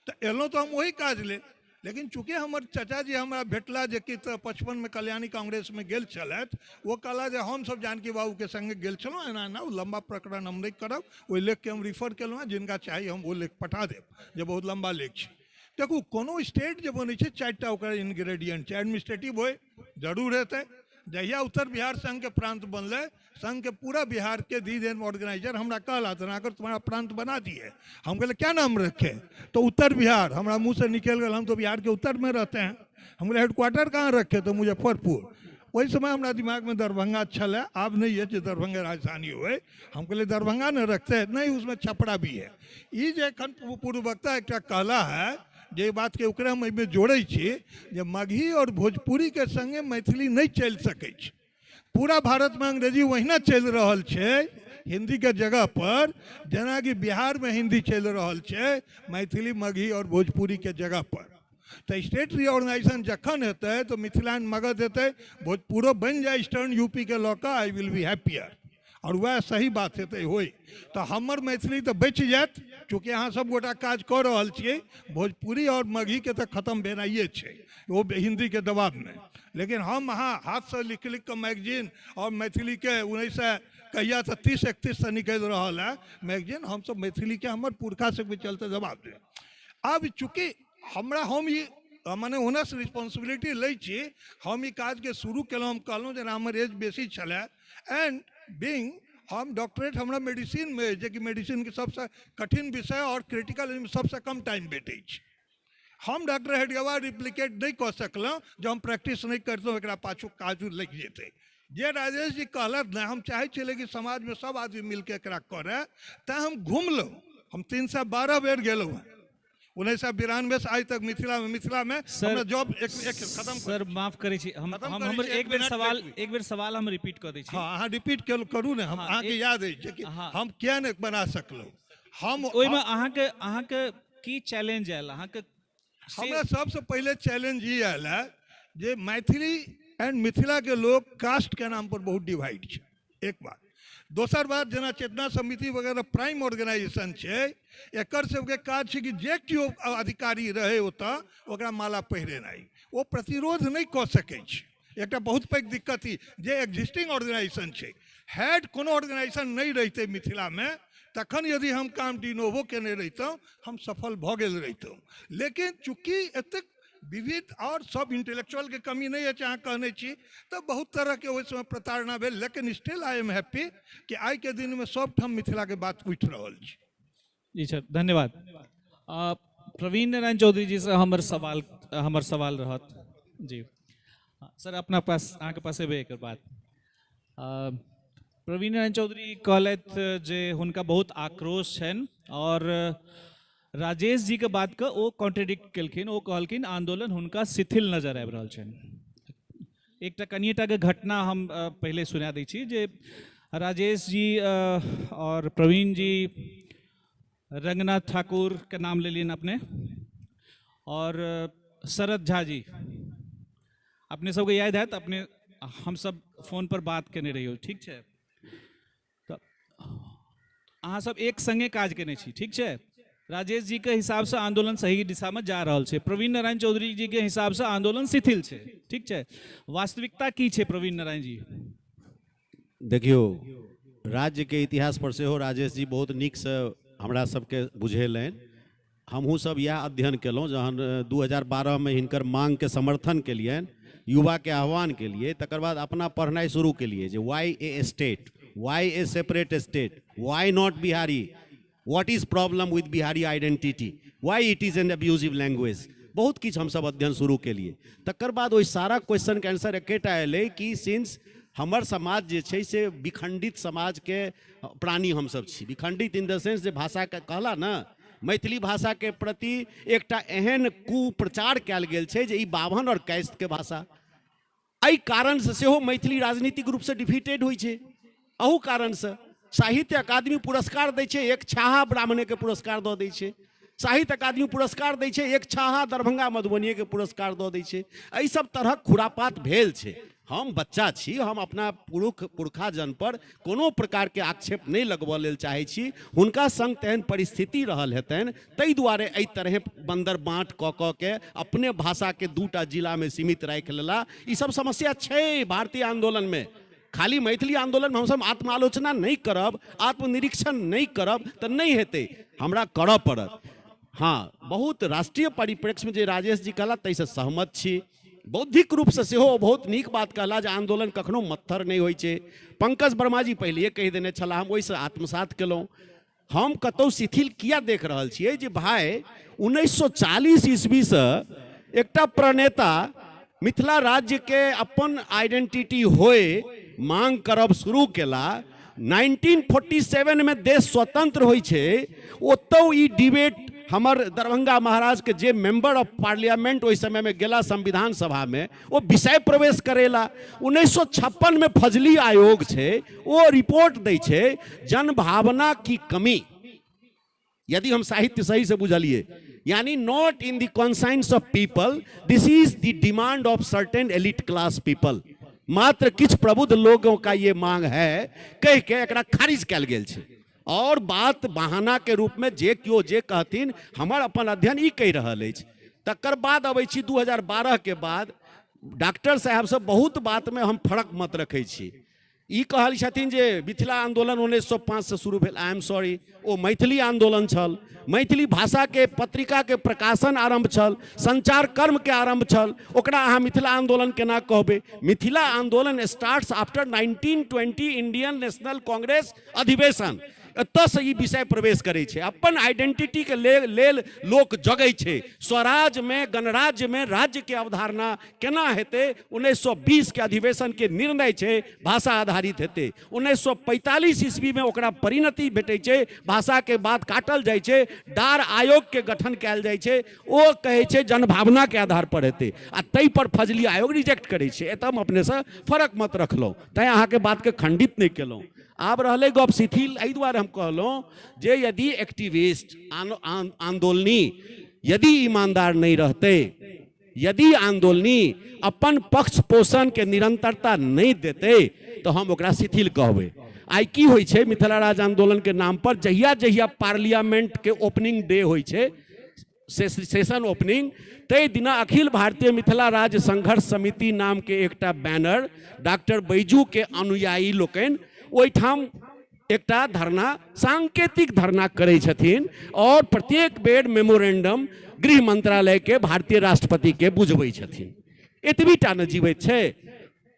Speaker 18: तऽ एलहुँ तऽ हम ओही काज लेल, लेकिन चूँकि हमर चाचाजी हमरा भेटला जे कि तऽ 55में कल्याणी कांग्रेसमे गेल छलथि, ओ कहला जे हमसब जानकी बाबूके सङ्गे गेल छलहुँ, एना एना, ओ लम्बा प्रकरण हम नहि करब, ओहि लेखके हम रिफर केलहुँ हेँ, जिनका चाही हम ओ लेख पठा देब, जे बहुत लम्बा लेख छै। देखू, कोनो स्टेट जे बनै छै 4टा ओकर इन्ग्रेडियंट छै। एडमिनिस्ट्रेटिव होइ जरूर हेतै। जहिया उत्तर बिहार संघके प्रांत बनलै, संघ के पूरा बिहार के दी देन ऑर्गेनाइजर हमरा कहला धनाकर तुम्हारा प्रांत बना दिए। हम कहले क्या नाम रखे, तो उत्तर बिहार। हमरा मुँह से निकल गया, हम तो बिहार के उत्तर में रहते हैं। हम बोले हेडक्वार्टर कहाँ रखे, तो मुजफ्फरपुर। वही समय हमरा दिमाग में दरभंगा छलै, आब नहीं है जो दरभंगा राजधानी हुए। हम कहले दरभंगा न रखते, नहीं उसमें छपरा भी है। ई जे एखन पूर्व वक्ता एकटा कहला है जे बात के ओकरा हम एहिमे जोड़ै छी जे मगही और भोजपुरी के संगे मैथिली नहीं चलि सकै छै। पूरा भारत में अंग्रेजी वहिना चलि रहल छै हिंदी के जगह पर, जेनाकि बिहार में हिंदी चलि रहल छै मैथिली, मगही और भोजपुरी के जगह पर। तऽ स्टेट रिऑर्गेनाइजेशन जखन हेतै तऽ मिथिला एंड मगध हेतै, भोजपुरो बनि जाय ईस्टर्न यूपी के लऽ कऽ, I will be happier. और वएह सही बात हेतै होइ तऽ हमर मैथिली तऽ बचि जायत, चूँकि अहाँ सब गोटा काज कऽ रहल छियै। भोजपुरी और मगहीके तऽ खत्म भेनाइए छै ओ हिंदीके दबावमे, लेकिन हम अहाँ हाथसँ लिख लिख कऽ मैगजीन और मैथिलीके 1930 31 से निकलि रहल है मैगजीन, हमसब मैथिलीके हमर पुरखा सबके चलते दबाव दे। आब चूँकि हमरा हम ई मने ओनस रिस्पॉन्सिबिलिटी लै छी, हम ई काजके शुरू केलहुँ। हम कहलहुँ जेना हमर एज बेसी छलै एंड बीइंग हम डॉक्टरेट हमरा मेडिसिनमे, जेकि मेडिसिनके सबसँ कठिन विषय और क्रिटिकल सबसँ कम टाइम भेटै छै। हम डॉक्टर हेडगेवार रिप्लिकेट नहि कऽ सकलहुँ, जँ हम प्रैक्टिस नहि करितहुँ एकरा पाछू काजू लागि जेतै। जे राजेश जी कहलथि ने, हम चाहै छलियै कि समाजमे सब आदमी मिलके एकरा करय, तैँ हम घुमलहुँ। हम 312 बेर गेलहुँ हेँ 1992 से आइ तक मिथिलामे
Speaker 11: सर
Speaker 18: जॉब एक खत्म।
Speaker 11: सर माफ करै छी, हम हमर एक बेर सवाल हम रिपीट कऽ दै छी।
Speaker 18: हाँ, अहाँ रिपीट करू ने, हम अहाँके याद अछि कि हम किया नहि बना सकलहुँ। हम
Speaker 11: ओहिमे अहाँके की चैलेंज आयल? अहाँके
Speaker 18: हमरा सबसँ पहिले चैलेंज ई आयल है जे मैथिली एंड मिथिला के लोग कास्ट के नाम पर बहुत डिवाइड छै, एक बात। दोसर बात, जेना चेतना समिति वगैरह प्राइम ऑर्गेनाइजेशन छै, एकर सबके काज छै कि जे केओ अधिकारी रहै ओतऽ ओकरा माला पहिरेनाइ, ओ प्रतिरोध नहि कऽ सकै छै। एकटा बहुत पैघ दिक्कत ई जे एग्जिस्टिंग ऑर्गेनाइजेशन छै, हैड कोनो ऑर्गेनाइजेशन नहि रहितै मिथिलामे, तखन यदि हम काम डिनोवो केने रहितहुँ हम सफल भऽ गेल रहितहुँ। लेकिन चूँकि एतेक विविध और सब इंटेलेक्चुअल के कमी नहीं है अहाँ कहने छी, तऽ बहुत तरहके ओहि समय प्रताड़ना भेल, लेकिन स्टिल I am happy कि आइ के दिनमे सब ठाम मिथिला के बात उठि रहल छै।
Speaker 11: जी सर, धन्यवाद। प्रवीण नारायण चौधरी जी से हमर सवाल रहत जी। सर अपना पास, अहाँके पास एबै एकर बाद। प्रवीण नारायण चौधरी कहलथि जे हुनका बहुत आक्रोश छनि और राजेश जी के बात के ओ कॉन्ट्रडिक्ट केलखिन। ओ कहलखिन आंदोलन हुनका शिथिल नजर आबि रहल छनि। एकटा कनिएटा के घटना हम पहिले सुना दै छी जे राजेश जी और प्रवीण जी, रंगनाथ ठाकुर के नाम लेलियनि अपने और शरद झा जी, अपने सबके याद हैत, अपने हम सब फोन पर बात केने रहियो, ठीक छै? तऽ अहाँ सब एक संगे काज केने छी, ठीक छै? राजेश जी के हिसाब से आंदोलन सही दिशा में जा रहल छै, प्रवीण नारायण चौधरी जी के हिसाब से आंदोलन शिथिल छै, ठीक छै? वास्तविकता की छै प्रवीण नारायण जी?
Speaker 23: देखियौ, राज्य के इतिहास पर सेहो राजेश जी बहुत नीकसँ हमरा सबके बुझेलनि। हमहूँ सब इएह अध्ययन केलहुँ जहन 2012 में हिनकर मांगके समर्थन केलियनि, युवाके आह्वान केलिए, तकर बाद अपना पढ़नाइ शुरू केलिए जे why a state, why a separate state, why not Bihari, what is problem with Bihari identity, why it is an abusive language, बहुत किछु हमसब अध्ययन शुरू केलिए। तकर बाद ओहि सारा क्वेश्चनके आंसर एकेटा एलै कि सिंस हमर समाज जे छै से विखंडित समाजके प्राणी हमसब छी। विखंडित इन the sense जे भाषाके कहला ने, मैथिली भाषाके प्रति एकटा एहन कुप्रचार कयल गेल छै जे ई बाभन और कैस्तके भाषा, एहि कारणसँ सेहो मैथिली राजनीतिक रूपसँ डिफीटेड होइ छै। अहू कारणसँ साहित्य अकादमी पुरस्कार दै छै, एक छाहा ब्राह्मणेके पुरस्कार दऽ दै छै। साहित्य अकादमी पुरस्कार दै छै, एक छाहा दरभंगा मधुबनीके पुरस्कार दऽ दै छै। एहि सब तरहक खुरापात भेल छै। हम बच्चा छी, हम अपना पुरखाजन पर कोनो प्रकारके आक्षेप नहि लगबऽ लेल चाहै छी। हुनका संग तेहन परिस्थिति रहल हेतनि, ताहि दुआरे एहि तरहे बन्दर बाँट कऽ कऽ के अपने भाषाके दूटा जिलामे सीमित राखि लेला। ई सब समस्या छै भारतीय आन्दोलनमे। खाली मैथिली आन्दोलनमे हमसब आत्मालोचना नहि करब, आत्मनिरीक्षण नहि करब तऽ नहि हेतै, हमरा करऽ पड़त। हाँ, बहुत राष्ट्रीय परिप्रेक्ष्यमे जे राजेश जी कहला ताहिसँ सहमत छी। बौद्धिक रूपसँ सेहो बहुत नीक बात कहला जे आन्दोलन कखनो मत्थर नहि होइ छै। पंकज वर्मा जी पहिलेए कहि देने छलाह, हम ओहिसँ आत्मसात केलहुँ। हम कतहु शिथिल किया देख रहल छियै जे भाय 1940 ईस्वीसँ एकटा प्रणेता मिथिला राज्यके अपन आइडेंटिटी होय मांग करब शुरू केला। 1947 में देश स्वतंत्र होइ छै, ओतौ ई डिबेट हमर दरभंगा महाराज के जे मेंबर ऑफ पार्लियामेंट ओहि समय में गेला संविधान सभा में, ओ विषय प्रवेश करेला। 1956 में फजली आयोग छै, ओ रिपोर्ट दै छै जनभावना की कमी। यदि हम साहित्य सही से बुझलिए, यानी not in the conscience of people, this is the demand of certain elite class people, मात्र किछु प्रबुद्ध लोगों का ये मांग है कह के एकरा खारिज कयल गेल छै। और बात बहाना के रूप में जे केओ जे कहथिन, हमर अपन अध्ययन ई कहि रहल अछि। तकर बाद अबै छी 2012 के बाद डॉक्टर साहब सब बहुत बात में हम फर्क मत रखै छी। ई कहल छथिन जे मिथिला आंदोलन 1905 से शुरू भेल। I am sorry, ओ मैथिली आंदोलन छल। मैथिली भाषा के पत्रिका के प्रकाशन आरंभ छल, संचार कर्म के आरंभ छल, ओकरा अहाँ मिथिला आंदोलन केना कहबै? मिथिला आंदोलन starts after 1920 Indian National Congress अधिवेशन। एतऽसँ ई विषय प्रवेश करै छै। अपन आइडेंटिटी के लेल लोक जगै छै। स्वराज में, गणराज्य में राज्य के अवधारणा केना हेतै? 1920 के अधिवेशन के निर्णय छै भाषा आधारित हेतै। 1945 ईस्वी में ओकरा परिणति भेटै छै, भाषा के बाद काटल जाइ छै, डार आयोग के गठन कयल जाइ छै, ओ कहै छै जनभावना के आधार पर हेतै, आ ताहि पर फजली आयोग रिजेक्ट करै छै। एतऽ हम अपनेसँ फरक मत रखलहुँ, तैँ अहाँके बातके खंडित नहि केलहुँ। आब रहलै गप शिथिल, एहि दुआरे हम कहलहुँ जे यदि एक्टिविस्ट आंदोलनी यदि ईमानदार नहीं रहते, यदि आंदोलनी अपन पक्ष पोषण के निरंतरता नहीं देते, तो हम ओकरा शिथिल कहबै। आइ की होइ छै मिथिला राज्य आंदोलन के नाम पर, जहिया जहिया पार्लियामेंट के ओपनिंग डे होइ छै, सेशन ओपनिंग, तै दिना अखिल भारतीय मिथिला राज्य संघर्ष समिति नाम के एकटा बैनर डॉक्टर बैजू के अनुयायी लोकनि ओहिठाम एकटा धरना, सांकेतिक धरना करै छथिन और प्रत्येक बेर मेमोरेंडम गृह मंत्रालय के भारतीय राष्ट्रपति के बुझबै छथिन। एतबी टा ने जीवैत छै।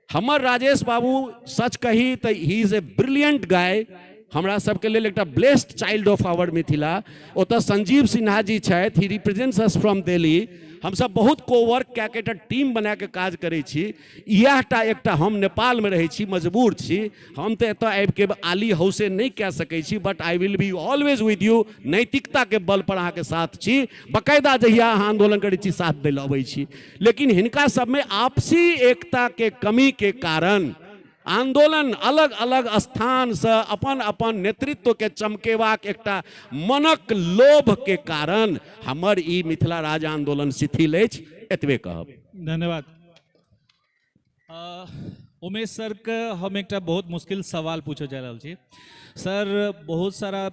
Speaker 23: हमर राजेश बाबू सच कही तऽ he is a brilliant guy. हमरा सबके लेल एकटा blessed child of our Mithila. ओतऽ संजीव सिन्हा जी छथि, he represents us from Delhi. हमसब बहुत कोवर्क कए के एकटा टीम बना के काज करै छी। इएह टा एकटा हम नेपालमे रहै छी, मजबूर छी, हम तऽ एतऽ आबिके आली हौसे नहि कए सकै छी, but I will be always with you. नैतिकताके बल पर अहाँके साथ छी, बकायदा जहिया अहाँ आन्दोलन करै छी साथ दै लए अबै छी। लेकिन हिनका सबमे आपसी एकताके कमीके कारण आंदोलन अलग अलग स्थानसँ अपन अपन नेतृत्वके चमकेबाक एकटा मनक लोभके कारण हमर ई मिथिला राज्य आंदोलन शिथिल अछि, एतबे कहब।
Speaker 11: धन्यवाद। उमेश सर के हम एकटा बहुत मुश्किल सवाल पूछऽ जा रहल छी। सर, बहुत सारा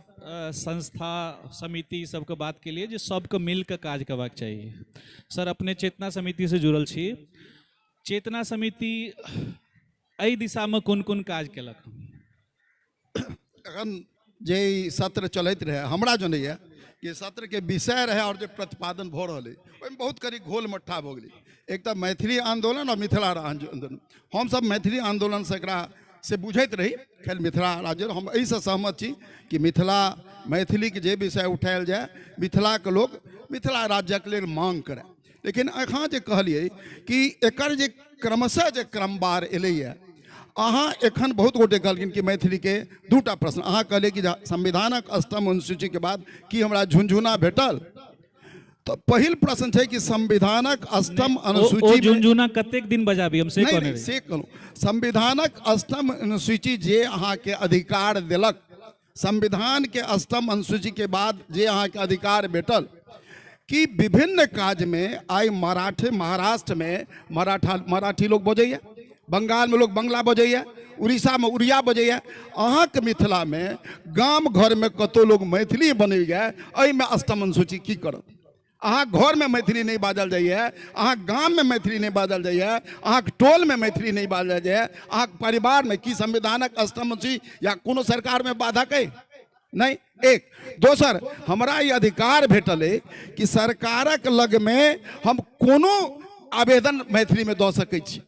Speaker 11: संस्था समिति सबके बात के लिए जे सबके मिलके काज करबाक चाही। सर, अपने चेतना समिति से जुड़ल छी, चेतना समिति एहि दिशामे कोन कोन काज केलक?
Speaker 9: एखन जे ई सत्र चलैत रहै, हमरा जनैए कि सत्रके विषय रहै आओर जे प्रतिपादन भऽ रहल अइ ओहिमे बहुत करीब घोल मट्ठा भऽ गेलै। एक तऽ मैथिली आन्दोलन आओर मिथिला आन्दोलन, हमसब मैथिली आन्दोलनसँ एकरा से बुझैत रही, खैर मिथिला राज्य हम एहिसँ सहमत छी कि मिथिला मैथिलीके जे विषय उठायल जाय मिथिलाके लोक मिथिला राज्यक लेल मांग करय। लेकिन अहाँ जे कहलियै कि एकर जे क्रमशः जे क्रमवार एलैए, अहाँ एखन बहुत गोटे कहलखिन कि मैथिलीके दूटा प्रश्न, अहाँ कहलियै कि संविधानक अष्टम अनुसूचीके बाद की हमरा झुनझुना भेटल, तऽ पहिल प्रश्न छै कि संविधानक अष्टम अनुसूची
Speaker 11: झुनझुना कतेक दिन बजाबी, हम से कहने
Speaker 9: से कहलहुँ। संविधानक अष्टम अनुसूची जे अहाँके अधिकार देलक, संविधान के अष्टम अनुसूची के बाद जे अहाँके अधिकार भेटल कि विभिन्न काज में आइ मराठी महाराष्ट्र में मराठी लोग बजैया, बंगाल में लोग बंगला बजैया, उड़ीसा में उड़िया बजैया, अहाँके मिथिला में गाम घर में कतौ लोग मैथिली बनैया, एहिमे अष्टम अनुसूची की करत? अहाँ घर में मैथिली नहीं बाजल जाइए, अहाँ गाम में मैथिली नहीं बाजल जाइए, अहाँके टोल में मैथिली नहीं बाजल जाइए, अहाँके परिवार में की संविधानक अष्टम अनुसूची या कोनो सरकार में बाधक अइ? नहीं। एक दोसर, हमरा ई अधिकार भेटल अइ कि सरकारक लग में हम कोनो आवेदन मैथिली में दऽ सकै छी,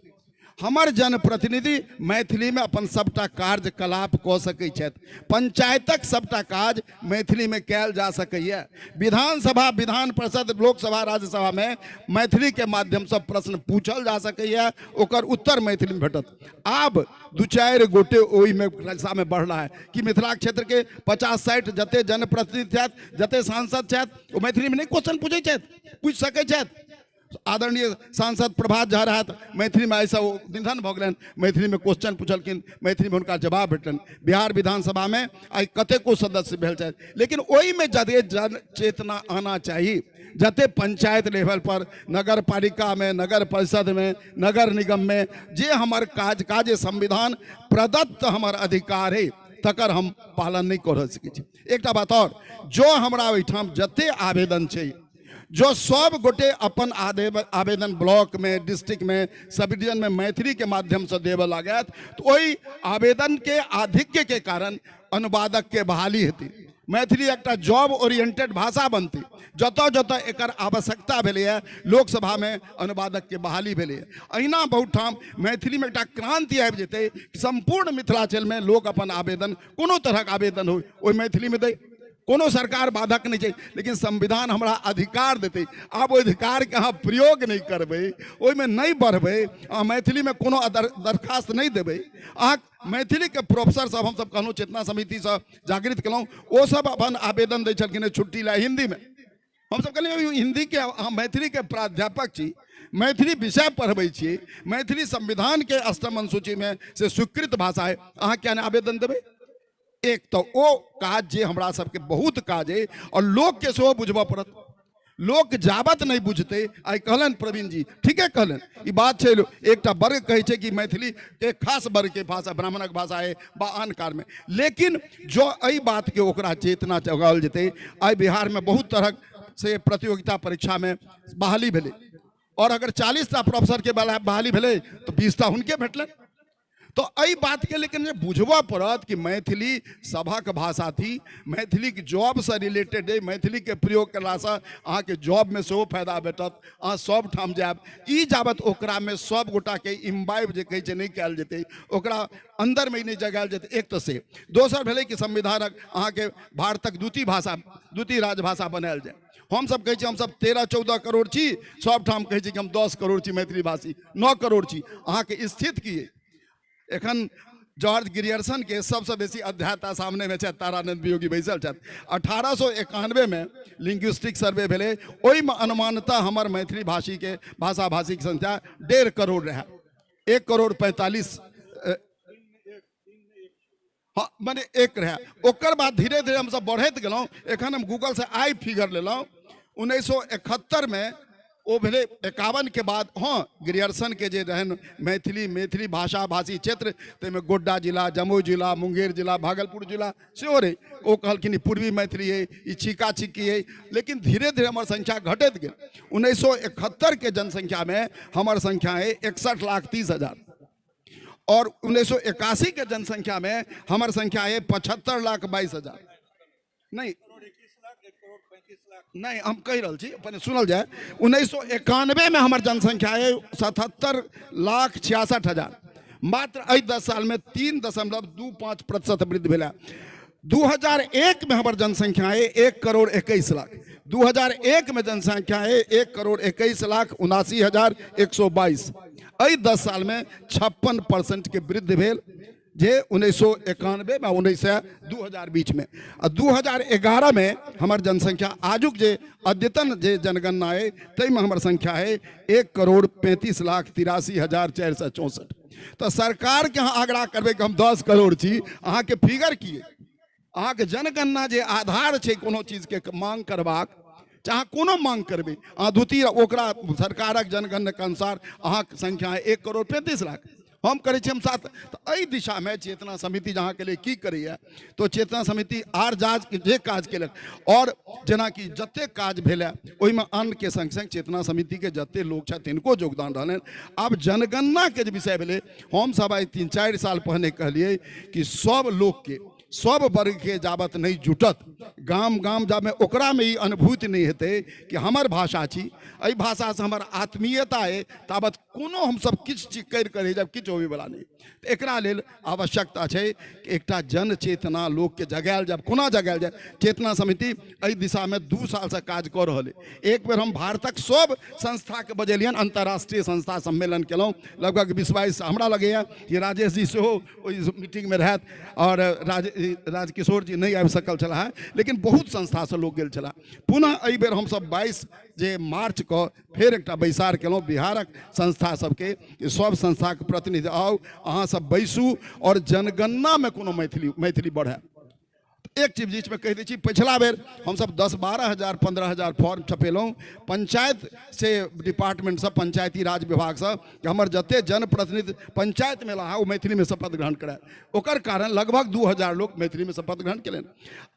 Speaker 9: हमर जनप्रतिनिधि मैथिली में अपन सबटा कार्यकलाप कऽ सकै छथि, पंचायतक सबटा काज मैथिली में कयल जा सकैए, विधानसभा विधान परिषद लोकसभा राज्यसभा में मैथिली के माध्यमसँ प्रश्न पूछल जा सकैए, ओकर उत्तर मैथिली में भेटत। आब दू चारि गोटे ओहिमे में बढ़ला है कि मिथिला क्षेत्र के 50-60 जते जनप्रतिनिधि छथि, जते सांसद छथि, ओ मैथिली में नहीं क्वेश्चन पूछै छथि, पूछि सकै छथि। आदरणीय सांसद प्रभात झा रहत, मैथिली में ऐसा निधन भऽ गेलनि, मैथिली में क्वेश्चन पूछलखिन, मैथिली में हुनका जवाब भेटलनि। बिहार विधानसभा में आइ कतेको सदस्य भेल छथि, लेकिन ओहिमे जते जन चेतना आना चाही, जते पंचायत लेवल पर, नगर पालिका में, नगर परिषद में, नगर निगम में जे हमर काज संविधान प्रदत्त हमर अधिकार है तकर हम पालन नहीं कर सकै छी। एकटा बात और, जो हमरा ओहिठाम जते आवेदन छै, जो सब गोटे अपन आवेदन ब्लॉक में, डिस्ट्रिक्ट में, सब डिवीजन में मैथिली के माध्यम से देवे लागत, तो वही आवेदन के आधिक्य के कारण अनुवादक के बहाली हेतै, मैथिली एकटा जॉब ओरिएंटेड भाषा बनती, जतऽ जतऽ एकर आवश्यकता भेलैए लोकसभा में अनुवादक के बहाली भेलैए। अहिना बहुत ठाम मैथिली में एकटा क्रांति आबि जेतै, संपूर्ण मिथिलांचल में लोक अपन आवेदन, कोनो तरहक आवेदन हो ओहि मैथिली में दै, कोनो सरकार बाधक नहीं छै, लेकिन संविधान हमरा अधिकार देतै। आब ओहि अधिकारके अहाँ प्रयोग नहि करबै, ओहिमे नहि बढ़बै, अहाँ मैथिलीमे कोनो दरखास्त नहि देबै। अहाँ मैथिलीके प्रोफेसर सब, हमसब कहलहुँ चेतना समितिसँ जागृत केलहुँ, ओ सब अपन आवेदन दै छलखिन छुट्टी लए हिन्दीमे। हमसब कहलियै हिन्दीके, अहाँ मैथिलीके प्राध्यापक छी, मैथिली विषय पढ़बै छी, मैथिली संविधानके अष्टम अनुसूचीमे से स्वीकृत भाषा है, अहाँ किया नहि आवेदन देबै? एक तो ओ काज जे हमरा सबके बहुत काज है और लोक के सेहो बुझबऽ पड़त। लोक जाबत नहीं बुझते, आइ कहलनि प्रवीण जी ठीके कहलनि, ई बात छै। एकटा वर्ग कहै छै कि मैथिली के खास वर्ग के भाषा ब्राह्मणक भाषा है बा आन कार में, लेकिन जो एहि बात के ओकरा चेतना जगाओल जेतै। आइ बिहार में बहुत तरहक से प्रतियोगिता परीक्षा में बहाली भेलै और अगर 40टा प्रोफेसर के बहाली भेलै तो 20टा हुनके भेटलनि। तो एहि बातके लेकिन जे बुझबऽ पड़त कि मैथिली सभक भाषा थी, मैथिलीके जॉबसँ रिलेटेड अइ, मैथिलीके प्रयोग कयलासँ अहाँके जॉबमे सेहो फायदा भेटत, अहाँ सब ठाम जायब। ई जाबत ओकरामे सब गोटाके इम्बाइब जे कहै छै नहि कयल जेतै, ओकरा अन्दरमे नहि जगायल जेतै, एक तऽ से। दोसर भेलै कि संविधानक अहाँके भारतक द्वितीय भाषा, द्वितीय राजभाषा बनायल जाय। हमसब कहै छी हमसब 13-14 करोड़ छी, सब ठाम कहै छी कि हम 10 करोड़ छी मैथिली भाषी, 9 करोड़ छी। अहाँके स्थिति की अइ? एखन जॉर्ज ग्रियर्सन के सबसँ बेसी अध्याता सामनेमे छथि तारानंद वियोगी बैसल छथि। 1891 में लिंग्विस्टिक सर्वे भेलै, ओहिमे अनुमानतः हमर मैथिली भाषीके भाषा भाषीके संख्या 1.5 करोड़ रहै, 1 करोड़ 45 हाँ माने एक रहै। ओकर बाद धीरे धीरे हमसब बढ़ैत गेलहुँ। एखन हम गूगलसँ आइ फिगर लेलहुँ, 1971 में ओ भेलै, 51 के बाद हाँ ग्रियर्सन के जे रहनि मैथिली मैथिली भाषा भाषी क्षेत्र, ताहिमे गोड्डा जिला, जमुई जिला, मुंगेर जिला, भागलपुर जिला सेहो रहै। ओ कहलखिन ई पूर्वी मैथिली अइ, ई छीका छिक्की अइ। लेकिन धीरे धीरे हमर संख्या घटैत गेल। 1971 के जनसंख्यामे हमर संख्या अइ 61,30,000 और 1981 के जनसंख्या में हमर संख्या है 75,22,000। नहीं नहीं हम कहि रहल छी, पहिने सुनल जाय। 1991 में हमर जनसंख्या है 77,66,000। मात्र एहि 10 साल में 3.25% वृद्धि भेल। 2001 में हमर जनसंख्या है 1,21,00,000। 2001 में जनसंख्या है 1,21,79,122। एहि 10 साल में 56% के वृद्धि भेल, जे 1991 में 2000 बीच में। आ 2011 में हमर जनसंख्या आजुक जे अद्यतन जे जनगणना है ताहिमे हमर संख्या है 1,35,83,464। तो सरकार के अहाँ आग्रह करबै कि हम 10 करोड़ छी, अहाँके फिगर की? अहाँके जनगणना जे आधार छै कोनो चीजके मांग करबाक, चाहे कोनो मांग करबै अहाँ द्वितीय ओकरा सरकारक जनगणनाके अनुसार अहाँके संख्या है 1,35,00,000। हम करै छी हम साथ। तऽ एहि दिशामे चेतना समिति जहाँ के लिए की करैए, तो चेतना समिति आर जाज जे काज केलक, और जेनाकि जतेक काज भेल ओहिमे अन्नके संग संग चेतना समितिके जतेक लोक छथि तिनको योगदान रहलनि। आब जनगणनाके जे विषय भेलै, हमसब आइ 3-4 साल पहिने कहलियै कि सब लोकके सब वर्गके जाबत नहि जुटत, गाम गाम जामे ओकरामे ई अनुभूति नहि हेतै कि हमर भाषा छी, एहि भाषासँ हमर आत्मीयता अइ, ताबत कोनो हमसब किछु चीज करि कऽ रहि जायब, किछु होबयवला नहि। तऽ एकरा लेल आवश्यकता छै कि एकटा जन चेतना लोकके जगायल जाय। कोना जगायल जाय? चेतना समिति एहि दिशामे 2 सालसँ काज कऽ रहल अइ। एक बेर हम भारतक सब संस्थाके बजेलियनि, अंतर्राष्ट्रीय संस्था सम्मेलन केलहुँ, लगभग 20-22 हमरा लगैए कि राजेश जी सेहो ओहि मीटिंगमे रहथि, और राजकिशोर जी नहि आबि सकल छलाह, लेकिन बहुत संस्थासँ लोक गेल छलाह। पुनः एहि बेर हमसब 22 जे मार्च के फेर एकटा बैसार केलहुँ बिहारक संस्था सबके, सब संस्थाके प्रतिनिधि आउ, अहाँ सब बैसू और जनगणनामे कोनो मैथिली मैथिली बढ़ै। एक चीज बीचमे कहि दै छी, पछिला बेर हमसब 10-12 हजार 15 हजार फॉर्म छपेलहुँ पंचायत से, डिपार्टमेंटसँ, पंचायती राज विभागसँ, कि हमर जते जनप्रतिनिधि पंचायतमे एला ओ मैथिलीमे शपथ ग्रहण कराय। ओकर कारण लगभग 2000 लोक मैथिलीमे शपथ ग्रहण केलनि।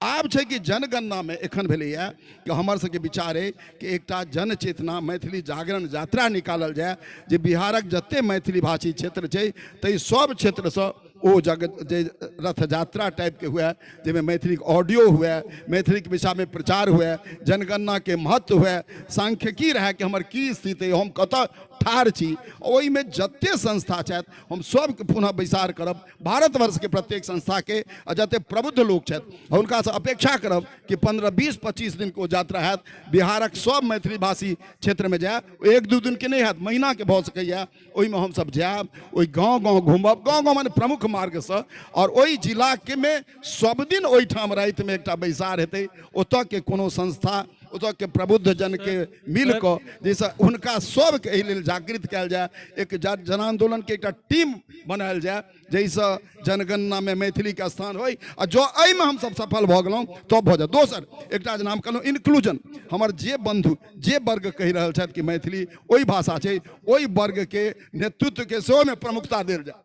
Speaker 9: आब छै कि जनगणनामे एखन भेलैए कि हमर सबके विचार अइ कि एकटा जन चेतना मैथिली जागरण यात्रा निकालल जाय, जे बिहारक जते मैथिली भाषी क्षेत्र छै ताहि सब क्षेत्रसँ ओ जग जे रथ यात्रा टाइपके हुए, जाहिमे मैथिलीके ऑडियो हुए, मैथिलीके विषयमे प्रचार हुए, जनगणनाके महत्व हुए, सांख्यिकी रहै कि हमर की स्थिति अइ, हम कतऽ ठाढ़ छी। ओहिमे जते संस्था छथि हम सबके पुनः बैसार करब, भारतवर्षके प्रत्येक संस्थाके आ जते प्रबुद्ध लोक छथि हुनकासँ अपेक्षा करब कि 15, 20, 25 दिनके ओ यात्रा हैत, बिहारक सब मैथिली भाषी क्षेत्रमे जाय। 1-2 दिनके नहि हैत, महीनाके भऽ सकैए। ओहिमे हमसब जायब, ओहि गाँव गाँव घूमब, गाँव गाँव माने प्रमुख मार्गसँ, और ओहि जिलाके मे सब दिन ओहिठाम रातिमे एकटा बैसार हेतै, ओतऽके कोनो संस्था, ओतऽके प्रबुद्ध जनके मिल कऽ, जाहिसँ हुनका सबके एहि लेल जागृत कयल जाय, एक जनान्दोलनके एकटा टीम बनायल जाय, जाहिसँ जनगणनामे मैथिलीके स्थान होइ। आ जँ एहिमे हमसब सफल भऽ गेलहुँ तब भऽ जाय। दोसर एकटा जे नाम कहलहुँ इन्क्लूजन, हमर जे बन्धु जे वर्ग कहि रहल छथि कि मैथिली ओहि भाषा छै, ओहि वर्गके नेतृत्वके सेहोमे प्रमुखता देल जाय।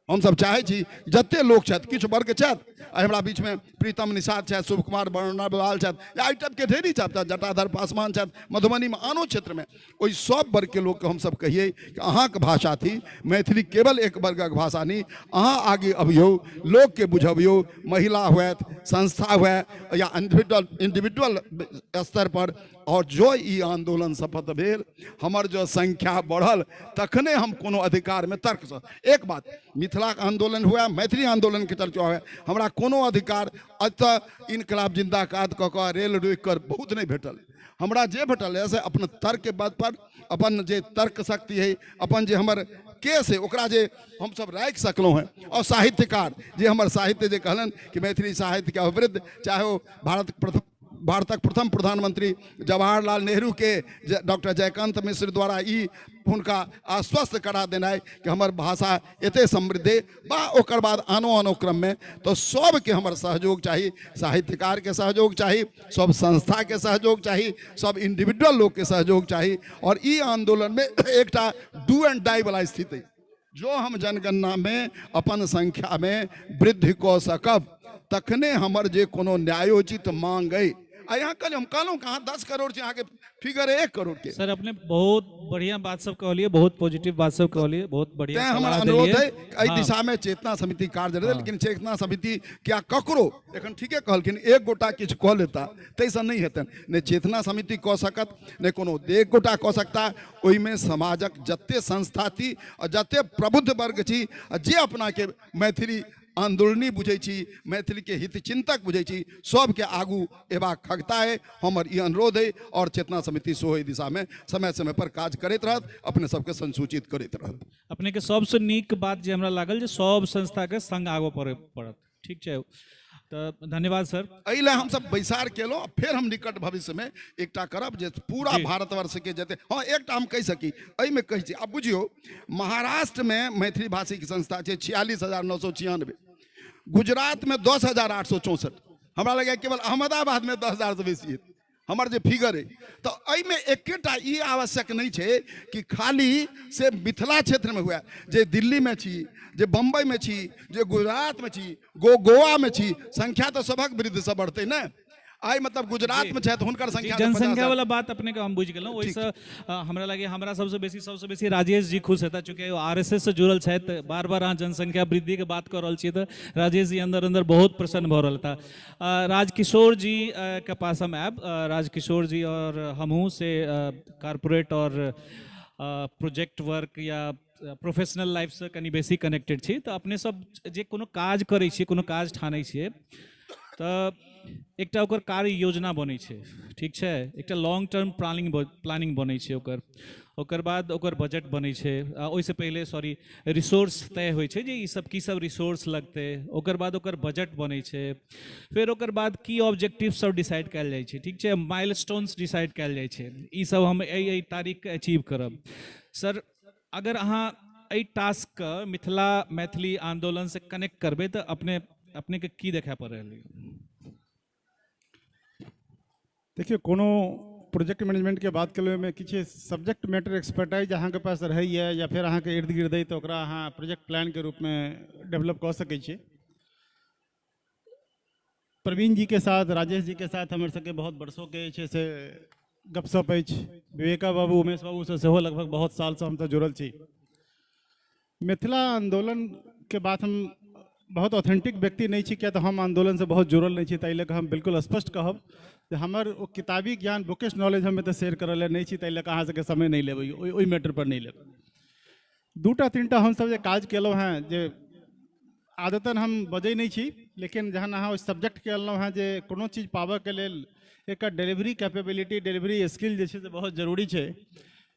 Speaker 9: हमसब चाहै छी जते लोक छथि, किछु वर्ग छथि आइ हमरा बीचमे प्रीतम निषाद छथि, शुभ कुमार बर्णवाल छथि, या एहि टाइपके ढेरी छथि, जटाधर पासवान छथि, मधुबनीमे आनो क्षेत्रमे ओहि सब वर्गके लोकके हमसब कहियै कि अहाँके भाषा थी मैथिली, केवल एक वर्गक भाषा नहि, अहाँ आगे अबियौ, लोकके बुझबियौ, महिला हुए, संस्था हुए या इंडिविजुअल स्तर पर। और जो ई आंदोलन सफल भेल, हमर जो संख्या बढ़ल, तखने हम कोनो अधिकारमे तर्कसँ एक बात मिथिलाके आंदोलन हुए, मैथिली आंदोलनके चर्चा हुए, हमरा कोनो अधिकार एतऽ इनकलाब जिंदाबाद कऽ कऽ रेल रोकि कऽ बहुत नहि भेटल। हमरा जे भेटल है से अपन तर्कके बात पर, अपन जे तर्क शक्ति है, अपन जे हमर केस है ओकरा जे हमसब राखि सकलहुँ हेँ। और साहित्यकार जे हमर साहित्य जे कहलनि कि मैथिली साहित्यके अभिवृद्धि, चाहे ओ भारतक प्रथम प्रधानमंत्री जवाहरलाल नेहरू के डॉक्टर जयकांत मिश्र द्वारा ई हुनका आश्वस्त करा देनाइ कि हमर भाषा एते समृद्ध है, बा ओकर बाद आनो आनो क्रममे तो सबके हमर सहयोग चाही, साहित्यकारके सहयोग चाही, सब संस्थाके सहयोग चाही, सब इंडिविजुअल लोकके सहयोग चाही। और ई आंदोलनमे एकटा do and die वाला स्थिति, जो हम जनगणनामे अपन संख्यामे वृद्धि कऽ सकब तखने हमर जे कोनो न्यायोचित मांग अइ। आ यहाँ कहलियै, हम कहलहुँ कि अहाँ 10 करोड़ छै, अहाँके फिगर 1 करोड़ के।
Speaker 11: सर अपने बहुत बढ़िया बात सब कहलियै, बहुत पॉजिटिव बात सब कहलियै, बहुत बढ़िया
Speaker 9: तैं हमर
Speaker 11: सलाह
Speaker 9: अनुरोध
Speaker 11: देलियै।
Speaker 9: है कि एहि दिशामे चेतना समिति कार्य रहै, लेकिन चेतना समिति क्या ककरो एखन ठीके कहलखिन एक गोटा किछु कऽ लेता ताहिसँ नहि हेतनि, नहि चेतना समिति कऽ सकत, नहि कोनो एक गोटा कऽ सकता। ओहिमे समाजक जते संस्था थी आ जते प्रबुद्ध वर्ग छी आ जे अपनाके मैथिली आंदोलनी बुझै छी, मैथिलीके हितचिंतक बुझै छी, सबके आगू एबाक खगता है। हमर ई अनुरोध है और चेतना समिति सेहो एहि दिशामे समय समय पर काज करैत रहत, अपने सबके संसूचित करैत रहत।
Speaker 11: अपनेके सबसँ नीक बात जे हमरा लागल जे सब संस्थाके संग आगू पड़त। ठीक छै, तऽ धन्यवाद सर।
Speaker 9: एहि लए हमसब बैसार केलहुँ, फेर हम निकट भविष्यमे एकटा करब जे पूरा भारतवर्षके जते, हाँ एकटा हम कहि सकी एहिमे कहै छी, आब बुझियौ महाराष्ट्रमे मैथिली भाषीके संस्था छै 46,996, गुजरातमे 10,864, हमरा लगैए केवल अहमदाबादमे 10,000 बेसी है हमर जे फिगर है। तऽ एहिमे एकेटा ई आवश्यक नहि छै कि खाली से मिथिला क्षेत्रमे हुए, जे दिल्लीमे छी, जे बम्बईमे छी, जे गुजरातमे छी, गोवामे छी, संख्या तऽ सभक वृद्धिसँ बढ़तै ने। आइ मतलब गुजरातमे छथि हुनकर संख्या
Speaker 11: जनसंख्या वाला बात अपने के हम बुझि गेलहुँ। ओहिसँ हमरा लगैए हमरा सबसँ बेसी राजेश जी खुश हेता, चूँकि ओ आरएसएस से जुड़ल छथि। बार बार अहाँ जनसंख्या वृद्धिके बात कऽ रहल छी तऽ राजेश जी अंदर अंदर बहुत प्रसन्न भऽ रहल था। राजकिशोर जी के पास हम आयब। राजकिशोर जी और हमहूँ से कॉर्पोरेट और प्रोजेक्ट वर्क या प्रोफेशनल लाइफसँ कनि बेसी कनेक्टेड छी, तऽ अपने सब जे कोनो काज करै छियै, कोनो काज ठानै छियै तऽ एकटा ओकर कार्य योजना बनै छै, ठीक छै, एकटा लॉन्ग टर्म प्लानिंग बनै छै ओकर, ओकर बाद ओकर बजट बनै छै, ओहिसँ पहिले सॉरी रिसोर्स तय होइ छै जे ई सब की सब रिसोर्स लगतै, ओकर बाद ओकर बजट बनै छै, फेर ओकर बाद की ऑब्जेक्टिव सब डिसाइड कयल जाइ छै, ठीक छै, माइल स्टोन्स डिसाइड कयल जाइ छै, ई सब हम एहि तारीखके अचीव करब। सर अगर अहाँ एहि टास्कके मिथिला मैथिली आन्दोलनसँ कनेक्ट करबै तऽ अपनेके की देखा पड़ रहलै?
Speaker 10: देखियौ कोनो प्रोजेक्ट मैनेजमेंटके बात केलहुँ, ओहिमे किछु सब्जेक्ट मैटर एक्सपर्टाइज अहाँके पास रहैए या फेर अहाँके इर्द गिर्द अइ तऽ ओकरा अहाँ प्रोजेक्ट प्लानके रूपमे डेवलप कऽ सकै छी। प्रवीण जी के साथ, राजेश जी के साथ हमर सबके बहुत वर्षोके जे छै से गपशप अछि। विवेका बाबू, उमेश बाबूसँ सेहो लगभग बहुत सालसँ हमसब जुड़ल छी। मिथिला आन्दोलनके बात हम बहुत ऑथेंटिक व्यक्ति नहीं छी, किया तऽ हम आन्दोलनसँ बहुत जुड़ल नहीं छी, ताहि लऽ कऽ हम बिल्कुल स्पष्ट कहब जे हमर ओ किताबी ज्ञान, बुकिश नॉलेज हम एतऽ शेयर करऽ लए नहि छी, ताहि लऽ कऽ अहाँ सबके समय नहि लेबै, ओहि मैटरपर नहि लेबै। दूटा तीनटा हमसब जे काज केलहुँ हेँ, जे आदतन हम बजै नहि छी, लेकिन जहन अहाँ ओहि सब्जेक्टके अनलहुँ हेँ जे कोनो चीज पाबऽके लेल एकर डिलीवरी कैपेबिलिटी, डिलीवरी स्किल जे छै से बहुत जरूरी छै,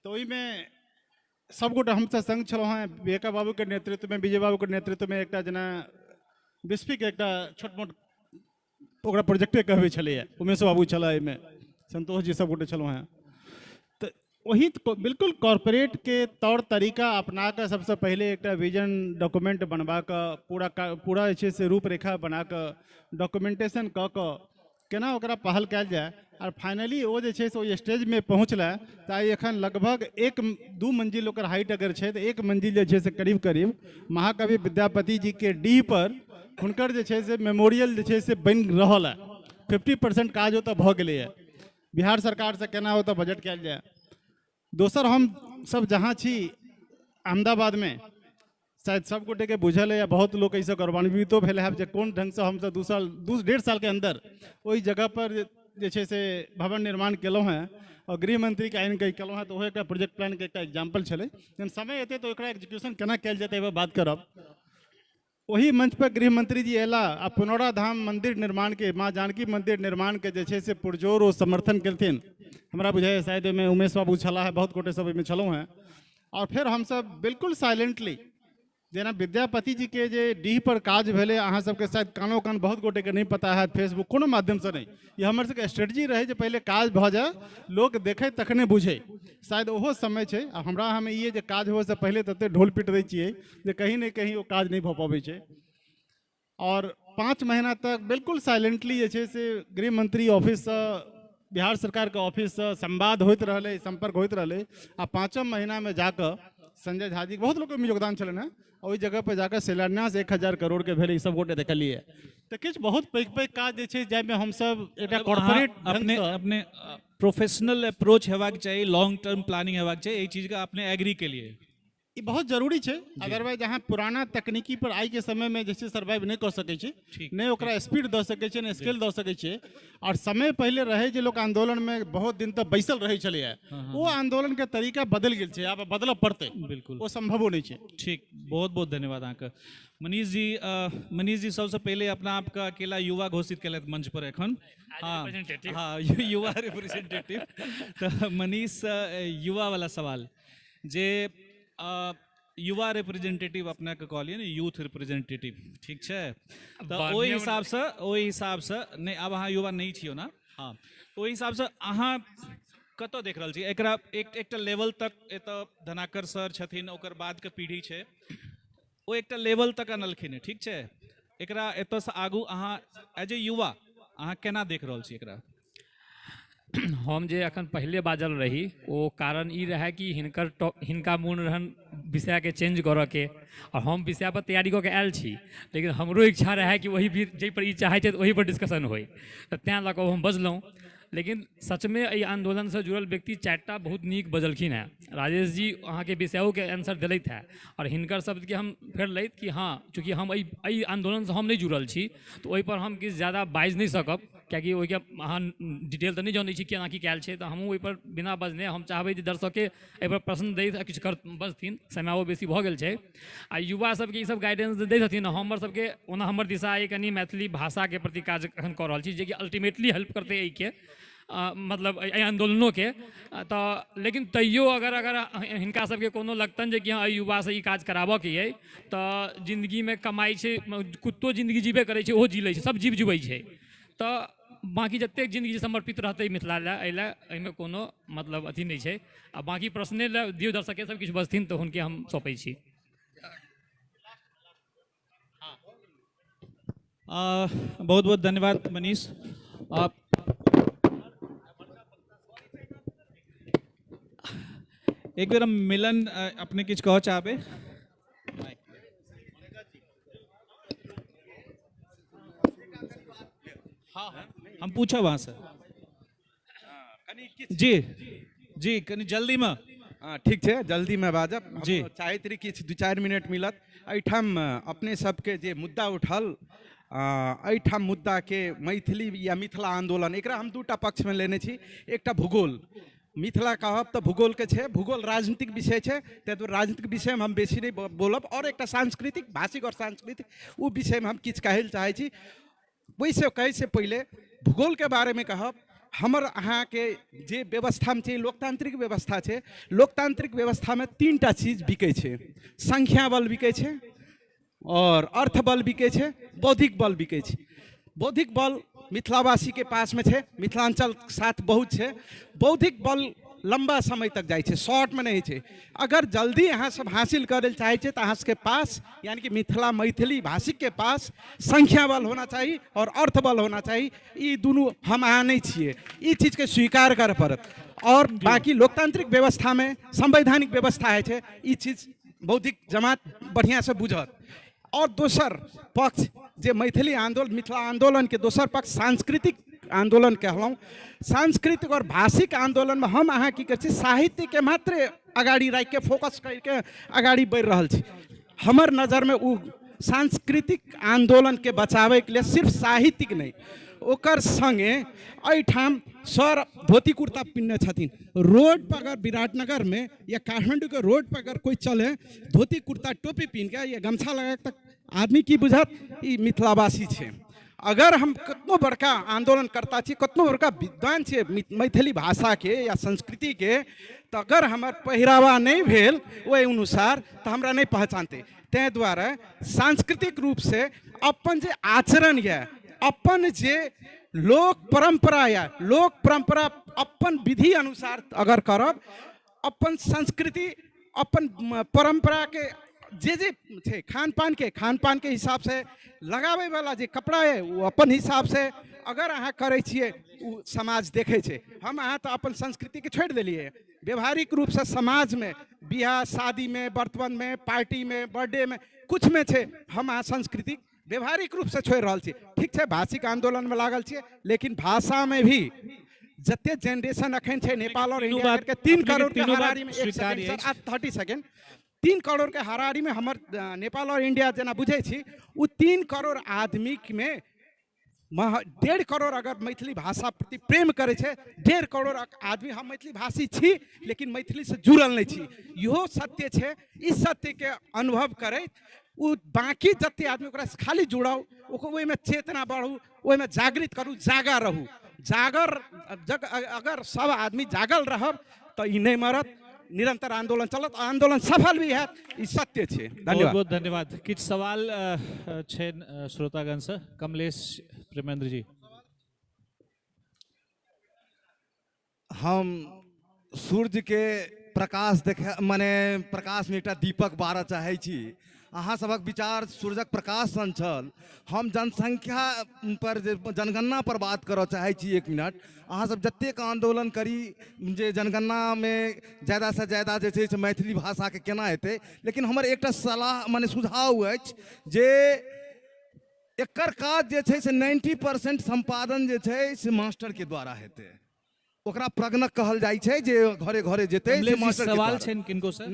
Speaker 10: तऽ ओहिमे सबगोटा हमसब सङ्ग छलहुँ हेँ। विवेका बाबूके नेतृत्वमे, विजय बाबूके नेतृत्वमे एकटा जेना बिस्फीके एकटा छोट मोट ओकरा प्रोजेक्टे कहबै छलैए, उमेश बाबू छलै एहिमे, संतोष जी सबगोटे छलहुँ हेँ। तऽ वही बिल्कुल कॉर्पोरेटके तौर तरीका अपना कऽ सबसँ पहिले एकटा विजन डॉक्यूमेंट बनबा कऽ पूरा जे छै से रूपरेखा बना कऽ डॉक्यूमेंटेशन कऽ कऽ केना ओकरा पहल कयल जाय, और फाइनली ओ जे छै से ओहि स्टेजमे पहुँचलै। तऽ आइ एखन लगभग 1-2 मंजिल ओकर हाइट अगर छै तऽ 1 मंजिल जे छै से करीब करीब महाकवि विद्यापति जीके डीह पर हुनकर जे छै से मेमोरियल जे छै से बनि रहल है। 50% काज ओतऽ भऽ गेलैए। बिहार सरकारसँ केना ओतऽ बजट कयल जाय। दोसर, हम सब जहाँ छी अहमदाबादमे, शायद सब गोटेके बुझल है या बहुत लोक एहिसँ गौरवान्वितो भेल हैब जे कोन ढङ्गसँ हमसब 2 साल 2-1.5 सालके अन्दर ओहि जगह पर जे छै से भवन निर्माण केलहुँ हेँ और गृह मंत्री के आनि के केलहुँ हेँ, तऽ ओहो एकटा प्रोजेक्ट प्लानके एकटा एग्जाम्पल छलै। जहन समय एतै तऽ ओकरा एग्जीक्यूशन केना कयल जेतै एहि पर बात करब। ओही मंच पर गृह मंत्री जी अयला आ पुनौरा धाम मंदिर निर्माण के, माँ जानकी मंदिर निर्माण के जे छै से पुरजोर ओ समर्थन केलथिन। हमरा बुझाइए शायद ओहिमे उमेश बाबू छलाह है, बहुत गोटे सब ओहिमे छलहुँ हेँ। और फेर हमसब बिल्कुल साइलेंटली, जेना विद्यापति जी के जे डीह पर काज भेलै, अहाँ सबके शायद कानो कान बहुत गोटेके नहि पता हैत, फेसबुक कोनो माध्यमसँ नहि, ई हमर सबके स्ट्रेटजी रहै जे पहिले काज भऽ जाय, लोक देखै तखने बुझै। शायद ओहो समय छै। आ हमरा अहाँमे ई अइ जे काज होइसँ पहिले तते ढोल पीट दै छियै जे कहीं ने कहीं ओ काज नहि भऽ पबै छै। और 5 महीना तक बिल्कुल साइलेंटली जे छै से गृह मंत्री ऑफिससँ, बिहार सरकारके ऑफिससँ संवाद होइत रहलै, सम्पर्क होइत रहलै। आ 5म महीनामे जाकऽ संजय झा जी, बहुत लोकके योगदान छलनि हेँ, ओहि जगह पर जाकऽ शिलान्यास 1000 करोड़ के भेलै, ई सब गोटे देखलियै। तऽ किछु बहुत पैघ पैघ काज जे छै जाहिमे हमसब एकटा कॉर्पोरेट
Speaker 11: अपने अपने प्रोफेशनल अप्रोच हेबाक चाही, लॉन्ग टर्म प्लानिंग हेबाक चाही, एहि चीजके अपने एग्री के लिए
Speaker 10: ई बहुत जरूरी छै। अदरवाइज अहाँ पुराना तकनीकी पर आइ के समय में जे छै सर्वाइव नहि कऽ सकै छी, नहि ओकरा स्पीड दऽ सकै छियै, नहि स्केल दऽ सकै छियै। और समय पहिले रहै जे लोक आंदोलन में बहुत दिन तक बैसल रहै छलैए, ओ आंदोलन के तरीका बदलि गेल छै, आब बदलऽ पड़तै,
Speaker 11: बिल्कुल
Speaker 10: ओ संभवो नहि छै।
Speaker 11: ठीक, बहुत बहुत धन्यवाद अहाँके मनीष जी। मनीष जी सबसँ पहिले अपना आपके अकेला युवा घोषित केलथि मंच पर एखन। हाँ हाँ, युवा रिप्रेजेंटेटिव। तऽ मनीष, युवा वाला सवाल जे युवा रिप्रेजेंटेटिव अपना के कहलियै ने, यूथ रिप्रेजेंटेटिव, ठीक छै, तऽ ओहि हिसाबसँ नहि, आब अहाँ युवा नहि छियौ ने, हाँ, ओहि हिसाबसँ अहाँ कतऽ देख रहल छी एकरा? एकटा लेवल तक एतऽ धनाकर सर छथिन, ओकर बादके पीढ़ी छै, ओ एकटा लेवल तक अनलखिन हँ, ठीक छै, एकरा एतऽसँ आगू अहाँ एज ए युवा अहाँ केना देख रहल छी एकरा?
Speaker 19: हम जे अखन पहिले बाजल रही ओ कारण ई रहै कि हिनका मोन रहन विषयके चेंज करऽके, और हम विषय पर तैयारी कऽ के आयल छी, लेकिन हमरो इच्छा रहै कि वही भी जाहि पर ई चाहै छथि ओही पर डिस्कशन होइ, तऽ तेँ लऽ कऽ हम बजलहुँ। लेकिन सचमे एहि आन्दोलनसँ जुड़ल व्यक्ति 4टा बहुत नीक बजलखिन हेँ। राजेश जी अहाँके विषयोके आंसर देलथि हेँ, और हिनकर शब्दके हम फेर लैत कि हाँ, चूँकि हम एहि आन्दोलनसँ हम नहि जुड़ल छी तऽ ओहिपर हम किछु ज्यादा बाजि नहि सकब, कियाकि ओहिके अहाँ डिटेल तऽ नहि जनै छी केना की कयल छै, तऽ हमहूँ ओहिपर बिना बजने हम चाहबै जे दर्शकके एहिपर प्रश्न दैत किछु कर बजथिन, समयो बेसी भऽ गेल छै। आ युवा सबके ईसब गाइडेंस दै छथिन। हमर सबके ओना हमर दिशा अइ कनि मैथिली भाषाके प्रति काज एखन कऽ रहल छी, जेकि अल्टीमेटली हेल्प करतै एहिके, मतलब एहि आन्दोलनोके। तऽ लेकिन तैयो अगर अगर हिनका सबके कोनो लगतनि जे कि हँ एहि युवासँ ई काज कराबऽके अइ, तऽ जिन्दगीमे कमाइ छै, कुत्तो जिन्दगी जीबे करै छै, ओहो जी लै छै, सब जीव जीबै छै, तऽ बाँकी जतेक जिन्दगी समर्पित रहतै मिथिला लए, एहि लए एहिमे कोनो मतलब अथी नहि छै। आ बाँकी प्रश्ने लए दियौ, दर्शके सब किछु बजथिन तऽ हुनके हम सौंपै छी।
Speaker 11: बहुत बहुत धन्यवाद मनीष। आप एक बेर हम मिलन अपने किछु कहऽ चाहबै? हम पूछब अहाँ से। जी जी, कनि जल्दी में।
Speaker 6: हाँ ठीक छै, जल्दी में बाजब जी। चाहैत रही किछु 2-4 मिनट मिलत। एहिठाम अपने सबके जे मुद्दा उठल, एहिठाम मुद्दाके मैथिली या मिथिला आन्दोलन, एकरा हम 2टा पक्षमे लेने छी। एकटा भूगोल, मिथिला कहब तऽ भूगोलके छै, भूगोल राजनीतिक विषय छै, ताहि दुआरे राजनीतिक विषयमे हम बेसी नहि बोलब। और एकटा सांस्कृतिक, भाषिक और सांस्कृतिक, ओ विषयमे हम किछु कहै लए चाहै छी। ओहिसँ कहैसँ पहिले भूगोलके बारेमे कहब। हमर अहाँके जे व्यवस्थामे छै, लोकतांत्रिक व्यवस्था छै, लोकतांत्रिक व्यवस्थामे 3टा चीज बिकै छै। संख्या बल बिकै छै, और अर्थ बल बिकै छै, बौद्धिक बल बिकै छै। बौद्धिक बल मिथिलावासीके पासमे छै, मिथिलांचल साथ बहुत छै। बौद्धिक बल लंबा समय तक जाइ छै, शॉर्टमे नहि छै। अगर जल्दी अहाँ सब हासिल करै लए चाहै छियै तऽ अहाँ सबके पास, यानी कि मिथिला मैथिली भाषिकके पास संख्या बल होना चाही और अर्थ बल होना चाही। ई दुनू हम अहाँ नहि छियै, ई चीजके स्वीकार करऽ पड़त। और बाकी लोकतांत्रिक व्यवस्थामे संवैधानिक व्यवस्था होइ छै, ई चीज बौद्धिक जमात बढ़िआँसँ बुझत। और दोसर पक्ष जे मैथिली आंदोलन, मिथिला आंदोलन के दोसर पक्ष सांस्कृतिक आंदोलन कहलहुँ। सांस्कृतिक और भाषिक आंदोलन में हम अहाँ की करै छी, साहित्य के मात्र अगाड़ी राखि के फोकस करके अगाड़ी बढ़ि रहल छी। हमर नजर में उ सांस्कृतिक आंदोलन के बचावे के लिए सिर्फ साहित्यिक नहीं, ओकर संगे एहिठाम सर धोती कुर्ता पिन्हने छथिन, रोड पर अगर विराटनगर में या काठमांडू के रोड पर अगर कोई चले धोती कुर्ता टोपी पिन्ह के या गमछा लगा के, आदमी की बुझत ई मिथिलावासी छै। अगर हम कतनो बड़का आंदोलनकर्ता छी, कतनो बड़का विद्वान छियै मैथिली भाषाके या संस्कृतिके, तऽ अगर हमर पहिरावा नहि भेल ओहि अनुसार तऽ हमरा नहि पहचानतै। ताहि दुआरे सांस्कृतिक रूपसँ अपन जे आचरण यऽ, अपन जे लोक परम्परा यऽ, लोक परम्परा अपन विधि अनुसार अगर करब, अपन संस्कृति अपन परम्पराके जे जे छै खान पान के हिसाब से लगाबै वाला जे कपड़ा है वो अपन हिसाब से अगर अहाँ करै छियै, ओ समाज देखै छै। हम अहाँ तऽ अपन संस्कृतिके छोड़ि देलियै। व्यवहारिक रूपसँ समाजमे बियाह शादीमे, बर्तनमे, पार्टीमे, बर्थडेमे, कुछमे छै, हम अहाँ संस्कृति व्यवहारिक रूपसँ छोड़ि रहल छी। ठीक छै, भाषिक आन्दोलनमे लागल छियै, लेकिन भाषामे भी जते जेनरेशन अखन छै नेपाल और
Speaker 11: तीनू
Speaker 6: इंडिया
Speaker 11: बात
Speaker 6: के 3
Speaker 11: अपनेके
Speaker 6: करोड़ के
Speaker 11: तीनू बात
Speaker 6: हाराहारी में, एक
Speaker 11: स्वीकार्य
Speaker 6: सेकंड सर,
Speaker 11: अछि।
Speaker 6: 30 सेकंड, 3 करोड़ के हाराहारी में हमर नेपाल और इंडिया जेना बुझै छी, ओ 3 करोड़ आदमीमे 1.5 करोड़ अगर मैथिली भाषा प्रति प्रेम करै छै, 1.5 करोड़ आदमी हम मैथिली भाषी छी लेकिन मैथिलीसँ जुड़ल नहि छी, इहो सत्य छै। इस सत्यके अनुभव करैत ओ बाकी जते आदमी ओकरा से खाली जुड़ाउ, ओकर ओहिमे चेतना बढ़ू, ओहिमे जागृत करू, जागा रहू। जागर जग अगर सब आदमी जागल रहब तऽ ई नहि मरत, निरंतर आंदोलन चलत, आंदोलन सफल भी हैत, ई सत्य छै।
Speaker 11: बहुत
Speaker 6: धन्यवाद।
Speaker 11: बहुत धन्यवाद। किछु सवाल छै श्रोतागणसँ। कमलेश प्रेमेंद्र जी।
Speaker 5: हम सूर्य के प्रकाश देखे मने प्रकाश में एकटा दीपक बारऽ चाहै छी। अहाँ सभक विचार सूरजक प्रकाश सन छल। हम जनसंख्या पर जे जनगणना पर बात करऽ चाहै छी एक मिनट। अहाँ सब जतेक आन्दोलन करी जे जनगणनामे ज्यादासँ ज्यादा जे छै से मैथिली भाषाके केना हेतै, लेकिन हमर एकटा सलाह मने सुझाव अछि जे एकर काज जे छै से 90% सम्पादन जे छै से मास्टरके द्वारा हेतै। ओकरा प्रगणक कहल जाइ छै, जे घरे घरे जेतै से
Speaker 11: कमलेश जी,
Speaker 5: मास्टर के
Speaker 11: सवाल
Speaker 5: द्वारा।
Speaker 11: छनि किनको से?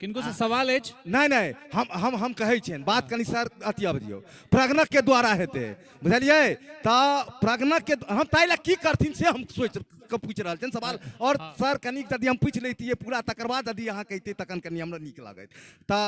Speaker 11: किनको से सवाल अछि?
Speaker 5: नहि नहि, हम हम हम कहै छियनि बात कनि सर, अथी आबै दियौ। प्रगणक के द्वारा हेतै, बुझलियै? तऽ प्रगणक के हम ताहि लए की करथिन से हम सोचि कऽ पूछि रहल छियनि सवाल। और सर कनि यदि हम पूछि लैतियै पूरा, तकर बाद यदि अहाँ कहितियै तखन कनि हमरा नीक लागैत। तऽ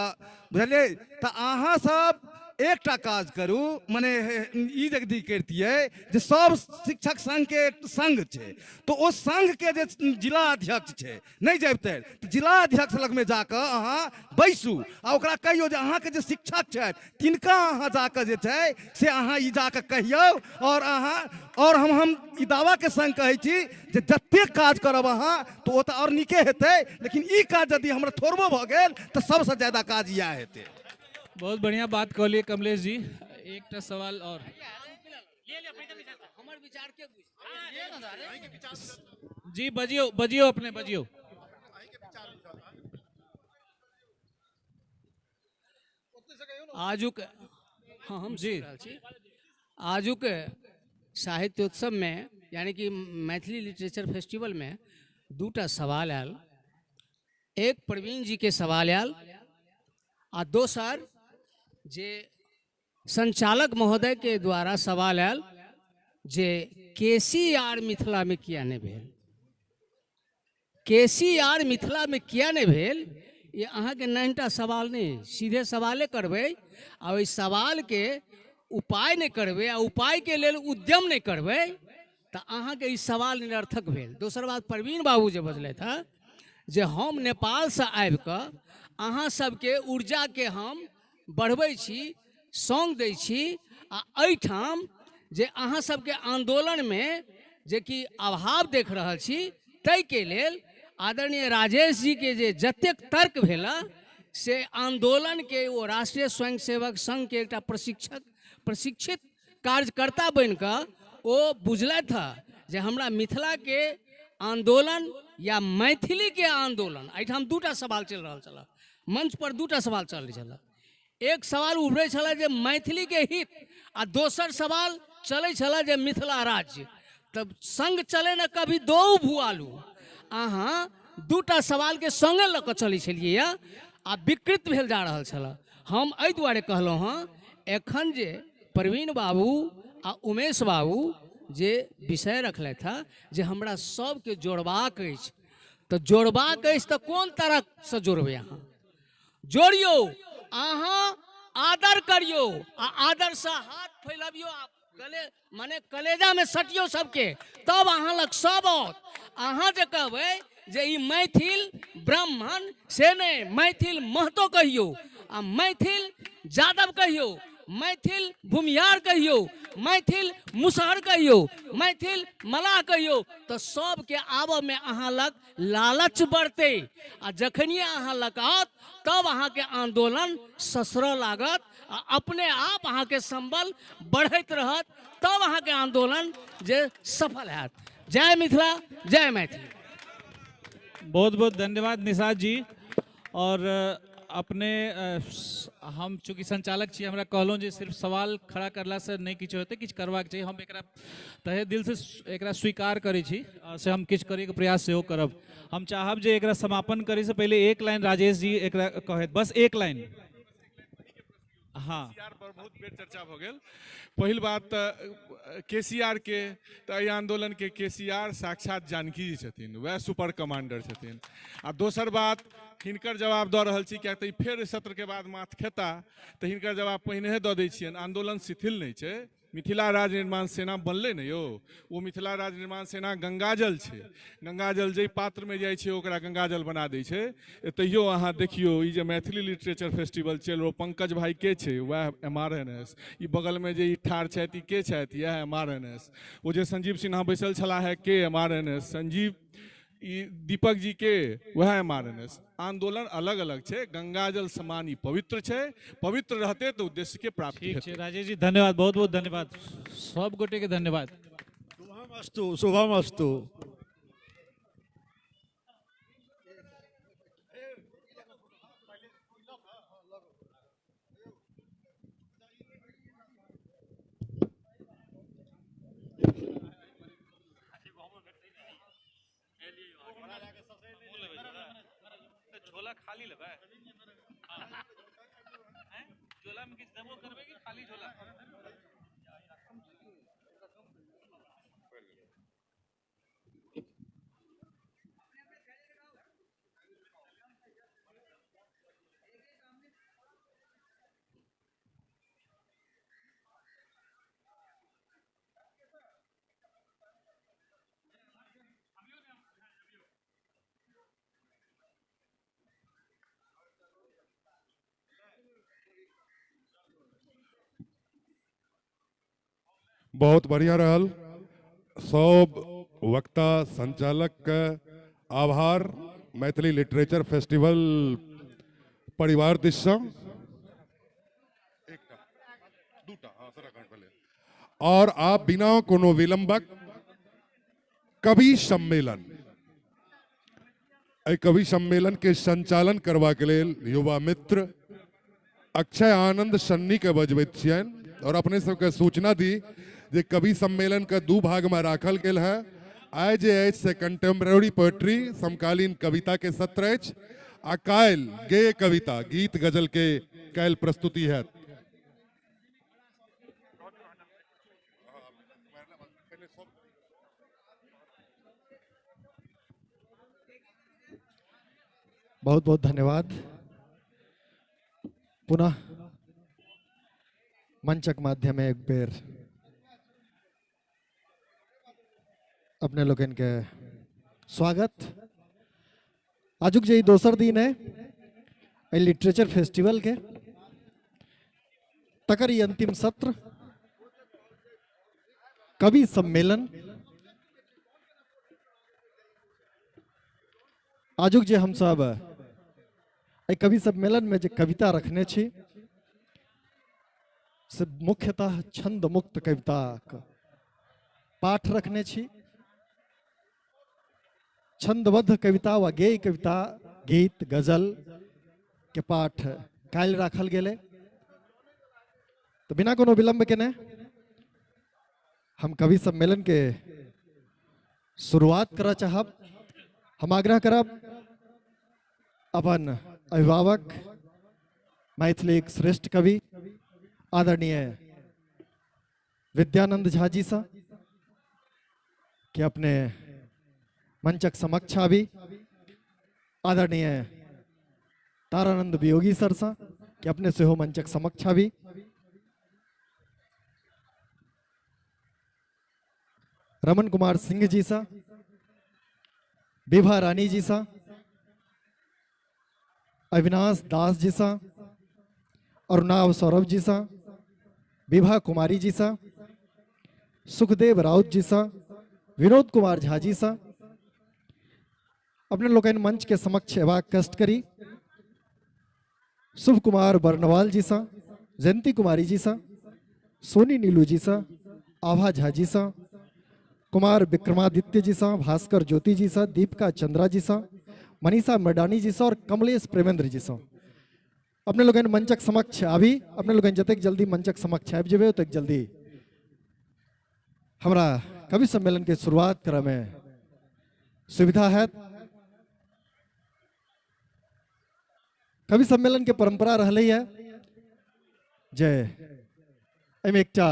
Speaker 5: बुझलियै, तऽ अहाँ सब एकटा काज करू, मने ई यदि करितियै जे सब शिक्षक संघके संघ छै तऽ ओ संघके जे जिला अध्यक्ष छै नहि जबितै तऽ जिला अध्यक्ष लगमे जाकऽ अहाँ बैसू आ ओकरा कहियौ जे अहाँके जे शिक्षक छथि तिनका अहाँ जाकऽ जे छै से अहाँ ई जाकऽ कहियौ। और अहाँ और हम ई दावाके संग कहै छी जे जतेक काज करब अहाँ तऽ ओ तऽ आओर नीके हेतै, लेकिन ई काज यदि हमरा थोड़बो भऽ गेल तऽ सबसँ ज्यादा काज इएह हेतै।
Speaker 11: बहुत बढ़िया बात कहलिए कमलेश जी। एकटा सवाल और जी, बजियो बजियो, अपने बजियो।
Speaker 2: आजुक, हाँ, हम जी रहल छी। आजुक साहित्योत्सवमे यानी कि मैथिली लिटरेचर फेस्टिवलमे दूटा सवाल आयल। एक प्रवीण जी के सवाल आयल आ दोसर जे संचालक महोदय के द्वारा सवाल आयल जे केसीआर मिथिला में किया नहि भेल, केसीआर मिथिला में किया नहि भेल। ई अहाँके 9टा सवाल नहि, सीधे सवाले करबै आ ओहि सवालके उपाय नहि करबै आ उपायके लेल उद्यम नहि करबै तऽ अहाँके ई सवाल निरर्थक भेल। दोसर बात, प्रवीण बाबू जे बजलथि हँ जे हम नेपालसँ आबिकऽ अहाँ सबके ऊर्जाके हम बढ़बै छी, सङ्ग दै छी आ एहिठाम जे अहाँ सबके आन्दोलनमे जे कि अभाव देख रहल छी ताहिके लेल आदरणीय राजेश जीके जे जतेक तर्क भेल से आन्दोलनके ओ राष्ट्रीय स्वयंसेवक संघके एकटा प्रशिक्षित कार्यकर्ता बनिकऽ ओ बुझलथि हँ जे हमरा मिथिलाके आन्दोलन या मैथिलीके आन्दोलन, एहिठाम दूटा सवाल चलि रहल छल मंच पर, दूटा सवाल चल रहल छल। एक सवाल उभरै छलै जे मैथिलीके हित आ दोसर सवाल चलै छलै जे मिथिला राज्य। तब संग चले न कभी दो भुआलू, अहाँ दूटा सवालके संगे लऽ कऽ चलै छलियै यऽ आ विकृत भेल जा रहल छलै। हम एहि दुआरे कहलहुँ हँ एखन जे प्रवीण बाबू आ उमेश बाबू जे विषय रखलथि हँ जे हमरा सबके जोड़बाक अछि, तऽ जोड़बाक अछि तऽ कोन तरहसँ जोड़बै? अहाँ जोड़ियौ, अहाँ आदर करियौ आ आदरसँ हाथ फैलबियौ आ गले माने कलेजामे सटियौ सबके, तब अहाँ लग सब आओत। अहाँ जे कहबै जे ई मैथिल ब्राह्मण से नहि, मैथिल महतो कहियौ आ मैथिल यादव कहियौ, मैथिल भूमिहार कहियौ, मैथिल मुसहर कहियौ, मैथिल मलाह कहियौ, तऽ सबके आबऽमे अहाँ लग लालच बढ़तै आ जखनिए अहाँ लग आओत तब अहाँके आन्दोलन ससरऽ लागत आ अपने आप अहाँके संबल बढ़ैत रहत, तब अहाँके आन्दोलन जे सफल हैत। जय मिथिला, जय मैथिली।
Speaker 11: बहुत बहुत धन्यवाद निषाद जी। और अपने हम चूँकि संचालक छी, हमरा कहलहुँ जे सिर्फ सवाल खड़ा करलासँ नहि किछु हेतै, किछु करबाक चाही। हम एकरा तहे दिलसँ एकरा स्वीकार करै छी, से हम किछु करैके प्रयास सेहो करब। हम चाहब जे एकरा समापन करैसँ पहिले एक लाइन राजेश जी एकरा कहैत, बस एक लाइन। हाँ,
Speaker 4: पर बहुत बेर चर्चा भऽ गेल। पहिल बात तऽ केसीआर के तऽ एहि आंदोलन के केसीआर साक्षात जानकी जी छथिन, वएह सुपर कमांडर छथिन। आ दोसर बात हिनकर जवाब दऽ रहल छी, किएक तऽ ई फेर सत्र के बाद माथ खेता, तऽ हिनकर जवाब पहिनहे दऽ दै छियनि। आंदोलन शिथिल नहि छै, मिथिला राज्य निर्माण सेना बनलै ने यौ, ओ मिथिला राज्य निर्माण सेना गंगाजल छै। गंगाजल जाहि पात्रमे जाइ छै ओकरा गंगाजल बना दै छै। एतहियो अहाँ देखियौ ई जे मैथिली लिटरेचर फेस्टिवल चलि रहल, पंकज भाई के छै? वएह MRNS। ई बगलमे जे ई ठाढ़ छथि ई के छथि? इएह MRNS। ओ जे संजीव सिन्हा बैसल छलाह है के? MRNS। Sanjeeव ई दीपक जी के? वएह MRNS। आंदोलन अलग अलग छै, गंगाजल समान ई पवित्र छै, पवित्र रहते तऽ उद्देश्य के प्राप्ति
Speaker 11: ठीक छै राजेश जी, धन्यवाद, बहुत बहुत धन्यवाद, सब गोटे के धन्यवाद।
Speaker 15: शुभमस्तु, शुभमस्तु।
Speaker 11: झोला खाली लेबै? झोला में किछु देबो करबै कि खाली झोला?
Speaker 20: बहुत बढ़िया रहल। सब वक्ता संचालक के आभार। मैथिली लिटरेचर फेस्टिवल परिवार दिस और आप बिना कोनो विलंबक कवि सम्मेलन, एहि कवि सम्मेलन के संचालन करबाक लेल युवा मित्र अक्षय आनंद सन्नी के बजबैत छियनि। और अपने सबके सूचना दी जे कवि सम्मेलन के दू भाग में राखल गेल है। आइ जे अछि से कंटेम्प्रेरी पोएट्री समकालीन कविता के सत्र अछि, आ काल्हि गेय कविता गीत गजल के काल्हि प्रस्तुति है।
Speaker 21: बहुत बहुत धन्यवाद। पुनः मंचक माध्यम एक बेर अपने लोकनि के स्वागत। आजुक जे ई दोसर दिन है एहि लिटरेचर फेस्टिवल के, तकर ई अंतिम सत्र कवि सम्मेलन। आजुक जे हम सब एहि कवि सम्मेलन में जे कविता रखने छी से मुख्यतः छंद मुक्त कविता पाठ रखने छी। छंदबद्ध कविता व गेय कविता, गीत गजल के पाठ काल्हि राखल गेलै। तो बिना कोनो विलंब केने हम कवि सम्मेलन के शुरुआत करऽ चाहब। हम आग्रह करब अपन अभिभावक मैथिली एक श्रेष्ठ कवि आदरणीय विद्यानंद झा जी सँ कि अपने मंचक समक्ष आबी, आदरणीय तारानंद वियोगी सर सँ कि अपने सेहो मंचक समक्ष आबी। रमन कुमार सिंह जी सँ, विभा रानी जी सँ, अविनाश दास जी सँ, अरुणाव सौरभ जी सँ, विभा कुमारी जी सँ, सुखदेव राउत जी सँ, विनोद कुमार झा जी सँ अपने लोकनि मंच के समक्ष अयबाक कष्ट करी। शुभ कुमार बर्नवाल जी सँ, जयंती कुमारी जी सँ, सोनी नीलू जी सँ, आभा झा जी सँ, कुमार विक्रमादित्य जी सँ, भास्कर ज्योति जी सँ, दीपिका चंद्रा जी सँ, मनीषा मर्डानी जी सँ और कमलेश प्रेमेंद्र जी सँ अपने लोकनि मंचक समक्ष आबी। अपने लोकनि जतेक जल्दी मंचक समक्ष आबि जेबै ओतेक जल्दी हमरा कवि सम्मेलन के शुरुआत करऽ में सुविधा हैत। कवि सम्मेलन के परंपरा रहलै है जे एहिमे एकटा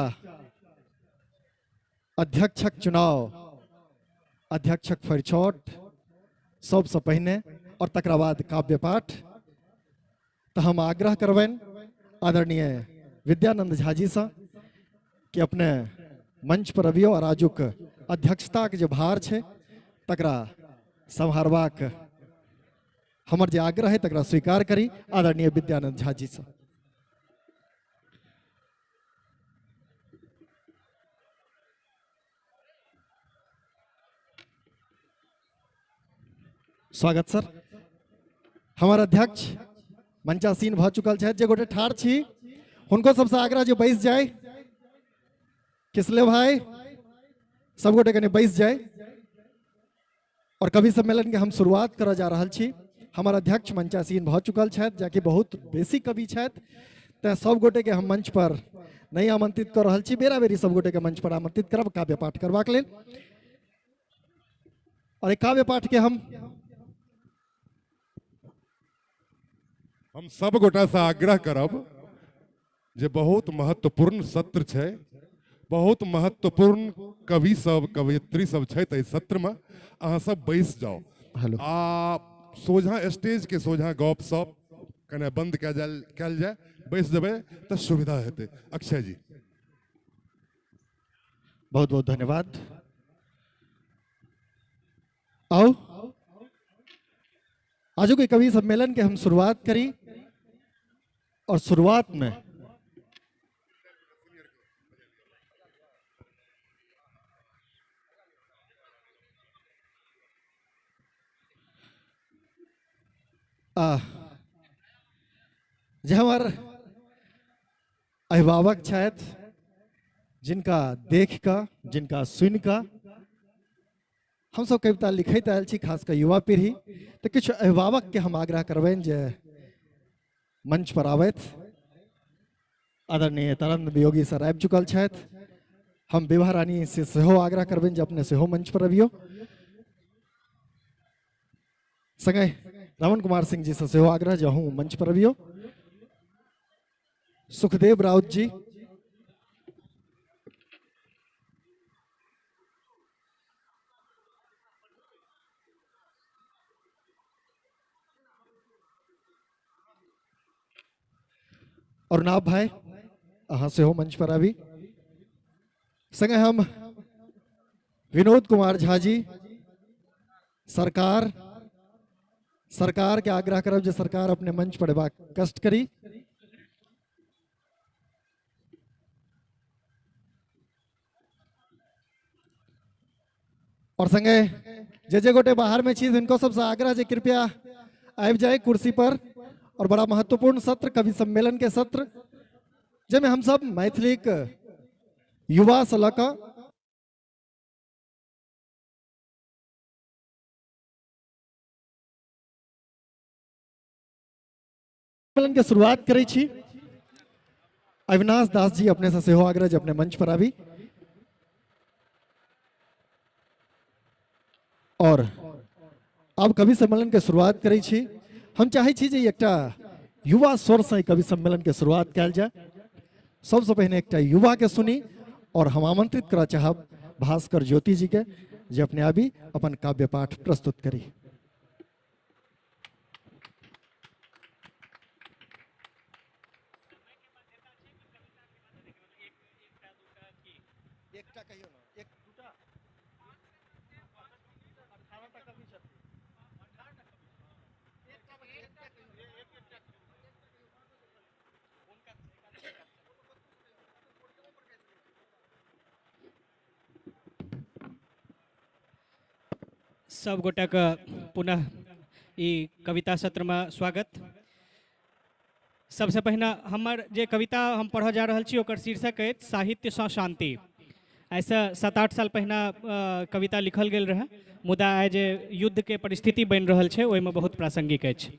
Speaker 21: अध्यक्षक चुनाव, अध्यक्षक फरिछौट सबसँ पहिने और तकरा बाद काव्य पाठ। तो हम आग्रह करबनि आदरणीय विद्यानंद झा जी सँ कि अपने मंच पर अबियौ और आजुक अध्यक्षता के जे भार छै तकरा सम्हारबाक हमर जे आग्रह है तकरा स्वीकार करी आदरणीय विद्यानंद झा जी सँ। स्वागत सर। हमार अध्यक्ष मंचासीन भ चुकल छथि, जे गोटे ठाढ़ छी हुनको सबसँ आग्रह जे बैस जाय। किसले भाई सब गोटे कनि बैस जाय और कवि सम्मेलन के हम शुरुआत करऽ जा रहल छी। हमार अध्यक्ष मंचासीन भ चुकल छथि, जाकि बहुत बेसी कवि छथि, तैं सब गोटे के हम मंच पर नहीं आमंत्रित कर रहल छी। बेरा बेरी सब गोटे के मंच पर आमंत्रित करब काव्य पाठ करबाक लेल। और एक काव्य पाठ के हम
Speaker 20: सब गोटा से आग्रह करब जे बहुत महत्वपूर्ण सत्र छै, बहुत महत्वपूर्ण कवि सब कवयित्री सब छै, एहि सत्र में अहाँ सब बैस जाओ।
Speaker 21: हेलो।
Speaker 20: आ सोझा स्टेज के सोझा गप सप कने बंद कयल जाय, बैस जेबै तऽ सुविधा हेतै। अक्षय जी
Speaker 21: बहुत बहुत धन्यवाद। आओ आजू के कवि सम्मेलन के हम शुरुआत करी और शुरुआत में जे हमार अभिभावक छथि, जिनका देख कऽ जिनका सुनि कऽ हम सब कविता लिखैत आयल छी, खास कऽ युवा पीढ़ी, तऽ किछु अभिभावक के हम आग्रह करबनि जे मंच पर आबथि। आदरणीय तारानंद वियोगी सर आबि चुकल छथि। हम विभा रानी से सेहो आग्रह करबनि जे अपने सेहो मंच पर अबियौ। संगहि रमन कुमार सिंह जी से सेहो आग्रह जे अहूँ मंच पर अबियौ। सुखदेव राउत जी, अरुणाभ भाई अहाँ सेहो मंच पर आबी। संगे हम विनोद कुमार झा जी, सरकार सरकार के आग्रह करब जे सरकार अपने मंच पर अयबाक कष्ट करी। और संगे जे जे गोटे बाहर में छी हिनको सबसे आग्रह जे कृपया आबि जाय कुर्सी पर। और बड़ा महत्वपूर्ण सत्र कवि सम्मेलन के सत्र, जाहिमे हम सब मैथिलीक युवा से लऽ कऽ सम्मेलन के शुरुआत करै छी। अविनाश दास जी अपने से सेहो आग्रह जे अपने मंच पर आबी। और आब कवि सम्मेलन के शुरुआत करै छी। हम चाहै छी जे एकटा युवा स्वर से कवि सम्मेलन के शुरुआत कयल जाय। सबसे पहिने एकटा युवा के सुनी और हम आमंत्रित करऽ चाहब भास्कर ज्योति जी के जे अपने आबी अपन काव्य पाठ प्रस्तुत करी।
Speaker 1: सब गोटा के पुनः ई कविता सत्र में स्वागत। सबसे पहिने हमर जे कविता हम पढ़ऽ जा रहल छी ओकर शीर्षक अछि साहित्य सँ शांति। ऐसे 7-8 साल पहिने कविता लिखल गेल रहे, मुदा आइ जे युद्ध के परिस्थिति बनि रहल छै ओहिमे बहुत प्रासंगिक अछि।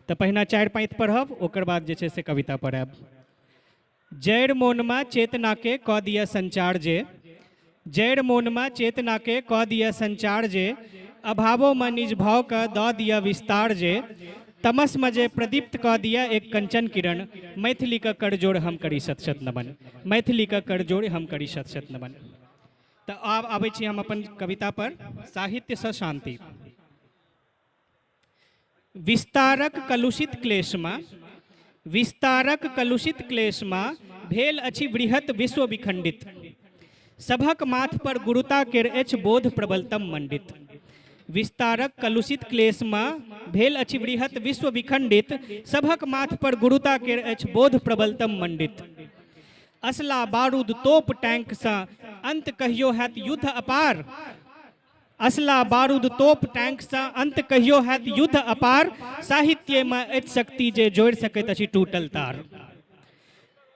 Speaker 1: तऽ पहिने 4 पाँति पढ़ब, ओकर बाद जे छै से कविता पढ़ब। जड़ि मोनमा चेतना के कऽ दिअ संचार जे, जड़ि मोनमा चेतना के कऽ दिअ संचार जे, अभावों में निज भाव के दऽ दिअ विस्तार जे, तमस में जे प्रदीप्त कऽ दिअ एक कंचन किरण, मैथिली के करजोड़ हम करी शत शत नमन, मैथिली के करजोड़ हम करी शत शत नमन। तऽ आब आबै छी हम अपन कविता पर, साहित्य सँ शांति। विस्तारक कलुषित क्लेशमा, विस्तारक कलुषित क्लेशमा भेल अछि वृहत विश्व विखंडित, सभक माथ पर गुरुता केर अछि बोध प्रबलतम मंडित। विस्तारक कलुषित क्लेशमा भेल अछि वृहत विश्व विखंडित, सभक माथ पर गुरुता केर अछि बोध प्रबलतम मंडित। असला बारूद तोप टैंक सँ अंत कहियो हैत युद्ध अपार, असला बारूद तोप टैंक सँ अंत कहियो हैत युद्ध अपार, साहित्य में अछि शक्ति जे जोड़ि सकैत अछि टूटल तार।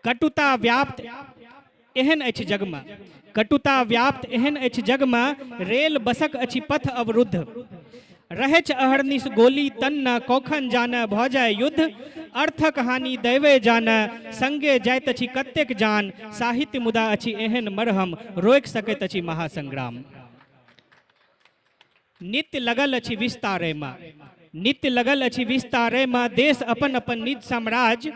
Speaker 1: कटुता व्याप्त एहन अछि जगमे, कटुता व्याप्त एहन अछि जगमे, रेल बसक अछि पथ अवरुद्ध, रहैछ अहर्निश गोली तन्न कौखन जाने भऽ जाय युद्ध, अर्थक हानि दैवे जाने संगे जाइत अछि कतेक जान, साहित्य मुदा अछि एहन मरहम रोकि सकैत अछि महासंग्राम। नित्य लगल अछि विस्तारेमे, नित्य लगल अछि विस्तारेमे देश अपन अपन निज साम्राज्य,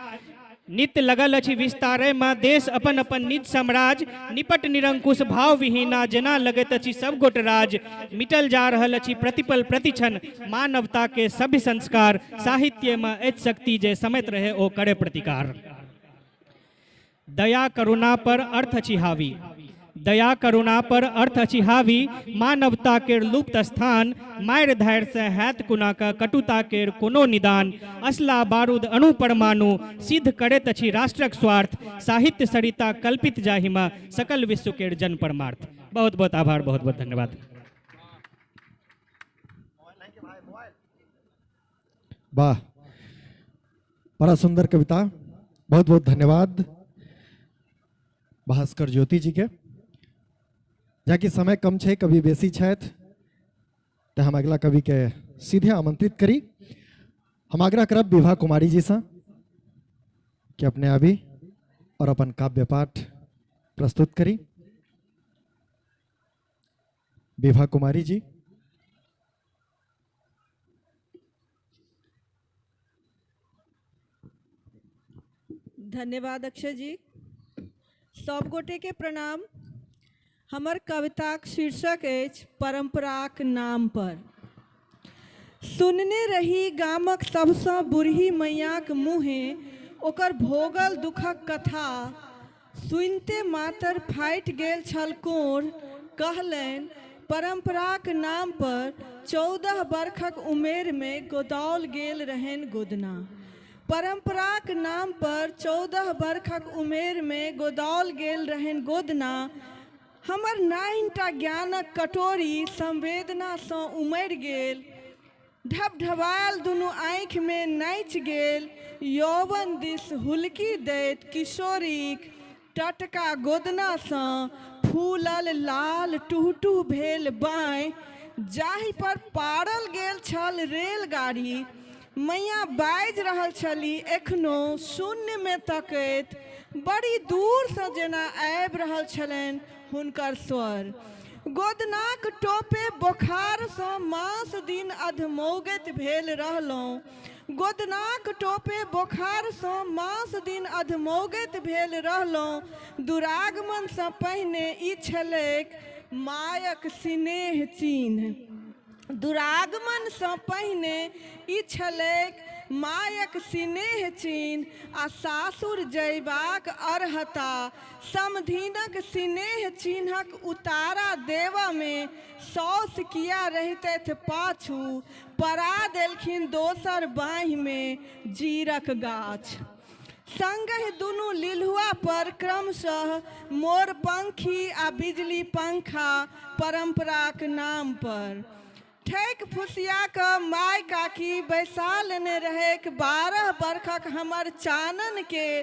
Speaker 1: नित्य लगल अछि विस्तारेमे देश अपन अपन निज साम्राज्य, निपट निरंकुश भाव विहीना जेना लगैत अछि सब गोट राज, मिटल जा रहल अछि प्रतिपल प्रतिक्षण मानवता के सभ्य संस्कार, साहित्यमे अछि शक्ति जे समैत रहे ओ करे प्रतिकार। दया करुणा पर अर्थ अछि हावी, दया करुणा पर अर्थ अछि हावी, मानवता केर लुप्त स्थान, मारि धारि से हैत कोना कऽ कटुता केर कोनो निदान, असला बारूद अणु परमाणु सिद्ध करैत अछि राष्ट्रक स्वार्थ, साहित्य सरिता कल्पित जाहिमे सकल विश्व केर जन परमार्थ। बहुत बहुत आभार, बहुत बहुत धन्यवाद।
Speaker 21: वाह, बड़ा सुंदर कविता, बहुत बहुत धन्यवाद भास्कर ज्योति जी के। जाकि समय कम छै, कवि बेसी छथि, तो हम अगला कवि के सीधे आमंत्रित करी। हम आग्रह करब विभा कुमारी जी से कि अपने आबी और अपन काव्य पाठ प्रस्तुत करी। विभा कुमारी जी।
Speaker 3: धन्यवाद अक्षय जी। सब गोटे के प्रणाम। हमर कविताक शीर्षक अछि परंपराक नाम पर। सुनने रही गामक सबसँ बूढ़ी मैयाक मुँहे ओकर भोगल दुखक कथा, सुनते मातर फाटि गेल छल कोढ़, कहलनि परंपराक नाम पर 14 बरखक उमेरमे गोदाओल गेल रहनि गोदना। परंपराक नाम पर 14 बरखक उमेरमे गोदाओल गेल रहनि गोदना। हमर 9टा ज्ञानक कटोरी संवेदनासँ उमड़ि गेल, ढबढबायल दुनू आँखिमे नाचि गेल, यौवन दिस हुलकी दैत किशोरीक टटका गोदनासँ फूलल लाल टुहटुह भेल बाँहि, जाहि पर पारल गेल छल रेलगाड़ी। मैया बाजि रहल छली एखनो शून्यमे तकैत, बड़ी दूरसँ जेना आबि रहल छलनि हुनकर स्वर। गोदनाक टोपे बोखारसँ मास दिन अधमौगैत भेल रहलहुँ। गोदनाक टोपे बोखारसँ मास दिन अधमौगैत भेल रहलहुँ। दुरागमनसँ पहिने ई छलैक मायक सिनेह चिन्ह। दुरागमनसँ पहिने ई छलैक मायक सिनेह चिन्ह आ सासुर जयबाक अर्हता। समधिनक सिनेह चिन्हक उतारा देबऽमे साउस किया रहितथि पाछू, पड़ा देलखिन दोसर बाँहिमे जीरक गाछ। संगहि दुनू लिलुआ पर क्रमशः मोरपंखी आ बिजली पंखा परंपराक नाम पर। ठैक फुसिया कऽ माय काकी बैसा लेने रहैक 12 बरखक हमर चानन के।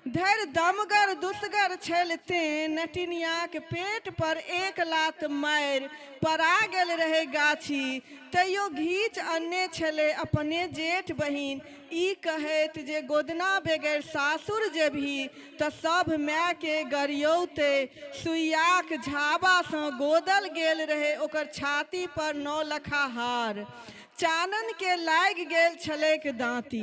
Speaker 3: धरि दमगर दुसगर छल तें नटिनियाक पेट पर एक लात मारि पड़ा गेल रहे गाछी। तैयो घीच अनने छलै अपने जेठ बहिन, ई कहैत जे गोदना बगैर सासुर जेबही तऽ सब मायके गरियौतै। सुइयाक झाबासँ गोदल गेल रहै ओकर छाती पर 9 लखा हार। चानन के लागि गेल छलैक दाँती।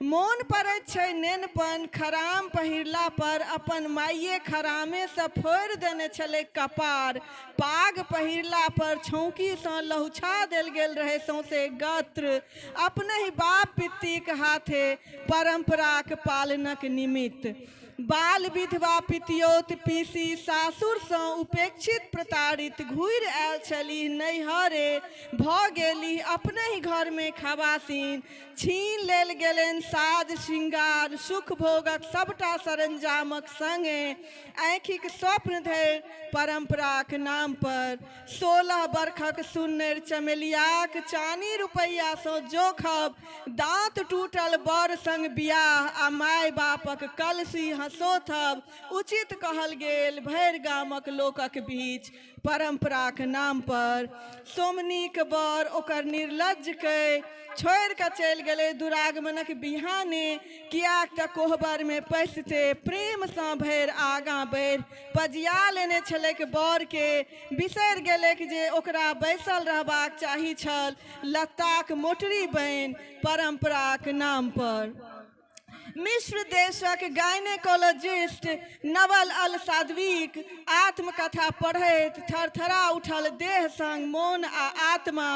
Speaker 3: मोन पड़ैत छै नेनपन, खराम पहिरला पर अपन माइये खरामेसँ फोड़ि देने छलै कपार। पाग पहिरला पर छौंकीसँ लहुछा देल गेल रहै सौंसे गत्र अपनहि बाप पित्तीक हाथे परंपराक पालनक निमित्त। बाल विधवा पितियौत पीसी सासुरसँ उपेक्षित प्रताड़ित घुरि आयल छलीह नैहरे, भऽ गेलीह अपनहि घरमे खबासिन। छीन लेल गेलनि साज श्रृंगार सुख भोगक सबटा सरंजामक संगे आँखिक स्वप्न धरि परंपराक नाम पर। 16 बरखक सुन्नरि चमेलियाक चानी रुपैआसँ जोखब, दाँत टूटल बर संग बियाह आ माय बापक कलसी हँसोथब उचित कहल गेल भरि गामक लोकक बीच परंपराक नाम पर। सोमनीक बर ओकर निर्लज्जके छोड़ि कऽ चलि गेलै दुरागमनक बिहाने, किएक तऽ कोहबरमे पैसिते प्रेमसँ भरि आगाँ बढ़ि पजिया लेने छलैक बरके। बिसरि गेलैक जे ओकरा बैसल रहबाक चाही छल लत्ताक मोटरी बनि परंपराक नाम पर। मिस्र देशक गायनेकोलॉजिस्ट नवल अल सादवीक आत्मकथा पढ़ैत थरथरा उठल देह संग मोन आ आत्मा।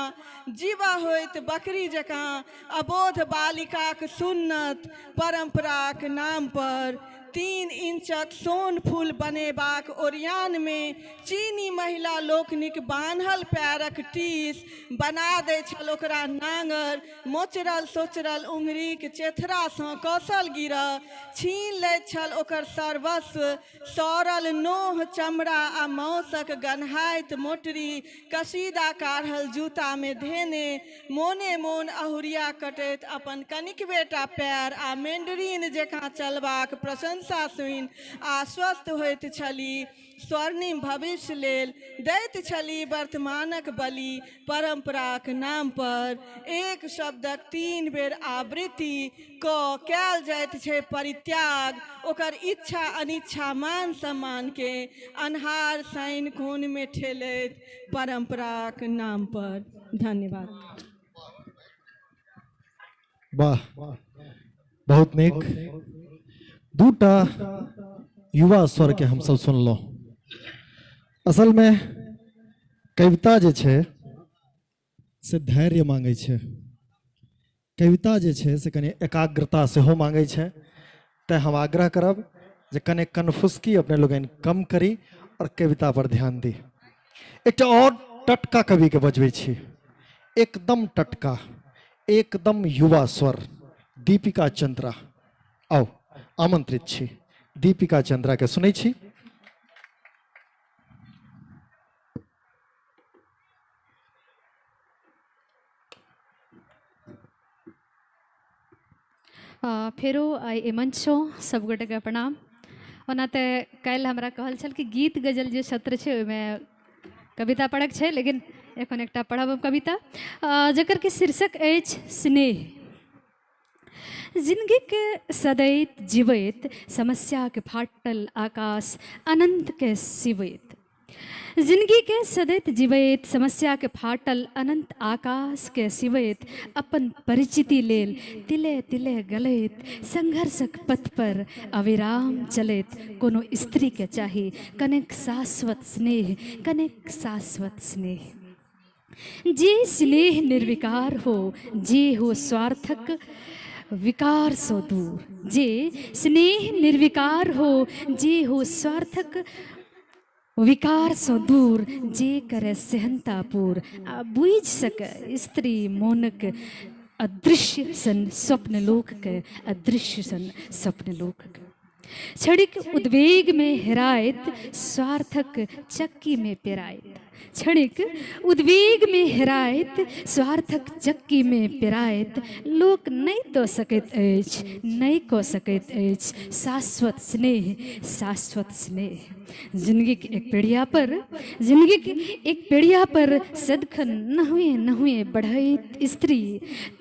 Speaker 3: जीवा होइत बकरी जकाँ अबोध बालिकाक सुन्नत परंपराक नाम पर। 3 इंचक सोन फूल बनेबाक ओरियानमे चीनी महिला लोकनिक बान्हल पैरक टीस बना दै छल ओकरा नांगर। मोचरल सोचरल उंगरीक चेथरासँ कौशल गिरह छीन लैत छल ओकर सर्वस्व। सौरल नोह चमड़ा आ मौसक गन्हाइत मोटरी कशीदा काढ़ल जूतामे धेने मोने मोन अहुरिया कटैत अपन कनिकबेटा पैर आ मेंडरीन जकाँ चलबाक प्रशंसा सुनि आश्वस्त होइत छली। स्वर्णिम भविष्य लेल दैत छली वर्तमानक बलि परंपराक नाम पर। एक शब्दक 3 बेर आवृत्ति कऽ कयल जाइत छै परित्याग, ओकर इच्छा अनिच्छा मान सम्मान के अन्हार साइन कोनमे ठेलैत परंपराक नाम पर। धन्यवाद।
Speaker 21: वाह, बहुत नीक। दूटा युवा स्वर के हमसब सुनलहुँ। असल में कविता जे छै से धैर्य मांगै छै, कविता जे छै से कनि एकाग्रता सेहो मांगै छै। तैं हम आग्रह करब जे कने कनफुसकी अपने लोकनि कम करी और कविता पर ध्यान दी। एकटा और टटका कवि के बजबै छी, एकदम टटका, एकदम युवा स्वर, दीपिका चंद्रा। आउ, आमंत्रित छी दीपिका चंद्रा के सुनै छी।
Speaker 8: फेरो आइ मंच छौ सबगोटेके प्रणाम। ओना तऽ काल्हि हमरा कहल छल कि गीत गजल जे सत्र छै ओहिमे कविता पढ़क छै, लेकिन एखन एकटा पढ़ब हम कविता जकर कि शीर्षक अछि स्नेह। जिंदगीके सदैत जीवैत समस्याके फाटल आकाश अनन्तके सिवैत, जिंदगीके सदैत जीवैत समस्याके फाटल अनंत आकाशके सिवैत, अपन परिचिति लेल तिले तिले गलैत, संघर्षक पथ पर अविराम चलैत कोनो स्त्रीके चाही कनेक शाश्वत स्नेह, कनेक शाश्वत स्नेह। जे स्नेह निर्विकार हो, जे हो स्वार्थक विकार सो दूर, जे स्नेह निर्विकार हो, जे हो स्वार्थक विकार सो दूर, जे करे सेहनतापूर आ बुझि सके स्त्री मोनक अदृश्य सन स्वप्न लोकके, अदृश्य सन स्वप्न लोकके। क्षणिक उद्वेग में हेराइत स्वार्थक चक्की में पेराइत, क्षणिक उद्वेग में हेराइत स्वार्थक चक्की में पेराइत लोक नहि दऽ सकैत अछि, नहि कऽ सकैत अछि शाश्वत स्नेह, शाश्वत स्नेह। जिंदगीके एक पेड़िया पर, जिंदगीके एक पेड़िया पर सदखन नहुए नहुए बढ़ैत स्त्री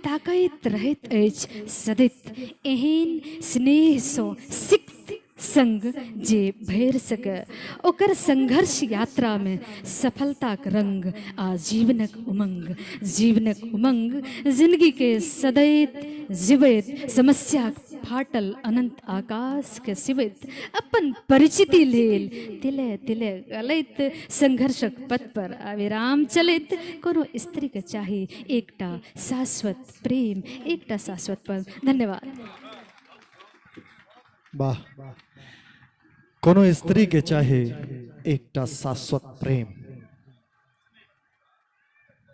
Speaker 8: ताकैत रहैत अछि सदैत एहन स्नेहसँ सिक्त संग जे भरि सके ओकर संघर्ष यात्रा में सफलताक रंग आ जीवनक उमंग, जीवनक उमंग। जिंदगी के सदैत जीवैत समस्याक फाटल अनंत आकाश के सिवैत अपन परिचिति लेल तिले तिले गलैत संघर्षक पथ पर अविराम चलैत कोनो स्त्री के चाही एकटा शाश्वत प्रेम, एकटा शाश्वत प्रेम। धन्यवाद।
Speaker 21: वाह, कोनो स्त्री के चाहे एकटा शाश्वत प्रेम,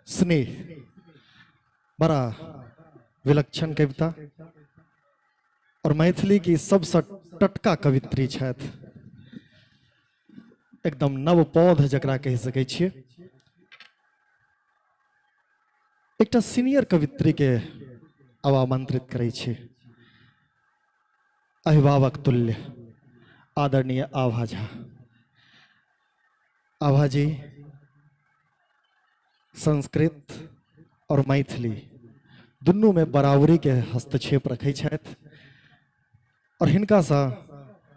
Speaker 21: स्नेह। बड़ा विलक्षण कविता और मैथिली की सबसे टटका कवित्री छथि, एकदम नव पौध जकरा कहि सकै छियै। एकटा सीनियर कवित्री के आब आमंत्रित करै छी, अभिभावक तुल्य आदरणीय आभा झा। आभा जी संस्कृत और मैथिली दुनू में बराबरी के हस्तक्षेप रखै छथि और हिनकासँ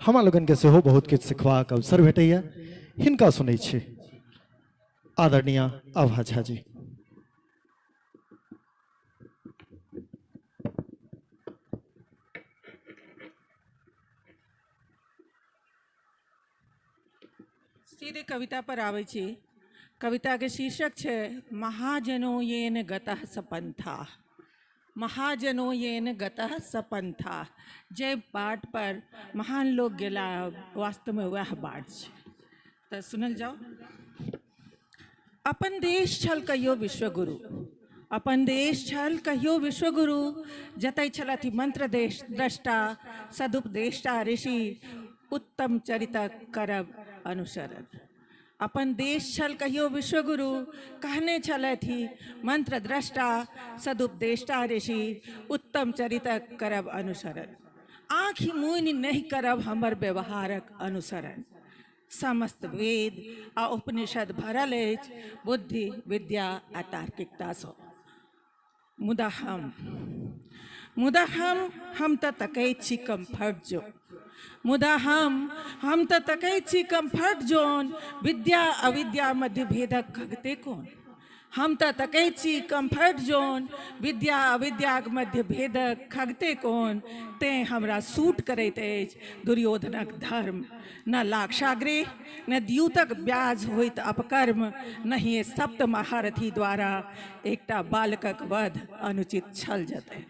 Speaker 21: हमरा लोगन के सेहो बहुत किछु सिखबाक अवसर भेटैया। हिनका सुनै छी आदरणीय आभा झा जी।
Speaker 7: सीधे कविता पर आबै छी। कविता के शीर्षक छै महाजनो येन गतः सपंथा, महाजनो येन गतः सपंथा। जे बाट पर महान लोग गेला वास्तवमे वएह बाट छै। तऽ सुनल जाओ। अपन देश छल कहियो विश्वगुरु, अपन देश छल कहियो विश्वगुरु, जतय छलथि मंत्र देश द्रष्टा सदुपदेष्टा ऋषि, उत्तम चरितक करब अनुसरण। अपन देश छल कहियो विश्वगुरु, कहने छलथि मंत्र द्रष्टा सदुपदेष्टा ऋषि, उत्तम चरितक करब अनुसरण। आँखि मुनि नहि करब हमर व्यवहारक अनुसरण। समस्त वेद आ उपनिषद भरल अछि बुद्धि विद्या आ तार्किकतासँ। मुदा हम तऽ तकैत छी कम्फर्ट जोन, मुदा हम तऽ तकैत छी कम्फर्ट जोन, विद्या अविद्या मध्य भेदक खगते कोन। हम तऽ तकैत छी कम्फर्ट जोन, विद्या अविद्याक मध्य भेदक खगते कोन। तेँ हमरा सूट करैत अछि दुर्योधनक धर्म, न लाक्षागृह न द्यूतक ब्याज होइत अपकर्म, नहिए सप्त महारथी द्वारा एकटा बालकक वध अनुचित छल जतय।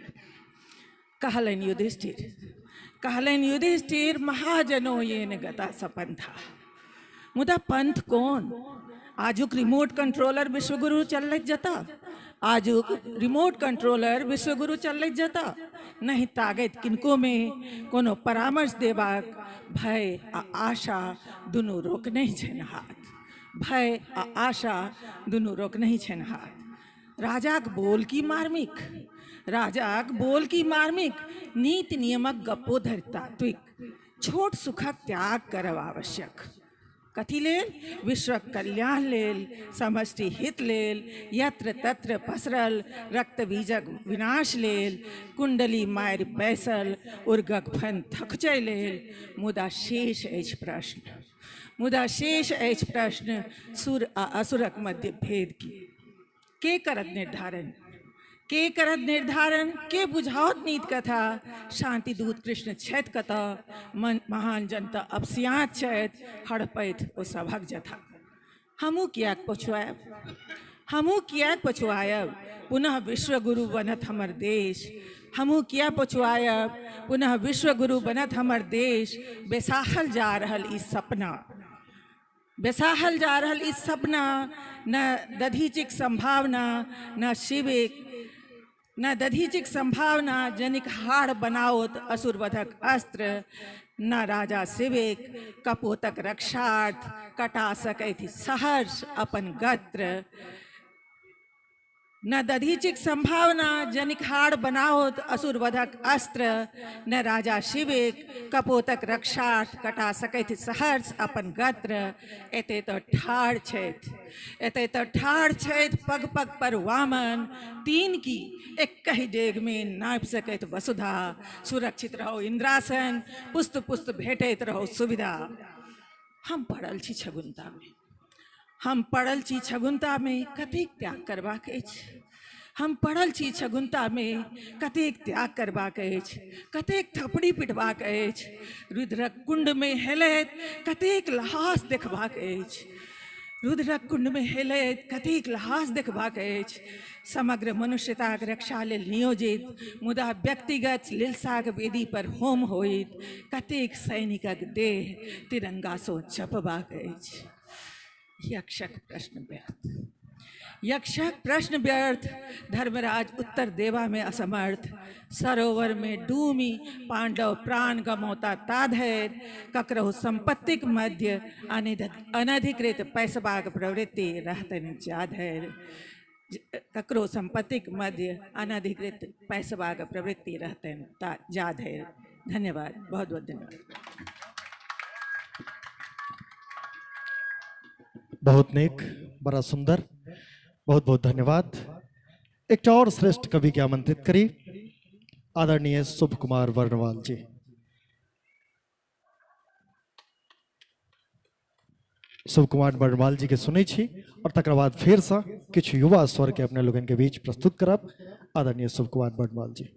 Speaker 7: कहलनि युधिष्ठिर, कहलनि युधिष्ठिर महाजनो येन गता सपंथा। मुदा पंथ कोन? आजुक रिमोट कंट्रोलर विश्वगुरु चलैत जता, आजुक रिमोट कंट्रोलर विश्वगुरु चलैत जता, नहि तागत किनको में कोनो परामर्श देबाक। भय आ आशा दुनू रोकने छनि हाथ, भय आ आशा दुनू रोकने छनि हाथ। राजाक बोल की मार्मिक, राजाक बोल की मार्मिक, नीति नियमक गप्पो धरि तात्विक, छोट सुखक त्याग करब आवश्यक। कथी लेल? विश्वक कल्याण लेल, समष्टि हित लेल, यत्र तत्र पसरल रक्तबीजक विनाश लेल, कुण्डली मारि बैसल उर्गक फन थकचै लेल। मुदा शेष अछि प्रश्न, मुदा शेष अछि प्रश्न, सुर आ असुरक मध्य भेद की? के करत निर्धारण? के करत निर्धारण? के बुझाओत नीत कथा? शांतिदूत कृष्ण छथि कतऽ? मन महान जनता अपसियाँत छथि, हड़पैत ओ सभक जथा। हमहूँ किएक पछुआयब, हमहूँ किएक पछुआयब, पुनः विश्वगुरु बनत हमर देश। हमहूँ किएक पछुआयब, पुनः विश्वगुरु बनत हमर देश। बेसाहल जा रहल ई सपना, बेसाहल जा रहल ई सपना, न दधीचिक संभावना, न शिविक, न दधीचिक संभावना, जनिक हाड़ बनाओत असुरवधक अस्त्र, न राजा शिविक कपोतक रक्षार्थ कटा सकैत सहर्ष अपन गत्र। न दधीचिक संभावना, जनिक हाड़ बनाओत असुरवधक अस्त्र, न राजा शिविक कपोतक रक्षार्थ कटा सकैत सहर्ष अपन गत्र। एते तऽ ठाढ़ छथि, एते तऽ ठाढ़ छथि पग पग पर वामन, तीन की एकहि डेगमे नापि सकैत वसुधा। सुरक्षित रहो इंद्रासन, पुस्त पुस्त भेटैत रहो सुविधा। हम पड़ल छी छगुन्तामे, हम पड़ल छी छगुन्तामे, कतेक त्याग करबाक अछि। हम पड़ल छी छगुन्तामे, कतेक त्याग करबाक अछि, कतेक थपड़ी पिटबाक अछि। रुद्रक कुण्डमे हेलैत कतेक लहास देखबाक अछि, रुद्रक कुण्डमे हेलैत कतेक लहास देखबाक अछि। समग्र मनुष्यताक रक्षा लेल नियोजित, मुदा व्यक्तिगत लिलसाक वेदी पर होम होइत कतेक सैनिकक देह तिरंगासँ चपबाक अछि। यक्षक प्रश्न व्यर्थ, यक्षक प्रश्न व्यर्थ, धर्मराज उत्तर देवा में असमर्थ। सरोवर में डूमी पांडव प्राण गमौता ताधैर, ककरहु संपत्तिक मध्य अनधिकृत पैसबाक प्रवृत्ति रहतनि जाधैर। ककरो संपत्तिक मध्य अनधिकृत पैसबाक प्रवृत्ति रहतनि जाधैर। धन्यवाद, बहुत बहुत धन्यवाद।
Speaker 21: बहुत नेक, बड़ा सुंदर, बहुत बहुत धन्यवाद। एक और श्रेष्ठ कवि के आमंत्रित करी, आदरणीय शुभ कुमार वर्णवाल जी। शुभ कुमार वर्णवाल जी के सुनै छी और तकर बाद फेर से किछु युवा स्वर के अपने लोगन के बीच प्रस्तुत करब। आदरणीय शुभ कुमार वर्णवाल जी।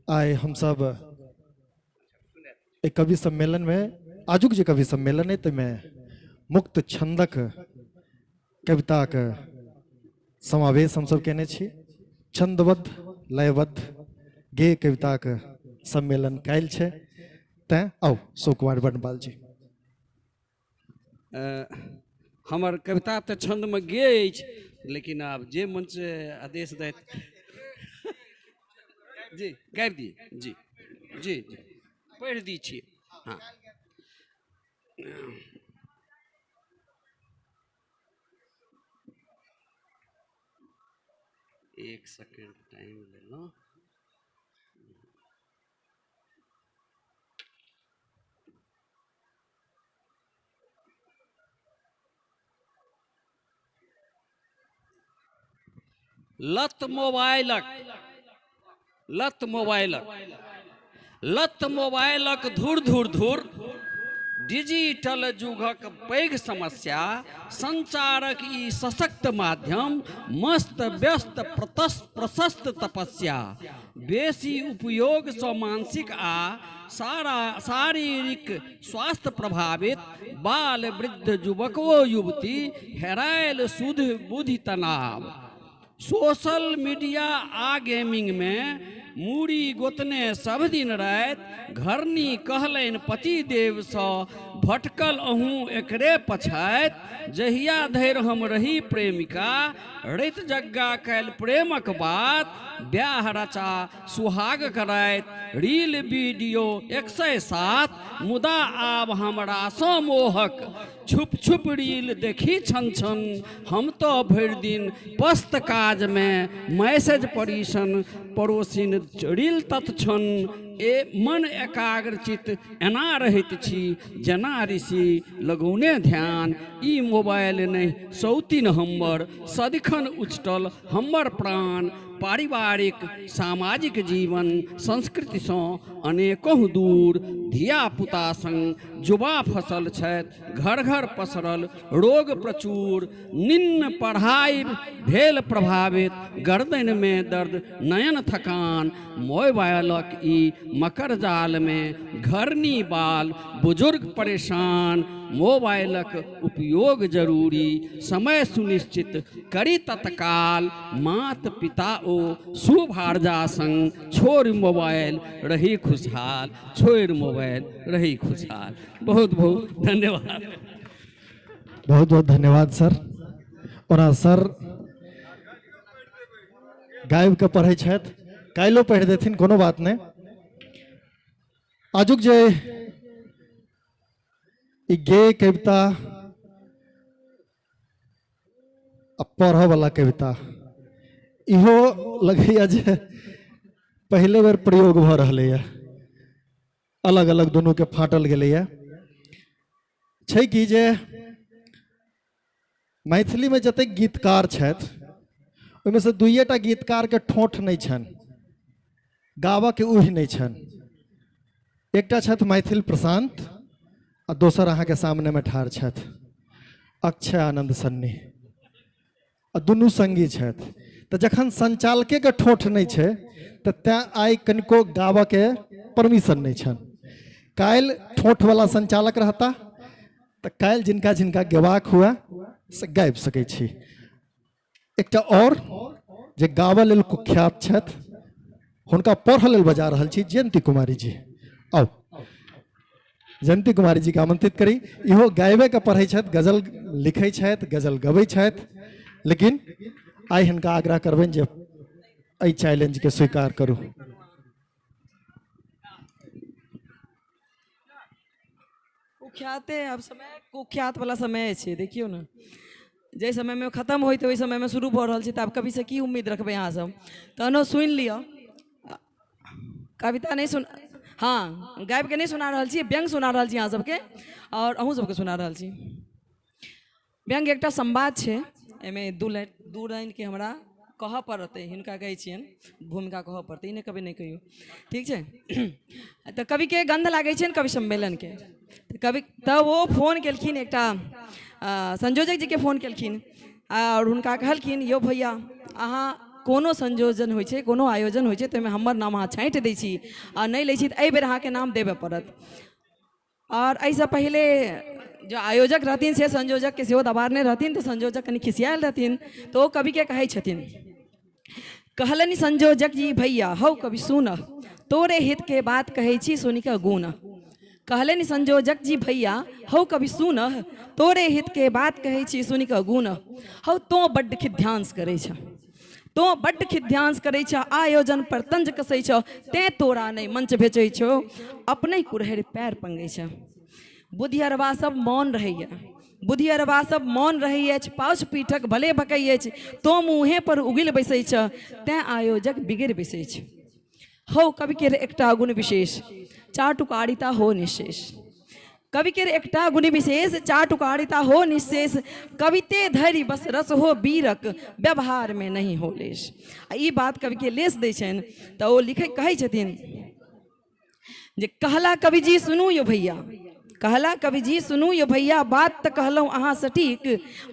Speaker 21: आइ हम सब एक कवि सम्मेलन में, आजुक जे कवि सम्मेलन है तमे मुक्त छंदक कविताक समावेश हम सब केने छी। छंदबद्ध लयबद्ध गेय कविताक सम्मेलन काल्हि छै, तैं आउ शुभ कुमार वर्णवाल जी।
Speaker 2: हमर कविता तऽ छंदमे गेय अछि, लेकिन आब जे मंच आदेश दैत जी गाबि दी, जी जी जी पढ़ि दी छी। हाँ, एक सेकेंड टाइम लेलहुँ। लत मोबाइलक, लत मोबाइलक, लत मोबाइलक धुर धुर धुर, डिजिटल युगक पैघ समस्या, संचारक ई सशक्त माध्यम, मस्त व्यस्त प्रशस्त तपस्या, बेसी उपयोगसँ मानसिक आ शारीरिक स्वास्थ्य प्रभावित, बाल वृद्ध युवक ओ युवती हेरायल सुध बुद्धि तनाव, सोशल मीडिया आ गेमिंग में
Speaker 12: मूड़ी गोतने सब दिन राति घरनी कहलनि पतिदेवसँ भटकल अहूँ एकरे पछाति जहिया धरि हम रही प्रेमिका रति जग्गा कयल प्रेमक बात ब्याह रचा सुहाग कराइत रील वीडियो 107 मुदा आब हमरासँ मोहक छुप छुप रील देखी छन छन हम तऽ भरि दिन पस्त काजमे मैसेज परीसन पड़ोसिन रील तत्क्षण ए मन एकाग्रचित एना रहैत छी जेना ऋषि लगौने ध्यान ई मोबाइल नहि सौतिन हमर सदिखन उचटल हमर प्राण पारिवारिक सामाजिक जीवन संस्कृतिसँ अनेकहु दूर धियापुता सङ्ग युवा फसल छथि घर घर पसरल रोग प्रचुर निम्न पढ़ाइ भेल प्रभावित गर्दनिमे दर्द नयन थकान मोबाइलक ई मकर जालमे घरनी बाल बुजुर्ग परेशान मोबाइलक उपयोग जरूरी समय सुनिश्चित करी तत्काल मात पिता ओ सुभार्जा संग छोड़ि मोबाइल रही खुशहाल छोड़ि मोबाइल रही खुशहाल। बहुत बहुत धन्यवाद।
Speaker 21: बहुत बहुत धन्यवाद सर। ओना सर गाबि कऽ पढ़ै छथि, काल्हिओ पढ़ि देथिन, कोनो बात नहि। आजुक जे ई गेय कविता आ पढ़ऽ वाला कविता इहो लगैया जे पहिले बेर प्रयोग भऽ रहलैया, अलग अलग दुनू के फाटल गेलैया। छै कि जे मैथिली में जतेक गीतकार छथि ओहिमे से दुइएटा गीतकार के ठोंठ नहि छनि, गाबऽ के ऊह नहि छनि। एकटा छथि मैथिल प्रशांत आ दोसर अहाँके सामने में ठाढ़ छथि अक्षय आनंद सन्नी, आ दुनू संगी छथि। तऽ जखन संचालके के ठोंठ नहि छै तऽ तैं आइ कनिको गाबऽ के परमिशन नहि छनि। काल्हि ठोंठवला संचालक रहता तऽ काल्हि जिनका जिनका गेबाक हुए से गाबि सकै छी। एकटा और जे गाबऽ लेल कुख्यात छथि हुनका पढ़ऽ लेल बजा रहल छी, जयंती कुमारी जी। आउ जयंती कुमारी जी के आमंत्रित करी। इहो गायबे के पढ़ै छथि, गजल लिखै छथि, गजल गबै छथि, लेकिन आइ हिनका आग्रह करबनि जे एहि चैलेंज के स्वीकार करू।
Speaker 14: कुख्याते आब समय कुख्यात वाला समय छै, देखियौ ने जाहि समयमे खतम होइत ओहि समयमे शुरू भऽ रहल छै, तऽ आब कविसँ की उम्मीद रखबै अहाँ सब। तहनो सुनि लिअ, कविता नहि सुन, हाँ गाबिके नहि सुना रहल छी, व्यंग सुना रहल छी अहाँ सबके आओर अहूँ सबके सुना रहल छी। व्यंग एकटा संवाद छै, एहिमे दू लाइनके हमरा कहऽ पड़तै, हिनका कहै छियनि भूमिका कहऽ पड़तै, ई नहि कभी नहि कहियौ, ठीक छै। तऽ कविके गन्ध लागै छनि कवि सम्मेलनके, तऽ कवि तब ओ फोन केलखिन एकटा संयोजक जीके फोन केलखिन आओर हुनका कहलखिन यौ भैया अहाँ कोनो संयोजन होइ छै कोनो आयोजन होइ छै तऽ ओहिमे हमर नाम अहाँ छाँटि दै छी आ नहि लै छी तऽ एहिबेर अहाँके नाम देबऽ पड़त। आओर एहिसँ पहिले जो आयोजक रहथिन से संयोजकके सेहो दबारने रहथिन, तऽ संयोजक कनि खिसियायल रहथिन, तऽ ओ कविके कहै छथिन, कहलनि संयोजक जी भैया हौ कवि सुन, तोरे हितके बात कहै छी सुनिकऽ गुण। कहलनि संयोजक जी भैया हौ कवि सुन, तोरे हितके बात कहै छी सुनिकऽ गुण। हौ तोँ बड्ड खिध्यांश करै छह, तोँ बड्ड खिध्यांश करै छह, आयोजन पर तंज कसै छह, तेँ तोरा नहि मंच भेचै छौ, अपने कुरहरि पैर पंगै छह। बुधियरबा सब मौन रहैए, बुधियरबा सब मौन रहै अछि, पाउछ पीठक भले भकै अछि, तोँ मुँहे पर उगिल बैसै छह, तेँ आयोजक बिगड़ि बैसै छै। हौ कवि केर एकटा गुण विशेष, चाटुकारिता हो निशेष। कवि केर एकटा गुण विशेष, चाटुकारिता हो निशेष, कविते धरि बस रस हो वीरक, व्यवहार में नहीं हो लेश। आ ई बात कवि के लेश दै छनि, तऽ ओ लिखै कहै छथिन जे कहला कवि जी सुनू यौ भैया, कहला कवि जी सुनू यौ भैया, बात तऽ कहलहुँ अहाँ सटीक,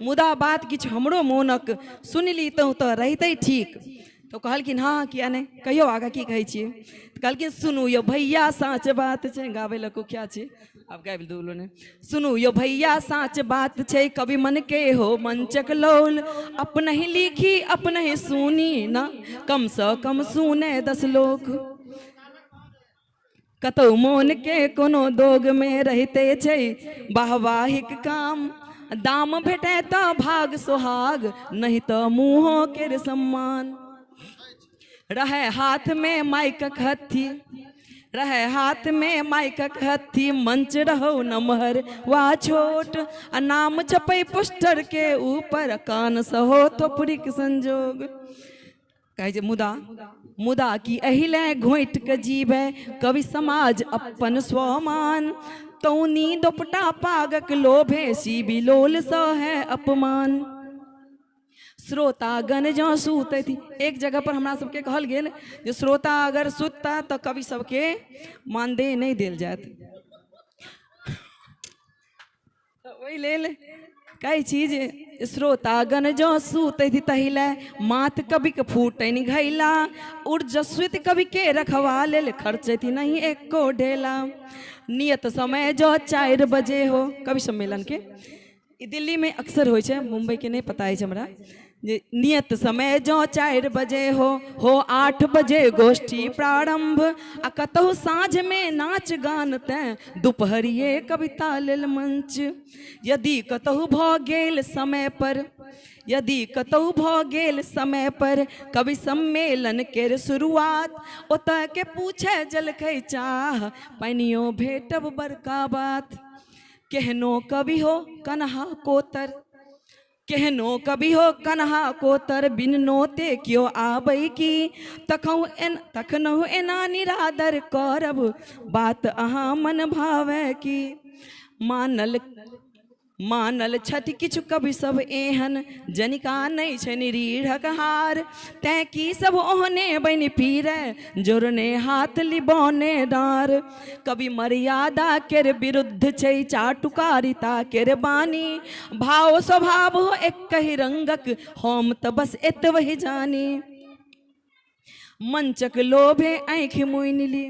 Speaker 14: मुदा बात किछु हमरो मोनक, सुनि लितहुँ तऽ रहितै ठीक। तऽ कहलखिन हँ हँ किया नहि, कहियौ आगाँ की कहै छियै। तऽ कहलखिन सुनू यौ भैया साँच बात छै, गाबै लए कुख्या छै, आब गाबि दू ने। सुनू यौ भैया साँच बात छै, कवि मन के हो मंचक लोल, अपनहि लिखी अपनहि सुनी ना, कमसँ कम सुने 10 लोक। कतौ मोन के कोनो दोग में रहिते छै वाहवाहिक काम, दाम भेटै तऽ भाग सोहाग, नहीं तऽ मुँहो केर सम्मान। रहै हाथ में माइकक हत्थी, रहै हाथ में माइकक हत्थी, मंच रहौ नमहर वा छोट, आ नाम छपै पोस्टर के ऊपर, कान सहो थोपड़ीक संजोग। कहै छै मुदा मुदा कि एहि लए घोँटि कऽ जीबै कवि समाज अपन स्वमान, तौनी दोपटा पागक लोभे शिबी लोलसँ है अपमान। श्रोतागण जँ सुतथि, एक जगह पर हमरा सबके कहल गेल जे श्रोता अगर सुतता तऽ कवि सबके मानदेय नहि देल जायत। ओहि लेल कहै छी जे श्रोतागण जँ सुतथि ताहि लए माथ कविक फूटनि घैला, ऊर्जस्वित कविके रखवा लेल खर्चथि नहि एको ढेला। नियत समय जँ 4 बजे हो कवि सम्मेलन के, ई दिल्ली में अक्सर होइ छै, मुंबई के नहि पता अछि हमरा, जे नियत समय जँ 4 बजे हो, हो 8 बजे गोष्ठी प्रारंभ, आ कतहु साँझ में नाच गान तैं दुपहरिये कविता लेल मंच। यदि कतहु भऽ गेल समय पर, यदि कतहु भऽ गेल समय पर कवि सम्मेलन केर शुरुआत, ओतऽ के पूछे जलखै चाह पानियो भेटब बड़का बात। केहनो कवि हो कन्हा कोतर, केहनो कवि हो कन्हा कोतर, बिन नोते क्यो आबै की, तखनहु एना निरादर करब बात अहाँ मन भावे की। मानल मानल छथि किछु कवि सब एहन जनिका नहि छनि रीढ़क हार, तैं की सब ओहने बनि पीरै जोड़ने हाथ लिबौने डार। कवि मर्यादा केर विरुद्ध छै चाटुकारिता केर बानी, भाव स्वभाव हो एकहि रंगक हम तऽ बस एतबहि जानी। मंचक लोभे आँखि मुनि ली,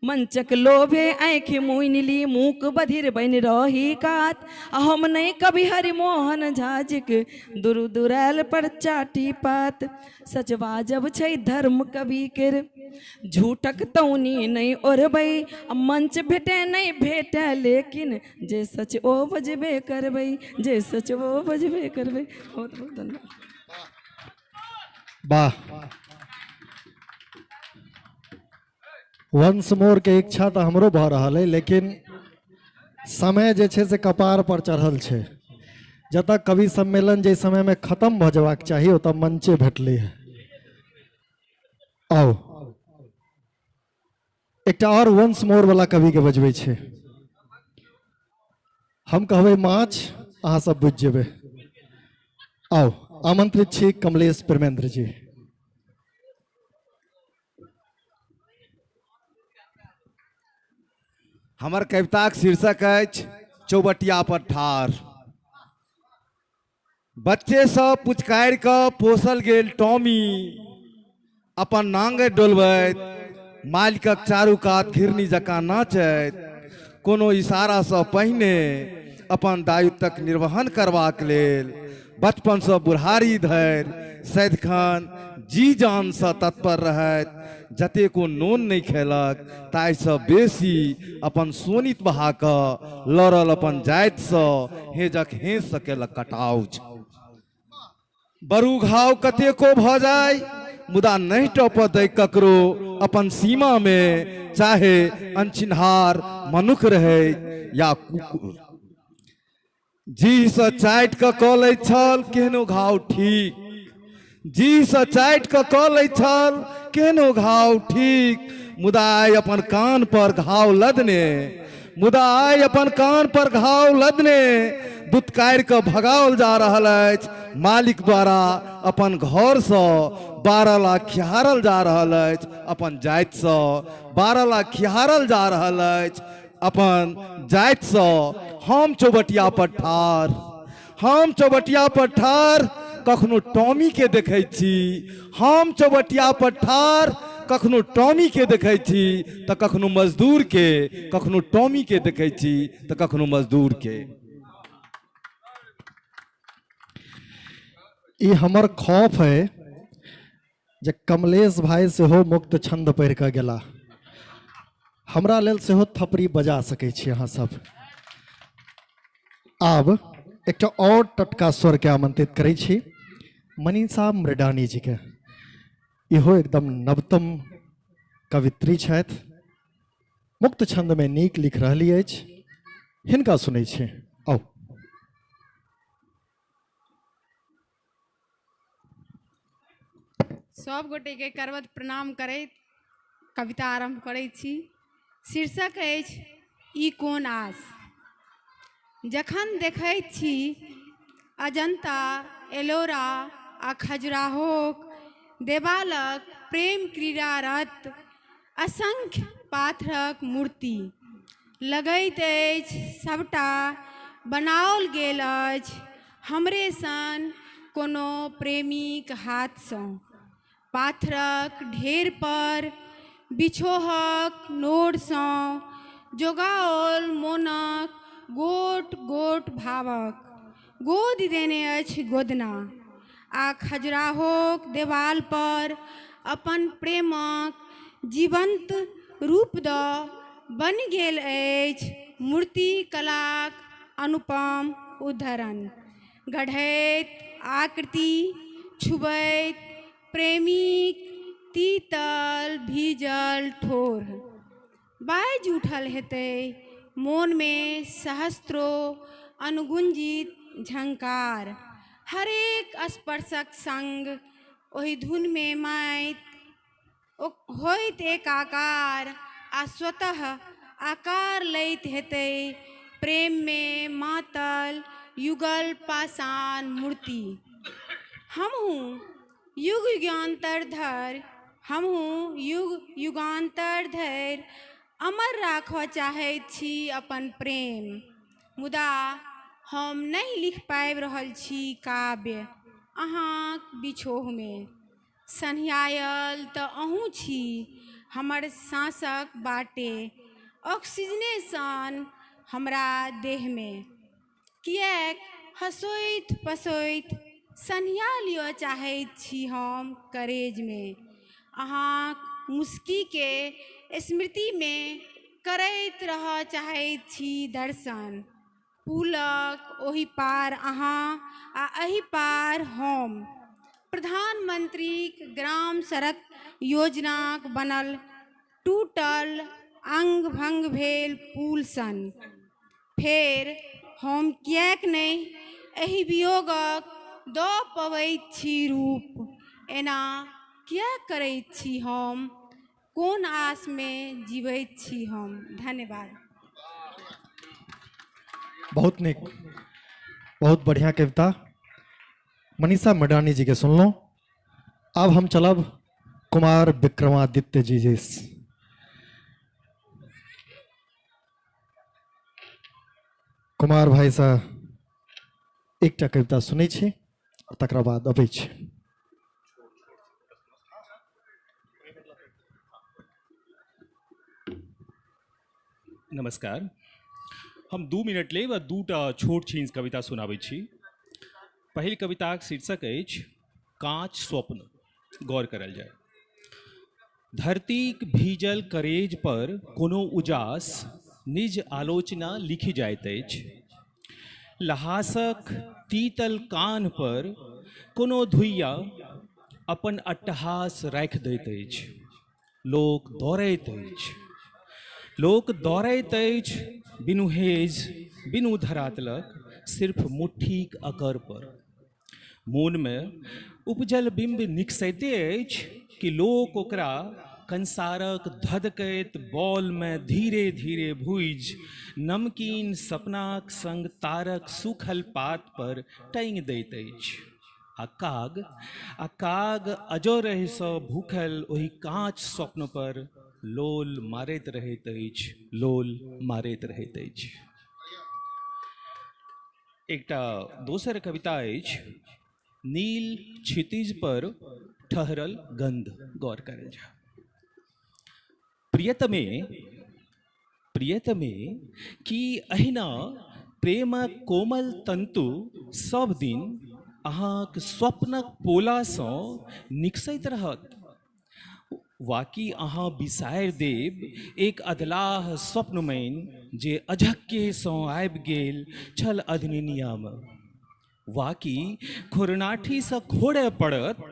Speaker 14: मंचक लोभे आँखि मुनि ली, मूक बधिर बनि रही कात, आ हम नहि कवि हरिमोहन झाजीक दुर दुरायल पर चाटी पात। सच बाजब छै धर्म कवि केर, झूठक तौनी नहि ओढ़बै, आ मंच भेटै नहि भेटै लेकिन जे सच ओ बजबे करबै, जे सच ओ बजबे करबै। बहुत बहुत धन्यवाद।
Speaker 21: वाह, वंश मोर के इच्छा तो हमरो भऽ रहल है, लेकिन समय जे छै से कपार पर चढ़ल छै। जतऽ कवि सम्मेलन जे समय में खत्म भऽ जेबाक चाही ओतऽ मंचे भेटलै है। आओ एकटा और वंश मोर वाला कवि के बजबै छै। हम कहबै माछ, अहाँ सब बुझि जेबै। आओ आमंत्रित छी कमलेश प्रेमेंद्र जी।
Speaker 16: हमर कविताक शीर्षक अछि चौबटिया पर ठाढ़। बच्चे सँ पुचकारि कऽ पोसल गेल टॉमी अपन नांगरि डोलबैत मालिकक चारू कात घिरनी जकाँ नाचैत कोनो इशारासँ पहिने अपन दायित्वक निर्वहन करबाक लेल बचपनसँ बुढ़ारी धरि सदिखन जी जानसँ तत्पर रहैत जतेको नोन नहि खेलक ताहिसँ बेसी अपन शोणित बहा कऽ लड़ल अपन जातिसँ हेजक हेजसँ केलक कटाउछ। बरू घाव कतेको भऽ जाय मुदा नहि टपऽ दै ककरो अपन सीमामे, चाहे अनचिन्हार मनुख रहै या कुकुर। जीहसँ चाटि कऽ कऽ लैत छल केहनो घाव ठीक, जीहसँ चाटि कऽ कऽ लैत छल केहनो घाव ठीक, मुदा आइ अपन कान पर घाव लदने, मुदा आइ अपन कान पर घाव लदने दुत्कारि कऽ भगाओल जा रहल अछि मालिक द्वारा अपन घरसँ 12 लाख खिहारल जा रहल अछि अपन जातिसँ, 12 लाख खिहारल जा रहल अछि अपन जातिसँ। हम चौबटिया पर ठाढ़, हम चौबटिया पर ठाढ़, कखनो टॉमी के देखै छी। हम चौबटिया पर ठाढ़ कखनो टॉमी के देखै छी तऽ कखनो मजदूर के, कखनो टॉमी के देखै छी तऽ कखनो मजदूर के।
Speaker 21: ई हमर खौफ है जे कमलेश भाई सेहो मुक्त छंद पढ़ि कऽ गेला, हमरा लेल सेहो थपड़ी बजा सकै छी अहाँ सब। आब एकटा और टटका स्वर के आमंत्रित करै छी मनीषा मृडानी जी के। इहो एकदम नवतम कवित्री छथि, मुक्त छंद में नीक लिख रहली अछि, हिनका सुनै छी। आउ।
Speaker 13: सब गोटे के करवत प्रणाम करैत कविता आरंभ करै छी। शीर्षक अछि ई कोन आस। जखन देखैत छी अजन्ता एलोरा आ खजुराहोक देवालक प्रेम क्रीड़ारत असंख्य पाथरक मूर्ति, लगैत अछि सबटा बनाओल गेल अछि हमरे सन कोनो प्रेमीक हाथसँ। पाथरक ढेर पर बिछोहक नोरसँ जोगाओल मोनक गोट गोट भावक गोदि देने अछि गोदना, आ खजुराहोक देवाल पर अपन प्रेमक जीवंत रूप दऽ बनि गेल अछि मूर्तिकलाक अनुपम उदाहरण। गढ़ैत आकृति छुबैत प्रेमीक तीतल भीजल ठोर, बाजि उठल हेतै मोनमे सहस्त्रो अनुगुंजित झंकार। हरेक स्पर्शक संग ओहि धुनमे माइत होइत एकाकार आ स्वतः आकार लैत हेतै प्रेममे मातल युगल पाषाण मूर्ति। हमहूँ युग युगान्तर धरि, हमहूँ युग युगान्तर धरि अमर राखऽ चाहैत छी अपन प्रेम, मुदा हम नहि लिख पाबि रहल छी काव्य अहाँक बिछोहमे। सन्हियायल तऽ अहूँ छी हमर साँसक बाटे, ऑक्सीजने सन हमरा देहमे। किएक हँसोइत पसोइत सन्हिया लिअ चाहैत छी हम करेजमे। अहाँक मुस्कीके स्मृतिमे करैत रहऽ चाहैत छी दर्शन। पुलक ओहि पार अहाँ आ एहि पार हम। प्रधानमंत्रीक ग्राम सड़क योजनाक बनल टूटल अंग भंग भेल पुल सन। फेर हम किएक नहि एहि वियोगक दऽ पबैत छी रूप, एना किएक करैत छी हम, कोन आसमे जीवैत छी हम। धन्यवाद।
Speaker 21: बहुत नीक, बहुत बढ़िया कविता मनीषा मडानी जी के सुनलहुँ। आब हम चलब कुमार विक्रमादित्य जी जी। कुमार भाई से एकटा कविता सुनै छी और तकरा बाद अबै छी।
Speaker 17: नमस्कार, हम 2 मिनट लेब आ 2टा छोट छिन कविता सुनाबै छी। पहिल कविताक शीर्षक अछि काँच स्वप्न। गौर करल जाय। धरतीक भीजल करेज पर कोनो उजास निज आलोचना लिखि जाइत अछि। लहासक तीतल कान्ह पर कोनो धुइया अपन अट्टहास राखि दैत अछि। लोक दौड़ैत अछि, लोक दौड़ैत अछि बिनु हेज बिनु धरातलक, सिर्फ मुट्ठीक अकर पर। मोनमे उपजल बिम्ब निकसैते अछि कि लोक ओकरा कंसारक धधकैत बॉलमे धीरे धीरे भुजि नमकीन सपनाक संग तारक सूखल पात पर टाँगि दैत अछि। आ काग अजोरहिसँ भूखल ओहि काँच स्वप्न पर लोल मारैत रहैत अछि, लोल मारैत रहैत अछि। एकटा दोसर कविता अछि नील क्षितिज पर ठहरल गंध। गौर करल जा। प्रियतमे प्रियतमे कि अहिना प्रेमक कोमल तंतु सब दिन अहाँक स्वप्नक पोलासँ निकसैत रहत, वाकि अहाँ बिसारि देब एक अधलाह स्वप्नमैन जे अझक्केसँ आबि गेल छल अधनिनियामे, वाकि खोरनाठीसँ खोड़य पड़त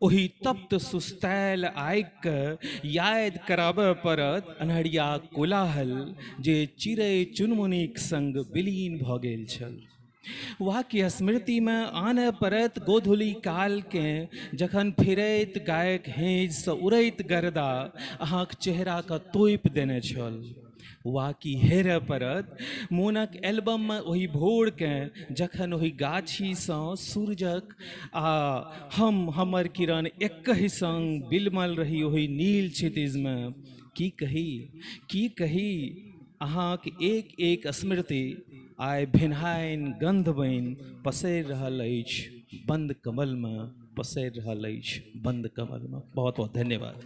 Speaker 17: ओहि तप्त सुस्तायल आगिके याद कराबय पड़त अन्हरिया कोलाहल जे चिड़ै चुनमुनीक संग विलीन भऽ गेल छल, वाक्य स्मृतिमे आनय पड़त गोधूलि कालके जखन फिरैत गायक हेजसँ उड़ैत गर्दा अहाँक चेहराके तोपि देने छल, वाकि हेरय पड़त मोनक एल्बममे ओहि भोरके जखन ओहि गाछीसँ सूरजक आ हम हमर किरण एकहि संग बिलमल रही ओहि नील क्षितिजमे। की कही अहाँक एक एक स्मृति आइ भेन्हाइन गन्ध बनि पसरि रहल अछि बन्द कमलमे, पसरि रहल अछि बन्द कमलमे। बहुत बहुत धन्यवाद।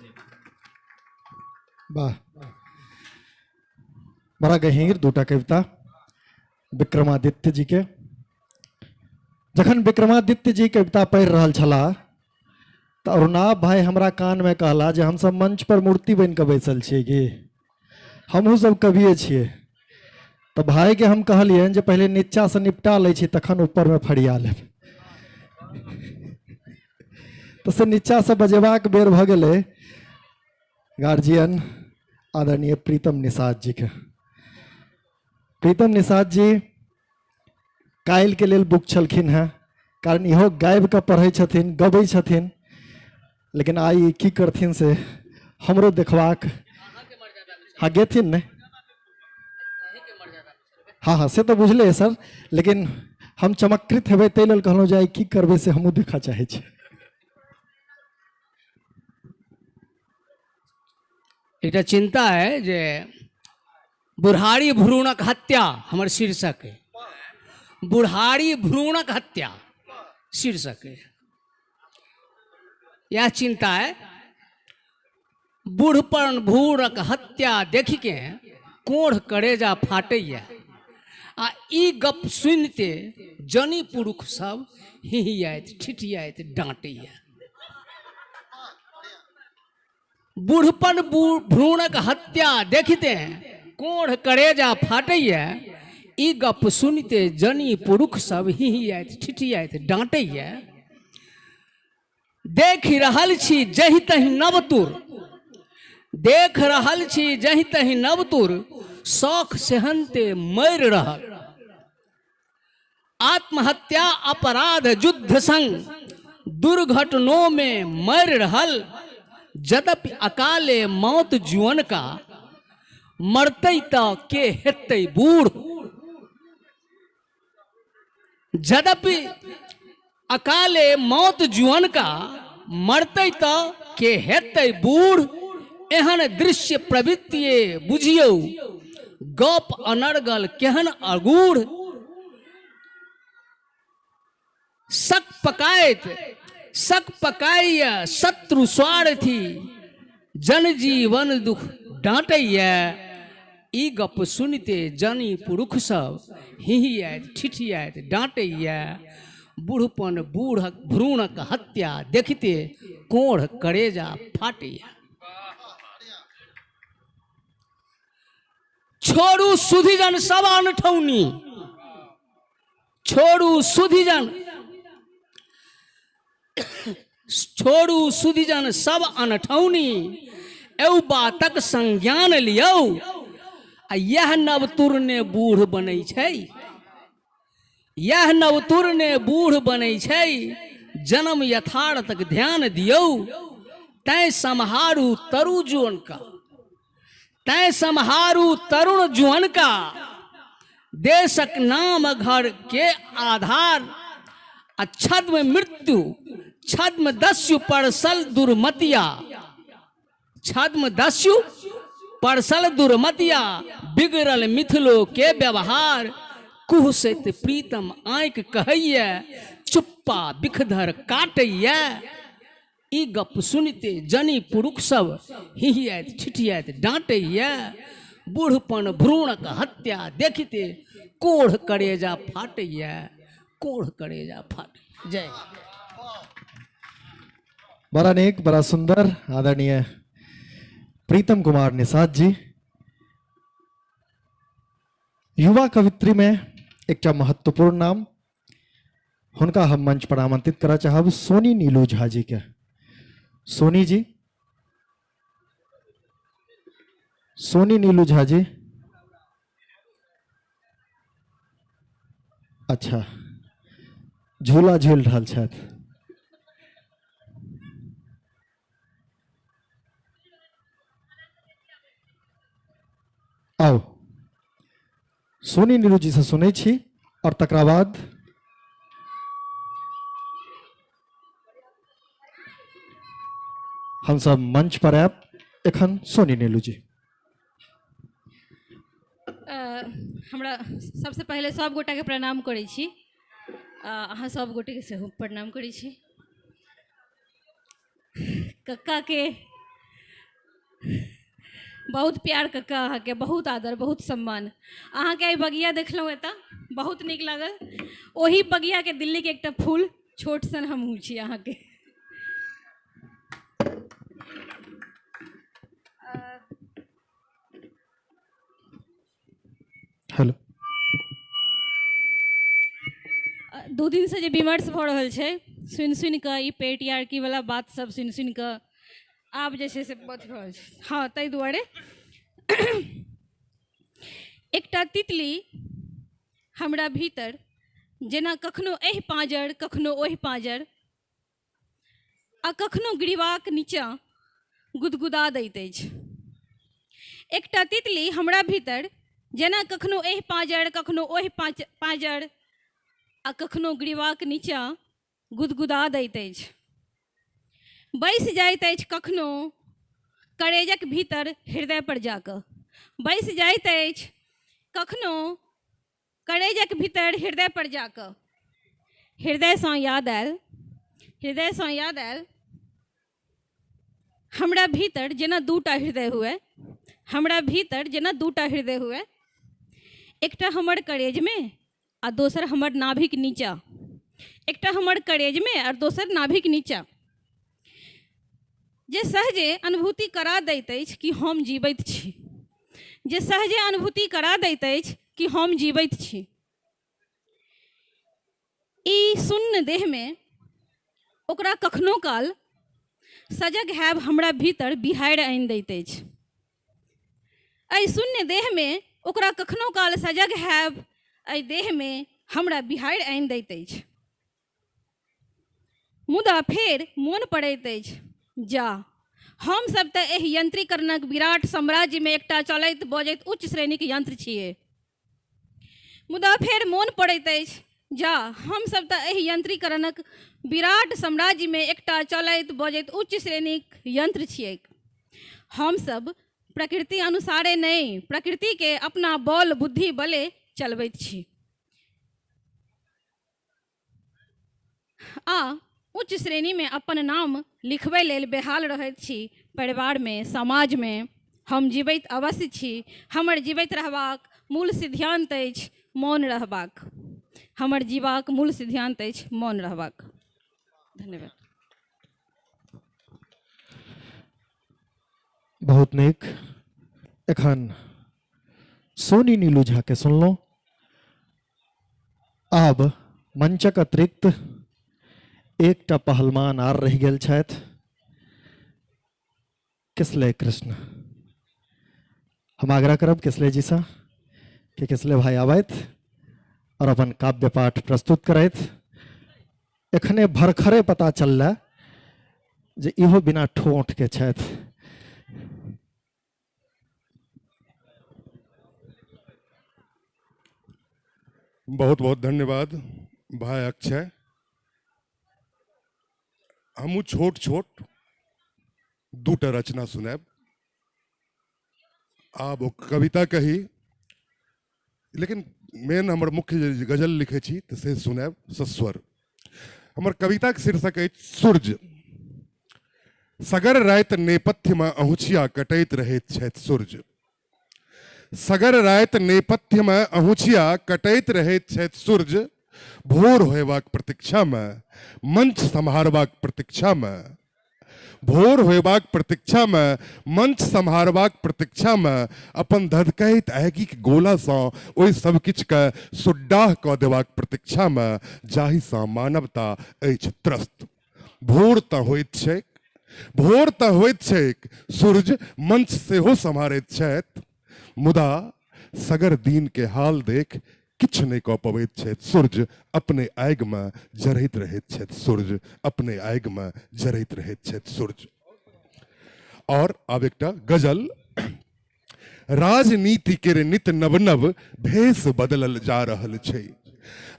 Speaker 21: वाह, बड़ा गहीर दूटा कविता विक्रमादित्य जी के। जखन विक्रमादित्य जी कविता पढ़ि रहल छलाह तऽ अरुणाभ भाई हमरा कानमे कहला जे हमसब मंच पर मूर्ति बनि कऽ बैसल छियै की, हमहूँ सब कविए छियै। तऽ भाईके हम कहलियनि जे पहिले नीचाँसँ निपटा लै छी तखन ऊपरमे फरिया लेब। तऽ से नीचाँसँ बजेबाक बेर भऽ गेलै गार्जियन आदरणीय प्रीतम निषाद जी के। प्रीतम निषाद जी काल्हि के लेल बुक छलखिन हेँ, कारण इहो गाबि कऽ पढ़ै छथिन, गबै छथिन, लेकिन आइ की करथिन से हमरो देखबाक। हाँ गेथिन ने, हाँ हाँ से तऽ बुझले सर, लेकिन हम चमत्कृत हेबै ताहि लेल कहलहुँ जे आइ की करबै से हमहूँ देखऽ चाहै छी।
Speaker 2: एकटा चिंता है जे बुढ़ारी भ्रूणक हत्या हमर शीर्षक है। बुढ़ारी भ्रूणक हत्या शीर्षक है। यह चिंता है। बूढ़पन भ्रूणक हत्या देखिके कोढ़ करेजा फाटैया आ ई गप सुनते जनी पुरुख सब हिहियाइत ठिठियाइत डाँटैया। बूढ़पन भ्रूणक हत्या देखिते कोढ़ करेजा फाटैया ई गप सुनते जनी पुरुख सब हिहियाइत ठिठियाइत डाँटैया। देख रहल छी जहि तहि नवतुर, देख रहल छी जहि तहि नवतुर शौख सेहनते मरि रहल। आत्महत्या अपराध युद्ध संग दुर्घटनों में मरि रहल। यद्यपि अकाले मौत जुअन का मरतै तऽ के हेतै बूढ़। यद्यपि अकाले मौत जुअन का मरतै तऽ के हेतै बूढ़। एहन दृश्य प्रवृत्तिए बुझियौ गप अनर्गल केहन अगूढ़। शक पकायत शक पकाइय शत्रु स्वार्थी जनजीवन दुख डाँटैया। ई गप सुनिते जनी पुरुख सब हिहियाइत ठिठियाइत डाँटैया। बूढ़पन बूढ़क भ्रूणक हत्या देखिते कोढ़ करेजा फाटैया। छोड़ू सुधिजन सब अनठौनी, छोड़ू सुधिजन, छोड़ू सुधिजन सब अनठौनी एउ बातक संज्ञान लियौ। आ यह नवतुर ने बूढ़ बनै छै, यह नवतुर ने बूढ़ बनै छै जन्म यथार्थक ध्यान दियौ। तैं सम्हारू तरु जुअन का, तैं सम्हारू तरुण जुअन का देशक नाम घर के आधार। आ छद्म मृत्यु छद्म दस्यु परसल दुर्मतिया, छद्म दस्यु परसल दुर्मतिया बिगड़ल मिथिलो के व्यवहार। कुहसैत प्रीतम आँखि कहैया, चुप्पा बिखधर काटैया। ई गप सुनिते जनी पुरुख सब हिहियाइत ठिठियाइत डाँटैया। बूढ़पन भ्रूणक हत्या देखिते कोढ़ करेजा फाटैया, कोढ़ करेजा फाट। जय।
Speaker 21: बड़ा नेक, बड़ा सुंदर आदरणीय प्रीतम कुमार निषाद जी। युवा कवित्री में एकटा महत्वपूर्ण नाम, हुनका हम मंच पर आमंत्रित करऽ चाहब, सोनी नीलू झा जी के। सोनी जी, सोनी नीलू झा जी, अच्छा झूला झूल रहल छथि। आउ सोनी नीलू जी से सुनै छी और तकरा बाद हम सब मंच पर आयब। एखन सोनी नीलू जी।
Speaker 8: हमरा सबसे पहले सब गोटा के प्रणाम करै छी, अहाँ सब गोटे के सेहो प्रणाम करै छी। कक्का के बहुत प्यार, कक्का अहाँके बहुत आदर, बहुत सम्मान। अहाँके आइ बगिया देखलहुँ एतऽ, बहुत नीक लागल। ओही बगिया के दिल्ली के एकटा फूल छोट सन हमहूँ छी अहाँके।
Speaker 21: हेलो।
Speaker 8: 2 दिन से जे विमर्श भऽ रहल छै, सुनि सुनि कऽ ई पेटियार्की वाला बात सब सुनि सुनि कऽ आब जे छै से बच रहल छै। हाँ, ताहि दुआरे एकटा तितली हमरा भीतर जेना कखनो एहि पाँजर कखनो ओहि पाँजर आ कखनो ग्रीवाक नीचाँ गुदगुदा दैत अछि। एकटा तितली हमरा भीतर जेना कखनो एहि पाँजर कखनो ओहि पाँजर आ कखनो ग्रीवाक नीचाँ गुदगुदा दैत अछि। बैस जाइत अछि कखनो करेजक भीतर हृदय पर जाकऽ, बैस जाइत अछि कखनो करेजक भीतर हृदय पर जाकऽ। हृदयसँ याद आयल, हृदयसँ याद आयल हमरा भीतर जेना दूटा हृदय हुए, हमरा भीतर जेना दूटा हृदय हुए, एकटा हमर करेजमे आ दोसर हमर नाभिक नीचा, एकटा हमर करेजमे आ दोसर नाभिक नीचा, जे सहजे अनुभूति करा दैत अछि कि हम जीवैत छी, जे सहजे अनुभूति करा दैत अछि कि हम जीवैत छी। ई शून्य देहमे ओकरा कखनो काल सजग हैब हमरा भीतर बिहाड़ि आनि दैत अछि। एहि शून्य देहमे ओकरा कखनो काल सजग हैब एहि देहमे हमरा बिहाड़ि आनि दैत अछि। मुदा फेर मोन पड़ैत अछि, जा हम सब तऽ एहि यंत्रीकरणक विराट साम्राज्यमे एकटा चलैत बजैत उच्च श्रेणीक यंत्र छियै। मुदा फेर मोन पड़ैत अछि, जा हम सब तऽ एहि यंत्रीकरणक विराट साम्राज्यमे एकटा चलैत बजैत उच्च श्रेणीक यंत्र छियैक। हम सब प्रकृति अनुसारे नहि, प्रकृतिके अपना बल बुद्धि बले चलबैत छी आ उच्च श्रेणीमे अपन नाम लिखबै लेल बेहाल रहैत छी। परिवारमे, समाजमे हम जीवैत अवश्य छी, हमर जीवैत रहबाक मूल सिद्धांत अछि मौन रहबाक, हमर जीबाक मूल सिद्धांत अछि मौन रहबाक। धन्यवाद।
Speaker 21: बहुत नीक। एखन सोनी नीलू झा के सुनलहुँ। आब मंचक अतिरिक्त एकटा पहलवान आर रहि गेल छथि, किसलय कृष्ण। हम आग्रह करब किसलय जी सँ कि किसलय भाई आबथि और अपन काव्य पाठ प्रस्तुत करथि। एखने भरखरे पता चललै जे इहो बिना ठोंठ के छथि।
Speaker 20: बहुत बहुत धन्यवाद भाई अक्षय। हमू छोट छोट दूटा रचना सुनायब। आब वो कविता कही, लेकिन मेन हमर मुख्य जे गजल लिखै छी तऽ से सुनायब सस्वर। हमर कविताके शीर्षक अछि सूर्य। सगर राति नेपथ्यमे अहुछिया कटैत रहैत छथि सूर्य। सगर राति नेपथ्यमे अहुछिया कटैत रहैत छथि सूर्य, भोर होयबाक प्रतीक्षामे, मंच सम्हारबाक प्रतीक्षामे, भोर होयबाक प्रतीक्षामे, मंच सम्हारबाक प्रतीक्षामे, अपन धधकैत आगिक गोलासँ ओहि सब किछुके सुड्डाह कऽ देबाक प्रतीक्षामे, जाहिसँ मानवता अछि त्रस्त। भोर तऽ होइत छैक, भोर तऽ होइत छैक, सूर्य मंच सेहो सम्हारैत छथि, मुदा सगर दिन के हाल देख किछु नहि कऽ पबैत छथि सूर्य, अपने आगिमे जरैत रहैत छथि सूर्य, अपने आगिमे जरैत रहैत छथि सूर्य। और आब एकटा गजल। राजनीति के नित नव नव भेष बदलल जा रहल छै,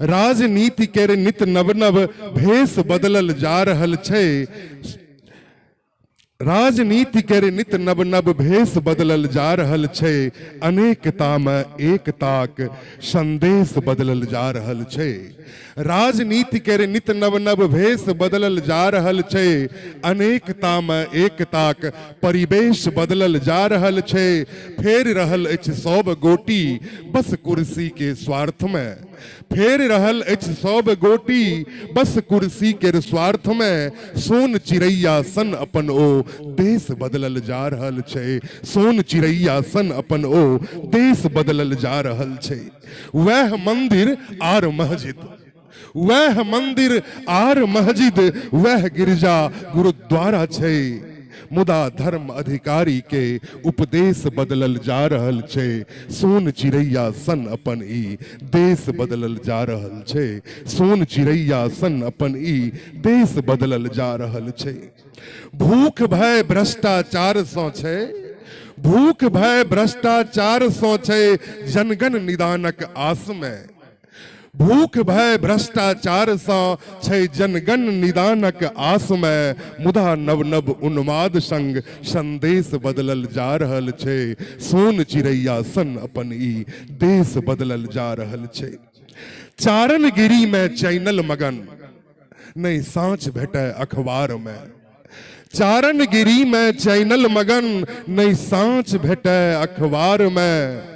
Speaker 20: राजनीति के नित नव नव भेष बदलल जा रहल छै, राजनीति के नित नव नव भेष बदलल जा रहल छै, अनेकता में एकताक संदेश बदलल जा रहल छै, राजनीति के नित नव नव भेष बदलल जा रहल छै, अनेकता में एकताक परिवेश बदलल जा रहल छै, फेर रहल अछि सब गोटी बस कुर्सी के स्वार्थ में, फेर रहल अछि सब गोटी बस कुर्सी के स्वार्थ में, सोन चिड़ैया सन अपन ओ देश बदलल जा रहल छै, सोन चिड़ैया सन अपन ओ देश बदलल जा रहल छै। वैह मंदिर आर मस्जिद, वैह मंदिर आर मस्जिद, वैह गिरजा गुरुद्वारा छै, मुदा धर्म अधिकारी के उपदेश बदलल जा रहल छै, सोन चिड़ैया सन अपन ई देश बदलल जा रहल छै, सोन चिड़ैया सन अपन ई देश बदलल जा रहल छै। भूख भय भ्रष्टाचार सँ छै, भूख भय भ्रष्टाचार सँ छै जनगण निदानक आस में, भूख भय भ्रष्टाचार सँ छै जनगण निदानक आस में, मुदा नव नव उन्माद संग संदेश बदलल जा रहल छै, सोन चिड़ैया सन अपन ई देश बदलल जा रहल छै। चारणगिरी में चैनल मगन नहीं साँच भेटै अखबार में, चारणगिरी में चैनल मगन नहीं साँच भेटै अखबार में,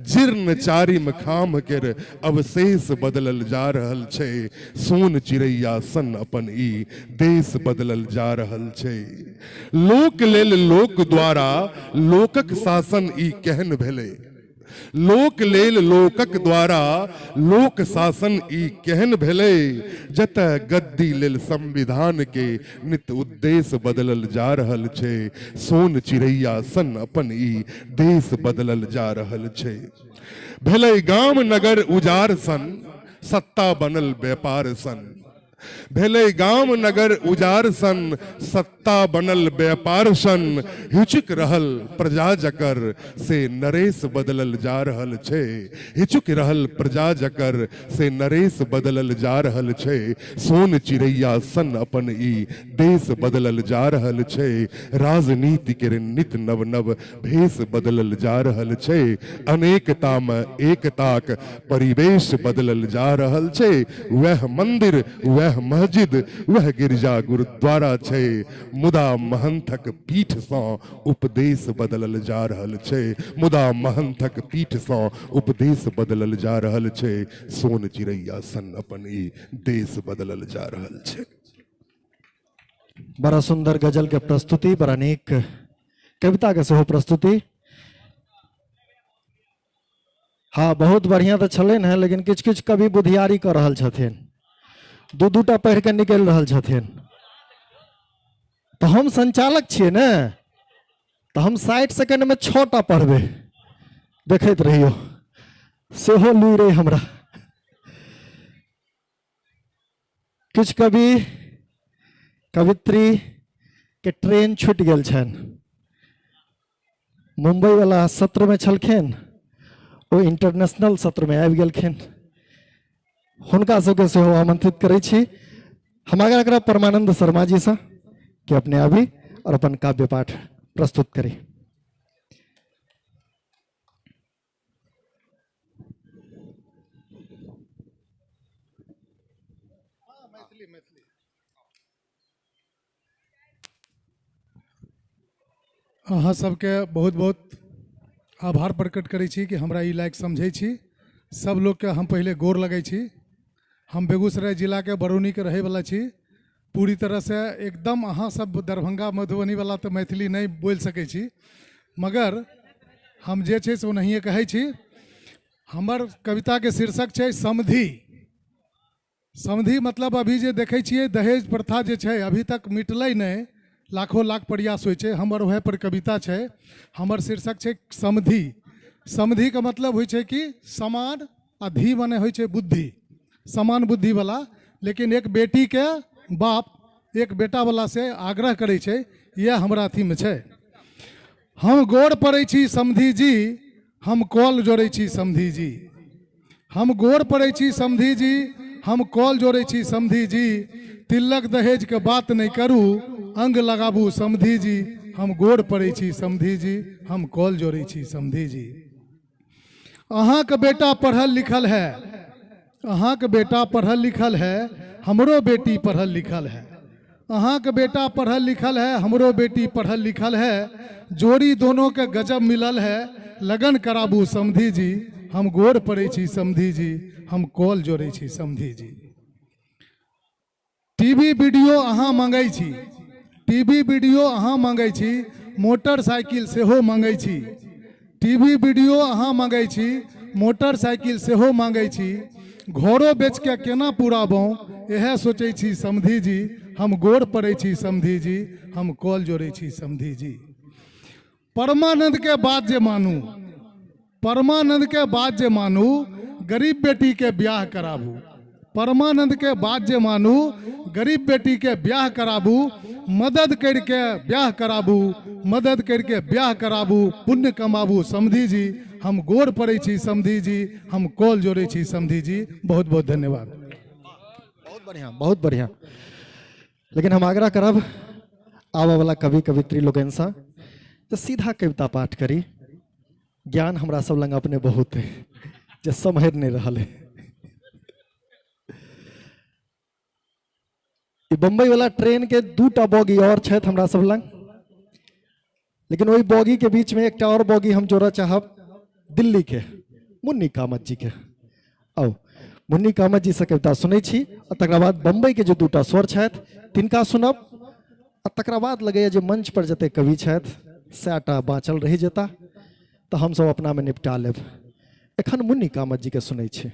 Speaker 20: जीर्ण चारिम खाम केर अवशेष बदलल जा रहल छै, सोन चिड़ैया सन अपन ई देश बदलल जा रहल छै। लोक लेल लोक द्वारा लोकक शासन ई केहन भेलै, लोक लेल लोकक द्वारा लोक शासन ई केहन भेलै, जतय गद्दी लेल संविधान के नित उद्देश्य बदलल जा रहल छै, सोन चिड़ैया सन अपन ई देश बदलल जा रहल छै। भेलै गाम नगर उजार सन, सत्ता बनल व्यापार सन, भेलै गाम नगर उजार सन, सत्ता बनल व्यापार सन, हिचुक रहल प्रजा जकर से नरेश बदलल जा रहल छै, हिचुक रहल प्रजा जकर से नरेश बदलल जा रहल छै, सोन चिड़ैया सन अपन ई देश बदलल जा रहल छै, राजनीति के नित नव नव भेष बदलल जा रहल छै, अनेकता में एकताक परिवेश बदलल जा रहल छै, वैह मंदिर वैह मस्जिद वह गिरजा गुरुद्वारा छै, मुदा महंथक पीठ सँ उपदेश बदलल जा रहल छै, मुदा महंथक पीठ सँ उपदेश बदलल जा रहल छै, सोन चिड़ैया सन अपन ई देश बदलल जा रहल छै।
Speaker 21: बड़ा सुंदर गजल के प्रस्तुति, बड़ा नीक कविता के सेहो प्रस्तुति। हाँ, बहुत बढ़िया तो छलनि हैं, लेकिन किछु किछु कवि बुधियारी कऽ रहल छथिन, दू दूटा पढ़ि कऽ निकलि रहल छथिन। तऽ हम संचालक छियै ने, तऽ हम 60 सेकेंड में 6टा पढ़बै, देखैत रहियौ, सेहो लूरि अइ हमरा। किछु कवि कवित्री के ट्रेन छूटि गेल छनि, मुंबई वाला सत्र में छलखिन, ओ इंटरनेशनल सत्र में आबि गेलखिन, हुनका सबके सेहो आमंत्रित करै छी। हम आग्रह करब परमानंद शर्मा जी से कि अपने आबी और अपन काव्य पाठ प्रस्तुत करी।
Speaker 9: मैथिली मैथिली।
Speaker 18: अहाँ सबके बहुत बहुत आभार प्रकट करै छी कि हमरा ई लायक समझै छी। सब लोकके हम पहिले गोर लगै छी। हम बेगूसराय जिलाके बरौनीके रहैवला छी। पूरी तरहसँ एकदम अहाँ सब दरभंगा मधुबनीवला तऽ मैथिली नहि बोलि सकै छी, मगर हम जे छै से ओनाहिए कहै छी। हमर कविताके शीर्षक छै समधि। समधि मतलब अभी जे देखै छियै दहेज प्रथा जे छै अभी तक मिटलै नहि, लाखों लाख प्रयास होइ छै। हमर वएह पर कविता छै। हमर शीर्षक छै समधि। समधिके मतलब होइ छै कि समान, आ धी मने होइ छै बुद्धि, समान बुद्धिवला। लेकिन एक बेटीके बाप एक बेटावला से आग्रह करै छै, इएह हमरा अथीमे छै। हम गोर पड़ै छी समधि जी, हम कॉल जोड़ै छी समधि जी। हम गोर पड़ै छी समधि जी, हम कॉल जोड़ै छी समधि जी। तिलक दहेजके बात नहि करू, अंग लगाबू समधि जी। हम गोर पड़ै छी समधि जी, हम कॉल जोड़ै छी समधि जी। अहाँके बेटा पढ़ल लिखल है, अहाँके बेटा पढ़ल लिखल है, हमरो बेटी पढ़ल लिखल है। अहाँके बेटा पढ़ल लिखल है, हमरो बेटी पढ़ल लिखल है। जोड़ी दोनों के गजब मिलल है, लगन कराबू समधि जी। हम गोर पड़ै छी समधि जी, हम कॉल जोड़ै छी समधि जी। टीवी वीडियो अहाँ मंगै छी, टीवी वीडियो अहाँ मंगै छी, मोटरसाइकिल सेहो मंगै छी। टीवी वीडियो अहाँ मंगै छी, मोटरसाइकिल सेहो मंगै छी। घरो बेचके केना पुराबौं, इएह सोचै छी समधि जी। हम गोर पड़ै छी समधि जी, हम कॉल जोड़ै छी समधि जी। परमानंद के बात जे मानू, परमानंद के बात जे मानू, गरीब बेटी के ब्याह कराबू। परमानंद के बात जे मानू, गरीब बेटी के ब्याह कराबू। मदद करके ब्याह कराबू, मदद करके ब्याह कराबू, पुण्य कमाबू समधि जी। हम गोर पड़ै छी समधि जी, हम कॉल जोड़ै छी समधि जी। बहुत बहुत धन्यवाद।
Speaker 21: बहुत बढ़िया, बहुत बढ़िया। लेकिन हम आग्रह करब आबऽ वाला कवि कवित्री लोकनिसँ तऽ सीधा कविता पाठ करी। ज्ञान हमरा सब लग अपने बहुत है जे सम्हरि नहि रहल है। बम्बई वाला ट्रेन के दूटा बोगी और छथि हमरा सब लग, लेकिन ओहि बोगी के बीच में एकटा और बोगी हम जोड़ऽ चाहब, दिल्ली के मुन्नी कामत जी के। आउ मुन्नी कामत जी से कविता सुनै छी, आ तकरा बाद बम्बई के जे दूटा स्वर छथि तिनका सुनब, आ तकरा बाद लगैए जे मंच पर जते कवि छथि सएटा बाँचल रहि जेता, तऽ हमसब अपना में निपटा लेब। एखन मुन्नी कामत जी के सुनै छी।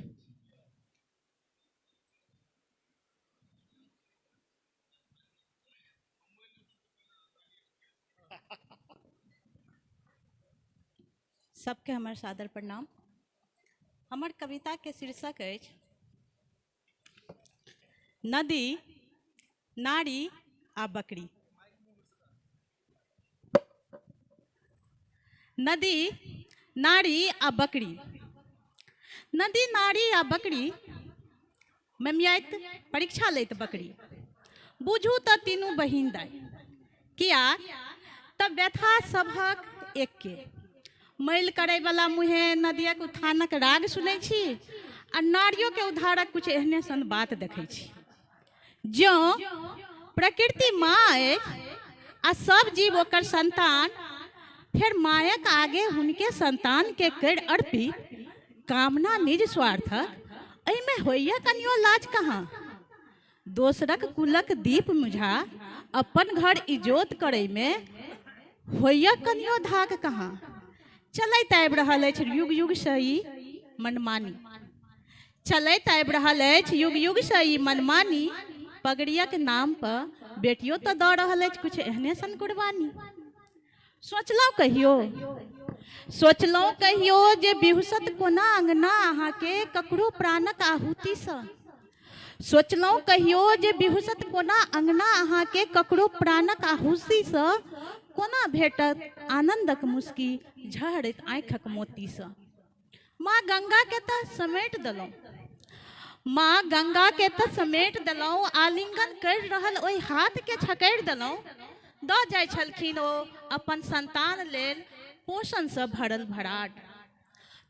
Speaker 22: सबके हमर सादर प्रणाम। हमर कविता के शीर्षक अछि नदी, नारी आ बकरी। नदी, नारी आ बकरी। नदी, नारी आ बकरी ममियाइत परीक्षा लैत बकरी। बुझू तऽ तीनू बहिन दाइ, किया तऽ व्यथा सभक एके। मैल करैवला मुँहे नदियक उत्थानक राग सुनै छी, आ नारियोके उद्धारक कुछ एहने सन बात देखै छी। जँ प्रकृति माँ अछि आ सब जीव ओकर संतान, फेर मायक आगे हुनके संतानके कर अर्पित कामना निज स्वार्थक, एहिमे होइए कनियो लाज कहाँ। दोसरक कुलक दीप मुझा अपन घर इजोत करैमे होइए कनियो धाक कहाँ। चलैत आबि रहल अछि युग युगसँ ई मनमानी, चलैत आबि रहल अछि युग युगसँ ई मनमानी। पगड़ियक नाम पर बेटियो तऽ दऽ रहल अछि कुछ एहने सन कुर्बानी। सोचलहुँ कहियो, सोचलहुँ कहियो जे बिहुसत कोना अंगना अहाँके ककरो प्राणक आहुतिसँ। सोचलहुँ कहियो जे बिहुसत कोना अंगना अहाँके ककरो प्राणक आहुतिसँ। कोना भेटत आनन्दक मुस्की झहरैत आँखिक मोतीसँ। माँ गंगाके तऽ समेट देलहुँ, माँ गंगाके तऽ समेट देलहुँ, आलिंगन करि रहल ओहि हाथके छकरि देलहुँ। दऽ जाइ छलखिन ओ अपन संतान लेल पोषणसँ भरल भराट।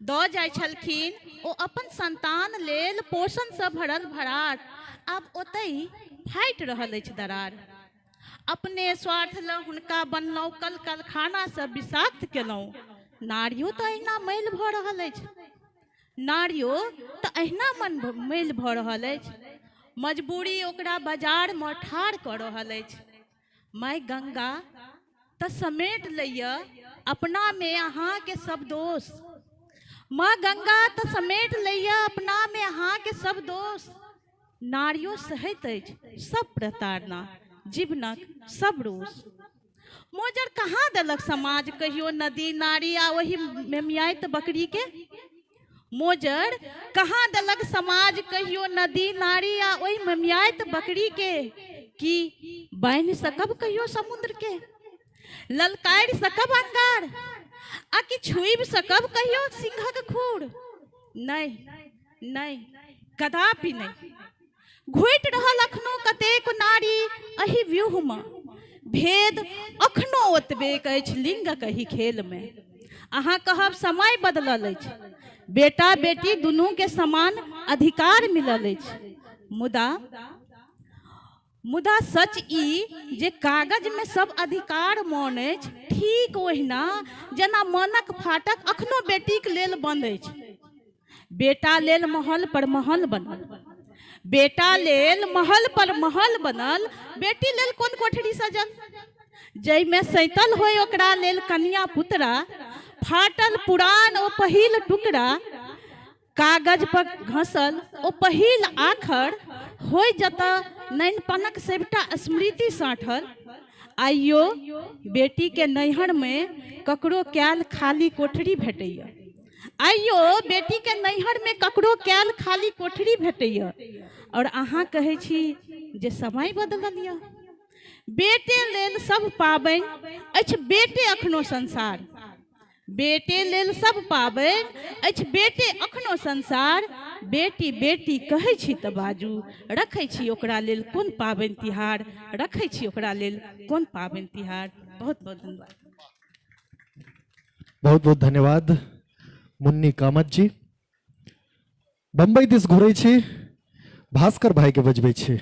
Speaker 22: दऽ जाइ छलखिन ओ अपन संतान लेल पोषणसँ भरल भरार, आब ओतहि फाटि रहल अछि दरार। अपने स्वार्थ लए हुनका बनलहुँ, कल कारखानासँ विषाक्त केलहुँ। नारियो तऽ अहिना मैल भऽ रहल अछि, नारियो तऽ अहिना मन मैल भऽ रहल अछि। मजबूरी ओकरा बाजारमे ठाढ़ कऽ रहल अछि। माय गंगा तऽ समेट लैए अपनामे अहाँके सब दोष, माँ गंगा तऽ समेट लैए अपनामे अहाँके सब दोष। नारियो सहैत अछि सब प्रताड़ना, जीवनक सब रोष। मोजर कहाँ देलक समाज कहियो नदी नारी आ ओहि मेमियाइत बकरी के? मोजर कहाँ देलक समाज कहियो नदी नारी आ ओहि मेमियाइत बकरी के? की बान्हि सकब कहियो समुद्र के, ललकारि सकब अंगार, आ कि छुबि सकब कहियो सिंहक खूर? नहि नहि, कदापि नहि। घुटि रहल अखनो कतेक नारी एहि व्यूहमे, भेद अखनो ओतबेक अछि लिंगक एहि खेलमे। अहाँ कहब समय बदलल अछि, बेटा बेटी दुनूके समान अधिकार मिलल अछि, मुदा मुदा सच ई जे कागजमे सब अधिकार मौन अछि, ठीक ओहिना जेना मनक फाटक अखनो बेटीक लेल बंद अछि। बेटा लेल महल पर महल बनल, बेटा लेल महल पर महल बनल, बेटी लेल कोन कोठरी सजल? जाहिमे सैतल होय ओकरा लेल कनिया पुतरा, फाटल पुरान ओ पहिल टुकड़ा, कागज पर घसल ओ पहिल आखर, होय जतऽ नैनपनक सबटा स्मृति साँठल। आइयो बेटी के नैहर में ककरो कैल खाली कोठरी भेटैया, आइयो बेटी के नैहर में ककरो कैल खाली कोठरी भेटैया। और अहाँ कहै छी जे समय बदलल यऽ, बेटे लेल सब पाबनि अछि, बेटे अखनो संसार, बेटे लेल सब पाबनि अछि, बेटे अखनो संसार। बेटी बेटी कहै छी तऽ बाजू, रखै छी ओकरा लेल कोन पाबनि तिहार, रखै छी ओकरा लेल कोन पाबनि तिहार। बहुत बहुत धन्यवाद।
Speaker 21: बहुत बहुत धन्यवाद मुन्नी कामत जी। बम्बई दिस घुरै छी, भास्कर भाई के बजबै छी।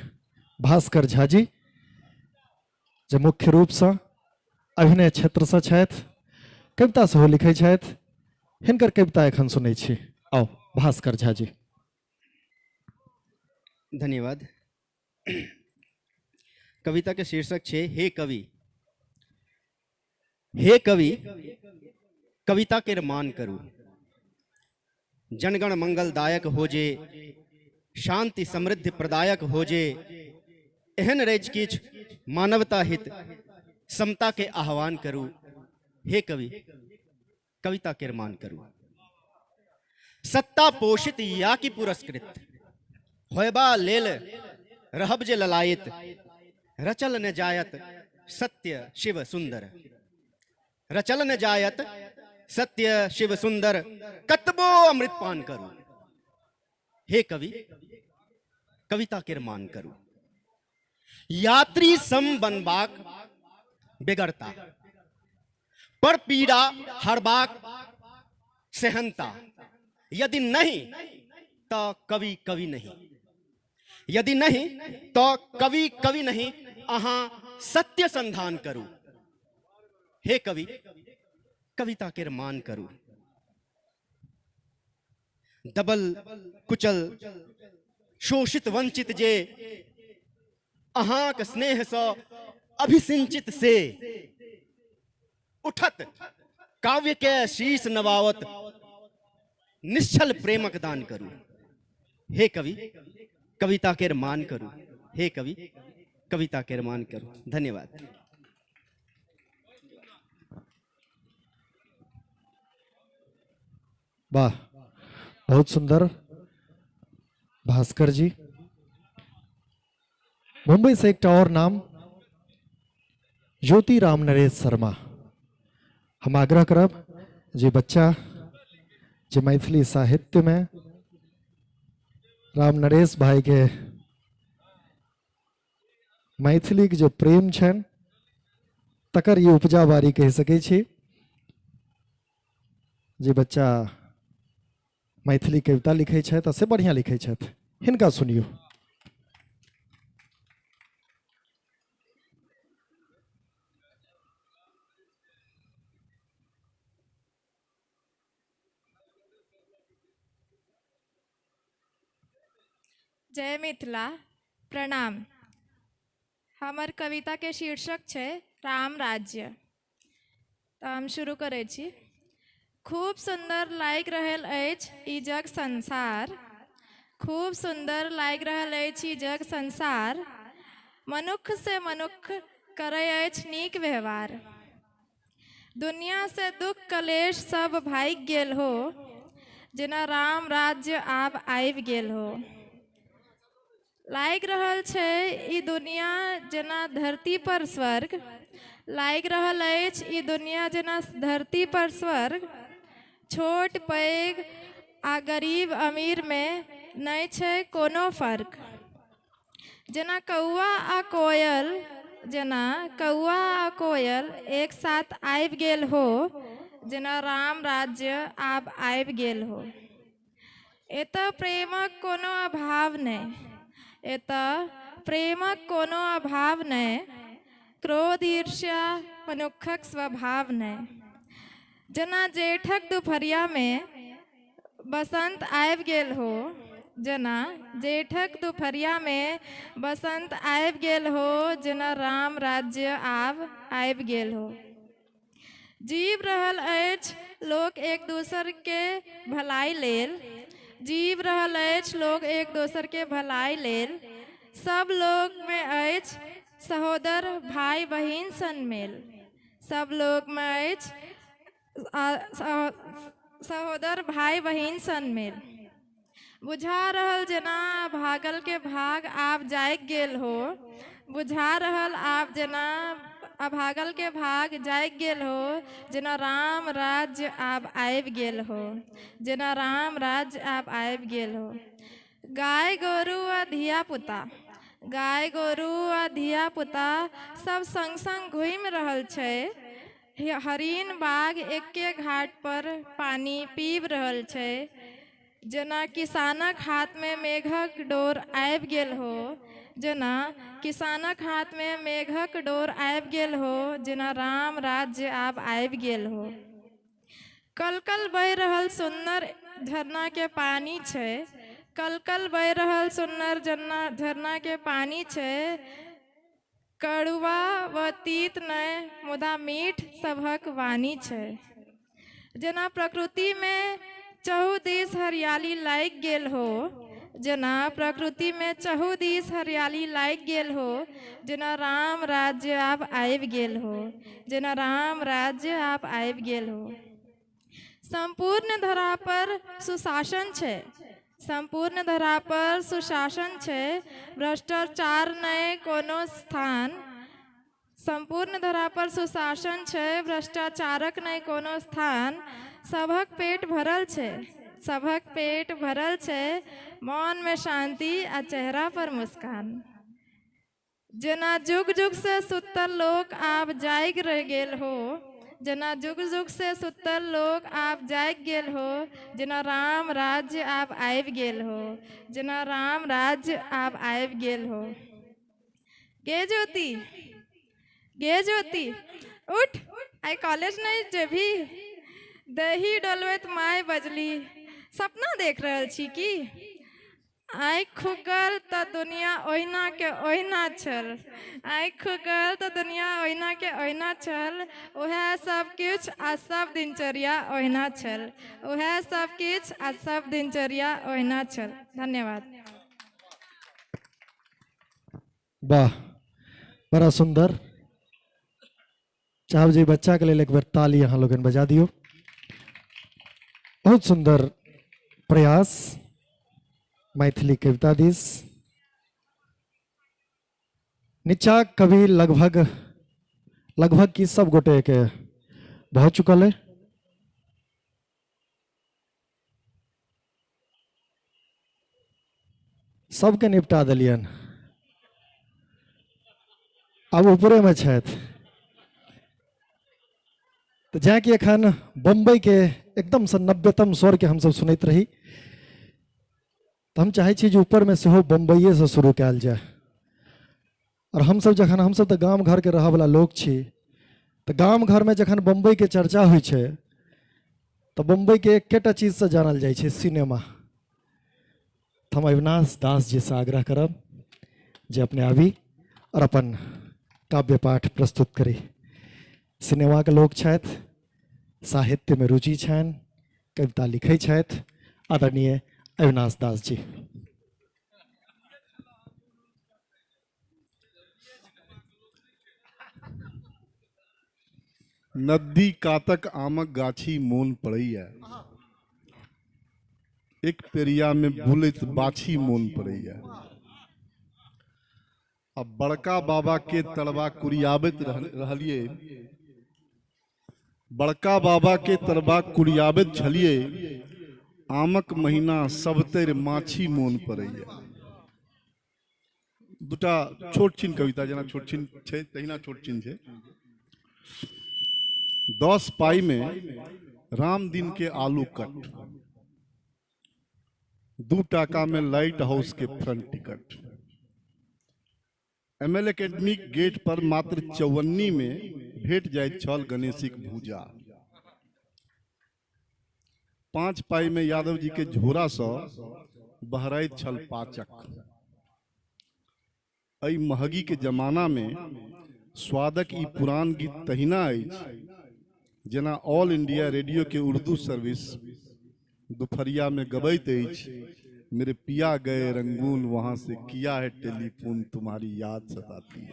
Speaker 21: भास्कर झा जी जे मुख्य रूपसँ अभिनय क्षेत्रसँ छथि, कविता सेहो लिखै छथि, हिनकर कविता एखन सुनै छी। आउ भास्कर झा जी।
Speaker 10: धन्यवाद। कविता के शीर्षक छे हे कवि। हे कवि कविता के मान करू, जनगण मंगलदायक हो जे, शांति समृद्धि प्रदायक हो जे, एहन रचि किछु मानवता हित समता के आह्वान करू। हे कवि कविता के मान करू। सत्ता पोषित या कि पुरस्कृत होयबा लेल रहब जे ललायत, रचल न जायत सत्य शिव सुंदर, रचल न जायत सत्य शिव सुंदर, कतबो अमृत पान करू। हे कवि कविता के मान करू। यात्री सम बनबाक बेगरता, पर पीड़ा हरबाक सेहनता, यदि नहीं तो कवि कवि नहीं, यदि नहीं तो कवि कवि नहीं, अहाँ सत्य संधान करू। हे कवि कविता के मान करू। दबल कुचल शोषित वंचित जे अहाँक स्नेह सँ अभिसिंचित से, उठत काव्य के शीश नवावत, निश्चल प्रेमक दान करू। हे कवि कविता के मान करू। हे कवि कविता के मान करू। धन्यवाद।
Speaker 21: वाह, बहुत सुंदर भास्कर जी। मुंबई से एक और नाम ज्योति राम नरेश शर्मा। हम आग्रह करब जे बच्चा जे मैथिली साहित्य में राम नरेश भाई के मैथिली के जो प्रेम छनि तकर ई उपजा बारी कहि सकै छी। जे बच्चा मैथिली कविता लिखै छथि आ से बढ़िआँ लिखै छथि, हिनका सुनियौ।
Speaker 6: जय मिथिला, प्रणाम। हमर कविता के शीर्षक छै राम राज्य। तऽ हम शुरू करै छी। खूब सुन्दर लागि रहल अछि ई जग संसार, खूब सुन्दर लागि रहल अछि ई जग संसार, मनुख से मनुख करै अछि नीक व्यवहार। दुनिया से दुख कलेश सब भागि गेल हो, जेना राम राज्य आब आबि गेल हो। लागि रहल छै ई दुनिया जेना धरती पर स्वर्ग, लागि रहल अछि ई दुनिया जेना धरती पर स्वर्ग, छोट पैघ आ गरीब अमीरमे नहि छै कोनो फर्क। जेना कौआ आ कोयल, जेना कौआ आ कोयल एक साथ आबि गेल हो, जेना राम राज्य आब आबि गेल हो। एतऽ प्रेमक कोनो अभाव नहि, एतऽ प्रेमक कोनो अभाव नहि, क्रोध ईर्ष्या मनुक्खक स्वभाव नहि। जेना जेठक दुपहरियामे बसंत आबि गेल हो, जेना जेठक दुपहरियामे बसंत आबि गेल हो, जेना राम राज्य आब आबि गेल हो। जीव रहल अछि लोक एक दोसरके भलाई लेल, जीव रहल अछि लोक एक दोसरके भलाई लेल, सब लोकमे अछि सहोदर भाई बहिन सन मेल, सब लोकमे अछि सहोदर भाई बहिन सन मेल। बुझा रहल जेना भागल के भाग आब जागि गेल हो, बुझा रहल आब जेना अभागल के भाग जागि गेल हो, जेना राम राज्य आब आबि गेल हो, जेना राम राज्य आब आबि गेल हो। गाय गोरू आ धिया पुता, गाय गोरू आ धिया पुता सब संग संग घूमि रहल छै, हरिण बाघ एके घाट पर पानी पीब रहल छै, जेना किसानक हाथमे मेघक डोर आबि गेल हो, जेना किसानक हाथमे मेघक डोर आबि गेल हो, जेना राम राज्य आब आबि गेल हो। कलकल बहि रहल सुन्नर झरनाके पानी छै, कलकल बहि रहल सुन्नर झरनाके पानी छै, कड़ुआ व तीत नहि मुदा मीठ सभक वाणी छै। जेना प्रकृतिमे चहु दिस हरियाली लागि गेल हो, जेना प्रकृतिमे चहु दिस हरियाली लागि गेल हो, जेना राम राज्य आब आबि गेल हो, जेना राम राज्य आब आबि गेल हो। सम्पूर्ण धरा पर सुशासन छै, सम्पूर्ण धरा पर सुशासन छै, भ्रष्टाचार नहि कोनो स्थान, सम्पूर्ण धरा पर सुशासन छै, भ्रष्टाचारक नहि कोनो स्थान, सभक पेट भरल छै, सभक पेट भरल छै, मनमे शान्ति आ चेहरा पर मुस्कान। जेना जुग जुग से सुतल लोक आब जागि रहि गेल हो, जेना जुग जुग से सुतल लोक आब जागि गेल हो, जेना राम राज्य आब आबि गेल हो, जेना राम राज्य आब आबि गेल हो। गे ज्योति, गे ज्योति, उठ, आइ कॉलेज नहि जेबही? दही डोलबैत माय बजली, सपना देख रहल छी की? आँखि खुगल तऽ दुनिया ओहिना के ओहिना छल, आँखि खुगल तऽ दुनिया ओहिना के ओहिना छल, उएह सब किछु आ सब दिनचर्या ओहिना छल, उएह सब किछु आ सब दिनचर्या ओहिना छल। धन्यवाद।
Speaker 21: वाह, बड़ा सुंदर। चाहब जे बच्चा के लेल एक बेर ताली अहाँ लोगन बजा दियौ। बहुत सुंदर प्रयास मैथिली कविता दिस। नीचा कवि लगभग लगभग की सब गोटे के भऽ चुकल है। सबके निपटा देलियन, आब ऊपरे में छथि। तऽ जेँ कि एखन बम्बईके एकदमसँ नव्यतम स्वरके हमसब सुनैत रही, तऽ हम चाहै छी जे ऊपरमे सेहो बम्बइएसँ शुरू कयल जाय। और हमसब जखन हमसब तऽ गाम घरके रहऽवला लोक छी, तऽ गाम घरमे जखन बम्बईके चर्चा होइ छै तऽ बम्बईके एकेटा चीजसँ जानल जाइ छै, सिनेमा। तऽ हम अविनाश दास जीसँ आग्रह करब जे अपने आबी और अपन काव्य पाठ प्रस्तुत करी। सिनेमाके लोक छथि, साहित्यमे रुचि छनि, कविता लिखै छथि, आदरणीय अविनाश दास जी।
Speaker 20: नदी कातक आमक गाछी मोन पड़ैया, एक पेरिया में बुलैत बाछी मोन पड़ैया। आ बड़का बाबा के तड़बा कुरियाबैत रहलियै, बड़का बाबा के तड़बा कुरियाबैत छलियै, आमक महीना सबतरि माछी मोन पड़ैया। दूटा छोट छिन कविता, जेना छोट छिन छै तहिना छोट छिन छै। 10 पाई में राम दिन के आलू कट, 2 टाका में लाइट हाउस के front ticket. ML academy gate पर मात्र 54 में भेट जाइत छल गणेशिक भूजा। 5 पाई में यादव जी के झोरा सँ बहराइत छल पाचक। एहि महगी के जमाना में स्वादक ई पुरान गीत तहिना अछि जेना ऑल इंडिया रेडियो के उर्दू सर्विस दोपहरिया में गबैत अछि, मेरे पिया गए रंगून वहां से किया है टेलीफोन तुम्हारी याद सताती है।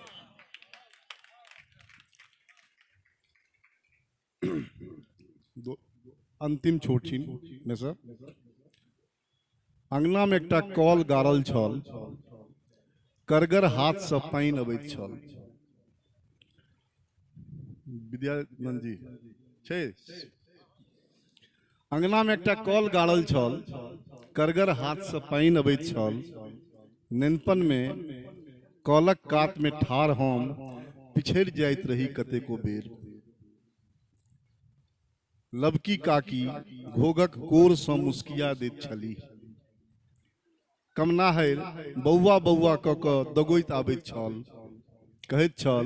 Speaker 20: अंतिम छोट छिन में सर, अंगना में एकटा कल गाड़ल छल, करगर हाथ से पानि अबैत छल। विद्यानंद जी छै। अंगना में एकटा कल गाड़ल छल, करगर हाथ से पानि अबैत छल। नेनपन में कलक कात में ठाढ़ हम पिछड़ि जाइत रही कतेको बेर। लबकी काकी घोघक कोर सँ मुस्किया दैत छलीह। कमनाहरि बौआ बौआ कऽ कऽ दगोइत आबैत छल, कहैत छल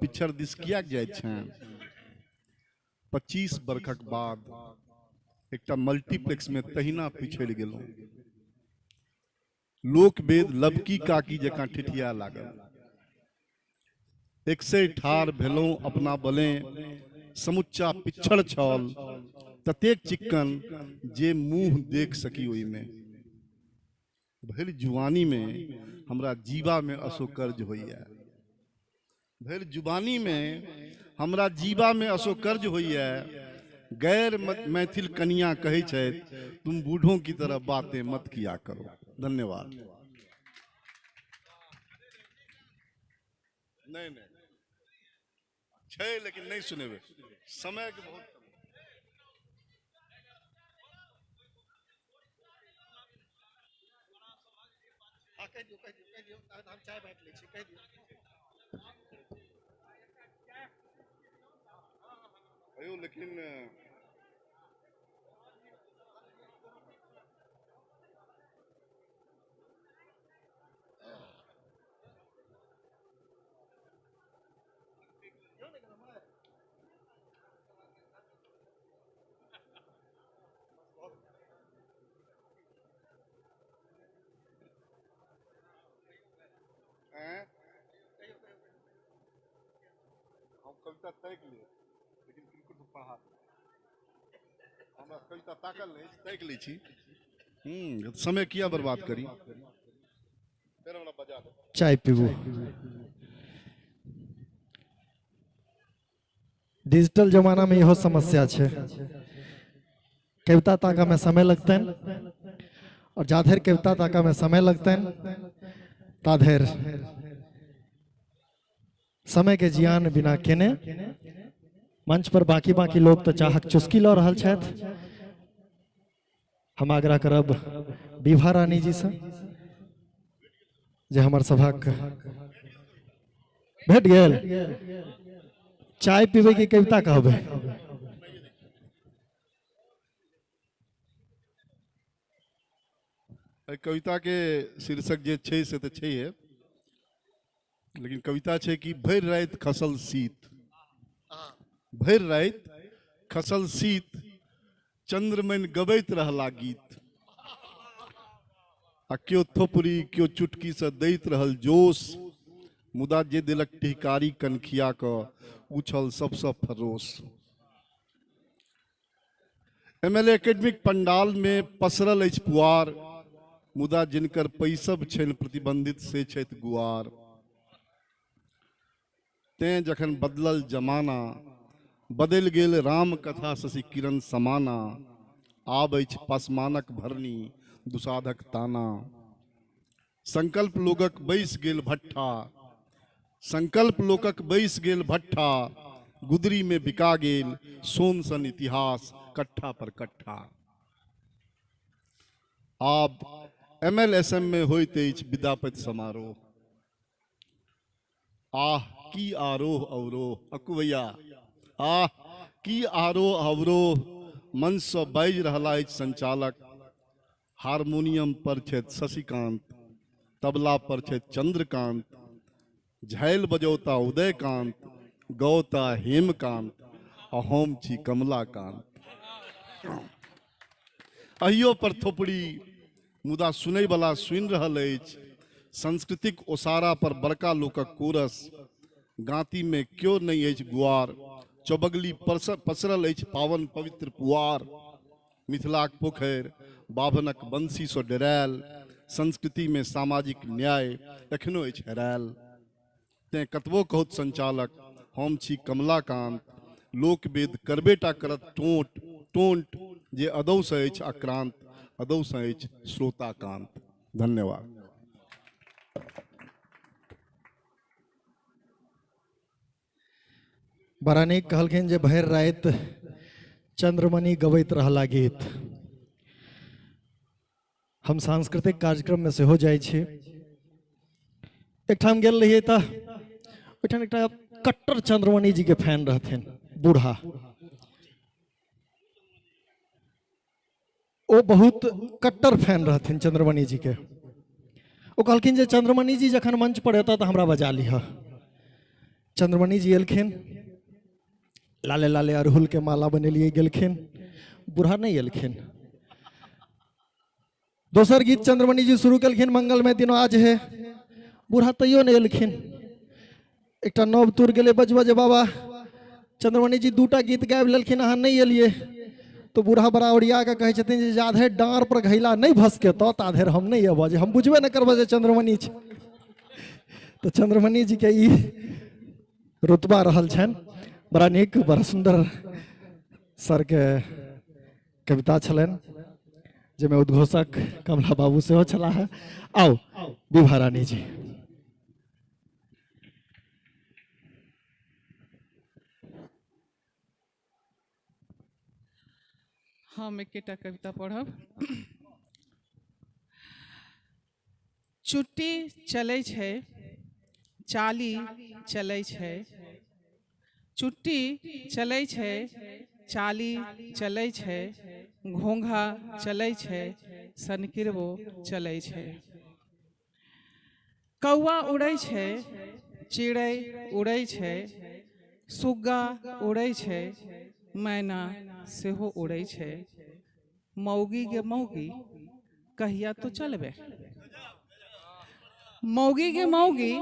Speaker 20: पिछड़ दिस किएक जाइत छें। 25 बरखक बाद एकटा मल्टीप्लेक्स में तहिना पिछड़ि गेलहुँ। लोकवेद लबकी काकी जकाँ ठिठिया लागल। एकसै ठाढ़ भेलहुँ अपना बलें, समुच्चा पिछड़ छल ततेक चिक्कन जे मुँह देख सकी ओहिमे। भरि जुआनी में हमरा जीवा में असोकर्ज होइए, भरि जुबानी में हमरा जीवा में असोकर्ज होइए। गैर मैथिल कनिया कहै छथि, तुम बूढ़ों की तरह बातें मत किया करो। धन्यवाद। नहीं नहीं छै, लेकिन नहीं सुनेबै, समय के बहुत।
Speaker 21: कहि दियौ, कहि दियौ, कहि दियौ, हम चाय बाँटि लै छी, कहि दियौ।
Speaker 20: कहियो, लेकिन हम कविता ताकि लिअ, लेकिन किनको पढ़ा हमरा कविता ताकल नहि, ताकि लै छी। समय किया बर्बाद करी।
Speaker 21: चाय पीबू। डिजिटल जमाना में इहो समस्या छै, कविता ताका में समय लगतनि, और जाधरि कविता ताका में समय लगतनि ताधरि समय के जियान बिना केने मंच पर बाकी बाकी लोग तो चाहक चुस्की लऽ रहल छथि। हम आग्रह करब विभा रानी जी से जे हमर सभक भेट गेल चाय पीबै के कविता कहबै।
Speaker 5: एहि कविताके शीर्षक जे छै से तऽ छैहे, लेकिन कविता छै कि भरि राति खसल शीत, भरि राति खसल शीत, चंद्रमणि गबैत रहला गीत, आ केओ थोपड़ी केओ चुटकीसँ दैत रहल जोश, मुदा जे देलक टिहकारी कनखिया कऽ उछल सबसँ फरोश। एमएलए एकेडमिक पंडाल में पसरल अछि पुआर, मुदा जिनकर पैसब छनि प्रतिबंधित से छथि गुआर। तें जखन बदलल जमाना, बदलि गेल राम कथा शशि किरण समाना, आब अछि पासमानक भरनी दुसाधक ताना। संकल्प लोकक बैस गेल भट्ठा, संकल्प लोकक बैस गेल भट्ठा, गुदरी में बिका गेल सोन सन इतिहास कट्ठा पर कट्ठा। आब एमएलएसएम में होइत अछि विद्यापति समारोह, आह की आरोह अवरोह अकु भैया, आह की आरोह अवरोह, मंच से बाजि रहला अछि संचालक, हारमोनियम पर छथि शशिकांत, तबला पर छथि चंद्रकांत, झालि बजौता उदयकांत, गौता हेमकांत, आ हम छी कमलाकांत। अहियो पर थोपड़ी, मुदा सुनैवला सुनि रहल अछि, सांस्कृतिक ओसारा पर बड़का लोकक कोरस, गाँती में क्यों नहीं अछि गुआर, चौबगली पसरल अछि पावन पवित्र पुआर। मिथिलाक पोखरि बाभनक बंशीसँ डेरायल, संस्कृति में सामाजिक न्याय एखनो अछि हेरायल। तें कतबो कहत संचालक हम छी कमलाकांत, लोकवेद करबेटा करत टोंट टोंट, जे अदौसँ अछि आक्रांत, अदौसँ अछि श्रोताकांत। धन्यवाद।
Speaker 21: बड़ा नीक कहलखिन जे भरि राति चंद्रमणि गबैत रहला गीत। हम सांस्कृतिक कार्यक्रम में सेहो जाइ छी। एकठाम गेल रहियै तऽ ओहिठाम एकटा कट्टर चंद्रमणि जी के फैन रहथिन बूढ़ा, ओ बहुत कट्टर फैन रहथिन चंद्रमणि जी के। ओ कहलखिन जे चंद्रमणि जी जखन मंच पर एता तऽ हमरा बजा लिह। चंद्रमणि जी एलखिन, लाले लाले अड़हुल के माला बनेलिए गेलखिन, बूढ़ा नहीं एलखिन। दोसर गीत चंद्रमणि जी शुरू केलखिन, मंगलमय दिनो आज है, बूढ़ा तैयो नहीं एलखिन। एकटा नव तुर गेलै बजबा जे बाबा चंद्रमणि जी दूटा गीत गाबि लेलखिन, अहाँ नहीं एलियै। तो बूढ़ा बड़ा ओरिया के कहै छथिन जे जाधरि डाँड़ पर घैला नहीं भसकेतौ ताधरि हम नहीं अयबह, जे हम बुझबे नहीं करबै जे चंद्रमणि छै। तो चंद्रमणि जी के ई रुतबा रहल छनि। बड़ा नीक बड़ा सुंदर सर के कविता छलनि, जाहिमे उद्घोषक कमला बाबू सेहो छलाह। आउ विभा रानी जी।
Speaker 7: हम एकेटा कविता पढ़ब। चुट्टी चलै छै चाली चलै छै, चुट्टी चलै छै चाली चलै छै, घोंघा चलै छै सनकिरबो चलै छै। कौआ उड़ै छै चिड़ै उड़ै छै, सुग्गा उड़ै छै मैना सेहो उड़ै छै। मौगी गे मौगी कहिया तो चलबे, मौगी गे मौगी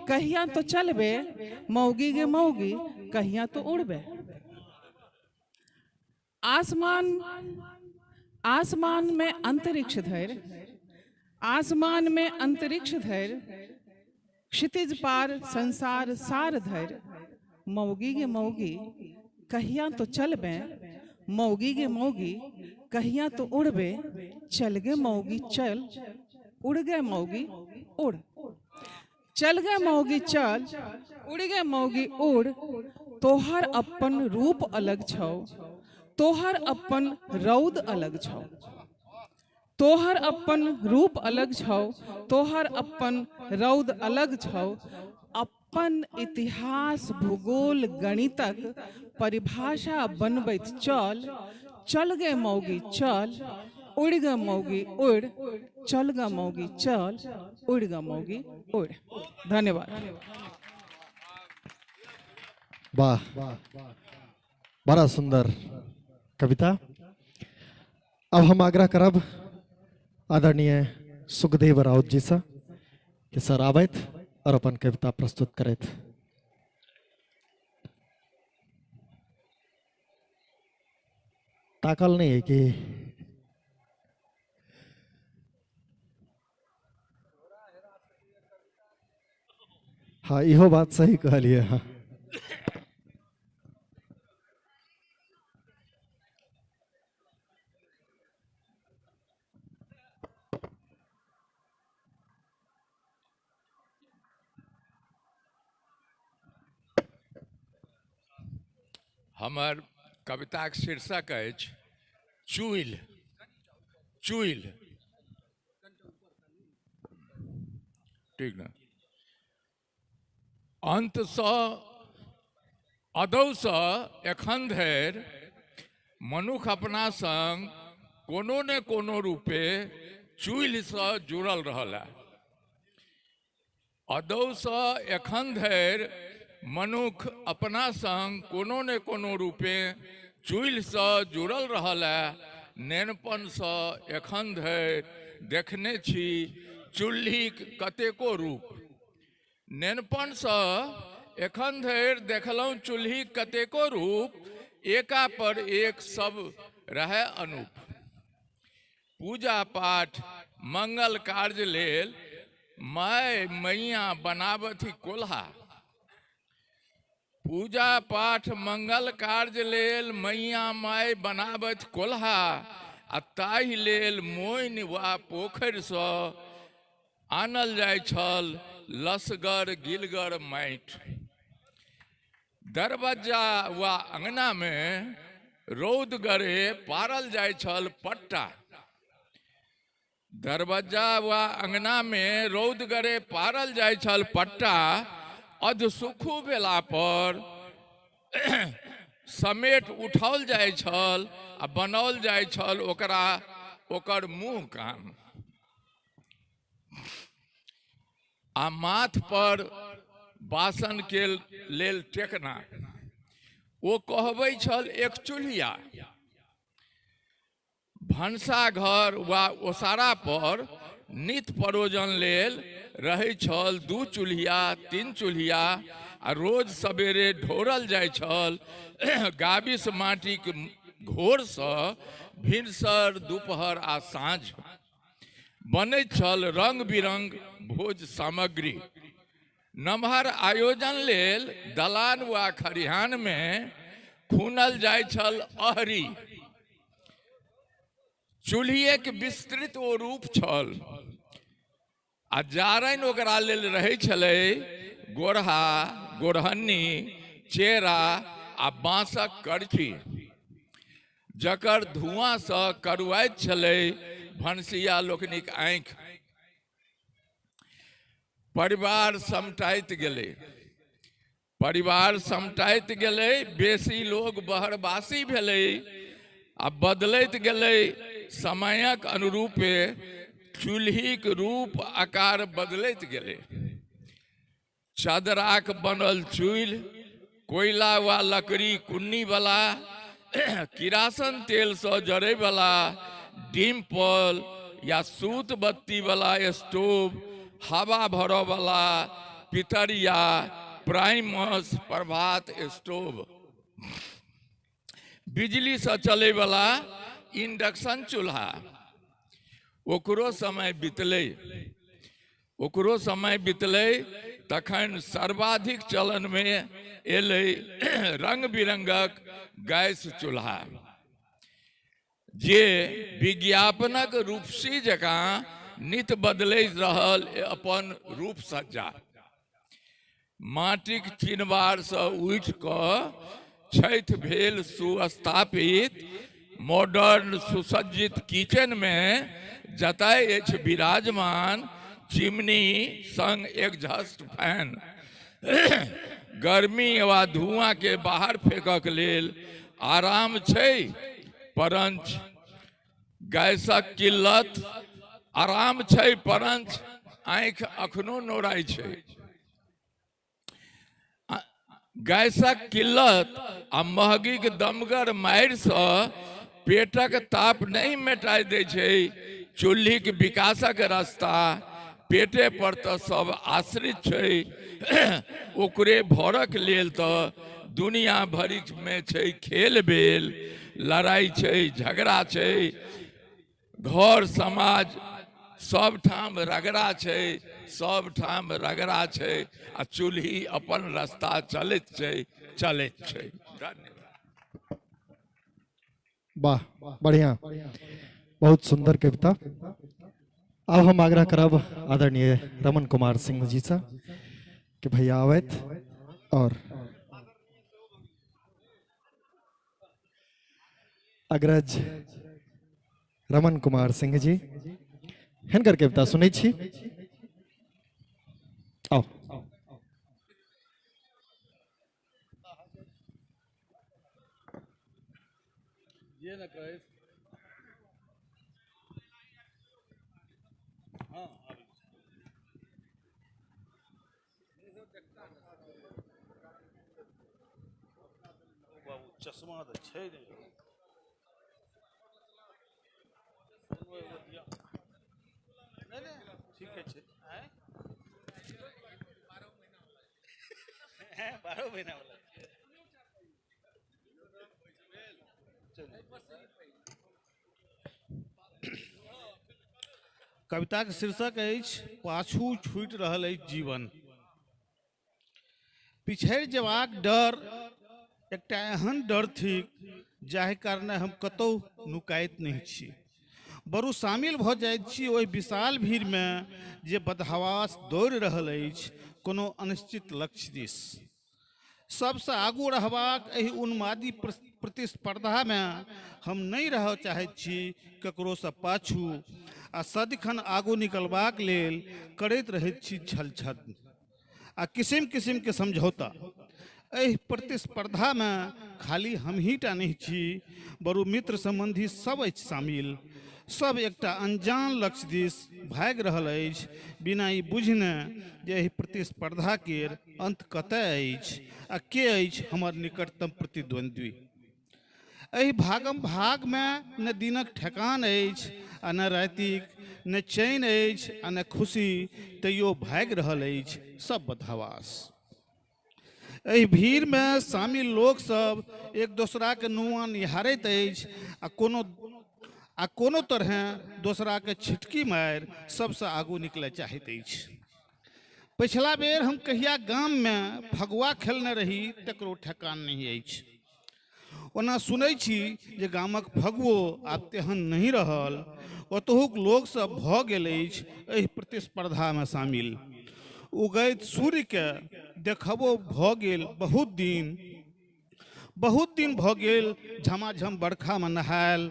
Speaker 7: कहिया तो चलबे, मौगी गे मौगी कहिया तो उड़बे। आसमान आसमान में अंतरिक्ष धरि, आसमान में अंतरिक्ष धरि, क्षितिज पार संसार सार धरि, मौगी गे मौगी कहिया तो चलबे, मौगी गे मौगी कहिया तो उड़बे। चल गे मौगी चल, उड़ गए मौगी उड़, चल गए मौगी चल, उड़ गए मौगी उड़। तोहर अपन रूप अलग छौ, तोहर अपन रौद अलग छौ, तोहर अपन रूप अलग छौ, तोहर अपन रौद अलग छौ। अपन इतिहास भूगोल गणितक परिभाषा बनबैत चल, चल गे मौगी चल, उड़ि ग मौगी उड़ि, चल ग मौगी चल, उड़ि ग मौगी उड़ि। धन्यवाद।
Speaker 21: वाह, बड़ा सुंदर कविता। अब हम आग्रह करब आदरणीय सुखदेव राउत जी से कि सर आबैत और अपन कविता प्रस्तुत करैत। ताकल नहीं है कि हाँ, इहो बात सही कहलिए। हाँ,
Speaker 4: हमर कविताक शीर्षक अछि चुइल। चुइल, ठीक ने? अंतसँ अदौसँ एखन धरि मनुख अपना संग कोनो ने कोनो रूपे चुइलसँ जुड़ल रहल है। अदौसँ एखन धरि मनुख अपना संग कोनो ने कोनो रूपे चुइलसँ जुड़ल रहल है। नेनपनसँ एखन धरि देखने छी चुल्हीक कतेको रूप। नेनपनसँ एखन धरि देखलहुँ चुल्हीक कतेको रूप, एका पर एक सब रहै अनूप। पूजा पाठ मंगल कार्य लेल my मैया बनाबथि कोल्हा। पूजा पाठ मंगल कार्य लेल मैया my बनाबथि कोल्हा, आ ताहि लेल मोइन वा पोखरिसँ आनल जाइ छल लसगर गिलगर माटि। दरबज्जा वा अंगनामे रौदगरे पारल जाइ छल पट्टा। दरबज्जा वा अंगनामे रौदगरे पारल जाइ छल पट्टा। अधसुखू भेला पर समेट उठाओल जाइ छल आ बनाओल जाइ छल ओकरा ओकर मुँह कान। आ माथ पर बासन के लेल टेकना। ओ कहबै छल एक चूल्हिया। भनसाघर वा ओसारा पर नित परोजन लेल रहै छल 2 चूल्हिया 3 चूल्हिया, आ रोज सवेरे ढोरल जाइ छल गाबिस माटिक घोरसँ भिनसर दुपहर आ साँझ। बनैत छल रंग बिरंग भोज सामग्री। नमहर आयोजन लेल दलान वा खरिहान में खुनल जाइ छल अहरी। चूल्हिएके विस्तृत ओ रूप छल आ जारनि ओकरा लेल रहै छलै गोरहा गोरहन्नी चेरा आ बाँसक करछी, जकर धुआँसँ करुआइत छलै भनसिया लोकनिक आँखि। परिवार समटाइत गेलै, परिवार समटाइत गेलै, बेसी लोग बहरवासी भेलै आ बदलैत गेलै समयक अनुरूपे चूल्हीक रूप आकार बदलैत गेलै। चदराक बनल चूल्हि, कोयला वा लकड़ी कुन्नी वाला, किरासन तेलसँ जरैवला, डिम्पल या सूत बत्ती वाला स्टोव, हवा भरऽवला पितरिया, प्राइमस, प्रभात स्टोव, बिजलीसँ चलैवला इंडक्शन चूल्हा। ओकरो समय बितलै, ओकरो समय बितलै। तखन सर्वाधिक चलनमे एलै रंग बिरंगक गैस चूल्हा, जे विज्ञापनक रूपसी जकाँ नित बदलैत रहल अपन रूप सज्जा। माटिक चिनबारसँ उठि कऽ छठि भेल सुस्थापित मॉडर्न सुसज्जित किचनमे, जतय अछि विराजमान चिमनी संग एग्जॉस्ट फैन। गर्मी वा धुआं के बाहर फेंकक लेल आराम छै, परंच गैसक किल्लत आराम छै परंच आँखि अखनो नोराइ छै। गैसक किल्लत आ महगीक दमगर मारिसँ पेटक ताप नहि मेटाइ दै छै। चूल्हिक विकासक रास्ता पेटे पर तऽ सब आश्रित छै, ओकरे भरक लेल तऽ दुनिया भरिमे छै खेल बेल, लड़ाइ छै, झगड़ा छै, घर समाज सब ठाम रगड़ा छै, सब ठाम रगड़ा छै आ चूल्ही अपन रास्ता चलैत छै, चलैत छै। धन्यवाद।
Speaker 21: वाह, बढ़िया, बहुत सुंदर कविता। अब हम आग्रह करब आदरणीय रमन कुमार सिंह जी से कि भैया आवैत और अग्रज रमन कुमार सिंह जी हिनकर कविता सुनै छी। आओ।
Speaker 15: चश्मा तऽ छै नहि। ठीके छै। 12 महीना वाला।
Speaker 19: कविताक शीर्षक अछि पाछू छूटि रहल अछि जीवन। पिछड़ि जेबाक डर एकटा एहन डर थिक जाहि कारणे हम कतहु नुकाइत नहि छी, बरु शामिल भऽ जाइत छी ओहि विशाल भीड़मे जे बदहवास दौड़ि रहल अछि कोनो अनिश्चित लक्ष्य दिस। सबसँ आगू रहबाक एहि उन्मादी प्रतिस्पर्धामे हम नहि रहऽ चाहैत छी ककरोसँ पाछू, आ सदिखन आगू निकलबाक लेल करैत रहैत छी छल छल आ किसिम किसिमके समझौता। एहि प्रतिस्पर्धामे खाली हमही टा नहि छी, बरु मित्र सम्बन्धी सब अछि शामिल। सब एकटा अनजान लक्ष्य दिस भागि रहल अछि बिना ई बुझने जे एहि प्रतिस्पर्धा केर अंत कतय अछि आ के अछि हमर निकटतम प्रतिद्वंद्वी। एहि भागम भागमे न दिनक ठेकान अछि आ न रातिक, न चैन अछि आ न खुशी, तैयो भागि रहल अछि सब बदहवास। एहि भीड़मे शामिल लोकसभ एक दोसराके नुआ निहारैत अछि आ कोनो तरहें दोसराके छिटकी मारि सबसँ आगू निकलय चाहैत अछि। पछिला बेर हम कहिया गाममे फगुआ खेलने रही तकरो ठेकान नहि अछि। ओना सुनै छी जे गामक फगुओ आब तेहन नहि रहल, ओतहुक लोकसभ भऽ गेल अछि एहि प्रतिस्पर्धामे शामिल। उगैत सूर्यके देखबो भऽ गेल बहुत दिन भऽ गेल झमाझम बरखामे नहायल,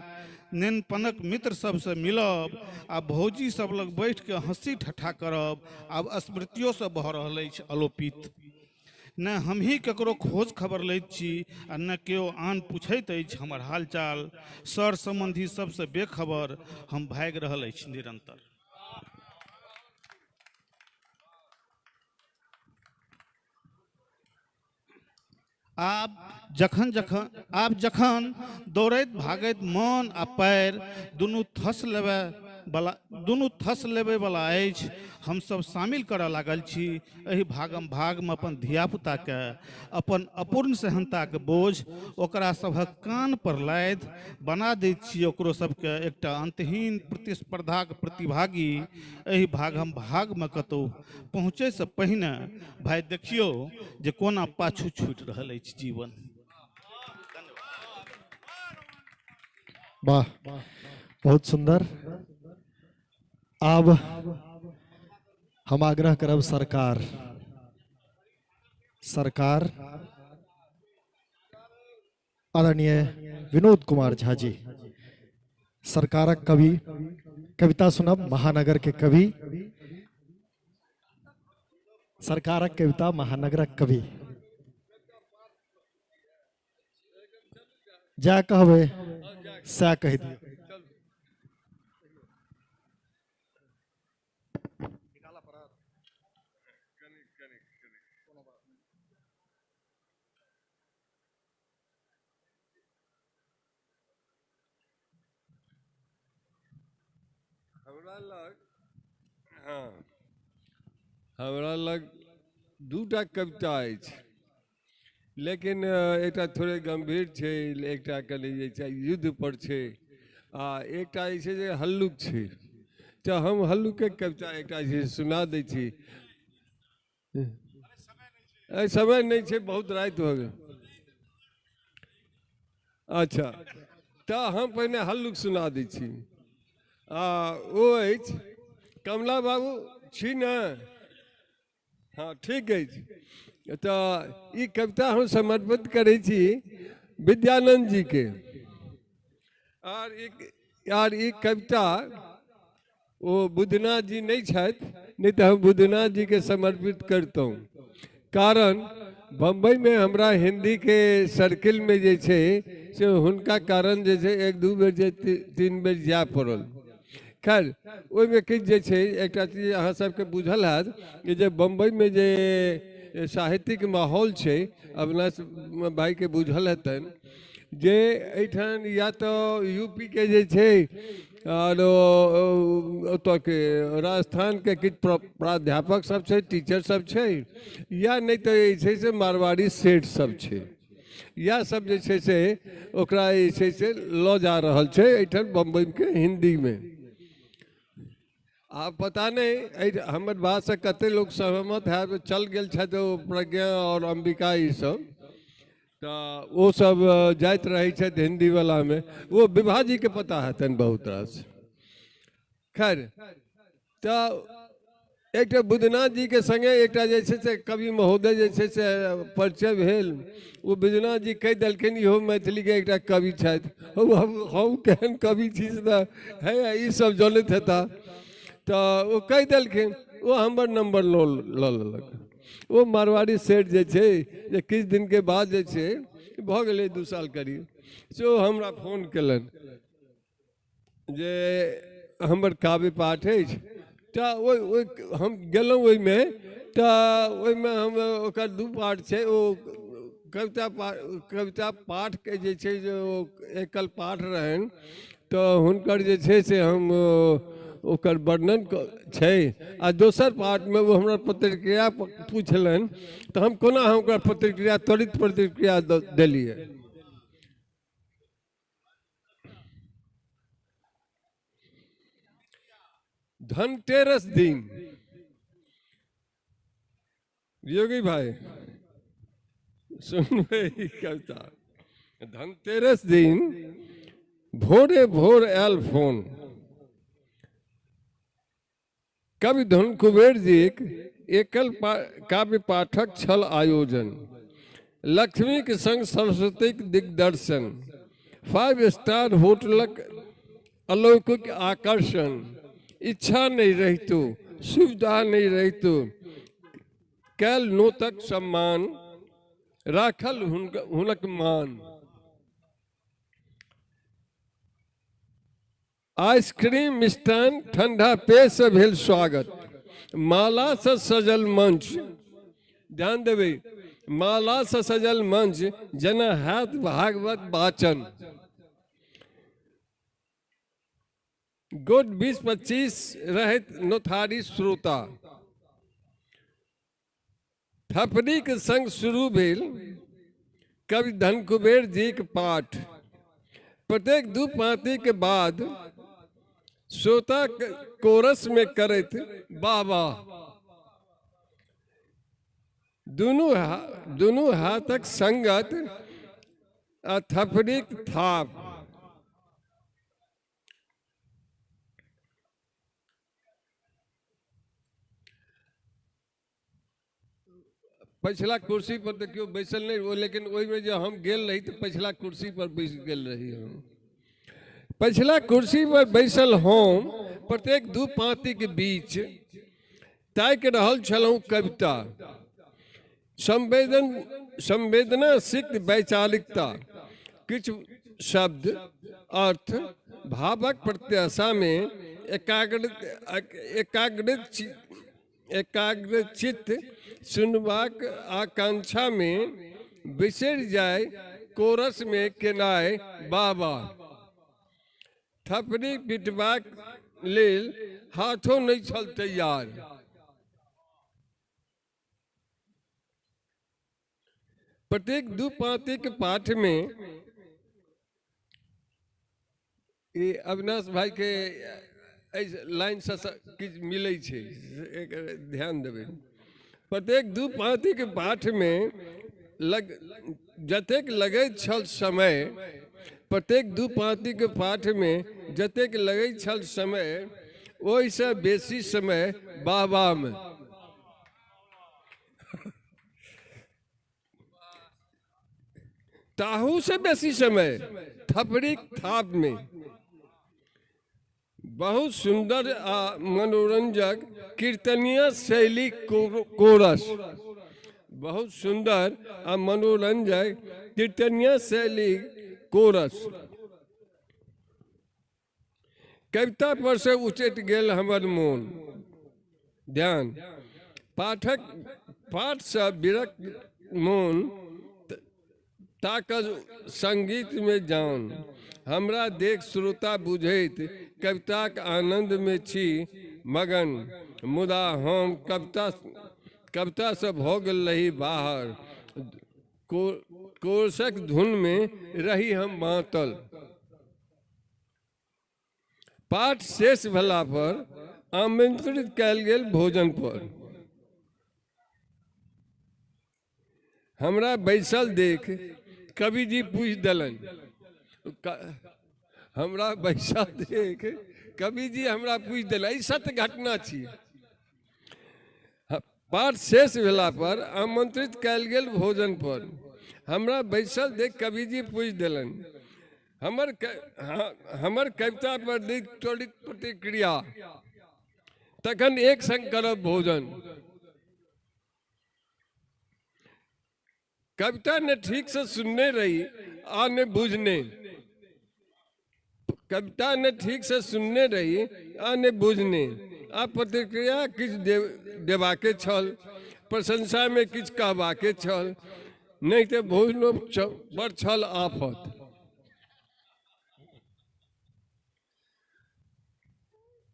Speaker 19: नेनपनक मित्र सबसँ मिलब आ भौजी सब लग बैठके हँसी ठट्ठा करब आब स्मृतियोसँ भऽ रहल अछि अलोपित। न हमही ककरो खोज खबर लैत छी आ न केओ आन पूछैत अछि हमर हालचाल। सर सम्बन्धी सबसँ बेखबर हम भागि रहल अछि निरंतर। आब जखन दौड़ैत भागैत मन आ पैर दुनू थस लेबय वाला अछि, हमसब शामिल करऽ लागल छी एहि भागम भागमे अपन धियापुताके। अपन अपूर्ण सेहनताके बोझ ओकरा सभक कान पर लादि बना दैत छी ओकरो सबके एकटा अंतहीन प्रतिस्पर्धाक प्रतिभागी। एहि भागम भागमे कतहु पहुँचैसँ पहिने भाइ देखियौ जे कोना पाछू छूटि रहल अछि जीवन।
Speaker 21: वाह, बहुत सुंदर। अब हम आग्रह करब सरकार आदरणीय विनोद कुमार झा जी, सरकारक कवि, कविता सुनब महानगर के कवि, सरकारक कविता महानगरक कवि। जा कहबै सएह कहि दियौ।
Speaker 1: हमरा लग, हँ, हमरा लग दूटा कविता अछि, लेकिन एकटा थोड़े गम्भीर छै, एकटा कनि जे छै युद्ध पर छै, आ एकटा जे छै जे हल्लुक छै। तऽ हम हल्लुके कविता एकटा जे छै सुना दै छी। समय नहि छै, बहुत राति भऽ गेल। अच्छा, तऽ हम पहिने हल्लुक सुना दै छी। आ ओ अछि, कमला बाबू छी ने? हाँ, ठीक अछि। तऽ ई कविता हम समर्पित करै छी विद्यानंद जी के। आर ई कविता ओ बुद्धनाथ जी नहि छथि, नहि तऽ हम बुद्धनाथ जी के समर्पित करितहुँ। कारण बम्बई में हमरा हिंदी के सर्किल में जे छै से हुनका कारण जे छै एक दू बेर जे तीन बेर जाय पड़ल। खैर, ओहिमे किछु जे छै एकटा चीज अहाँ सबके बुझल हैत कि जे बम्बई में जे साहित्यिक माहौल छै, अविनाश भाई के बुझल हेतनि जे एहिठाम या तऽ यूपी के जे छै और ओतऽ के राजस्थान के किछु प्राध्यापक सब छै, टीचर सब छै, या नहि तऽ जे छै से मारवाड़ी सेठ सब छै, या सब जे छै से ओकरा जे छै से लऽ जा रहल छै एहिठाम बम्बई के हिंदी में। आ पता नहि एहि हमर बातसँ कते लोक सहमत हैत। चल गेल छथि ओ प्रज्ञा और अंबिका ई सब, तऽ ओ सब जाइत रहै छथि हिंदी वाला में, ओ विभा जी के पता हेतनि बहुत रास। खैर, तऽ एकटा बुद्धनाथ जी के संगे एकटा जे छै से कवि महोदय जे छै से परिचय भेल। ओ बुद्धनाथ जी कहि देलखिन इहो मैथिली के एकटा कवि छथि। हम केहन कवि छी से तऽ हे ई सब जनैत हेता। तऽ ओ कहि देलखिन, ओ हमर नंबर लऽ लेलक। ओ मारवाड़ी सेठ जे छै जे किछु दिनके बाद जे छै भऽ गेलै 2 साल करीब, से ओ हमरा फोन केलनि जे हमर काव्य पाठ अछि। तऽ ओहि हम गेलहुँ ओहिमे, तऽ ओहिमे हम ओकर 2 पाठ छै, ओ कविता पाठके जे छै जे ओ एकल पाठ रहनि, तऽ हुनकर जे छै से हम ओकर वर्णन छै। आ दोसर पाठमे ओ हमरा प्रतिक्रिया पुछलनि, तऽ हम कोना हम ओकरा प्रतिक्रिया त्वरित प्रतिक्रिया देलियै। धनतेरस दिन, योगी भाई सुनबै कविता। धनतेरस दिन भोरे भोर आयल फोन, कवि धन कुबेर जी एकल काव्य पाठक छल आयोजन, लक्ष्मी के संग सरस्वती के दिग्दर्शन, 5 स्टार होटलक अलौकिक आकर्षण, इच्छा नहीं रहितो सुविधा नहीं रहितो कैल नोतक सम्मान, राखल हुनक मान। आइसक्रीम मिष्ठान ठंडा पेय से भेल स्वागत, माला से सजल मंच, ध्यान देबै, माला से सजल मंच जेना हैत भागवत वाचन। गोट 20-25 रहैत नोथारी श्रोता, थपड़ी के संग शुरू भेल कवि धनकुबेर जी के पाठ। प्रत्येक 2 पाँति के बाद श्रोता कोरस में करैत बाबा। दुनू हाथक संगत आ थपड़ीक थाप। पछिला कुर्सी पर तो केओ बैसल नहीं वो, लेकिन ओहिमे जे हम गेल रही तो पछिला कुर्सी पर बैस गेल रही हम। पछिला कुर्सी पर बैसल हम प्रत्येक 2 पाँति के बीच ताकि रहल छलहुँ कविता, संवेदना सिक्त वैचारिकता, किछु शब्द अर्थ भावक प्रत्याशा में एकाग्रचित सुनबाक आकांक्षा में बिसरि जाय कोरस में केनाय बाबा। थपड़ी पिटबाक लेल हाथो नहि छल तैयार। प्रत्येक दू पाँतिक पाठमे ई अविनाश भाई के एहि लाइनसँ किछु मिलै छै, ध्यान देबै। प्रत्येक दू पाँतिक पाठमे जतेक लगैत छल समय, प्रत्येक दू पाँतिक पाठमे जतेक लगैत छल समय, ओहिसँ बेसी समय वाह-वाहमे। ताहूसँ बेसी समय थपड़ीक थापमे। बहुत सुंदर आ मनोरंजक कीर्तनीय शैली कोरस, बहुत सुंदर आ मनोरंजक कीर्तनीय शैली कोरस। कविता पर से उचटि गेल हमर मोन ध्यान, पाठक पाठसँ विरक्त मोन ताकत संगीत में जान। हमरा देख श्रोता बुझैत कविताक आनंद में छी मगन, मुदा हम कविता से भऽ गेल रही बाहर, कोर्सक धुन में रही हम मातल। पाठ शेष भेला पर आमंत्रित कयल गेल भोजन पर। हमरा बैसल देख कवि जी पूछि देलनि, हमरा बैसल देख कवि जी हमरा पूछि देलनि, ई सत्य घटना छी। पाठ शेष भेला पर आमंत्रित कयल गेल भोजन पर। हमरा बैसल देख कवि जी पूछि देलनि, हमर कविता पर देख त्वरित प्रतिक्रिया, तखन एक संग करब भोजन। कविता ने ठीक से सुनने रही आ ने बुझने, कविता ने ठीक से सुनने रही आ ने बुझने, आ प्रतिक्रिया किछु देबाके छल, प्रशंसा में किछु कहबाके छल, नहीं तो भोजनो पर छल आफत।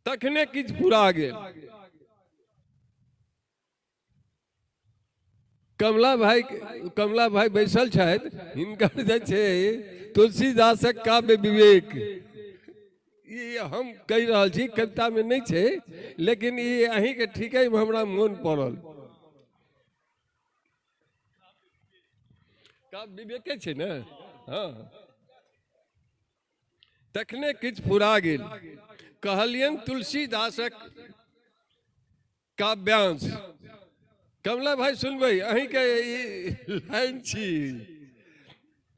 Speaker 1: तखने किछु फुरा गेल। कमला भाई बैसल छथि, हिनकर जे छै तुलसीदासक काव्य विवेक, ई हम कहि रहल छी, कविता में नहीं छै, लेकिन ई अहींके ठीके हमरा मोन पड़ल। काव्य विवेके छै ने, हाँ। तखने किछु फुरा गेल, कहलियनि तुलसीदासक काव्यांश। कमला भाई सुनबै, अहींके लाइन छी।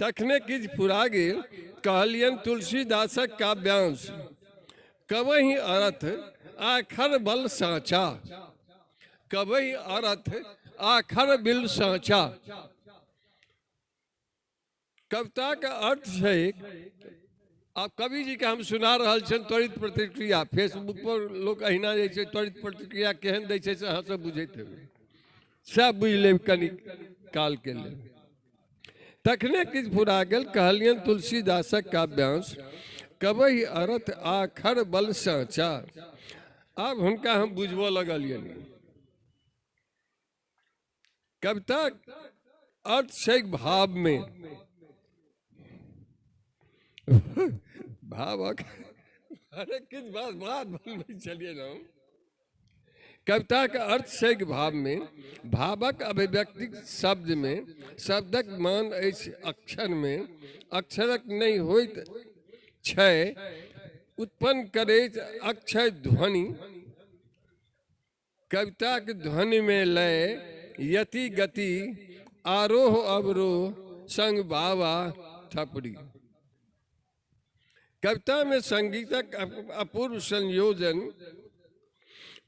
Speaker 1: तखने किछु फुरा गेल, कहलियनि तुलसीदासक काव्यांश, कबहि अर्थ आखर बल साँचा, कबहि अर्थ आखर बिल साँचा। कविताके अर्थ छै, आब कवि जी के हम सुना रहल छियनि त्वरित प्रतिक्रिया। फेसबुक पर लोक अहिना जे छै त्वरित प्रतिक्रिया केहन दै छै से अहाँ सब बुझैत हेबै, सब बुझि लेब कनि काल के लेल। तखने किछु फुरा गेल, कहलियनि तुलसीदासक काव्यांश, कबहि अर्थ आखर बल साँचा। आब हुनका हम बुझबऽ लगलियनि। कविता अर्थ छै भाव में, भाव अरे किछु बात बात बनबै छलियै ने हम। कविता के अर्थ छै भाव में, भावक अभिव्यक्ति शब्द में, शब्दक मान अछि अक्षर में, अक्षरक नहि होइत छै उत्पन्न करैत अक्षय ध्वनि। कविता के ध्वनि में लय यति गति आरोह अवरोह संग बाबा थपड़ी। कविता में संगीतक अपूर्व संयोजन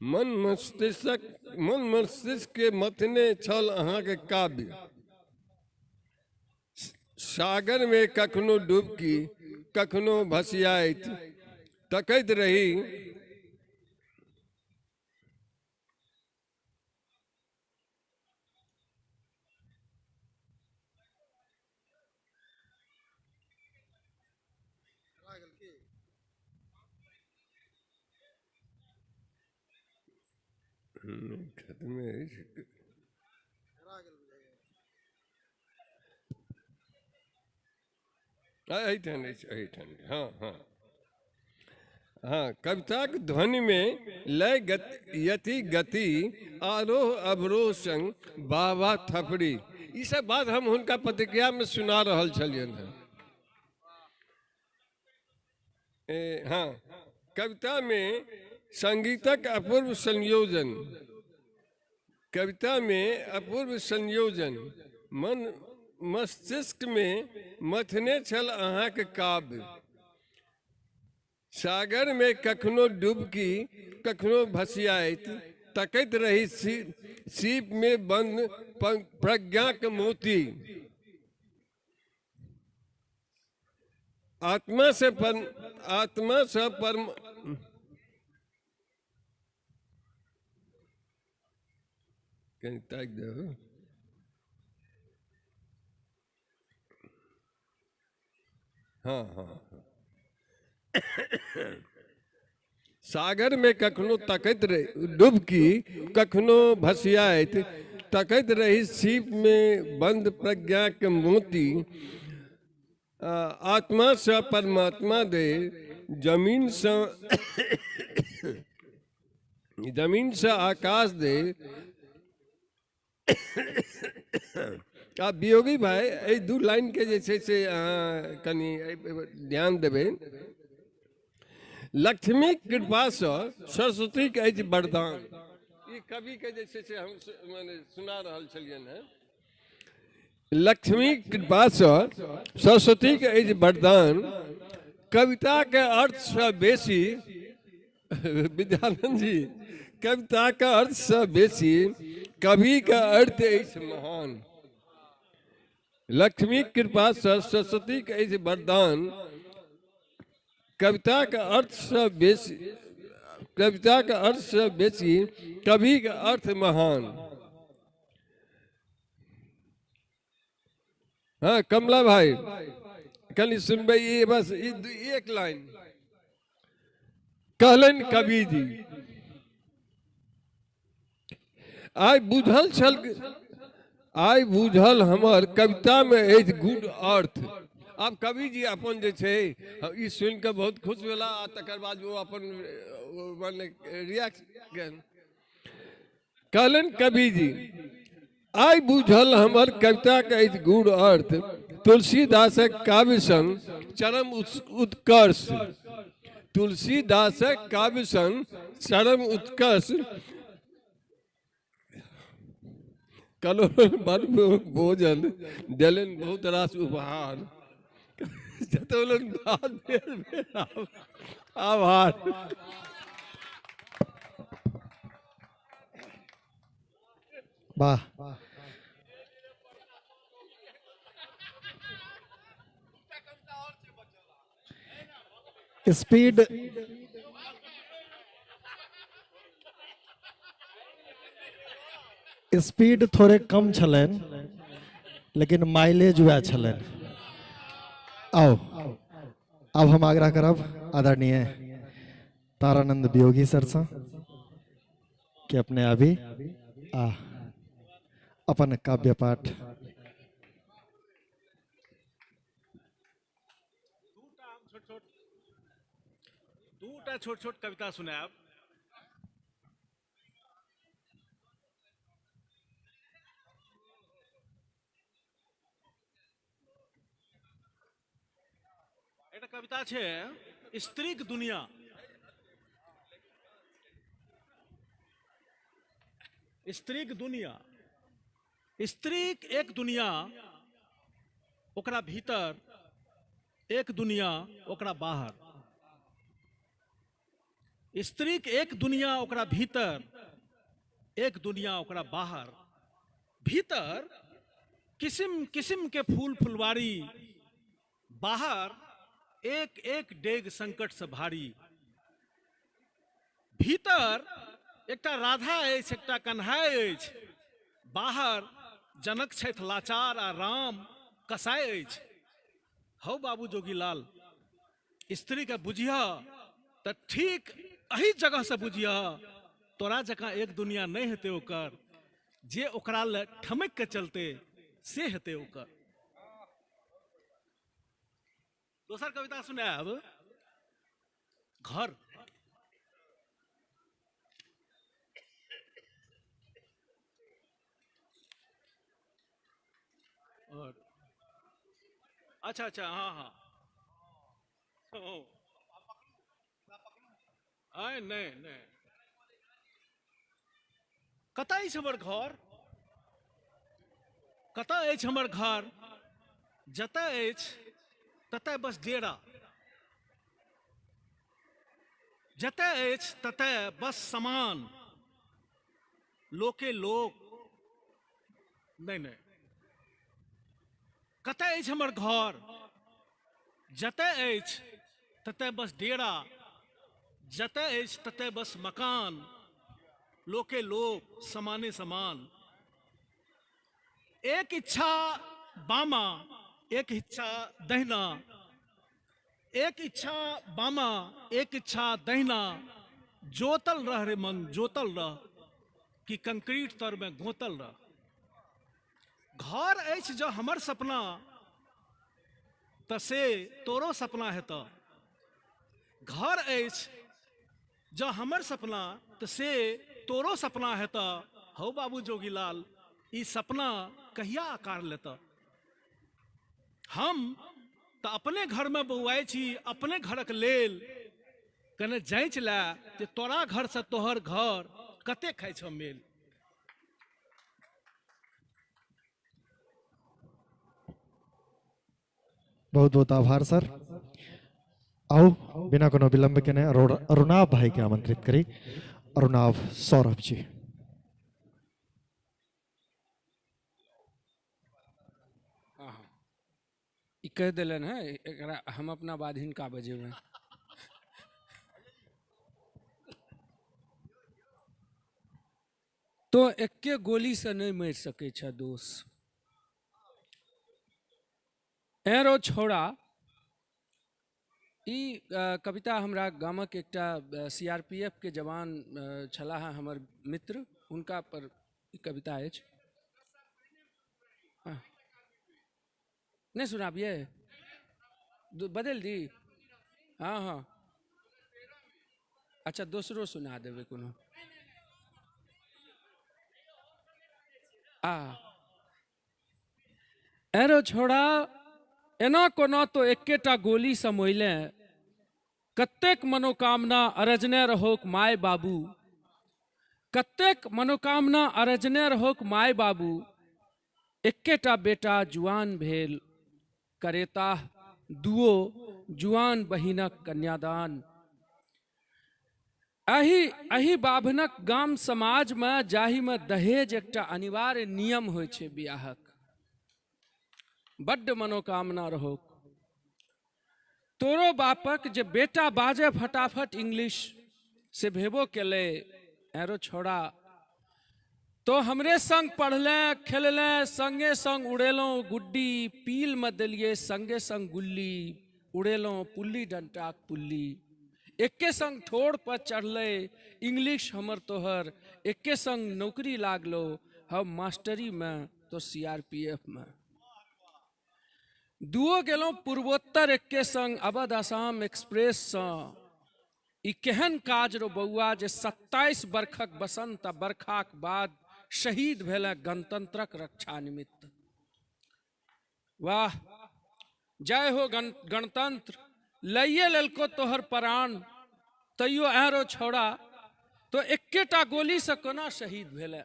Speaker 1: मन मस्तिष्क के मथने छल अहाँके काव्य। सागर में कखनो डुबकी कखनो भसियाइत तकैत रही, खत्मे अछि। एहिठाम अछि, एहिठाम। हँ हँ हँ। कविताक ध्वनिमे लय यति गति आरोह अवरोह संग बाबा थपड़ी, ई सब बात हम हुनका प्रतिक्रियामे सुना रहल छलियनि हेँ। हँ, कवितामे संगीतक अपूर्व संयोजन, कवितामे अपूर्व संयोजन मन मस्तिष्कमे मथने छल अहाँके काव्य। सागरमे कखनो डुबकी कखनो भसियाइत तकैत रही सीपमे बंद प्रज्ञाक मोती। आत्मा से परम कहीं ताक दो। हाँ हाँ। सागर में कखनो तकैत रही डुबकी कखनो भसियाइत तकैत रही सीप में बंद प्रज्ञा के मोती। आत्मा से परमात्मा दे जमीन से आकाश दे। आ वियोगी भाई एहि दू लाइन के जे छै से अहाँ कनि ध्यान देबै। लक्ष्मी कृपा से सरस्वती के अछि वरदान, ई कवि के जे छै से हम माने सुना रहल छलियनि हेँ। लक्ष्मी कृपा से सरस्वती के अछि वरदान, कविता के अर्थ से बेसी विद्यानंद जी, कविता के अर्थ से बेसी कवि के अर्थ अछि महान। लक्ष्मी कृपा से सरस्वती के अछि वरदान, कविता के अर्थ से बेसी, कविता के अर्थ से बेसी कवि के अर्थ महान। हाँ कमला भाई कनि सुनबै ई बस एक लाइन। कहलनि कवि जी आइ बुझल छल, आइ बुझल हमर कविता में अछि गुड अर्थ। आब कवि जी अपन जे छै ई सुनि कऽ बहुत खुश भेला आ तकर बाद ओ अपन माने रिएक्ट। कहलनि कवि जी आइ बुझल हमर कविता के अछि गूढ़ अर्थ, तुलसीदासक काव्य संग चरम उत्कर्ष, तुलसीदासक काव्य संग चरम उत्कर्ष। कलोल भोजन देलनि बहुत रास उपहार, जतौलनि बेर बेर आभार।
Speaker 21: वाह। स्पीड स्पीड थोड़े कम छलनि लेकिन माइलेज वएह छलनि। आओ अब हम आग्रह करब आदरणीय तारानंद वियोगी सर से कि अपने अभी आ अपन काव्य पाठ।
Speaker 15: दूटा छोट छोट कविता सुनायब। एकटा कविता छै स्त्रीक दुनिया। स्त्रीक दुनिया, स्त्रीक एक दुनिया ओकरा भीतर, एक दुनिया ओकरा बाहर। स्त्रीक एक दुनिया ओकरा भीतर, एक दुनिया ओकरा बाहर। भीतर किसिम किसिम के फूल फुलवारी, बाहर एक एक डेग संकट से भारी। भीतर एकटा राधा अछि, एकटा कन्हाइ अछि, बाहर जनक छथि लाचार आ राम कसाई अछि। हौ बाबू जोगीलाल, स्त्री के बुझिह तऽ ठीक एही जगह से बुझिह, तोरा जकाँ एक दुनिया नहि हेतै ओकर, जे ओकरा लए ठमकि के चलते से हेतै ओकर। दोसर कविता सुनायब, घर। और अच्छा अच्छा, हाँ हाँ, आय नहीं नहीं, कतऽ अछि हमर घर, कतऽ अछि हमर घर, जतऽ अछि ततऽ बस डेरा, जतऽ अछि ततऽ बस समान, लोके लोक नहीं नहीं, कतऽ अछि हमर घर, जतऽ अछि ततऽ बस डेरा, जतऽ अछि ततऽ बस मकान, लोके लोक समाने समान। एक इच्छा बामा एक इच्छा दहिना, एक इच्छा बामा एक इच्छा दहिना, जोतल रह रे मन जोतल रह, कि कंक्रीट तर में गोतल रह। घर अछि जो हमर सपना त से तोरो सपना हेतऽ, घर अछि जो हमर सपना त से तोरो सपना हेतऽ, हौ बाबू जोगीलाल ई सपना कहिया आकार लेतऽ। हम तऽ अपने घरमे बौआइ छी अपने घरक लेल, कने जाँचि लए जे तोरा घरसँ तोहर घर कते खाइ छौ मेल।
Speaker 21: बहुत बहुत आभार सर। आउ बिना कोनो विलंब केने अरुणाभ भाई के आमंत्रित करी, अरुणाभ सौरभ जी।
Speaker 3: ई कहि देलनि हेँ, एकरा हम अपना बाद हिनका बजेबै। तो एक्के गोली से नहीं मरि सकै छ दोष। एरो छोड़ा ई कविता हमरा गामक एकटा सीआरपीएफ के जवान छलाह हमर मित्र, हुनका पर ई कविता अछि। नहीं सुनाबिए, बदल दी? हाँ हाँ, अच्छा दोसरो सुना देबै कोनो। आ एरो छोड़ा एना कोना तो एकेटा गोली समोइले, कतेक मनोकामना अरजने रहोक my बाबू, कतेक मनोकामना अरजने रहोक my बाबू, एकेटा बेटा जुआन भेल करेताह दुओ जुआन बहिनक कन्यादान। एहि एहि बाभनक गाम समाजमे जाहिमे दहेज एकटा अनिवार्य नियम होइ छै बियाहक, बड्ड मनोकामना रहो तोरो बापक जे बेटा बाजे फटाफट इंग्लिश से भेबो केलै। एरो छोड़ा तो हमरे संग पढ़ले खेलले, संगे संग उड़ेलहुँ गुड्डी, पील में देलिए संगे संग गुल्ली, उड़ेलहुँ पुल्ली डंटाक पुल्ली, एके संग ठोर पर चढ़ले इंग्लिश हमर तोहर, एके संग नौकरी लागलो हम मास्टरी में तो सीआरपीएफ में। दुओ गेलहुँ पूर्वोत्तर एके संग अवध आसाम एक्सप्रेससँ, ई केहन काज रो बौआ जे 27 बरखक बसंत आ बरखाक बाद शहीद भेल गणतंत्रक रक्षा निमित्त। वाह जय हो गणतंत्र, लइए लेलको तोहर प्राण तैयो एरो छोड़ा तो एकेटा गोली से कोना शहीद भेलै।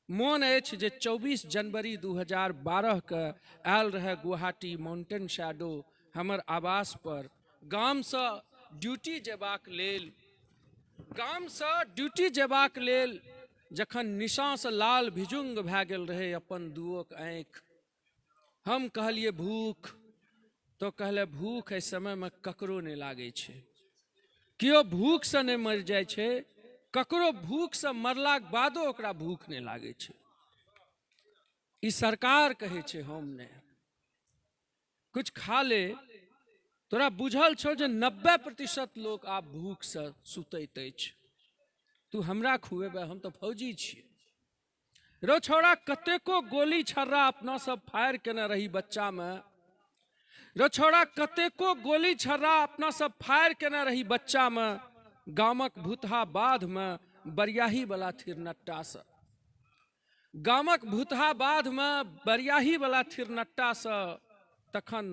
Speaker 3: मोन अछि जे 24 जनवरी 2012 के आयल रहे गुवाहाटी माउंटेन शैडो हमर आवास पर, गामसँ ड्यूटी जेबाक लेल, गामसँ ड्यूटी जेबाक लेल जखन निशाँसँ लाल भिजुंग भए गेल रहै अपन दुओक आँखि, हम कहलिए भूख, तो कहले भूख एहि समयमे ककरो नहि लागै छै, केओ भूखसँ नहि मरि जाइ छै, ककरो भूखसँ मरलाक बादो ओकरा भूख नहि लागै छै, ई सरकार कहै छै हम नहि। कुछ खा ले, तोरा बुझल छौ जे 90% लोक आब भूखसँ सुतैत अछि, तू हमरा खुएबे, हम तऽ फौजी छियै। रौ छौड़ा, कतेको गोली छर्रा अपना सब फायर केने रही बच्चामे। रौ छौड़ा, कतेको गोली छर्रा अपना सब फायर केने रही बच्चामे, गामक भूतहा बाधमे बरियाही वाला थिरनट्टासँ। गामक भूतहा बाधमे बरियाही वाला थिरनट्टासँ। तखन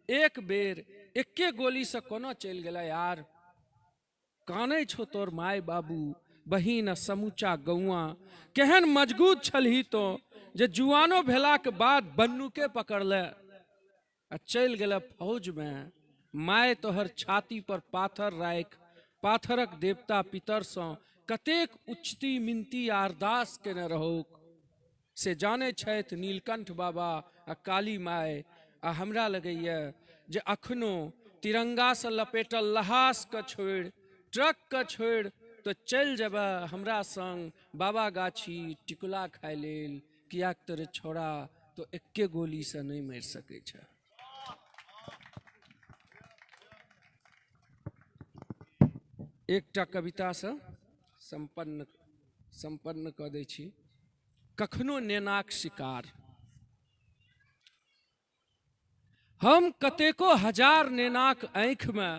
Speaker 3: एक बेर एके गोलीसँ कोना चलि गेलै यार? कानै छौ तोर माय बाबू बहिन आ समूचा गौआ। केहन मजबूत छलही तो जे जुआनो भेलाके बाद बन्नूके पकड़ले आ चलि गेलै फौजमे। माय तोहर छाती पर पाथर राखि पाथरक देवता पितरसँ कतेक उचती मिनती अरदास केने रहौक से जानै छथि नीलकंठ बाबा आ काली माय। आ हमरा लगैए जे अखनो तिरंगासँ लपेटल लहासके छोड़ि, ट्रकके छोड़ि तो चलि जेबै हमरा संग बाबा गाछी टिकुला खाय लेल, किएक तऽ रे छौड़ा तो एक्के गोलीसँ नहि मरि सकै छै। एकटा कवितासँ सम्पन्न कऽ दै छी। कखनो नेनाक शिकार। हम कतेको हजार नेनाक आँखिमे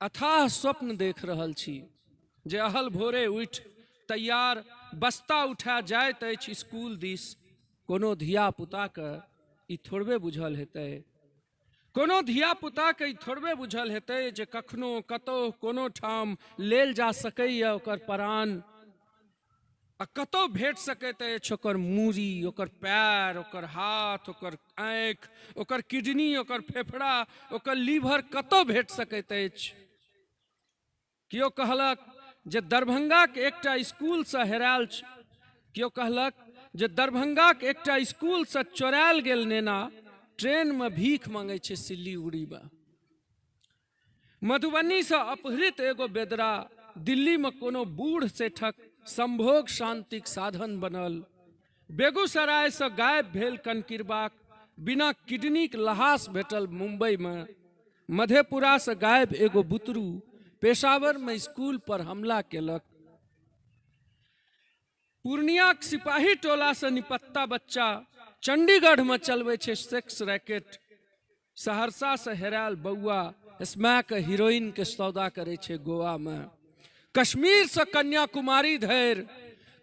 Speaker 3: अथाह स्वप्न देख रहल छी जे अहल भोरे उठि तैयार बस्ता उठा जाइत अछि स्कूल दिस। कोनो धिया पुताके ई थोड़बे बुझल हेतै, कोनो धिया पुताके ई थोड़बे बुझल हेतै जे कखनो कतौ कोनो ठाम लेल जा सकैए ओकर प्राण, आ कतौ भेट सकैत अछि ओकर मूड़ी, ओकर पैर, ओकर हाथ, ओकर आँखि, ओकर किडनी, ओकर फेफड़ा, ओकर लीवर कतौ भेट सकैत अछि। केओ कहलक जे दरभंगाके एकटा स्कूलसँ हेरायल, केओ कहलक जे दरभंगाके एकटा स्कूलसँ चोरायल गेल नेना ट्रेनमे भीख मांगै छै सिल्लीगुड़ीमे। मधुबनीसँ अपहृत एगो बेदरा दिल्लीमे कोनो बूढ़ सेठक संभोग शांतिक साधन बनल। बेगूसरायसँ गायब भेल कनकिरबाक बिना किडनीक लहास भेटल मुंबईमे। मधेपुरासँ गायब एगो बुतरू पेशावरमे स्कूल पर हमला केलक। पूर्णियाक सिपाही टोलासँ निपत्ता बच्चा चंडीगढ़मे चलबै छै सेक्स रैकेट। सहरसासँ हेरायल बौआ स्मैक हीरोइन के सौदा करै छै गोवामे। कश्मीरसँ कन्याकुमारी धरि,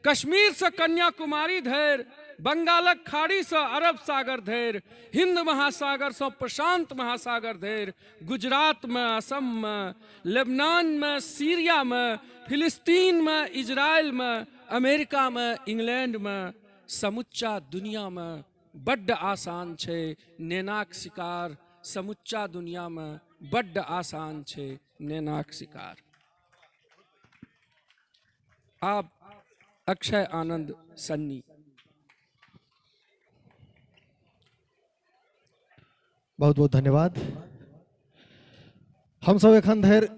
Speaker 3: कश्मीरसँ कन्याकुमारी धरि, बंगालक खाड़ीसँ अरब सागर धरि, हिंद महासागरसँ प्रशांत महासागर धरि, गुजरातमे, असममे, लेबनानमे, सीरियामे, फिलिस्तीनमे, इजरायलमे, अमेरिकामे, इंग्लैंडमे, समुच्चा दुनियामे बड्ड आसान छै नेनाक शिकार। समुच्चा दुनियामे बड्ड आसान छै नेनाक शिकार। आब अक्षय आनंद सन्नी।
Speaker 21: बहुत बहुत धन्यवाद। हम सब एखन धरि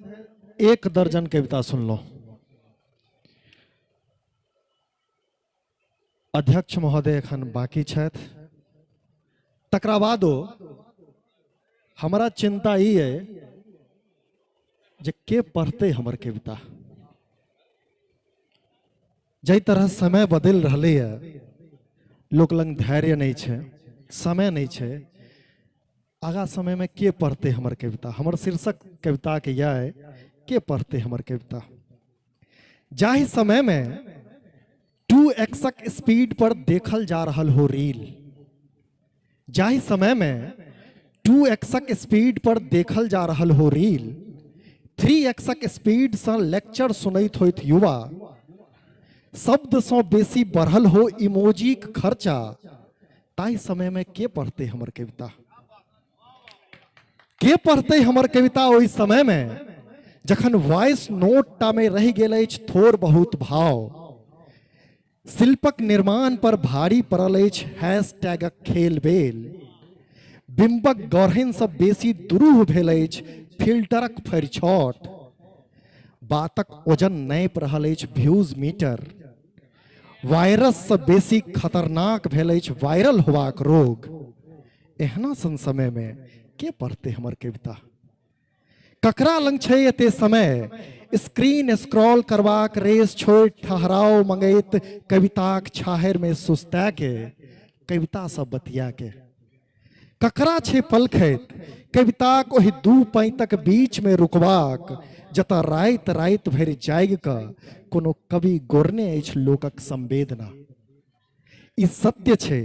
Speaker 21: 1 दर्जन कविता सुनलहुँ। अध्यक्ष महोदय एखन बाकी छथि, तकरा बादो हमरा चिंता ई है जे के पढ़ते हमर कविता। जाहि तरह समय बदलि रहलै है, लोक लग धैर्य नहीं छै, समय नहीं छै, आगा समय में के पढ़ते हमर कविता। हमर शीर्षक कविता के यह है, के पढ़ते हमर कविता। जाहि समय में 2x speed पर देखल जा रहल हो रील, जाहि समय में 2x speed पर देखल जा रहल हो रील, 3x speed से लेक्चर सुनैत होइत युवा, शब्द से बेसी बढ़ल हो इमोजीक खर्चा, ताहि समय में के पढ़ते हमर कविता। के पढ़ते हमर कविता ओहि समय में जखन वॉइस नोट टा में रहि गेल अछि थोड़ बहुत भाव, शिल्पक निर्माण पर भारी पड़ल अछि हैशटैगक खेल बेल, बिंबक गौरहन से बेसी दुरूह भेल अछि फिल्टरक फरिछौट, बातक ओजन नापि रहल अछि व्यूज मीटर, वायरस से बेसी खतरनाक भेल अछि वायरल होबाक रोग। एहना सन समय में के पढ़ते हमर कविता। ककरा लग छै एते समय स्क्रीन स्क्रॉल करबाक, रेस छोड़ि ठहराव मंगैत कविताक छाहरिमे सुस्ता के, कविता सब बतिया के। ककरा छै पलखैत कविताक ओहि दू पैंतक बीच में रुकबाक, जतऽ राति राति भरि जागि कऽ कोनो कवि गोरने अछि लोकक संवेदना। ई सत्य छै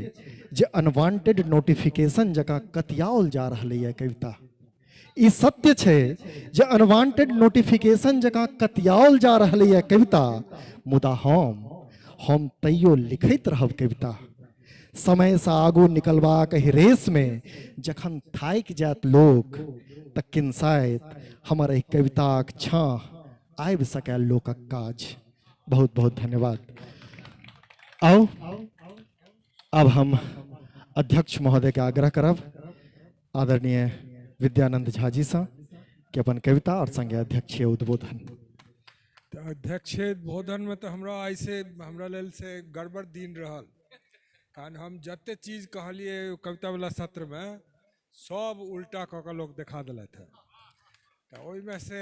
Speaker 21: जे अनवांटेड नोटिफिकेशन जकाँ कतियाओल जा रहलैए कविता। ई सत्य छै जे अनवांटेड नोटिफिकेशन जकाँ कतियाओल जा रहलैए कविता, मुदा हम तैयो लिखैत रहब कविता। समयसँ आगू निकलबाक एहि रेसमे जखन थाकि जायत लोक तऽ किनसाइत हमर एहि कविताक छाँह आबि सकय लोकक काज। बहुत बहुत धन्यवाद। आउ अब हम अध्यक्ष महोदय के आग्रह करब आदरणीय विद्यानंद झा जी से कि अपन कविता और संगे अध्यक्षीय उद्बोधन।
Speaker 11: तऽ अध्यक्षीय उद्बोधनमे तऽ हमरा आइसे हमरा लेल से गड़बड़ दिन रहल, कारण हम जते चीज कहलियै कवितावला सत्रमे सब उल्टा कऽ कऽ लोक देखा देलथि हँ। तऽ ओहिमे से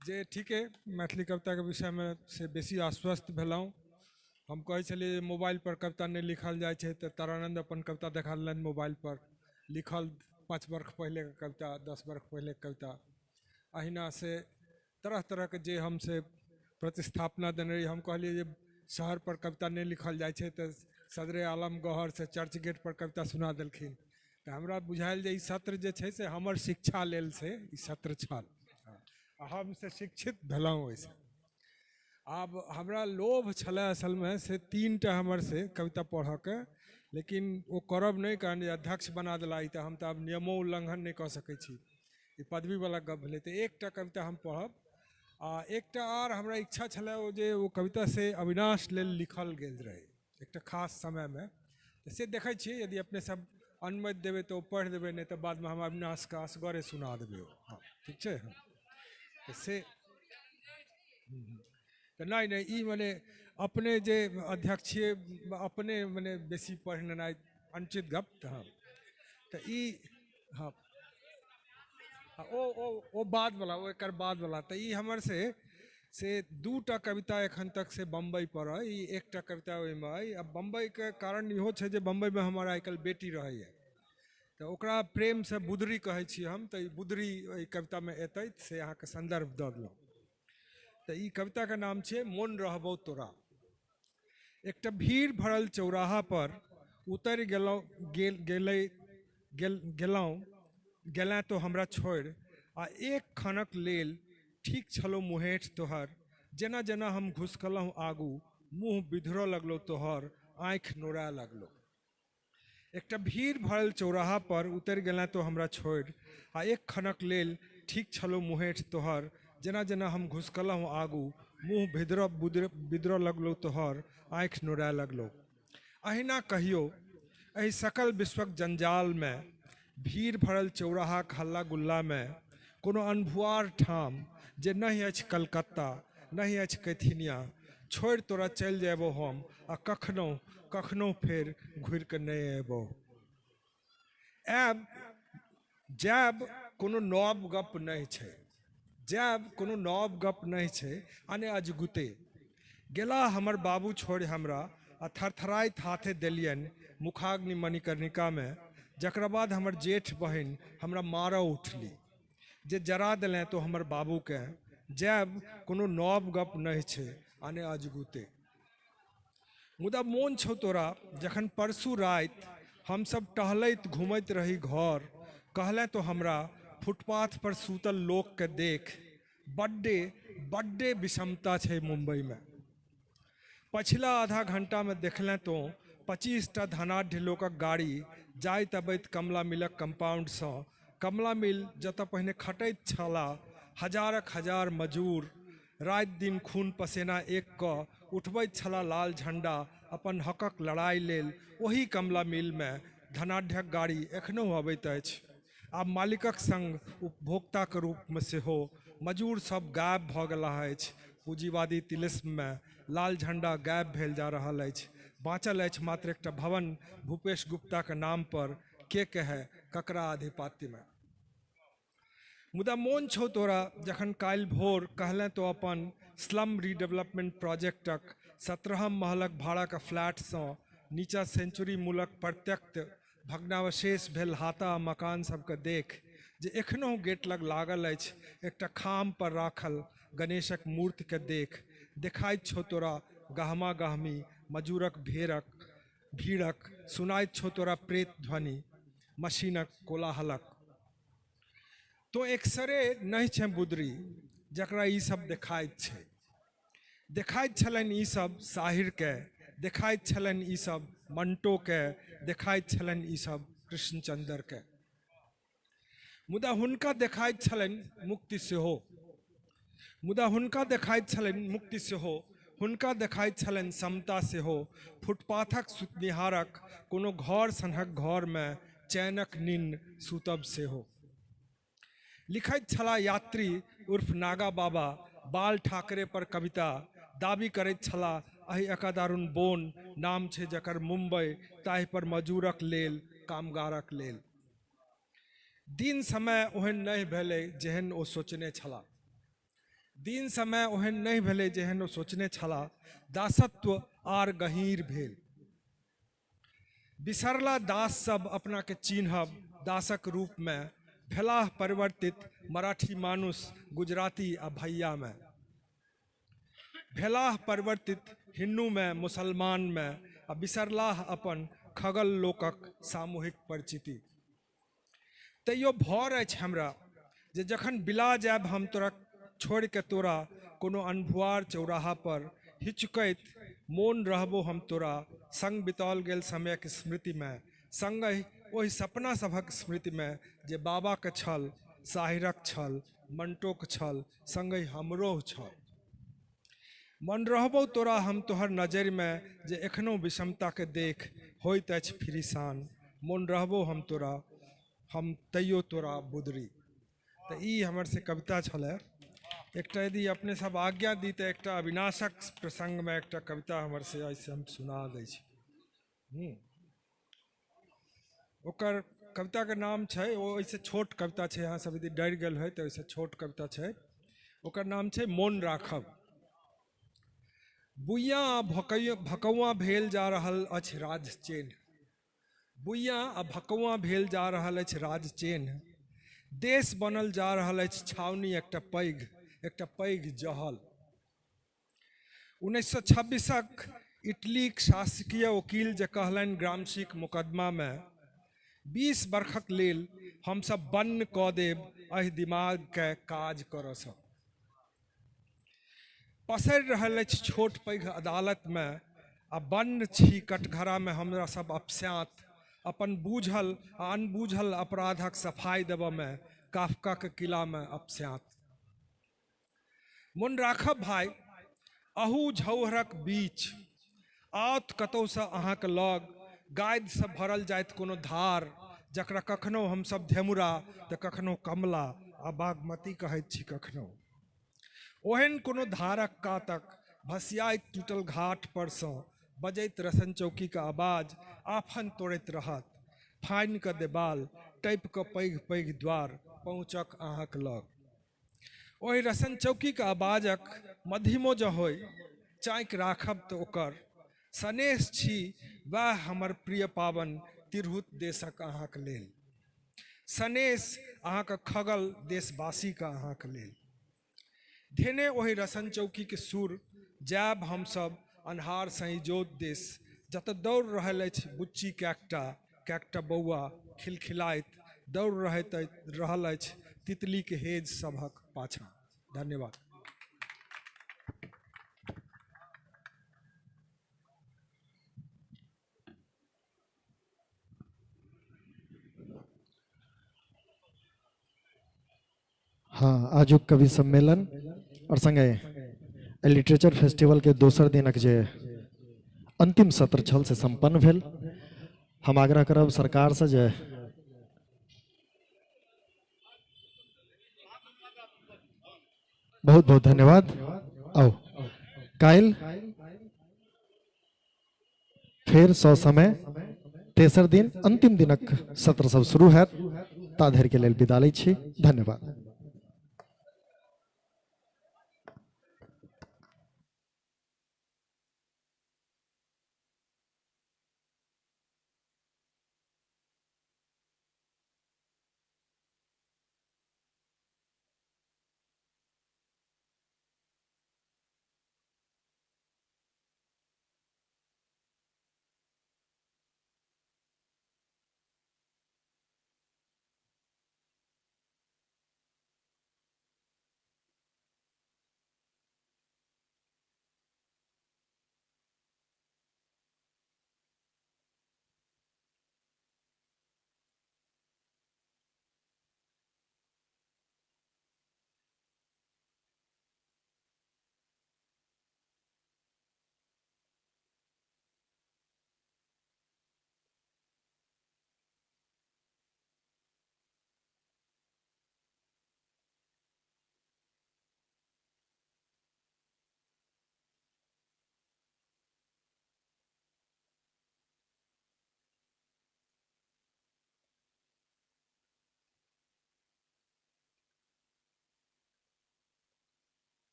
Speaker 11: जे ठीके मैथिली कविताके विषयमे से बेसी आश्वस्त भेलहुँ। हम कहै छलियै जे मोबाइल पर कविता नहि लिखल जाइ छै, तऽ तारानन्द अपन कविता देखा देलनि मोबाइल पर लिखल 5 वर्ष पहिलेके कविता, 10 वर्ष पहिलेके कविता। अहिना से तरह तरहके जे हम से प्रतिस्थापना देने रही। हम कहलियै जे शहर पर कविता नहि लिखल जाइ छै, तऽ सदरे आलम गौहर से चर्च गेट पर कविता सुना देलखिन। तऽ हमरा बुझायल जे ई सत्र जे छै से हमर शिक्षा लेल से ई सत्र छल, आ हम से शिक्षित भेलहुँ ओहिसँ। आब हमरा लोभ छलै असलमे से 3 टा हमर से कविता पढ़ऽके, लेकिन ओ करब नहि, कारण जे अध्यक्ष बना देला ई, तऽ हम तऽ आब नियमो उल्लङ्घन नहि कऽ सकै छी, ई पदवीवला गप भेलै। तऽ 1टा कविता हम पढ़ब, आ एकटा आर हमरा इच्छा छलै ओ जे ओ कविता से अविनाश लेल लिखल गेल रहै एकटा खास समयमे, तऽ से देखै छियै यदि अपने सब अनुमति देबै तऽ ओ पढ़ि देबै, नहि तऽ बादमे हम अविनाशके असगरे सुना देबै ओ। हँ ठीक छै। हँ तऽ से तऽ नहि नहि ई मने अपने जे अध्यक्षीय अपने मने बेसी पढ़ि लेनाइ अनुचित गप। तऽ हँ तऽ ई हँ ओ ओ ओ बादवला, ओ एकर बादवला। तऽ ई हमर से 2टा कविता एखन तक से बम्बई पर अइ, ई 1टा कविता ओहिमे अइ। आ बम्बईके कारण इहो छै जे बम्बईमे हमर आइकाल्हि बेटी रहैए, तऽ ओकरा प्रेमसँ बुदरी कहै छी हम, तऽ ई बुदरी एहि कवितामे एतै से अहाँके सन्दर्भ दऽ देलहुँ। तऽ ई कविताके नाम छै मोन रहबौ तोरा। एकटा भीड़ भरल चौराहा पर उतरि गेलहुँ गेलहुँ तो हमरा छोड़ि, आ एक क्षणक लेल ठीक छलौ मुहेठ तोहर, जेना जेना हम घुसकलहुँ आगू मुँह बिधरऽ लगलौ तोहर, आँखि नोराए लगलौ। एकटा भीड़ भरल चौराहा पर उतरि गेलहुँ तो हमरा छोड़ि, आ एक क्षणक लेल ठीक छलौ मुहेठ तोहर, जेना जेना हम घुसकलहुँ आगू मुँह बिधरऽ लगलौ तोहर, आँखि नोराए लगलौ। अहिना कहियो एहि सकल विश्वक जंजालमे भीड़ भरल चौराहाक हल्ला गुल्लामे कोनो अनभुआर ठाम जे नहि अछि कलकत्ता, नहि अछि कैथिनिया, छोड़ि तोरा चलि जेबौ हम, आ कखनो कखनो फेर घुरि कऽ नहि अयबौ। आयब जायब कोनो नव गप नहि छै, जायब कोनो नव गप नहि छै, आ ने अजगुते। गेला हमर बाबू छोड़ि हमरा, आ थरथराइत हाथे देलियनि मुखाग्नि मणिकर्णिकामे, जकरा बाद हमर जेठ बहिन हमरा मारऽ उठली, जे जरा देलें तो हमर बाबूके। जायब कोनो नव गप नहि छै, आ ने अजगुते। मुदा मोन छौ तोरा जखन परसू राति हमसब टहलैत घुमैत रही घर, कहलें तो हमरा फुटपाथ पर सूतल लोकके देख बड्डे बड्डे विषमता छै मुम्बईमे। पछिला आधा घंटामे देखलें तो 25टा धनाढ्य लोकक गाड़ी जाइत अबैत कमला मिलक कम्पाउंडसँ। कमला मिल जतऽ पहिने खटैत छला हजारक हजार मजूर, राति दिन खून पसेना एक कऽ उठबैत छला लाल झंडा अपन हकक लड़ाई लेल, ओही कमला मिलमे धनाढ्यक गाड़ी एखनहु अबैत अछि। आब मालिकक संग उपभोक्ताके रूपमे सेहो मजूर सब गायब भऽ गेलाह अछि। पूँजीवादी तिलिस्ममे लाल झंडा गायब भेल जा रहल अछि। बाँचल अछि मात्र एकटा भवन भूपेश गुप्ताके नाम पर, के कहै ककरा आधिपत्यमे। मुदा मोन छौ तोरा जखन काल्हि भोर कहलें तो अपन स्लम रीडेवलपमेंट प्रोजेक्टक 17हम महलक भाड़ाक फ्लैटसँ नीचा सेंचुरी मूलक परित्यक्त भग्नावशेष भेल हाता आ मकान सबके देखि जे एखनहु गेट लग लागल अछि एकटा खाम्ह पर राखल गणेशक मूर्तिके देखि देखाइत छौ तोरा गहमा गहमी मजूरक भीड़क सुनाइत छौ तोरा प्रेत ध्वनि मशीनक कोलाहलक। तो एकसरे नहि छें बुदरी जकरा ई सब देखाइत छै। देखाइत छलनि ई सब साहिरके, देखाइत छलनि ई सब मंटोके, देखाइत छलनि ई सब कृष्णचंद्रके। मुदा हुनका देखाइत छलनि मुक्ति सेहो, मुदा हुनका देखाइत छलनि मुक्ति सेहो, हुनका देखाइत छलनि समता सेहो। फुटपाथक सुतनिहारक कोनो घर सनहक घरमे चैनक निन्न सुतब सेहो। लिखैत छलाह यात्री उर्फ नागा बाबा बाल ठाकरे पर कविता, दाबी करैत छलाह एहि अकादारुण बोन नाम छै जकर मुंबई, ताहि पर मजूरक लेल कामगारक लेल। दिन समय ओहन नहि भेलै जेहन ओ सोचने छलाह, दिन समय ओहन नहि भेलै जेहन ओ सोचने छलाह। दासत्व आर गहींर भेल। बिसरला दास सब अपना के चिन्हब दासक रूप में, भेलाह परिवर्तित मराठी मानुस गुजराती आ भैया में, भेलाह परिवर्तित हिन्दू में मुसलमान में, आ बिसरलाह अपन खगल लोकक सामूहिक परिचिति। तैयो भर अछि हमरा जे जखन बिला जायब हम तोरा छोड़ के तोरा कोनो अनभुआर चौराहा पर हिचकैत मोन रहबो हम तोरा संग बिताओल गेल समयक स्मृतिमे, संगहि ओहि सपना सभक स्मृतिमे जे बाबाके छल, साहिरक छल, मंटोक छल, संगहि हमरो छल। मन रहबो तोरा हम तोहर नजरिमे जे एखनो विषमताके देख होइत अछि फिरिसान। मोन रहबो हम तोरा हम तैयो तोरा बुदरी। तऽ ई हमर से कविता छलै। एकटा यदि अपने सब आज्ञा दी तऽ एकटा अविनाशक प्रसंगमे एकटा कविता हमर से ऐसे हम सुना दै छी। ओकर कविताके नाम छै, ओ ओहिसँ छोट कविता छै, अहाँ सब यदि डरि गेल होइ तऽ ओहिसँ छोट कविता छै। ओकर नाम छै मोन राखब। बुइया आ भकौआ भेल जा रहल अछि राज चेन्ह, बुइया आ भकौआ भेल जा रहल अछि राज चेन्ह, देश बनल जा रहल अछि छावनी एकटा पैघ जहल। 1926 इटलीक शासकीय वकील जे कहलनि ग्रामसीक मुकदमामे 20 बरखक लेल हमसब बन्न कऽ देब एहि दिमागके काज करऽसँ। पसरि रहल अछि छोट पैघ अदालतमे आ बन्न छी कटघरामे हमरा सब अपस्याँत, अपन बूझल आ अनबूझल अपराधक सफाइ देबऽमे काफकाके किलामे अपस्याँत। मोन राखब भाइ अहू झौहरक बीच आओत कतौसँ अहाँके लग गादिसँ भरल जाइत कोनो धार, जकरा कखनो हमसब धेमुरा तऽ कखनो कमला आ बागमती कहैत छी कखनो। ओहन कोनो धारक कातक भसियाइत टूटल घाट परसँ बजैत रसन चौकीके आवाज आफन तोड़ैत रहत, फानि कऽ देबाल टपि कऽ पैघ पैघ द्वार पहुँचक अहाँक लग। ओहि रसन चौकीके आवाजक मधिमो जँ होइ चाँकि राखब तऽ ओकर सनेश छी वएह हमर प्रिय पावन तिरहुत देशक अहाँक लेल, सनेश अहाँके खगल देशवासीके अहाँक लेल। धेने ओहि रसन चौकीके सुर जायब हमसब अन्हार सँ इजोत देश, जतऽ दौड़ रहल अछि बुच्ची कैकटा बौआ खिलखिलाइत दौड़ रहल अछि तितलीके हेज सभक पाछाँ। धन्यवाद।
Speaker 21: हाँ, आजुक कवि सम्मेलन और संगे लिटरेचर फेस्टिवल के दोसर दिनक जे अंतिम सत्र छल से संपन्न भेल। हम आग्रह करब सरकार से जे बहुत बहुत धन्यवाद। आओ काल्हि फेर सौ समय तेसर दिन अंतिम दिनक सत्र सब शुरू हैत, ता धरि के लेल विदा लै छी। धन्यवाद।